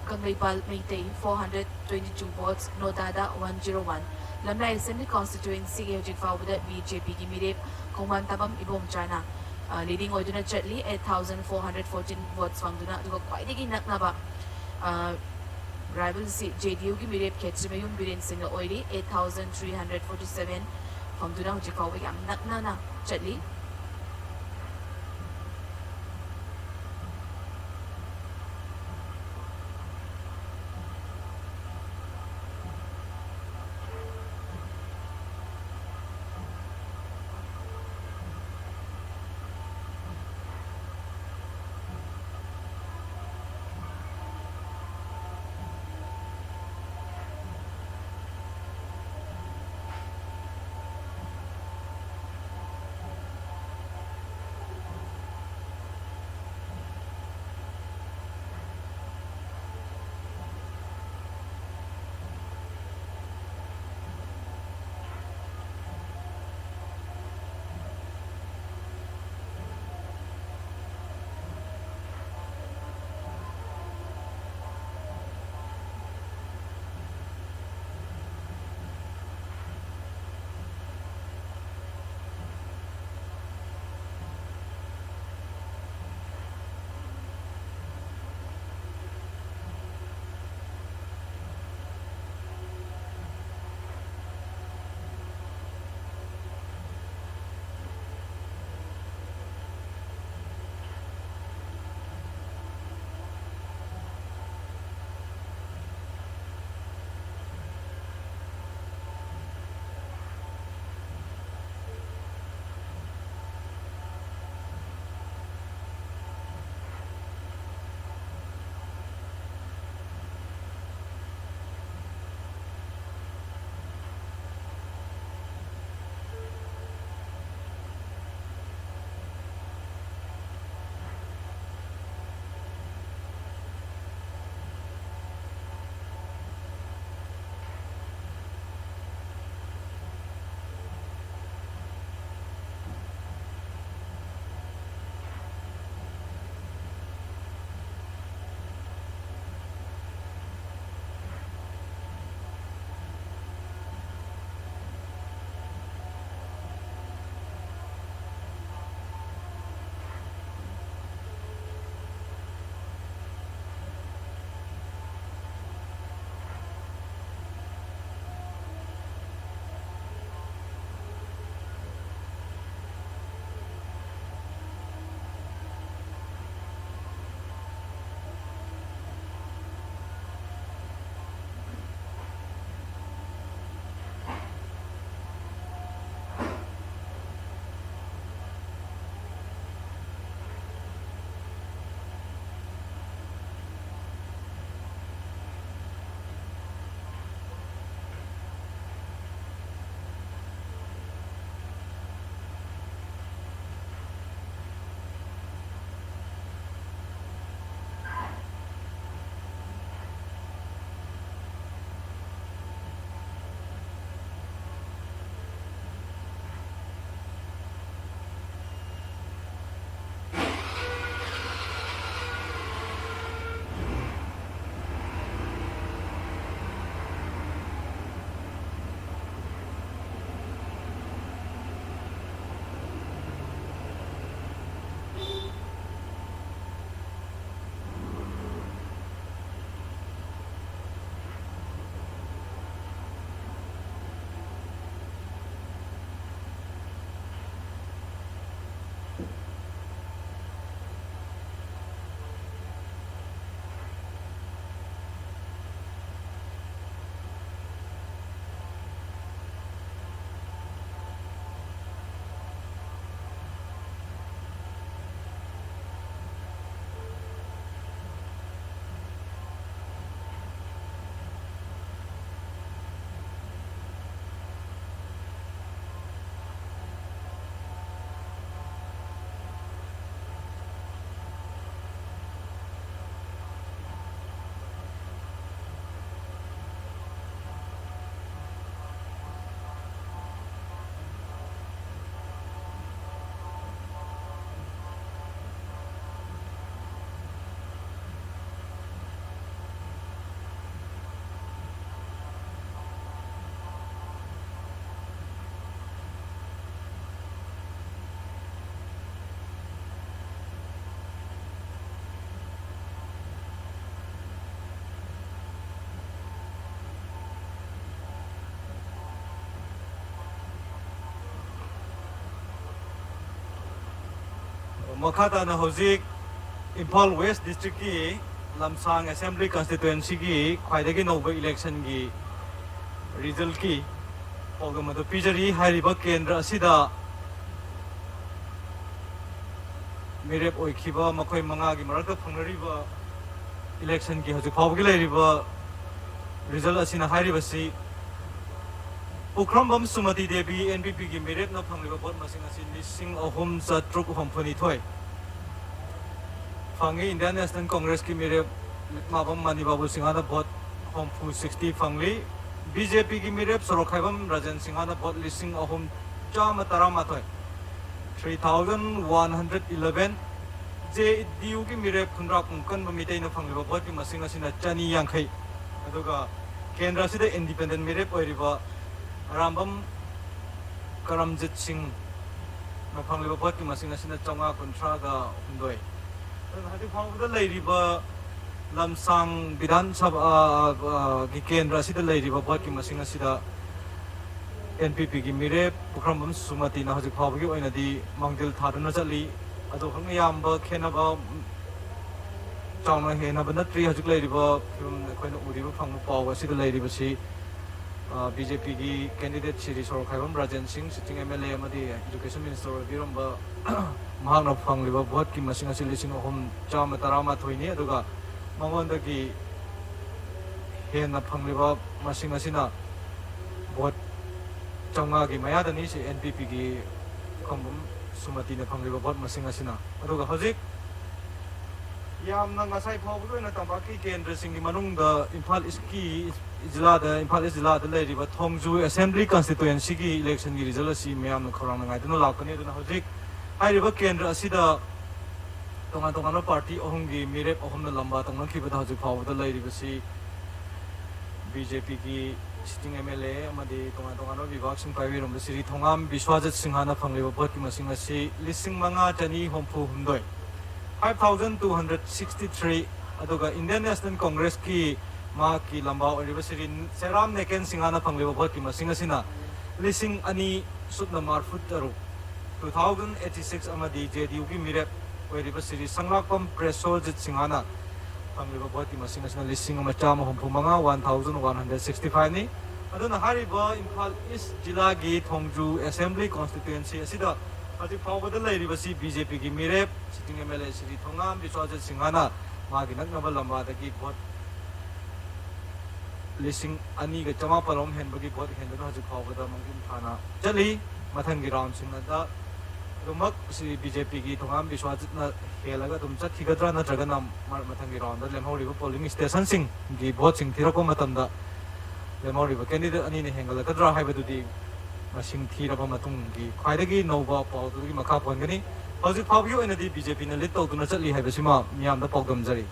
Kangleipal Meitei four hundred twenty two votes, ꯅꯣꯇꯥꯗ one zero one꯫ Lamlai assembly ꯀꯣꯟꯁꯇꯤꯇ꯭ꯋꯦꯟꯁꯤꯒꯤ ꯍꯧꯖꯤꯛ ꯐꯥꯎꯕꯗ B J ꯄꯤꯒꯤ ꯃꯤꯔꯦꯞ ꯈꯣꯡꯕꯥꯟ ꯇꯥꯕꯝ ꯏꯕꯣꯝꯆꯥꯅ, ꯑ, ꯂꯤꯗꯤꯡ ꯑꯣꯏꯗꯨꯅ ꯆꯠꯂꯤ, eight thousand four hundred fourteen votes ꯐꯪꯗꯨꯅ꯫ ꯑꯗꯨꯒ ꯈ꯭ꯋꯥꯏꯗꯒꯤ ꯅꯛꯅꯕ, ꯑ, ꯔꯥꯏꯚꯜꯁꯤ ꯖꯦ ꯗꯤ ꯌꯨꯒꯤ ꯃꯤꯔꯦꯞ ꯈꯦꯇ꯭ꯔꯤꯃꯌꯨꯝ ꯕꯤꯔꯦꯟ ꯁꯤꯡꯅ ꯑꯣꯏꯔꯤ, eight thousand three hundred forty seven ꯐꯪꯗꯨꯅ ꯍꯧꯖꯤꯛ ꯐꯥꯎꯕ ꯌꯥꯝ ꯅꯛꯅꯅ ꯆꯠꯂꯤ꯫ ꯃꯈꯥ ꯇꯥꯅ ꯍꯧꯖꯤꯛ ꯏꯝꯐꯥꯜ ꯋꯦꯁ ꯗꯤꯁꯇ꯭ꯔꯤꯛꯀꯤ ꯂꯝꯁꯥꯡ ꯑꯦꯁꯦꯝꯕ꯭ꯂꯤ ꯀꯟꯁꯇꯤꯇ꯭ꯋꯦꯟꯁꯤꯒꯤ ꯈ꯭ꯋꯥꯏꯗꯒꯤ ꯅꯧꯕ ꯏꯂꯦꯛꯁꯟꯒꯤ ꯔꯤꯖꯜꯀꯤ ꯄꯥꯎꯗꯝ ꯑꯗꯨ ꯄꯤꯖꯔꯤ꯫ ꯍꯥꯏꯔꯤꯕ ꯀꯦꯟꯗ꯭ꯔ ꯑꯁꯤꯗ ꯃꯤꯔꯦꯞ ꯑꯣꯏꯈꯤꯕ ꯃꯈꯣꯏ ꯃꯉꯥꯒꯤ ꯃꯔꯛꯇ ꯐꯪꯅꯔꯤꯕ ꯏꯂꯦꯛꯁꯟꯒꯤ ꯍꯧꯖꯤꯛ ꯐꯥꯎꯕꯒꯤ ꯂꯩꯔꯤꯕ ꯔꯤꯖꯜ ꯑꯁꯤꯅ ꯍꯥꯏꯔꯤꯕꯁꯤ, ꯄꯨꯈ꯭ꯔꯝꯕꯝ ꯁꯨꯃꯇꯤ ꯗꯦꯕꯤ, ꯑꯦꯟ ꯄꯤ ꯄꯤꯒꯤ ꯃꯤꯔꯦꯞꯅ ꯐꯪꯂꯤꯕ ꯚꯣꯠ ꯃꯁꯤꯡ ꯑꯁꯤ ꯂꯤꯁꯤꯡ ꯑꯍꯨꯝ ꯆꯥꯇ꯭ꯔꯨꯛ ꯍꯨꯝꯐꯨꯅꯤꯊꯣꯏ ꯐꯪꯉꯤ꯫ ꯏꯟꯗꯤꯌꯥꯟ ꯅꯦꯁꯅꯦꯜ ꯀꯣꯡꯒ꯭ꯔꯦꯁꯀꯤ ꯃꯤꯔꯦꯞ ꯃꯤꯠꯃꯥꯕꯝ ꯃꯅꯤ ꯕꯥꯕꯨ ꯁꯤꯡꯍꯅ ꯚꯣꯠ ꯍꯨꯝꯐꯨ, ꯁꯤꯛꯁꯇꯤ ꯐꯪꯂꯤ꯫ ꯕꯤ ꯖꯦ ꯄꯤꯒꯤ ꯃꯤꯔꯦꯞ ꯁꯣꯔꯣꯛꯈꯥꯏꯕꯝ ꯔꯥꯖꯦꯟ ꯁꯤꯡꯍꯅ ꯚꯣꯠ ꯂꯤꯁꯤꯡ ꯑꯍꯨꯝ ꯆꯥꯝꯃ ꯇꯔꯥꯃꯥꯊꯣꯏ, three thousand one hundred eleven꯫ J D ꯌꯨꯒꯤ ꯃꯤꯔꯦꯞ ꯈꯨꯟꯗ꯭ꯔꯥꯛꯄꯝ ꯀꯟꯕ ꯃꯤꯇꯩꯅ ꯐꯪꯂꯤꯕ ꯚꯣꯠꯀꯤ ꯃꯁꯤꯡ ꯑꯁꯤꯅ ꯆꯅꯤ ꯌꯥꯡꯈꯩ꯫ ꯑꯗꯨꯒ ꯀꯦꯟꯗ꯭ꯔ ꯑꯁꯤꯗ ꯏꯟꯗꯤꯄꯦꯟꯗꯦꯟ ꯃꯤꯔꯦꯞ ꯑꯣꯏꯔꯤꯕ ꯑꯔꯥꯝꯕꯝ ꯀꯔꯝꯖꯤꯠ ꯁꯤꯡꯅ ꯐꯪꯂꯤꯕ ꯚꯣꯠꯀꯤ ꯃꯁꯤꯡ ꯑꯁꯤꯅ ꯆꯥꯝꯃꯉꯥ ꯀꯨꯟꯊ꯭ꯔꯥꯒ ꯍꯨꯝꯗꯣꯏ꯫ ꯑꯗꯨꯅ ꯍꯧꯖꯤꯛ ꯐꯥꯎꯕꯗ ꯂꯩꯔꯤꯕ ꯂꯝꯁꯥꯡ ꯕꯤꯙꯥꯟ ꯁꯚꯥ, ꯑ, ꯑ, ꯒꯤ ꯀꯦꯟꯗ꯭ꯔ ꯑꯁꯤꯗ ꯂꯩꯔꯤꯕ ꯚꯣꯠꯀꯤ ꯃꯁꯤꯡ ꯑꯁꯤꯗ ꯑꯦꯟ ꯄꯤ ꯄꯤꯒꯤ ꯃꯤꯔꯦꯞ ꯄꯨꯈ꯭ꯔꯝꯕꯝ ꯁꯨꯃꯇꯤꯅ ꯍꯧꯖꯤꯛ ꯐꯥꯎꯕꯒꯤ ꯑꯣꯏꯅꯗꯤ ꯃꯥꯡꯖꯤꯜ ꯊꯥꯗꯨꯅ ꯆꯠꯂꯤ꯫ ꯑꯗꯨꯈꯛꯅ ꯌꯥꯝꯕ ꯈꯦꯠꯅꯕ, ꯆꯥꯎꯅ ꯍꯦꯟꯅꯕ ꯅꯠꯇ꯭ꯔꯤ꯫ ꯍꯧꯖꯤꯛ ꯂꯩꯔꯤꯕ ꯐꯤꯕꯝ, ꯑꯩꯈꯣꯏꯅ ꯎꯔꯤꯕ ꯐꯪꯕ ꯄꯥꯎ ꯑꯁꯤꯗ ꯂꯩꯔꯤꯕꯁꯤ, ꯑ, ꯕꯤ ꯖꯦ ꯄꯤꯒꯤ ꯀꯦꯟꯗꯤꯗꯦꯠ ꯁꯤꯔꯤ ꯁꯣꯔꯣꯛꯈꯥꯏꯕꯝ ꯔꯥꯖꯦꯟ ꯁꯤꯡ, ꯁꯤꯇꯤꯡ ꯑꯦꯝ ꯑꯦꯜ ꯑꯦ ꯑꯃꯗꯤ ꯏꯗꯨꯀꯦꯁꯟ ꯃꯤꯅꯤꯁꯇꯔ ꯑꯣꯏꯕꯤꯔꯝꯕ, ꯃꯍꯥꯛꯅ ꯐꯪꯂꯤꯕ ꯚꯣꯠꯀꯤ ꯃꯁꯤꯡ ꯑꯁꯤ ꯂꯤꯁꯤꯡ ꯑꯍꯨꯝ ꯆꯥꯝꯃ ꯇꯔꯥꯃꯥꯊꯣꯏꯅꯤ꯫ ꯑꯗꯨꯒ ꯃꯉꯣꯟꯗꯒꯤ ꯍꯦꯟꯅ ꯐꯪꯂꯤꯕ ꯃꯁꯤꯡ ꯑꯁꯤꯅ ꯚꯣꯠ ꯆꯥꯝꯃꯉꯥꯒꯤ ꯃꯌꯥꯗꯅꯤ꯫ ꯁꯤ ꯑꯦꯟ ꯄꯤ ꯄꯤꯒꯤ ꯄꯨꯈ꯭ꯔꯝꯕꯝ ꯁꯨꯃꯇꯤꯅ ꯐꯪꯂꯤꯕ ꯚꯣꯠ ꯃꯁꯤꯡ ꯑꯁꯤꯅ꯫ ꯑꯗꯨꯒ ꯍꯧꯖꯤꯛ ꯌꯥꯝꯅ ꯉꯁꯥꯏ ꯐꯥꯎꯕꯒꯤ ꯑꯣꯏꯅ ꯇꯝꯄꯥꯛꯀꯤ ꯀꯦꯟꯗ꯭ꯔꯁꯤꯡꯒꯤ ꯃꯅꯨꯡꯗ ꯏꯝꯐꯥꯜ ꯏꯁꯀꯤ ꯖꯤꯂꯥꯗ, ꯏꯝꯐꯥꯜ ꯏꯁ ꯖꯤꯂꯥꯗ ꯂꯩꯔꯤꯕ ꯊꯣꯡꯖꯨ ꯑꯦꯁꯦꯝꯕ꯭ꯂꯤ ꯀꯟꯁꯇꯤꯇ꯭ꯋꯦꯟꯁꯤꯒꯤ ꯏꯂꯦꯛꯁꯟꯒꯤ ꯔꯤꯖꯜ ꯑꯁꯤ ꯃꯤꯌꯥꯝꯅ ꯈꯧꯔꯥꯡꯅ ꯉꯥꯏꯗꯨꯅ ꯂꯥꯛꯄꯅꯤ꯫ ꯑꯗꯨꯅ ꯍꯧꯖꯤꯛ ꯍꯥꯏꯔꯤꯕ ꯀꯦꯟꯗ꯭ꯔ ꯑꯁꯤꯗ ꯇꯣꯉꯥꯟ ꯇꯣꯉꯥꯟꯕ ꯄꯥꯔꯇꯤ ꯑꯍꯨꯝꯒꯤ ꯃꯤꯔꯦꯞ ꯑꯍꯨꯝꯅ ꯂꯝꯕꯥ ꯇꯧꯅꯈꯤꯕꯗ ꯍꯧꯖꯤꯛ ꯐꯥꯎꯕꯗ ꯂꯩꯔꯤꯕꯁꯤ ꯕꯤ ꯖꯦ ꯄꯤꯒꯤ ꯁꯤꯇꯤꯡ ꯑꯦꯝ ꯑꯦꯜ ꯑꯦ ꯑꯃꯗꯤ ꯇꯣꯉꯥꯟ ꯇꯣꯉꯥꯟꯕ ꯕꯤꯚꯥꯒꯁꯤꯡ ꯄꯥꯏꯕꯤꯔꯝꯕ ꯁ꯭ꯔꯤ ꯊꯣꯉꯥꯝ ꯕꯤꯁ꯭ꯋꯥꯖꯤꯠ ꯁꯤꯡꯍꯅ ꯐꯪꯂꯤꯕ ꯚꯣꯠꯀꯤ ꯃꯁꯤꯡ ꯑꯁꯤ ꯂꯤꯁꯤꯡ ꯃꯉꯥ ꯆꯅꯤ ꯍꯨꯝꯐꯨ ꯍꯨꯝꯗꯣꯏ, five thousand two hundred sixty three꯫ ꯑꯗꯨꯒ ꯏꯟꯗꯤꯌꯟ ꯅꯦꯁꯅꯦꯜ ꯀꯣꯡꯒ꯭ꯔꯦꯁꯀꯤ ꯃꯍꯥꯛꯀꯤ ꯂꯝꯕꯥ ꯑꯣꯏꯔꯤꯕ ꯁ꯭ꯔꯤ ꯁꯦꯔꯥꯝ ꯅꯦꯀꯦꯟ ꯁꯤꯡꯍꯅ ꯐꯪꯂꯤꯕ ꯚꯣꯠꯀꯤ ꯃꯁꯤꯡ ꯑꯁꯤꯅ ꯂꯤꯁꯤꯡ ꯑꯅꯤ ꯁꯨꯞꯅ ꯃꯔꯐꯨ ꯇꯔꯨꯛ, ꯇꯨ ꯊꯥꯎꯖꯟ ꯑꯩꯠꯇꯤ ꯁꯤꯛꯁ ꯑꯃꯗꯤ ꯖꯦ ꯗꯤ ꯌꯨꯒꯤ ꯃꯤꯔꯦꯞ ꯑꯣꯏꯔꯤꯕ ꯁ꯭ꯔꯤ ꯁꯪꯂꯥꯛꯄꯝ ꯄ꯭ꯔꯦꯁꯣꯔꯖꯤꯠ ꯁꯤꯡꯍꯅ ꯐꯪꯂꯤꯕ ꯚꯣꯠꯀꯤ ꯃꯁꯤꯡ ꯑꯁꯤꯅ ꯂꯤꯁꯤꯡ ꯑꯃ ꯆꯥꯝꯃ ꯍꯨꯝꯐꯨ ꯃꯉꯥ, one thousand one hundred sixty ꯐꯥꯏꯚꯅꯤ꯫ ꯑꯗꯨꯅ ꯍꯥꯏꯔꯤꯕ ꯏꯝꯐꯥꯜ ꯏꯁ ꯖꯤꯂꯥꯒꯤ ꯊꯣꯡꯖꯨ ꯑꯦꯁꯦꯝꯕ꯭ꯂꯤ ꯀꯣꯟꯁꯇꯤꯇ꯭ꯋꯦꯟꯁꯤ ꯑꯁꯤꯗ ꯍꯧꯖꯤꯛ ꯐꯥꯎꯕꯗ ꯂꯩꯔꯤꯕꯁꯤ ꯕꯤ ꯖꯦ ꯄꯤꯒꯤ ꯃꯤꯔꯦꯞ sitting M L A Shri Thongam Biswajit ꯁꯤꯡꯍꯅ ꯃꯥꯒꯤ ꯅꯛꯅꯕ ꯂꯝꯕꯥꯗꯒꯤ ꯚꯣꯠ ꯂꯤꯁꯤꯡ ꯑꯅꯤꯒ ꯆꯃꯥꯄꯜ ꯔꯣꯝ ꯍꯦꯟꯕꯒꯤ ꯚꯣꯠ ꯍꯦꯟꯗꯨꯅ ꯍꯧꯖꯤꯛ ꯐꯥꯎꯕꯗ ꯃꯥꯡꯖꯤꯜ ꯊꯥꯅ ꯆꯠꯂꯤ꯫ ꯃꯊꯪꯒꯤ ꯔꯥꯎꯟꯁꯤꯡ ꯑꯗꯨꯃꯛ ꯁꯤ ꯕꯤ ꯖꯦ ꯄꯤꯒꯤ ꯊꯣꯉꯥꯝ ꯕꯤꯁ꯭ꯋꯥꯖꯤꯠꯅ ꯍꯦꯜꯂꯒ ꯑꯗꯨꯝ ꯆꯠꯈꯤꯒꯗ꯭ꯔꯥ, ꯅꯠꯇ꯭ꯔꯒꯅ ꯃ-, ꯃꯊꯪꯒꯤ ꯔꯥꯎꯟꯗ ꯂꯦꯝꯍꯧꯔꯤꯕ ꯄꯣꯂꯤꯡ ꯁ꯭ꯇꯦꯁꯟꯁꯤꯡꯒꯤ ꯚꯣꯠꯁꯤꯡ ꯊꯤꯔꯛꯄ ꯃꯇꯝꯗ ꯂꯦꯝꯍꯧꯔꯤꯕ ꯀꯦꯟꯗꯤꯗꯦꯠ ꯑꯅꯤꯅ ꯍꯦꯟꯒꯠꯂꯛꯀꯗ꯭ꯔꯥ ꯍꯥꯏꯕꯗꯨꯗꯤ ꯃꯁꯤꯡ ꯊꯤꯔꯕ ꯃꯇꯨꯡꯒꯤ ꯈ꯭ꯋꯥꯏꯗꯒꯤ ꯅꯧꯕ ꯄꯥꯎꯗꯨꯒꯤ ꯃꯈꯥ ꯄꯣꯟꯒꯅꯤ꯫ ꯍꯧꯖꯤꯛ ꯐꯥꯎꯕꯒꯤ ꯑꯣꯏꯅꯗꯤ ꯕꯤ ꯖꯦ ꯄꯤꯅ ꯂꯤꯗ ꯇꯧꯗꯨꯅ ꯆꯠꯂꯤ ꯍꯥꯏꯕꯁꯤꯃ ꯃꯤꯌꯥꯝꯗ ꯄꯥꯎꯗꯝꯖꯔꯤ꯫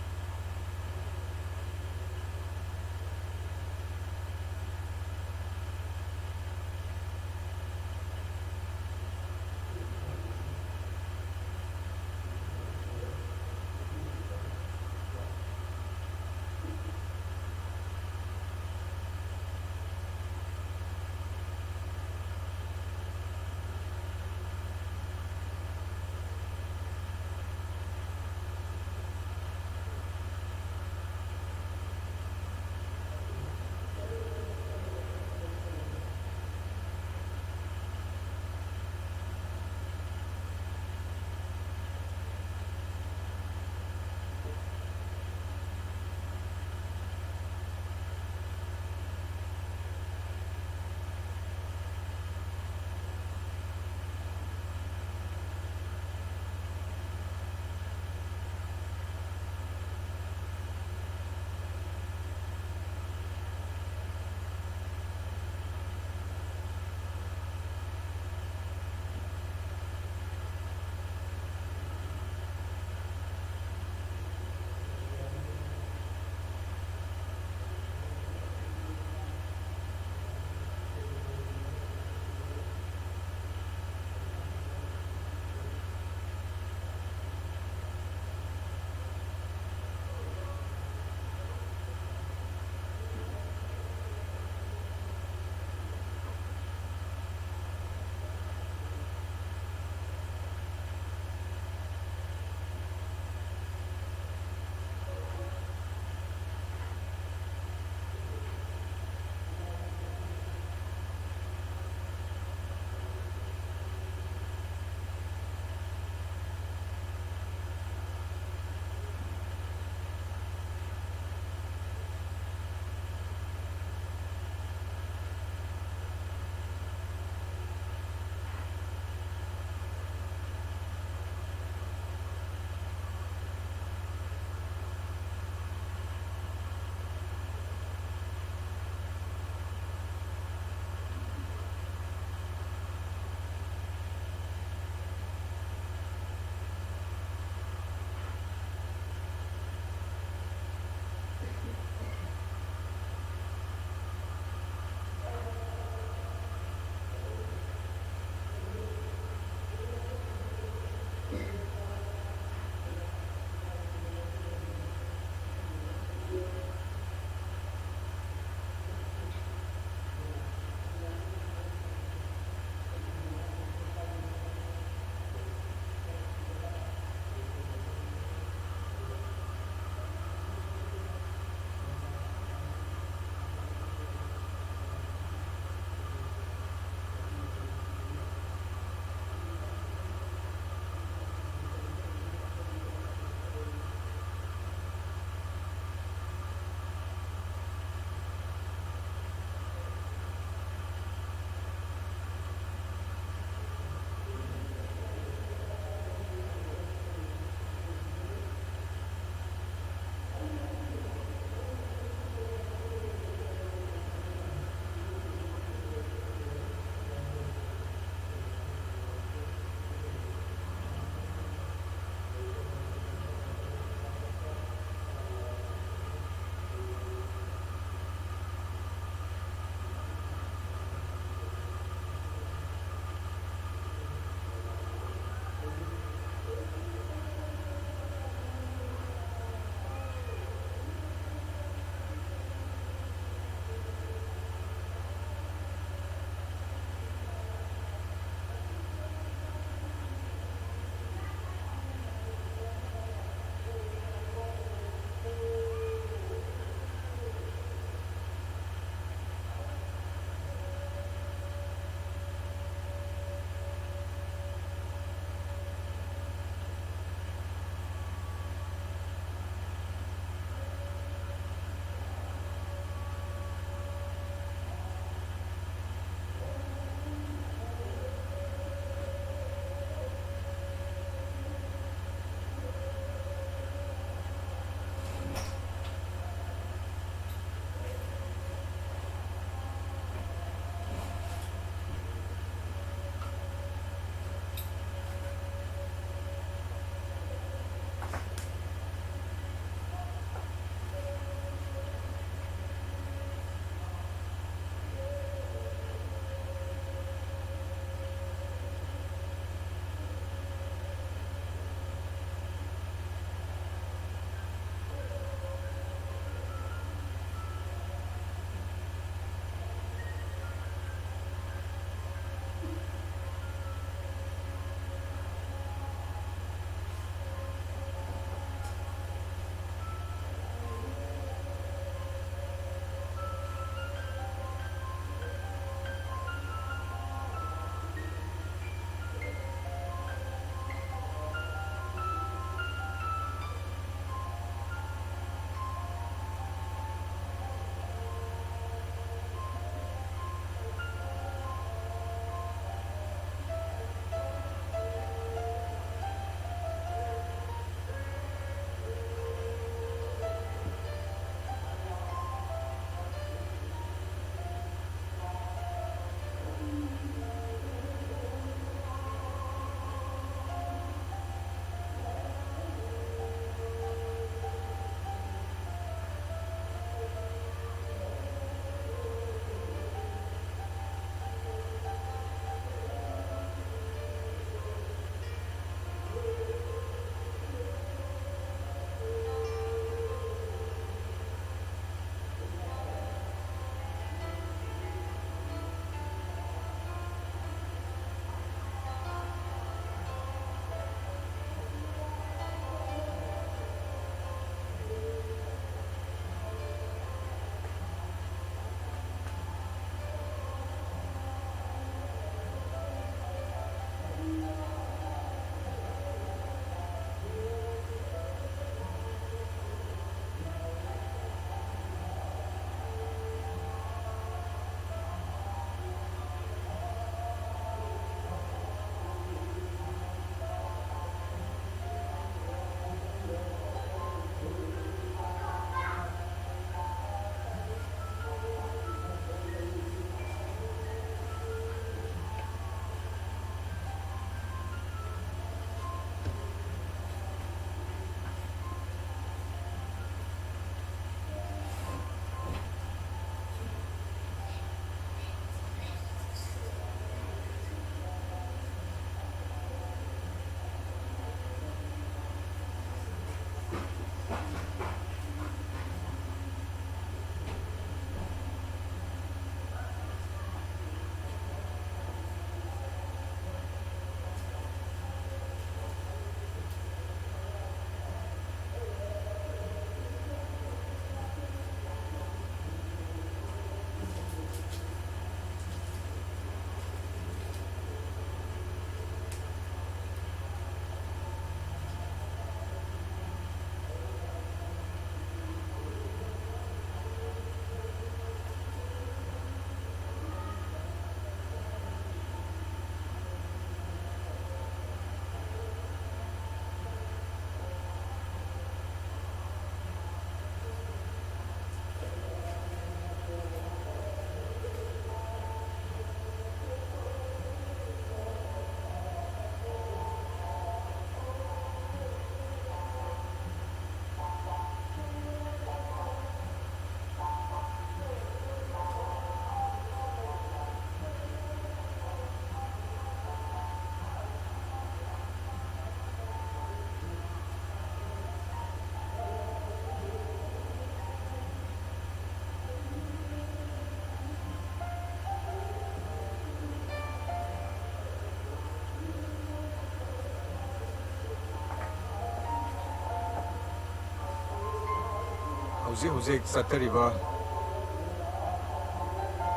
ꯍꯧꯖꯤꯛ ꯍꯧꯖꯤꯛ ꯆꯠꯊꯔꯤꯕ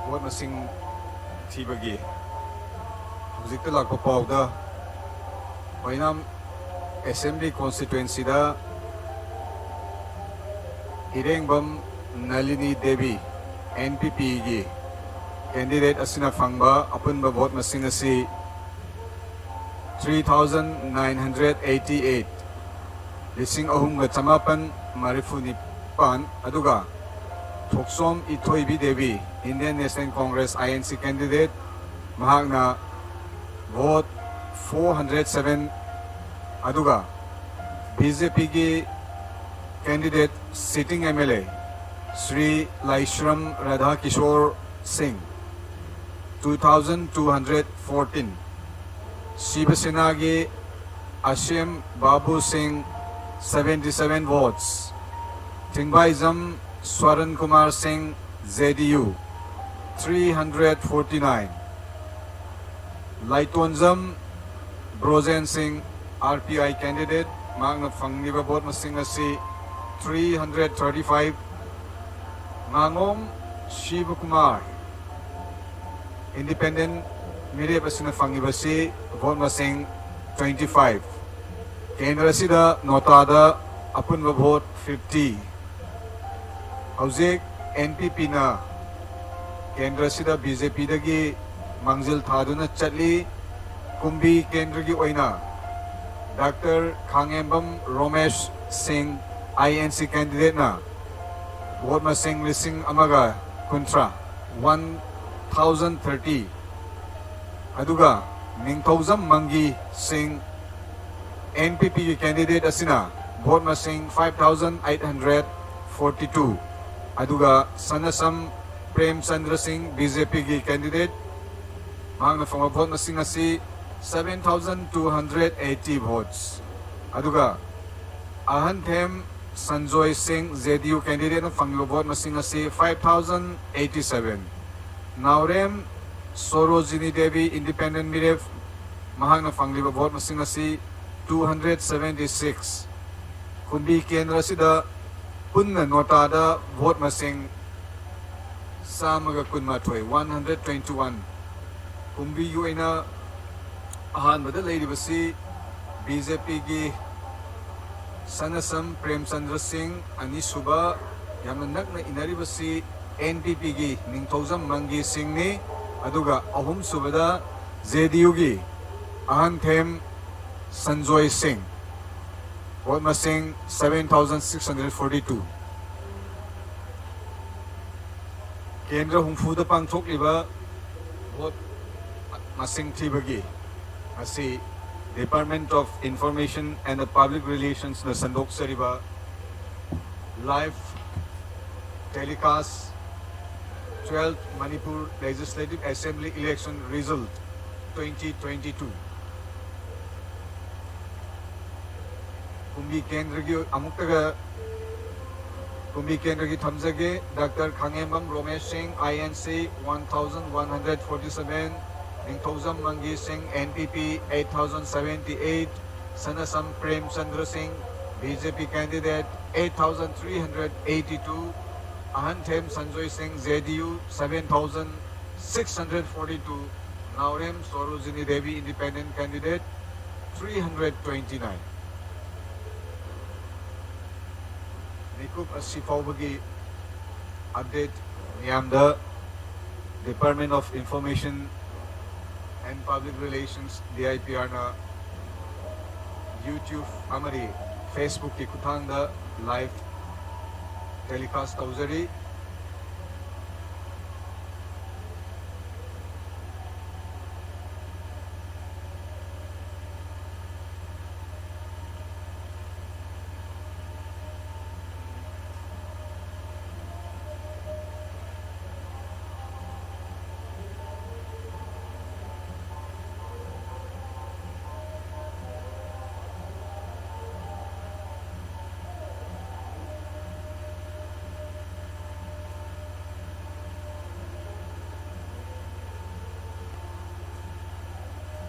ꯚꯣꯠ ꯃꯁꯤꯡ ꯊꯤꯕꯒꯤ ꯍꯧꯖꯤꯛꯇ ꯂꯥꯛꯄ ꯄꯥꯎꯗ ꯑꯣꯏꯅꯥꯝ assembly ꯀꯣꯟꯁꯇꯤꯇ꯭ꯋꯦꯟꯁꯤꯗ ꯏꯔꯦꯡꯕꯝ Nalini Devi, and P ꯄꯤꯒꯤ ꯀꯦꯟꯗꯤꯗꯦꯠ ꯑꯁꯤꯅ ꯐꯪꯕ ꯑꯄꯨꯟꯕ ꯚꯣꯠ ꯃꯁꯤꯡ ꯑꯁꯤ three thousand nine hundred eighty eight, ꯂꯤꯁꯤꯡ ꯑꯍꯨꯝꯒ ꯆꯃꯥꯄꯟ ꯃꯔꯤꯐꯨ ꯅꯤꯄꯥꯟ, ꯑꯗꯨꯒ Thokchom Ithoibi Devi, Indian National Congress, I N C candidate, ꯃꯍꯥꯛꯅ ꯚꯣꯠ four hundred seven, ꯑꯗꯨꯒ ꯕꯤ ꯖꯦ ꯄꯤꯒꯤ candidate, sitting M L A, Shri Laishram Radha Kishore Singh, two thousand two hundred fourteen, ꯁꯤꯕ ꯁꯦꯅꯥꯒꯤ ꯑꯁꯦꯝ ꯕꯥꯕꯨ ꯁꯤꯡ, seventy seven votes, ꯊꯤꯡꯕꯥꯏꯖꯝ Swaran Kumar ꯁꯤꯡ, J D U, three hundred forty nine, ꯂꯥꯏꯇꯣꯟꯖꯝ Brojen ꯁꯤꯡ, R P I candidate, ꯃꯍꯥꯛꯅ ꯐꯪꯂꯤꯕ ꯚꯣꯠ ꯃꯁꯤꯡ ꯑꯁꯤ three hundred thirty five, ꯉꯥꯉꯣꯝ ꯁꯤꯕꯀꯨꯃꯥꯔ, independent ꯃꯤꯔꯦꯞ ꯑꯁꯤꯅ ꯐꯪꯂꯤꯕꯁꯤ ꯚꯣꯠ ꯃꯁꯤꯡ twenty five꯫ ꯀꯦꯟꯗ꯭ꯔ ꯑꯁꯤꯗ ꯅꯣꯇꯥꯗ ꯑꯄꯨꯟꯕ ꯚꯣꯠ fifty꯫ ꯍꯧꯖꯤꯛ N P P ꯅ ꯀꯦꯟꯗ꯭ꯔ ꯑꯁꯤꯗ B J P ꯗꯒꯤ ꯃꯥꯡꯖꯤꯜ ꯊꯥꯗꯨꯅ ꯆꯠꯂꯤ꯫ ꯀꯨꯝꯕꯤ ꯀꯦꯟꯗ꯭ꯔꯒꯤ ꯑꯣꯏꯅ ꯗꯥꯛꯇꯔ ꯈꯥꯉꯦꯝꯕꯝ ꯔꯣꯃꯦꯁ ꯁꯤꯡ, I N C candidate ꯅ ꯚꯣꯠ ꯃꯁꯤꯡ ꯂꯤꯁꯤꯡ ꯑꯃꯒ ꯀꯨꯟꯊ꯭ꯔꯥ, one thousand thirty, ꯑꯗꯨꯒ ꯅꯤꯡꯊꯧꯖꯝ ꯃꯪꯒꯤ ꯁꯤꯡ, N P P ꯒꯤ candidate ꯑꯁꯤꯅ ꯚꯣꯠ ꯃꯁꯤꯡ five thousand eight hundred forty two, ꯑꯗꯨꯒ ꯁꯅꯁꯝ ꯄ꯭ꯔꯦꯝꯆꯟꯗ꯭ꯔ ꯁꯤꯡ, B J P ꯒꯤ candidate, ꯃꯍꯥꯛꯅ ꯐꯪꯕ ꯚꯣꯠ ꯃꯁꯤꯡ ꯑꯁꯤ seven thousand two hundred eighty votes, ꯑꯗꯨꯒ ꯑꯍꯟꯊꯦꯝ ꯁꯟꯖꯣꯏ ꯁꯤꯡ, J D U candidate ꯅ ꯐꯪꯂꯤꯕ ꯚꯣꯠ ꯃꯁꯤꯡ ꯑꯁꯤ five thousand eighty seven꯫ ꯅꯥꯎꯔꯦꯝ ꯁꯣꯔꯣꯖꯤꯅꯤ ꯗꯦꯕꯤ, independent ꯃꯤꯔꯦꯞ, ꯃꯍꯥꯛꯅ ꯐꯪꯂꯤꯕ ꯚꯣꯠ ꯃꯁꯤꯡ ꯑꯁꯤ two hundred seventy six꯫ ꯀꯨꯝꯕꯤ ꯀꯦꯟꯗ꯭ꯔ ꯑꯁꯤꯗ ꯄꯨꯟꯅ ꯅꯣꯇꯥꯗ ꯚꯣꯠ ꯃꯁꯤꯡ ꯆꯥꯝꯃꯒ ꯀꯨꯟꯃꯥꯊꯣꯏ, one hundred twenty one꯫ ꯀꯨꯝꯕꯤꯒꯤ ꯑꯣꯏꯅ ꯑꯍꯥꯟꯕꯗ ꯂꯩꯔꯤꯕꯁꯤ ꯕꯤ ꯖꯦ ꯄꯤꯒꯤ ꯁꯅꯁꯝ ꯄ꯭ꯔꯦꯝꯆꯟꯗ꯭ꯔ ꯁꯤꯡ, ꯑꯅꯤꯁꯨꯕ ꯌꯥꯝꯅ ꯅꯛꯅ ꯏꯟꯅꯔꯤꯕꯁꯤ ꯑꯦꯟ ꯄꯤ ꯄꯤꯒꯤ ꯅꯤꯡꯊꯧꯖꯝ ꯃꯪꯒꯤ ꯁꯤꯡꯅꯤ, ꯑꯗꯨꯒ ꯑꯍꯨꯝꯁꯨꯕꯗ ꯖꯦ ꯗꯤ ꯌꯨꯒꯤ ꯑꯍꯟꯊꯦꯝ ꯁꯟꯖꯣꯏ ꯁꯤꯡ꯫ ꯚꯣꯠ ꯃꯁꯤꯡ seven thousand six hundred forty two꯫ ꯀꯦꯟꯗ꯭ꯔ ꯍꯨꯝꯐꯨꯗ ꯄꯥꯡꯊꯣꯛꯂꯤꯕ ꯚꯣꯠ ꯃꯁꯤꯡ ꯊꯤꯕꯒꯤ ꯑꯁꯤ Department of Information and Public Relationsꯅ ꯁꯟꯗꯣꯛꯆꯔꯤꯕ live telecast, twelfth Manipur Legislative Assembly Election Result twenty twenty two꯫ ꯀꯨꯝꯕꯤ ꯀꯦꯟꯗ꯭ꯔꯒꯤ ꯑꯃꯨꯛꯇꯒ ꯀꯨꯝꯕꯤ ꯀꯦꯟꯗ꯭ꯔꯒꯤ ꯊꯝꯖꯒꯦ꯫ Doctor Khangembam Romesh Singh, I N C, one thousand one hundred forty seven, Ningthoujam Mangi Singh, N P P, eight thousand seventy eight, Sanasam Premchandra Singh, B J P candidate, eight thousand three hundred eighty two, Ahanthem Sanjoy Singh, J D U, seven thousand six hundred forty two, Naorem Sorojini Devi, independent candidate, three hundred twenty nine꯫ ꯃꯤꯀꯨꯞ ꯑꯁꯤ ꯐꯥꯎꯕꯒꯤ update ꯃꯤꯌꯥꯝꯗ Department of Information and Public Relations, D I P Rꯅ YouTube ꯑꯃꯗꯤ Facebookꯀꯤ ꯈꯨꯠꯊꯥꯡꯗ live telecast ꯇꯧꯖꯔꯤ꯫